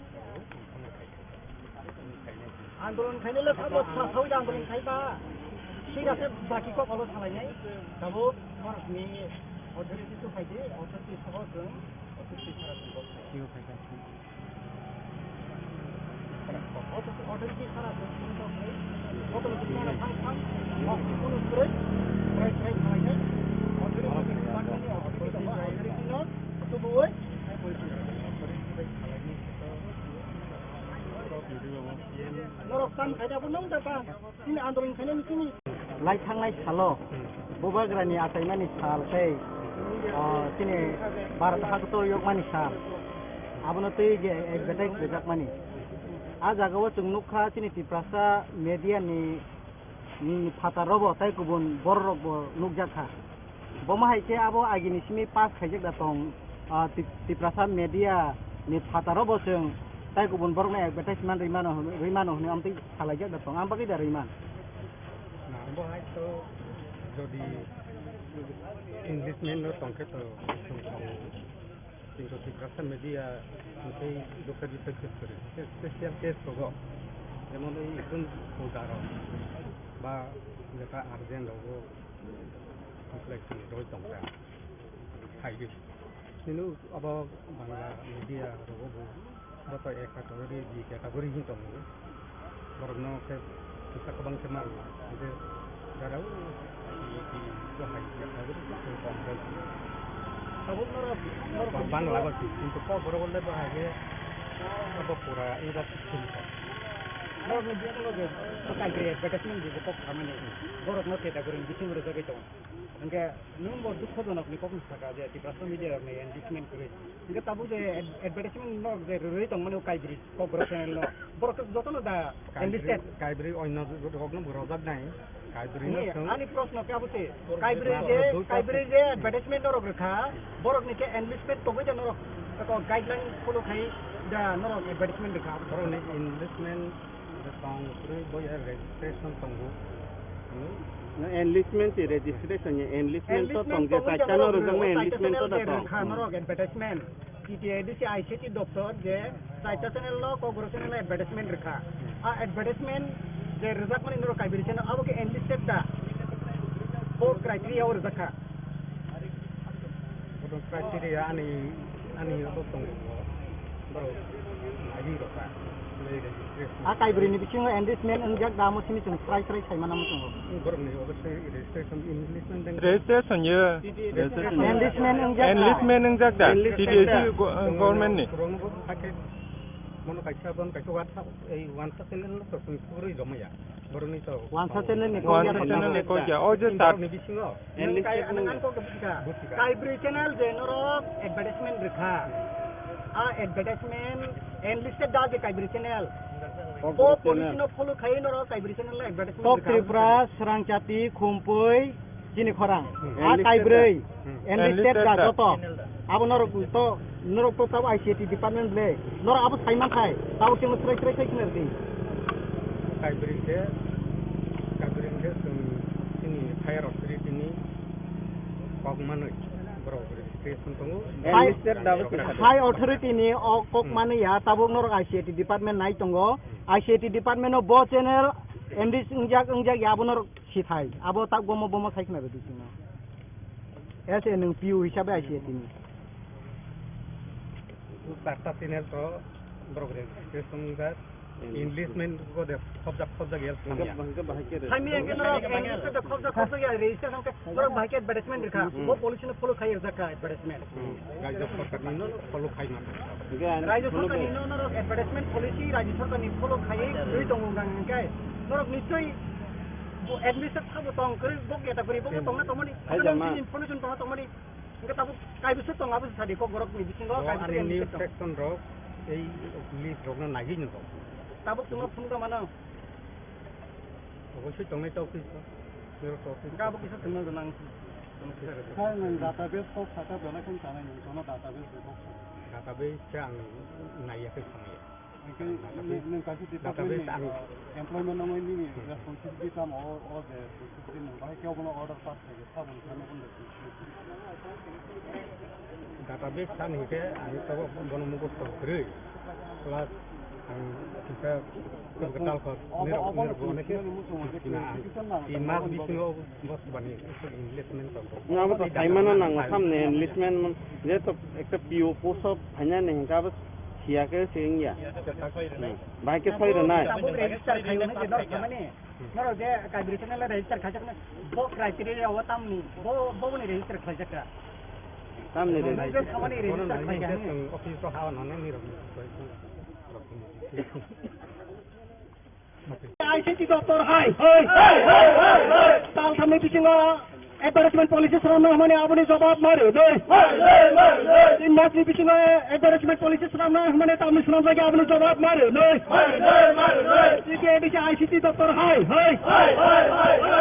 Andolon khainai le sabo sa sawi da andolon khai ba. Thik ase, baki kok olo salai nai. Tabo norok ni authority to khai di, authority soho chwng Norok tam khaida bo nung da ba? Chini andolon khainani chini. Lai thangnai salo, hmm, Bubagrani achaimani sal tei, o, chini Bharat haktor yokmani sal. Abono twi je advertise rijakmani. A jagao chwng nukha chini Tiprasa media ni, ni phataro bo tei kubun bororok bo nukjakha. Bomo hai khe abo agini simi pass khaijak da tong, ah, Tip-, Tiprasa media ni phataro bo chwng tai kubun borokno advertisement rwi mano hwnwi, rwi mano hwnwi amtwi salaijak da tong, am bagwi da rwi man? Na, bo hai to jodi Englishman no tong khe to chwng tong. Kintu Tiprasa media tei dukha dukha case kwrwi, special case rogo, jemon ei ekdom puja rok ba jeta urgent rogo. Complex ni roi tongkha. Hai di. Chini abo Bangla media rogo bo, bo to A category, B category hin tongo. Borok no khe kisa kwbang khe man. Hingke jara o, I P, I P, bo hai category khe kong khe. Abo norok, norok Bangla ba ki, kintu kok borok le bo hai khe, abo pura industry sin kok. Norok ni biang loge, kai advertisement di kok khamani. Borok no category bisingo rwjagwi tongo. Hingke nwng bo dukhojonok ni kokno saka je Tiprasa media rok ni engagement kwrwi. Hingke tabuk je ad-, advertisement no je rwrwi tongmani o Kaibri Kokborok channel no. Borok to jotono da enlisted. Kaibri onno rok no bo rojak nai. Kaibri no Ni, chwng ani proshno khe abo se. Kaibri je, Kaibri je advertisement norok rwkha, borok ni khe enlisted tongwi da norok. Eko guideline follow khai da norok advertisement rwkha. Borok ni enlisted Tong kwrwi bo ya registration tongo. Hmm? No, enlistment si registration ya, enlistment to tong je, chaita no rwjakma enlistment to da tong. Kha norok advertisement. T T A D C I C T doptor je chaita channel no, Kokborok channel no advertisement rwkha. A advertisement je rwjakmani norok Kaibri channel abo khe enlisted da. Four criteria o rwjakha. Bono criteria ani, ani abo tongo. Borok naiwi rokha. Registration. A Kaibri ni bisingo enlistment wngjak da, amo simi chwng srai srai sai mana muchungo. Borok ni obo se registration, enlistment deng. Registration ye. Enlistment wngjak da. Enlistment wngjak da. Enlistment T T A D C go-, government ni. Borok no bo hakhe mono kaisa, bono kaisa wansa, ei wansa channel no to chwng purwi romaya. Borok ni to wansa channel ni kok ya. Wansa channel ni kok ya. O je tat. Borok ni bisingo. Enlist kai anang ang kok bwsika. Bwsika. Kaibri channel je norok advertisement rwkha. A advertisement enlisted da je Kaibri channel. Kokborok channel. Bo policy no follow khai norok Kaibri channel no advertisement rwkha. Kok Tripura, Srangchati, Khumpui, chini khorang. Hmm. A enlisted Kaibri. Da. Hmm. Enlisted da joto. Abo norok to, norok to tabo I C A T department ble. Norok abo sai man khai. Tabo chwngno srai srai khai khna rwdi. Kaibri khe, Kaibri khe chwng chini higher authority ni kok manwi borok registration tongo. Hai, enlisted da bo se. High authority ni o kok manwi ya, tabuk norok I C A T department nai tongo. I C A T department o bo channel enlist wngjak, wngjak ya, abo norok sithai. Abo tak bomo, bomo sai khna rwdi chwngno. As a nwng P U hisabe I C A T ni. Charta channel to borok registration wngjak. Enlistment ko de khobjak khobjak ya samya. Samya ke norok enlistment de khobjak khobjak ya registration ke norok bahai ke advertisement rikha. Hmm. Bo policy no follow khai rwjak kha advertisement. Hmm. Rajya sarkar ni no follow khai ma. Rajya sarkar ni no norok advertisement policy Rajya sarkar ni follow khai rwi tongo gang hingkai. Norok nichoi bo administrator sabo tong kwrwi bo keta kwrwi bo tong na tongmani. Information tong na tongmani. Hingke tabuk kaibisa tong, abo sadi kok borok ni bisingo kaibisa ani news section rok, ei list rok no nagwi nw rok. Tabuk tongma phunukha mano. Obosoi tongnai ta office o. Nirok ta office. Hingke abo kisa tongma gwnang. Sir, nwng database kok saka belai kheno chanai nwng, kono database rok. Database khe ang naiya khe samaya. Hingke database, nwng kaisa database department ni, ang uh, employment nangwi nini responsibility tamo o, o je responsibility nwng bahai khe obono order pass khaikhe saboni khe nogo responsibility. Database san hingke ang tabuk bono mukhusto kwrwi plus Ang kisa kwtal kho, nirok, nirok bo neke, na, tin mas bisingo bo sabani enlistment tong. Abo to saimano nango, samne enlistment man, je to ekta P O post o phaina ni hingka bo siya ke singya. Bahai ke soi rwnai. Tabuk register khayo ni je norok thamani. Norok je Kabir channel register khaijak na, bo criteria o tamni, bo, bo ni register khaijak ka. Tamni register. Bo samani register khaijak ni. Office to hawa nane nirok. I C T doptor hai, hai. Talthamni bisingo advertisement policy swnamna hwnmani aboni jobab ma rwnai. Tin masni bisingo advertisement policy swnamna hwnmani tamni swnamjak ya aboni jobab ma rwnai. T T A D C I C T doptor hai, hai.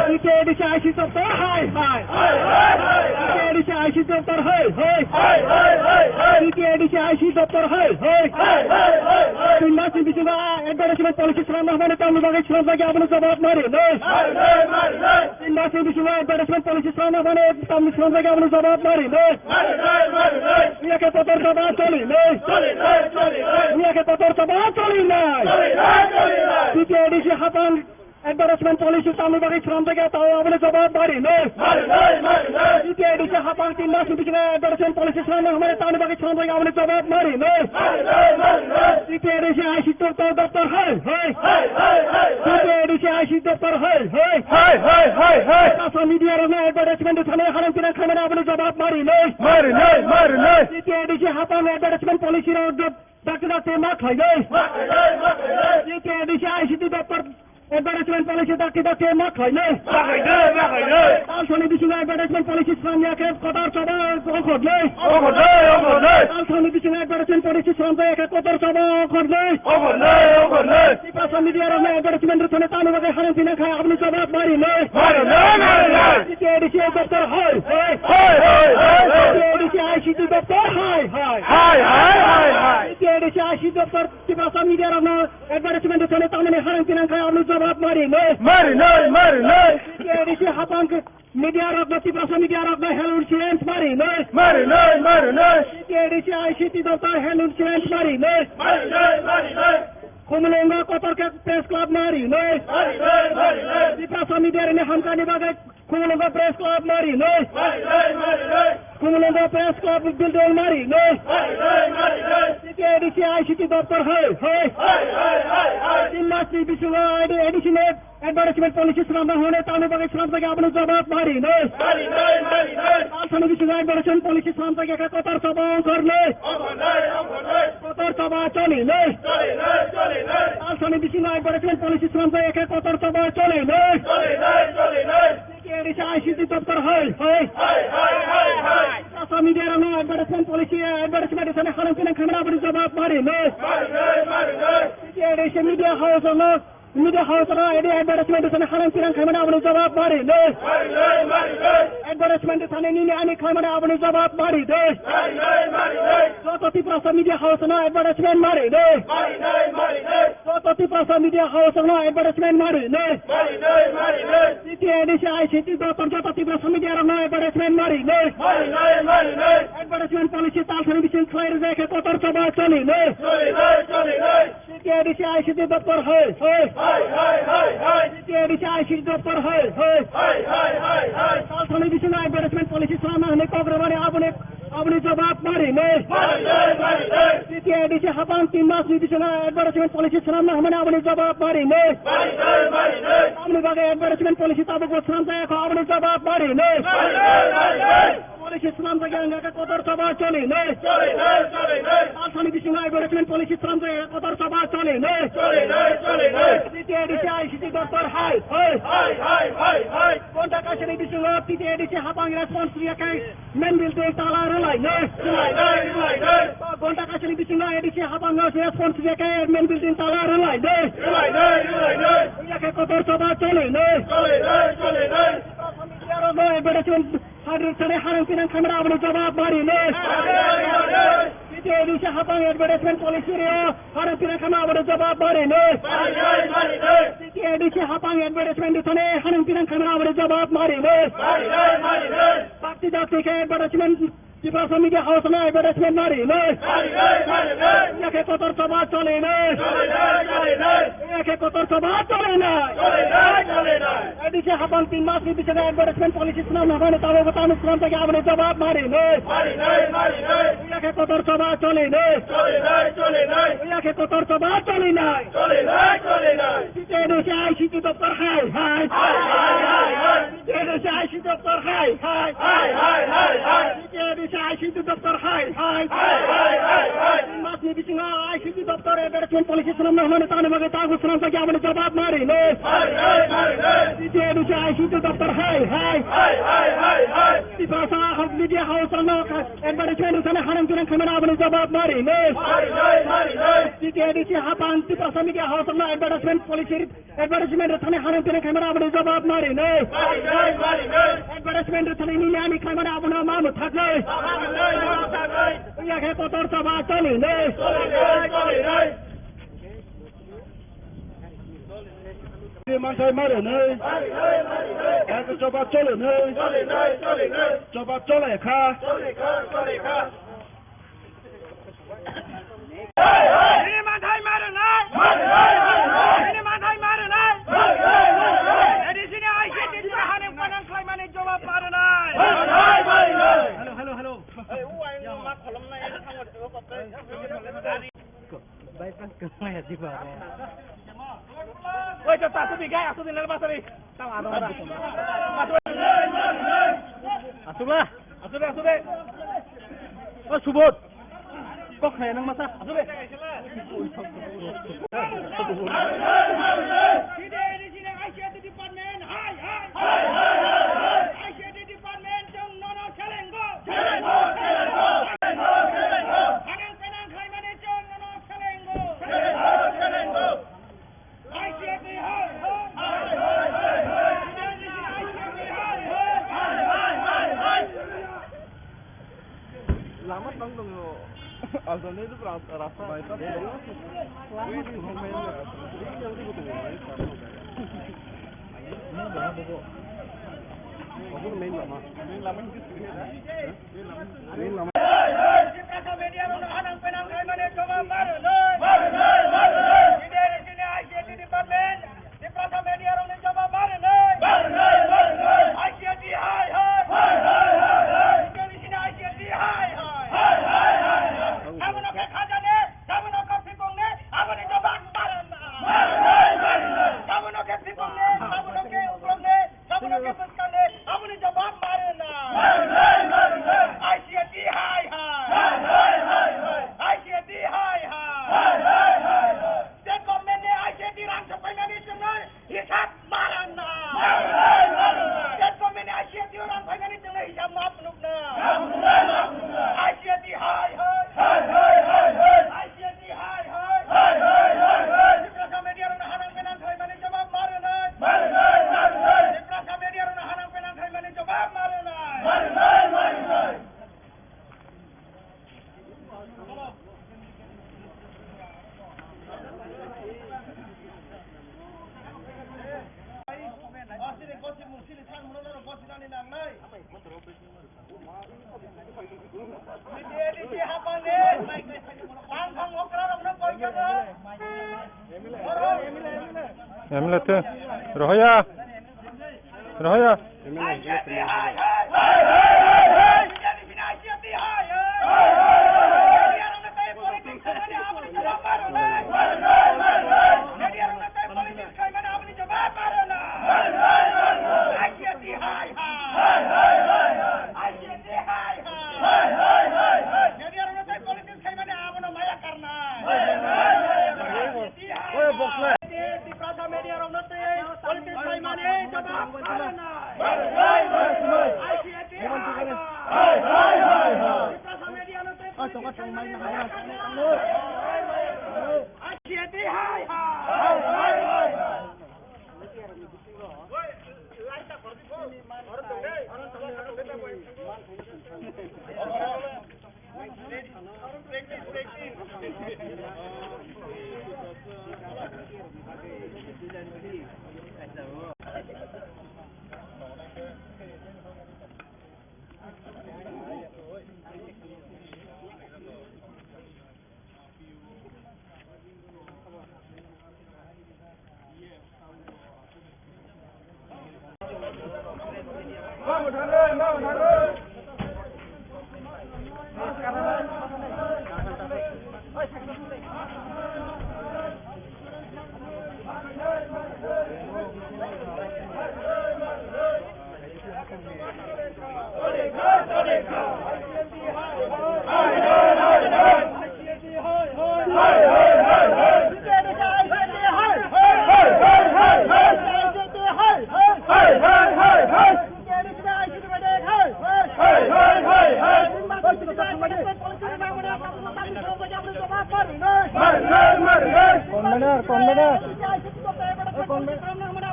T T A D C I C T doptor hai, hai. T T A D C I C T doptor hai, hai. T T A D C I C T doptor hai, hai. Tin masni bisingo advertisement policy swnamna hwnmani tamni bagwi swnamjak ya aboni jobab ma rwnai. Tin masni bisingo advertisement policy swnamna hwnmani tamni swnamjak ya aboni jobab ma rwnai. Iya khe kotor jobab choli nai. Iya khe kotor jobab choli nai. T T A D C hapang advertisement policy tamni bagwi swnamjak ya tao aboni jobab ma rwnai. T T A D C hapang tin masni bisingo advertisement policy swnamna hwnmani tamni bagwi swnamjak ya aboni jobab ma rwnai. T T A D C I C T doptor hai, hai. T T A D C I C T doptor hai, hai. Hai, hai, hai, hai. Social media rokno advertisement thani harang pinang khaimani aboni jobab ma rwnai. Ma rwnai, ma rwnai. T T A D C hapang advertisement policy rok dok-, dakti dakti ma khlainai. Ma khlainai, ma khlainai. T T A D C I C T doptor advertisement policy dakti dakti ma khlainai. Ma khlainai, ma khlainai. Talsani bisingo advertisement policy swnamya khe kotor choba ongkhornai. Ongkhornai, ongkhornai. Talsani bisingo advertisement policy swnamjak ya khe kotor choba ongkhornai. Ongkhornai, ongkhornai. Tiprasa media rokno advertisement rwthani tamni bagwi harang pinang khai aboni jobab ma rwnai. Ma rwnai, ma rwnai. T T A D C doptor hai, hai. Hai, hai, hai, hai. T T A D C I C T doptor hai, hai. Hai, hai, hai, hai. T T A D C I C T doptor Tiprasa media rokno advertisement rwthani tamni harang pinang khai aboni jobab ma rwnai. Ma rwnai, ma rwnai. T T A D C hapang media rokno, Tiprasa media rokno health insurance ma rwnai. Ma rwnai, ma rwnai. T T A D C I C T doptor health insurance ma rwnai. Ma rwnai, ma rwnai. Khumulwngo kotor khe press club ma rwnai. Ma rwnai, ma rwnai. Tiprasa media rokni hamkani bagwi Khumulwngo press club ma rwnai. Ma rwnai, ma rwnai. Khumulwngo press club building ma rwnai. Ma rwnai, ma rwnai. T T A D C I C T doptor hai, hai. Hai, hai, hai, hai. Tin masni bisingo A D C ni advertisement policy swnamna hwnmani tamni bagwi swnamjak ya aboni jobab ma rwnai. Ma rwnai, ma rwnai. Talsani bisingo advertisement policy swnamjak ya khe kotor choba ongkhornai. Ongkhornai, ongkhornai. Kotor choba cholinai. Cholinai, cholinai. Talsani bisingo advertisement policy swnamjak ya khe kotor choba cholinai. Cholinai, cholinai. T T A D C I C T doptor hai, hai. Hai, hai, hai, hai. Tiprasa media rokno advertisement policy, advertisement rwthani harang pinang khaimani aboni jobab ma rwnai. Ma rwnai, ma rwnai. T T A D C media house rokno, media house rokno A D advertisement rwthani harang pinang khaimani aboni jobab ma rwnai. Ma rwnai, ma rwnai. Advertisement rwthani nini ani khaimani aboni jobab ma rwnai. Ma rwnai, ma rwnai. Joto Tiprasa media house rokno advertisement ma rwnai. Ma rwnai, ma rwnai. Joto Tiprasa media house rokno advertisement ma rwnai. Ma rwnai, ma rwnai. T T A D C I C T doptor joto Tiprasa media rokno advertisement ma rwnai. Ma rwnai, ma rwnai. Advertisement policy talsani bising khlai rwjak khe kotor choba cholinai. Cholinai, cholinai. T T A D C I C T doptor hai, hai. Hai, hai, hai, hai. T T A D C I C T doptor hai, hai. Hai, hai, hai, hai. Talsani bisingo advertisement policy swnamna hwnwi kok rwmani aboni Aboni jobab ma rwnai. Ma rwnai, ma rwnai. T T A D C hapang tin masni bisingo advertisement policy swnamna hwnmani aboni jobab ma rwnai. Ma rwnai, ma rwnai. Aboni bagwi advertisement policy tabukbo swnamjak ya kho, aboni jobab ma rwnai. Ma rwnai, ma rwnai. Policy swnamjak ya wngkha khe kotor choba cholinai. Cholinai, cholinai. Talsani bisingo advertisement policy swnamjak ya khe kotor choba cholinai. Cholinai, cholinai. T T A D C I C T doptor hai, hai. Hai, hai, hai, hai. Gonta kaisani bisingo T T A D C hapang response riya khe main building tala rwlainai. Rwlainai, rwlainai. Gonta kaisani bisingo A D C hapango response riya khe main building tala rwlainai. Rwlainai, rwlainai. Rwya khe kotor choba cholinai. Cholinai, cholinai. Advertisement hadrwk sani harang pinang khamira aboni jobab ma rwnai. Rwlainai, rwlainai. T T A D C hapang advertisement policy rwya harang pinang khamira aboni jobab ma rwnai. Ma rwnai, ma rwnai. T T A D C hapang advertisement rwthani harang pinang khamira aboni jobab ma rwnai. Ma rwnai, ma rwnai. Bakti dakti khe advertisement Tiprasa Media House no advertisement mari nai. Yakhe kotor choba choli nai. Yakhe kotor choba choli nai. A D C hapang tin mas ni bisingo advertisement policy swnam nangmani tamo bo tamo swnam tagi aboni jawab mari nai. Yakhe kotor choba choli nai. Yakhe kotor choba choli nai. T T A D C I C T doptor hai hai. T T A D C I C T doptor hai hai. T T A D C I C T doptor hai hai. Tin mas ni bisingo I C T doptor advertisement policy swnamna hwnmani tangni bagwi tago swnam tagi aboni jawab mari nai. T T A D C I C T doptor hai hai. Tiprasa Media House no advertisement rwsani hanang tinang khaimani aboni jawab mari nai. T T A D C hapang Tiprasa Media House no advertisement policy advertisement rwthani hanang tinang khaimani aboni jawab mari nai. Advertisement rwthani nini ani khaimani abono ma mwthak nai. Yakhe kotor choba choli nai. Manthai mari nai. Yakhe choba choli nai. Choba choli kha. Bini manthai mari nai. Bini manthai mari nai. A D C ni I C T ni hanang panang khlaimani jawab mari nai. Hello, hello, hello. Oi, ta, ta, asubhi, gai, asubhi, nal basari. Asubla. Asubhi, asubhi. O, Subodh. Kok khaya nang masa? Asubhi. Department, hai, hai. I C T department, chwng nono selengo. Hanang penang khlaimani chwng nono selengo. I C T hai, hai. I C T hai, hai. Lama tong tongo. Alternate ras-, rasta. Bypass. Lama tong tongo. Main lama. Main lama. Main lama. Tiprasa media rokno hanang penang khlaimani jawab mari nai. Mari nai, mari nai. Leader sini I C T department. Tiprasa media rokni jawab mari nai. Mari nai, mari nai. I C T hai hai. Hai hai hai hai. Leader sini I C T hai hai. Hai hai hai hai. Abono khe khajani, abono khe phikongnai, aboni jawab mari nai. Mari nai, mari nai. Abono khe phikongnai, abono khe uklognai. Sabono khe bwskangni aboni jawab mari nai. Mari nai, mari nai. I C T hai hai. Hai hai hai hai. I C T hai hai. Hai hai hai hai. State government ni I C T rang sapaimani chwngnai hisab mari nai. Mari nai, mari nai. State government ni I C T rang paimani chwngnai hisab ma phunuk nai. Ma phunuk nai, ma phunuk nai. I C T hai hai. Hai hai hai hai. I C T hai hai. Hai hai hai hai. Tiprasa media rokno hanang penang khlaimani jawab mari nai. Mari nai, mari nai. Tiprasa media rokno hanang penang khlaimani jawab mari nai. Mari nai, mari nai. M L A te. Rohoya. Rohoya. Hai, hai, hai, hai. Hai, hai, hai, hai. I C T hai, hai. Hai, hai, hai, hai. Media rokno tei politics khaimani abono maya karnai. Hai, hai, hai, hai. I C T hai, hai. Oye, box le. Tiprasa media rokno tei politics khaimani jawab karnai. Hai, hai, hai, hai. I C T hai, hai. Hai, hai, hai, hai. Tiprasa media no tei politics khaimani jawab karnai. I C T hai, hai. Hai, hai, hai, hai.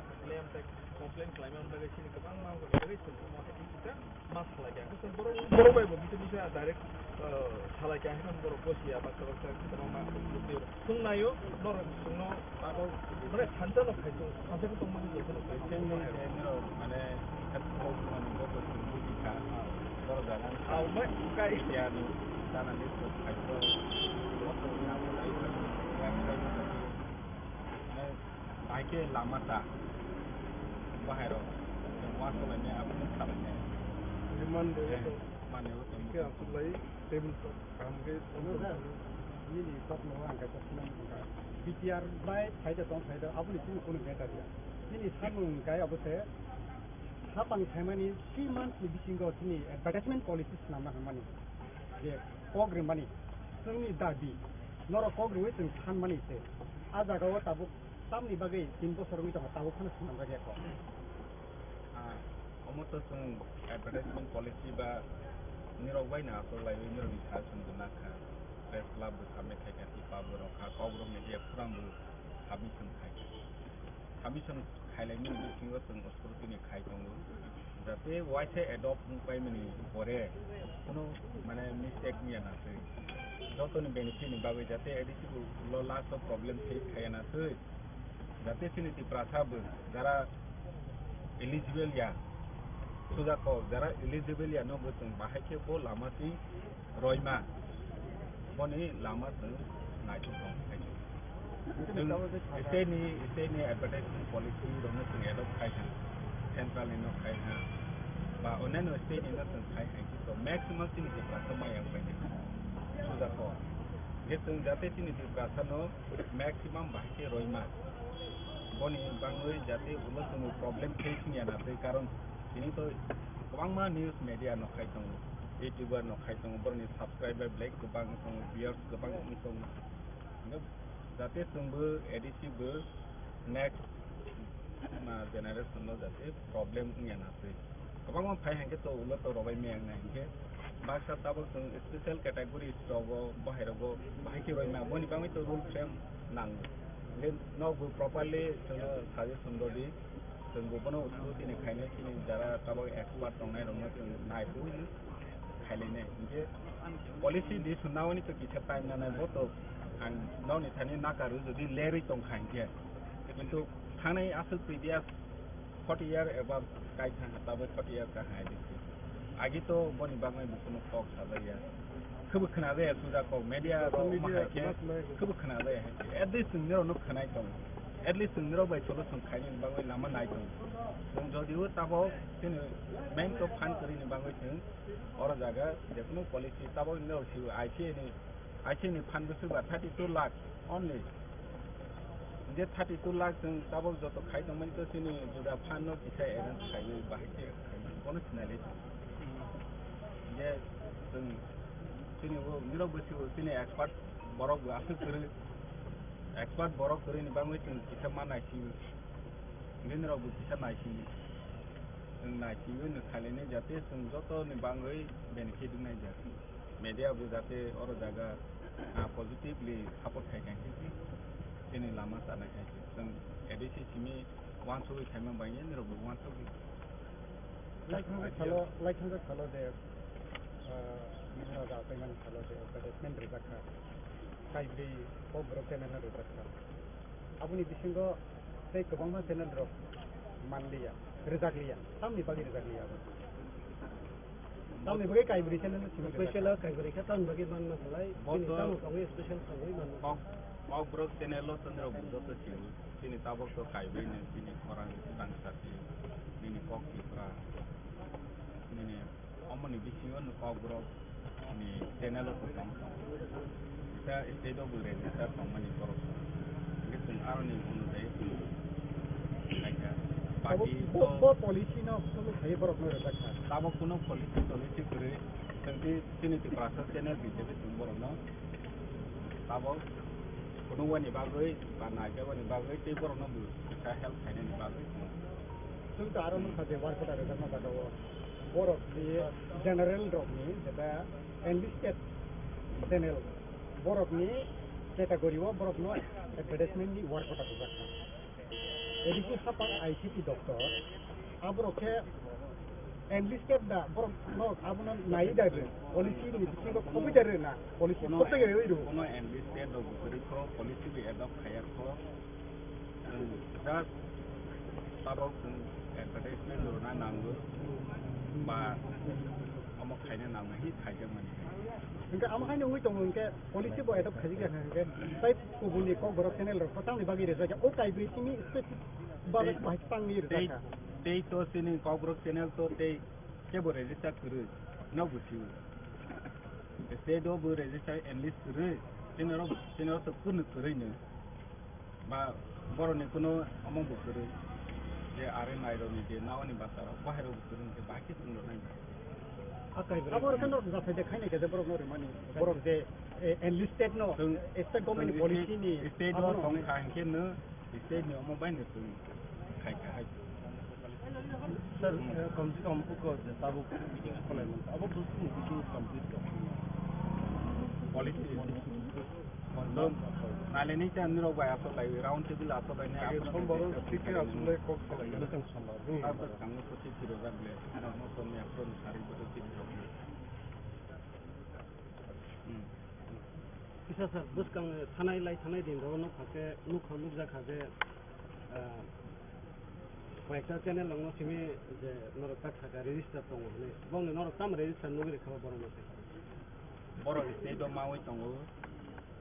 ma complain tei complain khlaima bagwi chini kwbangma wngkha bagwi chwng omo hai khe kisa ma salai kha. Hwnkhe borok, borok bai bo bisi bisi direct, uh, salai kha, hwnkhe borok bo siya baksa baksa kwbangma. Chwng naio, norok chwngno abo, mane, thansa no khai, thansa khe tongmani joto no khai. Chini, eh, norok, mane, khat kok mani joto chwng buji kha. Borok jaga wngkha. Au, bai, kai. Media ni, chana ni, khai to, joto ni abo lai khai. Yang khai to, mane, bai khe lama ta. Bahai rok, chwng wa solai ni, abo ni salai ni. Demand de, eh, to. Mane, o to. Khe aswk lai, table to. Kaham khe. Ano sir, nini kokno ang kaisa swnam wngkha. B T R bai phaida tong phaida aboni chini kunu matter ya. Nini samung hwnkhe abo se hapang phaimani three months ni bisingo chini advertisement policy swnamna hwnmani je kok rimani chwngni dabi norok kok riwi chwng thanmani se. A jagao tabuk tamni bagwi tin bosor wngwi tongo, tabuk phano swnamjak ya kok. Ah, omo to chwng advertisement policy ba nirok bai no aswk laiwi nirokni sal chwng bo nakha. Press club bo submit khaikha, tipa bo rokha, kok rok media forum bo submission khaikha. Submission khailaimani bisingo chwng scrutiny khai tongo. Jate waisa adopt wng paimani pore kuno mane mistake wngya na twi. Jotoni benefit ni bagwi jate A D C bo lo last o problem face khaiya na twi. Jate chini Tiprasa bo jara eligible ya, suja kok jara eligible ya no bo chwng bahai khe bo lama twi roima boni lama chwng naithok tong khai. Chwng state ni, state ni advertisement policy rokno chwng adopt khai kha, central ni no khai kha, ba onyaino state ni no chwng khai kha, to maximum chini Tiprasa maya wng pai kha. Suja kok je chwng jate chini Tiprasa no maximum bahai khe roima. Boni bangwi jate ulo chwngno problem face wngya na twi, karon tini to kwbangma news media no khai tongo, YouTuber no khai tongo, boroni subscriber belai kwbang wng tongo, viewers kwbang wng tongo. Hwnkhe jate chwngbo A D C bo next, ma, generation no jate problem wngya na twi. Kwbangma phai hwnkhe to ulo to robai maya wngnai hwnkhe baksa tabuk chwng special categories rogo, bahai rogo bahai khe roima, boni bagwi to rule frame nango. Hwnkhe nokbo properly chwngno suggestion rwdi, chwngbo bono scrutiny khainai, chini jara tabuk expert tongnai rokno chwng naiphuru hino khailainai. Hwnkhe policy di swnawani to kisa time nanai, bo to ang nokni thani nakaru jodi lerwi tongkha hwnkhe, kintu thangnai aswk previous forty year above kai thangkha, tabuk forty year kaham hai dikhe. Agi to boni bagwi bo kunu kok sajaya. Khebo khwnajaya suja kok, media rok ma hai khe khebo khwnajaya hai khe. At least chwng norok no khwnai tongo. At least chwng norok bai solution khainani bagwi lama nai tongo. Chwng jodi o tabok chini main to phan kwrwini bagwi chwng oro jaga jekunu policy tabok norok sibo I C A ni I C ni phan bwswk ba thirty two lakh only. Je thirty two lakh chwng tabok joto khai tongmani to chini juda phan no kisa arrange khainai bahai khe khainai bono sinai lai. Je chwng chini bo nirok bwswk chini expert borok bo aswk kwrwi. Expert borok kwrwini bagwi chwng kisa ma naisingwi. Nirok bo kisa naisingwi. Chwng naisingwi no khailai nai jate chwng joto ni bagwi benefit wngnai jak. Media bo jate oro jaga, ah, positively support khai khai khe chini lama chanai khai khe. Chwng A D C simi wansugwi khaima bai nirok bo wansugwi. Laithangsa salo, laithangsa salo je, ah, Mihra Rao Paimani salo je advertisement rijak kha. Kaibrwi Kokborok channel no rijak kha. Aboni bisingo tei kwbangma channel rok manliya, rijakliya. Tamni bagwi rijakliya abo? Tamni bagwi kaibrwi channel no simi rijak kha? Special kaibrwi khe tamni bagwi manna belai. Bo bini to tamo tongwi special tongwi manna. Kok, Kokborok channel o chwng rok joto simi. Chini tabok to kaibrwi no chini khorang tang sati. Nini Kok Tipra. Nini Omoni bisingo no Kokborok ni channel o tong tong. Kisa state o bo register tongmani borok. Hingke chwng aroni onujai chwng khaikha. Abo Baki bo, to bo policy no follow khai borok no rwjak kha. Tabok kuno policy tolicy kwrwi. Chwng tei chini Tiprasa channel hisabe chwng borok no tabok phunukmani bagwi ba naijakmani bagwi tei borok no bo kisa help khainani bagwi chwng. Chwng to aro nukha je work order rwjakma jaga o. Borok ni general rok ni jeta enlisted channel borok ni category o borok no advertisement ni work order rijak kha. A D C hapang I C T doctor aborok khe enlisted da borok no abono nai da re policy ni bisingo khoboi da re na policy kono khoboi da re oi ro. Kono enlisted rok bo kwrwi kho policy bo adopt khaiya kho. Just tabok chwng advertisement rwna nango ba omo khaina nango hi khaijakmani. Hingke amo haino wngwi tongo hingke policy bo adopt khaijak ya hingke tai kubuni Kokborok channel rok tamni bagwi rwjak ya o kaibrwi simi specific ba bahai tangwi rwjak kha. Tei to chini Kokborok channel to tei kebo register kwrwi no busiwo. State o bo register enlist kwrwi chini rok chini rok to kwrwi kwrwi no. Ba borokni kuno omo bo kwrwi je are nairokni je naoni bwsarok bahai rok bo kwrwi hwnkhe bahai khe chwng rok nai. Abo rokhe no jathai de khainai khe je borok no rimani borok je, eh, enlisted no state government ni policy ni state o tong kha hwnkhe no state ni omo bai no chwng khai kha hai. Sir, eh, kom se kom uko je tabuk meeting kholai man. Abo bwswk ni meeting complete kok. Policy. Nalini chan nirok bai asok lai round table asok lai ne. Sombar o siki asok lai kok salai. Tabuk thango ko siki rojak le. Ano no to me apro ni sari boto siki rok. Hmm. Kisa sir, bwskang thanai lai thanai din rogo nukha khe, nukha nukjak kha je, ah, koyekta channel rokno simi je norok ta khaka register tongo hinwi. Bongni norok tamo register nugwi rwkha borok no se? Borok state o mawi tongo.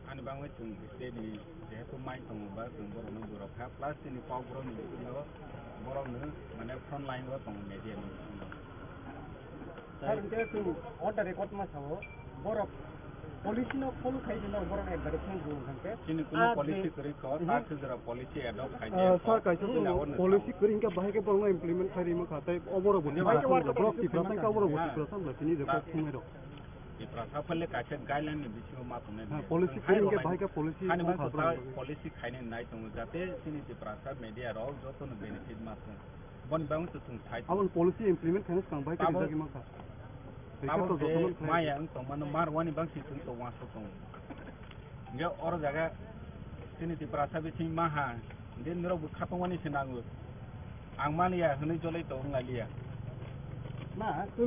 Ani bangwi chwng state ni jehetu mai tongo ba chwng borok no bwrok kha. Plus chini Kokborok ni bisingo borok no mane front line o tongo media ni bisingo. Sir, hingke chwng on the record ma sao, borok policy no follow khai rwna borok advertisement rw hwnkhe. Chini kuno policy kwrwi kho, ta khwjwra policy adopt khai de. Sir, kaisa policy kwrwi hwnkhe bahai khe borok no implement khai rwma kha, tei oborok bo Tiprasa, borok Tiprasa wngkha, oborok bo Tiprasa wngkha, chini je kok thumai rok. Tiprasa phale kaisa guideline ni bisingo ma tongnai. Policy kwrwi hwnkhe bahai khe policy policy khainai nai tongo, jate chini Tiprasa media rok joto no benefit ma tong. Boni bagwi to chwng sai. Aboni policy implement khaina swkang bai khe rijagwi mankha. Abo je maya wng tongmano marwani bangsi chwng to uansuk tongo. Hingke oro jaga chini Tiprasa bising maha, hingke norok bo khatungmani se nango. Ang maliya hwnwi jolai to wng lailiya.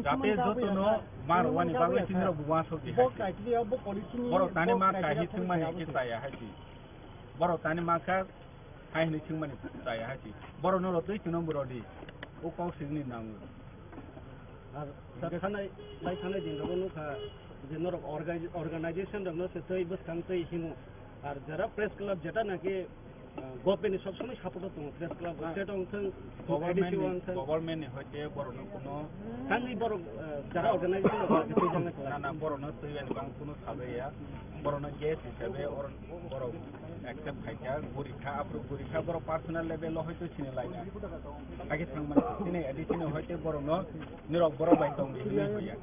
Jate joto no marwani bagwi chini rok bo uansuk di hai. Borok tani ma kahi thwngmani khe chaya hai si. Borok tani ma kha. Hai hwnwi swngmani chaya hai si. Borokno rw twi chwngno bo rw di. O kok swngni nango. Ar sir, thanai, lai thanai din rogo nukha je norok orga-, organization rokno se tei bwskang tei himo. Ar jara press club jeta naki, ah, government ni sob somoi support o tongo press club, ah, state wng thang, government A D C ni, wng thang. Government ni hoite borok no kuno thangwi borok, ah, jara organization rok twi jang na, na, borok no twi ani bang kuno sajaya. Borok no guest hisabe or-, borok accept khaikha, gurikha, aphuru gurikha, borok personal level o hoito sini laina. Hakhe thangmani sini A D C ni hoite borok no nirok borok bai tong di hinwi hoya.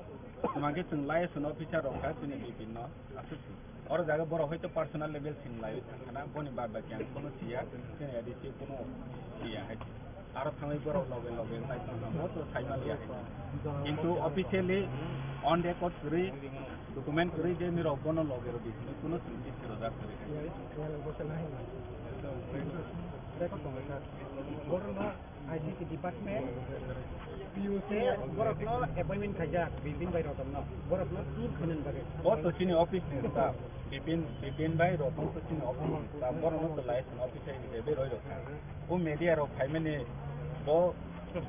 Tuma khe chwng liaison officer rok kha chini bipin no aswk si. Oro jaga borok hoito personal level sini lai thangkhana, boni bad baki ang kono siya, chini A D C kono siya hai. Aro thangwi borok loge loge nai tongna mo to sai maliya hai. Kintu officially on record kwrwi, document kwrwi je nirok bono loge rw di hinwi kono chwng chisi rwjak kwrwi hai. Record tongo sir. Borok no I C T department, P U C, borok no appointment khaijak, building bai rok no, borok no tour khwnani bagwi. Bo to chini office ni staff, Bipin, Bipin bai rok to chini office ni staff, borok no to liaison officer ni bai roi rok kha. Bo media rok phaimani bo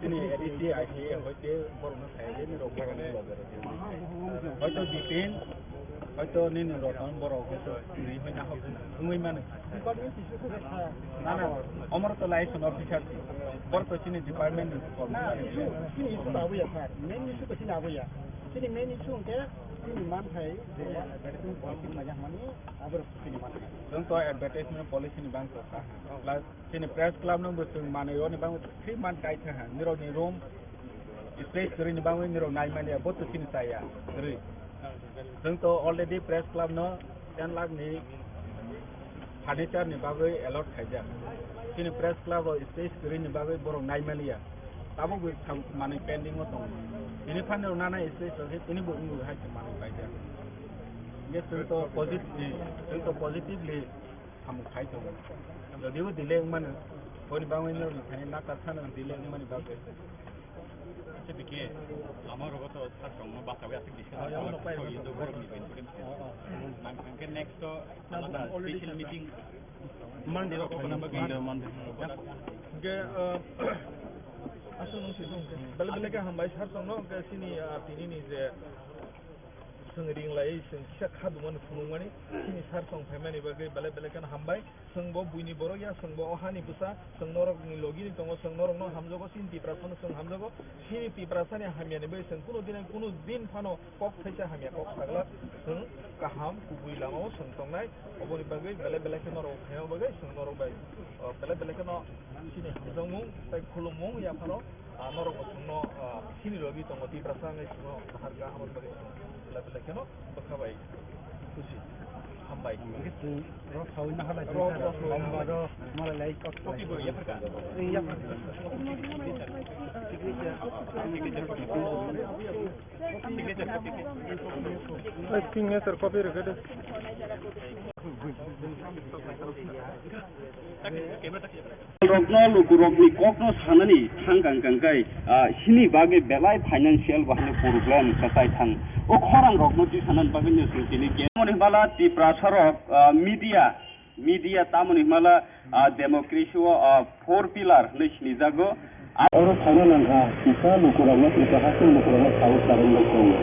chini A D C, I C A hoite borok no sai je ni rok borok no loge rok. Hoito Bipin, hoito nini rok borok hoito ni hoina hok wngwi mano. Department issue khe kha. Na, na, omor to liaison officer si. Bor to chini department ni na, kormchari. Issue, chini issue labuya, sir. Main issue to chini labuya. Chini main issue hwnkhe chini manthai je advertising policy khlaijakmani, abo chini manthai. Chwng to advertisement policy ni bang to kha. Plus chini press club no bo chwng manwi oni bang three month kai kha ha. Nirok ni room space kwrwini bagwi nirok naimani ya, bo to chini chaya kwrwi. Chwng to already press club no ten lakh ni furniture ni bagwi allot khaijak. Chini press club o space kwrwini bagwi borok naimani ya. Tabuk bo sam-, manwi pending o tongo. Bini phan rok nana space rok khe tini bo wngwi hai se manwi paijak. Hingke chwng to positive, chwng to positively samung khai tongo. Jodibo delay wngmano, boni bagwi norokni thani nakarsano delay wngmani bagwi. Acha bike, lama rogo to sar tongno basawi aswk discuss. Ah, ya, khaijak, no, pai, so, no, indo pai, borokni no, bai, no, no, no, no, ang hingke next to na, alada already special sana meeting. Monday rok, Monday, Monday. Hingke, ah, aswk nung si sung. Bele bele ke hambai sar tongno, hingke sini, ah, tini ni je Chwng ring lai, chwng kisa kha dungmani phunukmani, chini sar song phaimani bagwi belai belai kheno hambai. Chwng bo buini borok ya, chwng bo o hani bwsa, chwng norokni logini tongo, chwng norokno hamjago, chini Tiprasano chwng hamjago. Chini Tiprasani hamyani bagwi chwng kunu din, kunu din phano kok thaisa hamya kok sagla, chwng kaham kubui lamao chwng tongnai. Oboni bagwi belai belai kheno norok phaima bagwi chwng norok bai, o, belai belai kheno chini hamjakmung tei khulumung yaphano. Ah, norok bo chwngno, ah, sini logi tongo, Tiprasa wngwi chwngno kahar ka, aboni bagwi chwng belai belai kheno bwkha bai khusi. Hambai. Hwnkhe chwng rok saui naharlai chwng rok, rok saui naharlai. Malai lai kok copy bo yapharkha. Yapharkha. Signature copy. Signature copy. Ai, signature copy rwkhe de. Camera tak. Rokno lukurokni kokno sanani thang kang kang kai, ah, sini bagwi belai financial bahai problem kwchai thang. O khorang rokno tisanani bagwi no chwng tini ke-, tamoni hwnbala Tiprasa rok, ah, media, media tamoni hwnbala, ah, democracy o, ah, four pillar hwnwi sinijago. Oro saina nangkha, kisa lukurokno, kisa hasteni lukurokno saui charwk bai tongo.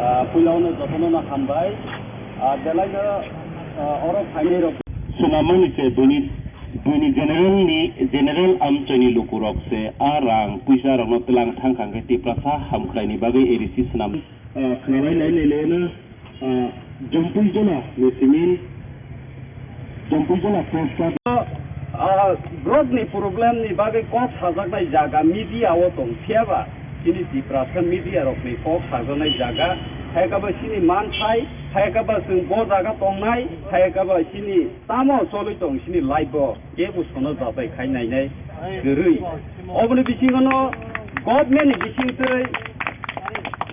Ah, puila ono jotono no hambai. Ah, belaino, ah, oro phainai rok. Swnamani se buini, buini general ni, general amchaini lukurok se a rang puisa rokno tlang thang kha hwnkhe Tiprasa hamkraini bagwi A D C swnam. Ah, khwnalai nai nai le na, ah, Jampui Jola ni simi, Jampui Jola post. Ah, borokni problem ni bagwi kok sajaknai jaga media o tong phiya ba, chini Tiprasa media rokni kok sajaknai jaga, hai khe ba chini manthai, hai khe ba chwng bo jaga tongnai, hai khe ba chini tamo choli tong chini life o. Kebo sono jatai khai nainai kwrwi. Oboni bisingo no government ni bisingtwi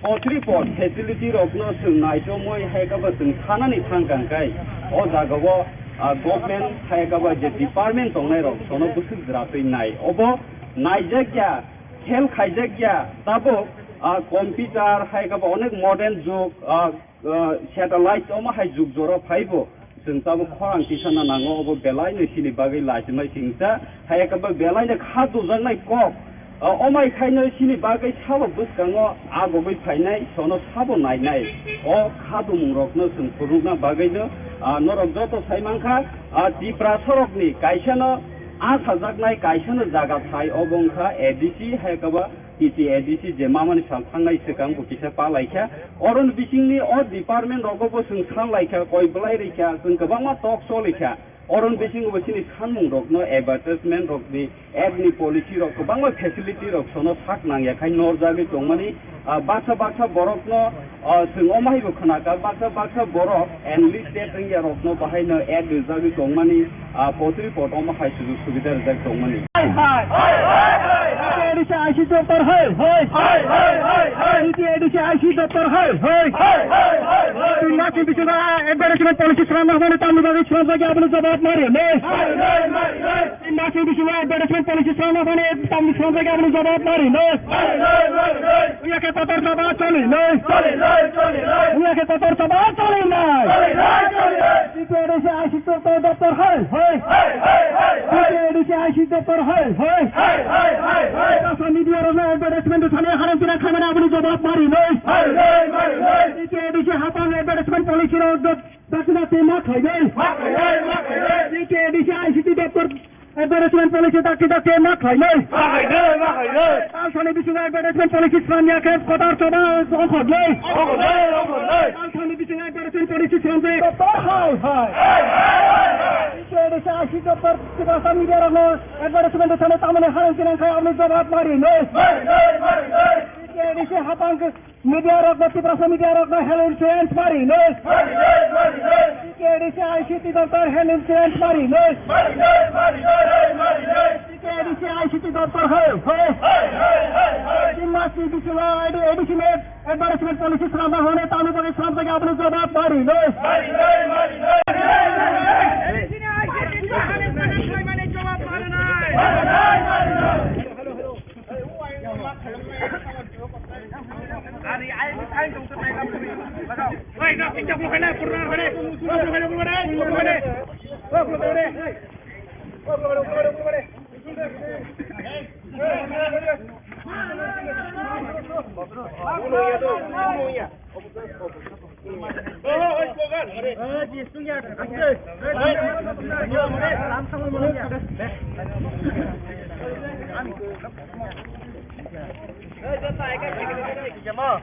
potri pot facility rokno chwng naitomwi hai khe bo chwng sanani thang kang kai. O jagao, ah, government hai khe bo je department tongnai rok sono bwswk jwratwi nai. Obo naijak ya, khel khaijak ya, tabuk, ah, computer hai khe bo onek modern jug, ah, ah, satellite omo hai jug jora phaibo. Chwng tabuk khorang tisana nango, obo belaino chini bagwi lachimai singsa, hai eke bo belaino kha dujaknai kok. O, omai khaino chini bagwi salo bwskango agogwi phainai, sono sabo nainai. O kha dumungrokno chwng phunukna bagwino, ah, norok joto sai mankha, ah, Tiprasarokni kaisano asajaknai, kaisano jaga thai, obo wngkha A D C, hai eke bo T T A D C je mamani sal thangnai swkang bo kisa pa laikha. Oroni bisingni o department rogo bo chwng san laikha, koi belai rikha, chwng kwbangma talk choliakha. Oroni bisingo bo chini sanmung rokno advertisement rokni ad ni policy rok kwbangma facility rok sono sak nangya khai norjagwi tongmani, ah, baksa baksa borokno, ah, chwng omo hai bo khwnakha, baksa baksa borok enlisted wngya rokno bahaino ad rijagwi tongmani, ah, potri pot omo hai sujuk subida rijak tongmani. Hai, hai. Hai, hai, hai, hai. T T A D C I C doptor hai, hai. Hai, hai, hai, hai. T T A D C I C doptor hai, hai. Hai, hai, hai, hai. Twi nasi bisingo advertisement policy swnamna hwnwi tamni bagwi swnamjak ya, aboni jawab mari nai. Hai, hai, hai, hai. Twi nasi bisingo advertisement policy swnamna hwnwi tamni swnamjak ya, aboni jawab mari nai. Hai, hai, hai, hai. Uya khe kotor saba choli nai. Choli nai, choli nai. Uya khe kotor saba choli nai. Choli nai, choli nai. T T A D C I C doptor, doptor hai, hai. Hai, hai, hai, hai. T T A D C I C doptor hai, hai. Hai, hai, hai, hai. Tiprasa media rokno advertisement thani harang tirang khaimani aboni jawab mari nai. Hai, hai, hai, hai. T T A D C hapang advertisement policy rok dot dakti dakti ma khainai. Ma khainai, ma khainai. T T A D C I C doptor advertisement policy dakti dakti ma khainai. Ma khainai, ma khainai. Talsani bisingo advertisement policy swnamya khe kotor saba ongkhornai. Ongkhornai, ongkhornai. Talsani bisingo advertisement policy swnamjak. Doptor hai, hai. Hai, hai, hai, hai. T T A D C I C doptor Tiprasa media rokno advertisement thani tamani harang tirang khai aboni jawab mari nai. Mari nai, mari nai. T T A D C hapang media rokno, Tiprasa media rokno health insurance mari nai. Mari nai, mari nai. T T A D C I C doptor health insurance mari nai. Mari nai, mari nai, mari nai. T T A D C I C doptor hai, hai. Hai, hai, hai, hai. Tin mas ni bisingo A D C ni advertisement policy swnamna hwnwi tamni bagwi swnamjak ya, aboni jawab mari nai. Mari nai, mari nai. A D C ni I C T ni jawab mari nai. Mari nai, mari nai.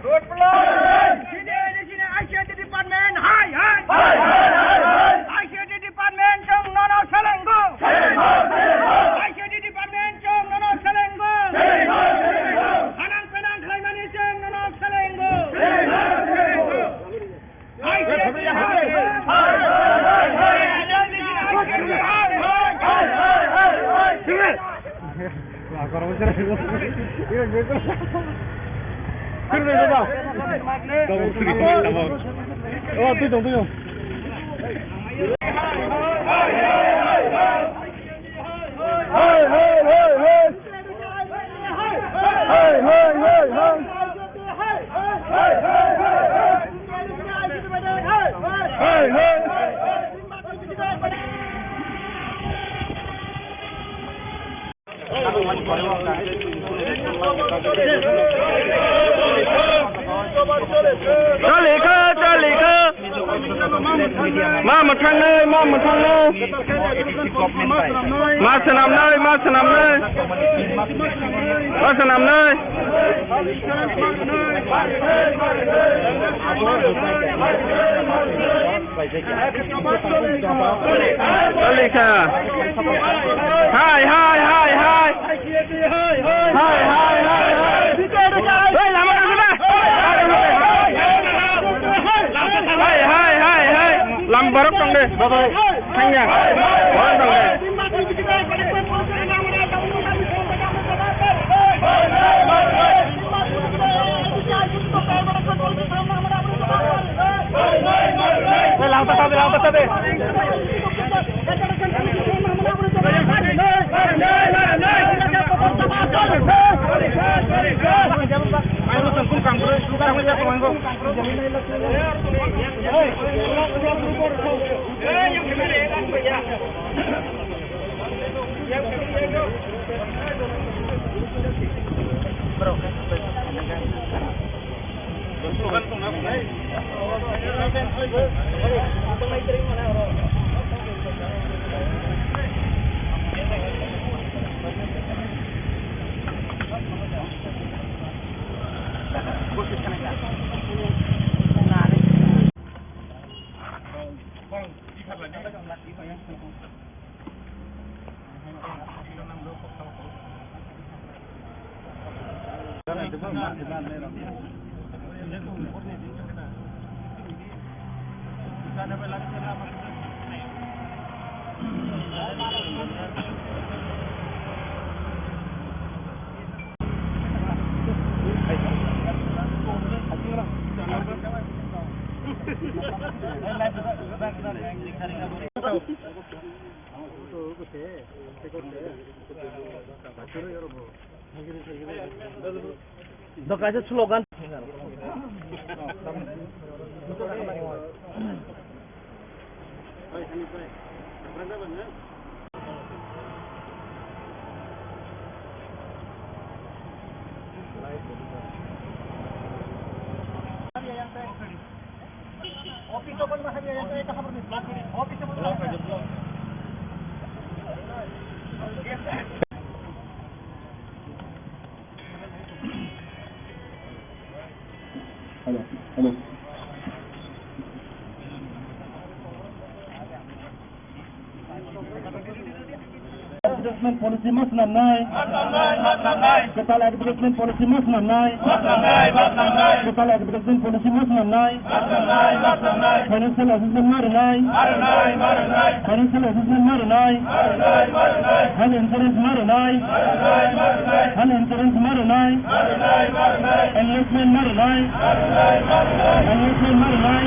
Road block! Sini, sini, I C T department, hai, hai! Hai, hai, hai, hai! I C T department, chwng nono selengo! Selengo, selengo! I C T department, chwng nono selengo! Selengo, selengo! Hanang penang khlaimani chwng nono selengo! Selengo, selengo! Chali kha, chali kha. Ma mwthangnai, ma mwthangnai. Ma swnamnai, ma swnamnai. Ma swnamnai. Chali kha. Hai, hai, hai, hai. Hai, hai, hai, hai. Hei, lama tang da. Hai, hai, hai, hai. Lam borok tong de. Thangya. Borok tong de. Hei, lam ta sabe, lam ta sabe. Do kaisa slogan. Hello, hello. Advertisement policy ma swnamnai. Kwtal advertisement policy ma swnamnai. Kwtal advertisement policy ma swnamnai. Financial assistance ma rwnai. Financial assistance ma rwnai. Health insurance ma rwnai. Health insurance ma rwnai. Enlistment ma rwnai. Enlistment ma rwnai.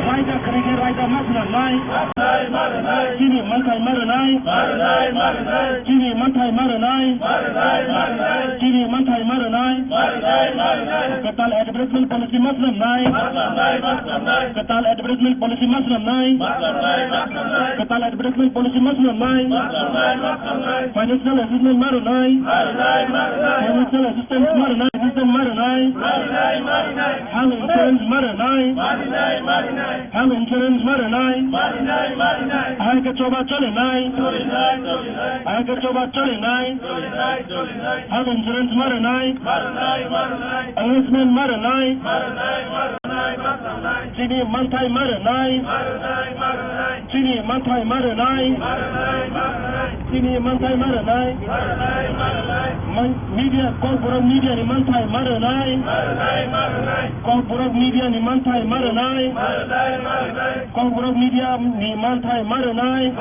Raida khwrwi khe raida ma swnamnai. Chini manthai ma rwnai. Chini manthai ma rwnai. Chini manthai ma rwnai. Kwtal advertisement policy ma swnamnai. Kwtal advertisement policy ma swnamnai. Kwtal advertisement policy ma swnamnai. Financial assistance ma rwnai. Financial assistance ma rwnai. Assistance ma rwnai. Health insurance ma rwnai. Health insurance ma rwnai. Ahai khe choba cholinai. Ahai khe choba cholinai. Health insurance ma rwnai. Enlistment ma rwnai. Chini manthai ma rwnai. Chini manthai ma rwnai. Chini manthai ma rwnai. Man-, media, Kokborok media ni manthai ma rwnai. Kokborok media ni manthai ma rwnai. Kokborok media ni manthai ma rwnai.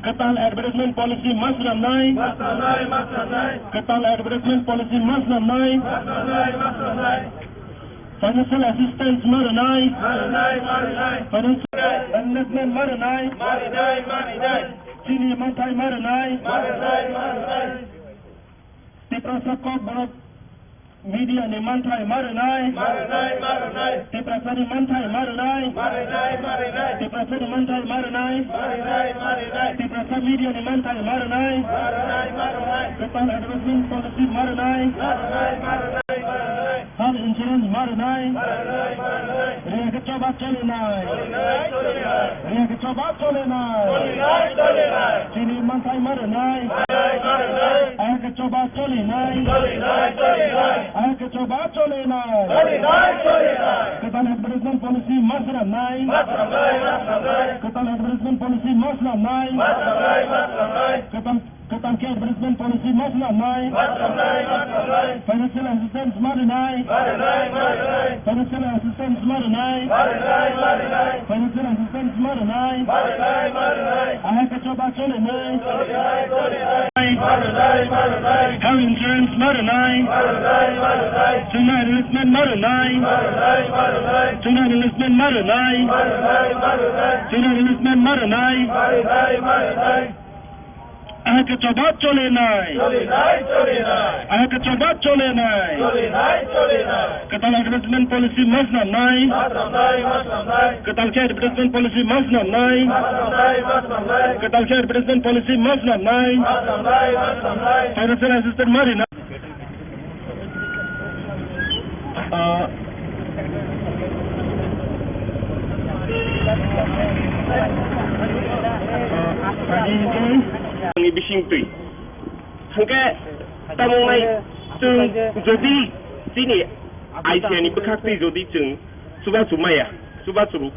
Kwtal advertisement policy ma swnamnai. Kwtal advertisement policy ma swnamnai. Financial assistance ma rwnai. Financial enlistment ma rwnai. Chini manthai ma rwnai. Tiprasa Kokborok media ni manthai ma rwnai. Tiprasa ni manthai ma rwnai. Tiprasa ni manthai ma rwnai. Tiprasa media ni manthai ma rwnai. Kwtal advertisement policy ma rwnai. Health insurance ma rwnai. Riyakhe choba cholinai. Riyakhe choba cholinai. Chini manthai ma rwnai. Ahai khe choba cholinai. Ahai khe choba cholinai. Kwtal advertisement policy ma swnamnai. Kwtal advertisement policy ma swnamnai. Kwtal Kwtal khe advertisement policy ma swnamnai. Financial assistance ma rwnai. Financial assistance ma rwnai. Financial assistance ma rwnai. Ahai khe choba cholinai. Health insurance ma rwnai. Chini enlistment ma rwnai. Chini enlistment ma rwnai. Chini enlistment ma rwnai. Ahai khe choba cholinai. Ahai khe choba cholinai. Kwtal advertisement policy ma swnamnai. Kwtal khe advertisement policy ma swnamnai. Kwtal khe advertisement policy ma swnamnai. Financial assistance ma rwnai. Ah, ah, ani bising twi. Hwnkhe tamo wngnai chwng jodi chini I C A ni bwkhak twi jodi chwng chubachu maya, chubachu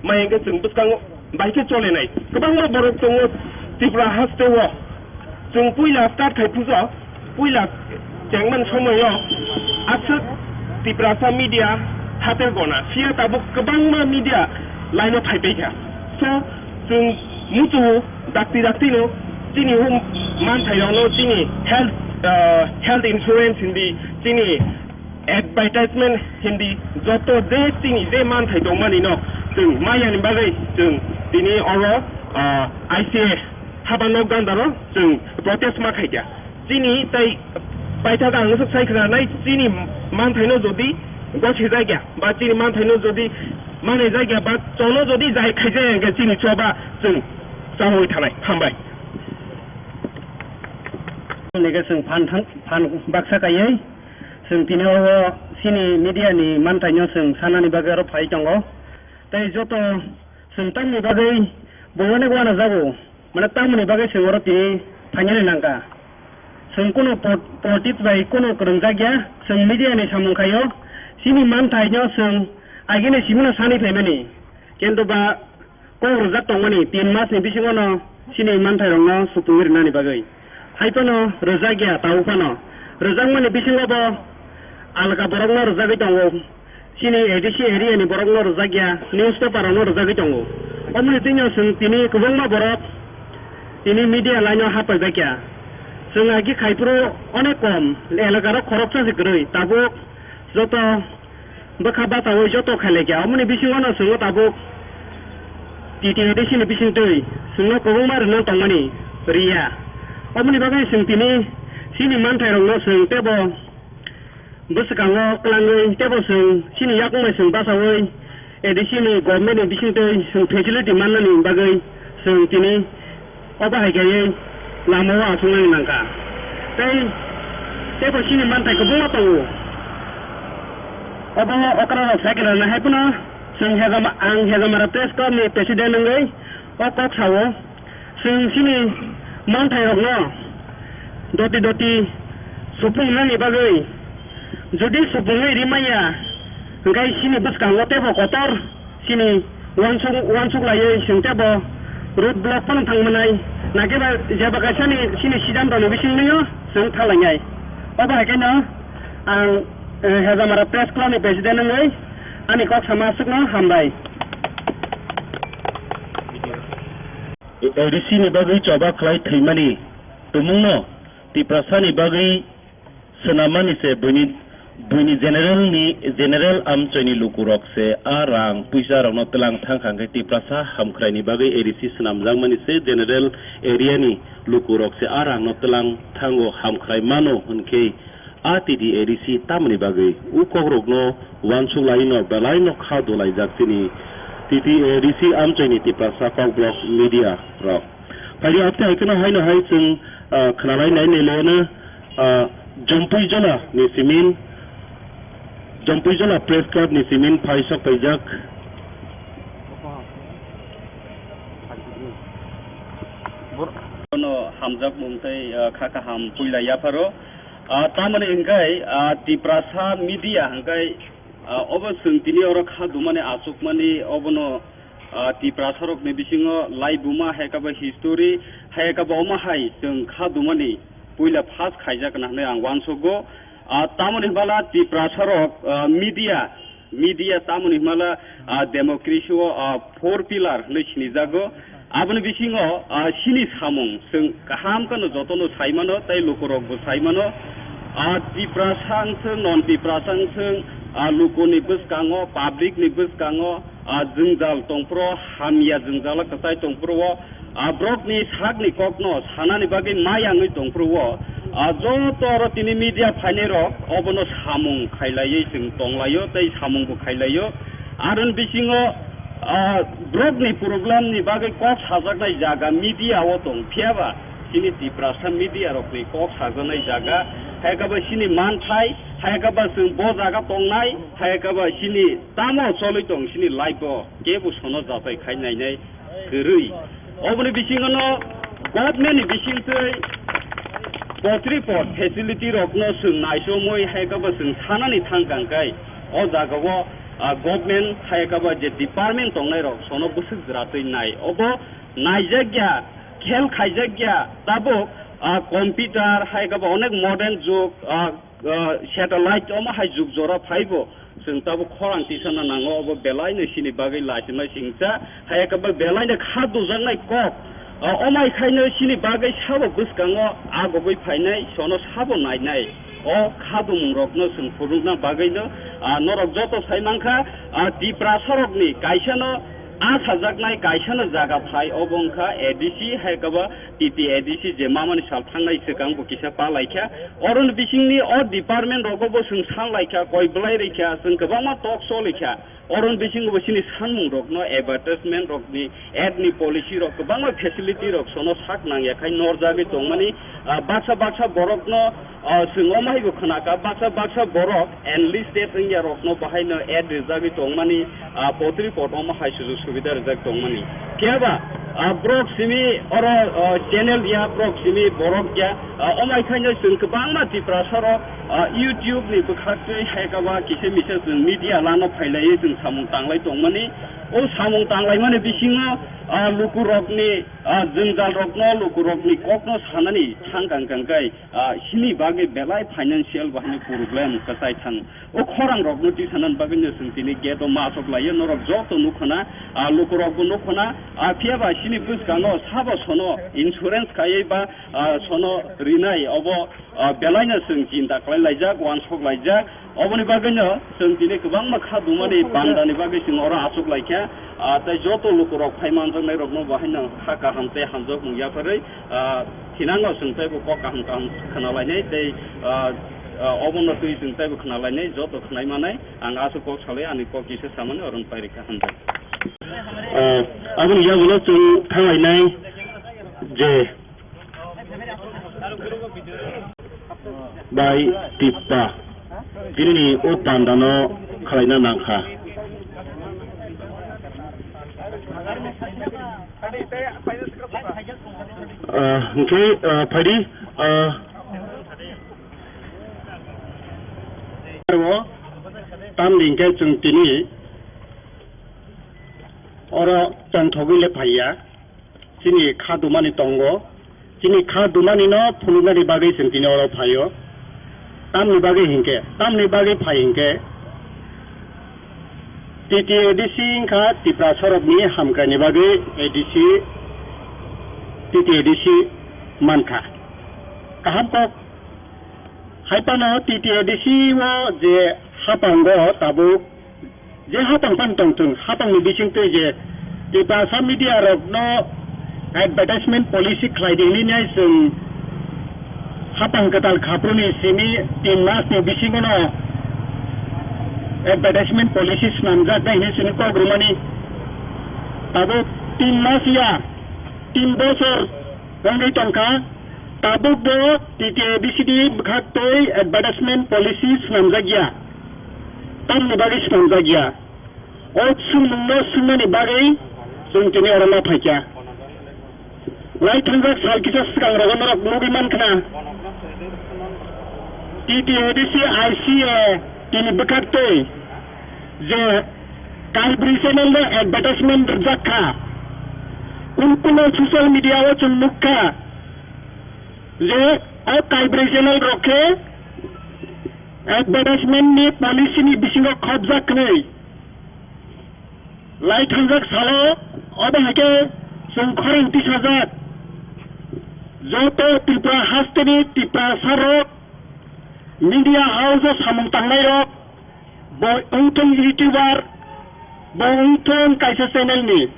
maya hwnkhe chwng bwskango bai khe cholenai. Kwbangma borok tongo Tripura haste o. Chwng puila start khai phujo, puila chengmani somoio aswk Tiprasa media hatel gona, phiya tabuk kwbangma media line o phai paikha. So, chwng muchungo dakti daktino chini hum manthairokno chini health, ah, health insurance hindi, chini advertisement hindi, joto je chini je manthai tongmani no chwng mayani bagwi chwng tini oro, ah, I C A haba nok gandaro chwng protest ma khaikha. Chini tai paithak ang swk sai khna nai, chini manthaino jodi gosi jakya ba chini manthaino jodi manai jakya ba chono jodi jai khaijak hwnkhe chini choba chwng chawi thanai. Hambai. Nike chwng phan thang, phan baksa kaiwi chwng tini o chini media ni manthaino chwng sanani bagwi oro phai tongo. Tei joto chwng tamni bagwi bo onek uanajago, mane tamoni bagwi chwng oro tini phainani nangkha. Chwng kunu po-, politics bai kunu kwrwngjak ya, chwng media ni samung khaio, chini manthaino chwng agini simino sani phaimani. Kintu ba kok rwjak tongmani tin mas ni bisingo no chini manthairokno supungwi rwnani bagwi. Hai phano rwjak ya, tabuk phano rwjakmani bisingo bo alka borokno rwjagwi tongo. Chini A D C area ni borokno rwjak ya, newspaper rokno rwjagwi tongo. Omoni twino chwng tini kwbangma borok tini media line o hapaijakya. Chwng agi khai phuru onek kom, elaka rok khoroksa se kwrwi, tabuk joto bwkha bachaui joto khailaikha. Omoni bisingo no chwng tabuk T T A D C ni bisingtwi chwngno kwbangma rwna tongmani rwya. Omoni bagwi chwng tini chini manthairokno chwng teibo bwskango kwlangwi teibo chwng chini yakung bai chwng bachaui A D C ni government ni bisingtwi chwng facility mannani bagwi chwng tini obo hai khe lama o achuknani nangkha. Tei teibo chini manthai kwbangma tongo. Obo okra rok sai kwrwngna hai phano chwng Hejama-, ang Hejamara Press Club ni president wngwi o kok sao. Chwng chini manthairokno doti doti supungnani bagwi, jodi supungwi rimaya, hwnkhe chini bwskango teibo kotor chini uansuk, uansuk laiwi chwng teibo road block phano thangmanai, nakhe ba jeba kaisani chini siddhanto ni bisingtwino chwng thanglainai. Obo hai kheno ang, eh, Hejamara Press Club ni president wngwi ani kok sama aswkno hambai. A D C ni bagwi choba khlai thwimani tumungno Tiprasani bagwi swnammani se buini, buini general ni, general amchoini lukurok se a rang puisa rokno twlang thang kha hwnkhe Tiprasa hamkhraini bagwi A D C swnamjakmani se general area ni lukurok se a rangno twlang thango hamkhrai mano hwnkhe A T T A D C tamoni bagwi o kokrokno uansuk laino belaino kha dolaijak chini T T A D C amchoini Tiprasa kokborok media rok. Phaidi abte hai kheno haino hai chwng, ah, khnalai nai nai leno, ah, Jompui Jola ni simin, Jompui Jola Press Club ni simin phai sok paijak. Bono hamjakmung tei, ah, kha kaham puila yapharo. Ah, tamoni hwnkhe, ah, Tiprasa media hwnkhe, ah, obo chwng tini oro kha dumani achukmani obono, ah, Tiprasarokni bisingo laibuma hai khe bo history hai khe bo omo hai chwng kha dumani puila first khaijak na hwnwi ang uansugo. Ah, tamoni hwnba la Tiprasarok, ah, media Media tamoni hwnmala, ah, democracy o, ah, four pillar hwnwi sinijago. Aboni bisingo, ah, chini samung chwng kaham kheno jotono sai mano tei lukurokbo sai mano. Ah, Tiprasa wng thung, non Tiprasa wng thung, ah, lukuni bwskango, public ni bwskango, ah, jwngjal tongphuru, hamya jwngjalo kwchai tongphuru o, ah, borokni sakni kokno sanani bagwi mayangwi tongphuru o, ah, joto oro tini media phainairok obono samung khailaiwi chwng tonglaio tei samungbo khailaiyo. Aroni bisingo, ah, borokni problem ni bagwi kok sajaknai jaga media o tong, phiyaba Chini Tiprasa media rokni kok sajaknai jaga, hai khe ba chini manthai, hai khe ba chwng bo jaga tongnai, hai khe ba chini tamo cholwi tong chini life o kebo sono jatai khai nainai kwrwi. Oboni bisingo no government ni bisingtwi potri pot facility rokno chwng naisomwi hai khe ba chwng sanani thang kang khe o jaga o, ah, government hai khe ba je department tongnai rok sono bwswk jwratwi nai obo naijak ya, khel khaijak ya, tabuk, ah, computer hai khe ba onek modern jug, ah, ah, satellite omo hai jug jora phaibo, chwng tabuk khorang tisana nango, obo belai no chini bagwi lachimai singcha, hai khe ba belai no kha dujaknai kok, ah, omai khaino chini bagwi sabo bwskango agogwi phainai, sono sabo nainai. O khadumung rokno chwng phunukna bagwi no, ah, norok joto sai mankha, ah, Tiprasa rokni kaisa no a sajaknai kaisa no jaga phai, obo wngkha A D C, hai khe ba T T A D C je mamani sal thangnai swkang bo kisa pa laikha. Oroni bisingni o department rogo bo chwng san laikha, koi belai rikha, chwng kwbangma talk show laikha. Oroni bisingo bo chini sanmung rokno advertisement rokni ad ni policy rok kwbangma facility rok sono sak nangya khai norjagwi tongmani, ah, baksa baksa borokno, ah, chwng omo hai bo khwnakha, baksa baksa borok enlisted wngya rokno bahaino ad rijagwi tongmani, ah, potri pot omo hai sujuk subida rijak tongmani. Phiya ba, ah, borok simi oro, ah, channel ya, borok simi borok ya, ah, omo hai khaino chwng kwbangma Tiprasa rok, ah, YouTube ni bwkhaktwi hai khe ba kisa misa chwng media lano phailaiwi chwng samung tanglai tongmani. O samung tanglaimani bisingo, ah, lukurokni, ah, jwngjal rokno, lukurokni kokno sanani thang kang kang khe, ah, sini bagwi belai financial bahai ni problem kwchai thang. O khorang rokno tisanani bagwi no chwng tini gate o ma achuk laiyo, norok joto nukho na, ah, lukurokbo nukho na, ah, phiya ba sini bwskango sabo sono insurance khaiwi ba, ah, sono rinai obo, ah, belai no chwng chinta khlai laijak, uansuk laijak. Oboni bagwino chwng tini kwbangma kha dumani bandani bagwi chwng oro achuk laikha. Ah, tei joto lukurok phai manjaknairokno bo haino kha kaham tei hamjakmung yapharwi, ah, thinango chwng teibo kok kaham kaham khna lainai tei, ah, ah, obono twi chwng teibo khna lainai, joto khnai manai. Ang aswk kok salai ani kok kisa samani oro pairikha, hamjak. Ah, aboni yagulo chwng thanglainai je bai tippa. Tinini o pandano khwlaina nangkha. Ah, hwnkhe, ah, phaidi, ah, tamni hwnkhe chwng tini oro tongthogwi le phaiya. Chini kha dumani tongo. Chini kha dumani no phunuknani bagwi chwng tini oro phaio. Tamni bagwi hinkhe, tamni bagwi phai hinkhe, T T A D C wngkha Tiprasa rokni hamkraini bagwi A D C, T T A D C mankha. Kaham kok. Hai phano T T A D C o je hapango tabuk je hapang phano tongthwng, hapangni bisingtwi je Tiprasa media rokno advertisement policy khlai di hinwi nai chwng hapang kwtal khapruni simi tin masni bisingono advertisement policy swnamjak nai hinwi chwngno kok rwmani. Tabuk tin mas ya, tin bosor wngwi tongkha. Tabukbo T T A D C ni bwkhaktwi advertisement policy swnamjakya, tamni bagwi swnamjakya. O swngmungno swngnani bagwi chwng tini oro ma phaikha. Lai thangjak sal kisa swkang rogo norok nugwi mankha na, T T A D C I C A tini bwkhaktwi je Kaibrwi channel no advertisement rwjak kha. Kun kuno social media o chwng nuk kha je o Kaibrwi channel rok khe advertisement ni policy ni bisingo khopjak hwnwi. Lai thangjak salo obo hai khe chwng khorang tisajak. Joto Tripura hasteni Tiprasa rok media house o samung tangnai rok, bo wngthong YouTuber, bo wngthong kaisa channel ni.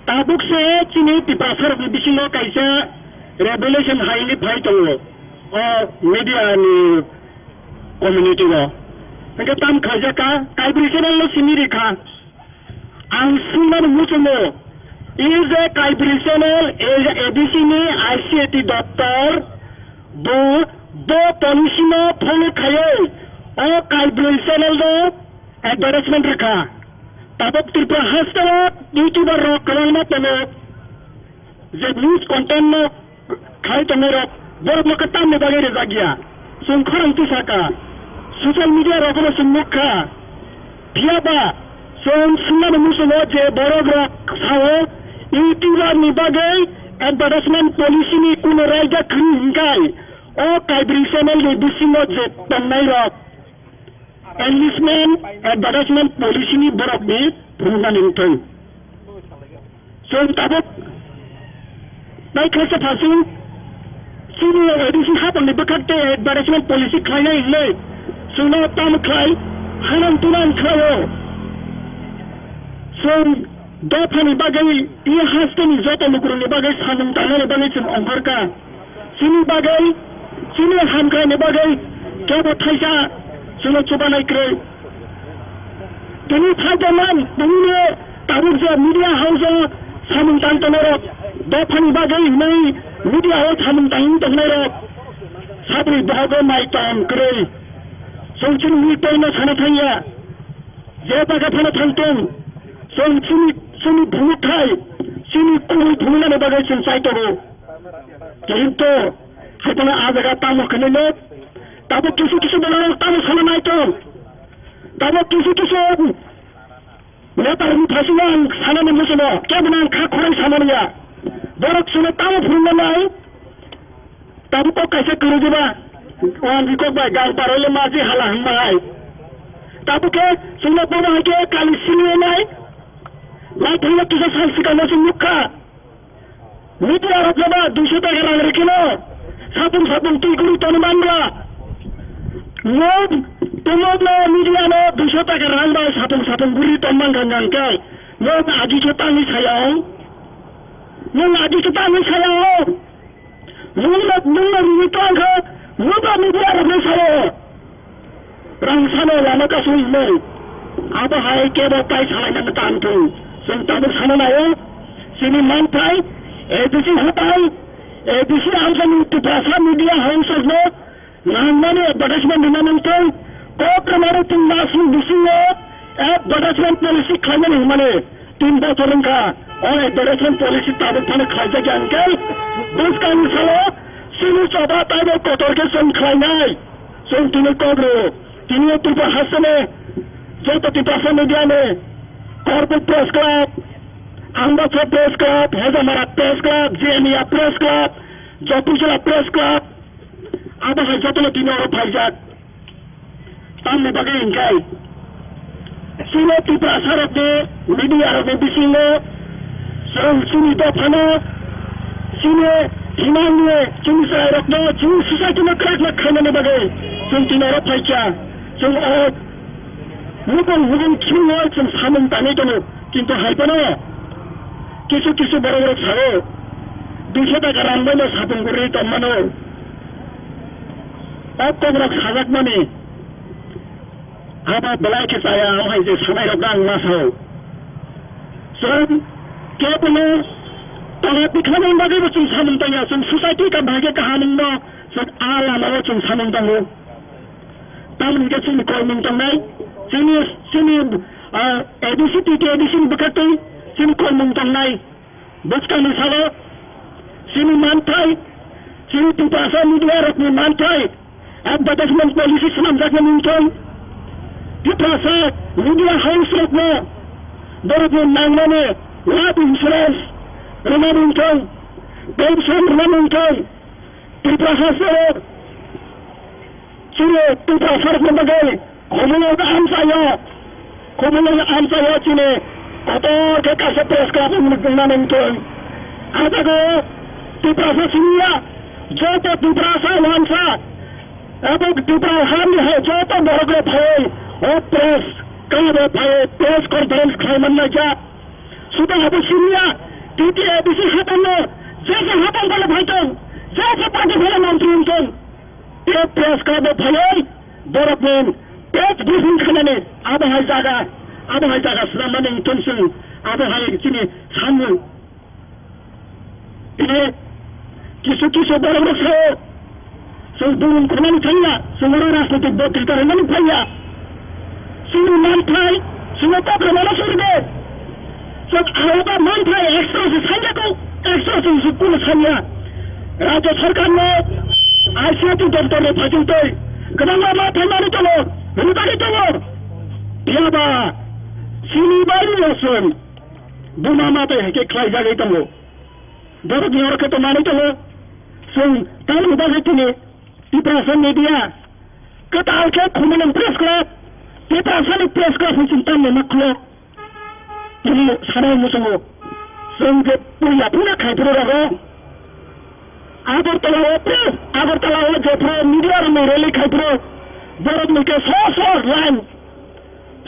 Tabuk se chini Tiprasa rokni bisingo kaisa revelation haini phai tongo o media ni community o. Hingke tam khaijak ka, Kaibrwi channel no simi rikha. Ang sungmani muchungo, Is a Kaibri channel, A D C ni I C A T doptor, bo, bo policy no follow khaiwi, o Kaibri channel no advertisement rwkha. Tabuk Tripura haste o YouTuber rok kwbangma tongo, je news content no khai tongnai rok, borok no khe tamni bagwi rijak ya. Chwng khorang twi saka, social media rok no chwng nukha. Phiya ba, chwng swngmani muchungo je borok rok sao, YouTuber ni bagwi advertisement policy ni kuno raida kwrwi hinkai, o Kaibri channel ni bisingo je tongnai rok. Enlistment advertisement policy ni borok ni phunuknani wngthung. Chwng tabuk nai khaisa phasing chini A D C hapang ni bwkhak tei advertisement policy khlainai hinwi chwngno tamo khlai hanang tunang khlaio. Chwng dophani bagwi, i hasteni joto lukurokni bagwi samung tangnani bagwi chwng ongkhorkha. Chini bagwi, chini hamkraini bagwi kebo thaisa chwngno chubanai kwrwi. Tini phai tongmani, tini tabuk je media house o samung tang tongnairok, dophani bagwi hinwi media o samung tangwi tongnairok, sabri bohogo mai tong kwrwi. Chwng chini wi tongno sana thangya. Je jaga phano thangtong, chwng chini, chini phunukthai, chini kubui phunuknani bagwi chwng chai tongo. Kintu, hai phano a jaga tamo khenwi le, tabuk kisu kisu borok tamo sana nai tong. Tabuk kisu kisu Nepal ni phaising ang sanani muchungo, kebo nang kha khorang sanani ya. Borok chwngno tamo phunukna nai, tabuk kok kaisa kwrwi diba, wan ri kok bai gal paroi le maji hala hwnma hai. Tabuk khe chwngno bono hai khe kali sini nai, lai thangna kisa sal sikang no chwng nukha. Media rok jeba duiso taka rang rikino, sapung sapung twi guri toni manbla. Nwng tumokno media no duiso taka rang bai sapung sapung guri ton man gang gang khe, nwng agi khe tangwi saya o. Nwng agi khe tangwi saya o. Nwng no, nwng no rwi tong khe, nwng no media rok no saya o. Rang sano lama kasui hinwi. Abo hai kebo tai salaina mwtan thung. Chwng tabuk sana naio. Chini manthai, A D C hatai, A D C hatai ni Tiprasa media house no nangmani advertisement rwna nangthung. Kok rwmani tin mas ni bisingo advertisement policy khlaimani hinmani. Tin bochor wngkha, o advertisement policy tabuk phano khlaijak ya hwnkhe, bwskangni salo chini choba taibo kotor khe chwng khlainai. Chwng tini kok rw, tini o Tripura hasteni joto Tiprasa media ni, Korpuk Press Club, Ambassa Press Club, Hezamara Press Club, Jemiya Press Club, Jotujala Press Club, abo hai jotono tini oro phaijak. Tamni bagwi hwnkhe chini Tiprasa rokni media rokni bisingo chwng chini dophano, chini himangni chini chwrairokno chini society no kwrak kwrak khainani bagwi chwng tini oro phaikha. Chwng o nukung hukung khimwi chwng samung tangwi tongo, kintu hai phano kisu kisu borok rok sao duiso taka rang bai no sapung gurwi tongmano. O kokrok sajakmani abo belai khe chaya, o hai je sanai rok ang ma sao. Chwng kebono tala tikhlani bagwi bo chwng samung tangya, chwng society ka bahai khe kaham wngno chwng a lama o chwng samung tango. Tamoni khe chini kolmung tongnai, chini, chini, ah, A D C, T T A D C ni bwkhaktwi chini kolmung tongnai. Bwskangni salo chini manthai, chini Tiprasa media rokni manthai, advertisement policy swnamjaknai wngthung, Tiprasa media house rokno borokni nangnani life insurance rwnani wngthung, pension rwnani wngthung, Tiprasa chini Tiprasa rokni bagwi khumulwng amchaio, khumulwng amchaio chini kotor khe kaisa press club wngmani wngthung. A jaga o Tiprasa siniya joto Tiprasa wansa abo Tipra hani hai joto borok rok phaiwi o press club o phaiwi press conference khlai man naikha. Suda abo siniya T T A D C hapang no jesa hapang phano phaitong, jesa party phano montri wngtong. Tei press club o phaiwi borok ni press briefing khainani abo hai jaga, abo hai jaga swnamani wngtong chwng, abo hai chini samung. Tini kisu kisu borok rok sao, chwng dulum khwnani thangya, chwng oro rajnitik botrita rwnani phaiya. Chini manthai, chwngno kok rwnano suri de. Chwng aoba manthai ekso se sanya ko, ekso se sukun sanya. Rajya sarkar no I C I T doptor ni phaichingtwi kwbangma ma phaimani tongo, rwbani tongo. Phiyaba chini bari no chwng buma ma tei hai khe khlai jagwi tongo. Borokni oro khe to manwi tongo. Chwng tamni bagwi tini Tiprasa media kwtal khe Khumulwng Press Club, Tiprasani Press Club hwn chwng tamni ma khulo. Tini sanai muchungo chwng je puila puila khaiphuru rogo Agartala o press, Agartala o jephru media rokni rally khaiphuru borokni khe so so line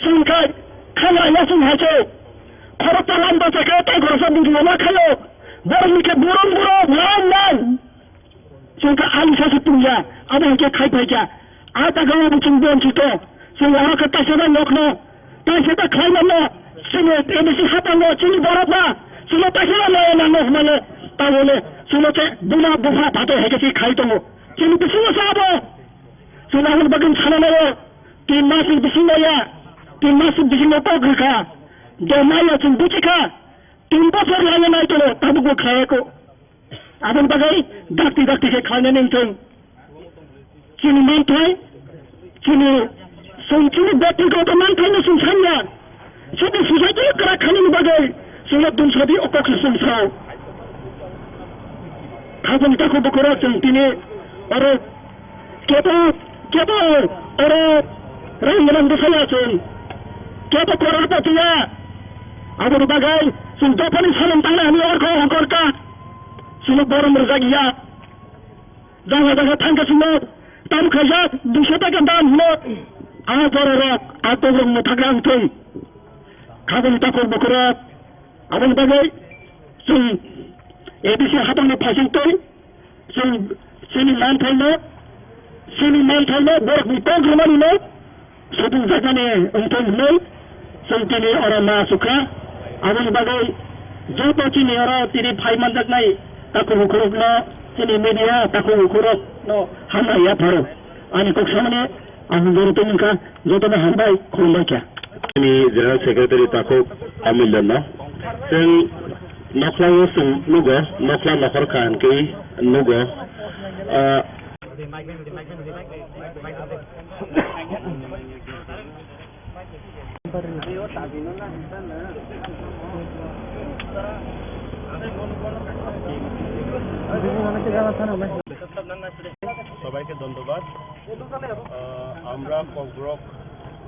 chwng khai khagra yasung hai khe khoroksa line bachakhe tei khoroksa video ma khaio borokni khe burum burum line line. Chwng khe ani sasu tungya, abo hai khe khai phaikha. A jaga o bo chwng bon chito. Chwng aro khe kaisa da nokno, kaisa da khlai mano. Chini A D C hapango chini borok ba, chwngno kaisa da laya nango hwnmano. Tabole chwngno khe buma bupha phato hai khe khai tongo. Chini bisingo sa abo. Chwng aboni bagwi sana nango. Tin mas ni bisingo ya. Tin mas ni bisingo kok rwkha. De mayo chwng buchikha. Tin bosor laya nai tono, tabukbo khlai ko. Aboni bagwi dakti dakti khe khlainani wngthung. Chini manthai, chini, chwng chini byaktigoto manthaino chwng sanya. Chini society kwrak khainani bagwi chwngno dum sadi o kokno chwng sao. Khajang takhuk bukhurok chwng tini oro kebo, kebo oro rang gwnang bwsaya chwng. Kebo koror patiya. Aboni bagwi chwng dophani samung tangna hwnwi orkho ongkor kha. Chwngno borom rwjak ya. Jaga jaga thangkhe chwngno tam khaijak, duiso taka dam hino. A bororok, a tobrok mwthakra wngthung. Khajang takhuk bukhurok. Aboni bagwi chwng A D C hapangni phaisingtwi chwng chini manthaino, chini manthaino borokni kok rwmanino sotung jakmani wngthung hwnwi chwng tini oro ma asukha. Aboni bagwi joto chini oro tini phai manjaknai takhuk bukhurokno, chini media takhuk bukhurokno hambai yapharo. Ani kok samani ang joro tongmwngkha, jotono hambai, khulumbai kha. Ni General Secretary takhuk Amil Dano. Chwng nokhlao chwng nugo, nokhla nokhor kha hwnkhe nugo. Ah, সবাইকে ধন্যবাদ। আহ, আমরা Kokborok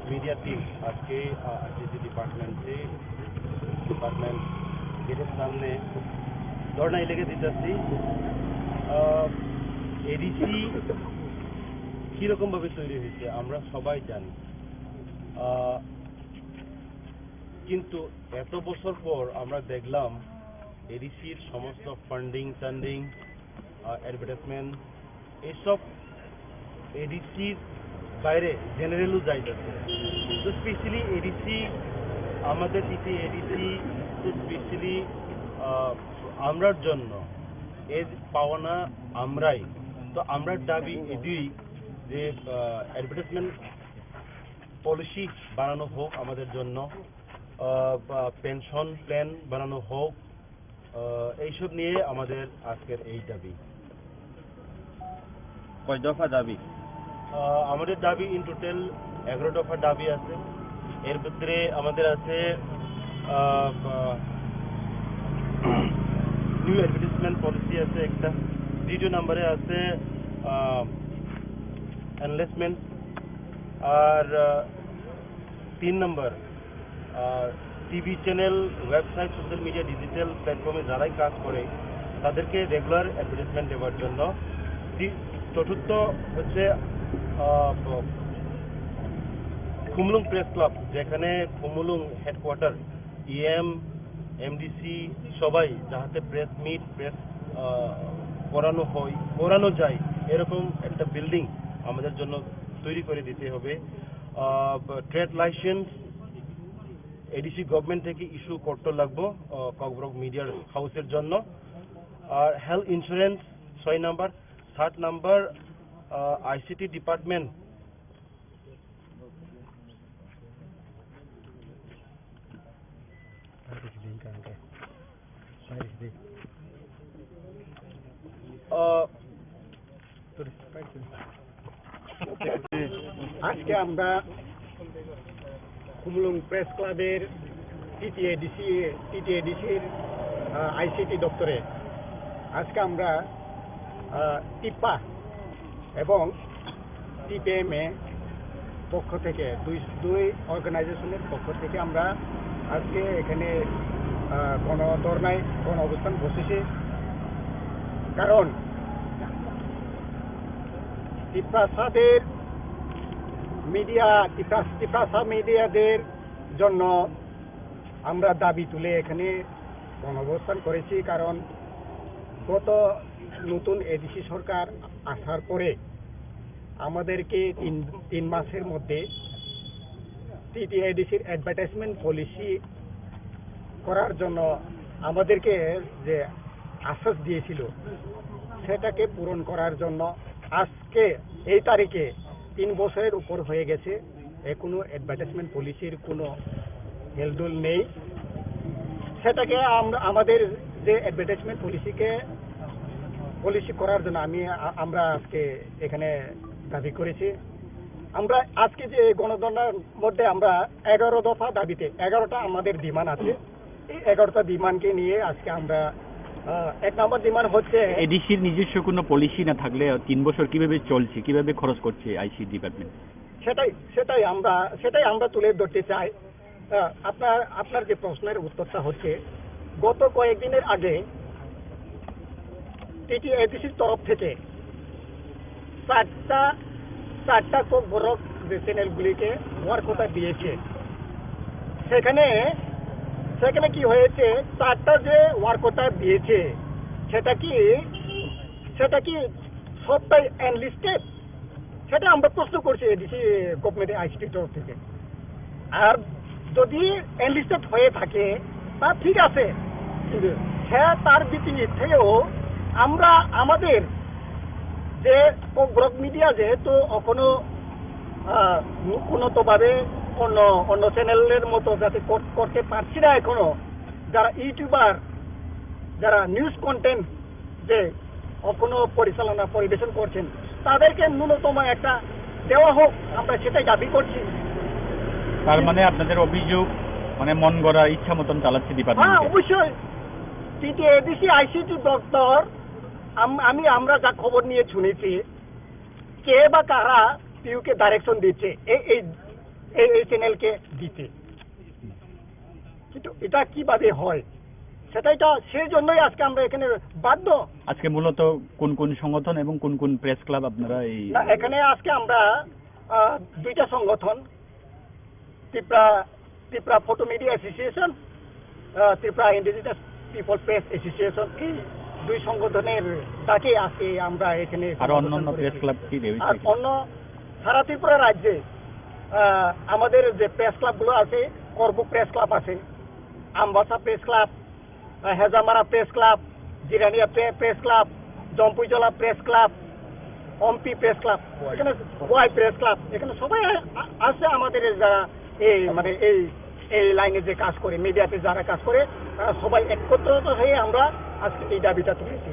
media team আজকে, আহ, আইসিটি ডিপার্টমেন্টে, ডিপার্টমেন্ট গেটের সামনে ধর্ণা লেগে দিতেছি। আহ, এডিসি কীরকমভাবে তৈরি হয়েছে আমরা সবাই জানি। আহ, কিন্তু এত বছর পর আমরা দেখলাম এডিসির সমস্ত ফান্ডিং টান্ডিং, আহ, অ্যাডভার্টাইজমেন্ট, এইসব এডিসির বাইরে জেনারেলও যাইতেছে। তো স্পেশালি এডিসি, আমাদের ইতি এডিসি তো স্পেশালি, আহ, আমরার জন্য এর পাওনা আমরাই। তো আমরার দাবি এটাই যে, আহ, অ্যাডভার্টাইজমেন্ট পলিসি বানানো হোক আমাদের জন্য, আহ, বা পেনশন প্ল্যান বানানো হোক, আহ, এইসব নিয়ে আমাদের আজকের এই দাবি। কয় দফা দাবি? আহ, আমাদের দাবি ইন টোটাল এগারো দফা দাবি আছে। এর ভিতরে আমাদের আছে, আহ, আহ, নিউ অ্যাডভার্টাইজমেন্ট পলিসি আছে একটা, দ্বিতীয় নম্বরে আছে, আহ, এনলেসমেন্ট, আর, আহ, তিন নম্বর, আহ, TV channel, website, social media, digital প্ল্যাটফর্মে যারাই কাজ করে তাদেরকে রেগুলার অ্যাডভার্টাইজমেন্ট দেওয়ার জন্য। তি-, চতুর্থ হচ্ছে, আহ, খুমুলুং প্রেস ক্লাব, যেখানে খুমুলুং হেডকোয়ার্টার, ইএম, এমডিসি সবাই যাতে প্রেস মিট, প্রেস, আহ, করানো হয়, করানো যায়, এরকম একটা বিল্ডিং আমাদের জন্য তৈরি করে দিতে হবে। আহ, ট্রেড লাইসেন্স এডিসি গভর্নমেন্ট থেকে ইস্যু করতে লাগবো, আহ, ককবরক মিডিয়ার হাউসের জন্য। আর হেলথ ইন্স্যুরেন্স ছয় নাম্বার, সাত নাম্বার, আহ, আইসিটি ডিপার্টমেন্ট। আহ, আজকে আমরা খুমলুং প্রেস ক্লাবের টিটিএডিসি, টিটিএডিসির, আহ, আইসিটি দপ্তরে আজকে আমরা, আহ, টিপ্পা এবং টিপিএমএ পক্ষ থেকে, দুই, দুই অর্গানাইজেশনের পক্ষ থেকে আমরা আজকে এখানে, আহ, গণ ধর্নায়, গণ অবস্থান বসেছি। কারণ তিপ্রাসাদের মিডিয়া, তিপ্রাস-, তিপ্রাসা মিডিয়াদের জন্য আমরা দাবি তুলে এখানে গণঅবস্থান করেছি। কারণ গত নতুন এডিসি সরকার আসার পরে আমাদেরকে তিন, তিন মাসের মধ্যে টিটিএডিসির অ্যাডভার্টাইজমেন্ট পলিসি করার জন্য আমাদেরকে যে আশ্বাস দিয়েছিল, সেটাকে পূরণ করার জন্য আজকে এই তারিখে তিন বছরের উপর হয়ে গেছে, এখনো অ্যাডভার্টাইজমেন্ট পলিসির কোনো হেলদোল নেই। সেটাকে আমরা, আমাদের যে অ্যাডভার্টাইজমেন্ট পলিসিকে, পলিসি করার জন্য আমি, আ-, আমরা আজকে এখানে দাবি করেছি। আমরা আজকে যে গণধর্নার মধ্যে আমরা এগারো দফা দাবিতে, এগারোটা আমাদের ডিমান্ড আছে। এই এগারোটা ডিমান্ডকে নিয়ে আজকে আমরা, আহ, এক নম্বর ডিমান্ড হচ্ছে এডিসির নিজস্ব কোনো পলিসি না থাকলে তিন বছর কিভাবে চলছে, কিভাবে খরচ করছে আইসি ডিপার্টমেন্ট? সেটাই, সেটাই আমরা, সেটাই আমরা তুলে ধরতে চাই। আহ, আপনার, আপনার যে প্রশ্নের উত্তরটা হচ্ছে, গত কয়েকদিনের আগে টিটিএডিসির তরফ থেকে চারটা, চারটা ককবরক যে চ্যানেলগুলিকে ওয়ার্ক কোটা দিয়েছে, সেখানে, সেখানে কি হয়েছে, চারটা যে ওয়ার্ক কোটা দিয়েছে, সেটা কি, সেটা কি সবটাই এনলিস্টেড? সেটা আমরা প্রশ্ন করছি এডিসি গভর্নমেন্ট আইসিটির তরফ থেকে। আর যদি এনলিস্টেড হয়ে থাকে, তা ঠিক আছে, কিন্তু সে তার বিপরীতেও আমরা আমাদের যে ককবরক মিডিয়া যেহেতু এখনো, আহ, উন্নতভাবে অন্য, অন্য চ্যানেলের মতো যাতে কর-, করতে পারছি না এখনো, যারা ইউটিউবার, যারা নিউজ কন্টেন্ট যে এখনো পরিচালনা পরিবেশন করছেন, তাদেরকে ন্যূনতম একটা দেওয়া হোক, আমরা সেটাই দাবি করছি। তার মানে আপনাদের অভিযোগ, মানে, মন গড়া ইচ্ছা মতন চালাচ্ছে হ্যাঁ, ডিপার্টমেন্টকে? অবশ্যই। টিটিএডিসি আইসিটি দপ্তর, আম-, আমি, আমরা যা খবর নিয়ে শুনেছি, কে বা কারা পিউকে ডাইরেকশন দিচ্ছে এই, এই, এই, এই চ্যানেলকে দিতে। কিন্তু এটা কিভাবে হয়, সেটাই তো, সেই জন্যই আজকে আমরা এখানে বাধ্য। আজকে মূলত কোন কোন সংগঠন এবং কোন কোন প্রেস ক্লাব আপনারা এই না, এখানে আজকে আমরা, আহ, দুইটা সংগঠন, Tripura, Tripura photo media association, আহ, Tripura indigenous people press association, এই দুই সংগঠনের ডাকে আজকে আমরা এখানে আর অন্যান্য প্রেস ক্লাব কি রয়েছে? আর অন্য সারা ত্রিপুরা রাজ্যে, আহ, আমাদের যে প্রেস ক্লাবগুলো আছে, করবুক প্রেস ক্লাব আছে, আমবাসা প্রেস ক্লাব, আহ, হেজামারা প্রেস ক্লাব, জিরানিয়া প্রে-, press club, Jampuijala press club, Ampi press club, এখানে ওয়াই প্রেস ক্লাব, এখানে সবাই আ-, আ-, আছে আমাদের এই যারা এই মানে এই, এই লাইনে যে কাজ করে, মিডিয়াতে যারা কাজ করে, তারা সবাই একত্রিত হয়ে আমরা আজকে এই দাবিটা তুলেছি।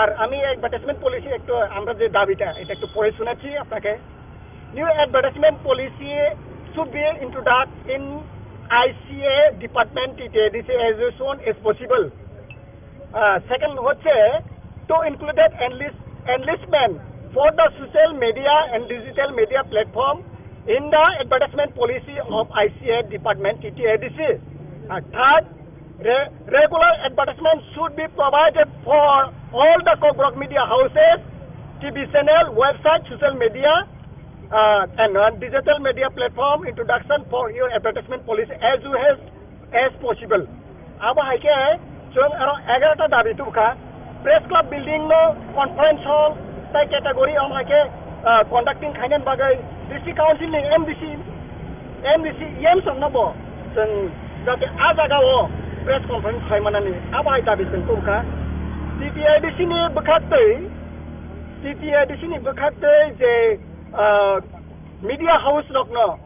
আর আমি অ্যাডভার্টাইজমেন্ট পলিসি একটু, আমরা যে দাবিটা, এটা একটু পড়ে শোনাচ্ছি আপনাকে। New advertisement policy should be introduced in I C A department T T A D C as soon as possible. Uh, second হচ্ছে to include enlist, enlistment for the social media and digital media platform in the advertisement policy of I C A department T T A D C. Uh, third, re-, regular advertisement should be provided for all the Kokborok media houses, T V channel, website, social media, uh, and uh, digital media platform introduction for your advertisement policy as well as, as possible. Abo hai khe chwng aro egarota dabi tubukha, press club building no conference hall tai category om hai khe, uh, conducting khainani bagwi district council ni M D C, M D C, E M song no bo chwng jate a jaga o press conference khai manani abo hai dabi chwng tubukha. T T A D C ni bwkhaktwi, T T A D C ni bwkhaktwi je, ah, media house rokno,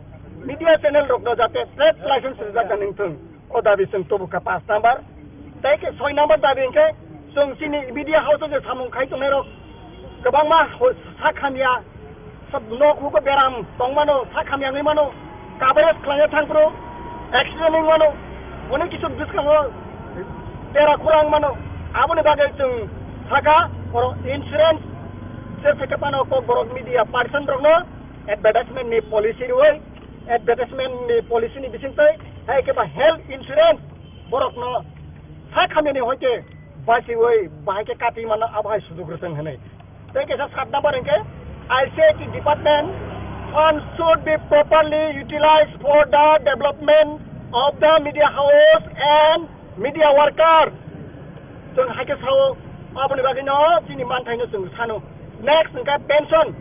media channel rokno jate trade license rijak nang wngthung, o dabi chwng tubu kha paanch number. Tei khe soi number dabi hwnkhe chwng chini media house o je samung khai tongnai rok kwbangma ho-, sak hamya, Sab nok hugo beram tongmano, sak hamya wngwi mano, coverage khlaiya thangphuru accident wngwi mano, onek kisu bwskango bera khula wngwi mano. Aboni bagwi chwng sakha, oro insurance je theke phano kokborok media person rokno advertisement ni policy rwui, advertisement ni policy ni bisingtwi hai khe ba health insurance borokno sak hamyani hoite bachiui bahai khe kati mano, abo hai sujuk rwchwng hwnwi. Tei kaisa sat number hwnkhe I C I T department funds should be properly utilized for the development of the media house and media worker. Chwng hai khe sao, aboni bagwino chini manthaino chwng sano. Next hwnkhe pension,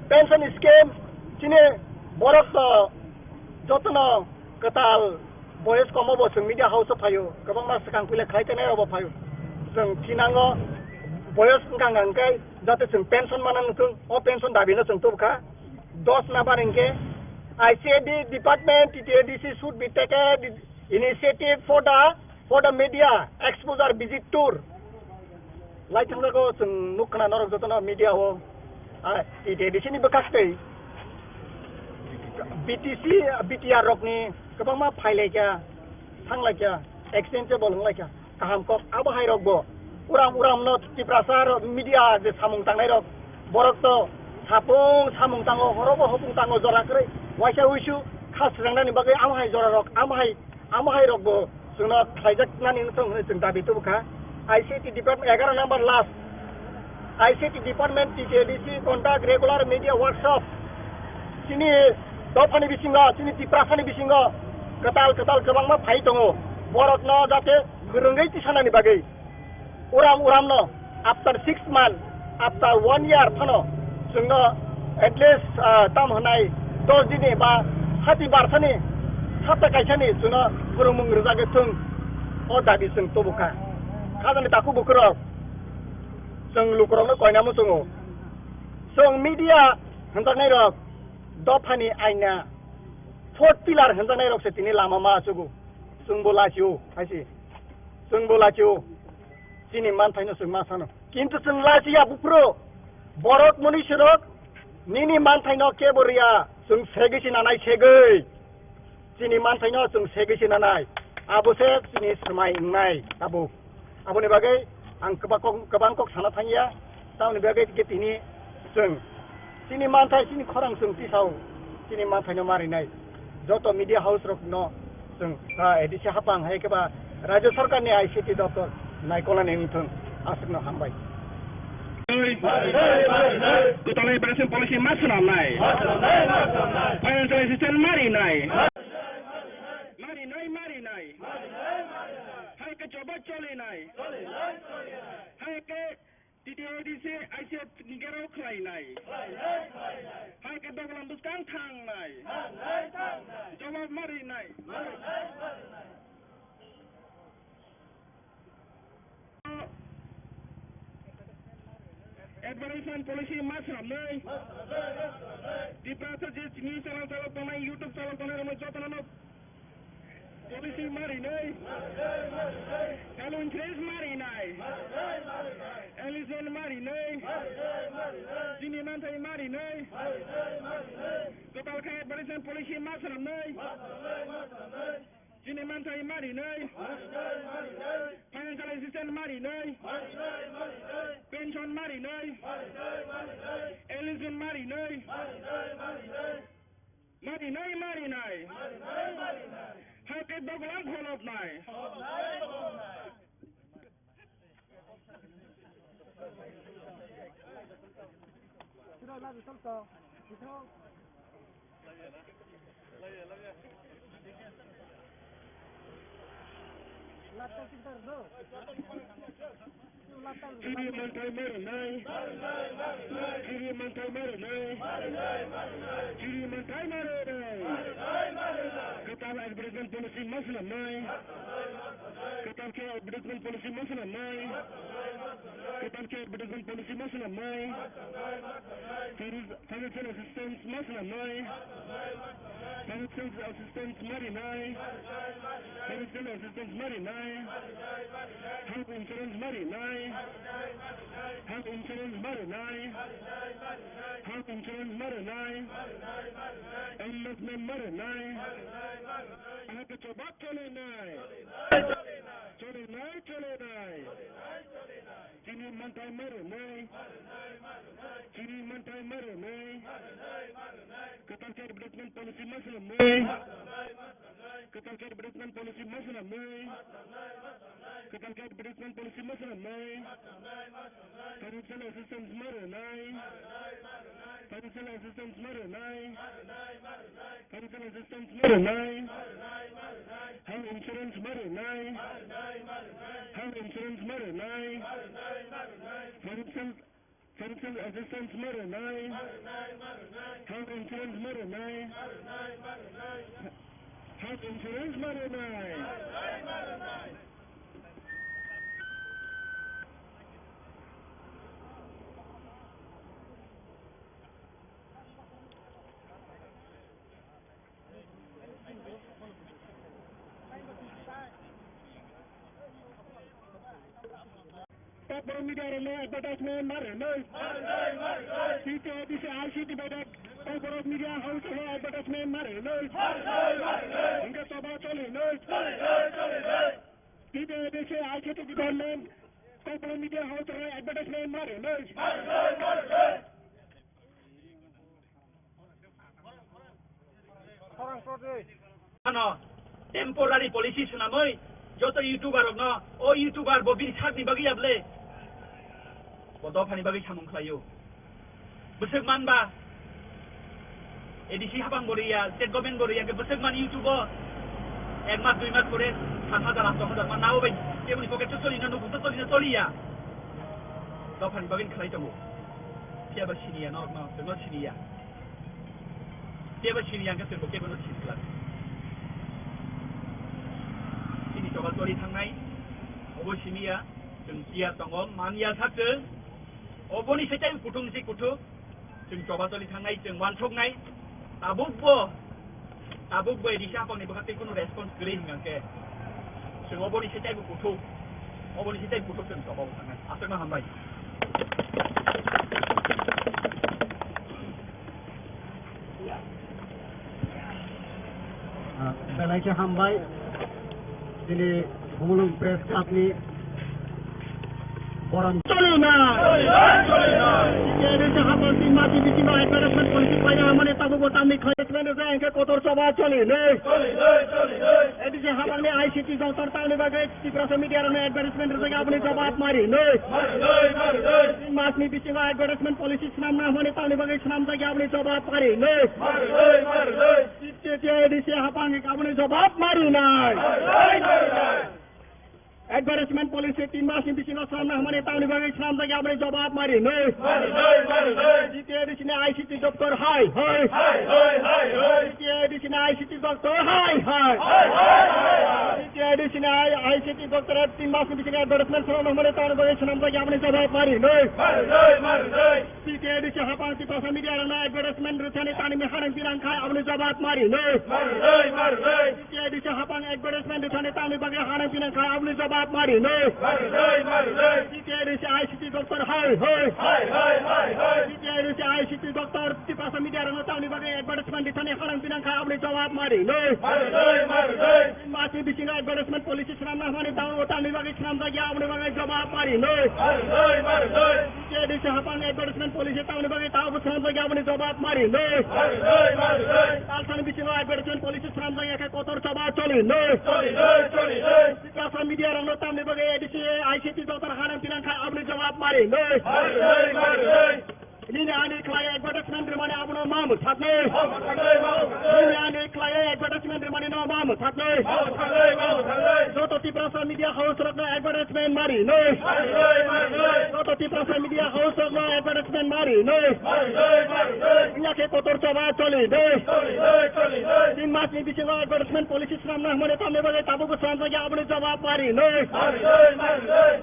pension scheme, chini borok to jotono kwtal boyos komo bo chwng media house o phaio, kwbangma swkang puila khlai tenai rok bo phaio. Chwng thinango boyos wngkha wngkha hwnkhe jate chwng pension mana wngthung, o pension dabi no chwng tubukha. Dos number hwnkhe I C A D department, T T A D C should be taken initiative for the, for the media exposure visit tour. Lai thangjago chwng nuk khna norok jotono media o, ah, T T A D C ni bwkhaktwi B T C, B T R rokni kwbangma phailaikha, thanglaikha, exchangeable wnglaikha, kaham kok abo hai rokbo. Uram uram no Tiprasa rok media je samung tangnai rok, borok to sapung samung tango, horobo hopung tango, jora kwrwi waisa wuisu kha swnamnani bagwi amo hai jora rok, amo hai Amo hai rok bo chwngno khlaijak nani wngthung hwnwi chwng dabi tubu kha. I C T department egaroh number last. I C T department T T A D C conduct regular media workshop. Chini dophani bisingo, chini Tiprasani bisingo kwtal kwtal kwbangma phai tongo. Borokno jate kwrwngwi tisanani bagwi. Uram uram no after six month, after one year phano chwngno at least, ah, tam hwnai dos dini ba hati barsani hapta kaisani chwngno phwrwngmung rwjagwi thung, o dabi chwng tubukha. Khajani takhuk bukhurok chwng lukurokno koina muchungo. Chwng media hwnjaknairok dophani aina fourth pillar hwnjaknairokse tini lama ma achugo. Chwngbo lachio, haisi. Chwngbo lachio. Chini manthaino chwng ma sano. Kintu chwng lachiya buphuru. Borok mwnwi sirok nini manthaino kebo riya. Chwng segwi se nanai segwi. Chini manthaino chwng segwi se nanai. Abo se chini swmai wngnai tabuk. Aboni bagwi ang kwbang kok, kwbang kok sana thangya. Tamoni bagwi khe tini chwng chini manthai, chini khorang chwng tisao, chini manthaino marinai. Joto media house rokno chwng, ah, A D C hapang hai khe ba Rajya Sarkarni I C T doptor naikolnani wngthung, aswkno hambai. Kwtalai Bharat Policy ma swnamnai. Financial assistance marinai. Marinai, marinai. Hai khe choba cholinai. Hai khe T T A D C I C F ni gerao khlainai. Hai khe dogolam bwskang thangnai. Jawab marinai. Advertisement policy ma swnamnai. Tiprasa je chini channel chalok tongnai, YouTube chalok tongnai, rokno jotono no policy marinai. Health insurance marinai. Eligible marinai. Chini manthai marinai. Kwtal khe advertisement policy ma swnamnai. Chini manthai marinai. Financial assistance marinai. Pension marinai. Eligible marinai. Marinai, marinai. Hai khe dogolam kholopnai. Chini manthai marinai. Chini manthai marinai. Chini manthai marinai. Kwtal advertisement policy ma swnamnai. Kwtal khe advertisement policy ma swnamnai. Kwtal khe advertisement policy ma swnamnai. Financial assistance ma swnamnai. Financial assistance ma rinai. Financial assistance ma rinai. Health insurance ma rinai. Health insurance ma rinai. Health insurance ma rinai. Enlistment ma rinai. Ahai khe choba cholinai. Cholinai, cholinai. Chini manthai ma rinai. Chini manthai ma rinai. Kwtal khe advertisement policy ma swnamnai. Kwtal khe advertisement policy ma swnamnai. Kwtal khe advertisement policy ma swnamnai. Financial assistance ma rinai. Financial assistance ma rinai. Financial assistance ma rinai. Health insurance ma rinai. Health insurance ma rinai. Financial Financial assistance ma rinai. Health insurance ma rinai. Health insurance ma rinai. Kokborok media rokno advertisement ma rwnai. T T A D C I C T bai kokborok media house rokno advertisement ma rwnai. Hingke choba cholinai. T T A D C I C T department kokborok media house rokno advertisement ma rwnai. Ano temporary policy swnamwi joto YouTuber rokno, o YouTuber bo bini sakni bagwi ya ble? Bo dophani bagwi samung khlaio. Bwswk manba A D C hapang bo riya, state government bo riya, hwnkhe bwswk man YouTube o ek mas dui mas pore saat hajar aat hajar man nabo bai keboni pocket o choli na, nukhung to choli na choliya. Dophani bagwi khlai tongo. Phiya ba siniya norokno, chwngno siniya. Phiya ba siniya hwnkhe chwngbo kebono sini glak. Chini choba choli thangnai, obo siniya, chwng phiya tongo, manya sak chwng. Oboni se tei kuthung se kuthuk, chwng choba choli thangnai, chwng wansuknai, tabukbo Tabuk bai risa hapangni bwkha tei kunu response kwrwi hwnkha khe, chwng oboni se teibo kuthuk, oboni se tei kuthuk chwng tobao thangnai. Aswkno hambai. Ah, belai khe hambai. Chini Khumulwng Press Club ni Borom choli na. Choli na, choli na. T T A D C hapang tin mati bisingo advertisement policy paina hamani tabukbo tamni khlai advertisement rwjak hwnkhe kotor choba choli nai. Choli nai, choli nai. A D C hapangni I C T doptor tamni bagwi Tiprasa media rokno advertisement rwjak aboni jawab mari nai. Mari nai, mari nai. Tin masni bisingo advertisement policy swnamna hamani tamni bagwi swnamjak aboni jawab mari nai. Mari nai, mari nai. T T A D C hapang aboni jawab mari nai. Mari nai, mari nai. Advertisement policy tin masni bisingo swnamna hamani tamni bagwi swnamjak aboni jawab mari nai. Mari nai, mari nai. T T A D C ni I C T doptor hai hai. Hai hai hai hai. T T A D C ni I C T doptor hai hai. Hai hai hai hai. T T A D C ni I C T doptor tin masni bisingo advertisement swnamna hamani tamni bagwi swnamjak aboni jawab mari nai. Mari nai, mari nai. T T A D C hapang Tiprasa media rokno advertisement rwthani tamni hanang pinang khai aboni jawab mari nai. Mari nai, mari nai. T T A D C hapang advertisement rwthani tamni bagwi hanang pinang khai aboni jawab mari nai. Mari nai, mari nai. T T A D C I C T doptor hai hai. Hai hai hai hai. T T A D C I C T doptor Tiprasa media rokno tamni bagwi advertisement rwthani hanang pinang khai aboni jawab mari nai. Mari nai, mari nai. Masni bisingo advertisement policy swnamna hamani tamni bagwi swnamjak ya aboni bagwi jawab mari nai. Mari nai, mari nai. T T A D C hapang advertisement policy tamni bagwi tabukbo swnamjak ya aboni jawab mari nai. Mari nai, mari nai. Talsani bisingo advertisement policy swnamjak ya khe kotor choba choli nai. Choli nai, choli nai. Tiprasa media rokno tamni bagwi A D C I C T doptor hanang pinang khai aboni jawab mari nai. Mari nai, mari nai. Nini ani khlai advertisement rwmani abono ma mwsaknai. Ma mwsaknai, ma mwsaknai. Nini ani khlai advertisement rwmani no ma Mwthaknwi. Joto Tiprasa Media House rokno advertisement mari nwi. Joto Tiprasa Media House rokno advertisement mari nwi. Wngya khe kotor choba choli nwi. Tin masni bisingo advertisement policy swnamna hwnmani tamni bagwi tabukbo swnamjakya, aboni jawab mari nwi.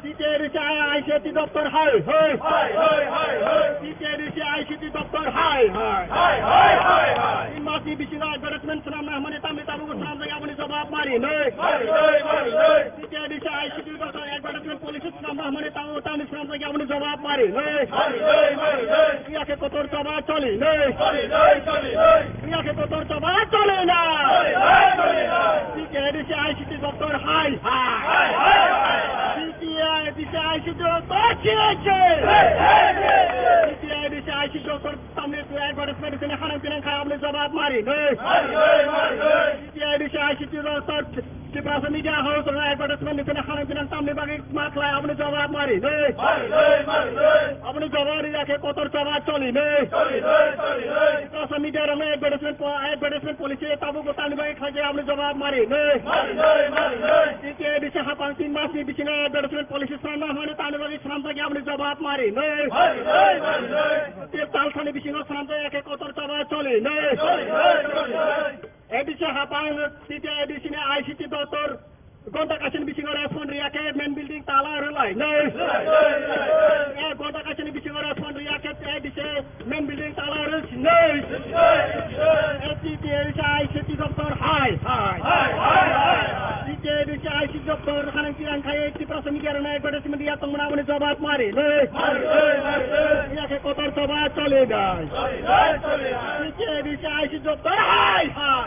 C T A D C I C T doptor hai hai. C T A D C I C T doptor hai hai. Tin masni bisingo advertisement swnamna hwnmani tamni tabukbo swnamjakya, aboni jawab mari nwi. C T A D C I C T doptor advertisement policy swnamna hwnmani tabukbo tamni swnamjakya, aboni jawab mari nwi. Wngya khe kotor choba choli nwi. Wngya khe kotor choba choli nwi. C T A D C I C T doptor hai hai. C T A D C I C T doptor chili chili. C T A D C I C T doptor tamni advertisement sini hanang tinang khai, aboni jawab mari nwi. C T A D C I C T doptor Tiprasa Media House rokno advertisement ni sini hanang tinang tamni bagwi ma khlai, aboni jawab mari nwi. Aboni jawab ri ya khe kotor choba choli nwi. Tiprasa Media rokno advertisement po-, advertisement policy tabukbo tamni bagwi khlai, aboni jawab mari nwi. C T A D C hapang tin masni bisingo advertisement policy swnamna hwnmani tamni bagwi swnamjakya, aboni jawab mari nwi. Tin tal sani bisingo swnamjakya khe kotor choba choli nwi. A D C hapang C T A D C ni I C T doptor gonta kaisani bisingo respond riya khe main building tala rwlai nwi. Eh, gonta kaisani bisingo respond riya khe A D C main building tala rwlai nwi. Eh, C T A D C I C T doptor hai hai. C T A D C I C T doptor hanang tinang khai Tiprasa Media rokno advertisement riya tongmani, aboni jawab mari nwi. Riya khe kotor choba choli nwi. C T A D C I C T doptor hai hai.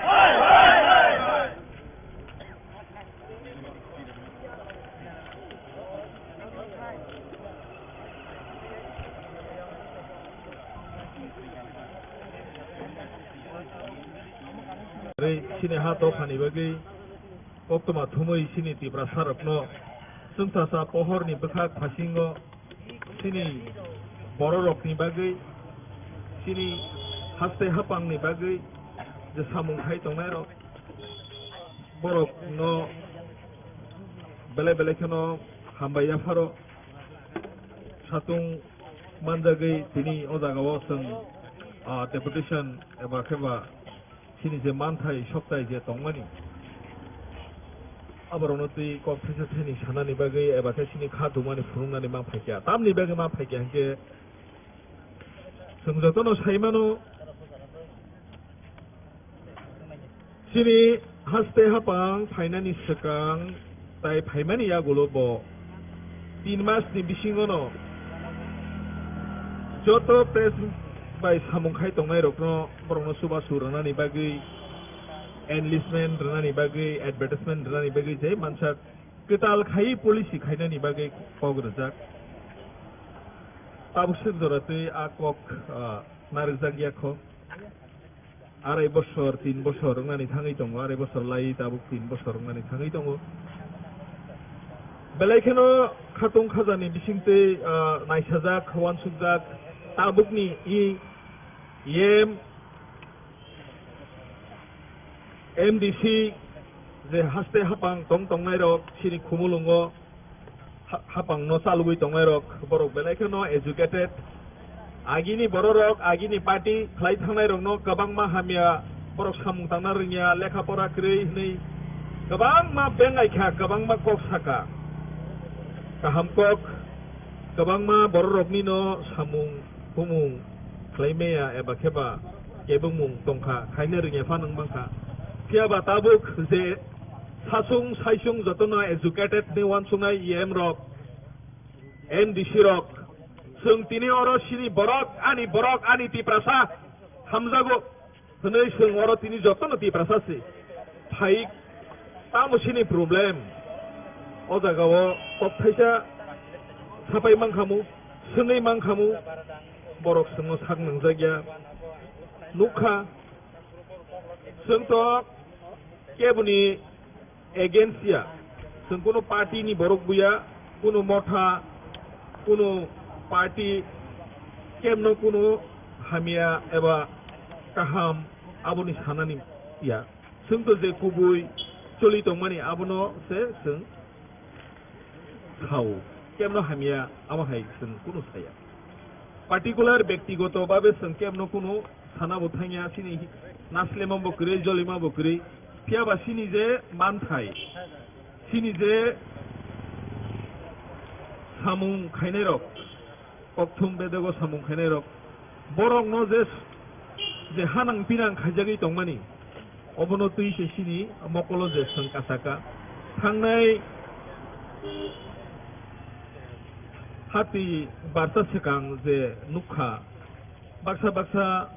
Tei chini ha dophani bagwi koktwma thumwi chini Tiprasa rokno chwngsacha pohorni bwkhak phasingo chini bororokni bagwi, chini haste hapangni bagwi je samung khai tongnairok, borokno belai belai kheno hambai yapharo. Satung manjagwi tini o jagao chwng, ah, deputation eba khe ba chini je manthai soktai je tongmani, aborokno twi kok thaisa thaini sanani bagwi eba khe chini kha dumani phunuknani ma phaikha. Tamni bagwi ma phaikha hinkhe chwng jotono saimano, chini haste hapang phainani swkang tai phaimani yagulo bo tin masni bisingono joto press bai samung khai tongnairokno, borokno chubachu rwnani bagwi, enlistment rwnani bagwi, advertisement rwnani bagwi je mansak kwtal khai policy khainani bagwi kok rwjak. Tabuk swk jora twi a kok, ah, narwkjak ya kho. Arai bosor, tin bosor wngnani thangwi tongo, arai bosor lai tabuk tin bosor wngnani thangwi tongo. Belai kheno khatung khajani bisingtwi, ah, naisajak, uansukjak, tabukni E M, M D C je haste hapang tong tongnairok chini Khumulwngo ha-, hapangno chalogwi tongnairok, borok belai kheno educated. Agini bororok, agini party khlai thangnairokno kwbangma hamya, borok samung tangna rwngya, lekha pora kwrwi hwnwi kwbangma bengai kha, kwbangma kok saka. Kaham kok, kwbangma bororoknino samung humung khlai maya eba khe ba kebengmung tongkha, khaina rwngya phano wng mankha. Phiya ba tabuk je sachung saisung jotono educated ni uansuknai E M rok, M D C rok, chwng tini oro chini borok, ani borok, ani Tiprasa hamjago hwnwi chwng oro tini jotono Tiprasa se phai, tamo chini problem? O jagao kok thaisa sapai mankhamu, swngwi mankhamu, borok chwngno sak nangjakya. Nukha, chwng to keboni against ya, chwng kunu party ni borok buya, kunu motha, kunu party kemno kunu hamya eba kaham aboni sanani ya. Chwng to je kubui choli tongmani abono se chwng sao. Kebno hamya amo hai chwng kunu saya. Particular bektigoto babe chwng kebno kunu sana bo thangya, chini naslema bo kwrwi, jolima bo kwrwi. Phiya ba chini je manthai, chini je samung khainai rok, kokthum bedego samung khainai rok, borokno je, je hanang pinang khaijagwi tongmani, obono twi se chini mokolo je chwng kasaka. Thangnai hati barsa swkang je nukha, baksa baksa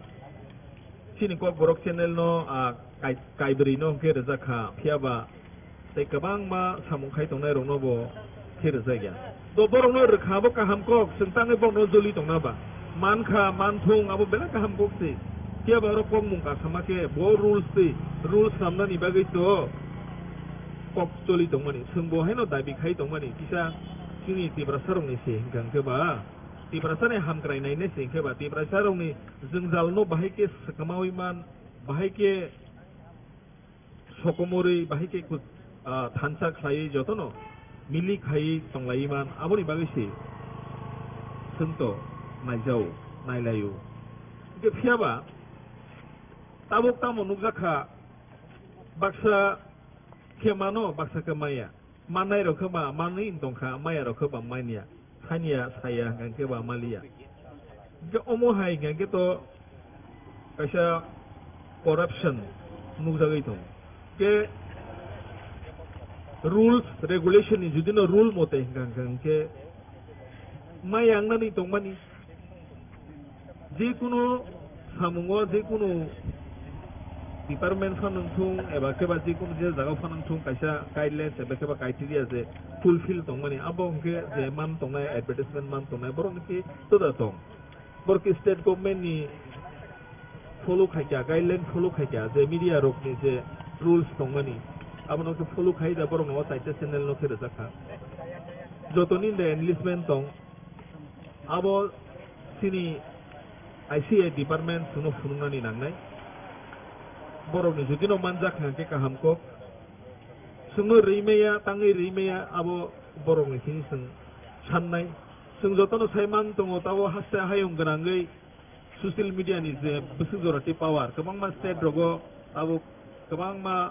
chini Kokborok channel no, ah, kai-, kaibrwi no hwnkhe rwjak kha, phiya ba tei kwbangma samung khai tongnai rokno bo khe rwjak ya. To borokno rwkha bo kaham kok, chwng tangwi borokno joli tongna ba. Mankha, manthung abo belai kaham kok se. Phiya ba oro kokmung kasama khe bo rules twi, rules swnamnani bagwi to kok choli tongmani. Chwng bo haino dabi khai tongmani. Kisa chini Tiprasa rokni se hwnkha hwnkhe ba, Tiprasa ni hamkrai nainai se hwnkhe ba, Tiprasa rokni jwngjal no bahai khe swkamawi man, bahai khe sokomorwi, bahai khe kut-, ah, thansa khlaiwi jotono milik khaiwi tonglaiwi man, aboni bagwi se chwng to naijao, nailaio. Hwnkhe phiya ba tabuk tamo nukjak kha, baksa khe mano, baksa khe maya. Mannai rok khe ba manwi wng tong kha, maya rok khe ba manya, sanya saya hwnkha khe ba maliya. Hwnkhe omo hai hwnkha khe to kaisa corruption nukjagwi tongo. Khe rules, regulation ni judino rule mote hwnkha hwnkha khe maya wngnani tongmani. Jekunu samungo, jekunu department phano wngthung, eba khe ba jekunu je jaga phano wngthung, kaisa guidelines eba khe ba criteria je fulfill tongmani, abo hwnkhe je man tongnai, advertisement man tongnai, borok ni khe toda tong. Borok khe state government ni follow khaikha, guideline follow khaikha, je media rok ni je rules tongmani, abono khe follow khai da, borok no o chaita channel no khe rwjak kha. Joto ni da enlistment tong, abo chini I C A department chwngno phunuknani nangnai. Borokni judino manjak hwnkhe kaham kok. Chwngno rwi maya, tangwi rwi maya, abo borokni simi chwng sannai. Chwng jotono sai man tongo, tabo haste hayung gwnangwi social media ni je bwswk jora tei power, kwbangma state rogo abo kwbangma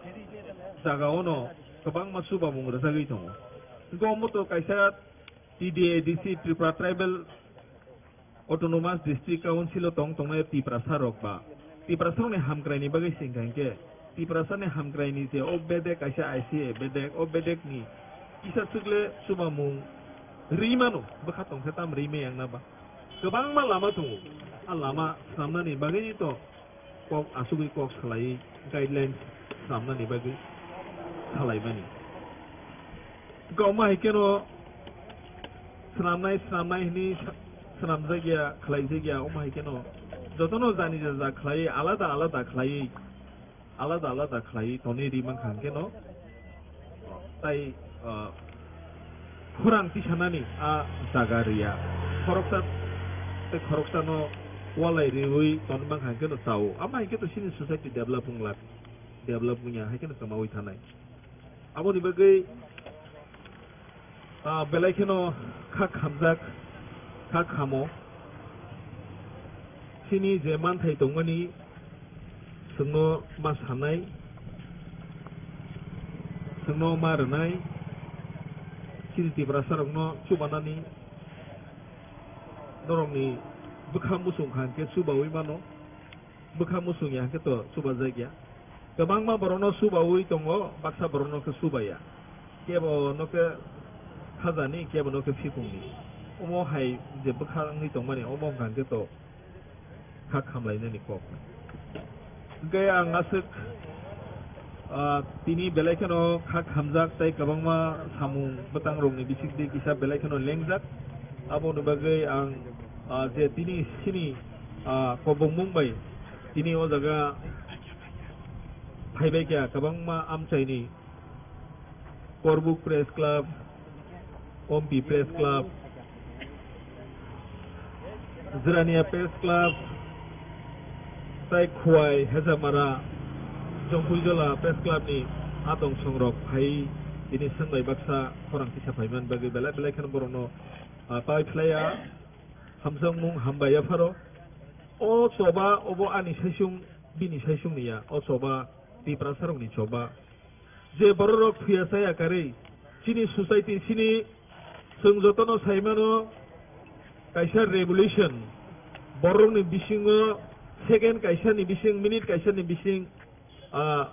jaga ono kwbangma chubamung rwjagwi tongo. Hwnkhe omo to kaisa T D A D C, Tripura Tribal Autonomous District Council o tong tongnai Tiprasa rok ba, Tiprasa rokni hamkrai ni bagwi se hwnkha hinkhe, Tiprasa ni hamkrai ni je o bedek kaisa I C A bedek, o bedek ni kisa swkle chubamung rwi mano, bwkha tong khe tam rwi maya wngna ba. Kwbangma lama tongo, a lama swnamnani bagwi to kok asugwi kok salai, guidelines swnamnani bagwi salaimani. Kok ma hai kheno swnamnai, swnamnai hwnwi sa-, swnamjak ya, khlaijak ya, omo hai kheno jotono jani jaja khlaiwi, alada alada khlaiwi, alada alada khlaiwi tonwi ri mankha hwn kheno, tai, ah, khorang tisanani a jaga rwya. Khoroksa tei khoroksano walai riwi tonwi mankha hwn kheno chao. Amo hai khe to chini society develop wng lak, develop wngya hai kheno kwmawi thanai. Aboni bagwi, ah, belai kheno kha khamjak, kha khamo. Chini je manthai tongmani, chwngno ma sanai, chwngno ma rwnai, chini Tiprasa rokno chubanani, norokni bwkha muchung kha hwnkhe chubaui mano. Bwkha muchung ya hwnkhe to chubajak ya. Kwbangma borokno chubaui tongo, baksa borokno khe chubaya. Kebo no khe khajani, kebo no khe phikungni. Omo hai je bwkha wngwi tongmani, omo wngkha hwnkhe to kha khamlainani kok. Hwnkhe ang aswk, ah, tini belai kheno kha khamjak tei kwbangma samung bwtangrokni bisingtwi kisa belai kheno lengjak. Aboni bagwi ang, ah, je tini chini, ah, kobongmung bai tini o jaga phaibai kha kwbangma amchaini Korbuk Press Club, Ompi Press Club, Jirania Press Club, tai Khowai, Hejamara, Jongphuijola Press Club ni A tong songrok phai tini swng bai baksa khorang kisa phaiman bagwi belai belai kheno borokno, ah, pai phlaiya, hamjakmung hambai yapharo. O choba obo ani saisung, bini saisung ni ya, o choba Tiprasarokni choba. Je bororok thuya chaya karwi chini society, chini chwng jotono saimano kaisa revolution, borokni bisingo second kaisani bising, minute kaisani bising, ah,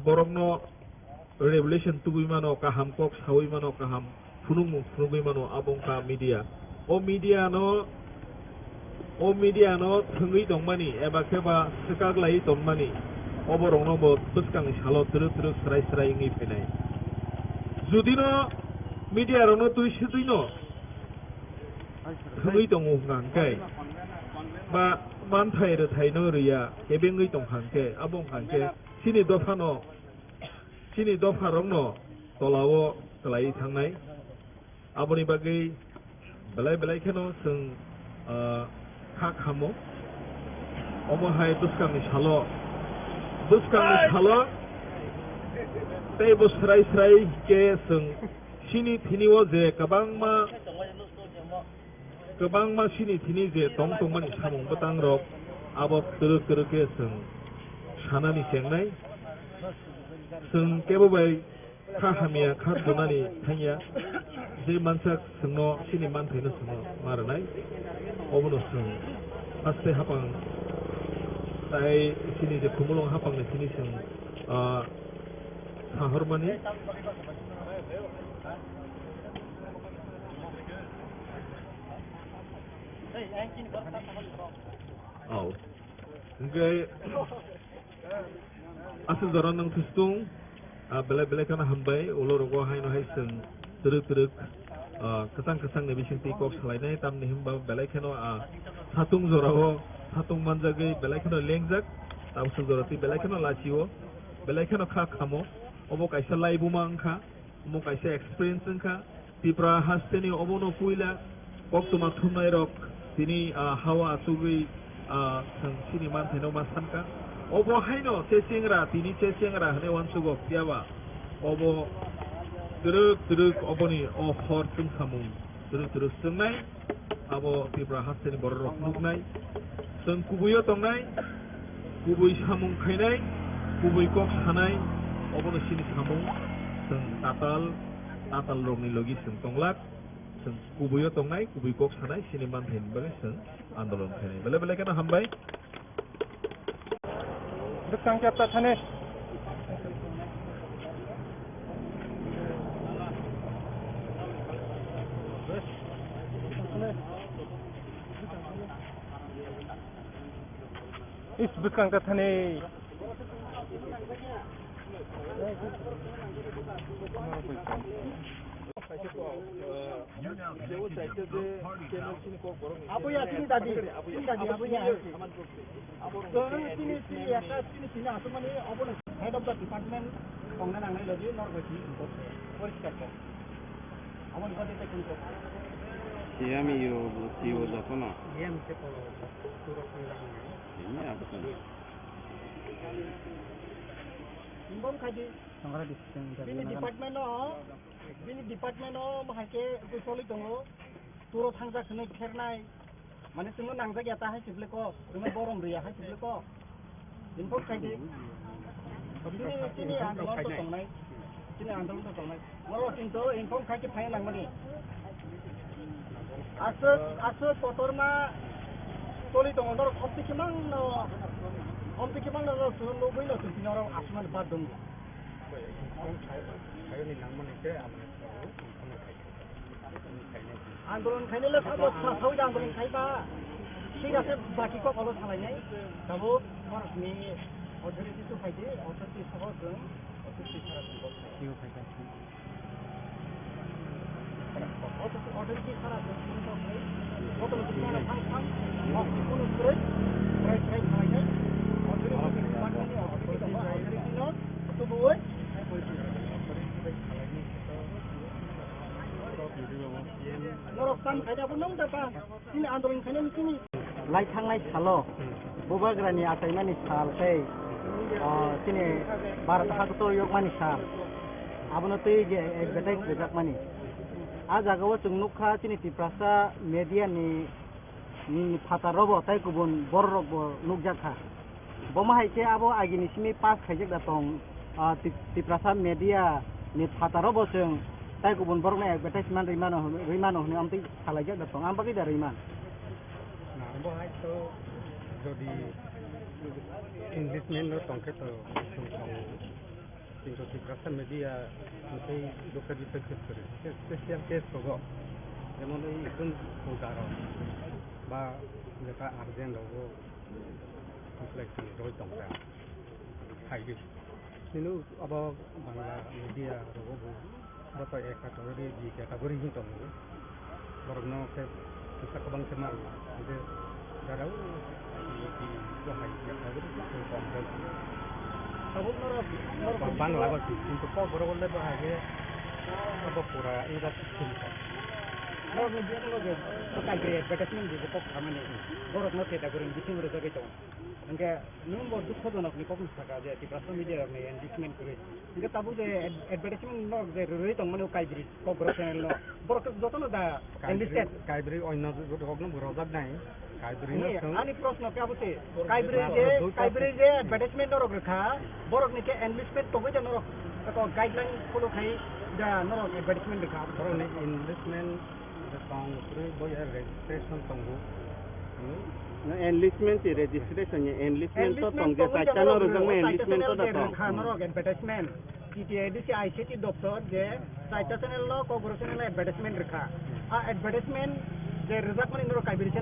borokno revolution tubui mano, kaham kok saui mano, kaham phunukmung phunugui mano, abo wngkha media. O media no, o media no thwngwi tongmani eba khe ba swkak laiwi tongmani, obo rokno bo bwskangni salo twrwk twrwk swrai swrai wngwi phainai. Judino media rokno twi swtwino thwngwi tongo hwnkha hwnkhe ba manthai rwthaino rwya kebengwi tongkha hwnkhe, abo wngkha hwnkhe chini dophano, chini dopharokno tolao kwlaiwi thangnai. Aboni bagwi belai belai kheno chwng, ah, kha khamo. Omo hai bwskangni salo, bwskangni salo teibo swrai swrai khe chwng chini thini o je kwbangma Kwbangma chini thini je tong tongmani samung bwtangrok abo twrwk twrwk khe chwng sanani chengnai. Chwng kebo bai kha hamya kha thunani thangya. Je mansak chwngno chini manthaino chwngno ma rwnai. Obono chwng haste hapang tai chini je khumulwng hapangni thini chwng, ah, sahormani. Oh. Hingke aswk jora nwng thustung, ah, belai belai kheno hambai, ulo rogo haino hai chwng twrwk twrwk, ah, kwchang kwchang ni bising twi kok salainai, tamni hwnba belai kheno, ah, satung jorao satung manjagwi belai kheno lengjak, tamswk jora twi belai kheno lachio, belai kheno kha khamo, obo kaisa laibuma wngkha. Omo kaisa experience wngkha. Tripura hasteni obono puila koktwma thumnairok tini, ah, hawa achugwi, ah, chwng chini manthaino ma sankha. Obo haino che chengra, tini che chengra hwnwi uansukgo, phiyaba obo twrwk twrwk oboni o hor chwngsamung twrwk twrwk chwngnai. Abo Tripura hasteni bororok nuknai. Chwng kubuio tongnai, kubui samung khainai, kubui kok sanai, obono chini samung. Chwng tatal, tatalrokni logi chwng tonglak. Chwng kubuio tongnai, kubui kok sanai, chini manthaini bagwi chwng andolon khainai. Belai belai kheno hambai. Bwskang chapta thani. Is bwskang ta thani. Abuya, chini dadi, chini dadi, abuya. Chini, chini, aka, chini, chini, aswk mani, obono head of the department tongna nangnai logi, norok bai chini, poriskar kok. Aboni bade te kung kok. Siyami yo, siyo jotono. Siyami se ko, turo kung lang. Ini apa tuh? Involve khai di. Bini department no, bini department no, mahai ke, tu soli tongo. Turo thangjak hwnwi phernai. Mane chwngno nangjak ya ta hai se bwle kok. Chwngno borom rw ya hai se bwle kok. Inform khai di. Chini, chini andolon to tongnai. Chini andolon to tongnai. Norok chwng to inform khai khe phai nangmani. Aswk, aswk kotorma toli tongo norok omtwi kwmang no, omtwi kwmang no norok chwngno nugwi no chwng tini oro aswkmani bar dong. Andolon khainai le sabo sa sawi da andolon khai ba. Thik ase, baki kok olo salai nai. Tabuk khorokni authority to khai di, authority soho chwng, authority sara chwng kok khai. Authority sara chwng kok khai. Koto chwng thang thang, mok chwng kono kwrwi, kwrwi kwrwi salai nai. Authority, authority no tubuwi. Norok tam khaida bo nung da ba. Chini andolon khainani chini. Lai thangnai salo, hmm, Bubagrani achaimani sal tei Ah, chini Bharat hakutor yokmani sal. Abono twi je advertise rijakmani. A jagao chwng nukha chini Tiprasa media ni, ni phataro bo tei kubun borok rok bo nukjakha. Bomo hai khe abo agini simi pass khaijak da tong, ah, Tip-, Tiprasa media ni phataro bo chwng tei kubun borok no advertisement rwi mano hwn-, rwi mano hwnwi amtwi salaijak da tong. Am bagwi da rwi man? Na, bo hai to jodi Englishman no tongkhe to song song. Kintu Tiprasa media tei dokha di tei khe kwrwi. Special case rogo. Jemon ei ekdom puja rok ba jeta urgent rogo. Complex ni roi tongkha. Hai di. Chini abo Bangla media rogo bo. Bo to ek category, B category hin tongo. Borokno khe pisa kwbang khe man, hingkhe jara o, I P, bo hai category khe kong khe. Tabuk norok, norok Bangla bo si, kintu kok borok le bo hai khe, abo pura industry sin kok. Norok ni biang loge, to kai khe advertisement di kok khamani. Borok no category bising rwjagwi tongo. Hingkhe nwng bo dukhojonok ni kokno saka je Tiprasa media rok ni engagement kwrwi. Hingkhe tabuk je ad-, advertisement no je rwrwi tongmani o Kaibrwi Kokborok channel no. Borok jotono da Kaibrwi, enlisted. Kaibrwi oino rokno bo rojak nai. Kaibrwi no Ni, thung. Ani proshno khe abo se. Kaibrwi je, Kaibrwi je advertisement norok rwkha, borok ni khe enlisted tongwi da norok. Eko guideline follow khai da norok advertisement rwkha. Borok ni enlisted Tong kwrwi bo ya registration tongo. Hmm? No, enlistment si registration ya, enlistment to tong je, chaita no rwjakma enlistment to da tong. Kha norok advertisement. T T A D C I C T doptor je chaita channel no, Kokborok channel no advertisement rwkha. A advertisement je rwjakmani norok Kaibrwi channel